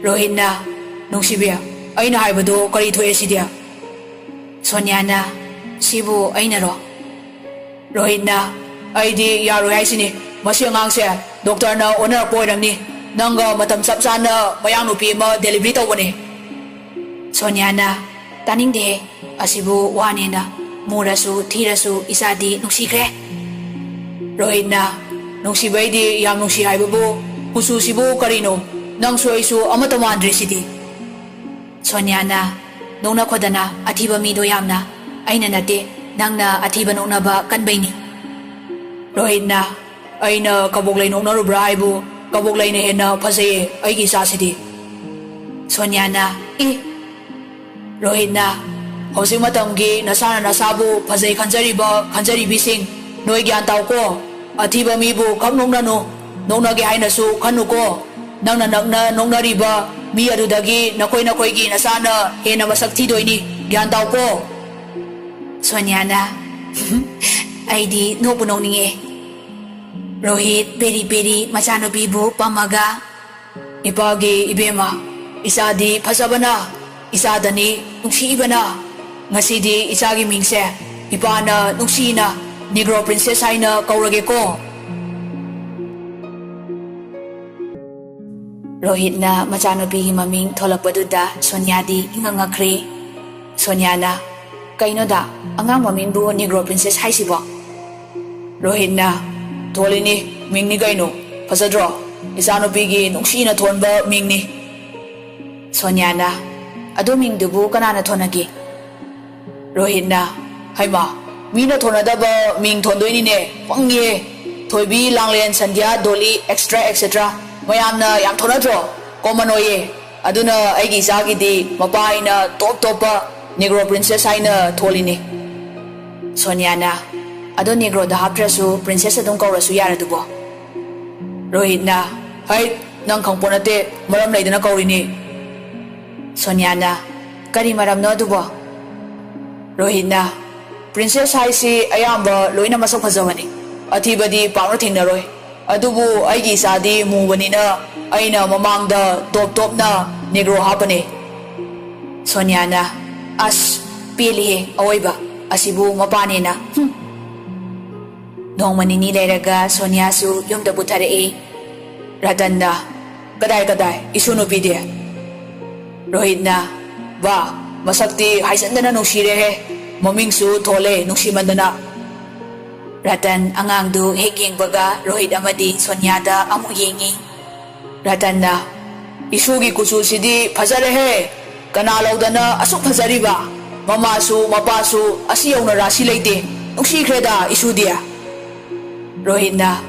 ꯔꯣꯍꯤꯠꯅ, "ꯅꯨꯡꯁꯤꯕꯤ, ꯑꯩꯅ ꯍꯥꯏꯕꯗꯣ ꯀꯔꯤ ꯊꯣꯛꯑꯦ ꯁꯤꯗꯤ?" ꯁꯣꯅꯤꯌꯥꯅ, "ꯁꯤꯕꯨ ꯑꯩꯅꯔꯣ?" ꯔꯣꯍꯤꯠꯅ, "ꯑꯩꯗꯤ ꯌꯥꯔꯣꯏ ꯍꯥꯏꯁꯤꯅꯤ꯫ ꯃꯁꯤ ꯑꯉꯥꯡꯁꯦ ꯗꯣꯛꯇꯔꯅ ꯑꯣꯟꯅꯔꯛꯄ ꯑꯣꯏꯔꯝꯅꯤ꯫ ꯅꯪꯒ ꯃꯇꯝ ꯆꯞ ꯆꯥꯅ ꯃꯌꯥꯡ ꯅꯨꯄꯤ ꯑꯃ ꯗꯦꯂꯤꯚꯔꯤ ꯇꯧꯕꯅꯦ꯫" ꯁꯣꯅꯤꯌꯥꯅ, "ꯇꯥꯅꯤꯡꯗꯦꯍꯦ, ꯑꯁꯤꯕꯨ ꯋꯥꯅꯦꯅ꯫ ꯃꯨꯔꯁꯨ ꯊꯤꯔꯁꯨ ꯏꯆꯥꯗꯤ ꯅꯨꯡꯁꯤꯈ꯭ꯔꯦ꯫ ꯔꯣꯍꯤꯠꯅ, "ꯅꯨꯡꯁꯤꯕꯩꯗꯤ ꯌꯥꯝ ꯅꯨꯡꯁꯤ ꯍꯥꯏꯕꯕꯨ, ꯀꯨꯆꯨꯁꯤꯕꯨ ꯀꯔꯤꯅꯣ? ꯅꯪꯁꯨ ꯑꯩꯁꯨ ꯑꯃꯠꯇ ꯃꯥꯟꯗ꯭ꯔꯦ ꯁꯤꯗꯤ꯫" ꯁꯣꯅꯤꯌꯥꯅ, "ꯅꯣꯛꯅꯈꯣꯗꯅ ꯑꯊꯤꯕ ꯃꯤꯗꯣ ꯌꯥꯝꯅ꯫ ꯑꯩꯅ ꯅꯠꯇꯦ, ꯅꯪꯅ ꯑꯊꯤꯕ ꯅꯣꯛꯅꯕ ꯀꯟꯕꯩꯅꯤ꯫" ꯔꯣꯍꯤꯠꯅ, "ꯑꯩꯅ ꯀꯕꯣꯛꯂꯩ ꯅꯣꯛꯅꯔꯨꯕ꯭ꯔꯥ ꯍꯥꯏꯕꯨ, ꯀꯕꯣꯛꯂꯩꯅ ꯍꯦꯟꯅ ꯐꯖꯩꯌꯦ ꯑꯩꯒꯤ ꯏꯆꯥꯁꯤꯗꯤ꯫" ꯁꯣꯅꯤꯌꯥꯅ, "ꯏ!" ꯔꯣꯍꯤꯠꯅ, "ꯍꯧꯖꯤꯛ ꯃꯇꯝꯒꯤ ꯅꯁꯥꯅ ꯅꯁꯥꯕꯨ ꯐꯖꯩ ꯈꯟꯖꯔꯤꯕ ꯈꯟꯖꯔꯤꯕꯤꯁꯤꯡ, ꯅꯣꯏ ꯒ꯭ꯌꯥꯟ ꯇꯥꯎꯀꯣ꯫ ꯑꯊꯤꯕ ꯃꯤꯕꯨ ꯈꯛ ꯅꯣꯛꯅꯅꯨ, ꯅꯣꯛꯅꯒꯦ ꯍꯥꯏꯅꯁꯨ ꯈꯟꯅꯨꯀꯣ꯫ ꯅꯪꯅ ꯅꯛꯅ ꯅꯣꯛꯅꯔꯤꯕ ꯃꯤ ꯑꯗꯨꯗꯒꯤ ꯅꯈꯣꯏ ꯅꯈꯣꯏꯒꯤ ꯅꯁꯥꯅ ꯍꯦꯟꯅ ꯃꯁꯛ ꯊꯤꯗꯣꯏꯅꯤ, ꯒ꯭ꯌꯥꯟ ꯇꯥꯎꯀꯣ꯫" ꯁꯣꯅꯤꯌꯥꯅ, "ꯑꯩꯗꯤ ꯅꯣꯛꯄꯨ ꯅꯣꯛꯅꯤꯡꯉꯦ꯫" ꯔꯣꯍꯤꯠ ꯄꯦꯔꯤ ꯄꯦꯔꯤ ꯃꯆꯥꯅꯨꯄꯤꯕꯨ ꯄꯝꯃꯒ, "ꯏꯄꯥꯒꯤ ꯏꯕꯦꯝꯃ, ꯏꯆꯥꯗꯤ ꯐꯖꯕꯅ, ꯏꯆꯥꯗꯅꯤ ꯅꯨꯡꯁꯤꯕꯅ꯫ ꯉꯁꯤꯗꯤ ꯏꯆꯥꯒꯤ ꯃꯤꯡꯁꯦ ꯏꯄꯥꯅ ꯅꯨꯡꯁꯤꯅ ꯅꯤꯒ꯭ꯔꯣ ꯄ꯭ꯔꯤꯟꯁꯦꯁ ꯍꯥꯏꯅ ꯀꯧꯔꯒꯦꯀꯣ꯫" ꯔꯣꯍꯤꯠꯅ ꯃꯆꯥꯅꯨꯄꯤꯒꯤ ꯃꯃꯤꯡ ꯊꯣꯂꯛꯄꯗꯨꯗ ꯁꯣꯅꯤꯌꯥꯗꯤ ꯏꯉꯛ ꯉꯛꯈ꯭ꯔꯦ꯫ ꯁꯣꯅꯤꯌꯥꯅ, "ꯀꯩꯅꯣꯗ, ꯑꯉꯥꯡ ꯃꯃꯤꯡꯕꯨ ꯅꯤꯒ꯭ꯔꯣ ꯄ꯭ꯔꯤꯟꯁꯦꯁ ꯍꯥꯏꯁꯤꯕꯣ?" ꯔꯣꯍꯤꯠꯅ, "ꯊꯣꯜꯂꯤꯅꯤ, ꯃꯤꯡꯅꯤ ꯀꯩꯅꯣ꯫ ꯐꯖꯗ꯭ꯔꯣ? ꯏꯆꯥꯅꯨꯄꯤꯒꯤ ꯅꯨꯡꯁꯤꯅ ꯊꯣꯟꯕ ꯃꯤꯡꯅꯤ꯫" ꯁꯣꯅꯤꯌꯥꯅ, "ꯑꯗꯨ ꯃꯤꯡꯗꯨꯕꯨ ꯀꯅꯥꯅ ꯊꯣꯟꯅꯒꯦ?" ꯔꯣꯍꯤꯠꯅ, "ꯍꯩꯃꯥ, ꯃꯤꯅ ꯊꯣꯟꯅꯗꯕ ꯃꯤꯡ ꯊꯣꯟꯗꯣꯏꯅꯤꯅꯦ, ꯄꯪꯉꯤꯍꯦ꯫ ꯊꯣꯏꯕꯤ, ꯂꯥꯡꯂꯦꯟ, ꯁꯟꯙ꯭ꯌꯥ, ꯗꯣꯂꯤ, ꯑꯦꯛꯁꯇ꯭ꯔꯥ ꯑꯦꯛꯁꯦꯇ꯭ꯔꯥ ꯃꯌꯥꯝꯅ ꯌꯥꯝ ꯊꯣꯟꯅꯗ꯭ꯔꯣ? ꯀꯣꯃꯟ ꯑꯣꯏꯌꯦ꯫ ꯑꯗꯨꯅ ꯑꯩꯒꯤ ꯏꯆꯥꯒꯤꯗꯤ ꯃꯄꯥ ꯑꯩꯅ ꯇꯣꯞ ꯇꯣꯞꯄ ꯅꯦꯒ꯭ꯔꯣ ꯄ꯭ꯔꯤꯟꯁꯦꯁ ꯍꯥꯏꯅ ꯊꯣꯜꯂꯤꯅꯤ꯫" ꯁꯣꯅꯤꯌꯥꯅ, "ꯑꯗꯣ ꯅꯦꯒ꯭ꯔꯣꯗ ꯍꯥꯞꯇ꯭ꯔꯁꯨ ꯄ꯭ꯔꯤꯟꯁꯦꯁ ꯑꯗꯨꯝ ꯀꯧꯔꯁꯨ ꯌꯥꯔꯗꯨꯕꯣ?" ꯔꯣꯍꯤꯠꯅ, "ꯍꯩꯠ, ꯅꯪ ꯈꯪꯄꯣꯠ ꯅꯠꯇꯦ, ꯃꯔꯝ ꯂꯩꯗꯅ ꯀꯧꯔꯤꯅꯤ꯫" ꯁꯣꯅꯤꯌꯥꯅ, "ꯀꯔꯤ ꯃꯔꯝꯅꯣ ꯑꯗꯨꯕꯣ?" ꯔꯣꯍꯤꯠꯅ, "ꯄ꯭ꯔꯤꯟꯁꯦꯁ ꯍꯥꯏꯁꯤ ꯑꯌꯥꯝꯕ ꯂꯣꯏꯅ ꯃꯁꯛ ꯐꯖꯕꯅꯤ, ꯑꯊꯤꯕꯗꯤ ꯄꯥꯛꯅ ꯊꯦꯡꯅꯔꯣꯏ꯫ ꯑꯗꯨꯕꯨ ꯑꯩꯒꯤ ꯏꯆꯥꯗꯤ ꯃꯨꯕꯅꯤꯅ ꯑꯩꯅ ꯃꯃꯥꯡꯗ ꯇꯣꯞ ꯇꯣꯞꯅ ꯅꯦꯒ꯭ꯔꯣ ꯍꯥꯞꯄꯅꯦ꯫" ꯁꯣꯅꯤꯌꯥꯅ, "ꯑꯁ, ꯄꯦꯜꯂꯤꯍꯦ ꯑꯋꯣꯏꯕ, ꯑꯁꯤꯕꯨ ꯃꯄꯥꯅꯦꯅ꯫ ꯍꯨꯝ꯫" ꯅꯣꯡꯃ ꯅꯤꯅꯤ ꯂꯩꯔꯒ ꯁꯣꯅꯤꯌꯥꯁꯨ ꯌꯨꯝꯗ ꯄꯨꯊꯔꯛꯏ꯫ ꯔꯇꯟꯅ, "ꯀꯗꯥꯏ, ꯀꯗꯥꯏ, ꯏꯁꯨ ꯅꯨꯄꯤꯗꯤ?" ꯔꯣꯍꯤꯠꯅ, "ꯕꯥ, ꯃꯁꯛꯇꯤ ꯍꯥꯏꯖꯟꯗꯅ ꯅꯨꯡꯁꯤꯔꯦꯍꯦ꯫ ꯃꯃꯤꯡꯁꯨ ꯊꯣꯜꯂꯦ ꯅꯨꯡꯁꯤꯃꯟꯗꯅ꯫ ꯔꯇꯟ ꯑꯉꯥꯡꯗꯨ ꯍꯦꯛ ꯌꯦꯡꯕꯒ ꯔꯣꯍꯤꯠ ꯑꯃꯗꯤ ꯁꯣꯅꯤꯌꯥꯗ ꯑꯃꯨꯛ ꯌꯦꯡꯉꯤ꯫ ꯔꯇꯟꯅ, "ꯏꯁꯨꯒꯤ ꯀꯨꯆꯨꯁꯤꯗꯤ ꯐꯖꯔꯦꯍꯦ! ꯀꯅꯥ ꯂꯧꯗꯅ ꯑꯁꯨꯛ ꯐꯖꯔꯤꯕ? ꯃꯃꯥꯁꯨ ꯃꯄꯥꯁꯨ ꯑꯁꯤ ꯌꯧꯅ ꯔꯥꯁꯤ ꯂꯩꯇꯦ꯫ ꯅꯨꯡꯁꯤꯈ꯭ꯔꯦꯗ ꯏꯁꯨꯗꯤ!" ꯔꯣꯍꯤꯠꯅ,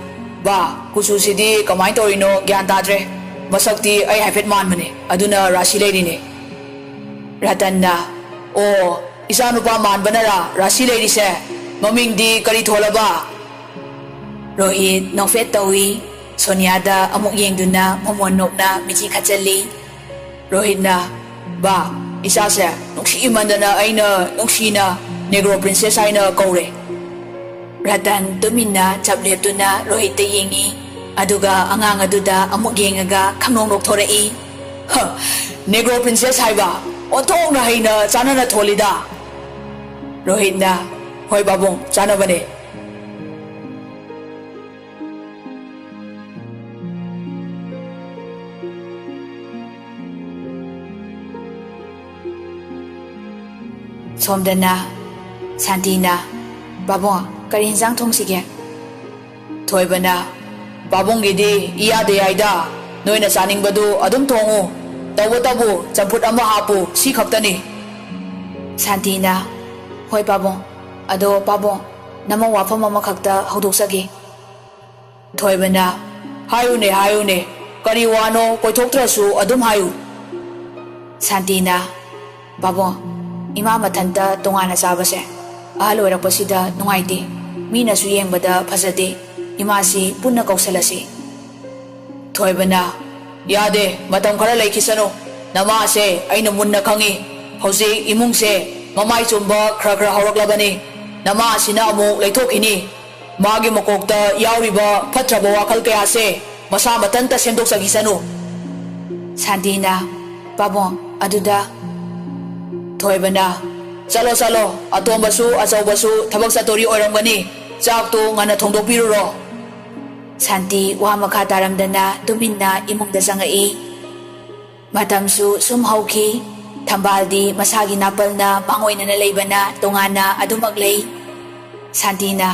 "ꯕꯥ, ꯀꯨꯆꯨꯁꯤꯗꯤ ꯀꯃꯥꯏꯅ ꯇꯧꯔꯤꯅꯣ ꯒ꯭ꯌꯥꯟ ꯇꯥꯗ꯭ꯔꯦ꯫ ꯃꯁꯛꯇꯤ ꯑꯩ ꯍꯥꯏꯐꯦꯠ ꯃꯥꯟꯕꯅꯦ, ꯑꯗꯨꯅ ꯔꯥꯁꯤ ꯂꯩꯔꯤꯅꯦ꯫" ꯔꯇꯟꯅ, "ꯑꯣ, ꯏꯆꯥꯅꯨꯄꯥ ꯃꯥꯟꯕꯅꯔꯥ ꯔꯥꯁꯤ ꯂꯩꯔꯤꯁꯦ? ꯃꯃꯤꯡꯗꯤ ꯀꯔꯤ ꯊꯣꯜꯂꯕ?" ꯔꯣꯍꯤꯠ ꯅꯣꯛꯐꯦꯠ ꯇꯧꯏ꯫ ꯁꯣꯅꯤꯌꯥꯗ ꯑꯃꯨꯛ ꯌꯦꯡꯗꯨꯅ ꯃꯃꯣꯟ ꯅꯣꯛꯅ ꯃꯤꯆꯤ ꯈꯠꯆꯜꯂꯤ꯫ ꯔꯣꯍꯤꯠꯅ, "ꯕꯥ, ꯏꯆꯥꯁꯦ ꯅꯨꯡꯁꯤꯃꯟꯗꯅ ꯑꯩꯅ ꯅꯨꯡꯁꯤꯅ ꯅꯦꯒ꯭ꯔꯣ ꯄ꯭ꯔꯤꯟꯁꯦꯁ ꯍꯥꯏꯅ ꯀꯧꯔꯦ꯫" ꯔꯇꯟ ꯇꯨꯃꯤꯟꯅ ꯆꯞ ꯂꯦꯞꯇꯨꯅ ꯔꯣꯍꯤꯠꯇ ꯌꯦꯡꯉꯤ꯫ ꯑꯗꯨꯒ ꯑꯉꯥꯡ ꯑꯗꯨꯗ ꯑꯃꯨꯛ ꯌꯦꯡꯉꯒ ꯈꯪꯅꯣꯛ ꯅꯣꯛꯊꯣꯔꯛꯏ꯫ "ꯍ, ꯅꯦꯒ꯭ꯔꯣ ꯄ꯭ꯔꯤꯟꯁꯦꯁ ꯍꯥꯏꯕ? ꯑꯣꯟꯊꯣꯛꯅ ꯍꯩꯅ ꯆꯥꯟꯅꯅ ꯊꯣꯜꯂꯤꯗ!" ꯔꯣꯍꯤꯠꯅ, "ꯍꯣꯏ ꯄꯥꯕꯨꯡ, ꯆꯥꯟꯅꯕꯅꯦ꯫" ꯁꯣꯝꯗꯅ ꯁꯥꯟꯇꯤꯅ, "ꯄꯥꯕꯨꯡ, ꯀꯔꯤ ꯌꯦꯟꯁꯥꯡ ꯊꯣꯡꯁꯤꯒꯦ?" ꯊꯣꯏꯕꯅ, "ꯄꯥꯕꯨꯡꯒꯤꯗꯤ ꯏꯌꯥꯗ ꯌꯥꯏꯗ, ꯅꯣꯏꯅ ꯆꯥꯅꯤꯡꯕꯗꯨ ꯑꯗꯨꯝ ꯊꯣꯡꯉꯨ꯫ ꯇꯧꯕꯇꯕꯨ ꯆꯝꯐꯨꯠ ꯑꯃ ꯍꯥꯞꯄꯨ, ꯁꯤ ꯈꯛꯇꯅꯤ꯫" ꯁꯥꯟꯇꯤꯅ, "ꯍꯣꯏ ꯄꯥꯕꯨꯡ, ꯑꯗꯣ ꯄꯥꯕꯨꯡ, ꯅꯃꯧ ꯋꯥꯐꯝ ꯑꯃꯈꯛꯇ ꯍꯧꯗꯣꯛꯆꯒꯦ꯫" ꯊꯣꯏꯕꯅ, "ꯍꯥꯏꯌꯨꯅꯦ, ꯍꯥꯏꯌꯨꯅꯦ, ꯀꯔꯤ ꯋꯥꯅꯣ ꯀꯣꯏꯊꯣꯛꯇ꯭ꯔꯁꯨ ꯑꯗꯨꯝ ꯍꯥꯏꯌꯨ꯫" ꯁꯥꯟꯇꯤꯅ, "ꯄꯥꯕꯨꯡ, ꯏꯃꯥ ꯃꯊꯟꯇ ꯇꯣꯉꯥꯟꯅ ꯆꯥꯕꯁꯦ ꯑꯍꯜ ꯑꯣꯏꯔꯛꯄꯁꯤꯗ ꯅꯨꯡꯉꯥꯏꯇꯦ, ꯃꯤꯅꯁꯨ ꯌꯦꯡꯕꯗ ꯐꯖꯗꯦ, ꯏꯃꯥꯁꯤ ꯄꯨꯟꯅ ꯀꯧꯁꯜꯂꯁꯤ꯫" ꯊꯣꯏꯕꯅ, "ꯌꯥꯗꯦ, ꯃꯇꯝ ꯈꯔ ꯂꯩꯈꯤꯁꯅꯨ, ꯅꯃꯥꯁꯦ ꯑꯩꯅ ꯃꯨꯟꯅ ꯈꯪꯉꯤ, ꯍꯧꯖꯤꯛ ꯏꯃꯨꯡꯁꯦ ꯃꯃꯥꯏ ꯆꯨꯝꯕ ꯈꯔ ꯈꯔ ꯍꯧꯔꯛꯂꯕꯅꯤ, ꯅꯃꯥꯁꯤꯅ ꯑꯃꯨꯛ ꯂꯩꯊꯣꯛꯈꯤꯅꯤ, ꯃꯥꯒꯤ ꯃꯀꯣꯛꯇ ꯌꯥꯎꯔꯤꯕ ꯐꯠꯇ꯭ꯔꯕ ꯋꯥꯈꯜ ꯀꯌꯥꯁꯦ ꯃꯁꯥ ꯃꯊꯟꯇ ꯁꯦꯝꯗꯣꯛꯆꯈꯤꯁꯅꯨ꯫" ꯁꯥꯟꯇꯤꯅ, "ꯄꯥꯕꯨꯡ, ꯑꯗꯨꯗ꯫" ꯊꯣꯏꯕꯅ, "ꯆꯠꯂꯣ, ꯆꯠꯂꯣ, ꯑꯇꯣꯝꯕꯁꯨ ꯑꯆꯧꯕꯁꯨ ꯊꯕꯛ ꯆꯠꯇꯣꯔꯤ ꯑꯣꯏꯔꯝꯒꯅꯤ, ꯆꯥꯛꯇꯨ ꯉꯟꯅ ꯊꯣꯡꯗꯣꯛꯄꯤꯔꯨꯔꯣ꯫" ꯁꯥꯟꯇꯤ ꯋꯥ ꯃꯈꯥ ꯇꯥꯔꯝꯗꯅ ꯇꯨꯃꯤꯟꯅ ꯏꯃꯨꯡꯗ ꯆꯪꯉꯛꯏ꯫ ꯃꯇꯝꯁꯨ ꯁꯨꯝ ꯍꯧꯈꯤ꯫ ꯊꯝꯕꯥꯜꯗꯤ ꯃꯁꯥꯒꯤ ꯅꯥꯄꯜꯅ ꯃꯥꯡꯑꯣꯏꯅꯅ ꯂꯩꯕꯅ ꯇꯣꯉꯥꯟꯅ ꯑꯗꯨꯃꯛ ꯂꯩ꯫ ꯁꯥꯟꯇꯤꯅ,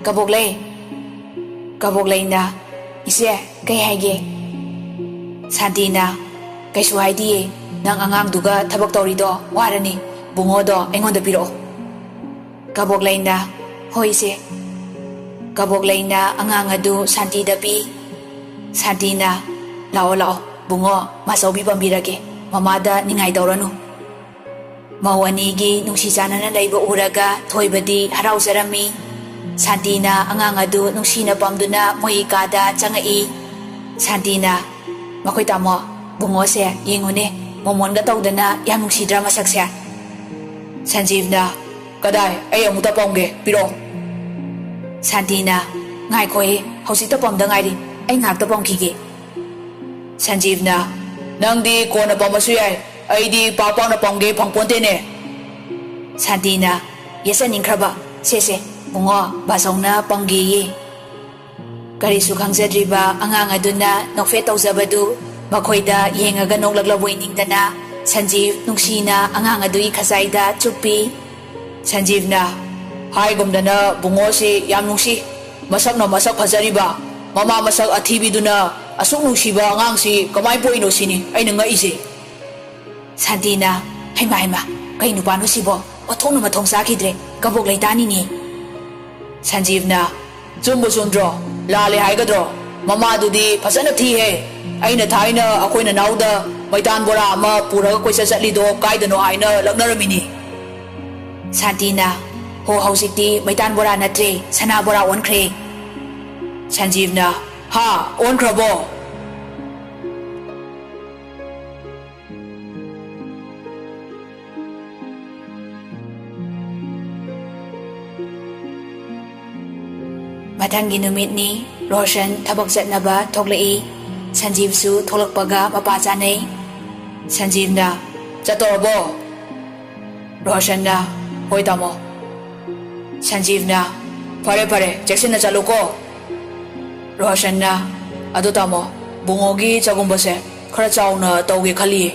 "ꯀꯕꯣꯛꯂꯩ!" ꯀꯕꯣꯛꯂꯩꯅ, "ꯏꯆꯦ, ꯀꯩ ꯍꯥꯏꯒꯦ?" ꯁꯥꯟꯇꯤꯅ, "ꯀꯩꯁꯨ ꯍꯥꯏꯗꯤꯌꯦ, ꯅꯪ ꯑꯉꯥꯡꯗꯨꯒ ꯊꯕꯛ ꯇꯧꯔꯤꯗꯣ ꯋꯥꯔꯅꯤ, ꯕꯨꯡꯉꯣꯗꯣ ꯑꯩꯉꯣꯟꯗ ꯄꯤꯔꯛꯑꯣ꯫" ꯀꯕꯣꯛꯂꯩꯅ, "ꯍꯣꯏ ꯏꯆꯦ꯫" ꯀꯕꯣꯛꯂꯩꯅ ꯑꯉꯥꯡ ꯑꯗꯨ ꯁꯥꯟꯇꯤꯗ ꯄꯤ꯫ ꯁꯥꯟꯇꯤꯅ, "ꯂꯥꯛꯑꯣ ꯂꯥꯛꯑꯣ, ꯕꯨꯡꯉꯣ, ꯃꯥꯆꯧꯕꯤ ꯄꯝꯕꯤꯔꯒꯦ, ꯃꯃꯥꯗ ꯅꯤꯡꯉꯥꯏ ꯇꯧꯔꯅꯨ꯫" ꯃꯧ ꯑꯅꯤꯒꯤ ꯅꯨꯡꯁꯤ ꯆꯥꯟꯅꯅ ꯂꯩꯕ ꯎꯔꯒ ꯊꯣꯏꯕꯗꯤ ꯍꯔꯥꯎꯖꯔꯝꯃꯤ꯫ ꯁꯥꯟꯇꯤꯅ ꯑꯉꯥꯡ ꯑꯗꯨ ꯅꯨꯡꯁꯤꯅ ꯄꯝꯗꯨꯅ ꯃꯣꯏꯒꯤ ꯀꯥꯗ ꯆꯪꯉꯛꯏ꯫ ꯁꯥꯟꯇꯤꯅ, "ꯃꯈꯣꯏ ꯇꯥꯃꯣ, ꯕꯨꯡꯉꯣꯁꯦ ꯌꯦꯡꯉꯨꯅꯦ, ꯃꯣꯃꯣꯟꯒ ꯇꯧꯗꯅ ꯌꯥꯝ ꯅꯨꯡꯁꯤꯗ꯭ꯔꯥ ꯃꯁꯛꯁꯦ?" ꯁꯟꯖꯤꯕꯅ, "ꯀꯗꯥꯏ, ꯑꯩ ꯑꯃꯨꯛꯇ ꯄꯝꯒꯦ, ꯄꯤꯔꯛꯑꯣ꯫" ꯁꯥꯟꯇꯤꯅ, "ꯉꯥꯏꯈꯣꯍꯦ, ꯍꯧꯖꯤꯛꯇ ꯄꯝꯗ ꯉꯥꯏꯔꯤ, ꯑꯩ ꯉꯥꯏꯍꯥꯛꯇ ꯄꯝꯈꯤꯒꯦ꯫" ꯁꯟꯖꯤꯕꯅ, "ꯅꯪꯗꯤ ꯀꯣꯟꯅ ꯄꯝꯃꯁꯨ ꯌꯥꯏ, ꯑꯩꯗꯤ ꯄꯥꯛ ꯄꯥꯛꯅ ꯄꯝꯒꯦ ꯐꯪꯄꯣꯟꯇꯦꯅꯦ꯫" ꯁꯥꯟꯇꯤꯅ, "ꯌꯦꯠꯆꯅꯤꯡꯈ꯭ꯔꯕ, ꯁꯦ ꯁꯦ, ꯕꯨꯡꯉꯣ, ꯕꯥꯆꯧꯅ ꯄꯝꯒꯦꯌꯦ꯫" ꯀꯔꯤꯁꯨ ꯈꯪꯖꯗ꯭ꯔꯤꯕ ꯑꯉꯥꯡ ꯑꯗꯨꯅ ꯅꯣꯛꯐꯦꯠ ꯇꯧꯖꯕꯗꯨ ꯃꯈꯣꯏꯗ ꯌꯦꯡꯉꯒ ꯅꯣꯛꯂꯛꯂꯕꯣꯏ ꯅꯤꯡꯗꯅ ꯁꯟꯖꯤꯕ ꯅꯨꯡꯁꯤꯅ ꯑꯉꯥꯡ ꯑꯗꯨꯒꯤ ꯈꯖꯥꯏꯗ ꯆꯨꯞꯄꯤ꯫ ꯁꯟꯖꯤꯕꯅ, "ꯍꯥꯏꯒꯨꯝꯗꯅ ꯕꯨꯡꯉꯣꯁꯤ ꯌꯥꯝ ꯅꯨꯡꯁꯤ, ꯃꯁꯛꯅ ꯃꯁꯛ ꯐꯖꯔꯤꯕ, ꯃꯃꯥ ꯃꯁꯛ ꯑꯊꯤꯕꯤꯗꯨꯅ ꯑꯁꯨꯛ ꯅꯨꯡꯁꯤꯕ ꯑꯉꯥꯡꯁꯤ ꯀꯃꯥꯏ ꯄꯣꯛꯏꯅꯣ ꯁꯤꯅꯤ ꯑꯩꯅ ꯉꯛꯏꯁꯦ꯫" ꯁꯥꯟꯇꯤꯅ, "ꯍꯩꯃꯥ ꯍꯩꯃꯥ, ꯀꯩ ꯅꯨꯄꯥꯅꯣ ꯁꯤꯕꯣ? ꯑꯣꯟꯊꯣꯛꯅ ꯃꯊꯣꯡ ꯆꯥꯈꯤꯗ꯭ꯔꯦ, ꯀꯕꯣꯛ ꯂꯩꯇꯥꯅꯤꯅꯦ꯫" ꯁꯟꯖꯤꯕꯅ, "ꯆꯨꯝꯕꯨ ꯆꯨꯝꯗ꯭ꯔꯣ? ꯂꯥꯜꯂꯦ ꯍꯥꯏꯒꯗ꯭ꯔꯣ? ꯃꯃꯥꯗꯨꯗꯤ ꯐꯖꯅ ꯊꯤꯍꯦ꯫ ꯑꯩꯅ ꯊꯥꯏꯅ ꯑꯩꯈꯣꯏ ꯅꯅꯥꯎꯗ ꯃꯩꯇꯥꯟ ꯕꯣꯔꯥ ꯑꯃ ꯄꯨꯔꯒ ꯀꯣꯏꯆꯠ ꯆꯠꯂꯤꯗꯣ ꯀꯥꯏꯗꯅꯣ ꯍꯥꯏꯅ ꯂꯛꯅꯔꯝꯃꯤꯅꯤ꯫" ꯁꯥꯟꯇꯤꯅ, "ꯍꯣ, ꯍꯧꯖꯤꯛꯇꯤ ꯃꯩꯇꯥꯟ ꯕꯣꯔꯥ ꯅꯠꯇ꯭ꯔꯦ, ꯁꯅꯥ ꯕꯣꯔꯥ ꯑꯣꯟꯈ꯭ꯔꯦ꯫" ꯁꯟꯖꯤꯕꯅ, "ꯍꯥ, ꯑꯣꯟꯈ꯭ꯔꯕꯣ?" ꯃꯊꯪꯒꯤ ꯅꯨꯃꯤꯠꯅꯤ꯫ ꯔꯣꯁꯟ ꯊꯕꯛ ꯆꯠꯅꯕ ꯊꯣꯛꯂꯛꯏ꯫ ꯁꯟꯖꯤꯕꯁꯨ ꯊꯣꯛꯂꯛꯄꯒ ꯃꯄꯥ ꯆꯥꯅꯩ꯫ ꯁꯟꯖꯤꯕꯅ, "ꯆꯠꯇꯧꯔꯕꯣ?" ꯔꯣꯁꯟꯅ, "ꯍꯣꯏ ꯇꯥꯃꯣ꯫" ꯁꯟꯖꯤꯕꯅ, "ꯐꯔꯦ ꯐꯔꯦ, ꯆꯦꯛꯁꯤꯟꯅ ꯆꯠꯂꯨꯀꯣ꯫" ꯔꯣꯁꯟꯅ, "ꯑꯗꯣ ꯇꯥꯃꯣ, ꯕꯨꯡꯉꯣꯒꯤ ꯆꯒꯨꯝꯕꯁꯦ ꯈꯔ ꯆꯥꯎꯅ ꯇꯧꯒꯦ ꯈꯜꯂꯤꯌꯦ꯫"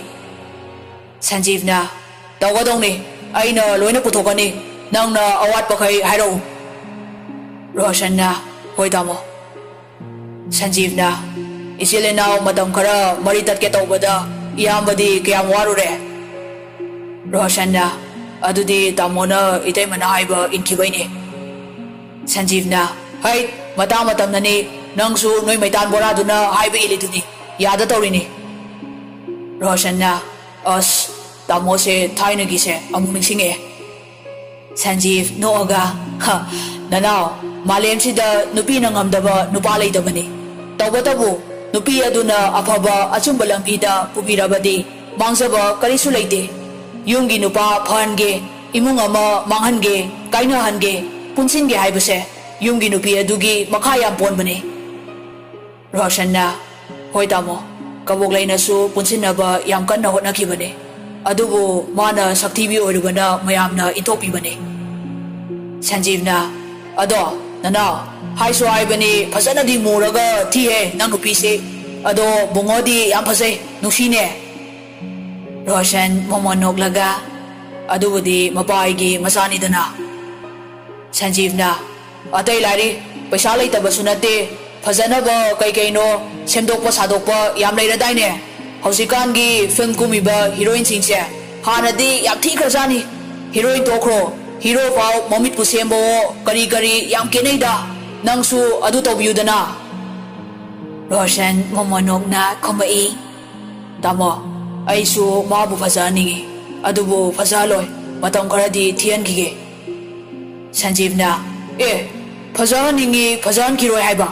ꯁꯟꯖꯤꯕꯅ, "ꯇꯧꯒꯗꯧꯅꯤ, ꯑꯩꯅ ꯂꯣꯏꯅ ꯄꯨꯊꯣꯛꯀꯅꯤ, ꯅꯪꯅ ꯑꯋꯥꯠꯄꯈꯩ ꯍꯥꯏꯔꯛꯎ꯫" ꯔꯣꯁꯟꯅ, "ꯍꯣꯏ ꯇꯥꯃꯣ꯫" ꯁꯟꯖꯤꯕꯅ, "ꯏꯆꯤꯜ ꯏꯅꯥꯎ ꯃꯇꯝ ꯈꯔ ꯃꯔꯤ ꯇꯠꯀꯦ ꯇꯧꯕꯗ ꯏꯌꯥꯝꯕꯗꯤ ꯀꯌꯥꯝ ꯋꯥꯔꯨꯔꯦ?" ꯔꯣꯁꯟꯅ, "ꯑꯗꯨꯗꯤ ꯇꯥꯃꯣꯅ ꯏꯇꯩꯃꯅ ꯍꯥꯏꯕ ꯏꯟꯈꯤꯕꯩꯅꯦ꯫" ꯁꯟꯖꯤꯕꯅ, "ꯍꯩ, ꯃꯇꯥꯡ ꯃꯇꯝꯅꯅꯤ, ꯅꯪꯁꯨ ꯅꯣꯏ ꯃꯩꯇꯥꯟ ꯕꯣꯔꯥꯗꯨꯅ ꯍꯥꯏꯕ ꯏꯜꯂꯤꯗꯨꯅꯤ, ꯌꯥꯗ ꯇꯧꯔꯤꯅꯤ꯫" ꯔꯣꯁꯟꯅ, "ꯑꯁ, ꯇꯥꯃꯣꯁꯦ ꯊꯥꯏꯅꯒꯤꯁꯦ ꯑꯃꯨꯛ ꯅꯤꯡꯁꯤꯡꯉꯛꯑꯦ꯫" ꯁꯟꯖꯤꯕ ꯅꯣꯛꯑꯒ, "ꯍ, ꯅꯅꯥꯎ, ꯃꯥꯂꯦꯝꯁꯤꯗ ꯅꯨꯄꯤꯅ ꯉꯝꯗꯕ ꯅꯨꯄꯥ ꯂꯩꯇꯕꯅꯤ꯫ ꯇꯧꯕꯇꯕꯨ ꯅꯨꯄꯤ ꯑꯗꯨꯅ ꯑꯐꯕ ꯑꯆꯨꯝꯕ ꯂꯝꯕꯤꯗ ꯄꯨꯕꯤꯔꯕꯗꯤ ꯃꯥꯡꯖꯕ ꯀꯔꯤꯁꯨ ꯂꯩꯇꯦ꯫ ꯌꯨꯝꯒꯤ ꯅꯨꯄꯥ ꯐꯍꯟꯒꯦ, ꯏꯃꯨꯡ ꯑꯃ ꯃꯥꯡꯍꯟꯒꯦ, ꯀꯥꯏꯅꯍꯟꯒꯦ, ꯄꯨꯟꯁꯤꯟꯒꯦ ꯍꯥꯏꯕꯁꯦ ꯌꯨꯝꯒꯤ ꯅꯨꯄꯤ ꯑꯗꯨꯒꯤ ꯃꯈꯥ ꯌꯥꯝ ꯄꯣꯟꯕꯅꯤ꯫" ꯔꯣꯁꯟꯅ, "ꯍꯣꯏ ꯇꯥꯃꯣ, ꯀꯕꯣꯛ ꯂꯩꯅꯁꯨ ꯄꯨꯟꯁꯤꯟꯅꯕ ꯌꯥꯝ ꯀꯟꯅ ꯍꯣꯠꯅꯈꯤꯕꯅꯤ, ꯑꯗꯨꯕꯨ ꯃꯥꯅ ꯁꯛꯊꯤꯕꯤ ꯑꯣꯏꯔꯨꯕꯅ ꯃꯌꯥꯝꯅ ꯏꯟꯊꯣꯛꯄꯤꯕꯅꯤ꯫" ꯁꯟꯖꯤꯕꯅ, "ꯑꯗꯣ ꯅꯅꯥꯎ, ꯍꯥꯏꯁꯨ ꯍꯥꯏꯕꯅꯤ, ꯐꯖꯅꯗꯤ ꯃꯨꯔꯒ ꯊꯤꯍꯦ ꯅꯪ ꯅꯨꯄꯤꯁꯤ꯫ ꯑꯗꯣ ꯕꯨꯡꯉꯣꯗꯤ ꯌꯥꯝ ꯐꯖꯩ, ꯅꯨꯡꯁꯤꯅꯦ꯫" ꯔꯣꯁꯟ ꯃꯣꯃꯣꯟ ꯅꯣꯛꯂꯒ, "ꯑꯗꯨꯕꯨꯗꯤ ꯃꯄꯥ ꯑꯩꯒꯤ ꯃꯆꯥꯅꯤꯗꯅ꯫" ꯁꯟꯖꯤꯕꯅ, "ꯑꯇꯩ ꯂꯥꯏꯔꯤ, ꯄꯩꯁꯥ ꯂꯩꯇꯕꯁꯨ ꯅꯠꯇꯦ, ꯐꯖꯅꯕ ꯀꯩ ꯀꯩꯅꯣ ꯁꯦꯝꯗꯣꯛꯄ ꯁꯥꯗꯣꯛꯄ ꯌꯥꯝ ꯂꯩꯔꯗꯥꯏꯅꯦ? ꯍꯧꯖꯤꯛꯀꯥꯟꯒꯤ ꯐꯤꯂꯝ ꯀꯨꯝꯃꯤꯕ ꯍꯤꯔꯣꯏꯟꯁꯤꯡꯁꯦ ꯍꯥꯟꯅꯗꯤ ꯌꯥꯝ ꯊꯤꯈ꯭ꯔꯖꯥꯠꯅꯤ꯫ ꯍꯤꯔꯣꯏꯟ ꯇꯣꯛꯈ꯭ꯔꯣ, ꯍꯤꯔꯣ ꯐꯥꯎ ꯃꯃꯤꯠꯄꯨ ꯁꯦꯝꯕꯋꯣ, ꯀꯔꯤ ꯀꯔꯤ ꯌꯥꯝ ꯈꯦꯠꯅꯩꯗ꯫ ꯅꯪꯁꯨ ꯑꯗꯨ ꯇꯧꯕꯤꯌꯨꯗꯅ꯫" ꯔꯣꯁꯟ ꯃꯣꯃꯣꯟ ꯅꯣꯛꯅ ꯈꯨꯝꯃꯛꯏ, "ꯇꯥꯃꯣ, ꯑꯩꯁꯨ ꯃꯥꯕꯨ ꯐꯖꯍꯟꯅꯤꯡꯉꯤ, ꯑꯗꯨꯕꯨ ꯐꯖꯍꯜꯂꯣꯏ, ꯃꯇꯝ ꯈꯔꯗꯤ ꯊꯤꯍꯟꯈꯤꯒꯦ꯫" ꯁꯟꯖꯤꯕꯅ, "ꯑꯦ, ꯐꯖꯍꯟꯅꯤꯡꯉꯤ, ꯐꯖꯍꯟꯈꯤꯔꯣꯏ ꯍꯥꯏꯕ?"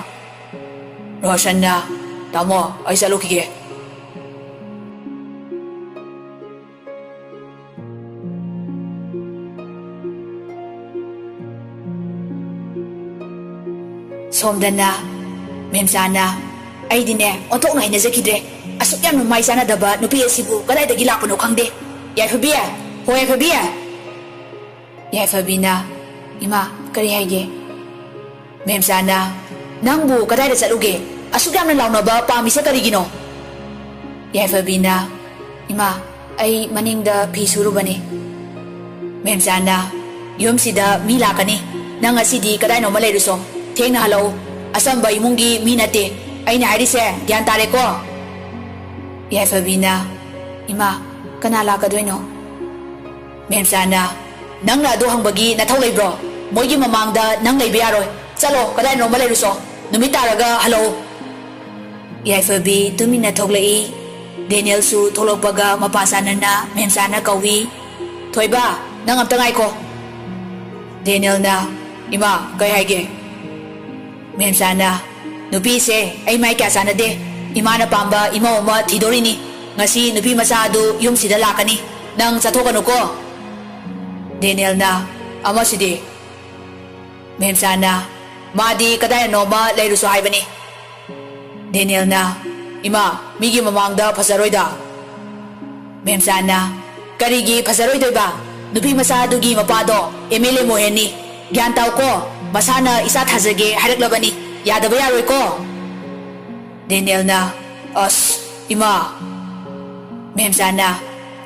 ꯔꯣꯁꯟꯅ, "ꯇꯥꯃꯣ, ꯑꯩ ꯆꯠꯂꯨꯈꯤꯒꯦ꯫" ꯁꯣꯝꯗꯅ ꯃꯦꯝꯆꯥꯅ, "ꯑꯩꯗꯤꯅꯦ, ꯑꯣꯟꯊꯣꯛꯅ ꯍꯩꯅꯖꯈꯤꯗ꯭ꯔꯦ꯫ ꯑꯁꯨꯛ ꯌꯥꯝꯅ ꯃꯥꯏ ꯆꯥꯟꯅꯗꯕ ꯅꯨꯄꯤ ꯑꯁꯤꯕꯨ ꯀꯗꯥꯏꯗꯒꯤ ꯂꯥꯛꯄꯅꯣ ꯈꯪꯗꯦ꯫ ꯌꯥꯏꯐꯕꯤ, ꯍꯣ ꯌꯥꯏꯐꯕꯤ!" ꯌꯥꯏꯐꯕꯤꯅ, "ꯏꯃꯥ, ꯀꯔꯤ ꯍꯥꯏꯒꯦ?" ꯃꯦꯝꯆꯥꯅ, "ꯅꯪꯕꯨ ꯀꯗꯥꯏꯗ ꯆꯠꯂꯨꯒꯦ? ꯑꯁꯨꯛ ꯌꯥꯝꯅ ꯂꯥꯎꯅꯕ ꯄꯥꯝꯃꯤꯁꯦ ꯀꯔꯤꯒꯤꯅꯣ?" ꯌꯥꯏꯐꯕꯤꯅ, "ꯏꯃꯥ, ꯑꯩ ꯃꯅꯤꯡꯗ ꯐꯤ ꯁꯨꯔꯨꯕꯅꯤ꯫ ꯃꯦꯝꯆꯥꯅ, "ꯌꯨꯝꯁꯤꯗ ꯃꯤ ꯂꯥꯛꯀꯅꯤ꯫ ꯅꯪ ꯉꯁꯤꯗꯤ ꯀꯗꯥꯏꯅꯣꯃ ꯂꯩꯔꯨꯁꯣ꯫ ꯊꯦꯡꯅ ꯍꯜꯂꯛꯎ꯫ ꯑꯆꯝꯕ ꯏꯃꯨꯡꯒꯤ ꯃꯤ ꯅꯠꯇꯦ꯫ ꯑꯩꯅ ꯍꯥꯏꯔꯤꯁꯦ ꯒ꯭ꯌꯥꯟ ꯇꯥꯔꯦꯀꯣ?" ꯌꯥꯏꯐꯕꯤꯅ, "ꯏꯃꯥ, ꯀꯅꯥ ꯂꯥꯛꯀꯗꯣꯏꯅꯣ?" ꯃꯦꯝꯆꯥꯅ, "ꯅꯪꯅ ꯑꯗꯨ ꯍꯪꯕꯒꯤ ꯅꯊꯧ ꯂꯩꯕ꯭ꯔꯣ? ꯃꯣꯏꯒꯤ ꯃꯃꯥꯡꯗ ꯅꯪ ꯂꯩꯕ ꯌꯥꯔꯣꯏ꯫ ꯆꯠꯂꯣ, ꯀꯗꯥꯏꯅꯣꯃ ꯂꯩꯔꯨꯁꯣ꯫ ꯅꯨꯃꯤꯠ ꯇꯥꯔꯒ ꯍꯜꯂꯛꯎ꯫" ꯌꯥꯏꯐꯕꯤ ꯇꯨꯃꯤꯟꯅ ꯊꯣꯛꯂꯛꯏ꯫ ꯗꯦꯅꯤꯌꯦꯜꯁꯨ ꯊꯣꯛꯂꯛꯄꯒ ꯃꯄꯥ ꯆꯥꯅꯅ ꯃꯦꯝꯆꯥꯅ ꯀꯧꯏ, "ꯊꯣꯏꯕ, ꯅꯪ ꯑꯝꯇ ꯉꯥꯏꯈꯣ꯫" ꯗꯦꯅꯤꯌꯦꯜꯅ, "ꯏꯃꯥ, ꯀꯩ ꯍꯥꯏꯒꯦ?" ꯃꯦꯝꯆꯥꯅ, "ꯅꯨꯄꯤꯁꯦ ꯑꯩ ꯃꯥꯏ ꯀꯌꯥ ꯆꯥꯟꯅꯗꯦ꯫ ꯏꯃꯥꯅ ꯄꯥꯝꯕ ꯏꯃꯧ ꯑꯃ ꯊꯤꯗꯣꯔꯤꯅꯤ꯫ ꯉꯁꯤ ꯅꯨꯄꯤ ꯃꯆꯥ ꯑꯗꯨ ꯌꯨꯝꯁꯤꯗ ꯂꯥꯛꯀꯅꯤ꯫ ꯅꯪ ꯆꯠꯊꯣꯛꯀꯅꯨꯀꯣ꯫" ꯗꯦꯅꯤꯌꯦꯜꯅ, "ꯑꯃꯁꯤꯗꯤ?" ꯃꯦꯝꯆꯥꯅ, "ꯃꯥꯗꯤ ꯀꯗꯥꯏꯅꯣꯃ ꯂꯩꯔꯨꯁꯨ ꯍꯥꯏꯕꯅꯤ꯫" ꯗꯦꯅꯤꯌꯦꯜꯅ, "ꯏꯃꯥ, ꯃꯤꯒꯤ ꯃꯃꯥꯡꯗ ꯐꯖꯔꯣꯏꯗ꯫" ꯃꯦꯝꯆꯥꯅ, "ꯀꯔꯤꯒꯤ ꯐꯖꯔꯣꯏꯗꯣꯏꯕ? ꯅꯨꯄꯤ ꯃꯆꯥ ꯑꯗꯨꯒꯤ ꯃꯄꯥꯗꯣ ꯑꯦꯝ ꯑꯦꯜ ꯑꯦ ꯃꯣꯍꯦꯟꯅꯤ꯫ ꯒ꯭ꯌꯥꯟ ꯇꯥꯎꯀꯣ, ꯃꯁꯥꯅ ꯏꯆꯥ ꯊꯥꯖꯒꯦ ꯍꯥꯏꯔꯛꯂꯕꯅꯤ꯫ ꯌꯥꯗꯕ ꯌꯥꯔꯣꯏꯀꯣ꯫" ꯗꯦꯅꯤꯌꯦꯜꯅ, "ꯑꯁ, ꯏꯃꯥ꯫" ꯃꯦꯝꯆꯥꯅ,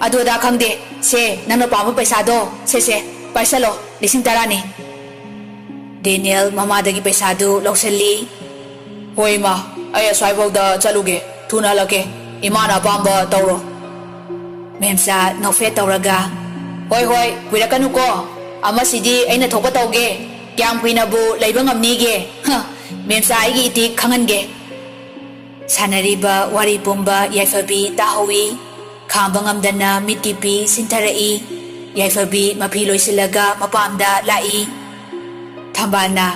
"ꯑꯗꯨ ꯑꯗꯥ ꯈꯪꯗꯦ꯫ ꯁꯦ, ꯅꯪꯅ ꯄꯥꯝꯕ ꯄꯩꯁꯥꯗꯣ, ꯁꯦ, ꯁꯦ, ꯄꯥꯏꯁꯜꯂꯣ, ꯂꯤꯁꯤꯡ ꯇꯔꯥꯅꯤ꯫" ꯗꯦꯅꯤꯌꯦꯜ ꯃꯃꯥꯗꯒꯤ ꯄꯩꯁꯥꯗꯨ ꯂꯧꯁꯤꯜꯂꯤ꯫ "ꯍꯣꯏ, ꯏꯃꯥ, ꯑꯩ ꯑꯁ꯭ꯋꯥꯏꯐꯥꯎꯗ ꯆꯠꯂꯨꯒꯦ꯫ ꯊꯨꯅ ꯍꯜꯂꯛꯀꯦ꯫ ꯏꯃꯥꯅ ꯑꯄꯥꯝꯕ ꯇꯧꯔꯣ꯫" ꯃꯦꯝꯆꯥ ꯅꯣꯛꯐꯦꯠ ꯇꯧꯔꯒ, "ꯍꯣꯏ, ꯍꯣꯏ, ꯀꯨꯏꯔꯛꯀꯅꯨꯀꯣ꯫ ꯑꯃꯁꯤꯗꯤ ꯑꯩꯅ ꯊꯣꯛꯄ ꯇꯧꯒꯦ꯫ ꯀꯌꯥꯝ ꯀꯨꯏꯅꯕꯨ ꯂꯩꯕ ꯉꯝꯅꯤꯒꯦ? ꯍ, ꯃꯦꯝꯆꯥ ꯑꯩꯒꯤ ꯏꯇꯤꯛ ꯈꯪꯍꯟꯒꯦ꯫" ꯁꯥꯟꯅꯔꯤꯕ ꯋꯥꯔꯤ ꯄꯨꯝꯕ ꯌꯥꯏꯐꯕꯤ ꯇꯥꯍꯧꯏ꯫ ꯈꯥꯝꯕ ꯉꯝꯗꯅ ꯃꯤꯠꯀꯤ ꯄꯤ ꯁꯤꯟꯊꯔꯛꯏ꯫ ꯌꯥꯏꯐꯕꯤ ꯃꯐꯤ ꯂꯣꯏꯁꯤꯜꯂꯒ ꯃꯄꯥꯝꯗ ꯂꯥꯛꯏ꯫ ꯊꯝꯕꯥꯜꯅ,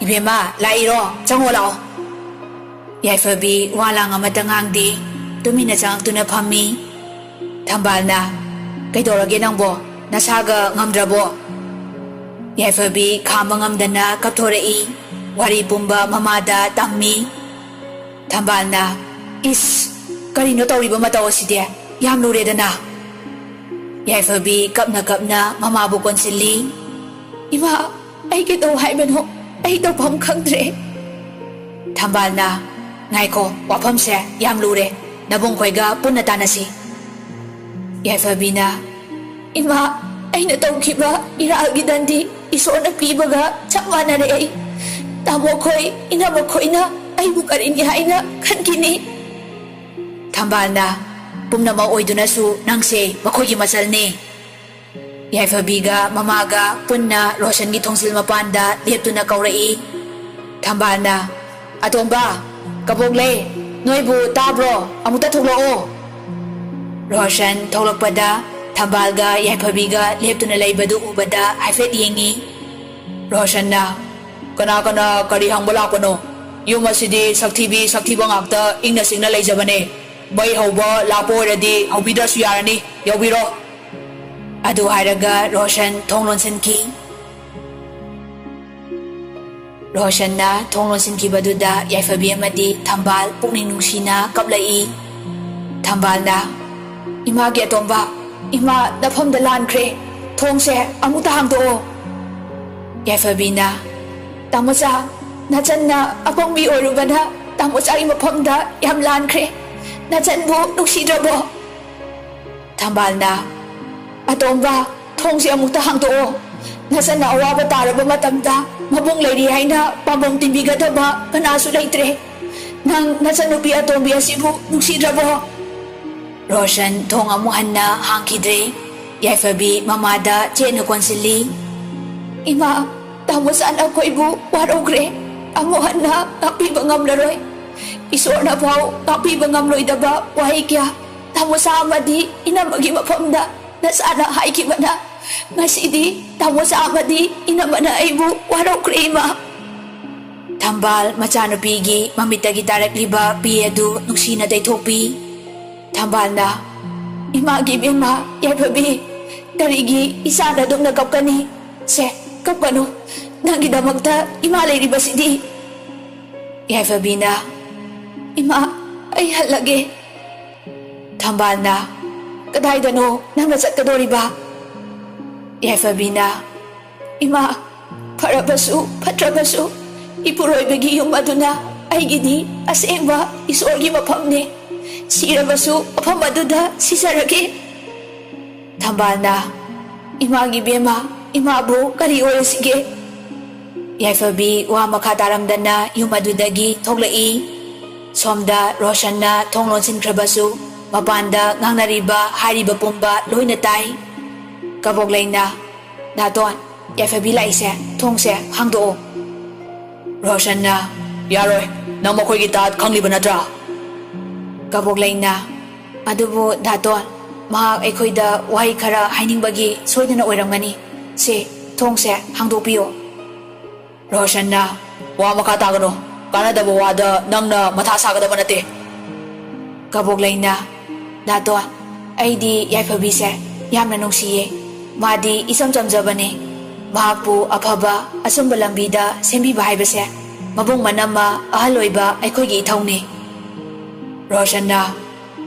"ꯏꯕꯦꯝꯃ, ꯂꯥꯛꯏꯔꯣ? ꯆꯪꯉꯣ ꯂꯥꯛꯑꯣ꯫" ꯌꯥꯏꯐꯕꯤ ꯋꯥ ꯂꯥꯡ ꯑꯃꯠꯇ ꯉꯥꯡꯗꯦ꯫ ꯇꯨꯃꯤꯟꯅ ꯆꯪꯉꯛꯇꯨꯅ ꯐꯝꯃꯤ꯫ ꯊꯝꯕꯥꯜꯅ, "ꯀꯩꯗꯧꯔꯒꯦ ꯅꯪꯕꯣ? ꯅꯁꯥꯒ ꯉꯝꯗ꯭ꯔꯕꯣ?" ꯌꯥꯏꯐꯕꯤ ꯈꯥꯝꯕ ꯉꯝꯗꯅ ꯀꯞꯊꯣꯔꯛꯏ꯫ ꯋꯥꯔꯤ ꯄꯨꯝꯕ ꯃꯃꯥꯗ ꯇꯝꯃꯤ꯫ ꯊꯝꯕꯥꯜꯅ, "ꯏꯁ, ꯀꯔꯤꯅꯣ ꯇꯧꯔꯤꯕ ꯃꯇꯧ ꯑꯁꯤꯗꯤ? ꯌꯥꯝ ꯂꯨꯔꯦꯗꯅ꯫" ꯌꯥꯏꯐꯕꯤ ꯀꯞꯅ ꯀꯞꯅ ꯃꯃꯥꯕꯨ ꯀꯣꯟꯁꯤꯜꯂꯤ꯫ "ꯏꯃꯥ, ꯑꯩ ꯀꯩꯗꯧ ꯍꯥꯏꯕꯅꯣ? ꯑꯩ ꯇꯧꯐꯝ ꯈꯪꯗ꯭ꯔꯦ꯫" ꯊꯝꯕꯥꯜꯅ, "ꯉꯥꯏꯈꯣ, ꯋꯥꯐꯝꯁꯦ ꯌꯥꯝ ꯂꯨꯔꯦ꯫ ꯅꯕꯨꯡꯈꯣꯏꯒ ꯄꯨꯟꯅ ꯇꯥꯟꯅꯁꯤ꯫" ꯌꯥꯏꯐꯕꯤꯅ, "ꯏꯃꯥ, ꯑꯩꯅ ꯇꯧꯈꯤꯕ ꯏꯔꯥꯜꯒꯤ ꯗꯟꯗꯤ ꯏꯁꯣꯔꯅ ꯄꯤꯕꯒ ꯆꯞ ꯃꯥꯟꯅꯔꯦ꯫ ꯑꯩ ꯇꯥꯃꯣ ꯈꯣꯏ, ꯏꯅꯝꯃ ꯈꯣꯏꯅ ꯑꯩꯕꯨ ꯀꯔꯤꯅꯤ ꯍꯥꯏꯅ ꯈꯟꯈꯤꯅꯤ?" ꯊꯝꯕꯥꯜꯅ, "ꯄꯨꯝꯅꯃꯛ ꯑꯣꯏꯗꯨꯅꯁꯨ ꯅꯪꯁꯦ ꯃꯈꯣꯏꯒꯤ ꯃꯆꯜꯅꯤ꯫" ꯌꯥꯏꯐꯕꯤꯒ ꯃꯃꯥꯒ ꯄꯨꯟꯅ ꯔꯣꯁꯟꯒꯤ ꯊꯣꯡꯖꯤꯜ ꯃꯄꯥꯟꯗ ꯂꯦꯞꯇꯨꯅ ꯀꯧꯔꯛꯏ꯫ ꯊꯝꯕꯥꯜꯅ, "ꯑꯇꯣꯝꯕ, ꯀꯕꯣꯛꯂꯩ, ꯅꯣꯏꯕꯨ ꯇꯥꯕ꯭ꯔꯣ? ꯑꯃꯨꯛꯇ ꯊꯣꯛꯂꯛꯑꯣ꯫" ꯔꯣꯁꯟ ꯊꯣꯛꯂꯛꯄꯗ ꯊꯝꯕꯥꯜꯒ ꯌꯥꯏꯐꯕꯤꯒ ꯂꯦꯞꯇꯨꯅ ꯂꯩꯕꯗꯨ ꯎꯕꯗ ꯍꯥꯏꯐꯦꯠ ꯌꯦꯡꯉꯤ꯫ ꯔꯣꯁꯟꯅ, "ꯀꯅꯥ ꯀꯅꯥ ꯀꯔꯤ ꯍꯪꯕ ꯂꯥꯛꯄꯅꯣ? ꯌꯨꯝ ꯑꯁꯤꯗꯤ ꯁꯛꯊꯤꯕꯤ ꯁꯛꯊꯤꯕ ꯉꯥꯛꯇ ꯏꯪꯅ ꯆꯤꯛꯅ ꯂꯩꯖꯕꯅꯦ꯫ ꯃꯩ ꯍꯧꯕ ꯂꯥꯛꯄ ꯑꯣꯏꯔꯗꯤ ꯍꯧꯕꯤꯗ꯭ꯔꯁꯨ ꯌꯥꯔꯅꯤ, ꯌꯧꯕꯤꯔꯣ꯫" ꯑꯗꯨ ꯍꯥꯏꯔꯒ ꯔꯣꯁꯟ ꯊꯣꯡ ꯂꯣꯟꯁꯤꯟꯈꯤ꯫ ꯔꯣꯁꯟꯅ ꯊꯣꯡ ꯂꯣꯟꯁꯤꯟꯈꯤꯕꯗꯨꯗ ꯌꯥꯏꯐꯕꯤ ꯑꯃꯗꯤ ꯊꯝꯕꯥꯜ ꯄꯨꯛꯅꯤꯡ ꯅꯨꯡꯁꯤꯅ ꯀꯞꯂꯛꯏ꯫ ꯊꯝꯕꯥꯜꯅ, "ꯏꯃꯥꯒꯤ ꯑꯇꯣꯝꯕ, ꯏꯃꯥ ꯅꯐꯝꯗ ꯂꯥꯟꯈ꯭ꯔꯦ꯫ ꯊꯣꯡꯁꯦ ꯑꯃꯨꯛꯇ ꯍꯥꯡꯗꯣꯛꯑꯣ꯫" ꯌꯥꯏꯐꯕꯤꯅ, "ꯇꯥꯃꯣꯆꯥ, ꯅꯆꯟꯅ ꯑꯄꯪꯕꯤ ꯑꯣꯏꯔꯨꯕꯅ ꯇꯥꯃꯣꯆꯥꯒꯤ ꯃꯐꯝꯗ ꯌꯥꯝ ꯂꯥꯟꯈ꯭ꯔꯦ꯫ ꯅꯆꯟꯕꯨ ꯅꯨꯡꯁꯤꯗ꯭ꯔꯕꯣ?" ꯊꯝꯕꯥꯜꯅ, "ꯑꯇꯣꯝꯕ, ꯊꯣꯡꯁꯦ ꯑꯃꯨꯛꯇ ꯍꯥꯡꯗꯣꯛꯑꯣ꯫ ꯅꯆꯟꯅ ꯑꯋꯥꯕ ꯇꯥꯔꯕ ꯃꯇꯝꯗ ꯃꯕꯨꯡ ꯂꯩꯔꯤ ꯍꯥꯏꯅ ꯄꯥꯝꯕꯣꯝ ꯇꯤꯟꯕꯤꯒꯗꯕ ꯀꯅꯥꯁꯨ ꯂꯩꯇ꯭ꯔꯦ꯫ ꯅꯪ ꯅꯆꯟꯅꯨꯄꯤ ꯑꯇꯣꯝꯕꯤ ꯑꯁꯤꯕꯨ ꯅꯨꯡꯁꯤꯗ꯭ꯔꯕꯣ?" ꯔꯣꯁꯟ ꯊꯣꯡ ꯑꯃꯨꯛ ꯍꯟꯅ ꯍꯥꯡꯈꯤꯗ꯭ꯔꯦ꯫ ꯌꯥꯏꯐꯕꯤ ꯃꯃꯥꯗ ꯆꯦꯠꯅ ꯀꯣꯟꯁꯤꯜꯂꯤ꯫ "ꯏꯃꯥ, ꯇꯥꯃꯣꯆꯥꯅ ꯑꯩꯈꯣꯏꯕꯨ ꯋꯥꯔꯧꯈ꯭ꯔꯦ꯫ ꯑꯃꯨꯛ ꯍꯟꯅ ꯉꯥꯛꯄꯤꯕ ꯉꯝꯂꯔꯣꯏ꯫ ꯏꯁꯣꯔꯅ ꯐꯥꯎ ꯉꯥꯛꯄꯤꯕ ꯉꯝꯂꯣꯏꯗꯕ ꯋꯥꯍꯩ ꯀꯌꯥ ꯇꯥꯃꯣꯆꯥ ꯑꯃꯗꯤ ꯏꯅꯝꯃꯒꯤ ꯃꯐꯝꯗ ꯅꯆꯥꯅ ꯍꯥꯏꯈꯤꯕꯅ ꯉꯁꯤꯗꯤ ꯇꯥꯃꯣꯆꯥ ꯑꯃꯗꯤ ꯏꯅꯝꯃꯅ ꯑꯩꯕꯨ ꯋꯥꯔꯧꯈ꯭ꯔꯦ, ꯏꯃꯥ꯫" ꯊꯝꯕꯥꯜ ꯃꯆꯥꯅꯨꯄꯤꯒꯤ ꯃꯃꯤꯠꯇꯒꯤ ꯇꯥꯔꯛꯂꯤꯕ ꯄꯤ ꯑꯗꯨ ꯅꯨꯡꯁꯤꯅ ꯇꯩꯊꯣꯛꯄꯤ꯫ ꯊꯝꯕꯥꯜꯅ, "ꯏꯃꯥꯒꯤ ꯏꯕꯦꯝꯃ ꯌꯥꯏꯐꯕꯤ, ꯀꯔꯤꯒꯤ ꯏꯆꯥꯅ ꯑꯗꯨꯝꯅ ꯀꯞꯀꯅꯤ? ꯁꯦ, ꯀꯞꯀꯅꯨ꯫ ꯅꯪꯒꯤꯗꯃꯛꯇ ꯏꯃꯥ ꯂꯩꯔꯤꯕꯁꯤꯗꯤ꯫" ꯌꯥꯏꯐꯕꯤꯅ, "ꯏꯃꯥ, ꯑꯩ ꯍꯜꯂꯒꯦ꯫" ꯊꯝꯕꯥꯜꯅ, "ꯀꯗꯥꯏꯗꯅꯣ ꯅꯪꯅ ꯆꯠꯀꯗꯣꯔꯤꯕ?" ꯌꯥꯏꯐꯕꯤꯅ, "ꯏꯃꯥ, ꯐꯔꯕꯁꯨ ꯐꯠꯇ꯭ꯔꯕꯁꯨ ꯏꯄꯨꯔꯣꯏꯕꯒꯤ ꯌꯨꯝ ꯑꯗꯨꯅ ꯑꯩꯒꯤꯗꯤ ꯑꯁꯦꯡꯕ ꯏꯁꯣꯔꯒꯤ ꯃꯐꯝꯅꯤ꯫ ꯁꯤꯔꯕꯁꯨ ꯃꯐꯝ ꯑꯗꯨꯗ ꯁꯤꯖꯔꯒꯦ꯫" ꯊꯝꯕꯥꯜꯅ, "ꯏꯃꯥꯒꯤ ꯕꯦꯝꯃ, ꯏꯃꯥꯕꯨ ꯀꯔꯤ ꯑꯣꯏꯔꯁꯤꯒꯦ?" ꯌꯥꯏꯐꯕꯤ ꯋꯥ ꯃꯈꯥ ꯇꯥꯔꯝꯗꯅ ꯌꯨꯝ ꯑꯗꯨꯗꯒꯤ ꯊꯣꯛꯂꯛꯏ꯫ ꯁꯣꯝꯗ ꯔꯣꯁꯟꯅ ꯊꯣꯡ ꯂꯣꯟꯁꯤꯟꯈ꯭ꯔꯕꯁꯨ ꯃꯄꯥꯟꯗ ꯉꯥꯡꯅꯔꯤꯕ ꯍꯥꯏꯔꯤꯕ ꯄꯨꯝꯕ ꯂꯣꯏꯅ ꯇꯥꯏ꯫ ꯀꯕꯣꯛꯂꯩꯅ, "ꯗꯥꯇꯣꯟ, ꯌꯥꯏꯐꯕꯤ ꯂꯥꯛꯏꯁꯦ, ꯊꯣꯡꯁꯦ ꯍꯥꯡꯗꯣꯛꯑꯣ꯫" ꯔꯣꯁꯟꯅ, "ꯌꯥꯔꯣꯏ, ꯅꯪ ꯃꯈꯣꯏꯒꯤ ꯇꯥꯠ ꯈꯪꯂꯤꯕ ꯅꯠꯇ꯭ꯔꯥ?" ꯀꯕꯣꯛꯂꯩꯅ, "ꯑꯗꯨꯕꯨ ꯗꯥꯇꯣꯟ, ꯃꯍꯥꯛ ꯑꯩꯈꯣꯏꯗ ꯋꯥꯍꯩ ꯈꯔ ꯍꯥꯏꯅꯤꯡꯕꯒꯤ ꯁꯣꯏꯗꯅ ꯑꯣꯏꯔꯝꯒꯅꯤ꯫ ꯁꯦ, ꯊꯣꯡꯁꯦ ꯍꯥꯡꯗꯣꯛꯄꯤꯌꯣ꯫" ꯔꯣꯁꯟꯅ, "ꯋꯥ ꯃꯈꯥ ꯇꯥꯒꯅꯨ꯫ ꯀꯥꯟꯅꯗꯕ ꯋꯥꯗ ꯅꯪꯅ ꯃꯊꯥ ꯁꯥꯒꯗꯕ ꯅꯠꯇꯦ꯫" ꯀꯕꯣꯛꯂꯩꯅ, "ꯗꯥꯇꯣꯟ, ꯑꯩꯗꯤ ꯌꯥꯏꯐꯕꯤꯁꯦ ꯌꯥꯝꯅ ꯅꯨꯡꯁꯤꯌꯦ꯫ ꯃꯥꯗꯤ ꯏꯆꯝ ꯆꯝꯖꯕꯅꯦ꯫ ꯃꯍꯥꯛꯄꯨ ꯑꯐꯕ, ꯑꯆꯨꯝꯕ ꯂꯝꯕꯤꯗ ꯁꯦꯝꯕꯤꯕ ꯍꯥꯏꯕꯁꯦ ꯃꯕꯨꯡ ꯃꯅꯝꯃ ꯑꯍꯜ ꯑꯣꯏꯕ ꯑꯩꯈꯣꯏꯒꯤ ꯏꯊꯧꯅꯤ꯫" ꯔꯣꯁꯟꯅ,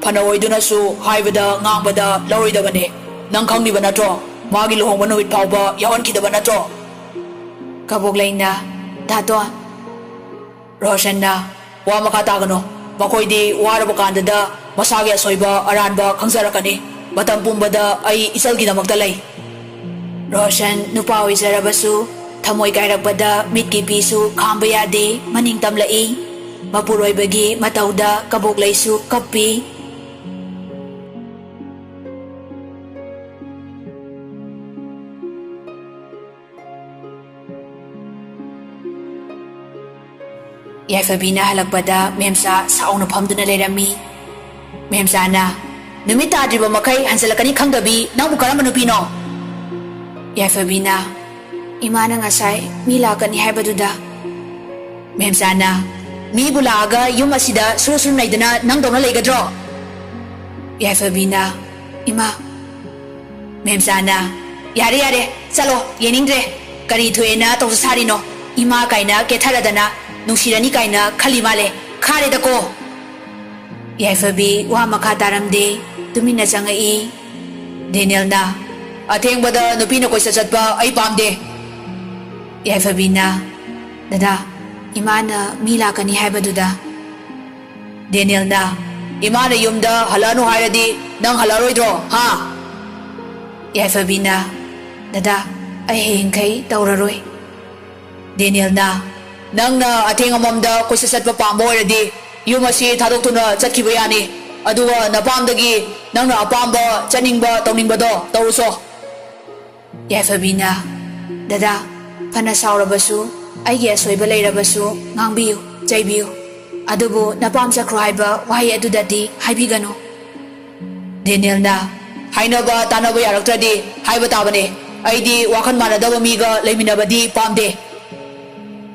"ꯐꯅ ꯑꯣꯏꯗꯨꯅꯁꯨ ꯍꯥꯏꯕꯗ ꯉꯥꯡꯕꯗ ꯂꯧꯔꯣꯏꯗꯕꯅꯦ꯫ ꯅꯪ ꯈꯪꯂꯤꯕ ꯅꯠꯇ꯭ꯔꯣ? ꯃꯥꯒꯤ ꯂꯨꯍꯣꯡꯕ ꯅꯨꯃꯤꯠ ꯐꯥꯎꯕ ꯌꯥꯎꯍꯟꯈꯤꯗꯕ ꯅꯠꯇ꯭ꯔꯣ?" ꯀꯕꯣꯛꯂꯩꯅ, "ꯗꯥꯇꯣꯟ꯫" ꯔꯣꯁꯟꯅ, "ꯋꯥ ꯃꯈꯥ ꯇꯥꯒꯅꯨ꯫ ꯃꯈꯣꯏꯗꯤ ꯋꯥꯔꯕ ꯀꯥꯟꯗꯗ ꯃꯁꯥꯒꯤ ꯑꯁꯣꯏꯕ ꯑꯔꯥꯟꯕ ꯈꯪꯖꯔꯛꯀꯅꯤ꯫ ꯃꯇꯝ ꯄꯨꯝꯕꯗ ꯑꯩ ꯏꯆꯜꯒꯤꯗꯃꯛꯇ ꯂꯩ꯫" ꯔꯣꯁꯟ ꯅꯨꯄꯥ ꯑꯣꯏꯖꯔꯕꯁꯨ ꯊꯃꯣꯏ ꯀꯥꯏꯔꯛꯄꯗ ꯃꯤꯠꯀꯤ ꯄꯤꯁꯨ ꯈꯥꯝꯕ ꯌꯥꯗꯦ, ꯃꯅꯤꯡ ꯇꯝꯂꯛꯏ꯫ ꯃꯄꯨꯔꯣꯏꯕꯒꯤ ꯃꯇꯧꯗ ꯀꯕꯣꯛꯂꯩꯁꯨ ꯀꯞꯄꯤ꯫ ꯌꯥꯏꯐꯕꯤꯅ ꯍꯜꯂꯛꯄꯗ ꯃꯦꯝꯆꯥ ꯁꯥꯎꯅ ꯐꯝꯗꯨꯅ ꯂꯩꯔꯝꯃꯤ꯫ ꯃꯦꯝꯆꯥꯅ, "ꯅꯨꯃꯤꯠ ꯇꯥꯗ꯭ꯔꯤꯕ ꯃꯈꯩ ꯍꯟꯖꯤꯜꯂꯛꯀꯅꯤ ꯈꯪꯗꯕꯤ ꯅꯪꯕꯨ ꯀꯔꯝꯕ ꯅꯨꯄꯤꯅꯣ?" ꯌꯥꯏꯐꯕꯤꯅ, "ꯏꯃꯥꯅ ꯉꯁꯥꯏ ꯃꯤ ꯂꯥꯛꯀꯅꯤ ꯍꯥꯏꯕꯗꯨꯗ꯫" ꯃꯦꯝꯆꯥꯅ, "ꯃꯤꯕꯨ ꯂꯥꯛꯑꯒ ꯌꯨꯝ ꯑꯁꯤꯗ ꯁꯨꯔꯨ ꯁꯨꯔꯨ ꯅꯩꯗꯨꯅ ꯅꯪꯗꯧꯅ ꯂꯩꯒꯗ꯭ꯔꯣ?" ꯌꯥꯏꯐꯕꯤꯅ, "ꯏꯃꯥ꯫" ꯃꯦꯝꯆꯥꯅ, "ꯌꯥꯔꯦ, ꯌꯥꯔꯦ, ꯆꯠꯂꯣ, ꯌꯦꯡꯅꯤꯡꯗ꯭ꯔꯦ꯫ ꯀꯔꯤ ꯊꯣꯛꯑꯦꯅ ꯇꯧꯖ ꯁꯥꯔꯤꯅꯣ? ꯏꯃꯥ ꯀꯥꯏꯅ ꯀꯦꯊꯔꯗꯅ ꯅꯨꯡꯁꯤꯔꯅꯤ ꯀꯥꯏꯅ ꯈꯜꯂꯤ ꯃꯥꯜꯂꯦ꯫ ꯈꯥꯔꯦꯗꯀꯣ!" ꯌꯥꯏꯐꯕꯤ ꯋꯥ ꯃꯈꯥ ꯇꯥꯔꯝꯗꯦ, ꯇꯨꯃꯤꯟꯅ ꯆꯪꯉꯛꯏ꯫ ꯗꯦꯅꯦꯜꯅ, "ꯑꯊꯦꯡꯕꯗ ꯅꯨꯄꯤꯅ ꯀꯣꯏꯆꯠ ꯆꯠꯄ ꯑꯩ ꯄꯥꯝꯗꯦ꯫" ꯌꯥꯏꯐꯕꯤꯅ, "ꯗꯗꯥ, ꯏꯃꯥꯅ ꯃꯤ ꯂꯥꯛꯀꯅꯤ ꯍꯥꯏꯕꯗꯨꯗ꯫" ꯗꯦꯅꯦꯜꯅ, "ꯏꯃꯥꯅ ꯌꯨꯝꯗ ꯍꯜꯂꯛꯑꯅꯨ ꯍꯥꯏꯔꯗꯤ ꯅꯪ ꯍꯜꯂꯛꯑꯔꯣꯏꯗ꯭ꯔꯣ, ꯍꯥ?" ꯌꯥꯏꯐꯕꯤꯅ, "ꯗꯗꯥ, ꯑꯩ ꯍꯌꯦꯡꯈꯩ ꯇꯧꯔꯔꯣꯏ꯫" ꯗꯦꯅꯤꯌꯦꯜꯅ, "ꯅꯪꯅ ꯑꯊꯦꯡ ꯑꯃꯝꯗ ꯀꯣꯏꯆꯠ ꯆꯠꯄ ꯄꯥꯝꯕ ꯑꯣꯏꯔꯗꯤ ꯌꯨꯝ ꯑꯁꯤ ꯊꯥꯗꯣꯛꯇꯨꯅ ꯆꯠꯈꯤꯕ ꯌꯥꯅꯤ꯫ ꯑꯗꯨꯒ ꯅꯄꯥꯝꯗꯒꯤ ꯅꯪꯅ ꯑꯄꯥꯝꯕ ꯆꯠꯅꯤꯡꯕ ꯇꯧꯅꯤꯡꯕꯗꯣ ꯇꯧꯔꯨꯆꯣ꯫" ꯌꯥꯏꯐꯕꯤꯅ, "ꯗꯗꯥ, ꯐꯅ ꯁꯥꯎꯔꯕꯁꯨ ꯑꯩꯒꯤ ꯑꯁꯣꯏꯕ ꯂꯩꯔꯕꯁꯨ ꯉꯥꯡꯕꯤꯌꯨ, ꯆꯩꯕꯤꯌꯨ꯫ ꯑꯗꯨꯕꯨ ꯅꯄꯥꯝ ꯆꯠꯈ꯭ꯔꯣ ꯍꯥꯏꯕ ꯋꯥꯍꯩ ꯑꯗꯨꯗꯗꯤ ꯍꯥꯏꯕꯤꯒꯅꯨ꯫" ꯗꯦꯅꯤꯌꯦꯜꯅ, "ꯍꯥꯏꯅꯕ ꯇꯥꯅꯕ ꯌꯥꯔꯛꯇ꯭ꯔꯗꯤ ꯍꯥꯏꯕ ꯇꯥꯕꯅꯦ꯫ ꯑꯩꯗꯤ ꯋꯥꯈꯜ ꯃꯥꯟꯅꯗꯕ ꯃꯤꯒ ꯂꯩꯃꯤꯟꯅꯕꯗꯤ ꯄꯥꯝꯗꯦ꯫"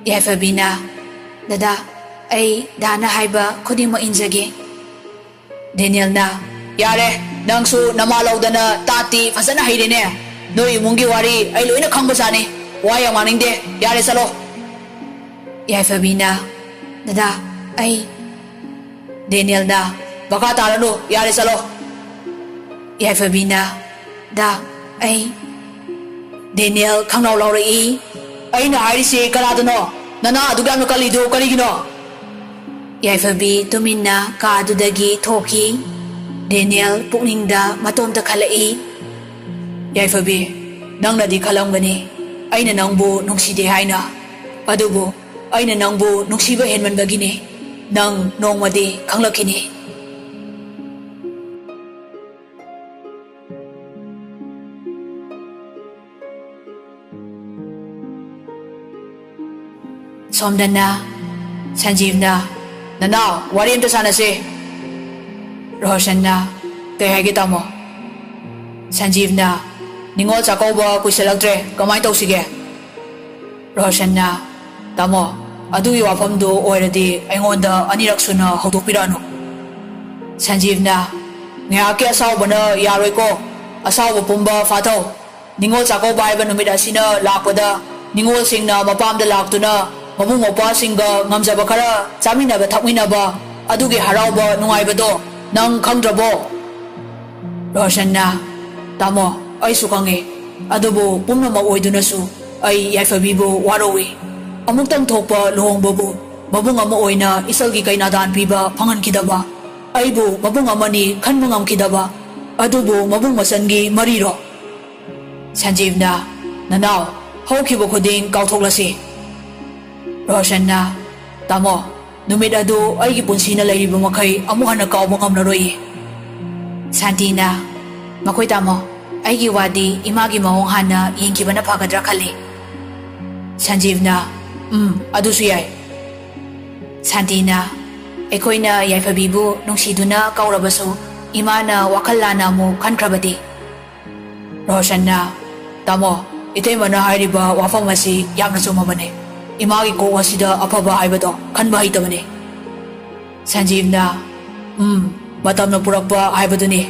ꯌꯥꯏꯐꯕꯤꯅ, "ꯗꯗꯥ, ꯑꯩ ꯗꯥꯅ ꯍꯥꯏꯕ ꯈꯨꯗꯤꯡꯃꯛ ꯏꯟꯖꯒꯦ꯫" ꯗꯦꯅꯤꯌꯦꯜꯅ, "ꯌꯥꯔꯦ, ꯅꯪꯁꯨ ꯅꯃꯥ ꯂꯧꯗꯅ ꯇꯥꯠꯇꯤ ꯐꯖꯅ ꯍꯩꯔꯦꯅꯦ꯫ ꯅꯣꯏ ꯏꯃꯨꯡꯒꯤ ꯋꯥꯔꯤ ꯑꯩ ꯂꯣꯏꯅ ꯈꯪꯕꯖꯥꯠꯅꯤ꯫ ꯋꯥ ꯌꯥꯝ ꯉꯥꯡꯅꯤꯡꯗꯦ꯫ ꯌꯥꯔꯦ, ꯆꯠꯂꯣ꯫" ꯌꯥꯏꯐꯕꯤꯅ, "ꯗꯗꯥ, ꯑꯩ꯫" ꯗꯦꯅꯤꯌꯦꯜꯅ, "ꯃꯈꯥ ꯇꯥꯔꯅꯨ, ꯌꯥꯔꯦ, ꯆꯠꯂꯣ꯫" ꯌꯥꯏꯐꯕꯤꯅ, "ꯗꯥ, ꯑꯩ꯫" ꯗꯦꯅꯤꯌꯦꯜ ꯈꯪꯂꯥꯎ ꯂꯥꯎꯔꯛꯏ, "ꯑꯩꯅ ꯍꯥꯏꯔꯤꯁꯤ ꯀꯅꯥꯗꯅꯣ? ꯅꯅꯥ ꯑꯗꯨꯛ ꯌꯥꯝꯅ ꯀꯜꯂꯤꯗꯨ ꯀꯔꯤꯒꯤꯅꯣ?" ꯌꯥꯏꯐꯕꯤ ꯇꯨꯃꯤꯟꯅ ꯀꯥ ꯑꯗꯨꯗꯒꯤ ꯊꯣꯛꯈꯤ꯫ ꯗꯦꯅꯤꯌꯦꯜ ꯄꯨꯛꯅꯤꯡꯗ ꯃꯇꯣꯝꯇ ꯈꯜꯂꯛꯏ, "ꯌꯥꯏꯐꯕꯤ, ꯅꯪꯅꯗꯤ ꯈꯜꯂꯝꯒꯅꯤ ꯑꯩꯅ ꯅꯪꯕꯨ ꯅꯨꯡꯁꯤꯗꯦ ꯍꯥꯏꯅ꯫ ꯑꯗꯨꯕꯨ ꯑꯩꯅ ꯅꯪꯕꯨ ꯅꯨꯡꯁꯤꯕ ꯍꯦꯟꯃꯟꯕꯒꯤꯅꯤ꯫ ꯅꯪ ꯅꯣꯡꯃꯗꯤ ꯈꯪꯂꯛꯈꯤꯅꯤ꯫" ꯁꯣꯝꯗꯅ ꯁꯟꯖꯤꯕꯅ, "ꯅꯅꯥꯎ, ꯋꯥꯔꯤ ꯑꯝꯇ ꯁꯥꯟꯅꯁꯦ꯫" ꯔꯣꯍꯁꯟꯅ, "ꯀꯩ ꯍꯥꯏꯒꯦ, ꯇꯥꯃꯣ?" ꯁꯟꯖꯤꯕꯅ, "ꯅꯤꯉꯣꯜ ꯆꯥꯛꯀꯧꯕ ꯀꯨꯏꯁꯜꯂꯛꯇ꯭ꯔꯦ, ꯀꯃꯥꯏꯅ ꯇꯧꯁꯤꯒꯦ?" ꯔꯣꯍꯁꯟꯅ, "ꯇꯥꯃꯣ, ꯑꯗꯨꯒꯤ ꯋꯥꯐꯝꯗꯨ ꯑꯣꯏꯔꯗꯤ ꯑꯩꯉꯣꯟꯗ ꯑꯅꯤꯔꯛ ꯁꯨꯅ ꯍꯧꯗꯣꯛꯄꯤꯔꯛꯑꯅꯨ꯫" ꯁꯟꯖꯤꯕꯅ, "ꯉꯥꯏꯍꯥꯛꯀꯤ ꯑꯁꯥꯎꯕꯅ ꯌꯥꯔꯣꯏꯀꯣ, ꯑꯁꯥꯎꯕ ꯄꯨꯝꯕ ꯐꯥꯊꯧ꯫ ꯅꯤꯉꯣꯜ ꯆꯥꯛꯀꯧꯕ ꯍꯥꯏꯕ ꯅꯨꯃꯤꯠ ꯑꯁꯤꯅ ꯂꯥꯛꯄꯗ ꯅꯤꯉꯣꯜꯁꯤꯡꯅ ꯃꯄꯥꯝꯗ ꯂꯥꯛꯇꯨꯅ ꯃꯕꯨꯡ ꯃꯧꯄ꯭ꯋꯥꯁꯤꯡꯒ ꯉꯝꯖꯕ ꯈꯔ ꯆꯥꯃꯤꯟꯅꯕ ꯊꯛꯃꯤꯟꯅꯕ, ꯑꯗꯨꯒꯤ ꯍꯔꯥꯎꯕ ꯅꯨꯡꯉꯥꯏꯕꯗꯣ ꯅꯪ ꯈꯪꯗ꯭ꯔꯕꯣ?" ꯔꯣꯍꯁꯟꯅ, "ꯇꯥꯃꯣ, ꯑꯩꯁꯨ ꯈꯪꯉꯤ꯫ ꯑꯗꯨꯕꯨ ꯄꯨꯝꯅꯃꯛ ꯑꯣꯏꯗꯨꯅꯁꯨ ꯑꯩ ꯌꯥꯏꯐꯕꯤꯕꯨ ꯋꯥꯔꯧꯏ꯫ ꯑꯃꯨꯛꯇꯪ ꯊꯣꯛꯄ ꯂꯨꯍꯣꯡꯕꯕꯨ ꯃꯕꯨꯡ ꯑꯃ ꯑꯣꯏꯅ ꯏꯆꯜꯒꯤ ꯀꯩꯅꯥꯗꯥꯟ ꯄꯤꯕ ꯐꯪꯍꯟꯈꯤꯗꯕ, ꯑꯩꯕꯨ ꯃꯕꯨꯡ ꯑꯃꯅꯤ ꯈꯟꯕ ꯉꯝꯈꯤꯗꯕ, ꯑꯗꯨꯕꯨ ꯃꯕꯨꯡ ꯃꯆꯟꯒꯤ ꯃꯔꯤꯔꯣ? ꯁꯟꯖꯤꯕꯅ, "ꯅꯅꯥꯎ, ꯍꯧꯈꯤꯕ ꯈꯨꯗꯤꯡ ꯀꯥꯎꯊꯣꯛꯂꯁꯤ꯫" ꯔꯣꯁꯟꯅ, "ꯇꯥꯃꯣ, ꯅꯨꯃꯤꯠ ꯑꯗꯨ ꯑꯩꯒꯤ ꯄꯨꯟꯁꯤꯅ ꯂꯩꯔꯤꯕ ꯃꯈꯩ ꯑꯃꯨꯛ ꯍꯟꯅ ꯀꯥꯎꯕ ꯉꯝꯂꯔꯣꯏꯌꯦ꯫" ꯁꯥꯟꯇꯤꯅ, "ꯃꯈꯣꯏ ꯇꯥꯃꯣ, ꯑꯩꯒꯤ ꯋꯥꯗꯤ ꯏꯃꯥꯒꯤ ꯃꯑꯣꯡ ꯍꯥꯟꯅ ꯌꯦꯡꯈꯤꯕꯅ ꯐꯒꯗ꯭ꯔꯥ ꯈꯜꯂꯤ꯫" ꯁꯟꯖꯤꯕꯅ, "ꯎꯝ, ꯑꯗꯨꯁꯨ ꯌꯥꯏ꯫" ꯁꯥꯟꯇꯤꯅ, "ꯑꯩꯈꯣꯏꯅ ꯌꯥꯏꯐꯕꯤꯕꯨ ꯅꯨꯡꯁꯤꯗꯨꯅ ꯀꯧꯔꯕꯁꯨ ꯏꯃꯥꯅ ꯋꯥꯈꯜ ꯂꯥꯟꯅ ꯑꯃꯨꯛ ꯈꯟꯈ꯭ꯔꯕꯗꯤ?" ꯔꯣꯁꯟꯅ, "ꯇꯥꯃꯣ, ꯏꯇꯩꯃꯅ ꯍꯥꯏꯔꯤꯕ ꯋꯥꯐꯝ ꯑꯁꯤ ꯌꯥꯝꯅ ꯆꯨꯝꯃꯕꯅꯤ꯫ ꯏꯃꯥꯒꯤ ꯀꯣꯛ ꯑꯁꯤꯗ ꯑꯐꯕ ꯍꯥꯏꯕꯗꯣ ꯈꯟꯕ ꯍꯩꯇꯕꯅꯤ꯫" ꯁꯟꯖꯤꯕꯅ, "ꯎꯝ, ꯃꯇꯝꯅ ꯄꯨꯔꯛꯄ ꯍꯥꯏꯕꯗꯨꯅꯤ꯫"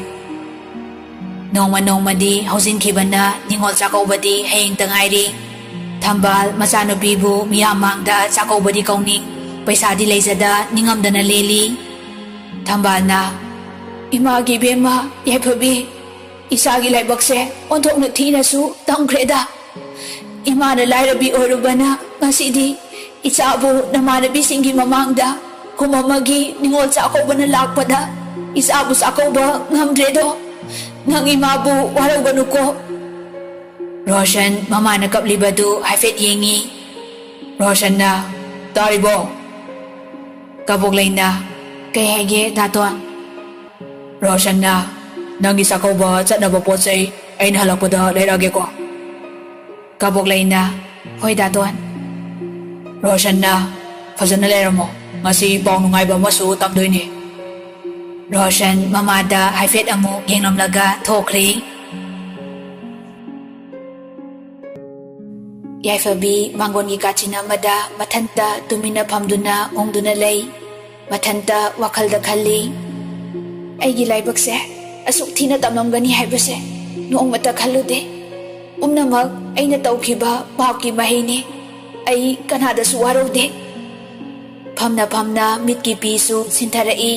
ꯅꯣꯡꯃ ꯅꯣꯡꯃꯗꯤ ꯍꯧꯖꯤꯟꯈꯤꯕꯅ ꯅꯤꯉꯣꯜ ꯆꯥꯛꯀꯧꯕꯗꯤ ꯍꯌꯦꯡꯇ ꯉꯥꯏꯔꯤ꯫ ꯊꯝꯕꯥꯜ ꯃꯆꯥꯅꯨꯄꯤꯕꯨ ꯃꯤꯌꯥꯝ ꯃꯥꯡꯗ ꯆꯥꯛꯀꯧꯕꯗꯤ ꯀꯧꯅꯤꯡ, ꯄꯩꯁꯥꯗꯤ ꯂꯩꯖꯗ ꯅꯤꯡꯉꯝꯗꯅ ꯂꯦꯜꯂꯤ꯫ ꯊꯝꯕꯥꯜꯅ, "ꯏꯃꯥꯒꯤ ꯏꯕꯦꯝꯃ ꯌꯥꯏꯐꯕꯤ, ꯏꯆꯥꯒꯤ ꯂꯥꯏꯕꯛꯁꯦ ꯑꯣꯟꯊꯣꯛꯅ ꯊꯤꯅꯁꯨ ꯇꯝꯈ꯭ꯔꯦꯗ꯫ ꯏꯃꯥꯅ ꯂꯥꯏꯔꯕꯤ ꯑꯣꯏꯔꯨꯕꯅ ꯉꯁꯤꯗꯤ ꯏꯆꯥꯕꯨ ꯅꯃꯥꯟꯅꯕꯤꯁꯤꯡꯒꯤ ꯃꯃꯥꯡꯗ ꯀꯨꯝ ꯑꯃꯒꯤ ꯅꯤꯉꯣꯜ ꯆꯥꯛꯀꯧꯕꯅ ꯂꯥꯛꯄꯗ ꯏꯆꯥꯕꯨ ꯆꯥꯛꯀꯧꯕ ꯉꯝꯗ꯭ꯔꯦꯗꯣ꯫ ꯅꯪ ꯏꯃꯥꯕꯨ ꯋꯥꯔꯧꯒꯅꯨꯀꯣ꯫" ꯔꯣꯁꯟ ꯃꯃꯥꯅ ꯀꯞꯂꯤꯕꯗꯨ ꯍꯥꯏꯐꯦꯠ ꯌꯦꯡꯉꯤ꯫ ꯔꯣꯁꯟꯅ, "ꯇꯥꯔꯤꯕꯣ?" ꯀꯕꯣꯛꯂꯩꯅ, "ꯀꯩ ꯍꯥꯏꯒꯦ ꯗꯥꯇꯣꯟ?" ꯔꯣꯁꯟꯅ, "ꯅꯪꯒꯤ ꯆꯥꯛꯀꯧꯕ ꯆꯠꯅꯕ ꯄꯣꯠ ꯆꯩ ꯑꯩꯅ ꯍꯜꯂꯛꯄꯗ ꯂꯩꯔꯛꯑꯒꯦꯀꯣ꯫" ꯀꯕꯣꯛꯂꯩꯅ, "ꯍꯣꯏ ꯗꯥꯇꯣꯟ꯫" ꯔꯣꯁꯟꯅ, "ꯐꯖꯅ ꯂꯩꯔꯝꯃꯣ, ꯉꯁꯤ ꯄꯥꯎ ꯅꯨꯡꯉꯥꯏꯕ ꯑꯃꯁꯨ ꯇꯝꯗꯣꯏꯅꯤ꯫" ꯔꯣꯁꯟ ꯃꯃꯥꯗ ꯍꯥꯏꯐꯦꯠ ꯑꯃꯨꯛ ꯌꯦꯡꯂꯝꯂꯒ ꯊꯣꯛꯈ꯭ꯔꯦ꯫ ꯌꯥꯏꯐꯕꯤ ꯃꯥꯡꯒꯣꯟꯒꯤ ꯀꯥꯆꯤꯟ ꯑꯃꯗ ꯃꯊꯟꯇ ꯇꯨꯃꯤꯟꯅ ꯐꯝꯗꯨꯅ ꯎꯪꯗꯨꯅ ꯂꯩ꯫ ꯃꯊꯟꯇ ꯋꯥꯈꯜꯗ ꯈꯜꯂꯤ, "ꯑꯩꯒꯤ ꯂꯥꯏꯕꯛꯁꯦ ꯑꯁꯨꯛ ꯊꯤꯅ ꯇꯝꯂꯝꯒꯅꯤ ꯍꯥꯏꯕꯁꯦ ꯅꯣꯡꯃꯇ ꯈꯜꯂꯨꯗꯦ꯫ ꯄꯨꯝꯅꯃꯛ ꯑꯩꯅ ꯇꯧꯈꯤꯕ ꯄꯥꯞꯀꯤ ꯃꯍꯩꯅꯤ꯫ ꯑꯩ ꯀꯅꯥꯗꯁꯨ ꯋꯥꯔꯧꯗꯦ꯫" ꯐꯝꯅ ꯐꯝꯅ ꯃꯤꯠꯀꯤ ꯄꯤꯁꯨ ꯁꯤꯟꯊꯔꯛꯏ꯫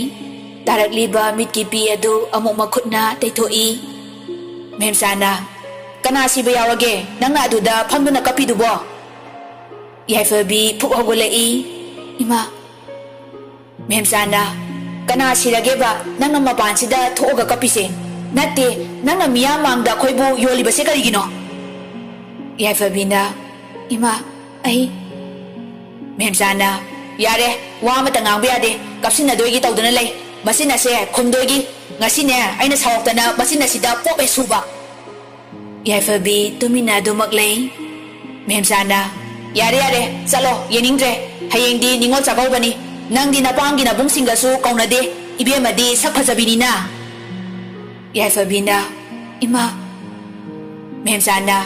ꯇꯥꯔꯛꯂꯤꯕ ꯃꯤꯠꯀꯤ ꯄꯤ ꯑꯗꯨ ꯑꯃꯨꯛ ꯃꯈꯨꯠꯅ ꯇꯩꯊꯣꯛꯏ꯫ ꯃꯦꯝꯆꯥꯅ, "ꯀꯅꯥ ꯁꯤꯕ ꯌꯥꯎꯔꯒꯦ ꯅꯪꯅ ꯑꯗꯨꯗ ꯐꯝꯗꯨꯅ ꯀꯞꯄꯤꯗꯨꯕꯣ?" ꯌꯥꯏꯐꯕꯤ ꯐꯨꯛ ꯍꯧꯒꯠꯂꯛꯏ꯫ "ꯏꯃꯥ꯫" ꯃꯦꯝꯆꯥꯅ, "ꯀꯅꯥ ꯁꯤꯔꯒꯦꯕ ꯅꯪꯅ ꯃꯄꯥꯟꯁꯤꯗ ꯊꯣꯛꯑꯒ ꯀꯞꯄꯤꯁꯦ?" ꯅꯠꯇꯦ, ꯅꯪꯅ ꯃꯤꯌꯥꯝ ꯃꯥꯡꯗ ꯑꯩꯈꯣꯏꯕꯨ ꯌꯣꯜꯂꯤꯕꯁꯦ ꯀꯔꯤꯒꯤꯅꯣ? ꯌꯥꯏꯐꯕꯤꯅ, ꯏꯃꯥ, ꯑꯩ꯫ ꯃꯦꯝꯆꯥꯅ, ꯌꯥꯔꯦ, ꯋꯥ ꯑꯃꯇ ꯉꯥꯡꯕ ꯌꯥꯗꯦ, ꯀꯞꯁꯤꯟꯅꯗꯣꯏꯒꯤ ꯇꯧꯗꯨꯅ ꯂꯩ꯫ ꯃꯆꯤꯟ ꯑꯁꯦ ꯈꯨꯝꯗꯣꯏꯒꯤ꯫ ꯉꯁꯤꯅꯦ, ꯑꯩꯅ ꯁꯥꯎꯔꯛꯇꯅ ꯃꯆꯤꯟ ꯑꯁꯤꯗ ꯄꯣꯞ ꯍꯦꯛ ꯁꯨꯕ꯫ ꯌꯥꯏꯐꯕꯤ ꯇꯨꯃꯤꯟꯅ ꯑꯗꯨꯃꯛ ꯂꯩ꯫ ꯃꯦꯝꯆꯥꯅ, ꯌꯥꯔꯦ, ꯌꯥꯔꯦ, ꯆꯠꯂꯣ, ꯌꯦꯡꯅꯤꯡꯗ꯭ꯔꯦ꯫ ꯍꯌꯦꯡꯗꯤ ꯅꯤꯉꯣꯜ ꯆꯥꯛꯀꯧꯕꯅꯤ꯫ ꯅꯪꯗꯤ ꯅꯄꯥꯝꯒꯤ ꯅꯕꯨꯡꯁꯤꯡꯒꯁꯨ ꯀꯧꯅꯗꯦ꯫ ꯏꯕꯦꯝꯃꯗꯤ ꯁꯛ ꯐꯖꯕꯤꯅꯤꯅ꯫ ꯌꯥꯏꯐꯕꯤꯅ, ꯏꯃꯥ꯫ ꯃꯦꯝꯆꯥꯅ,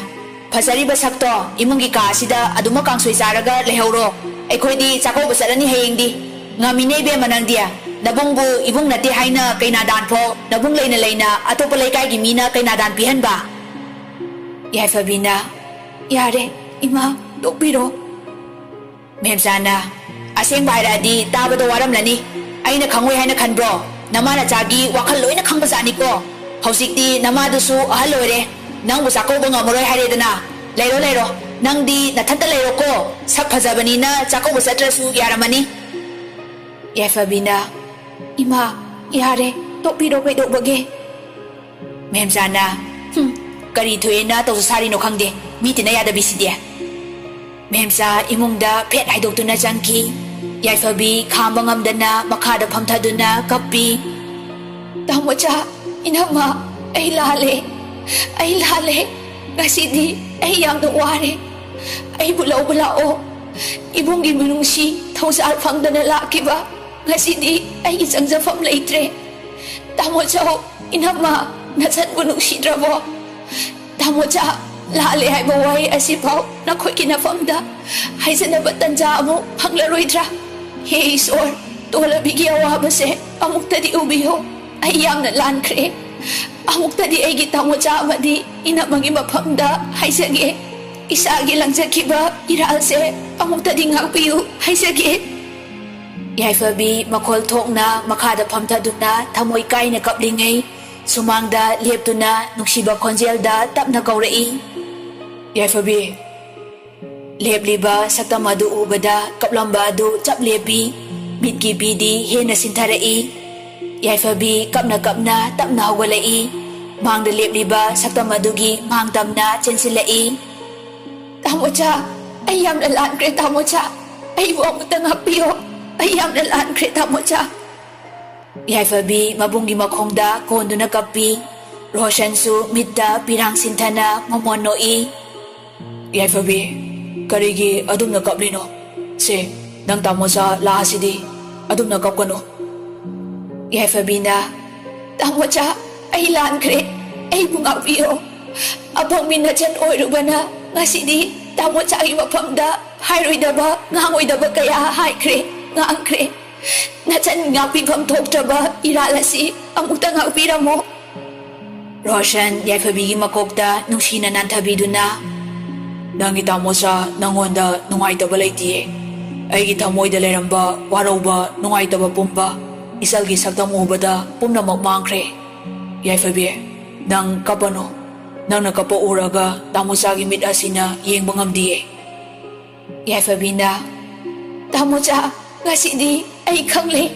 ꯐꯖꯔꯤꯕ ꯁꯛꯇꯣ ꯏꯃꯨꯡꯒꯤ ꯀꯥ ꯑꯁꯤꯗ ꯑꯗꯨꯃꯛ ꯀꯥꯡꯁꯣꯏ ꯆꯥꯔꯒ ꯂꯩꯍꯧꯔꯣ꯫ ꯑꯩꯈꯣꯏꯗꯤ ꯆꯥꯛꯀꯧꯕ ꯆꯠꯂꯅꯤ ꯍꯌꯦꯡꯗꯤ꯫ ꯉꯝꯃꯤꯅꯦ ꯏꯕꯦꯝꯃ ꯅꯪꯗꯤ꯫ ꯅꯕꯨꯡꯕꯨ ꯏꯕꯨꯡ ꯅꯠꯇꯦ ꯍꯥꯏꯅ ꯀꯩꯅꯥꯗꯥꯟ ꯐꯥꯎ ꯅꯕꯨꯡ ꯂꯩꯅ ꯂꯩꯅ ꯑꯇꯣꯞꯄ ꯂꯩꯀꯥꯏꯒꯤ ꯃꯤꯅ ꯀꯩꯅꯥꯗꯥꯟ ꯄꯤꯍꯟꯕ꯫ ꯌꯥꯏꯐꯕꯤꯅ, ꯌꯥꯔꯦ, ꯏꯃꯥ, ꯇꯣꯛꯄꯤꯔꯣ꯫ ꯃꯦꯝꯆꯥꯅ, ꯑꯁꯦꯡꯕ ꯍꯥꯏꯔꯛꯑꯗꯤ ꯇꯥꯕꯗ ꯋꯥꯔꯝꯂꯅꯤ꯫ ꯑꯩꯅ ꯈꯪꯉꯣꯏ ꯍꯥꯏꯅ ꯈꯟꯕ꯭ꯔꯣ? ꯅꯃꯥ ꯅꯆꯥꯒꯤ ꯋꯥꯈꯜ ꯂꯣꯏꯅ ꯈꯪꯕꯖꯥꯠꯅꯤꯀꯣ꯫ ꯍꯧꯖꯤꯛꯇꯤ ꯅꯃꯥꯗꯨꯁꯨ ꯑꯍꯜ ꯑꯣꯏꯔꯦ꯫ ꯅꯪꯕꯨ ꯆꯥꯛꯀꯧꯕ ꯉꯝꯃꯔꯣꯏ ꯍꯥꯏꯔꯦꯗꯅ꯫ ꯂꯩꯔꯣ, ꯂꯩꯔꯣ꯫ ꯅꯪꯗꯤ ꯅꯊꯟꯇ ꯂꯩꯔꯣꯀꯣ꯫ ꯁꯛ ꯐꯖꯕꯅꯤꯅ ꯆꯥꯛꯀꯧꯕ ꯆꯠꯇ꯭ꯔꯁꯨ ꯌꯥꯔꯝꯃꯅꯤ꯫ ꯌꯥꯏꯐꯕꯤꯅ, ꯏꯃꯥ, ꯌꯥꯔꯦ, ꯇꯣꯛꯄꯤꯔꯣ, ꯀꯩꯗꯧꯕꯒꯦ? ꯃꯦꯝꯆꯥꯅ, ꯍꯨꯝ, ꯀꯔꯤ ꯊꯣꯛꯑꯦꯅ ꯇꯧꯁꯨ ꯁꯥꯔꯤꯅꯣ ꯈꯪꯗꯦ, ꯃꯤ ꯇꯤꯟꯅ ꯌꯥꯗꯕꯤꯁꯤꯗꯤ꯫ ꯃꯦꯝꯆꯥ ꯏꯃꯨꯡꯗ ꯐꯦꯠ ꯍꯥꯏꯗꯣꯛꯇꯨꯅ ꯆꯪꯈꯤ꯫ ꯌꯥꯏꯐꯕꯤ ꯈꯥꯝꯕ ꯉꯝꯗꯅ ꯃꯈꯥꯗ ꯐꯝꯊꯗꯨꯅ ꯀꯞꯄꯤ꯫ ꯇꯥꯃꯣꯆꯥ, ꯏꯅꯝꯃ, ꯑꯩ ꯂꯥꯜꯂꯦ, ꯑꯩ ꯂꯥꯜꯂꯦ꯫ ꯉꯁꯤꯗꯤ ꯑꯩ ꯌꯥꯝꯅ ꯋꯥꯔꯦ꯫ ꯑꯩꯕꯨ ꯂꯧꯕ ꯂꯥꯛꯑꯣ꯫ ꯏꯕꯨꯡꯒꯤ ꯃꯤꯅꯨꯡꯁꯤ ꯊꯧꯖꯥꯜ ꯐꯪꯗꯅ ꯂꯥꯛꯈꯤꯕ ꯉꯁꯤꯗꯤ ꯑꯩꯒꯤ ꯆꯪꯖꯐꯝ ꯂꯩꯇ꯭ꯔꯦ꯫ ꯇꯥꯃꯣ ꯆꯥꯎ, ꯏꯅꯝꯃ, ꯅꯆꯟꯕꯨ ꯅꯨꯡꯁꯤꯗ꯭ꯔꯕꯣ? ꯇꯥꯃꯣ ꯆꯥ, ꯂꯥꯜꯂꯦ ꯍꯥꯏꯕ ꯋꯥꯍꯩ ꯑꯁꯤꯐꯥꯎ ꯅꯈꯣꯏꯒꯤ ꯅꯐꯝꯗ ꯍꯥꯏꯖꯅꯕ ꯇꯟꯖꯥ ꯑꯃꯨꯛ ꯐꯪꯂꯔꯣꯏꯗ꯭ꯔꯥ? ꯍꯦ ꯏꯁꯣꯔ, ꯇꯣꯂꯕꯤꯒꯤ ꯑꯋꯥꯕꯁꯦ ꯑꯃꯨꯛꯇꯗꯤ ꯎꯕꯤꯌꯨ꯫ ꯑꯩ ꯌꯥꯝꯅ ꯂꯥꯟꯈ꯭ꯔꯦ꯫ ꯑꯃꯨꯛꯇꯗꯤ ꯑꯩꯒꯤ ꯇꯥꯃꯣ ꯆꯥ ꯑꯃꯗꯤ ꯏꯅꯝꯃꯒꯤ ꯃꯐꯝꯗ ꯍꯥꯏꯖꯒꯦ꯫ ꯏꯁꯥꯒꯤ ꯂꯪꯖꯈꯤꯕ ꯏꯔꯥꯜꯁꯦ ꯑꯃꯨꯛꯇꯗꯤ ꯉꯥꯛꯄꯤꯌꯨ ꯍꯥꯏꯖꯒꯦ꯫ ꯌꯥꯏꯐꯕꯤ ꯃꯈꯣꯜ ꯊꯣꯛꯅ ꯃꯈꯥꯗ ꯐꯝꯊꯗꯨꯅ ꯊꯃꯣꯏ ꯀꯥꯏꯅ ꯀꯞꯂꯤꯉꯩ, ꯁꯨꯃꯥꯡꯗ ꯂꯦꯞꯇꯨꯅ ꯅꯨꯡꯁꯤꯕ ꯈꯣꯟꯖꯦꯜꯗ ꯇꯞꯅ ꯀꯧꯔꯛꯏ, "ꯌꯥꯏꯐꯕꯤ!" ꯂꯦꯞꯂꯤꯕ ꯁꯛꯇꯝ ꯑꯗꯨ ꯎꯕꯗ ꯀꯞꯂꯝꯕ ꯑꯗꯨ ꯆꯞ ꯂꯦꯞꯄꯤ꯫ ꯃꯤꯠꯀꯤ ꯄꯤꯗꯤ ꯍꯦꯟꯅ ꯁꯤꯟꯊꯔꯛꯏ꯫ ꯌꯥꯏꯐꯕꯤ ꯀꯞꯅ ꯀꯞꯅ ꯇꯞꯅ ꯍꯧꯒꯠꯂꯛꯏ꯫ ꯃꯥꯡꯗ ꯂꯦꯞꯂꯤꯕ ꯁꯛꯇꯝ ꯑꯗꯨꯒꯤ ꯃꯥꯡ ꯇꯝꯅ ꯆꯦꯟꯁꯤꯜꯂꯛꯏ꯫ "ꯇꯥꯃꯣꯆꯥ, ꯑꯩ ꯌꯥꯝꯅ ꯂꯥꯟꯈ꯭ꯔꯦ ꯇꯥꯃꯣꯆꯥ꯫ ꯑꯩꯕꯨ ꯑꯃꯨꯛꯇ ꯉꯥꯛꯄꯤꯌꯣ꯫ ꯑꯩ ꯌꯥꯝꯅ ꯂꯥꯟꯈ꯭ꯔꯦ ꯇꯥꯃꯣꯆꯥ"꯫ ꯌꯥꯏꯐꯕꯤ ꯃꯕꯨꯡꯒꯤ ꯃꯈꯣꯡꯗ ꯀꯣꯟꯗꯨꯅ ꯀꯞꯄꯤ꯫ ꯔꯣꯁꯟꯁꯨ ꯃꯤꯠꯇ ꯄꯤꯔꯥꯡ ꯁꯤꯟꯊꯅ ꯃꯃꯣꯟ ꯅꯣꯛꯏ꯫ "ꯌꯥꯏꯐꯕꯤ, ꯀꯔꯤꯒꯤ ꯑꯗꯨꯝꯅ ꯀꯞꯂꯤꯅꯣ? ꯁꯦ, ꯅꯪ ꯇꯥꯃꯣꯆꯥ ꯂꯥꯛꯑꯁꯤꯗꯤ, ꯑꯗꯨꯝꯅ ꯀꯞꯀꯅꯨ"꯫ ꯌꯥꯏꯐꯕꯤꯅ, "ꯇꯥꯃꯣꯆꯥ, ꯑꯩ ꯂꯥꯟꯈ꯭ꯔꯦ꯫ ꯑꯩꯕꯨ ꯉꯥꯛꯄꯤꯌꯣ꯫ ꯑꯄꯪꯕꯤ ꯅꯆꯟ ꯑꯣꯏꯔꯨꯕꯅ ꯉꯁꯤꯗꯤ ꯇꯥꯃꯣꯆꯥꯒꯤ ꯃꯐꯝꯗ ꯍꯥꯏꯔꯣꯏꯗꯕ, ꯉꯥꯡꯉꯣꯏꯗꯕ ꯀꯌꯥ ꯍꯥꯏꯈ꯭ꯔꯦ, ꯉꯥꯡꯈ꯭ꯔꯦ꯫ ꯅꯆꯟ ꯉꯥꯛꯄꯤꯐꯝ ꯊꯣꯛꯇ꯭ꯔꯕ ꯏꯔꯥꯜ ꯑꯁꯤ ꯑꯃꯨꯛꯇ ꯉꯥꯛꯄꯤꯔꯝꯃꯣ"꯫ ꯔꯣꯁꯟ ꯌꯥꯏꯐꯕꯤꯒꯤ ꯃꯀꯣꯛꯇ ꯅꯨꯡꯁꯤꯅ ꯅꯥꯟꯊꯕꯤꯗꯨꯅ, "ꯅꯪꯒꯤ ꯇꯥꯃꯣꯆꯥ ꯅꯪꯉꯣꯟꯗ ꯅꯨꯡꯉꯥꯏꯇꯕ ꯂꯩꯇꯤꯌꯦ꯫ ꯑꯩꯒꯤ ꯊꯃꯣꯏꯗ ꯂꯩꯔꯝꯕ ꯋꯥꯔꯧꯕ, ꯅꯨꯡꯉꯥꯏꯇꯕ ꯄꯨꯝꯕ ꯏꯆꯜꯒꯤ ꯁꯛꯇꯝ ꯎꯕꯗ ꯄꯨꯝꯅꯃꯛ ꯃꯥꯡꯈ꯭ꯔꯦ꯫ ꯌꯥꯏꯐꯕꯤ, ꯅꯪ ꯀꯞꯄꯅꯨ꯫ ꯅꯪꯅ ꯀꯞꯄ ꯎꯔꯒ ꯇꯥꯃꯣꯆꯥꯒꯤ ꯃꯤꯠ ꯑꯁꯤꯅ ꯌꯦꯡꯕ ꯉꯝꯗꯤꯌꯦ"꯫ ꯌꯥꯏꯐꯕꯤꯅ, "ꯇꯥꯃꯣꯆꯥ, ꯉꯁꯤꯗꯤ ꯑꯩ ꯈꯪꯂꯦ꯫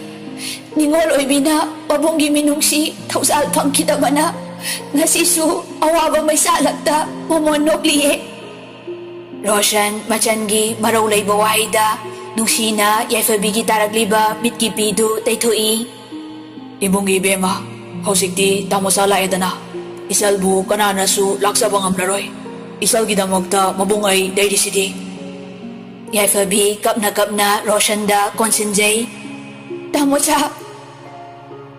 ꯅꯤꯉꯣꯜ ꯑꯣꯏꯕꯤꯅ ꯃꯕꯨꯡꯒꯤ ꯃꯤꯅꯨꯡꯁꯤ ꯊꯧꯖꯥꯜ ꯐꯪꯈꯤꯗꯕꯅ ꯉꯁꯤꯁꯨ ꯑꯋꯥꯕ ꯃꯩꯁꯥꯂꯛꯇ ꯃꯃꯣꯟ ꯅꯣꯛꯂꯤꯌꯦ"꯫ ꯔꯣꯁꯟ ꯃꯆꯟꯒꯤ ꯃꯔꯧ ꯂꯩꯕ ꯋꯥꯍꯩꯗ ꯅꯨꯡꯁꯤꯅ ꯌꯥꯏꯐꯕꯤꯒꯤ ꯇꯥꯔꯛꯂꯤꯕ ꯃꯤꯠꯀꯤ ꯄꯤꯗꯨ ꯇꯩꯊꯣꯛꯏ꯫ "ꯏꯕꯨꯡꯒꯤ ꯏꯕꯦꯝꯃ, ꯍꯧꯖꯤꯛꯇꯤ ꯇꯥꯃꯣꯆꯥ ꯂꯥꯛꯑꯦꯗꯅ, ꯏꯆꯜꯕꯨ ꯀꯅꯥꯅꯁꯨ ꯂꯥꯛꯆꯕ ꯉꯝꯂꯔꯣꯏ꯫ ꯏꯆꯜꯒꯤꯗꯃꯛꯇ ꯃꯕꯨꯡ ꯑꯩ ꯂꯩꯔꯤꯁꯤꯗꯤ"꯫ ꯌꯥꯏꯐꯕꯤ ꯀꯞꯅ ꯀꯞꯅ ꯔꯣꯁꯟꯗ ꯀꯣꯟꯁꯤꯟꯖꯩ꯫ "ꯇꯥꯃꯣꯆꯥ"꯫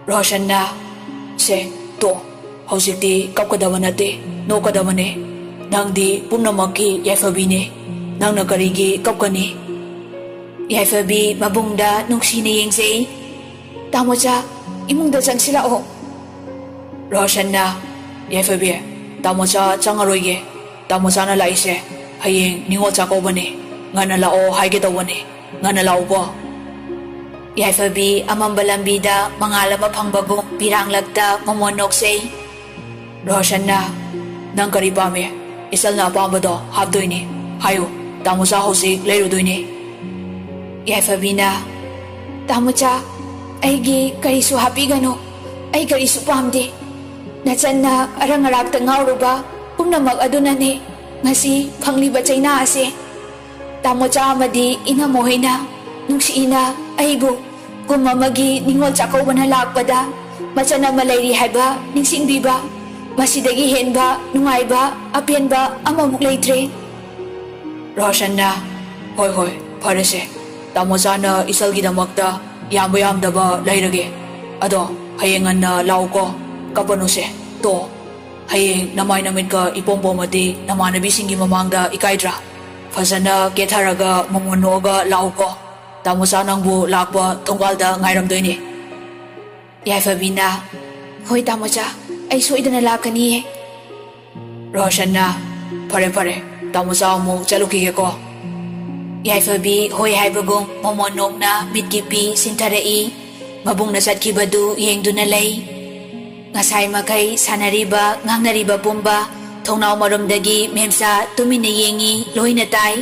ꯔꯣꯁꯟꯅ, "ꯁꯦ, ꯇꯣ, ꯍꯧꯖꯤꯛꯇꯤ ꯀꯞꯀꯗꯕ ꯅꯠꯇꯦ, ꯅꯣꯛꯀꯗꯕꯅꯦ꯫ ꯅꯪꯗꯤ ꯄꯨꯝꯅꯃꯛꯀꯤ ꯌꯥꯏꯐꯕꯤꯅꯦ꯫ ꯅꯪꯅ ꯀꯔꯤꯒꯤ ꯀꯞꯀꯅꯤ?" ꯌꯥꯏꯐꯕꯤ ꯃꯕꯨꯡꯗ ꯅꯨꯡꯁꯤꯅ ꯌꯦꯡꯖꯩ꯫ "ꯇꯥꯃꯣꯆꯥ, ꯏꯃꯨꯡꯗ ꯆꯪꯁꯤꯜꯂꯛꯑꯣ"꯫ ꯔꯣꯁꯟꯅ, "ꯌꯥꯏꯐꯕꯤ, ꯇꯥꯃꯣꯆꯥ ꯆꯪꯉꯔꯣꯏꯒꯦ꯫ ꯇꯥꯃꯣꯆꯥꯅ ꯂꯥꯛꯏꯁꯦ ꯍꯌꯦꯡ ꯅꯤꯉꯣꯜ ꯆꯥꯛꯀꯧꯕꯅꯦ꯫ ꯉꯟꯅ ꯂꯥꯛꯑꯣ ꯍꯥꯏꯒꯦ ꯇꯧꯕꯅꯦ꯫ ꯉꯟꯅ ꯂꯥꯛꯎꯀꯣ"꯫ ꯌꯥꯏꯐꯕꯤ ꯑꯃꯝꯕ ꯂꯝꯕꯤꯗ ꯃꯉꯥꯜ ꯑꯃ ꯐꯪꯕꯒꯨꯝ ꯄꯤꯔꯥꯡꯂꯛꯇ ꯃꯃꯣꯟ ꯅꯣꯛꯆꯩ꯫ ꯔꯣꯁꯟꯅ, "ꯅꯪ ꯀꯔꯤ ꯄꯥꯝꯃꯦ? ꯏꯆꯜꯅ ꯑꯄꯥꯝꯕꯗꯣ ꯍꯥꯞꯇꯣꯏꯅꯤ꯫ ꯍꯥꯏꯌꯨ, ꯇꯥꯃꯣꯆꯥ ꯍꯧꯖꯤꯛ ꯂꯩꯔꯨꯗꯣꯏꯅꯤ"꯫ ꯌꯥꯏꯐꯕꯤꯅ, "ꯇꯥꯃꯣꯆꯥ, ꯑꯩꯒꯤ ꯀꯔꯤꯁꯨ ꯍꯥꯞꯄꯤꯒꯅꯨ꯫ ꯑꯩ ꯀꯔꯤꯁꯨ ꯄꯥꯝꯗꯦ꯫ ꯅꯆꯟꯅ ꯑꯔꯪ ꯑꯔꯥꯛꯇ ꯉꯥꯎꯔꯨꯕ ꯄꯨꯝꯅꯃꯛ ꯑꯗꯨꯅꯅꯦ ꯉꯁꯤ ꯐꯪꯂꯤꯕ ꯆꯩꯅꯥ ꯑꯁꯤ꯫ ꯇꯥꯃꯣꯆꯥ ꯑꯃꯗꯤ ꯏꯅꯝꯃ ꯍꯣꯏꯅ ꯅꯨꯡꯁꯤꯅ ꯑꯩꯕꯨ ꯀꯨꯝ ꯑꯃꯒꯤ ꯅꯤꯉꯣꯜ ꯆꯥꯛꯀꯧꯕꯅ ꯂꯥꯛꯄꯗ ꯃꯆꯟ ꯑꯃ ꯂꯩꯔꯤ ꯍꯥꯏꯕ ꯅꯤꯡꯁꯤꯡꯕꯤꯕ, ꯃꯁꯤꯗꯒꯤ ꯍꯦꯟꯕ ꯅꯨꯡꯉꯥꯏꯕ, ꯑꯄꯦꯟꯕ ꯑꯃꯃꯨꯛ ꯂꯩꯇ꯭ꯔꯦ꯫ ꯔꯣꯁꯟꯅ, "ꯍꯣꯏ, ꯍꯣꯏ, ꯐꯔꯦꯁꯦ꯫ ꯇꯥꯃꯣꯆꯥꯅ ꯏꯆꯜꯒꯤꯗꯃꯛꯇ ꯌꯥꯝꯕ ꯌꯥꯝꯗꯕ ꯂꯩꯔꯒꯦ꯫ ꯑꯗꯣ ꯍꯌꯦꯡ ꯉꯟꯅ ꯂꯥꯛꯎꯀꯣ꯫ ꯀꯞꯄꯅꯨꯁꯦ꯫ ꯇꯣ, ꯍꯌꯦꯡ ꯅꯃꯥꯏ ꯅꯃꯤꯠꯀ ꯏꯄꯣꯝ ꯄꯣꯝꯃꯗꯤ ꯅꯃꯥꯟꯅꯕꯤꯁꯤꯡꯒꯤ ꯃꯃꯥꯡꯗ ꯏꯀꯥꯏꯗ꯭ꯔꯥ? ꯐꯖꯅ ꯀꯦꯊꯔꯒ ꯃꯃꯣꯟ ꯅꯣꯛꯑꯒ ꯂꯥꯛꯎꯀꯣ꯫ ꯇꯥꯃꯣꯆꯥ ꯅꯪꯕꯨ ꯂꯥꯛꯄ ꯊꯣꯡꯒꯥꯜꯗ ꯉꯥꯏꯔꯝꯗꯣꯏꯅꯦ꯫" ꯌꯥꯏꯐꯕꯤꯅ, "ꯍꯣꯏ ꯇꯥꯃꯣꯆꯥ, ꯑꯩ ꯁꯣꯏꯗꯅ ꯂꯥꯛꯀꯅꯤꯌꯦ꯫" ꯔꯣꯁꯟꯅ, "ꯐꯔꯦ, ꯐꯔꯦ, ꯇꯥꯃꯣꯆꯥ ꯑꯃꯨꯛ ꯆꯠꯂꯨꯈꯤꯒꯦꯀꯣ꯫" ꯌꯥꯏꯐꯕꯤ ꯍꯣꯏ ꯍꯥꯏꯕꯒꯨꯝ ꯃꯃꯣꯟ ꯅꯣꯛꯅ ꯃꯤꯠꯀꯤ ꯄꯤ ꯁꯤꯟꯊꯔꯛꯏ꯫ ꯃꯕꯨꯡꯅ ꯆꯠꯈꯤꯕꯗꯨ ꯌꯦꯡꯗꯨꯅ ꯂꯩ꯫ ꯉꯁꯥꯏ ꯃꯈꯩ ꯁꯥꯟꯅꯔꯤꯕ, ꯉꯥꯡꯅꯔꯤꯕ ꯄꯨꯝꯕ ꯊꯣꯡꯅꯥꯎ ꯃꯔꯨꯝꯗꯒꯤ ꯃꯦꯝꯆꯥ ꯇꯨꯃꯤꯟꯅ ꯌꯦꯡꯉꯤ, ꯂꯣꯏꯅ ꯇꯥꯏ꯫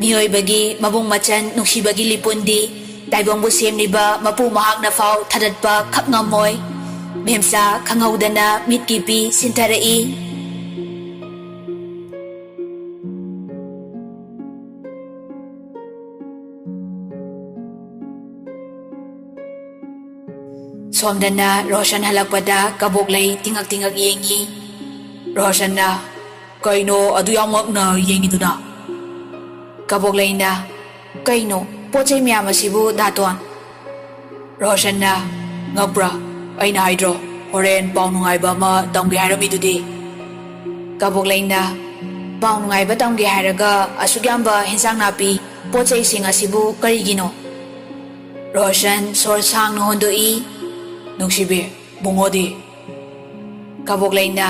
ꯃꯤꯑꯣꯏꯕꯒꯤ ꯃꯕꯨꯡ ꯃꯆꯟ ꯅꯨꯡꯁꯤꯕꯒꯤ ꯂꯤꯄꯨꯟꯗꯤ ꯇꯥꯏꯕꯪꯕꯨ ꯁꯦꯝꯂꯤꯕ ꯃꯄꯨ ꯃꯍꯥꯛꯅ ꯐꯥꯎ ꯊꯥꯗꯠꯄ ꯈꯛ ꯉꯝꯃꯣꯏ꯫ ꯃꯦꯝꯆꯥ ꯈꯪꯍꯧꯗꯅ ꯃꯤꯠꯀꯤ ꯄꯤ ꯁꯤꯟꯊꯔꯛꯏ꯫ ꯁꯣꯝꯗꯅ ꯔꯣꯁꯟ ꯍꯜꯂꯛꯄꯗ ꯀꯕꯣꯛꯂꯩ ꯇꯤꯡꯉꯛ ꯇꯤꯡꯉꯛ ꯌꯦꯡꯉꯤ꯫ ꯔꯣꯁꯟꯅ, "ꯀꯩꯅꯣ ꯑꯗꯨ ꯌꯥꯝ ꯉꯛꯅ ꯌꯦꯡꯉꯤꯗꯨꯅ?" ꯀꯕꯣꯛꯂꯩꯅ, "ꯀꯩꯅꯣ ꯄꯣꯠ ꯆꯩ ꯃꯌꯥꯝ ꯑꯁꯤꯕꯨ, ꯗꯥꯇꯣꯟ?" ꯔꯣꯁꯟꯅ, "ꯉꯛꯄ꯭ꯔꯥ? ꯑꯩꯅ ꯍꯥꯏꯗ꯭ꯔꯣ, ꯍꯣꯔꯦꯟ ꯄꯥꯎ ꯅꯨꯡꯉꯥꯏꯕ ꯑꯃ ꯇꯝꯒꯦ ꯍꯥꯏꯔꯝꯃꯤꯗꯨꯗꯤ?" ꯀꯕꯣꯛꯂꯩꯅ, "ꯄꯥꯎ ꯅꯨꯡꯉꯥꯏꯕ ꯇꯝꯒꯦ ꯍꯥꯏꯔꯒ ꯑꯁꯨꯛ ꯌꯥꯝꯕ ꯍꯦꯟꯁꯥꯡ ꯅꯥꯄꯤ, ꯄꯣꯠ ꯆꯩꯁꯤꯡ ꯑꯁꯤꯕꯨ ꯀꯔꯤꯒꯤꯅꯣ?" ꯔꯣꯁꯟ ꯁꯣꯔ ꯁꯥꯡꯅ ꯍꯣꯟꯗꯣꯛꯏ꯫ "ꯅꯨꯡꯁꯤꯕꯤ, ꯕꯨꯡꯉꯣꯗꯤ?" ꯀꯕꯣꯛꯂꯩꯅ,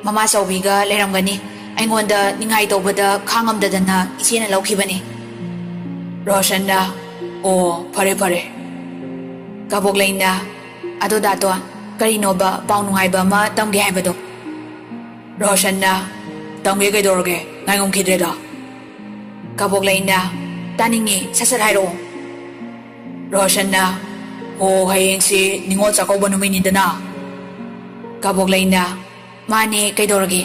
"ꯃꯃꯥ ꯆꯥꯎꯕꯤꯒ ꯂꯩꯔꯝꯒꯅꯤ꯫ ꯑꯩꯉꯣꯟꯗ ꯅꯤꯡꯉꯥꯏ ꯇꯧꯕꯗ ꯈꯥꯡꯉꯝꯗꯗꯅ ꯏꯆꯦꯅ ꯂꯧꯈꯤꯕꯅꯤ꯫" ꯔꯣꯁꯟꯅ, "ꯑꯣ, ꯐꯔꯦ, ꯐꯔꯦ꯫" ꯀꯕꯣꯛꯂꯩꯅ, "ꯑꯗꯣ ꯗꯥꯇꯣꯟ, ꯀꯔꯤꯅꯣꯕ ꯄꯥꯎ ꯅꯨꯡꯉꯥꯏꯕ ꯑꯃ ꯇꯝꯒꯦ ꯍꯥꯏꯕꯗꯣ?" ꯔꯣꯁꯟꯅ, "ꯇꯝꯒꯦ, ꯀꯩꯗꯧꯔꯒꯦ? ꯉꯥꯏꯉꯝꯈꯤꯗ꯭ꯔꯦꯗ꯫" ꯀꯕꯣꯛꯂꯩꯅ, "ꯇꯥꯅꯤꯡꯉꯤ, ꯁꯠ ꯁꯠ ꯍꯥꯏꯔꯛꯑꯣ꯫" ꯔꯣꯁꯟꯅ, ꯑꯣ, ꯍꯌꯦꯡꯁꯤ ꯅꯤꯉꯣꯜ ꯆꯥꯛꯀꯧꯕ ꯅꯨꯃꯤꯠꯅꯤꯗꯅ? ꯀꯕꯣꯛꯂꯩꯅ, "ꯃꯥꯅꯦ, ꯀꯩꯗꯧꯔꯒꯦ?"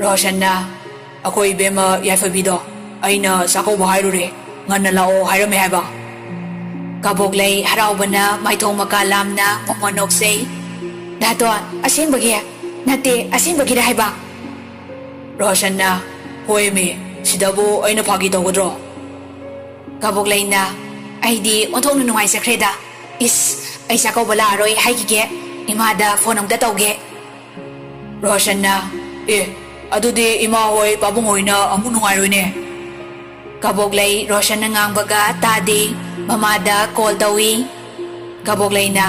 ꯔꯣꯁꯟꯅ, "ꯑꯩꯈꯣꯏ ꯏꯕꯦꯝꯃ ꯌꯥꯏꯐꯕꯤꯗꯣ ꯑꯩꯅ ꯆꯥꯛꯀꯧꯕ ꯍꯥꯏꯔꯨꯔꯦ, ꯉꯟꯅ ꯂꯥꯛꯑꯣ ꯍꯥꯏꯔꯝꯃꯦ ꯍꯥꯏꯕ꯫" ꯀꯕꯣꯛꯂꯩ ꯍꯔꯥꯎꯕꯅ ꯃꯥꯏꯊꯣꯡ ꯃꯀꯥ ꯂꯥꯝꯅ ꯃꯣꯃꯣꯟ ꯅꯣꯛꯆꯩ꯫ "ꯗꯥꯇꯣꯟ, ꯑꯁꯦꯡꯕꯒꯤ? ꯅꯠꯇꯦ, ꯑꯁꯦꯡꯕꯒꯤꯔ ꯍꯥꯏꯕ?" ꯔꯣꯁꯟꯅ, "ꯍꯣꯏꯃꯤ, ꯁꯤꯗꯕꯨ ꯑꯩꯅ ꯐꯥꯒꯤ ꯇꯧꯒꯗ꯭ꯔꯣ?" ꯀꯕꯣꯛꯂꯩꯅ, "ꯑꯩꯗꯤ ꯑꯣꯟꯊꯣꯛꯅ ꯅꯨꯡꯉꯥꯏꯖꯈ꯭ꯔꯦꯗ꯫ ꯏꯁ, ꯑꯩ ꯆꯥꯛꯀꯧꯕ ꯂꯥꯛꯑꯔꯣꯏ ꯍꯥꯏꯈꯤꯒꯦ, ꯏꯃꯥꯗ ꯐꯣꯟ ꯑꯃꯨꯛꯇ ꯇꯧꯒꯦ꯫" ꯔꯣꯁꯟꯅ, "ꯑꯦ, ꯑꯗꯨꯗꯤ ꯏꯃꯥ ꯍꯣꯏ ꯄꯥꯕꯨꯡ ꯍꯣꯏꯅ ꯑꯃꯨꯛ ꯅꯨꯡꯉꯥꯏꯔꯣꯏꯅꯦ꯫" ꯀꯕꯣꯛꯂꯩ ꯔꯣꯁꯟꯅ ꯉꯥꯡꯕꯒ ꯇꯥꯗꯦ, ꯃꯃꯥꯗ ꯀꯣꯜ ꯇꯧꯏ꯫ ꯀꯕꯣꯛꯂꯩꯅ,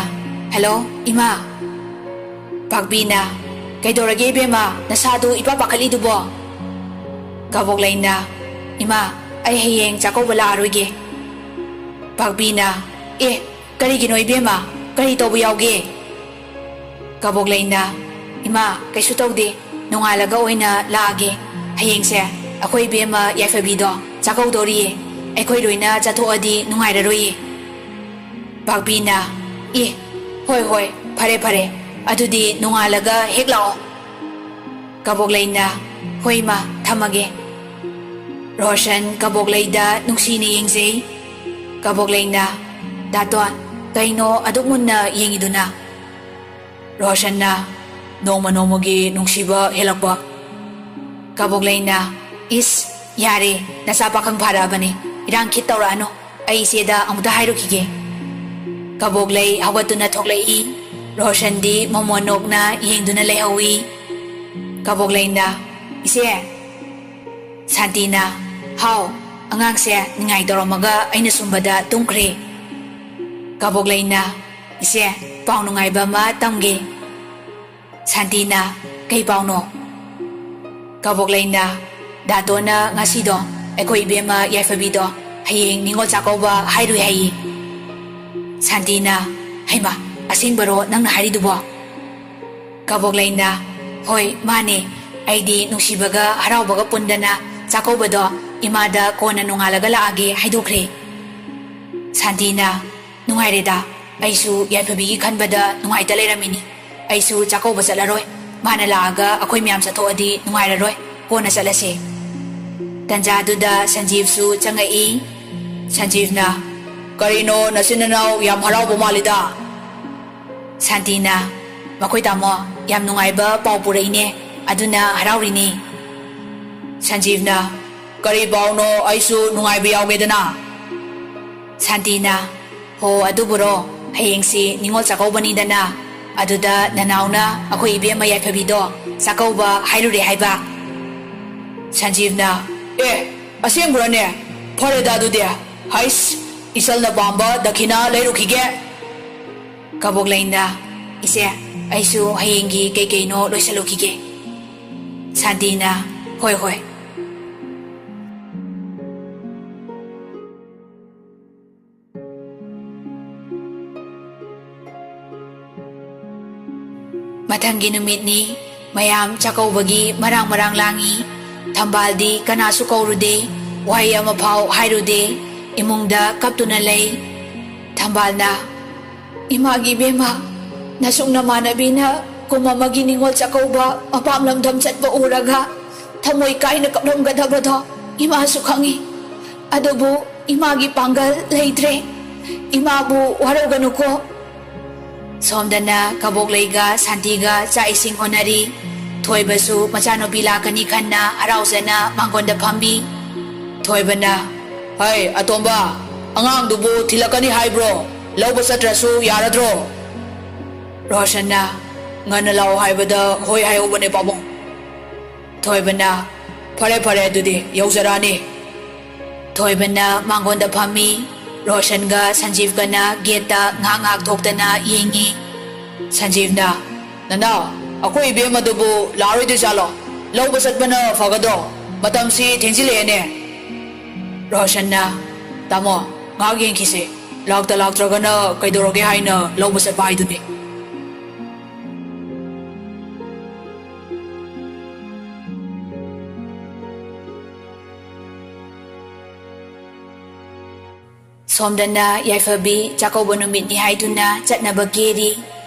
"ꯍꯜꯂꯣ, ꯏꯃꯥ꯫" ꯄꯥꯛꯄꯤꯅ, "ꯀꯩꯗꯧꯔꯒꯦ ꯏꯕꯦꯝꯃ, ꯅꯁꯥꯗꯨ ꯏꯄꯥ ꯄꯥꯈꯠꯂꯤꯗꯨꯕꯣ?" ꯀꯕꯣꯛꯂꯩꯅ, "ꯏꯃꯥ, ꯑꯩ ꯍꯌꯦꯡ ꯆꯥꯛꯀꯧꯕ ꯂꯥꯛꯑꯔꯣꯏꯒꯦ꯫" ꯄꯥꯛꯄꯤꯅ, "ꯑꯦ, ꯀꯔꯤꯒꯤꯅꯣ ꯏꯕꯦꯝꯃ? ꯀꯔꯤ ꯇꯧꯕ ꯌꯥꯎꯒꯦ?" ꯀꯕꯣꯛꯂꯩꯅ, "ꯏꯃꯥ, ꯀꯩꯁꯨ ꯇꯧꯗꯦ꯫ ꯅꯣꯡꯉꯥꯜꯂꯒ ꯑꯣꯏꯅ ꯂꯥꯛꯑꯒꯦ꯫ ꯍꯌꯦꯡꯁꯦ ꯑꯩꯈꯣꯏ ꯏꯕꯦꯝꯃ ꯌꯥꯏꯐꯕꯤꯗꯣ ꯆꯥꯛꯀꯧꯗꯣꯔꯤꯌꯦ꯫ ꯑꯩꯈꯣꯏ ꯂꯣꯏꯅ ꯆꯠꯊꯣꯛꯑꯗꯤ ꯅꯨꯡꯉꯥꯏꯔꯔꯣꯏꯌꯦ꯫" ꯄꯥꯛꯄꯤꯅ, "ꯑꯦ, ꯍꯣꯏ, ꯍꯣꯏ, ꯐꯔꯦ, ꯐꯔꯦ꯫ ꯑꯗꯨꯗꯤ ꯅꯣꯡꯉꯥꯜꯂꯒ ꯍꯦꯛ ꯂꯥꯛꯑꯣ꯫" ꯀꯕꯣꯛꯂꯩꯅ, "ꯍꯣꯏ, ꯏꯃꯥ, ꯊꯝꯃꯒꯦ꯫" ꯔꯣꯁꯟ ꯀꯕꯣꯛꯂꯩꯗ ꯅꯨꯡꯁꯤꯅ ꯌꯦꯡꯖꯩ꯫ ꯀꯕꯣꯛꯂꯩꯅ, "ꯗꯥꯇꯣꯟ, ꯀꯩꯅꯣ ꯑꯗꯨꯛ ꯃꯨꯟꯅ ꯌꯦꯡꯉꯤꯗꯨꯅ?" ꯔꯣꯁꯟꯅ, "ꯅꯣꯡꯃ ꯅꯣꯡꯃꯒꯤ ꯅꯨꯡꯁꯤꯕ ꯍꯦꯜꯂꯛꯄ꯫" ꯀꯕꯣꯛꯂꯩꯅ, "ꯏꯁ, ꯌꯥꯔꯦ, ꯅꯆꯥ ꯄꯥꯈꯪ ꯐꯥꯔꯛꯑꯕꯅꯤ, ꯏꯔꯥꯡ ꯈꯤꯠ ꯇꯧꯔꯛꯑꯅꯨ, ꯑꯩ ꯏꯆꯦꯗ ꯑꯃꯨꯛꯇ ꯍꯥꯏꯔꯨꯈꯤꯒꯦ꯫" ꯀꯕꯣꯛꯂꯩ ꯍꯧꯒꯠꯇꯨꯅ ꯊꯣꯛꯂꯛꯏ꯫ ꯔꯣꯁꯟꯗꯤ ꯃꯣꯃꯣꯟ ꯅꯣꯛꯅ ꯌꯦꯡꯗꯨꯅ ꯂꯩꯍꯧꯏ꯫ ꯀꯕꯣꯛꯂꯩꯅ, "ꯏꯆꯦ꯫" ꯁꯥꯟꯇꯤꯅ, "ꯍꯥꯎ, ꯑꯉꯥꯡꯁꯦ ꯅꯤꯡꯉꯥꯏ ꯇꯧꯔꯝꯃꯒ ꯑꯩꯅ ꯁꯨꯝꯕꯗ ꯇꯨꯝꯈ꯭ꯔꯦ꯫" ꯀꯕꯣꯛꯂꯩꯅ, "ꯏꯆꯦ, ꯄꯥꯎ ꯅꯨꯡꯉꯥꯏꯕ ꯑꯃ ꯇꯝꯒꯦ꯫" ꯁꯥꯟꯇꯤꯅ, "ꯀꯩ ꯄꯥꯎꯅꯣ?" ꯀꯕꯣꯛꯂꯩꯅ, "ꯗꯥꯇꯣꯅ ꯉꯁꯤꯗꯣ ꯑꯩꯈꯣꯏ ꯏꯕꯦꯝꯃ ꯌꯥꯏꯐꯕꯤꯗꯣ ꯍꯌꯦꯡ ꯅꯤꯉꯣꯜ ꯆꯥꯛꯀꯧꯕ ꯍꯥꯏꯔꯨꯏ ꯍꯥꯏꯌꯦ꯫" ꯁꯥꯟꯇꯤꯅ, "ꯍꯩꯃꯥ, ꯑꯁꯦꯡꯕꯔꯣ ꯅꯪꯅ ꯍꯥꯏꯔꯤꯗꯨꯕꯣ?" ꯀꯕꯣꯛꯂꯩꯅ, "ꯍꯣꯏ, ꯃꯥꯅꯦ꯫ ꯑꯩꯗꯤ ꯅꯨꯡꯁꯤꯕꯒ ꯍꯔꯥꯎꯕꯒ ꯄꯨꯟꯗꯅ ꯆꯥꯛꯀꯧꯕꯗꯣ ꯏꯃꯥꯗ ꯀꯣꯟꯅ ꯅꯣꯡꯉꯥꯜꯂꯒ ꯂꯥꯛꯑꯒꯦ ꯍꯥꯏꯗꯣꯛꯈ꯭ꯔꯦ꯫" ꯁꯥꯟꯇꯤꯅ, ꯅꯨꯡꯉꯥꯏꯔꯦꯗ, ꯑꯩꯁꯨ ꯌꯥꯏꯐꯕꯤꯒꯤ ꯈꯟꯕꯗ ꯅꯨꯡꯉꯥꯏꯇ ꯂꯩꯔꯝꯃꯤꯅꯤ꯫ ꯑꯩꯁꯨ ꯆꯥꯛꯀꯧꯕ ꯆꯠꯂꯔꯣꯏ꯫ ꯃꯥꯅ ꯂꯥꯛꯑꯒ ꯑꯩꯈꯣꯏ ꯃꯌꯥꯝ ꯆꯠꯊꯣꯛꯑꯗꯤ ꯅꯨꯡꯉꯥꯏꯔꯔꯣꯏ꯫ ꯀꯣꯟꯅ ꯆꯠꯂꯁꯦ꯫ ꯇꯟꯖꯥꯗꯨꯗ ꯁꯟꯖꯤꯕꯁꯨ ꯆꯪꯉꯛꯏ꯫ ꯁꯟꯖꯤꯕꯅ, "ꯀꯔꯤꯅꯣ, ꯅꯆꯤꯟ ꯅꯅꯥꯎ ꯌꯥꯝ ꯍꯔꯥꯎꯕ ꯃꯥꯜꯂꯤꯗ?" ꯁꯥꯟꯇꯤꯅ, "ꯃꯈꯣꯏ ꯇꯥꯃꯣ, ꯌꯥꯝ ꯅꯨꯡꯉꯥꯏꯕ ꯄꯥꯎ ꯄꯨꯔꯛꯏꯅꯦ, ꯑꯗꯨꯅ ꯍꯔꯥꯎꯔꯤꯅꯤ꯫" ꯁꯟꯖꯤꯕꯅ, "ꯀꯔꯤ ꯄꯥꯎꯅꯣ? ꯑꯩꯁꯨ ꯅꯨꯡꯉꯥꯏꯕ ꯌꯥꯎꯒꯦꯗꯅ꯫" ꯁꯥꯟꯇꯤꯅ, "ꯍꯣ, ꯑꯗꯨꯕꯨꯔꯣ, ꯍꯌꯦꯡꯁꯤ ꯅꯤꯉꯣꯜ ꯆꯥꯛꯀꯧꯕꯅꯤꯗꯅ, ꯑꯗꯨꯗ ꯅꯅꯥꯎꯅ ꯑꯩꯈꯣꯏ ꯏꯕꯦꯝꯃ ꯌꯥꯏꯐꯕꯤꯗꯣ ꯆꯥꯛꯀꯧꯕ ꯍꯥꯏꯔꯨꯔꯦ ꯍꯥꯏꯕ꯫" ꯁꯟꯖꯤꯕꯅ, "ꯑꯦ, ꯑꯁꯦꯡꯕ꯭ꯔꯅꯦ? ꯐꯔꯦꯗ ꯑꯗꯨꯗꯤ꯫ ꯍꯩꯁ, ꯏꯆꯜꯅ ꯄꯥꯝꯕ ꯗꯈꯤꯅꯥ ꯂꯩꯔꯨꯈꯤꯒꯦ꯫" ꯀꯕꯣꯛꯂꯩꯅ, "ꯏꯆꯦ, ꯑꯩꯁꯨ ꯍꯌꯦꯡꯒꯤ ꯀꯩ ꯀꯩꯅꯣ ꯂꯣꯏꯁꯜꯂꯨꯈꯤꯒꯦ꯫" ꯁꯥꯟꯇꯤꯅ, "ꯍꯣꯏ, ꯍꯣꯏ꯫" ꯃꯊꯪꯒꯤ ꯅꯨꯃꯤꯠꯅꯤ꯫ ꯃꯌꯥꯝ ꯆꯥꯛꯀꯧꯕꯒꯤ ꯃꯔꯥꯡ ꯃꯔꯥꯡ ꯂꯥꯡꯉꯤ꯫ ꯊꯝꯕꯥꯜꯗꯤ ꯀꯅꯥꯁꯨ ꯀꯧꯔꯨꯗꯦ, ꯋꯥꯍꯩ ꯑꯃꯐꯥꯎ ꯍꯥꯏꯔꯨꯗꯦ꯫ ꯏꯃꯨꯡꯗ ꯀꯞꯇꯨꯅ ꯂꯩ꯫ ꯊꯝꯕꯥꯜꯅ, "ꯏꯃꯥꯒꯤ ꯏꯕꯦꯝꯃ, ꯅꯁꯨꯡ ꯅꯃꯥꯟꯅꯕꯤꯅ ꯀꯨꯝ ꯑꯃꯒꯤ ꯅꯤꯉꯣꯜ ꯆꯥꯛꯀꯧꯕ ꯃꯄꯥꯝ ꯂꯝꯗꯝ ꯆꯠꯄ ꯎꯔꯒ ꯊꯃꯣꯏ ꯀꯥꯏꯅ ꯀꯞꯂꯝꯒꯗꯕꯗꯣ ꯏꯃꯥꯁꯨ ꯈꯪꯏ꯫ ꯑꯗꯨꯕꯨ ꯏꯃꯥꯒꯤ ꯄꯥꯡꯒꯜ ꯂꯩꯇ꯭ꯔꯦ꯫ ꯏꯃꯥꯕꯨ ꯋꯥꯔꯧꯒꯅꯨꯀꯣ꯫" ꯁꯣꯝꯗꯅ ꯀꯕꯣꯛꯂꯩꯒ ꯁꯥꯟꯇꯤꯒ ꯆꯥꯛ ꯏꯁꯤꯡ ꯍꯣꯠꯅꯔꯤ꯫ ꯊꯣꯏꯕꯁꯨ ꯃꯆꯥꯅꯨꯄꯤ ꯂꯥꯛꯀꯅꯤ ꯈꯟꯅ ꯍꯔꯥꯎꯖꯅ ꯃꯥꯡꯒꯣꯟꯗ ꯐꯝꯃꯤ꯫ ꯊꯣꯏꯕꯅ, "ꯍꯩ, ꯑꯇꯣꯝꯕ, ꯑꯉꯥꯡꯗꯨꯕꯨ ꯊꯤꯜꯂꯛꯀꯅꯤ ꯍꯥꯏꯕ꯭ꯔꯣ? ꯂꯧꯕ ꯆꯠꯇ꯭ꯔꯁꯨ ꯌꯥꯔꯗ꯭ꯔꯣ?" ꯔꯣꯁꯟꯅ, "ꯉꯟꯅ ꯂꯥꯛꯑꯣ ꯍꯥꯏꯕꯗ ꯍꯣꯏ ꯍꯥꯏꯍꯧꯕꯅꯦ, ꯄꯥꯕꯨꯡ꯫" ꯊꯣꯏꯕꯅ, "ꯐꯔꯦ, ꯐꯔꯦ, ꯑꯗꯨꯗꯤ ꯌꯧꯖꯔꯛꯑꯅꯤ꯫" ꯊꯣꯏꯕꯅ ꯃꯥꯡꯒꯣꯟꯗ ꯐꯝꯃꯤ꯫ ꯔꯣꯁꯟꯒ ꯁꯟꯖꯤꯕꯒꯅ ꯒꯦꯠꯇ ꯉꯥꯏꯍꯥꯛ ꯉꯥꯏꯍꯥꯛ ꯊꯣꯛꯇꯅ ꯌꯦꯡꯉꯤ꯫ ꯁꯟꯖꯤꯕꯅ, "ꯅꯅꯥꯎ, ꯑꯩꯈꯣꯏ ꯏꯕꯦꯝꯃꯗꯨꯕꯨ ꯂꯥꯛꯑꯔꯣꯏꯗꯣꯏꯖꯥꯠꯂꯣ? ꯂꯧꯕ ꯆꯠꯄꯅ ꯐꯒꯗ꯭ꯔꯣ? ꯃꯇꯝꯁꯤ ꯊꯦꯡꯖꯤꯜꯂꯛꯑꯦꯅꯦ꯫" ꯔꯣꯁꯟꯅ, "ꯇꯥꯃꯣ, ꯉꯥꯏꯍꯥꯛ ꯌꯦꯡꯈꯤꯁꯦ꯫ ꯂꯥꯛꯇ ꯂꯥꯛꯇ꯭ꯔꯒꯅ ꯀꯩꯗꯧꯔꯒꯦ ꯍꯥꯏꯅ ꯂꯧꯕ ꯆꯠꯄ ꯍꯥꯏꯗꯨꯅꯤ꯫" ꯁꯣꯝꯗꯅ ꯌꯥꯏꯐꯕꯤ ꯆꯥꯛꯀꯧꯕ ꯅꯨꯃꯤꯠꯅꯤ ꯍꯥꯏꯗꯨꯅ ꯆꯠꯅꯕ ꯀꯦꯔꯤ꯫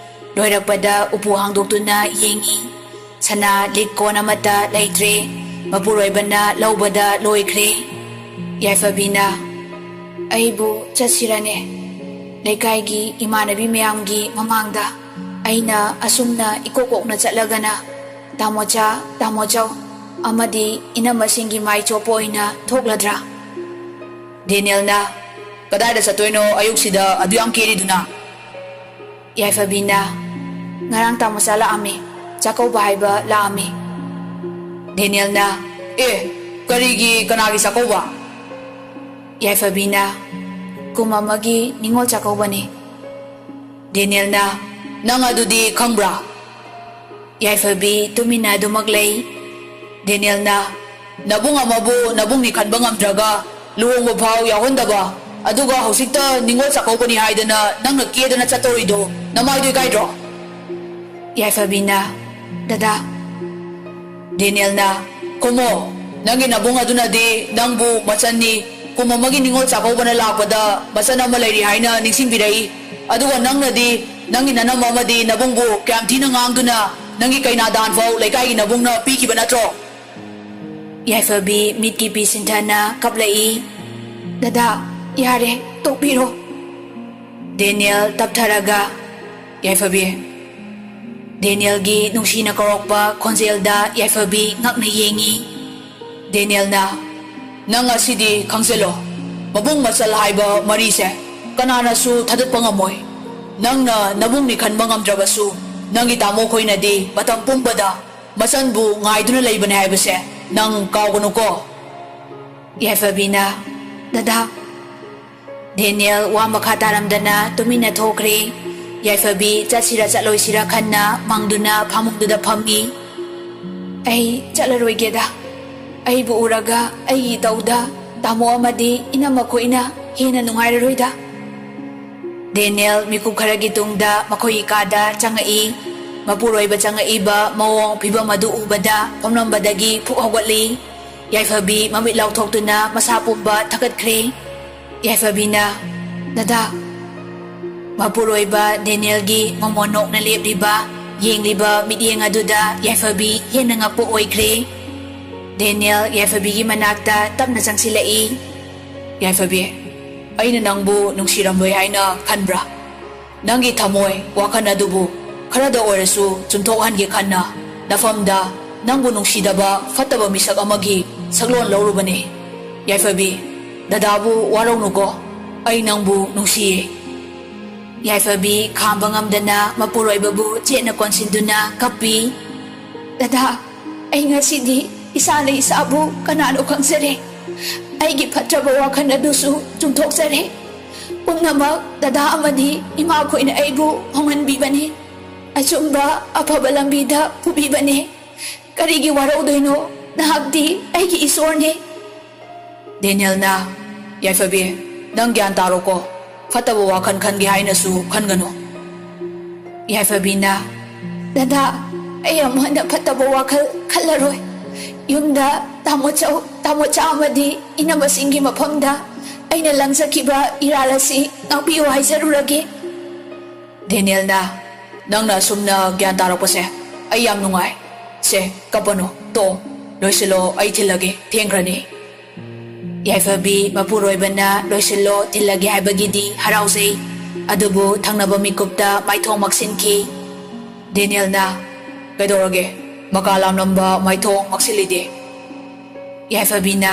ꯂꯣꯏꯔꯛꯄꯗ ꯎꯄꯨ ꯍꯥꯡꯗꯣꯛꯇꯨꯅ ꯌꯦꯡꯉꯤ꯫ ꯁꯅꯥ ꯂꯤꯛ ꯀꯣꯟ ꯑꯃꯠꯇ ꯂꯩꯇ꯭ꯔꯦ꯫ ꯃꯄꯨꯔꯣꯏꯕꯅ ꯂꯧꯕꯗ ꯂꯣꯏꯈ꯭ꯔꯦ꯫ ꯌꯥꯏꯐꯕꯤꯅ, "ꯑꯩꯕꯨ ꯆꯠꯁꯤꯔꯅꯦ? ꯂꯩꯀꯥꯏꯒꯤ ꯏꯃꯥꯟꯅꯕꯤ ꯃꯌꯥꯝꯒꯤ ꯃꯃꯥꯡꯗ ꯑꯩꯅ ꯑꯁꯨꯝꯅ ꯏꯀꯣꯛ ꯀꯣꯛꯅ ꯆꯠꯂꯒꯅ ꯇꯥꯃꯣꯆꯥ, ꯇꯥꯃꯣꯆꯧ ꯑꯃꯗꯤ ꯏꯅꯝꯃꯁꯤꯡꯒꯤ ꯃꯥꯏ ꯆꯣꯞꯄ ꯑꯣꯏꯅ ꯊꯣꯛꯂꯗ꯭ꯔꯥ?" ꯗꯦꯅꯤꯌꯦꯜꯅ, "ꯀꯗꯥꯏꯗ ꯆꯠꯇꯣꯏꯅꯣ ꯑꯌꯨꯛꯁꯤꯗ ꯑꯗꯨ ꯌꯥꯝ ꯀꯦꯔꯤꯗꯨꯅ?" ꯌꯥꯏꯐꯕꯤꯅ, "ꯉꯔꯥꯡ ꯇꯥꯃꯣꯆꯥ ꯂꯥꯛꯑꯝꯃꯤ, ꯆꯥꯛꯀꯧꯕ ꯍꯥꯏꯕ ꯂꯥꯛꯑꯝꯃꯤ꯫" ꯗꯦꯅꯤꯌꯦꯜꯅ, "ꯑꯦ, ꯀꯔꯤꯒꯤ, ꯀꯅꯥꯒꯤ ꯆꯥꯛꯀꯧꯕ?" ꯌꯥꯏꯐꯕꯤꯅ, "ꯀꯨꯝ ꯑꯃꯒꯤ ꯅꯤꯉꯣꯜ ꯆꯥꯛꯀꯧꯕꯅꯤ꯫" ꯗꯦꯅꯤꯌꯦꯜꯅ, "ꯅꯪ ꯑꯗꯨꯗꯤ ꯈꯪꯕ꯭ꯔꯥ?" ꯌꯥꯏꯐꯕꯤ ꯇꯨꯃꯤꯟꯅ ꯑꯗꯨꯃꯛ ꯂꯩ꯫ ꯗꯦꯅꯤꯌꯦꯜꯅ, "ꯅꯕꯨꯡ ꯑꯃꯕꯨ ꯅꯕꯨꯡꯅꯤ ꯈꯟꯕ ꯉꯝꯗ꯭ꯔꯒ ꯂꯨꯍꯣꯡꯕ ꯐꯥꯎ ꯌꯥꯎꯍꯟꯗꯕ, ꯑꯗꯨꯒ ꯍꯧꯖꯤꯛꯇ ꯅꯤꯉꯣꯜ ꯆꯥꯛꯀꯧꯕꯅꯤ ꯍꯥꯏꯗꯅ ꯅꯪꯅ ꯀꯦꯗꯅ ꯆꯠꯇꯧꯔꯤꯗꯣ ꯅꯃꯥꯏꯗꯣ ꯏꯀꯥꯏꯗ꯭ꯔꯣ?" ꯌꯥꯏꯐꯕꯤꯅ, "ꯗꯗꯥ꯫" ꯗꯦꯅꯤꯌꯦꯜꯅ, "ꯈꯨꯝꯃꯣ, ꯅꯪꯒꯤ ꯅꯕꯨꯡ ꯑꯗꯨꯅꯗꯤ ꯅꯪꯕꯨ ꯃꯆꯟꯅꯤ, ꯀꯨꯝ ꯑꯃꯒꯤ ꯅꯤꯉꯣꯜ ꯆꯥꯛꯀꯧꯕꯅ ꯂꯥꯛꯄꯗ ꯃꯆꯟ ꯑꯃ ꯂꯩꯔꯤ ꯍꯥꯏꯅ ꯅꯤꯡꯁꯤꯡꯕꯤꯔꯛꯏ, ꯑꯗꯨꯒ ꯅꯪꯅꯗꯤ ꯅꯪꯒꯤ ꯅꯅꯝꯃ ꯑꯃꯗꯤ ꯅꯕꯨꯡꯕꯨ ꯀꯌꯥꯝ ꯊꯤꯅ ꯉꯥꯡꯗꯨꯅ ꯅꯪꯒꯤ ꯀꯩꯅꯥ ꯗꯥꯟ ꯐꯥꯎ ꯂꯩꯀꯥꯏꯒꯤ ꯅꯕꯨꯡꯅ ꯄꯤꯈꯤꯕ ꯅꯠꯇ꯭ꯔꯣ?" ꯌꯥꯏꯐꯕꯤ ꯃꯤꯠꯀꯤ ꯄꯤ ꯁꯤꯟꯊꯅ ꯀꯞꯂꯛꯏ꯫ "ꯗꯗꯥ, ꯌꯥꯔꯦ, ꯇꯣꯛꯄꯤꯔꯣ꯫" ꯗꯦꯅꯤꯌꯦꯜ ꯇꯞꯊꯔꯒ, "ꯌꯥꯏꯐꯕꯤ꯫" ꯗꯦꯅꯤꯌꯦꯜꯒꯤ ꯅꯨꯡꯁꯤꯅ ꯀꯧꯔꯛꯄ ꯈꯣꯟꯖꯦꯜꯗ ꯌꯥꯏꯐꯕꯤ ꯉꯛꯅ ꯌꯦꯡꯉꯤ꯫ ꯗꯦꯅꯤꯌꯦꯜꯅ, "ꯅꯪ ꯑꯁꯤꯗꯤ ꯈꯪꯖꯤꯜꯂꯣ, ꯃꯕꯨꯡ ꯃꯆꯜ ꯍꯥꯏꯕ ꯃꯔꯤꯁꯦ ꯀꯅꯥꯅꯁꯨ ꯊꯥꯗꯠꯄ ꯉꯝꯃꯣꯏ꯫ ꯅꯪꯅ ꯅꯕꯨꯡꯅꯤ ꯈꯟꯕ ꯉꯝꯗ꯭ꯔꯕꯁꯨ, ꯅꯪꯒꯤ ꯇꯥꯃꯣ ꯈꯣꯏꯅꯗꯤ ꯃꯇꯝ ꯄꯨꯝꯕꯗ ꯃꯆꯟꯕꯨ ꯉꯥꯏꯗꯨꯅ ꯂꯩꯕꯅꯦ ꯍꯥꯏꯕꯁꯦ ꯅꯪ ꯀꯥꯎꯒꯅꯨꯀꯣ꯫" ꯌꯥꯏꯐꯕꯤꯅ, "ꯗꯗꯥ꯫" ꯗꯦꯅꯤꯌꯦꯜ ꯋꯥ ꯃꯈꯥ ꯇꯥꯔꯝꯗꯅ ꯇꯨꯃꯤꯟꯅ ꯊꯣꯛꯈ꯭ꯔꯦ꯫ ꯌꯥꯏꯐꯕꯤ ꯆꯠꯁꯤꯔ ꯆꯠꯂꯣꯏꯁꯤꯔ ꯈꯟꯅ ꯃꯪꯗꯨꯅ ꯐꯃꯨꯡꯗꯨꯗ ꯐꯝꯃꯤ꯫ "ꯑꯩ ꯆꯠꯂꯔꯣꯏꯒꯦꯗ꯫ ꯑꯩꯕꯨ ꯎꯔꯒ ꯑꯩꯒꯤ ꯏꯇꯧꯗ ꯇꯥꯃꯣ ꯑꯃꯗꯤ ꯏꯅꯝꯃ ꯈꯣꯏꯅ ꯍꯦꯟꯅ ꯅꯨꯡꯉꯥꯏꯔꯔꯣꯏꯗ꯫" ꯗꯦꯅꯤꯌꯦꯜ ꯃꯤꯀꯨꯞ ꯈꯔꯒꯤ ꯇꯨꯡꯗ ꯃꯈꯣꯏꯒꯤ ꯀꯥꯗ ꯆꯪꯉꯛꯏ꯫ ꯃꯄꯨꯔꯣꯏꯕ ꯆꯪꯉꯛꯏꯕ ꯃꯑꯣꯡ ꯐꯤꯕꯝ ꯑꯗꯨ ꯎꯕꯗ ꯐꯝꯂꯝꯕꯗꯒꯤ ꯐꯨꯛ ꯍꯧꯒꯠꯂꯤ꯫ ꯌꯥꯏꯐꯕꯤ ꯃꯃꯤꯠ ꯂꯥꯎꯊꯣꯛꯇꯨꯅ ꯃꯁꯥ ꯄꯨꯝꯕ ꯊꯛꯀꯠꯈ꯭ꯔꯦ꯫ ꯌꯥꯏꯐꯕꯤꯅ, "ꯗꯗꯥ!" ꯃꯄꯨꯔꯣꯏꯕ ꯗꯦꯅꯤꯌꯦꯜꯒꯤ ꯃꯃꯣꯟ ꯅꯣꯛꯅ ꯂꯦꯞꯂꯤꯕ, ꯌꯦꯡꯂꯤꯕ ꯃꯤꯠꯌꯦꯡ ꯑꯗꯨꯗ ꯌꯥꯏꯐꯕꯤ ꯍꯦꯟꯅ ꯉꯛꯄ ꯑꯣꯏꯈ꯭ꯔꯦ꯫ ꯗꯦꯅꯤꯌꯦꯜ ꯌꯥꯏꯐꯕꯤꯒꯤ ꯃꯅꯥꯛꯇ ꯇꯞꯅ ꯆꯪꯁꯤꯜꯂꯛꯏ꯫ "ꯌꯥꯏꯐꯕꯤ, ꯑꯩꯅ ꯅꯪꯕꯨ ꯅꯨꯡꯁꯤꯔꯝꯂꯣꯏ ꯍꯥꯏꯅ ꯈꯟꯕ꯭ꯔꯥ? ꯅꯪꯒꯤ ꯊꯃꯣꯏ ꯋꯥꯈꯜ ꯑꯗꯨꯕꯨ ꯈꯔꯗ ꯑꯣꯏꯔꯁꯨ ꯆꯨꯝꯊꯣꯛꯍꯟꯒꯦ ꯈꯟꯅ ꯅꯐꯝꯗ ꯅꯪꯕꯨ ꯅꯨꯡꯁꯤꯗꯕ ꯐꯠꯇꯕ ꯃꯤꯁꯛ ꯑꯃꯒꯤ ꯁꯛꯂꯣꯟ ꯂꯧꯔꯨꯕꯅꯤ꯫ ꯌꯥꯏꯐꯕꯤ, ꯗꯗꯥꯕꯨ ꯋꯥꯔꯧꯅꯨꯀꯣ꯫ ꯑꯩ ꯅꯪꯕꯨ ꯅꯨꯡꯁꯤꯌꯦ꯫" ꯌꯥꯏꯐꯕꯤ ꯈꯥꯝꯕ ꯉꯝꯗꯅ ꯃꯄꯨꯔꯣꯏꯕꯕꯨ ꯆꯦꯠꯅ ꯀꯣꯟꯁꯤꯟꯗꯨꯅ ꯀꯞꯄꯤ꯫ "ꯗꯗꯥ, ꯑꯩ ꯉꯁꯤꯗꯤ ꯏꯁꯥꯅ ꯏꯁꯥꯕꯨ ꯀꯅꯥꯅꯣ ꯈꯪꯖꯔꯦ꯫ ꯑꯩꯒꯤ ꯐꯠꯇ꯭ꯔꯕ ꯋꯥꯈꯜ ꯑꯗꯨꯁꯨ ꯆꯨꯝꯊꯣꯛꯆꯔꯦ꯫ ꯄꯨꯝꯅꯃꯛ ꯗꯗꯥ ꯑꯃꯗꯤ ꯏꯃꯥꯈꯣꯏꯅ ꯑꯩꯕꯨ ꯍꯣꯡꯍꯟꯕꯤꯕꯅꯤ꯫ ꯑꯆꯨꯝꯕ ꯑꯐꯕ ꯂꯝꯕꯤꯗ ꯄꯨꯕꯤꯕꯅꯤ꯫ ꯀꯔꯤꯒꯤ ꯋꯥꯔꯧꯗꯣꯏꯅꯣ? ꯅꯍꯥꯛꯇꯤ ꯑꯩꯒꯤ ꯏꯁꯣꯔꯅꯤ꯫" ꯗꯦꯅꯤꯌꯦꯜꯅ, "ꯌꯥꯏꯐꯕꯤ, ꯅꯪ ꯒ꯭ꯌꯥꯟ ꯇꯥꯔꯣꯀꯣ꯫ ꯐꯠꯇꯕ ꯋꯥꯈꯜ ꯈꯟꯒꯦ ꯍꯥꯏꯅꯁꯨ ꯈꯟꯒꯅꯨ꯫" ꯌꯥꯏꯐꯕꯤꯅ, "ꯗꯗꯥ, ꯑꯩ ꯑꯃꯨꯛ ꯍꯟꯅ ꯐꯠꯇꯕ ꯋꯥꯈꯜ ꯈꯜꯂꯔꯣꯏ꯫ ꯌꯨꯝꯗ ꯇꯥꯃꯣꯆꯧ, ꯇꯥꯃꯣꯆꯥ ꯑꯃꯗꯤ ꯏꯅꯝꯃꯁꯤꯡꯒꯤ ꯃꯐꯝꯗ ꯑꯩꯅ ꯂꯪꯖꯈꯤꯕ ꯏꯔꯥꯜ ꯑꯁꯤ ꯉꯥꯛꯄꯤꯌꯨ ꯍꯥꯏꯖꯔꯨꯔꯒꯦ꯫" ꯗꯦꯅꯤꯌꯦꯜꯅ, "ꯅꯪꯅ ꯑꯁꯨꯝꯅ ꯒ꯭ꯌꯥꯟ ꯇꯥꯔꯛꯄꯁꯦ ꯑꯩ ꯌꯥꯝ ꯅꯨꯡꯉꯥꯏ꯫ ꯁꯦ, ꯀꯞꯄꯅꯨ, ꯇꯣ, ꯂꯣꯏꯁꯤꯜꯂꯣ, ꯑꯩ ꯊꯤꯜꯂꯒꯦ, ꯊꯦꯡꯈ꯭ꯔꯅꯤ꯫" ꯌꯥꯏꯐꯕꯤ ꯃꯄꯨꯔꯣꯏꯕꯅ "ꯂꯣꯏꯁꯤꯜꯂꯣ, ꯊꯤꯜꯂꯒꯦ" ꯍꯥꯏꯕꯒꯤꯗꯤ ꯍꯔꯥꯎꯖꯩ꯫ ꯑꯗꯨꯕꯨ ꯊꯪꯅꯕ ꯃꯤꯀꯨꯞꯇ ꯃꯥꯏꯊꯣꯡ ꯃꯛꯁꯤꯟꯈꯤ꯫ ꯗꯦꯅꯤꯌꯦꯜꯅ, "ꯀꯩꯗꯧꯔꯒꯦ? ꯃꯀꯥ ꯂꯥꯝꯂꯝꯕ ꯃꯥꯏꯊꯣꯡ ꯃꯛꯁꯤꯜꯂꯤꯗꯤ?" ꯌꯥꯏꯐꯕꯤꯅ,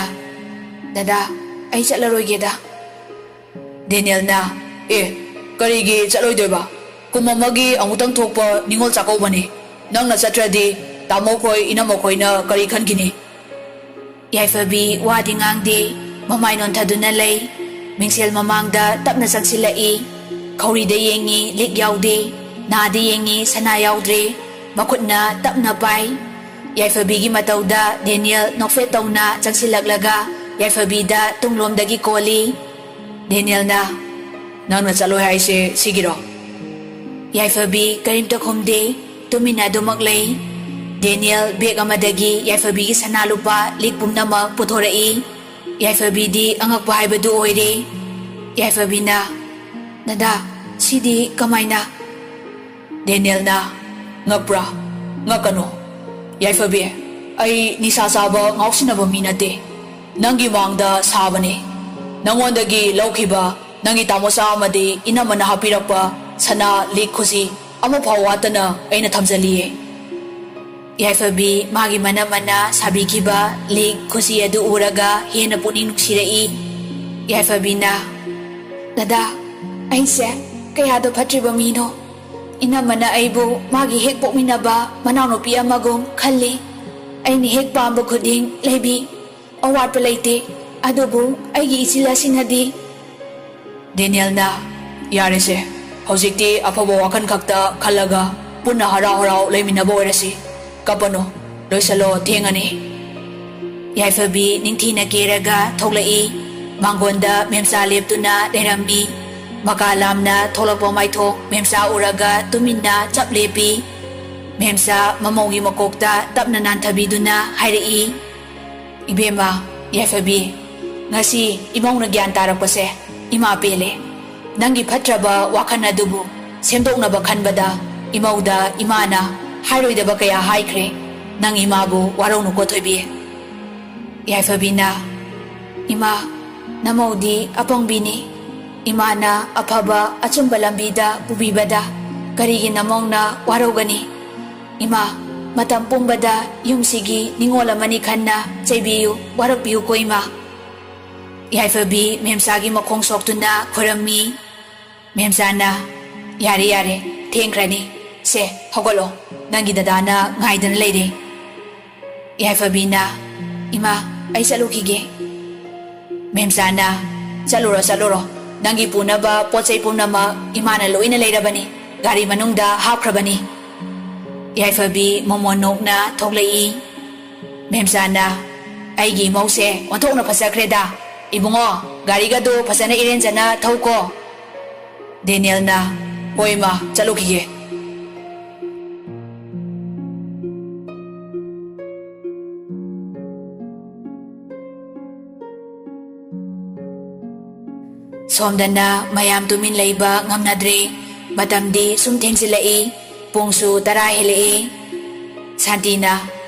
"ꯗꯗꯥ, ꯑꯩ ꯆꯠꯂꯔꯣꯏꯒꯦꯗ꯫" ꯗꯦꯅꯤꯌꯦꯜꯅ, "ꯑꯦ, ꯀꯔꯤꯒꯤ ꯆꯠꯂꯣꯏꯗꯣꯏꯕ? ꯀꯨꯝ ꯑꯃꯒꯤ ꯑꯃꯨꯛꯇꯪ ꯊꯣꯛꯄ ꯅꯤꯉꯣꯜ ꯆꯥꯛꯀꯧꯕꯅꯤ꯫ ꯅꯪꯅ ꯆꯠꯇ꯭ꯔꯗꯤ ꯇꯥꯃꯣꯈꯣꯏ, ꯏꯅꯝꯃꯈꯣꯏꯅ ꯀꯔꯤ ꯈꯟꯈꯤꯅꯤ?" ꯌꯥꯏꯐꯕꯤ ꯋꯥꯗꯤ ꯉꯥꯡꯗꯦ, ꯃꯃꯥꯏ ꯅꯣꯟꯊꯗꯨꯅ ꯂꯩ꯫ ꯃꯤꯡꯁꯦꯜ ꯃꯃꯥꯡꯗ ꯇꯞꯅ ꯆꯪꯁꯤꯜꯂꯛꯏ꯫ ꯈꯧꯔꯤꯗ ꯌꯦꯡꯉꯤ, ꯂꯤꯛ ꯌꯥꯎꯗꯦ꯫ ꯅꯥꯗ ꯌꯦꯡꯉꯤ, ꯁꯅꯥ ꯌꯥꯎꯗ꯭ꯔꯦ꯫ ꯃꯈꯨꯠꯅ ꯇꯞꯅ ꯄꯥꯏ꯫ ꯌꯥꯏꯐꯕꯤꯒꯤ ꯃꯇꯧꯗ ꯗꯦꯅꯤꯌꯦꯜ ꯅꯣꯛꯐꯦꯠ ꯇꯧꯅ ꯆꯪꯁꯤꯜꯂꯛꯂꯒ ꯌꯥꯏꯐꯕꯤꯗ ꯇꯨꯡꯂꯣꯝꯗꯒꯤ ꯀꯣꯜꯂꯤ꯫ ꯗꯦꯅꯤꯌꯦꯜꯅ, "ꯅꯪꯅ ꯆꯠꯂꯣꯏ ꯍꯥꯏꯁꯦ ꯁꯤꯒꯤꯔꯣ?" ꯌꯥꯏꯐꯕꯤ ꯀꯔꯤꯝꯇ ꯈꯨꯝꯗꯦ, ꯇꯨꯃꯤꯟꯅ ꯑꯗꯨꯃꯛ ꯂꯩ꯫ ꯗꯦꯅꯤꯌꯦꯜ ꯕꯦꯒ ꯑꯃꯗꯒꯤ ꯌꯥꯏꯐꯕꯤꯒꯤ ꯁꯅꯥ ꯂꯨꯄꯥ ꯂꯤꯛ ꯄꯨꯝꯅꯃꯛ ꯄꯨꯊꯣꯔꯛꯏ꯫ ꯌꯥꯏꯐꯕꯤꯗꯤ ꯑꯉꯛꯄ ꯍꯥꯏꯕꯗꯨ ꯑꯣꯏꯔꯦ꯫ ꯌꯥꯏꯐꯕꯤꯅ, "ꯗꯗꯥ, ꯁꯤꯗꯤ ꯀꯃꯥꯏꯅ?" ꯗꯦꯅꯤꯌꯦꯜꯅ, "ꯉꯛꯄ꯭ꯔꯥ? ꯉꯛꯀꯅꯨ꯫ ꯌꯥꯏꯐꯕꯤ, ꯑꯩ ꯅꯤꯁꯥ ꯆꯥꯕ ꯉꯥꯎꯁꯤꯟꯅꯕ ꯃꯤ ꯅꯠꯇꯦ꯫ ꯅꯪꯒꯤ ꯃꯥꯡꯗ ꯁꯥꯕꯅꯤ꯫ ꯅꯪꯉꯣꯟꯗꯒꯤ ꯂꯧꯈꯤꯕ ꯅꯪꯒꯤ ꯇꯥꯃꯣꯆꯥ ꯑꯃꯗꯤ ꯏꯅꯝꯃꯅ ꯍꯥꯞꯄꯤꯔꯛꯄ ꯁꯅꯥ, ꯂꯤꯛ, ꯈꯨꯖꯤ ꯑꯃꯐꯥꯎ ꯋꯥꯠꯇꯅ ꯑꯩꯅ ꯊꯝꯖꯜꯂꯤꯌꯦ꯫" ꯌꯥꯏꯐꯕꯤ ꯃꯥꯒꯤ ꯃꯅꯝꯃꯅ ꯁꯥꯕꯤꯈꯤꯕ ꯂꯤꯛ ꯈꯨꯖꯤ ꯑꯗꯨ ꯎꯔꯒ ꯍꯦꯟꯅ ꯄꯨꯛꯅꯤꯡ ꯅꯨꯡꯁꯤꯔꯛꯏ꯫ ꯌꯥꯏꯐꯕꯤꯅ, "ꯗꯗꯥ, ꯑꯩꯁꯦ ꯀꯌꯥꯗ ꯐꯠꯇ꯭ꯔꯤꯕ ꯃꯤꯅꯣ꯫ ꯏꯅꯝꯃꯅ ꯑꯩꯕꯨ ꯃꯥꯒꯤ ꯍꯦꯛ ꯄꯣꯛꯃꯤꯟꯅꯕ ꯃꯅꯥꯎꯅꯨꯄꯤ ꯑꯃꯒꯨꯝ ꯈꯜꯂꯤ꯫ ꯑꯩꯅ ꯍꯦꯛ ꯄꯥꯝꯕ ꯈꯨꯗꯤꯡ ꯂꯩꯕꯤ꯫ ꯑꯋꯥꯠꯄ ꯂꯩꯇꯦ꯫ ꯑꯗꯨꯕꯨ ꯑꯩꯒꯤ ꯏꯆꯤꯜ ꯑꯁꯤꯅꯗꯤ꯫" ꯗꯦꯅꯤꯌꯦꯜꯅ, "ꯌꯥꯔꯦꯁꯦ, ꯍꯧꯖꯤꯛꯇꯤ ꯑꯐꯕ ꯋꯥꯈꯜ ꯈꯛꯇ ꯈꯜꯂꯒ ꯄꯨꯟꯅ ꯍꯔꯥꯎ ꯍꯔꯥꯎ ꯂꯩꯃꯤꯟꯅꯕ ꯑꯣꯏꯔꯁꯤ꯫ ꯀꯞꯄꯅꯨ, ꯂꯣꯏꯁꯜꯂꯣ, ꯊꯦꯡꯉꯅꯤ꯫" ꯌꯥꯏꯐꯕꯤ ꯅꯤꯡꯊꯤꯅ ꯀꯦꯔꯒ ꯊꯣꯛꯂꯛꯏ꯫ ꯃꯥꯡꯒꯣꯟꯗ ꯃꯦꯝꯆꯥ ꯂꯦꯞꯇꯨꯅ ꯂꯩꯔꯝꯃꯤ꯫ ꯃꯀꯥ ꯂꯥꯝꯅ ꯊꯣꯛꯂꯛꯄ ꯃꯥꯏꯊꯣꯡ ꯃꯦꯝꯆꯥ ꯎꯔꯒ ꯇꯨꯃꯤꯟꯅ ꯆꯞ ꯂꯦꯞꯄꯤ꯫ ꯃꯦꯝꯆꯥ ꯃꯃꯧꯒꯤ ꯃꯀꯣꯛꯇ ꯇꯞꯅ ꯅꯥꯟꯊꯕꯤꯗꯨꯅ ꯍꯥꯏꯔꯛꯏ, "ꯏꯕꯦꯝꯃ, ꯌꯥꯏꯐꯕꯤ, ꯉꯁꯤ ꯏꯃꯧꯅ ꯒ꯭ꯌꯥꯟ ꯇꯥꯔꯛꯄꯁꯦ ꯏꯃꯥ ꯄꯦꯜꯂꯦ꯫ ꯅꯪꯒꯤ ꯐꯠꯇ꯭ꯔꯕ ꯋꯥꯈꯜ ꯑꯗꯨꯕꯨ ꯁꯦꯝꯗꯣꯛꯅꯕ ꯈꯟꯕꯗ ꯏꯃꯧꯗ ꯏꯃꯥꯅ ꯍꯥꯏꯔꯣꯏꯗꯕ ꯀꯌꯥ ꯍꯥꯏꯈ꯭ꯔꯦ꯫ ꯅꯪ ꯏꯃꯥꯕꯨ ꯋꯥꯔꯧꯅꯨꯀꯣ ꯊꯣꯏꯕꯤ꯫" ꯌꯥꯏꯐꯕꯤꯅ, "ꯏꯃꯥ, ꯅꯃꯧꯗꯤ ꯑꯄꯪꯕꯤꯅꯤ꯫ ꯏꯃꯥꯅ ꯑꯐꯕ ꯑꯆꯨꯝꯕ ꯂꯝꯕꯤꯗ ꯄꯨꯕꯤꯕꯗ ꯀꯔꯤꯒꯤ ꯅꯃꯧꯅ ꯋꯥꯔꯧꯒꯅꯤ? ꯏꯃꯥ, ꯃꯇꯝ ꯄꯨꯝꯕꯗ ꯌꯨꯝꯁꯤꯒꯤ ꯅꯤꯡꯉꯣꯜ ꯑꯃꯅꯤ ꯈꯟꯅ ꯆꯩꯕꯤꯌꯨ, ꯋꯥꯔꯛꯄꯤꯌꯨꯀꯣ ꯏꯃꯥ꯫" ꯌꯥꯏꯐꯕꯤ ꯃꯦꯝꯆꯥꯒꯤ ꯃꯈꯣꯡ ꯁꯣꯛꯇꯨꯅ ꯈꯨꯔꯝꯃꯤ꯫ ꯃꯦꯝꯆꯥꯅ, "ꯌꯥꯔꯦ, ꯌꯥꯔꯦ, ꯊꯦꯡꯈ꯭ꯔꯅꯤ꯫ ꯁꯦ, ꯍꯧꯒꯠꯂꯣ, ꯅꯪꯒꯤ ꯗꯗꯥꯅ ꯉꯥꯏꯗꯅ ꯂꯩꯔꯦ꯫" ꯌꯥꯏꯐꯕꯤꯅ, "ꯏꯃꯥ, ꯑꯩ ꯆꯠꯂꯨꯈꯤꯒꯦ꯫" ꯃꯦꯝꯆꯥꯅ, "ꯆꯠꯂꯨꯔꯣ, ꯆꯠꯂꯨꯔꯣ꯫ ꯅꯪꯒꯤ ꯄꯨꯅꯕ ꯄꯣꯠ ꯆꯩ ꯄꯨꯝꯅꯃꯛ ꯏꯃꯥꯅ ꯂꯣꯏꯅ ꯂꯩꯔꯕꯅꯤ, ꯒꯥꯔꯤ ꯃꯅꯨꯡꯗ ꯍꯥꯞꯈ꯭ꯔꯕꯅꯤ꯫" ꯌꯥꯏꯐꯕꯤ ꯃꯣꯃꯣꯟ ꯅꯣꯛꯅ ꯊꯣꯛꯂꯛꯏ꯫ ꯃꯦꯝꯆꯥꯅ, "ꯑꯩꯒꯤ ꯏꯃꯧꯁꯦ ꯑꯣꯟꯊꯣꯛꯅ ꯐꯖꯈ꯭ꯔꯦꯗ꯫ ꯏꯕꯨꯡꯉꯣ, ꯒꯥꯔꯤꯒꯗꯣ ꯐꯖꯅ ꯏꯔꯦꯟꯖꯅ ꯊꯧꯀꯣ꯫" ꯗꯦꯅꯤꯌꯦꯜꯅ, "ꯍꯣꯏ ꯏꯃꯥ, ꯆꯠꯂꯨꯈꯤꯒꯦ꯫" ꯁꯣꯝꯗꯅ ꯃꯌꯥꯝ ꯇꯨꯃꯤꯟ ꯂꯩꯕ ꯉꯝꯅꯗ꯭ꯔꯦ꯫ ꯃꯇꯝꯗꯤ ꯁꯨꯝ ꯊꯦꯡꯖꯤꯜꯂꯛꯏ꯫ ꯄꯨꯡꯁꯨ ꯇꯔꯥ ꯍꯦꯜꯂꯛꯏ꯫ ꯁꯥꯟꯇꯤꯅ,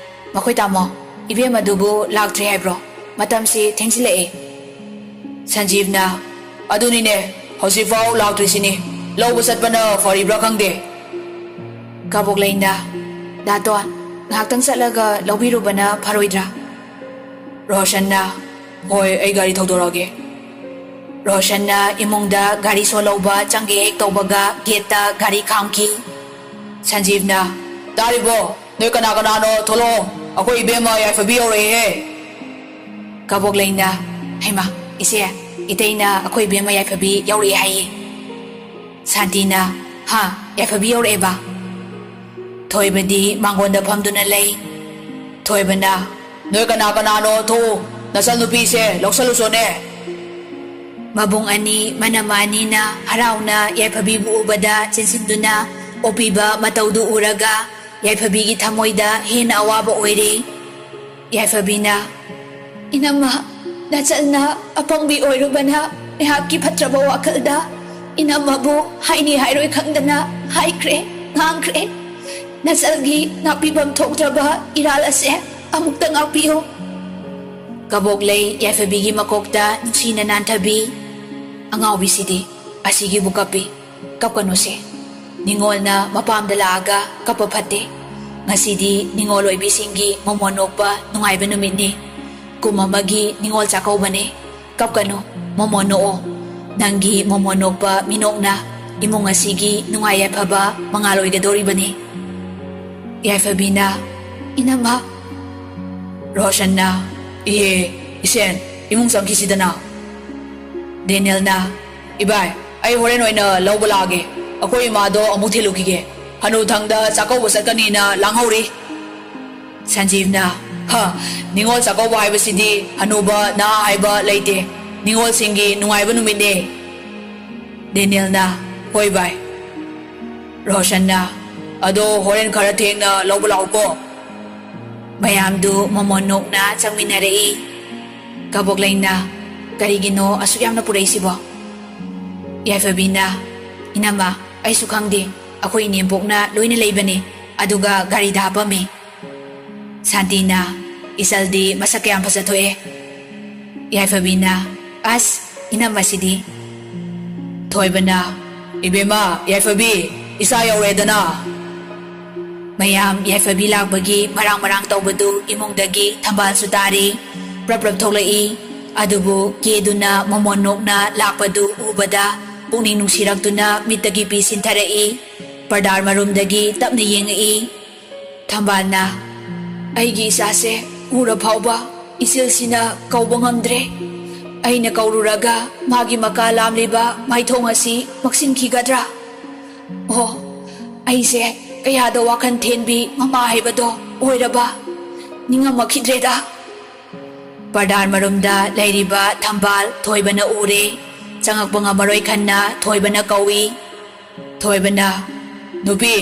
"ꯃꯈꯣꯏ ꯇꯥꯃꯣ, ꯏꯕꯦꯝ ꯑꯗꯨꯕꯨ ꯂꯥꯛꯇ꯭ꯔꯤ ꯍꯥꯏꯕ꯭ꯔꯣ? ꯃꯇꯝꯁꯤ ꯊꯦꯡꯖꯤꯜꯂꯛꯑꯦ꯫" ꯁꯟꯖꯤꯕꯅ, "ꯑꯗꯨꯅꯤꯅꯦ, ꯍꯧꯖꯤꯛꯐꯥꯎ ꯂꯥꯛꯇ꯭ꯔꯤꯁꯤꯅꯤ꯫ ꯂꯧꯕ ꯆꯠꯄꯅ ꯐꯔꯤꯕ꯭ꯔꯥ ꯈꯪꯗꯦ꯫" ꯀꯕꯣꯛꯂꯩꯅ, "ꯗꯥꯇꯣꯟ, ꯉꯥꯏꯍꯥꯛꯇꯪ ꯆꯠꯂꯒ ꯂꯧꯕꯤꯔꯨꯕꯅ ꯐꯔꯣꯏꯗ꯭ꯔꯥ?" ꯔꯣꯁꯟꯅ, "ꯍꯣꯏ, ꯑꯩ ꯒꯥꯔꯤ ꯊꯧꯗꯣꯔꯛꯑꯒꯦ꯫" ꯔꯣꯁꯟꯅ ꯏꯃꯨꯡꯗ ꯒꯥꯔꯤ ꯁꯣ ꯂꯧꯕ ꯆꯪꯒꯦ ꯍꯦꯛ ꯇꯧꯕꯒ ꯒꯦꯠꯇ ꯒꯥꯔꯤ ꯈꯥꯝꯈꯤ꯫ ꯁꯟꯖꯤꯕꯅ, "ꯇꯥꯔꯤꯕꯣ? ꯅꯣꯏ ꯀꯅꯥ ꯀꯅꯥꯅꯣ ꯊꯣꯛꯂꯛꯑꯣ, ꯑꯩꯈꯣꯏ ꯏꯕꯦꯝꯃ ꯌꯥꯏꯐꯕꯤ ꯌꯧꯔꯛꯑꯦꯍꯦ꯫" ꯀꯕꯣꯛꯂꯩꯅ, "ꯍꯩꯃꯥ, ꯏꯆꯦ, ꯏꯇꯩꯅ ꯑꯩꯈꯣꯏ ꯏꯕꯦꯝꯃ ꯌꯥꯏꯐꯕꯤ ꯌꯧꯔꯛꯑꯦ ꯍꯥꯏꯌꯦ꯫" ꯁꯥꯟꯇꯤꯅ, "ꯍꯥ, ꯌꯥꯏꯐꯕꯤ ꯌꯧꯔꯛꯑꯦꯕ?" ꯊꯣꯏꯕꯗꯤ ꯃꯥꯡꯒꯣꯟꯗ ꯐꯝꯗꯨꯅ ꯂꯩ꯫ ꯊꯣꯏꯕꯅ, "ꯅꯣꯏ ꯀꯅꯥ ꯀꯅꯥꯅꯣ ꯊꯣꯛꯎ, ꯅꯆꯟꯅꯨꯄꯤꯁꯦ ꯂꯧꯁꯜꯂꯨꯆꯣꯅꯦ꯫" ꯃꯕꯨꯡ ꯑꯅꯤ ꯃꯅꯝꯃ ꯑꯅꯤꯅ ꯍꯔꯥꯎꯅ ꯌꯥꯏꯐꯕꯤꯕꯨ ꯎꯕꯗ ꯆꯦꯟꯁꯤꯟꯗꯨꯅ ꯑꯣꯛꯄꯤꯕ ꯃꯇꯧꯗꯨ ꯎꯔꯒ ꯌꯥꯏꯐꯕꯤꯒꯤ ꯊꯃꯣꯏꯗ ꯍꯦꯟꯅ ꯑꯋꯥꯕ ꯑꯣꯏꯔꯦ꯫ ꯌꯥꯏꯐꯕꯤꯅ, "ꯏꯅꯝꯃ, ꯅꯆꯟꯅ ꯑꯄꯪꯕꯤ ꯑꯣꯏꯔꯨꯕꯅ ꯉꯥꯏꯍꯥꯛꯀꯤ ꯐꯠꯇ꯭ꯔꯕ ꯋꯥꯈꯜꯗ ꯏꯅꯝꯃꯕꯨ ꯍꯥꯏꯅꯤ ꯍꯥꯏꯔꯣꯏ ꯈꯪꯗꯅ ꯍꯥꯏꯈ꯭ꯔꯦ, ꯉꯥꯡꯈ꯭ꯔꯦ꯫ ꯅꯆꯜꯒꯤ ꯉꯥꯛꯄꯤꯐꯝ ꯊꯣꯛꯇ꯭ꯔꯕ ꯏꯔꯥꯜ ꯑꯁꯦ ꯑꯃꯨꯛꯇ ꯉꯥꯛꯄꯤꯌꯨ꯫" ꯀꯕꯣꯛꯂꯩ ꯌꯥꯏꯐꯕꯤꯒꯤ ꯃꯀꯣꯛꯇ ꯅꯨꯡꯁꯤꯅ ꯅꯥꯟꯊꯕꯤ꯫ "ꯑꯉꯥꯎꯕꯤꯁꯤꯗꯤ ꯑꯁꯤꯒꯤꯕꯨ ꯀꯞꯄꯤ꯫ ꯀꯞꯀꯅꯨꯁꯦ꯫ ꯅꯤꯉꯣꯜꯅ ꯃꯄꯥꯝꯗ ꯂꯥꯛꯑꯒ ꯀꯞꯄ ꯐꯠꯇꯦ꯫ ꯉꯁꯤꯗꯤ ꯅꯤꯉꯣꯜ ꯑꯣꯏꯕꯤꯁꯤꯡꯒꯤ ꯃꯣꯃꯣꯟ ꯅꯣꯛꯄ ꯅꯨꯡꯉꯥꯏꯕ ꯅꯨꯃꯤꯠꯅꯤ꯫ ꯀꯨꯝ ꯑꯃꯒꯤ ꯅꯤꯉꯣꯜ ꯆꯥꯛꯀꯧꯕꯅꯦ꯫ ꯀꯞꯀꯅꯨ, ꯃꯣꯃꯣꯟ ꯅꯣꯛꯑꯣ꯫ ꯅꯪꯒꯤ ꯃꯣꯃꯣꯟ ꯅꯣꯛꯄ ꯃꯤꯅꯣꯛꯅ ꯏꯃꯨꯡ ꯑꯁꯤꯒꯤ ꯅꯨꯡꯉꯥꯏ ꯌꯥꯏꯐꯕ ꯃꯉꯥꯜ ꯑꯣꯏꯒꯗꯧꯔꯤꯕꯅꯤ꯫" ꯌꯥꯏꯐꯕꯤꯅ, "ꯏꯅꯝꯃ꯫" ꯔꯣꯁꯟꯅ, "ꯏꯍꯦ, ꯏꯁꯦꯟ, ꯏꯃꯨꯡ ꯆꯪꯈꯤꯁꯤꯗꯅ꯫" ꯗꯦꯅꯤꯌꯦꯜꯅ, "ꯏꯕꯥꯏ, ꯑꯩ ꯍꯣꯔꯦꯟ ꯑꯣꯏꯅ ꯂꯧꯕ ꯂꯥꯛꯑꯒꯦ꯫ ꯑꯩꯈꯣꯏ ꯏꯃꯥꯗꯣ ꯑꯃꯨꯛ ꯊꯤꯜꯂꯨꯈꯤꯒꯦ꯫ ꯍꯅꯨꯊꯪꯗ ꯆꯥꯛꯀꯧꯕ ꯆꯠꯀꯅꯤꯅ ꯂꯥꯡꯍꯧꯔꯤ꯫" ꯁꯟꯖꯤꯕꯅ, "ꯍ, ꯅꯤꯉꯣꯜ ꯆꯥꯛꯀꯧꯕ ꯍꯥꯏꯕꯁꯤꯗꯤ ꯍꯅꯨꯕ ꯅꯍꯥ ꯍꯥꯏꯕ ꯂꯩꯇꯦ꯫ ꯅꯤꯉꯣꯜꯁꯤꯡꯒꯤ ꯅꯨꯡꯉꯥꯏꯕ ꯅꯨꯃꯤꯠꯅꯦ꯫" ꯗꯦꯅꯤꯌꯦꯜꯅ, "ꯍꯣꯏ ꯚꯥꯏ꯫" ꯔꯣꯁꯟꯅ, "ꯑꯗꯣ ꯍꯣꯔꯦꯟ ꯈꯔ ꯊꯦꯡꯅ ꯂꯧꯕ ꯂꯥꯛꯎꯀꯣ꯫" ꯃꯌꯥꯝꯗꯨ ꯃꯣꯃꯣꯟ ꯅꯣꯛꯅ ꯆꯪꯃꯤꯟꯅꯔꯛꯏ꯫ ꯀꯕꯣꯛꯂꯩꯅ, "ꯀꯔꯤꯒꯤꯅꯣ ꯑꯁꯨꯛ ꯌꯥꯝꯅ ꯄꯨꯔꯛꯏꯁꯤꯕꯣ?" ꯌꯥꯏꯐꯕꯤꯅ, "ꯏꯅꯝꯃ, ꯑꯩꯁꯨ ꯈꯪꯗꯦ, ꯑꯩꯈꯣꯏ ꯏꯅꯦꯝꯄꯣꯛꯅ ꯂꯣꯏꯅ ꯂꯩꯕꯅꯦ, ꯑꯗꯨꯒ ꯒꯥꯔꯤꯗ ꯍꯥꯞꯄꯝꯃꯦ꯫" ꯁꯥꯟꯇꯤꯅ, "ꯏꯆꯜꯗꯤ ꯃꯁꯛ ꯀꯌꯥꯝ ꯐꯖꯊꯣꯛꯑꯦ꯫" ꯌꯥꯏꯐꯕꯤꯅ, "ꯑꯁ, ꯏꯅꯝꯃꯁꯤꯗꯤ꯫" ꯊꯣꯏꯕꯅ, "ꯏꯕꯦꯝꯃ, ꯌꯥꯏꯐꯕꯤ, ꯏꯆꯥ ꯌꯧꯔꯦꯗꯅ꯫" ꯃꯌꯥꯝ ꯌꯥꯏꯐꯕꯤ ꯂꯥꯛꯄꯒꯤ ꯃꯔꯥꯡ ꯃꯔꯥꯡ ꯇꯧꯕꯗꯨ ꯏꯃꯨꯡꯗꯒꯤ ꯊꯝꯕꯥꯜꯁꯨ ꯇꯥꯔꯤ꯫ ꯄ꯭ꯔꯞ ꯄ꯭ꯔꯞ ꯊꯣꯛꯂꯛꯏ꯫ ꯑꯗꯨꯕꯨ ꯀꯦꯗꯨꯅ ꯃꯃꯣꯟ ꯅꯣꯛꯅ ꯂꯥꯛꯄꯗꯨ ꯎꯕꯗ ꯄꯨꯛꯅꯤꯡ ꯅꯨꯡꯁꯤꯔꯛꯇꯨꯅ ꯃꯤꯠꯇꯒꯤ ꯄꯤ ꯁꯤꯟꯊꯔꯛꯏ꯫ ꯄꯔꯗꯥꯔ ꯃꯔꯨꯝꯗꯒꯤ ꯇꯞꯅ ꯌꯦꯡꯉꯛꯏ꯫ ꯊꯝꯕꯥꯜꯅ, "ꯑꯩꯒꯤ ꯏꯆꯥꯁꯦ ꯎꯔ ꯐꯥꯎꯕ ꯏꯆꯤꯜꯁꯤꯅ ꯀꯧꯕ ꯉꯝꯗ꯭ꯔꯦ꯫ ꯑꯩꯅ ꯀꯧꯔꯨꯔꯒ ꯃꯥꯒꯤ ꯃꯀꯥ ꯂꯥꯝꯂꯤꯕ ꯃꯥꯏꯊꯣꯡ ꯑꯁꯤ ꯃꯛꯁꯤꯟꯈꯤꯒꯗ꯭ꯔꯥ? ꯑꯣ, ꯑꯩꯁꯦ ꯀꯌꯥꯗ ꯋꯥꯈꯜ ꯊꯦꯟꯕꯤ ꯃꯃꯥ ꯍꯥꯏꯕꯗꯣ ꯑꯣꯏꯔꯕ? ꯅꯤꯡꯉꯝꯃꯛꯈꯤꯗ꯭ꯔꯦꯗ꯫" ꯄꯔꯗꯥꯔ ꯃꯔꯨꯝꯗ ꯂꯩꯔꯤꯕ ꯊꯝꯕꯥꯜ ꯊꯣꯏꯕꯅ ꯎꯔꯦ꯫ ꯆꯪꯉꯛꯄ ꯉꯝꯃꯔꯣꯏ ꯈꯟꯅ ꯊꯣꯏꯕꯅ ꯀꯧꯏ꯫ ꯊꯣꯏꯕꯅ, "ꯅꯨꯄꯤ,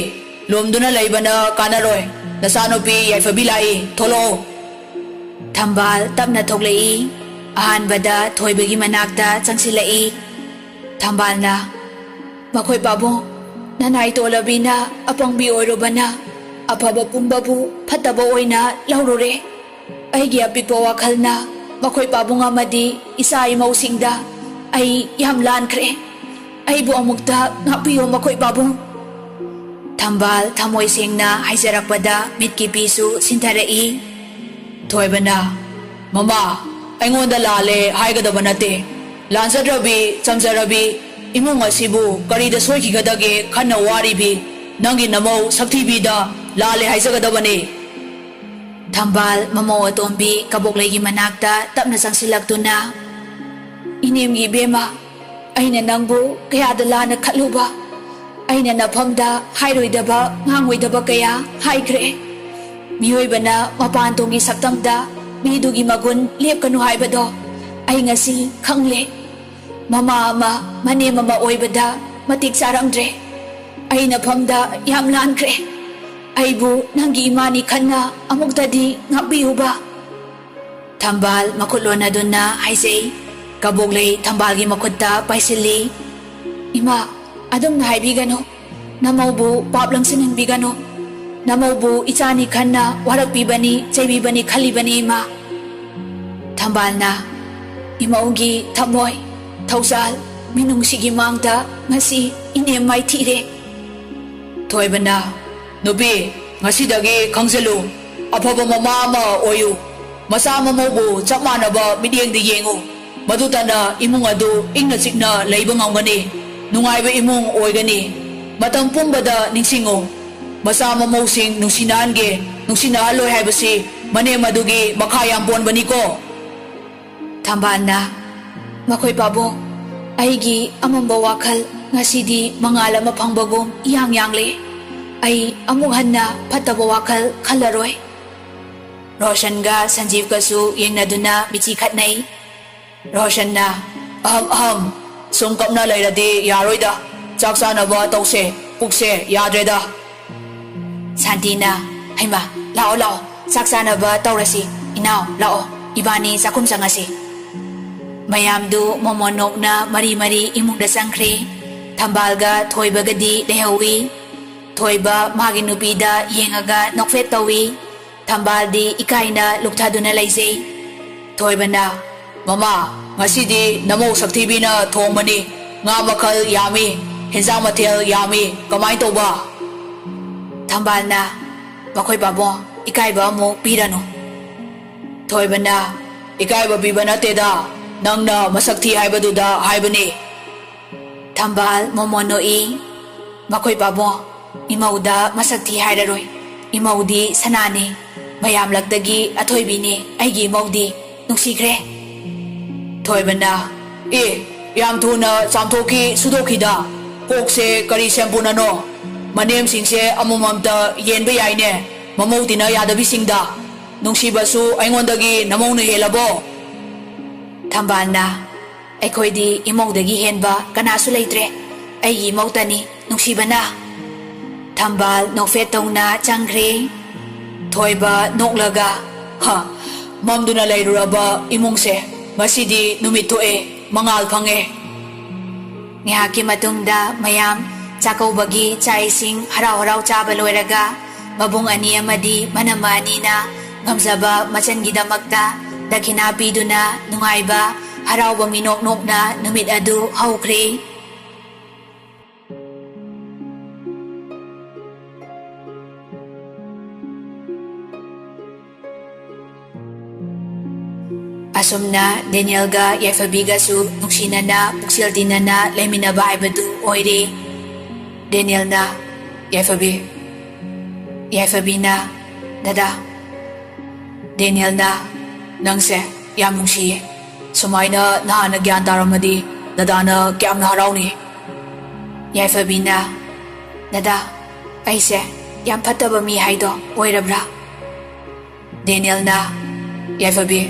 ꯂꯣꯝꯗꯨꯅ ꯂꯩꯕꯅ ꯀꯥꯟꯅꯔꯣꯏ꯫ ꯅꯆꯥꯅꯨꯄꯤ ꯌꯥꯏꯐꯕꯤ ꯂꯥꯛꯏ, ꯊꯣꯛꯂꯛꯑꯣ꯫" ꯊꯝꯕꯥꯜ ꯇꯞꯅ ꯊꯣꯛꯂꯛꯏ꯫ ꯑꯍꯥꯟꯕꯗ ꯊꯣꯏꯕꯒꯤ ꯃꯅꯥꯛꯇ ꯆꯪꯁꯤꯜꯂꯛꯏ꯫ ꯊꯝꯕꯥꯜꯅ, "ꯃꯈꯣꯏ ꯄꯥꯕꯨꯡ, ꯅꯅꯥꯏ ꯇꯣꯂꯕꯤꯅ ꯑꯄꯪꯕꯤ ꯑꯣꯏꯔꯨꯕꯅ ꯑꯐꯕ ꯄꯨꯝꯕꯕꯨ ꯐꯠꯇꯕ ꯑꯣꯏꯅ ꯂꯧꯔꯨꯔꯦ꯫ ꯑꯩꯒꯤ ꯑꯄꯤꯛꯄ ꯋꯥꯈꯜꯅ ꯃꯈꯣꯏ ꯄꯥꯕꯨꯡ ꯑꯃꯗꯤ ꯏꯆꯥ ꯏꯃꯧꯁꯤꯡꯗ ꯑꯩ ꯌꯥꯝ ꯂꯥꯟꯈ꯭ꯔꯦ꯫ ꯑꯩꯕꯨ ꯑꯃꯨꯛꯇ ꯉꯥꯛꯄꯤꯌꯨ ꯃꯈꯣꯏ ꯄꯥꯕꯨꯡ꯫" ꯊꯝꯕꯥꯜ ꯊꯃꯣꯏ ꯁꯦꯡꯅ ꯍꯥꯏꯖꯔꯛꯄꯗ ꯃꯤꯠꯀꯤ ꯄꯤꯁꯨ ꯁꯤꯟꯊꯔꯛꯏ꯫ ꯊꯣꯏꯕꯅ, "ꯃꯃꯥ, ꯑꯩꯉꯣꯟꯗ ꯂꯥꯜꯂꯦ ꯍꯥꯏꯒꯗꯕ ꯅꯠꯇꯦ꯫ ꯂꯥꯟꯖꯗ꯭ꯔꯕꯤ, ꯆꯝꯖꯔꯕꯤ ꯏꯃꯨꯡ ꯑꯁꯤꯕꯨ ꯀꯔꯤꯗ ꯁꯣꯏꯈꯤꯒꯗꯒꯦ ꯈꯟꯅ ꯋꯥꯔꯤꯕꯤ ꯅꯪꯒꯤ ꯅꯃꯧ ꯁꯛꯊꯤꯕꯤꯗ ꯂꯥꯜꯂꯦ ꯍꯥꯏꯖꯒꯗꯕꯅꯤ꯫" ꯊꯝꯕꯥꯜ ꯃꯃꯧ ꯑꯇꯣꯝꯕꯤ ꯀꯕꯣꯛꯂꯩꯒꯤ ꯃꯅꯥꯛꯇ ꯇꯞꯅ ꯆꯪꯁꯤꯜꯂꯛꯇꯨꯅ, "ꯏꯅꯦꯝꯒꯤ ꯏꯕꯦꯝꯃ, ꯑꯩꯅ ꯅꯪꯕꯨ ꯀꯌꯥꯗ ꯂꯥꯟꯅ ꯈꯠꯂꯨꯕ꯫ ꯑꯩꯅ ꯅꯐꯝꯗ ꯍꯥꯏꯔꯣꯏꯗꯕ, ꯉꯥꯡꯉꯣꯏꯗꯕ ꯀꯌꯥ ꯍꯥꯏꯈ꯭ꯔꯦ꯫ ꯃꯤꯑꯣꯏꯕꯅ ꯃꯄꯥꯟ ꯊꯣꯡꯒꯤ ꯁꯛꯇꯝꯗ ꯃꯤꯗꯨꯒꯤ ꯃꯒꯨꯟ ꯂꯦꯞꯀꯅꯨ ꯍꯥꯏꯕꯗꯣ ꯑꯩ ꯉꯁꯤ ꯈꯪꯂꯦ꯫ ꯃꯃꯥ ꯑꯃ, ꯃꯅꯦꯝ ꯑꯃ ꯑꯣꯏꯕꯗ ꯃꯇꯤꯛ ꯆꯥꯔꯝꯗ꯭ꯔꯦ꯫ ꯑꯩ ꯅꯐꯝꯗ ꯌꯥꯝ ꯂꯥꯟꯈ꯭ꯔꯦ꯫ ꯑꯩꯕꯨ ꯅꯪꯒꯤ ꯏꯃꯥꯅꯤ ꯈꯟꯅ ꯑꯃꯨꯛꯇꯗꯤ ꯉꯥꯛꯄꯤꯌꯨꯕ꯫" ꯊꯝꯕꯥꯜ ꯃꯈꯨꯠ ꯂꯣꯟꯅꯗꯨꯅ ꯍꯥꯏꯖꯩ꯫ ꯀꯕꯣꯛꯂꯩ ꯊꯝꯕꯥꯜꯒꯤ ꯃꯈꯨꯠꯇ ꯄꯥꯏꯁꯤꯜꯂꯤ꯫ ꯏꯃꯥ, ꯑꯗꯨꯝꯅ ꯍꯥꯏꯕꯤꯒꯅꯨ꯫ ꯅꯃꯧꯕꯨ ꯄꯥꯞ ꯂꯪꯁꯤꯟꯍꯟꯕꯤꯒꯅꯨ꯫ ꯅꯃꯧꯕꯨ ꯏꯆꯥꯅꯤ ꯈꯟꯅ ꯋꯥꯔꯛꯄꯤꯕꯅꯤ, ꯆꯩꯕꯤꯕꯅꯤ ꯈꯜꯂꯤꯕꯅꯤ, ꯏꯃꯥ꯫ ꯊꯝꯕꯥꯜꯅ, "ꯏꯃꯧꯒꯤ ꯊꯃꯣꯏ, ꯊꯧꯖꯥꯜ, ꯃꯤꯅꯨꯡꯁꯤꯒꯤ ꯃꯥꯡꯗ ꯉꯁꯤ ꯏꯅꯦꯝ ꯃꯥꯏꯊꯤꯔꯦ꯫" ꯊꯣꯏꯕꯅ, "ꯅꯨꯄꯤ, ꯉꯁꯤꯗꯒꯤ ꯈꯪꯖꯤꯜꯂꯨ, ꯑꯐꯕ ꯃꯃꯥ ꯑꯃ ꯑꯣꯏꯌꯨ꯫ ꯃꯆꯥ ꯃꯃꯧꯕꯨ ꯆꯞ ꯃꯥꯟꯅꯕ ꯃꯤꯠꯌꯦꯡꯗ ꯌꯦꯡꯉꯨ꯫ ꯃꯗꯨꯇꯅ ꯏꯃꯨꯡ ꯑꯗꯨ ꯏꯪꯅ ꯆꯤꯛꯅ ꯂꯩꯕ ꯉꯝꯒꯅꯤ, ꯅꯨꯡꯉꯥꯏꯕ ꯏꯃꯨꯡ ꯑꯣꯏꯒꯅꯤ꯫ ꯃꯇꯝ ꯄꯨꯝꯕꯗ ꯅꯤꯡꯁꯤꯡꯉꯨ, ꯃꯆꯥ ꯃꯃꯧꯁꯤꯡ ꯅꯨꯡꯁꯤꯅꯍꯟꯒꯦ, ꯅꯨꯡꯁꯤꯅꯍꯜꯂꯣꯏ ꯍꯥꯏꯕꯁꯤ ꯃꯅꯦꯝ ꯑꯗꯨꯒꯤ ꯃꯈꯥ ꯌꯥꯝ ꯄꯣꯟꯕꯅꯤꯀꯣ꯫" ꯊꯝꯕꯥꯜꯅ, "ꯃꯈꯣꯏ ꯄꯥꯕꯨꯡ, ꯑꯩꯒꯤ ꯑꯃꯝꯕ ꯋꯥꯈꯜ ꯉꯁꯤꯗꯤ ꯃꯉꯥꯜ ꯑꯃ ꯐꯪꯕꯒꯨꯝ ꯏꯌꯥꯡ ꯌꯥꯡꯂꯦ꯫ ꯑꯩ ꯑꯃꯨꯛ ꯍꯟꯅ ꯐꯠꯇꯕ ꯋꯥꯈꯜ ꯈꯜꯂꯔꯣꯏ꯫" ꯔꯣꯁꯟꯒ ꯁꯟꯖꯤꯞꯀꯁꯨ ꯌꯦꯡꯅꯗꯨꯅ ꯃꯤꯠꯆꯤ ꯈꯠꯅꯩ꯫ ꯔꯣꯁꯟꯅ, "ꯑꯍꯝ ꯑꯍꯝ, ꯁꯨꯝ ꯀꯞꯅ ꯂꯩꯔꯗꯤ ꯌꯥꯔꯣꯏꯗ꯫ ꯆꯥꯛ ꯆꯥꯅꯕ ꯇꯧꯁꯦ, ꯄꯨꯛꯁꯦ ꯌꯥꯗ꯭ꯔꯦꯗ꯫" ꯁꯥꯟꯇꯤꯅ, "ꯍꯩꯃꯥ, ꯂꯥꯛꯑꯣ ꯂꯥꯛꯑꯣ, ꯆꯥꯛ ꯆꯥꯅꯕ ꯇꯧꯔꯁꯤ꯫ ꯏꯅꯥꯎ, ꯂꯥꯛꯑꯣ, ꯏꯕꯥꯅꯤ ꯆꯥꯛꯈꯨꯝ ꯆꯪꯉꯁꯤ꯫" ꯃꯌꯥꯝꯗꯨ ꯃꯣꯃꯣꯟ ꯅꯣꯛꯅ ꯃꯔꯤ ꯃꯔꯤ ꯏꯃꯨꯡꯗ ꯆꯪꯈ꯭ꯔꯦ꯫ ꯊꯝꯕꯥꯜꯒ ꯊꯣꯏꯕꯒꯗꯤ ꯂꯩꯍꯧꯏ꯫ ꯊꯣꯏꯕ ꯃꯥꯒꯤ ꯅꯨꯄꯤꯗ ꯌꯦꯡꯉꯒ ꯅꯣꯛꯐꯦꯠ ꯇꯧꯏ꯫ ꯊꯝꯕꯥꯜꯗꯤ ꯏꯀꯥꯏꯅ ꯂꯨꯞꯊꯗꯨꯅ ꯂꯩꯖꯩ꯫ ꯊꯣꯏꯕꯅ, "ꯃꯃꯥ, ꯉꯁꯤꯗꯤ ꯅꯃꯧ ꯁꯛꯊꯤꯕꯤꯅ ꯊꯣꯡꯕꯅꯤ꯫ ꯉꯥ ꯃꯈꯜ ꯌꯥꯝꯃꯤ, ꯍꯦꯟꯖꯥꯡ ꯃꯊꯦꯜ ꯌꯥꯝꯃꯤ꯫ ꯀꯃꯥꯏ ꯇꯧꯕ?" ꯊꯝꯕꯥꯜꯅ, "ꯃꯈꯣꯏ ꯄꯥꯕꯨꯡ, ꯏꯀꯥꯏꯕ ꯑꯃꯨꯛ ꯄꯤꯔꯅꯨ꯫" ꯊꯣꯏꯕꯅ, "ꯏꯀꯥꯏꯕ ꯄꯤꯕ ꯅꯠꯇꯦꯗ, ꯅꯪꯅ ꯃꯁꯛ ꯊꯤ ꯍꯥꯏꯕꯗꯨꯗ ꯍꯥꯏꯕꯅꯤ꯫" ꯊꯝꯕꯥꯜ ꯃꯣꯃꯣꯟ ꯅꯣꯛꯏ꯫ "ꯃꯈꯣꯏ ꯄꯥꯕꯨꯡ, ꯏꯃꯧꯗ ꯃꯁꯛ ꯊꯤ ꯍꯥꯏꯔꯔꯣꯏ꯫ ꯏꯃꯧꯗꯤ ꯁꯅꯥꯅꯤ, ꯃꯌꯥꯝ ꯂꯛꯇꯒꯤ ꯑꯊꯣꯏꯕꯤꯅꯤ ꯑꯩꯒꯤ ꯏꯃꯧꯗꯤ꯫ ꯅꯨꯡꯁꯤꯈ꯭ꯔꯦ꯫" ꯊꯣꯏꯕꯅ, "ꯑꯦ, ꯌꯥꯝ ꯊꯨꯅ ꯆꯥꯝꯊꯣꯛꯈꯤ ꯁꯨꯗꯣꯛꯈꯤꯗ꯫ ꯀꯣꯛꯁꯦ ꯀꯔꯤ ꯁꯦꯝꯄꯨꯅꯅꯣ? ꯃꯅꯦꯝꯁꯤꯡꯁꯦ ꯑꯃꯃꯝꯇ ꯌꯦꯟꯕ ꯌꯥꯏꯅꯦ, ꯃꯃꯧ ꯇꯤꯟꯅ ꯌꯥꯗꯕꯤꯁꯤꯡꯗ꯫ ꯅꯨꯡꯁꯤꯕꯁꯨ ꯑꯩꯉꯣꯟꯗꯒꯤ ꯅꯃꯧꯅ ꯍꯦꯜꯂꯕꯣ?" ꯊꯝꯕꯥꯜꯅ, "ꯑꯩꯈꯣꯏꯗꯤ ꯏꯃꯧꯗꯒꯤ ꯍꯦꯟꯕ ꯀꯅꯥꯁꯨ ꯂꯩꯇ꯭ꯔꯦ꯫ ꯑꯩꯒꯤ ꯏꯃꯧꯇꯅꯤ ꯅꯨꯡꯁꯤꯕꯅ꯫" ꯊꯝꯕꯥꯜ ꯅꯣꯛꯐꯦꯠ ꯇꯧꯅ ꯆꯪꯈ꯭ꯔꯦ꯫ ꯊꯣꯏꯕ ꯅꯣꯛꯂꯒ, "ꯍ, ꯃꯝꯗꯨꯅ ꯂꯩꯔꯨꯔꯕ ꯏꯃꯨꯡꯁꯦ ꯉꯁꯤꯗꯤ ꯅꯨꯃꯤꯠ ꯊꯣꯛꯑꯦ, ꯃꯉꯥꯜ ꯐꯪꯉꯦ꯫" ꯉꯥꯏꯍꯥꯛꯀꯤ ꯃꯇꯨꯡꯗ ꯃꯌꯥꯝ ꯆꯥꯛꯀꯧꯕꯒꯤ ꯆꯥꯛ ꯏꯁꯤꯡ ꯍꯔꯥꯎ ꯍꯔꯥꯎ ꯆꯥꯕ ꯂꯣꯏꯔꯒ, ꯃꯕꯨꯡ ꯑꯅꯤ ꯑꯃꯗꯤ ꯃꯅꯝꯃ ꯑꯅꯤꯅ ꯉꯝꯖꯕ ꯃꯆꯟꯒꯤꯗꯃꯛꯇ ꯗꯈꯤꯅꯥ ꯄꯤꯗꯨꯅ ꯅꯨꯡꯉꯥꯏꯕ, ꯍꯔꯥꯎꯕ ꯃꯤꯅꯣꯛ ꯅꯣꯛꯅ ꯅꯨꯃꯤꯠ ꯑꯗꯨ ꯍꯧꯈ꯭ꯔꯦ꯫ ꯑꯁꯨꯝꯅ ꯗꯦꯅꯤꯌꯦꯜꯒ ꯌꯥꯏꯐꯕꯤꯒꯁꯨ ꯅꯨꯡꯁꯤꯅꯅ, ꯄꯨꯛꯆꯦꯜ ꯇꯤꯟꯅꯅ ꯂꯩꯃꯤꯟꯅꯕ ꯍꯥꯏꯕꯗꯨ ꯑꯣꯏꯔꯦ꯫ ꯗꯦꯅꯤꯌꯦꯜꯅ ꯌꯥꯏꯐꯕꯤ, ꯌꯥꯏꯐꯕꯤꯅ, "ꯗꯗꯥ꯫" ꯗꯦꯅꯤꯌꯦꯜꯅ, "ꯅꯪꯁꯦ ꯌꯥꯝ ꯅꯨꯡꯁꯤꯌꯦ꯫ ꯁꯨꯃꯥꯏꯅ ꯅꯍꯥꯟꯅ ꯒ꯭ꯌꯥꯟ ꯇꯥꯔꯝꯃꯗꯤ ꯗꯗꯥꯅ ꯀꯌꯥꯝꯅ ꯍꯔꯥꯎꯅꯤ꯫" ꯌꯥꯏꯐꯕꯤꯅ, "ꯗꯗꯥ, ꯑꯩꯁꯦ ꯌꯥꯝ ꯐꯠꯇꯕ ꯃꯤ ꯍꯥꯏꯗꯣ ꯑꯣꯏꯔꯕ꯭ꯔꯥ?" ꯗꯦꯅꯤꯌꯦꯜꯅ, "ꯌꯥꯏꯐꯕꯤ,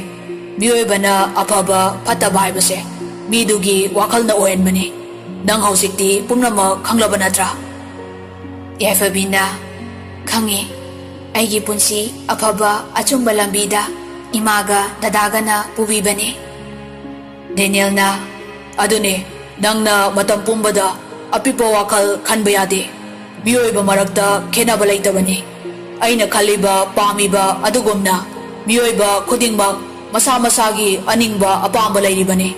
ꯃꯤꯑꯣꯏꯕꯅ ꯑꯐꯕ ꯐꯠꯇꯕ ꯍꯥꯏꯕꯁꯦ ꯃꯤꯗꯨꯒꯤ ꯋꯥꯈꯜꯅ ꯑꯣꯏꯍꯟꯕꯅꯤ꯫ ꯅꯪ ꯍꯧꯖꯤꯛꯇꯤ ꯄꯨꯝꯅꯃꯛ ꯈꯪꯂꯕ ꯅꯠꯇ꯭ꯔꯥ?" ꯌꯥꯏꯐꯕꯤꯅ, "ꯈꯪꯉꯤ꯫ ꯑꯩꯒꯤ ꯄꯨꯟꯁꯤ ꯑꯐꯕ ꯑꯆꯨꯝꯕ ꯂꯝꯕꯤꯗ ꯏꯃꯥꯒ ꯗꯗꯥꯒꯅ ꯄꯨꯕꯤꯕꯅꯤ꯫" ꯗꯦꯅꯤꯌꯦꯜꯅ, "ꯑꯗꯨꯅꯦ, ꯅꯪꯅ ꯃꯇꯝ ꯄꯨꯝꯕꯗ ꯑꯄꯤꯛꯄ ꯋꯥꯈꯜ ꯈꯟꯕ ꯌꯥꯗꯦ꯫ ꯃꯤꯑꯣꯏꯕ ꯃꯔꯛꯇ ꯈꯦꯠꯅꯕ ꯂꯩꯇꯕꯅꯤ꯫ ꯑꯩꯅ ꯈꯜꯂꯤꯕ, ꯄꯥꯝꯃꯤꯕ ꯑꯗꯨꯒꯨꯝꯅ ꯃꯤꯑꯣꯏꯕ ꯈꯨꯗꯤꯡꯃꯛ ꯃꯁꯥ ꯃꯁꯥꯒꯤ ꯑꯅꯤꯡꯕ ꯑꯄꯥꯝꯕ ꯂꯩꯔꯤꯕꯅꯤ꯫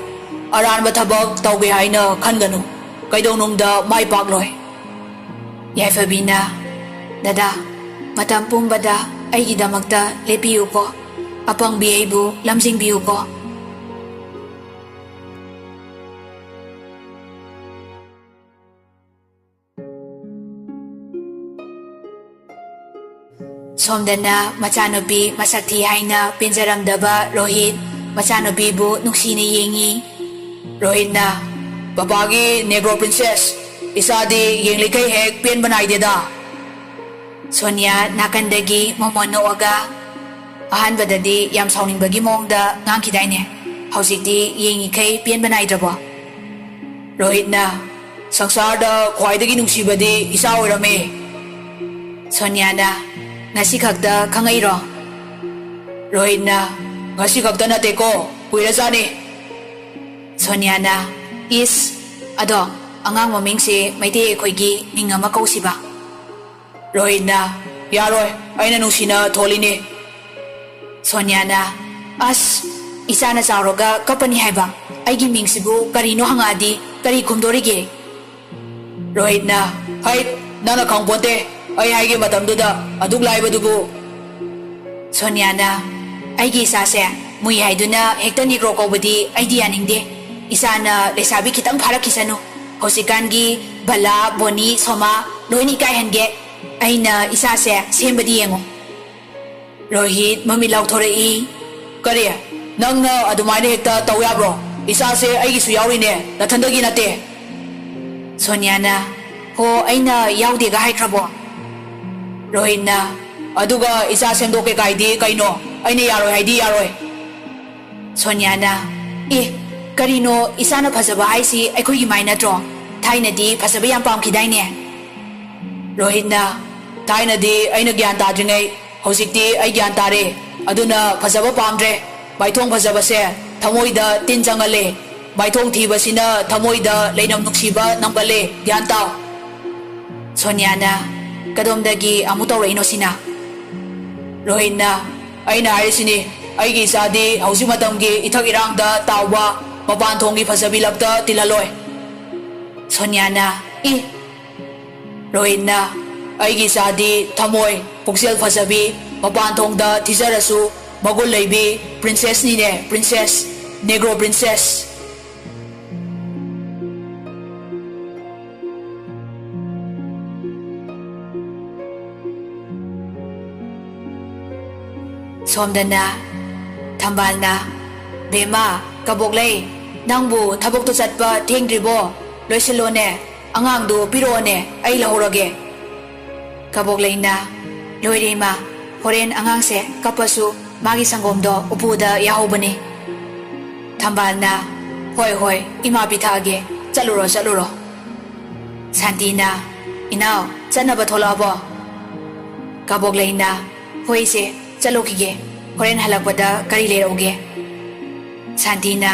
ꯑꯔꯥꯟꯕ ꯊꯕꯛ ꯇꯧꯒꯦ ꯍꯥꯏꯅ ꯈꯟꯒꯅꯨ꯫ ꯀꯩꯗꯧꯅꯨꯡꯗ ꯃꯥꯏ ꯄꯥꯛꯂꯣꯏ꯫" ꯌꯥꯏꯐꯕꯤꯅ, "ꯗꯗꯥ, ꯃꯇꯝ ꯄꯨꯝꯕꯗ ꯑꯩꯒꯤꯗꯃꯛꯇ ꯂꯦꯞꯄꯤꯌꯨꯀꯣ꯫ ꯑꯄꯪꯕꯤ ꯑꯩꯕꯨ ꯂꯝꯖꯤꯡꯕꯤꯌꯨꯀꯣ꯫" ꯁꯣꯝꯗꯅ ꯃꯆꯥꯅꯨꯄꯤ ꯃꯁꯛ ꯊꯤ ꯍꯥꯏꯅ ꯄꯦꯟꯖꯔꯝꯗꯕ ꯔꯣꯍꯤꯠ ꯃꯆꯥꯅꯨꯄꯤꯕꯨ ꯅꯨꯡꯁꯤꯅ ꯌꯦꯡꯉꯤ꯫ ꯔꯣꯍꯤꯠꯅ, "ꯄꯄꯥꯒꯤ Negro Princess, ꯏꯆꯥꯗꯤ ꯌꯦꯡꯂꯤꯈꯩ ꯍꯦꯛ ꯄꯦꯟꯕ ꯅꯥꯏꯗꯦꯗ꯫" ꯁꯣꯅꯤꯌꯥ ꯅꯥꯀꯟꯗꯒꯤ ꯃꯣꯃꯣꯟ ꯅꯣꯛꯑꯒ, "ꯑꯍꯥꯟꯕꯗꯗꯤ ꯌꯥꯝ ꯁꯥꯎꯅꯤꯡꯕꯒꯤ ꯃꯑꯣꯡꯗ ꯉꯥꯡꯈꯤꯗꯥꯏꯅꯦ? ꯍꯧꯖꯤꯛꯇꯤ ꯌꯦꯡꯉꯤꯈꯩ ꯄꯦꯟꯕ ꯅꯥꯏꯗ꯭ꯔꯕꯣ?" ꯔꯣꯍꯤꯠꯅ, "ꯁꯪꯁꯥꯔꯗ ꯈ꯭ꯋꯥꯏꯗꯒꯤ ꯅꯨꯡꯁꯤꯕꯗꯤ ꯏꯆꯥ ꯑꯣꯏꯔꯝꯃꯤ꯫" ꯁꯣꯅꯤꯌꯥꯅ, "ꯉꯁꯤ ꯈꯛꯇ ꯈꯪꯉꯛꯏꯔꯣ?" ꯔꯣꯍꯤꯠꯅ, "ꯉꯁꯤ ꯈꯛꯇ ꯅꯠꯇꯦꯀꯣ, ꯀꯨꯏꯔꯖꯥꯠꯅꯤ꯫" ꯁꯣꯅꯤꯌꯥꯅ, "ꯏꯁ, "ꯑꯗꯣ, ꯑꯉꯥꯡ ꯃꯃꯤꯡꯁꯦ ꯃꯩꯇꯩ ꯑꯩꯈꯣꯏꯒꯤ ꯃꯤꯡ ꯑꯃ ꯀꯧꯁꯤꯕ?" ꯔꯣꯍꯤꯠꯅ, "ꯌꯥꯔꯣꯏ, ꯑꯩꯅ ꯅꯨꯡꯁꯤꯅ ꯊꯣꯜꯂꯤꯅꯦ꯫" ꯁꯣꯅꯤꯌꯥꯅ, "ꯑꯁ, ꯏꯆꯥꯅ ꯆꯥꯎꯔꯒ ꯀꯞꯄꯅꯤ ꯍꯥꯏꯕ꯫ ꯑꯩꯒꯤ ꯃꯤꯡꯁꯤꯕꯨ ꯀꯔꯤꯅꯣ ꯍꯪꯉꯛꯑꯗꯤ ꯀꯔꯤ ꯈꯨꯝꯗꯣꯔꯤꯒꯦ?" ꯔꯣꯍꯤꯠꯅ, "ꯍꯩꯠ, ꯅꯪꯅ ꯈꯪꯄꯣꯟꯇꯦ꯫ ꯑꯩ ꯍꯥꯏꯒꯦ ꯃꯇꯝꯗꯨꯗ ꯑꯗꯨꯛ ꯂꯥꯏꯕꯗꯨꯕꯨ꯫" ꯁꯣꯅꯤꯌꯥꯅ, "ꯑꯩꯒꯤ ꯏꯆꯥꯁꯦ ꯃꯨꯏ ꯍꯥꯏꯗꯨꯅ ꯍꯦꯛꯇ ꯅꯤꯒ꯭ꯔꯣ ꯀꯧꯕꯗꯤ ꯑꯩꯗꯤ ꯌꯥꯅꯤꯡꯗꯦ꯫ ꯏꯆꯥꯅ ꯂꯩꯁꯥꯕꯤ ꯈꯤꯇꯪ ꯐꯥꯔꯛꯈꯤꯁꯅꯨ꯫ ꯍꯧꯖꯤꯛꯀꯥꯟꯒꯤ ꯕꯂꯥ, ꯕꯣꯅꯤ, ꯁꯣꯃꯥ ꯂꯣꯏꯅ ꯏꯀꯥꯏꯍꯟꯒꯦ꯫ ꯑꯩꯅ ꯏꯆꯥꯁꯦ ꯁꯦꯝꯕꯗꯤ ꯌꯦꯡꯉꯨ꯫" ꯔꯣꯍꯤꯠ ꯃꯃꯤꯠ ꯂꯥꯎꯊꯣꯔꯛꯏ꯫ "ꯀꯔꯤ? ꯅꯪꯅ ꯑꯗꯨꯃꯥꯏꯅ ꯍꯦꯛꯇ ꯇꯧ ꯌꯥꯕ꯭ꯔꯣ? ꯏꯆꯥꯁꯦ ꯑꯩꯒꯤꯁꯨ ꯌꯥꯎꯔꯤꯅꯦ, ꯅꯊꯟꯗꯒꯤ ꯅꯠꯇꯦ꯫" ꯁꯣꯅꯤꯌꯥꯅ, "ꯍꯣ, ꯑꯩꯅ ꯌꯥꯎꯗꯦꯒ ꯍꯥꯏꯈ꯭ꯔꯕꯣ?" ꯔꯣꯍꯤꯠꯅ, "ꯑꯗꯨꯒ ꯏꯆꯥ ꯁꯦꯝꯗꯣꯛꯀꯦ ꯀꯥꯏꯗꯤ ꯀꯩꯅꯣ? ꯑꯩꯅ ꯌꯥꯔꯣꯏ ꯍꯥꯏꯗꯤ ꯌꯥꯔꯣꯏ꯫" ꯁꯣꯅꯤꯌꯥꯅ, "ꯑꯦ, ꯀꯔꯤꯅꯣ ꯏꯆꯥꯅ ꯐꯖꯕ ꯍꯥꯏꯁꯤ ꯑꯩꯈꯣꯏꯒꯤ ꯃꯥꯏ ꯅꯠꯇ꯭ꯔꯣ? ꯊꯥꯏꯅꯗꯤ ꯐꯖꯕ ꯌꯥꯝ ꯄꯥꯝꯈꯤꯗꯥꯏꯅꯦ?" ꯔꯣꯍꯤꯠꯅ, "ꯊꯥꯏꯅꯗꯤ ꯑꯩꯅ ꯒ꯭ꯌꯥꯟ ꯇꯥꯗ꯭ꯔꯤꯉꯩ, ꯍꯧꯖꯤꯛꯇꯤ ꯑꯩ ꯒ꯭ꯌꯥꯟ ꯇꯥꯔꯦ꯫ ꯑꯗꯨꯅ ꯐꯖꯕ ꯄꯥꯝꯗ꯭ꯔꯦ꯫ ꯃꯥꯏꯊꯣꯡ ꯐꯖꯕꯁꯦ ꯊꯃꯣꯏꯗ ꯇꯤꯟ ꯆꯪꯍꯜꯂꯦ꯫ ꯃꯥꯏꯊꯣꯡ ꯊꯤꯕꯁꯤꯅ ꯊꯃꯣꯏꯗ ꯂꯩꯅꯝ ꯅꯨꯡꯁꯤꯕ ꯅꯝꯒꯜꯂꯦ꯫ ꯒ꯭ꯌꯥꯟ ꯇꯥꯎ꯫" ꯁꯣꯅꯤꯌꯥꯅ, "ꯀꯗꯣꯝꯗꯒꯤ ꯑꯃꯨꯛ ꯇꯧꯔꯛꯏꯅꯣ ꯁꯤꯅ?" ꯔꯣꯍꯤꯠꯅ, "ꯑꯩꯅ ꯍꯥꯏꯔꯤꯁꯤꯅꯤ, ꯑꯩꯒꯤ ꯏꯆꯥꯗꯤ ꯍꯧꯖꯤꯛ ꯃꯇꯝꯒꯤ ꯏꯊꯛ ꯏꯔꯥꯡꯗ ꯇꯥꯎꯕ ꯃꯄꯥꯟ ꯊꯣꯡꯒꯤ ꯐꯖꯕꯤ ꯂꯛꯇ ꯇꯤꯜꯍꯜꯂꯣꯏ꯫" ꯁꯣꯅꯤꯌꯥꯅ, "ꯏ!" ꯔꯣꯍꯤꯠꯅ, "ꯑꯩꯒꯤ ꯏꯆꯥꯗꯤ ꯊꯃꯣꯏ, ꯄꯨꯛꯆꯦꯜ ꯐꯖꯕꯤ, ꯃꯄꯥꯟ ꯊꯣꯡꯗ ꯊꯤꯖꯔꯁꯨ ꯃꯒꯨꯟ ꯂꯩꯕꯤ princessꯅꯤꯅꯦ, princess, Negro princess꯫" ꯁꯣꯝꯗꯅ ꯊꯝꯕꯥꯜꯅ, "ꯕꯦꯝꯃ, ꯀꯕꯣꯛꯂꯩ, ꯅꯪꯕꯨ ꯊꯕꯛꯇꯣ ꯆꯠꯄ ꯊꯦꯡꯗ꯭ꯔꯤꯕꯣ? ꯂꯣꯏꯁꯤꯜꯂꯣꯅꯦ, ꯑꯉꯥꯡꯗꯨ ꯄꯤꯔꯛꯑꯣꯅꯦ, ꯑꯩ ꯂꯧꯍꯧꯔꯒꯦ꯫" ꯀꯕꯣꯛꯂꯩꯅ, "ꯂꯣꯏꯔꯦ ꯏꯃꯥ, ꯍꯣꯔꯦꯟ ꯑꯉꯥꯡꯁꯦ ꯀꯞꯄꯁꯨ ꯃꯥꯒꯤ ꯁꯪꯒꯣꯝꯗꯣ ꯎꯄꯨꯗ ꯌꯥꯍꯧꯕꯅꯤ꯫" ꯊꯝꯕꯥꯜꯅ, "ꯍꯣꯏ, ꯍꯣꯏ, ꯏꯃꯥ ꯄꯤꯊꯛꯑꯒꯦ, ꯆꯠꯂꯨꯔꯣ, ꯆꯠꯂꯨꯔꯣ꯫" ꯁꯥꯟꯇꯤꯅ, "ꯏꯅꯥꯎ, ꯆꯠꯅꯕ ꯊꯣꯛꯂꯛꯑꯕꯣ?" ꯀꯕꯣꯛꯂꯩꯅ, "ꯍꯣꯏ ꯏꯆꯦ, ꯆꯠꯂꯨꯈꯤꯒꯦ, ꯍꯣꯔꯦꯟ ꯍꯜꯂꯛꯄꯗ ꯀꯔꯤ ꯂꯩꯔꯛꯎꯒꯦ?" ꯁꯥꯟꯇꯤꯅ,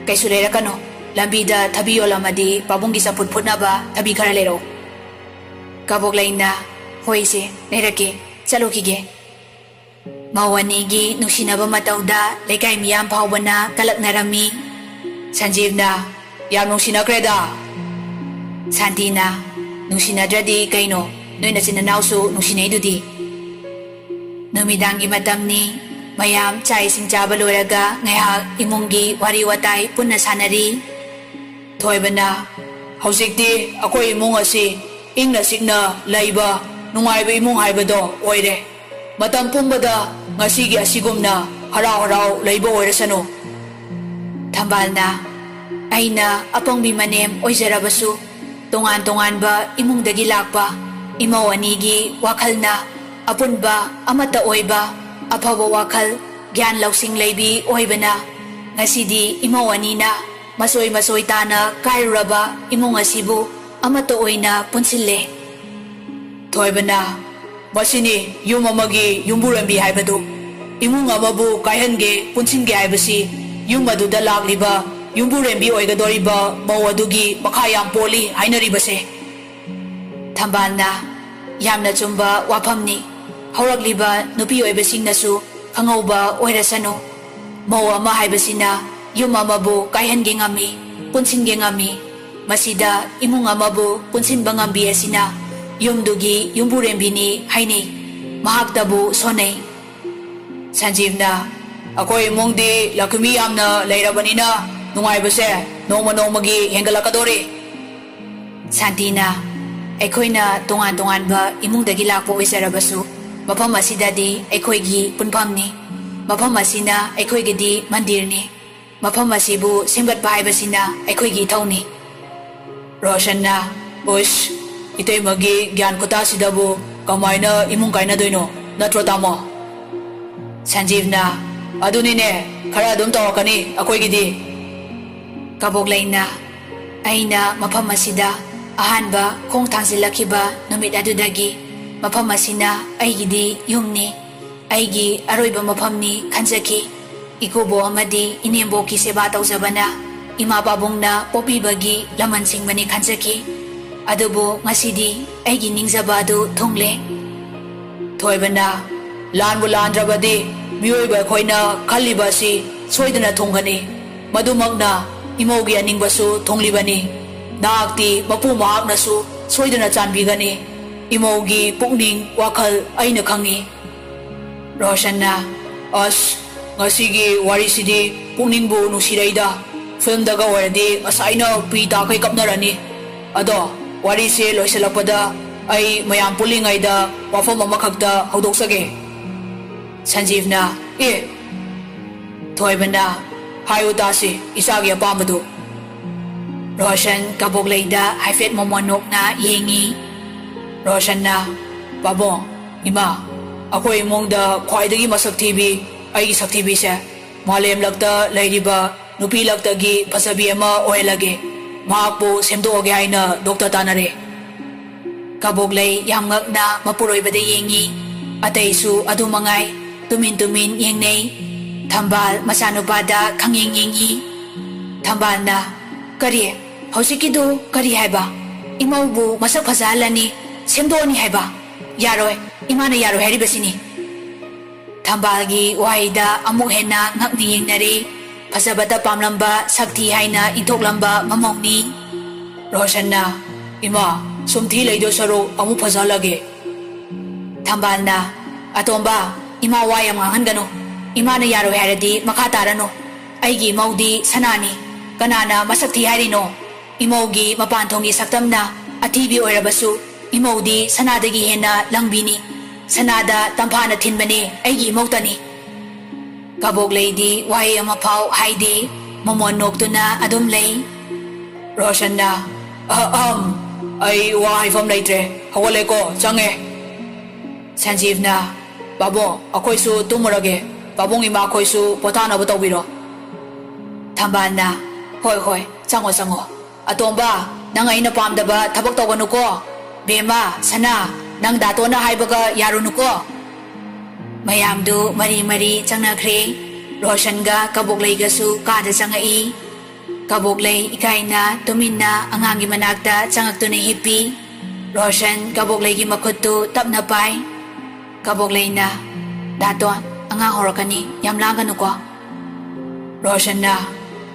"ꯀꯩꯁꯨ ꯂꯩꯔꯛꯀꯅꯨ, ꯂꯝꯕꯤꯗ ꯊꯕꯤ ꯌꯣꯜꯂꯝꯃꯗꯤ ꯄꯥꯕꯨꯡꯒꯤ ꯆꯝꯐꯨꯠ ꯐꯨꯠꯅꯕ ꯊꯕꯤ ꯈꯔ ꯂꯩꯔꯛꯎ꯫ ꯀꯕꯣꯛꯂꯩꯅ, "ꯍꯣꯏ ꯏꯆꯦ, ꯂꯩꯔꯛꯀꯦ, ꯆꯠꯂꯨꯈꯤꯒꯦ"꯫ ꯃꯧ ꯑꯅꯤꯒꯤ ꯅꯨꯡꯁꯤꯅꯕ ꯃꯇꯧꯗ ꯂꯩꯀꯥꯏ ꯃꯤꯌꯥꯝ ꯐꯥꯎꯕꯅ ꯀꯂꯛꯅꯔꯝꯃꯤ꯫ ꯁꯟꯖꯤꯕꯅ, "ꯌꯥꯝ ꯅꯨꯡꯁꯤꯅꯈ꯭ꯔꯦꯗ"꯫ ꯁꯥꯟꯇꯤꯅ, "ꯅꯨꯡꯁꯤꯅꯗ꯭ꯔꯗꯤ ꯀꯩꯅꯣ, ꯅꯣꯏ ꯅꯆꯤꯟ ꯅꯅꯥꯎꯁꯨ ꯅꯨꯡꯁꯤꯅꯩꯗꯨꯗꯤ"꯫ ꯅꯨꯃꯤꯗꯥꯡꯒꯤ ꯃꯇꯝꯅꯤ꯫ ꯃꯌꯥꯝ ꯆꯥꯛ ꯏꯁꯤꯡ ꯆꯥꯕ ꯂꯣꯏꯔꯒ ꯉꯥꯏꯍꯥꯛ ꯏꯃꯨꯡꯒꯤ ꯋꯥꯔꯤ ꯋꯥꯇꯥꯏ ꯄꯨꯟꯅ ꯁꯥꯟꯅꯔꯤ꯫ ꯊꯣꯏꯕꯅ, "ꯍꯧꯖꯤꯛꯇꯤ ꯑꯩꯈꯣꯏ ꯏꯃꯨꯡ ꯑꯁꯤ ꯏꯪꯅ ꯆꯤꯛꯅ ꯂꯩꯕ ꯅꯨꯡꯉꯥꯏꯕ ꯏꯃꯨꯡ ꯍꯥꯏꯕꯗꯣ ꯑꯣꯏꯔꯦ꯫ ꯃꯇꯝ ꯄꯨꯝꯕꯗ ꯉꯁꯤꯒꯤ ꯑꯁꯤꯒꯨꯝꯅ ꯍꯔꯥꯎ ꯍꯔꯥꯎ ꯂꯩꯕ ꯑꯣꯏꯔꯁꯅꯨ"꯫ ꯊꯝꯕꯥꯜꯅ, "ꯑꯩꯅ ꯑꯄꯪꯕꯤ ꯃꯅꯦꯝ ꯑꯣꯏꯖꯔꯕꯁꯨ, ꯇꯣꯉꯥꯟ ꯇꯣꯉꯥꯟꯕ ꯏꯃꯨꯡꯗꯒꯤ ꯂꯥꯛꯄ ꯏꯃꯧ ꯑꯅꯤꯒꯤ ꯋꯥꯈꯜꯅ ꯑꯄꯨꯟꯕ ꯑꯃꯠꯇ ꯑꯣꯏꯕ ꯑꯐꯕ ꯋꯥꯈꯜ, ꯒ꯭ꯌꯥꯟ ꯂꯧꯁꯤꯡ ꯂꯩꯕꯤ ꯑꯣꯏꯕꯅ, ꯉꯁꯤꯗꯤ ꯏꯃꯧ ꯑꯅꯤꯅ ꯃꯆꯣꯏ ꯃꯆꯣꯏ ꯇꯥꯅ ꯀꯥꯏꯔꯨꯔꯕ ꯏꯃꯨꯡ ꯑꯁꯤꯕꯨ ꯑꯃꯠꯇ ꯑꯣꯏꯅ ꯄꯨꯟꯁꯤꯜꯂꯦ"꯫ ꯊꯣꯏꯕꯅ, "ꯃꯁꯤꯅꯤ ꯌꯨꯝ ꯑꯃꯒꯤ ꯌꯨꯝꯕꯨꯔꯦꯝꯕꯤ ꯍꯥꯏꯕꯗꯨ꯫ ꯏꯃꯨꯡ ꯑꯃꯕꯨ ꯀꯥꯏꯍꯟꯒꯦ, ꯄꯨꯟꯁꯤꯟꯒꯦ ꯍꯥꯏꯕꯁꯤ ꯌꯨꯝ ꯑꯗꯨꯗ ꯂꯥꯛꯂꯤꯕ ꯌꯨꯝꯕꯨꯔꯦꯝꯕꯤ ꯑꯣꯏꯒꯗꯧꯔꯤꯕ ꯃꯧ ꯑꯗꯨꯒꯤ ꯃꯈꯥ ꯌꯥꯝ ꯄꯣꯜꯂꯤ ꯍꯥꯏꯅꯔꯤꯕꯁꯦ"꯫ ꯊꯝꯕꯥꯜꯅ, "ꯌꯥꯝꯅ ꯆꯨꯝꯕ ꯋꯥꯐꯝꯅꯤ꯫ ꯍꯧꯔꯛꯂꯤꯕ ꯅꯨꯄꯤ ꯑꯣꯏꯕꯁꯤꯡꯅꯁꯨ ꯈꯪꯍꯧꯕ ꯑꯣꯏꯔꯁꯅꯨ꯫ ꯃꯧ ꯑꯃ ꯍꯥꯏꯕꯁꯤꯅ ꯌꯨꯝ ꯑꯃꯕꯨ ꯀꯥꯏꯍꯟꯒꯦ ꯉꯝꯃꯤ, ꯄꯨꯟꯁꯤꯟꯒꯦ ꯉꯝꯃꯤ꯫ ꯃꯁꯤꯗ ꯏꯃꯨꯡ ꯑꯃꯕꯨ ꯄꯨꯟꯁꯤꯟꯕ ꯉꯝꯕꯤ ꯑꯁꯤꯅ ꯌꯨꯝꯗꯨꯒꯤ ꯌꯨꯝꯕꯨꯔꯦꯝꯕꯤꯅꯤ ꯍꯥꯏꯅꯩ꯫ ꯃꯍꯥꯛꯇꯕꯨ ꯁꯣꯟꯅꯩ"꯫ ꯁꯟꯖꯤꯕꯅ, "ꯑꯩꯈꯣꯏ ꯏꯃꯨꯡꯗꯤ ꯂꯛꯈꯃꯤ ꯌꯥꯝꯅ ꯂꯩꯔꯕꯅꯤꯅ ꯅꯨꯡꯉꯥꯏꯕꯁꯦ ꯅꯣꯡꯃ ꯅꯣꯡꯃꯒꯤ ꯍꯦꯟꯒꯠꯂꯛꯀꯗꯧꯔꯤ"꯫ ꯁꯥꯟꯇꯤꯅ, "ꯑꯩꯈꯣꯏꯅ ꯇꯣꯉꯥꯟ ꯇꯣꯉꯥꯟꯕ ꯏꯃꯨꯡꯗꯒꯤ ꯂꯥꯛꯄ ꯑꯣꯏꯖꯔꯕꯁꯨ, ꯃꯐꯝ ꯑꯁꯤꯗꯗꯤ ꯑꯩꯈꯣꯏꯒꯤ ꯄꯨꯟꯐꯝꯅꯤ꯫ ꯃꯐꯝ ꯑꯁꯤꯅ ꯑꯩꯈꯣꯏꯒꯤꯗꯤ ꯃꯟꯗꯤꯔꯅꯤ꯫ ꯃꯐꯝ ꯑꯁꯤꯕꯨ ꯁꯦꯝꯒꯠꯄ ꯍꯥꯏꯕꯁꯤꯅ ꯑꯩꯈꯣꯏꯒꯤ ꯏꯊꯧꯅꯤ"꯫ ꯔꯣꯁꯟꯅ, "ꯎꯁ, ꯏꯇꯩꯃꯒꯤ ꯒ꯭ꯌꯥꯟ ꯈꯨꯇꯥꯁꯤꯗꯕꯨ ꯀꯃꯥꯏꯅ ꯏꯃꯨꯡ ꯀꯥꯏꯅꯗꯣꯏꯅꯣ? ꯅꯠꯇ꯭ꯔꯣ, ꯇꯥꯃꯣ?" ꯁꯟꯖꯤꯕꯅ, "ꯑꯗꯨꯅꯤꯅꯦ, ꯈꯔ ꯑꯗꯨꯝ ꯇꯧꯔꯛꯀꯅꯤ ꯑꯩꯈꯣꯏꯒꯤꯗꯤ"꯫ ꯀꯕꯣꯛꯂꯩꯅ, "ꯑꯩꯅ ꯃꯐꯝ ꯑꯁꯤꯗ ꯑꯍꯥꯟꯕ ꯈꯣꯡ ꯊꯥꯡꯖꯤꯜꯂꯛꯈꯤꯕ ꯅꯨꯃꯤꯠ ꯑꯗꯨꯗꯒꯤ ꯃꯐꯝ ꯑꯁꯤꯅ ꯑꯩꯒꯤꯗꯤ ꯌꯨꯝꯅꯤ, ꯑꯩꯒꯤ ꯑꯔꯣꯏꯕ ꯃꯐꯝꯅꯤ ꯈꯟꯖꯈꯤ꯫ ꯏꯀꯨꯕꯣꯛ ꯑꯃꯗꯤ ꯏꯅꯦꯝꯕꯣꯛꯀꯤ ꯁꯦꯕꯥ ꯇꯧꯖꯕꯅ ꯏꯃꯥ ꯄꯥꯕꯨꯡꯅ ꯄꯣꯛꯄꯤꯕꯒꯤ ꯂꯃꯟ ꯁꯤꯡꯕꯅꯤ ꯈꯟꯖꯈꯤ꯫ ꯑꯗꯨꯕꯨ ꯉꯁꯤꯗꯤ ꯑꯩꯒꯤ ꯅꯤꯡꯖꯕ ꯑꯗꯨ ꯊꯨꯡꯂꯦ꯫ ꯊꯣꯏꯕꯅ, "ꯂꯥꯟꯕꯨ ꯂꯥꯟꯗ꯭ꯔꯕꯗꯤ ꯃꯤꯑꯣꯏꯕ ꯑꯩꯈꯣꯏꯅ ꯈꯜꯂꯤꯕ ꯑꯁꯤ ꯁꯣꯏꯗꯅ ꯊꯨꯡꯒꯅꯤ꯫ ꯃꯗꯨꯃꯛꯅ ꯏꯃꯧꯒꯤ ꯑꯅꯤꯡꯕꯁꯨ ꯊꯨꯡꯂꯤꯕꯅꯤ꯫ ꯅꯍꯥꯛꯇꯤ ꯃꯄꯨ ꯃꯍꯥꯛꯅꯁꯨ ꯁꯣꯏꯗꯅ ꯆꯥꯟꯕꯤꯒꯅꯤ꯫ ꯏꯃꯧꯒꯤ ꯄꯨꯛꯅꯤꯡ ꯋꯥꯈꯜ ꯑꯩꯅ ꯈꯪꯏ꯫" ꯔꯣꯁꯟꯅ, "ꯑꯁ, ꯉꯁꯤꯒꯤ ꯋꯥꯔꯤꯁꯤꯗꯤ ꯄꯨꯛꯅꯤꯡꯕꯨ ꯅꯨꯡꯁꯤꯔꯩꯗ꯫ ꯐꯤꯜꯝꯗꯒ ꯑꯣꯏꯔꯗꯤ ꯉꯁꯥꯏꯅ ꯄꯤ ꯇꯥꯈꯩ ꯀꯞꯅꯔꯅꯤ꯫ ꯑꯗꯣ, ꯋꯥꯔꯤꯁꯦ ꯂꯣꯏꯁꯤꯜꯂꯛꯄꯗ ꯑꯩ ꯃꯌꯥꯝ ꯄꯨꯜꯂꯤꯉꯩꯗ ꯋꯥꯐꯝ ꯑꯃꯈꯛꯇ ꯍꯧꯗꯣꯛꯆꯒꯦ꯫" ꯁꯟꯖꯤꯕꯅ, "ꯑꯦ!" ꯊꯣꯏꯕꯅ, "ꯍꯥꯏꯌꯨ ꯇꯥꯁꯤ, ꯏꯆꯥꯒꯤ ꯑꯄꯥꯝꯕꯗꯨ꯫" ꯔꯣꯁꯟ ꯀꯕꯣꯛꯂꯩꯗ ꯍꯥꯏꯐꯦꯠ ꯃꯣꯃꯣꯟ ꯅꯣꯛꯅ ꯌꯦꯡꯉꯤ꯫ ꯔꯣꯁꯟꯅ, "ꯄꯥꯕꯨꯡ, ꯏꯃꯥ, ꯑꯩꯈꯣꯏ ꯏꯃꯨꯡꯗ ꯈ꯭ꯋꯥꯏꯗꯒꯤ ꯃꯁꯛ ꯊꯤꯕꯤ ꯑꯩꯒꯤ ꯁꯛꯊꯤꯕꯤꯁꯦ ꯃꯥꯂꯦꯝꯂꯛꯇ ꯂꯩꯔꯤꯕ ꯅꯨꯄꯤꯂꯛꯇꯒꯤ ꯐꯖꯕꯤ ꯑꯃ ꯑꯣꯏꯍꯜꯂꯒꯦ꯫ ꯃꯍꯥꯛꯄꯨ ꯁꯦꯝꯗꯣꯛꯑꯒꯦ ꯍꯥꯏꯅ ꯗꯣꯛꯇꯔ ꯇꯥꯟꯅꯔꯦ꯫" ꯀꯕꯣꯛꯂꯩ ꯌꯥꯝ ꯉꯛꯅ ꯃꯄꯨꯔꯣꯏꯕꯗ ꯌꯦꯡꯉꯤ꯫ ꯑꯇꯩꯁꯨ ꯑꯗꯨ ꯃꯉꯥꯏ, ꯇꯨꯃꯤꯟ ꯇꯨꯃꯤꯟ ꯌꯦꯡꯅꯩ꯫ ꯊꯝꯕꯥꯜ ꯃꯆꯥꯅꯨꯄꯥꯗ ꯈꯪꯌꯦꯡ ꯌꯦꯡꯉꯤ꯫ ꯊꯝꯕꯥꯜꯅ, "ꯀꯔꯤ? ꯍꯧꯖꯤꯛꯀꯤꯗꯨ ꯀꯔꯤ ꯍꯥꯏꯕ? ꯏꯃꯧꯕꯨ ꯃꯁꯛ ꯐꯖꯍꯜꯂꯅꯤ, ꯁꯦꯝꯗꯣꯛꯑꯅꯤ ꯍꯥꯏꯕ? ꯌꯥꯔꯣꯏ, ꯏꯃꯥꯅ ꯌꯥꯔꯣꯏ ꯍꯥꯏꯔꯤꯕꯁꯤꯅꯤ꯫" ꯊꯝꯕꯥꯜꯒꯤ ꯋꯥꯍꯩꯗ ꯑꯃꯨꯛ ꯍꯦꯟꯅ ꯉꯛꯅ ꯌꯦꯡꯅꯔꯦ꯫ ꯐꯖꯕꯇ ꯄꯥꯝꯂꯝꯕ ꯁꯛ ꯊꯤ ꯍꯥꯏꯅ ꯏꯟꯊꯣꯛꯂꯝꯕ ꯃꯃꯧꯅꯤ꯫ ꯔꯣꯁꯟꯅ, "ꯏꯃꯥ, ꯁꯨꯝ ꯊꯤ ꯂꯩꯗꯣꯏ ꯁꯔꯨꯛ ꯑꯃꯨꯛ ꯐꯖꯍꯜꯂꯒꯦ꯫" ꯊꯝꯕꯥꯜꯅ, "ꯑꯇꯣꯝꯕ, ꯏꯃꯥ ꯋꯥ ꯌꯥꯝ ꯉꯥꯡꯍꯟꯒꯅꯨ꯫ ꯏꯃꯥꯅ ꯌꯥꯔꯣꯏ ꯍꯥꯏꯔꯗꯤ ꯃꯈꯥ ꯇꯥꯔꯅꯨ꯫ ꯑꯩꯒꯤ ꯏꯃꯧꯗꯤ ꯁꯅꯥꯅꯤ꯫ ꯀꯅꯥꯅ ꯃꯁꯛ ꯊꯤ ꯍꯥꯏꯔꯤꯅꯣ? ꯏꯃꯧꯒꯤ ꯃꯄꯥꯟ ꯊꯣꯡꯒꯤ ꯁꯛꯇꯝꯅ ꯑꯊꯤꯕꯤ ꯑꯣꯏꯔꯕꯁꯨ, ꯏꯃꯧꯗꯤ ꯁꯅꯥꯗꯒꯤ ꯍꯦꯟꯅ ꯂꯪꯕꯤꯅꯤ꯫ ꯁꯅꯥꯗ ꯇꯝꯐꯥꯅ ꯊꯤꯟꯕꯅꯦ ꯑꯩꯒꯤ ꯏꯃꯧꯇꯅꯤ꯫" ꯀꯕꯣꯛꯂꯩꯗꯤ ꯋꯥꯍꯩ ꯑꯃꯐꯥꯎ ꯍꯥꯏꯗꯦ꯫ ꯃꯃꯣꯟ ꯅꯣꯛꯇꯨꯅ ꯑꯗꯨꯝ ꯂꯩ꯫ ꯔꯣꯁꯟꯅ, "ꯑꯍꯝ, ꯑꯩ ꯋꯥ ꯍꯥꯏꯐꯝ ꯂꯩꯇ꯭ꯔꯦ꯫ ꯍꯧꯒꯠꯂꯦꯀꯣ, ꯆꯪꯉꯦ꯫" ꯁꯟꯖꯤꯕꯅ, "ꯄꯥꯕꯨꯡ, ꯑꯩꯈꯣꯏꯁꯨ ꯇꯨꯝꯃꯨꯔꯒꯦ꯫ ꯄꯥꯕꯨꯡ ꯏꯃꯥꯈꯣꯏꯁꯨ ꯄꯣꯊꯥꯅꯕ ꯇꯧꯕꯤꯔꯣ꯫" ꯊꯝꯕꯥꯜꯅ, "ꯍꯣꯏ, ꯍꯣꯏ, ꯆꯪꯉꯣ, ꯆꯪꯉꯣ꯫ ꯑꯇꯣꯝꯕ, ꯅꯪ ꯑꯩꯅ ꯄꯥꯝꯗꯕ ꯊꯕꯛ ꯇꯧꯒꯅꯨꯀꯣ꯫ ꯕꯦꯝꯃ, ꯁꯅꯥ, ꯅꯪ ꯗꯥꯇꯣꯅ ꯍꯥꯏꯕꯒ ꯌꯥꯔꯨꯅꯨꯀꯣ꯫" ꯃꯌꯥꯝꯗꯨ ꯃꯔꯤ ꯃꯔꯤ ꯆꯪꯅꯈ꯭ꯔꯦ꯫ ꯔꯣꯁꯟꯒ ꯀꯕꯣꯛꯂꯩꯒꯁꯨ ꯀꯥꯗ ꯆꯪꯉꯛꯏ꯫ ꯀꯕꯣꯛꯂꯩ ꯏꯀꯥꯏꯅ ꯇꯨꯃꯤꯟꯅ ꯑꯉꯥꯡꯒꯤ ꯃꯅꯥꯛꯇ ꯆꯪꯉꯛꯇꯨꯅ ꯍꯤꯞꯄꯤ꯫ ꯔꯣꯁꯟ ꯀꯕꯣꯛꯂꯩꯒꯤ ꯃꯈꯨꯠꯇꯨ ꯇꯞꯅ ꯄꯥꯏ꯫ ꯀꯕꯣꯛꯂꯩꯅ, "ꯗꯥꯇꯣꯟ, ꯑꯉꯥꯡ ꯍꯧꯔꯛꯀꯅꯤ, ꯌꯥꯝ ꯂꯥꯡꯒꯅꯨꯀꯣ꯫" ꯔꯣꯁꯟꯅ,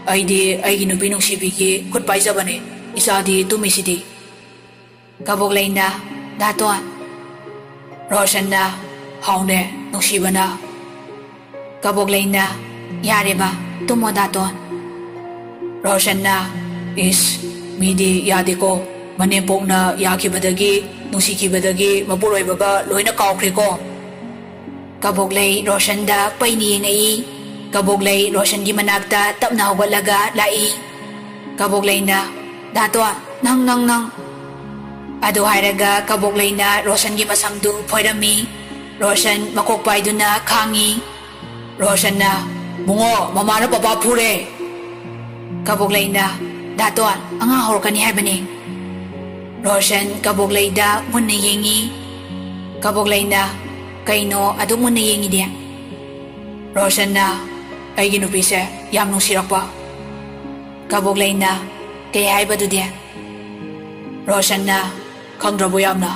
"ꯑꯩꯗꯤ ꯑꯩꯒꯤ ꯅꯨꯄꯤ ꯅꯨꯡꯁꯤꯕꯤꯒꯤ ꯈꯨꯠ ꯄꯥꯏꯖꯕꯅꯦ, ꯏꯆꯥꯗꯤ ꯇꯨꯝꯃꯤꯁꯤꯗꯤ꯫" ꯀꯕꯣꯛꯂꯩꯅ, "ꯗꯥꯇꯣꯟ꯫" ꯔꯣꯁꯟꯅ, "ꯍꯥꯎꯅꯦ, ꯅꯨꯡꯁꯤꯕꯅ꯫" ꯀꯕꯣꯛꯂꯩꯅ, "ꯌꯥꯔꯦꯕ, ꯇꯨꯝꯃꯣ ꯗꯥꯇꯣꯟ꯫" ꯔꯣꯁꯟꯅ, "ꯏꯁ, ꯃꯤꯗꯤ ꯌꯥꯗꯦꯀꯣ, ꯃꯅꯦꯝꯄꯣꯛꯅ ꯌꯥꯈꯤꯕꯗꯒꯤ, ꯅꯨꯡꯁꯤꯈꯤꯕꯗꯒꯤ ꯃꯄꯨꯔꯣꯏꯕꯒ ꯂꯣꯏꯅ ꯀꯥꯎꯈ꯭ꯔꯦꯀꯣ꯫" ꯀꯕꯣꯛꯂꯩ ꯔꯣꯁꯟꯗ ꯄꯩꯅ ꯌꯦꯡꯉꯛꯏ꯫ ꯀꯕꯣꯛꯂꯩ ꯔꯣꯁꯟꯒꯤ ꯃꯅꯥꯛꯇ ꯇꯞꯅ ꯍꯧꯒꯠꯂꯒ ꯂꯥꯛꯏ꯫ ꯀꯕꯣꯛꯂꯩꯅ, "ꯗꯥꯇꯣꯟ, ꯅꯪ, ꯅꯪ, ꯅꯪ꯫" ꯑꯗꯨ ꯍꯥꯏꯔꯒ ꯀꯕꯣꯛꯂꯩꯅ ꯔꯣꯁꯟꯒꯤ ꯃꯁꯝꯗꯨ ꯐꯣꯏꯔꯝꯃꯤ꯫ ꯔꯣꯁꯟ ꯃꯀꯣꯛ ꯄꯥꯏꯗꯨꯅ ꯈꯥꯡꯉꯤ꯫ ꯔꯣꯁꯟꯅ, "ꯕꯨꯡꯉꯣ, ꯃꯃꯥꯅ ꯄꯄꯥ ꯐꯨꯔꯦ꯫" ꯀꯕꯣꯛꯂꯩꯅ, "ꯗꯥꯇꯣꯟ, ꯑꯉꯥꯡ ꯍꯧꯔꯛꯀꯅꯤ ꯍꯥꯏꯕꯅꯤ꯫" ꯔꯣꯁꯟ ꯀꯕꯣꯛꯂꯩꯗ ꯃꯨꯟꯅ ꯌꯦꯡꯉꯤ꯫ ꯀꯕꯣꯛꯂꯩꯅ, "ꯀꯩꯅꯣ ꯑꯗꯨꯛ ꯃꯨꯟꯅ ꯌꯦꯡꯉꯤꯗꯤ?" ꯔꯣꯁꯟꯅ, "ꯑꯩꯒꯤ ꯅꯨꯄꯤꯁꯦ ꯌꯥꯝ ꯅꯨꯡꯁꯤꯔꯛꯄ꯫" ꯀꯕꯣꯛꯂꯩꯅ, "ꯀꯩ ꯍꯥꯏꯕꯗꯨꯗꯤ?" ꯔꯣꯁꯟꯅ, "ꯈꯪꯗ꯭ꯔꯕꯣ ꯌꯥꯝꯅ?"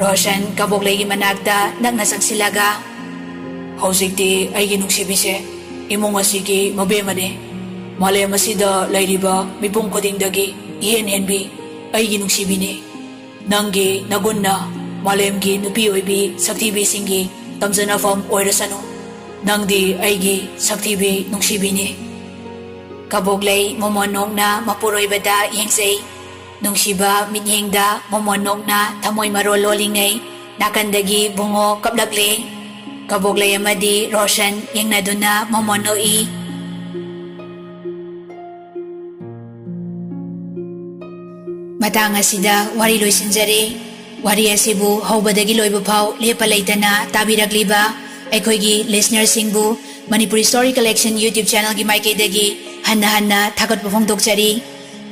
ꯔꯣꯁꯟ ꯀꯕꯣꯛꯂꯩꯒꯤ ꯃꯅꯥꯛꯇ ꯅꯛꯅ ꯆꯪꯁꯤꯜꯂꯒ, "ꯍꯧꯖꯤꯛꯇꯤ ꯑꯩꯒꯤ ꯅꯨꯡꯁꯤꯕꯤꯁꯦ ꯏꯃꯨꯡ ꯑꯁꯤꯒꯤ ꯃꯕꯦꯝꯃꯅꯦ꯫ ꯃꯥꯂꯦꯝ ꯑꯁꯤꯗ ꯂꯩꯔꯤꯕ ꯃꯤꯄꯨꯝ ꯈꯨꯗꯤꯡꯗꯒꯤ ꯏꯍꯦꯟ ꯍꯦꯟꯕꯤ ꯑꯩꯒꯤ ꯅꯨꯡꯁꯤꯕꯤꯅꯤ꯫ ꯅꯪꯒꯤ ꯅꯒꯨꯟꯅ ꯃꯥꯂꯦꯝꯒꯤ ꯅꯨꯄꯤ ꯑꯣꯏꯕꯤ ꯁꯛꯊꯤꯕꯤꯁꯤꯡꯒꯤ ꯇꯝꯖꯅꯐꯝ ꯑꯣꯏꯔꯁꯅꯨ꯫ ꯅꯪꯗꯤ ꯑꯩꯒꯤ ꯁꯛꯊꯤꯕꯤ ꯅꯨꯡꯁꯤꯕꯤꯅꯤ꯫" ꯀꯕꯣꯛꯂꯩ ꯃꯣꯃꯣꯟ ꯅꯣꯛꯅ ꯃꯄꯨꯔꯣꯏꯕꯗ ꯌꯦꯡꯖꯩ꯫ ꯅꯨꯡꯁꯤꯕ ꯃꯤꯠꯌꯦꯡꯗ ꯃꯣꯃꯣꯟ ꯅꯣꯛꯅ ꯊꯃꯣꯏ ꯃꯔꯣꯜ ꯂꯣꯜꯂꯤꯉꯩ, ꯅꯥꯀꯟꯗꯒꯤ ꯕꯨꯡꯉꯣ ꯀꯞꯂꯛꯂꯦ꯫ ꯀꯕꯣꯛꯂꯩ ꯑꯃꯗꯤ ꯔꯣꯁꯟ ꯌꯦꯡꯅꯗꯨꯅ ꯃꯣꯃꯣꯟ ꯅꯣꯛꯏ꯫ ꯃꯇꯥꯡ ꯑꯁꯤꯗ ꯋꯥꯔꯤ ꯂꯣꯏꯁꯤꯟꯖꯔꯦ꯫ ꯋꯥꯔꯤ ꯑꯁꯤꯕꯨ ꯍꯧꯕꯗꯒꯤ ꯂꯣꯏꯕ ꯐꯥꯎ ꯂꯦꯞꯄ ꯂꯩꯇꯅ ꯇꯥꯕꯤꯔꯛꯂꯤꯕ ꯑꯩꯈꯣꯏꯒꯤ listenerꯁꯤꯡꯕꯨ Manipur Story Collection YouTube channelꯒꯤ ꯃꯥꯏꯀꯩꯗꯒꯤ ꯍꯟꯅ ꯍꯟꯅ ꯊꯥꯒꯠꯄ ꯐꯣꯡꯗꯣꯛꯆꯔꯤ꯫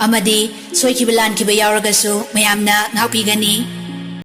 ꯑꯃꯗꯤ ꯁꯣꯏꯈꯤꯕ ꯂꯥꯟꯈꯤꯕ ꯌꯥꯎꯔꯒꯁꯨ ꯃꯌꯥꯝꯅ ꯉꯥꯛꯄꯤꯒꯅꯤ꯫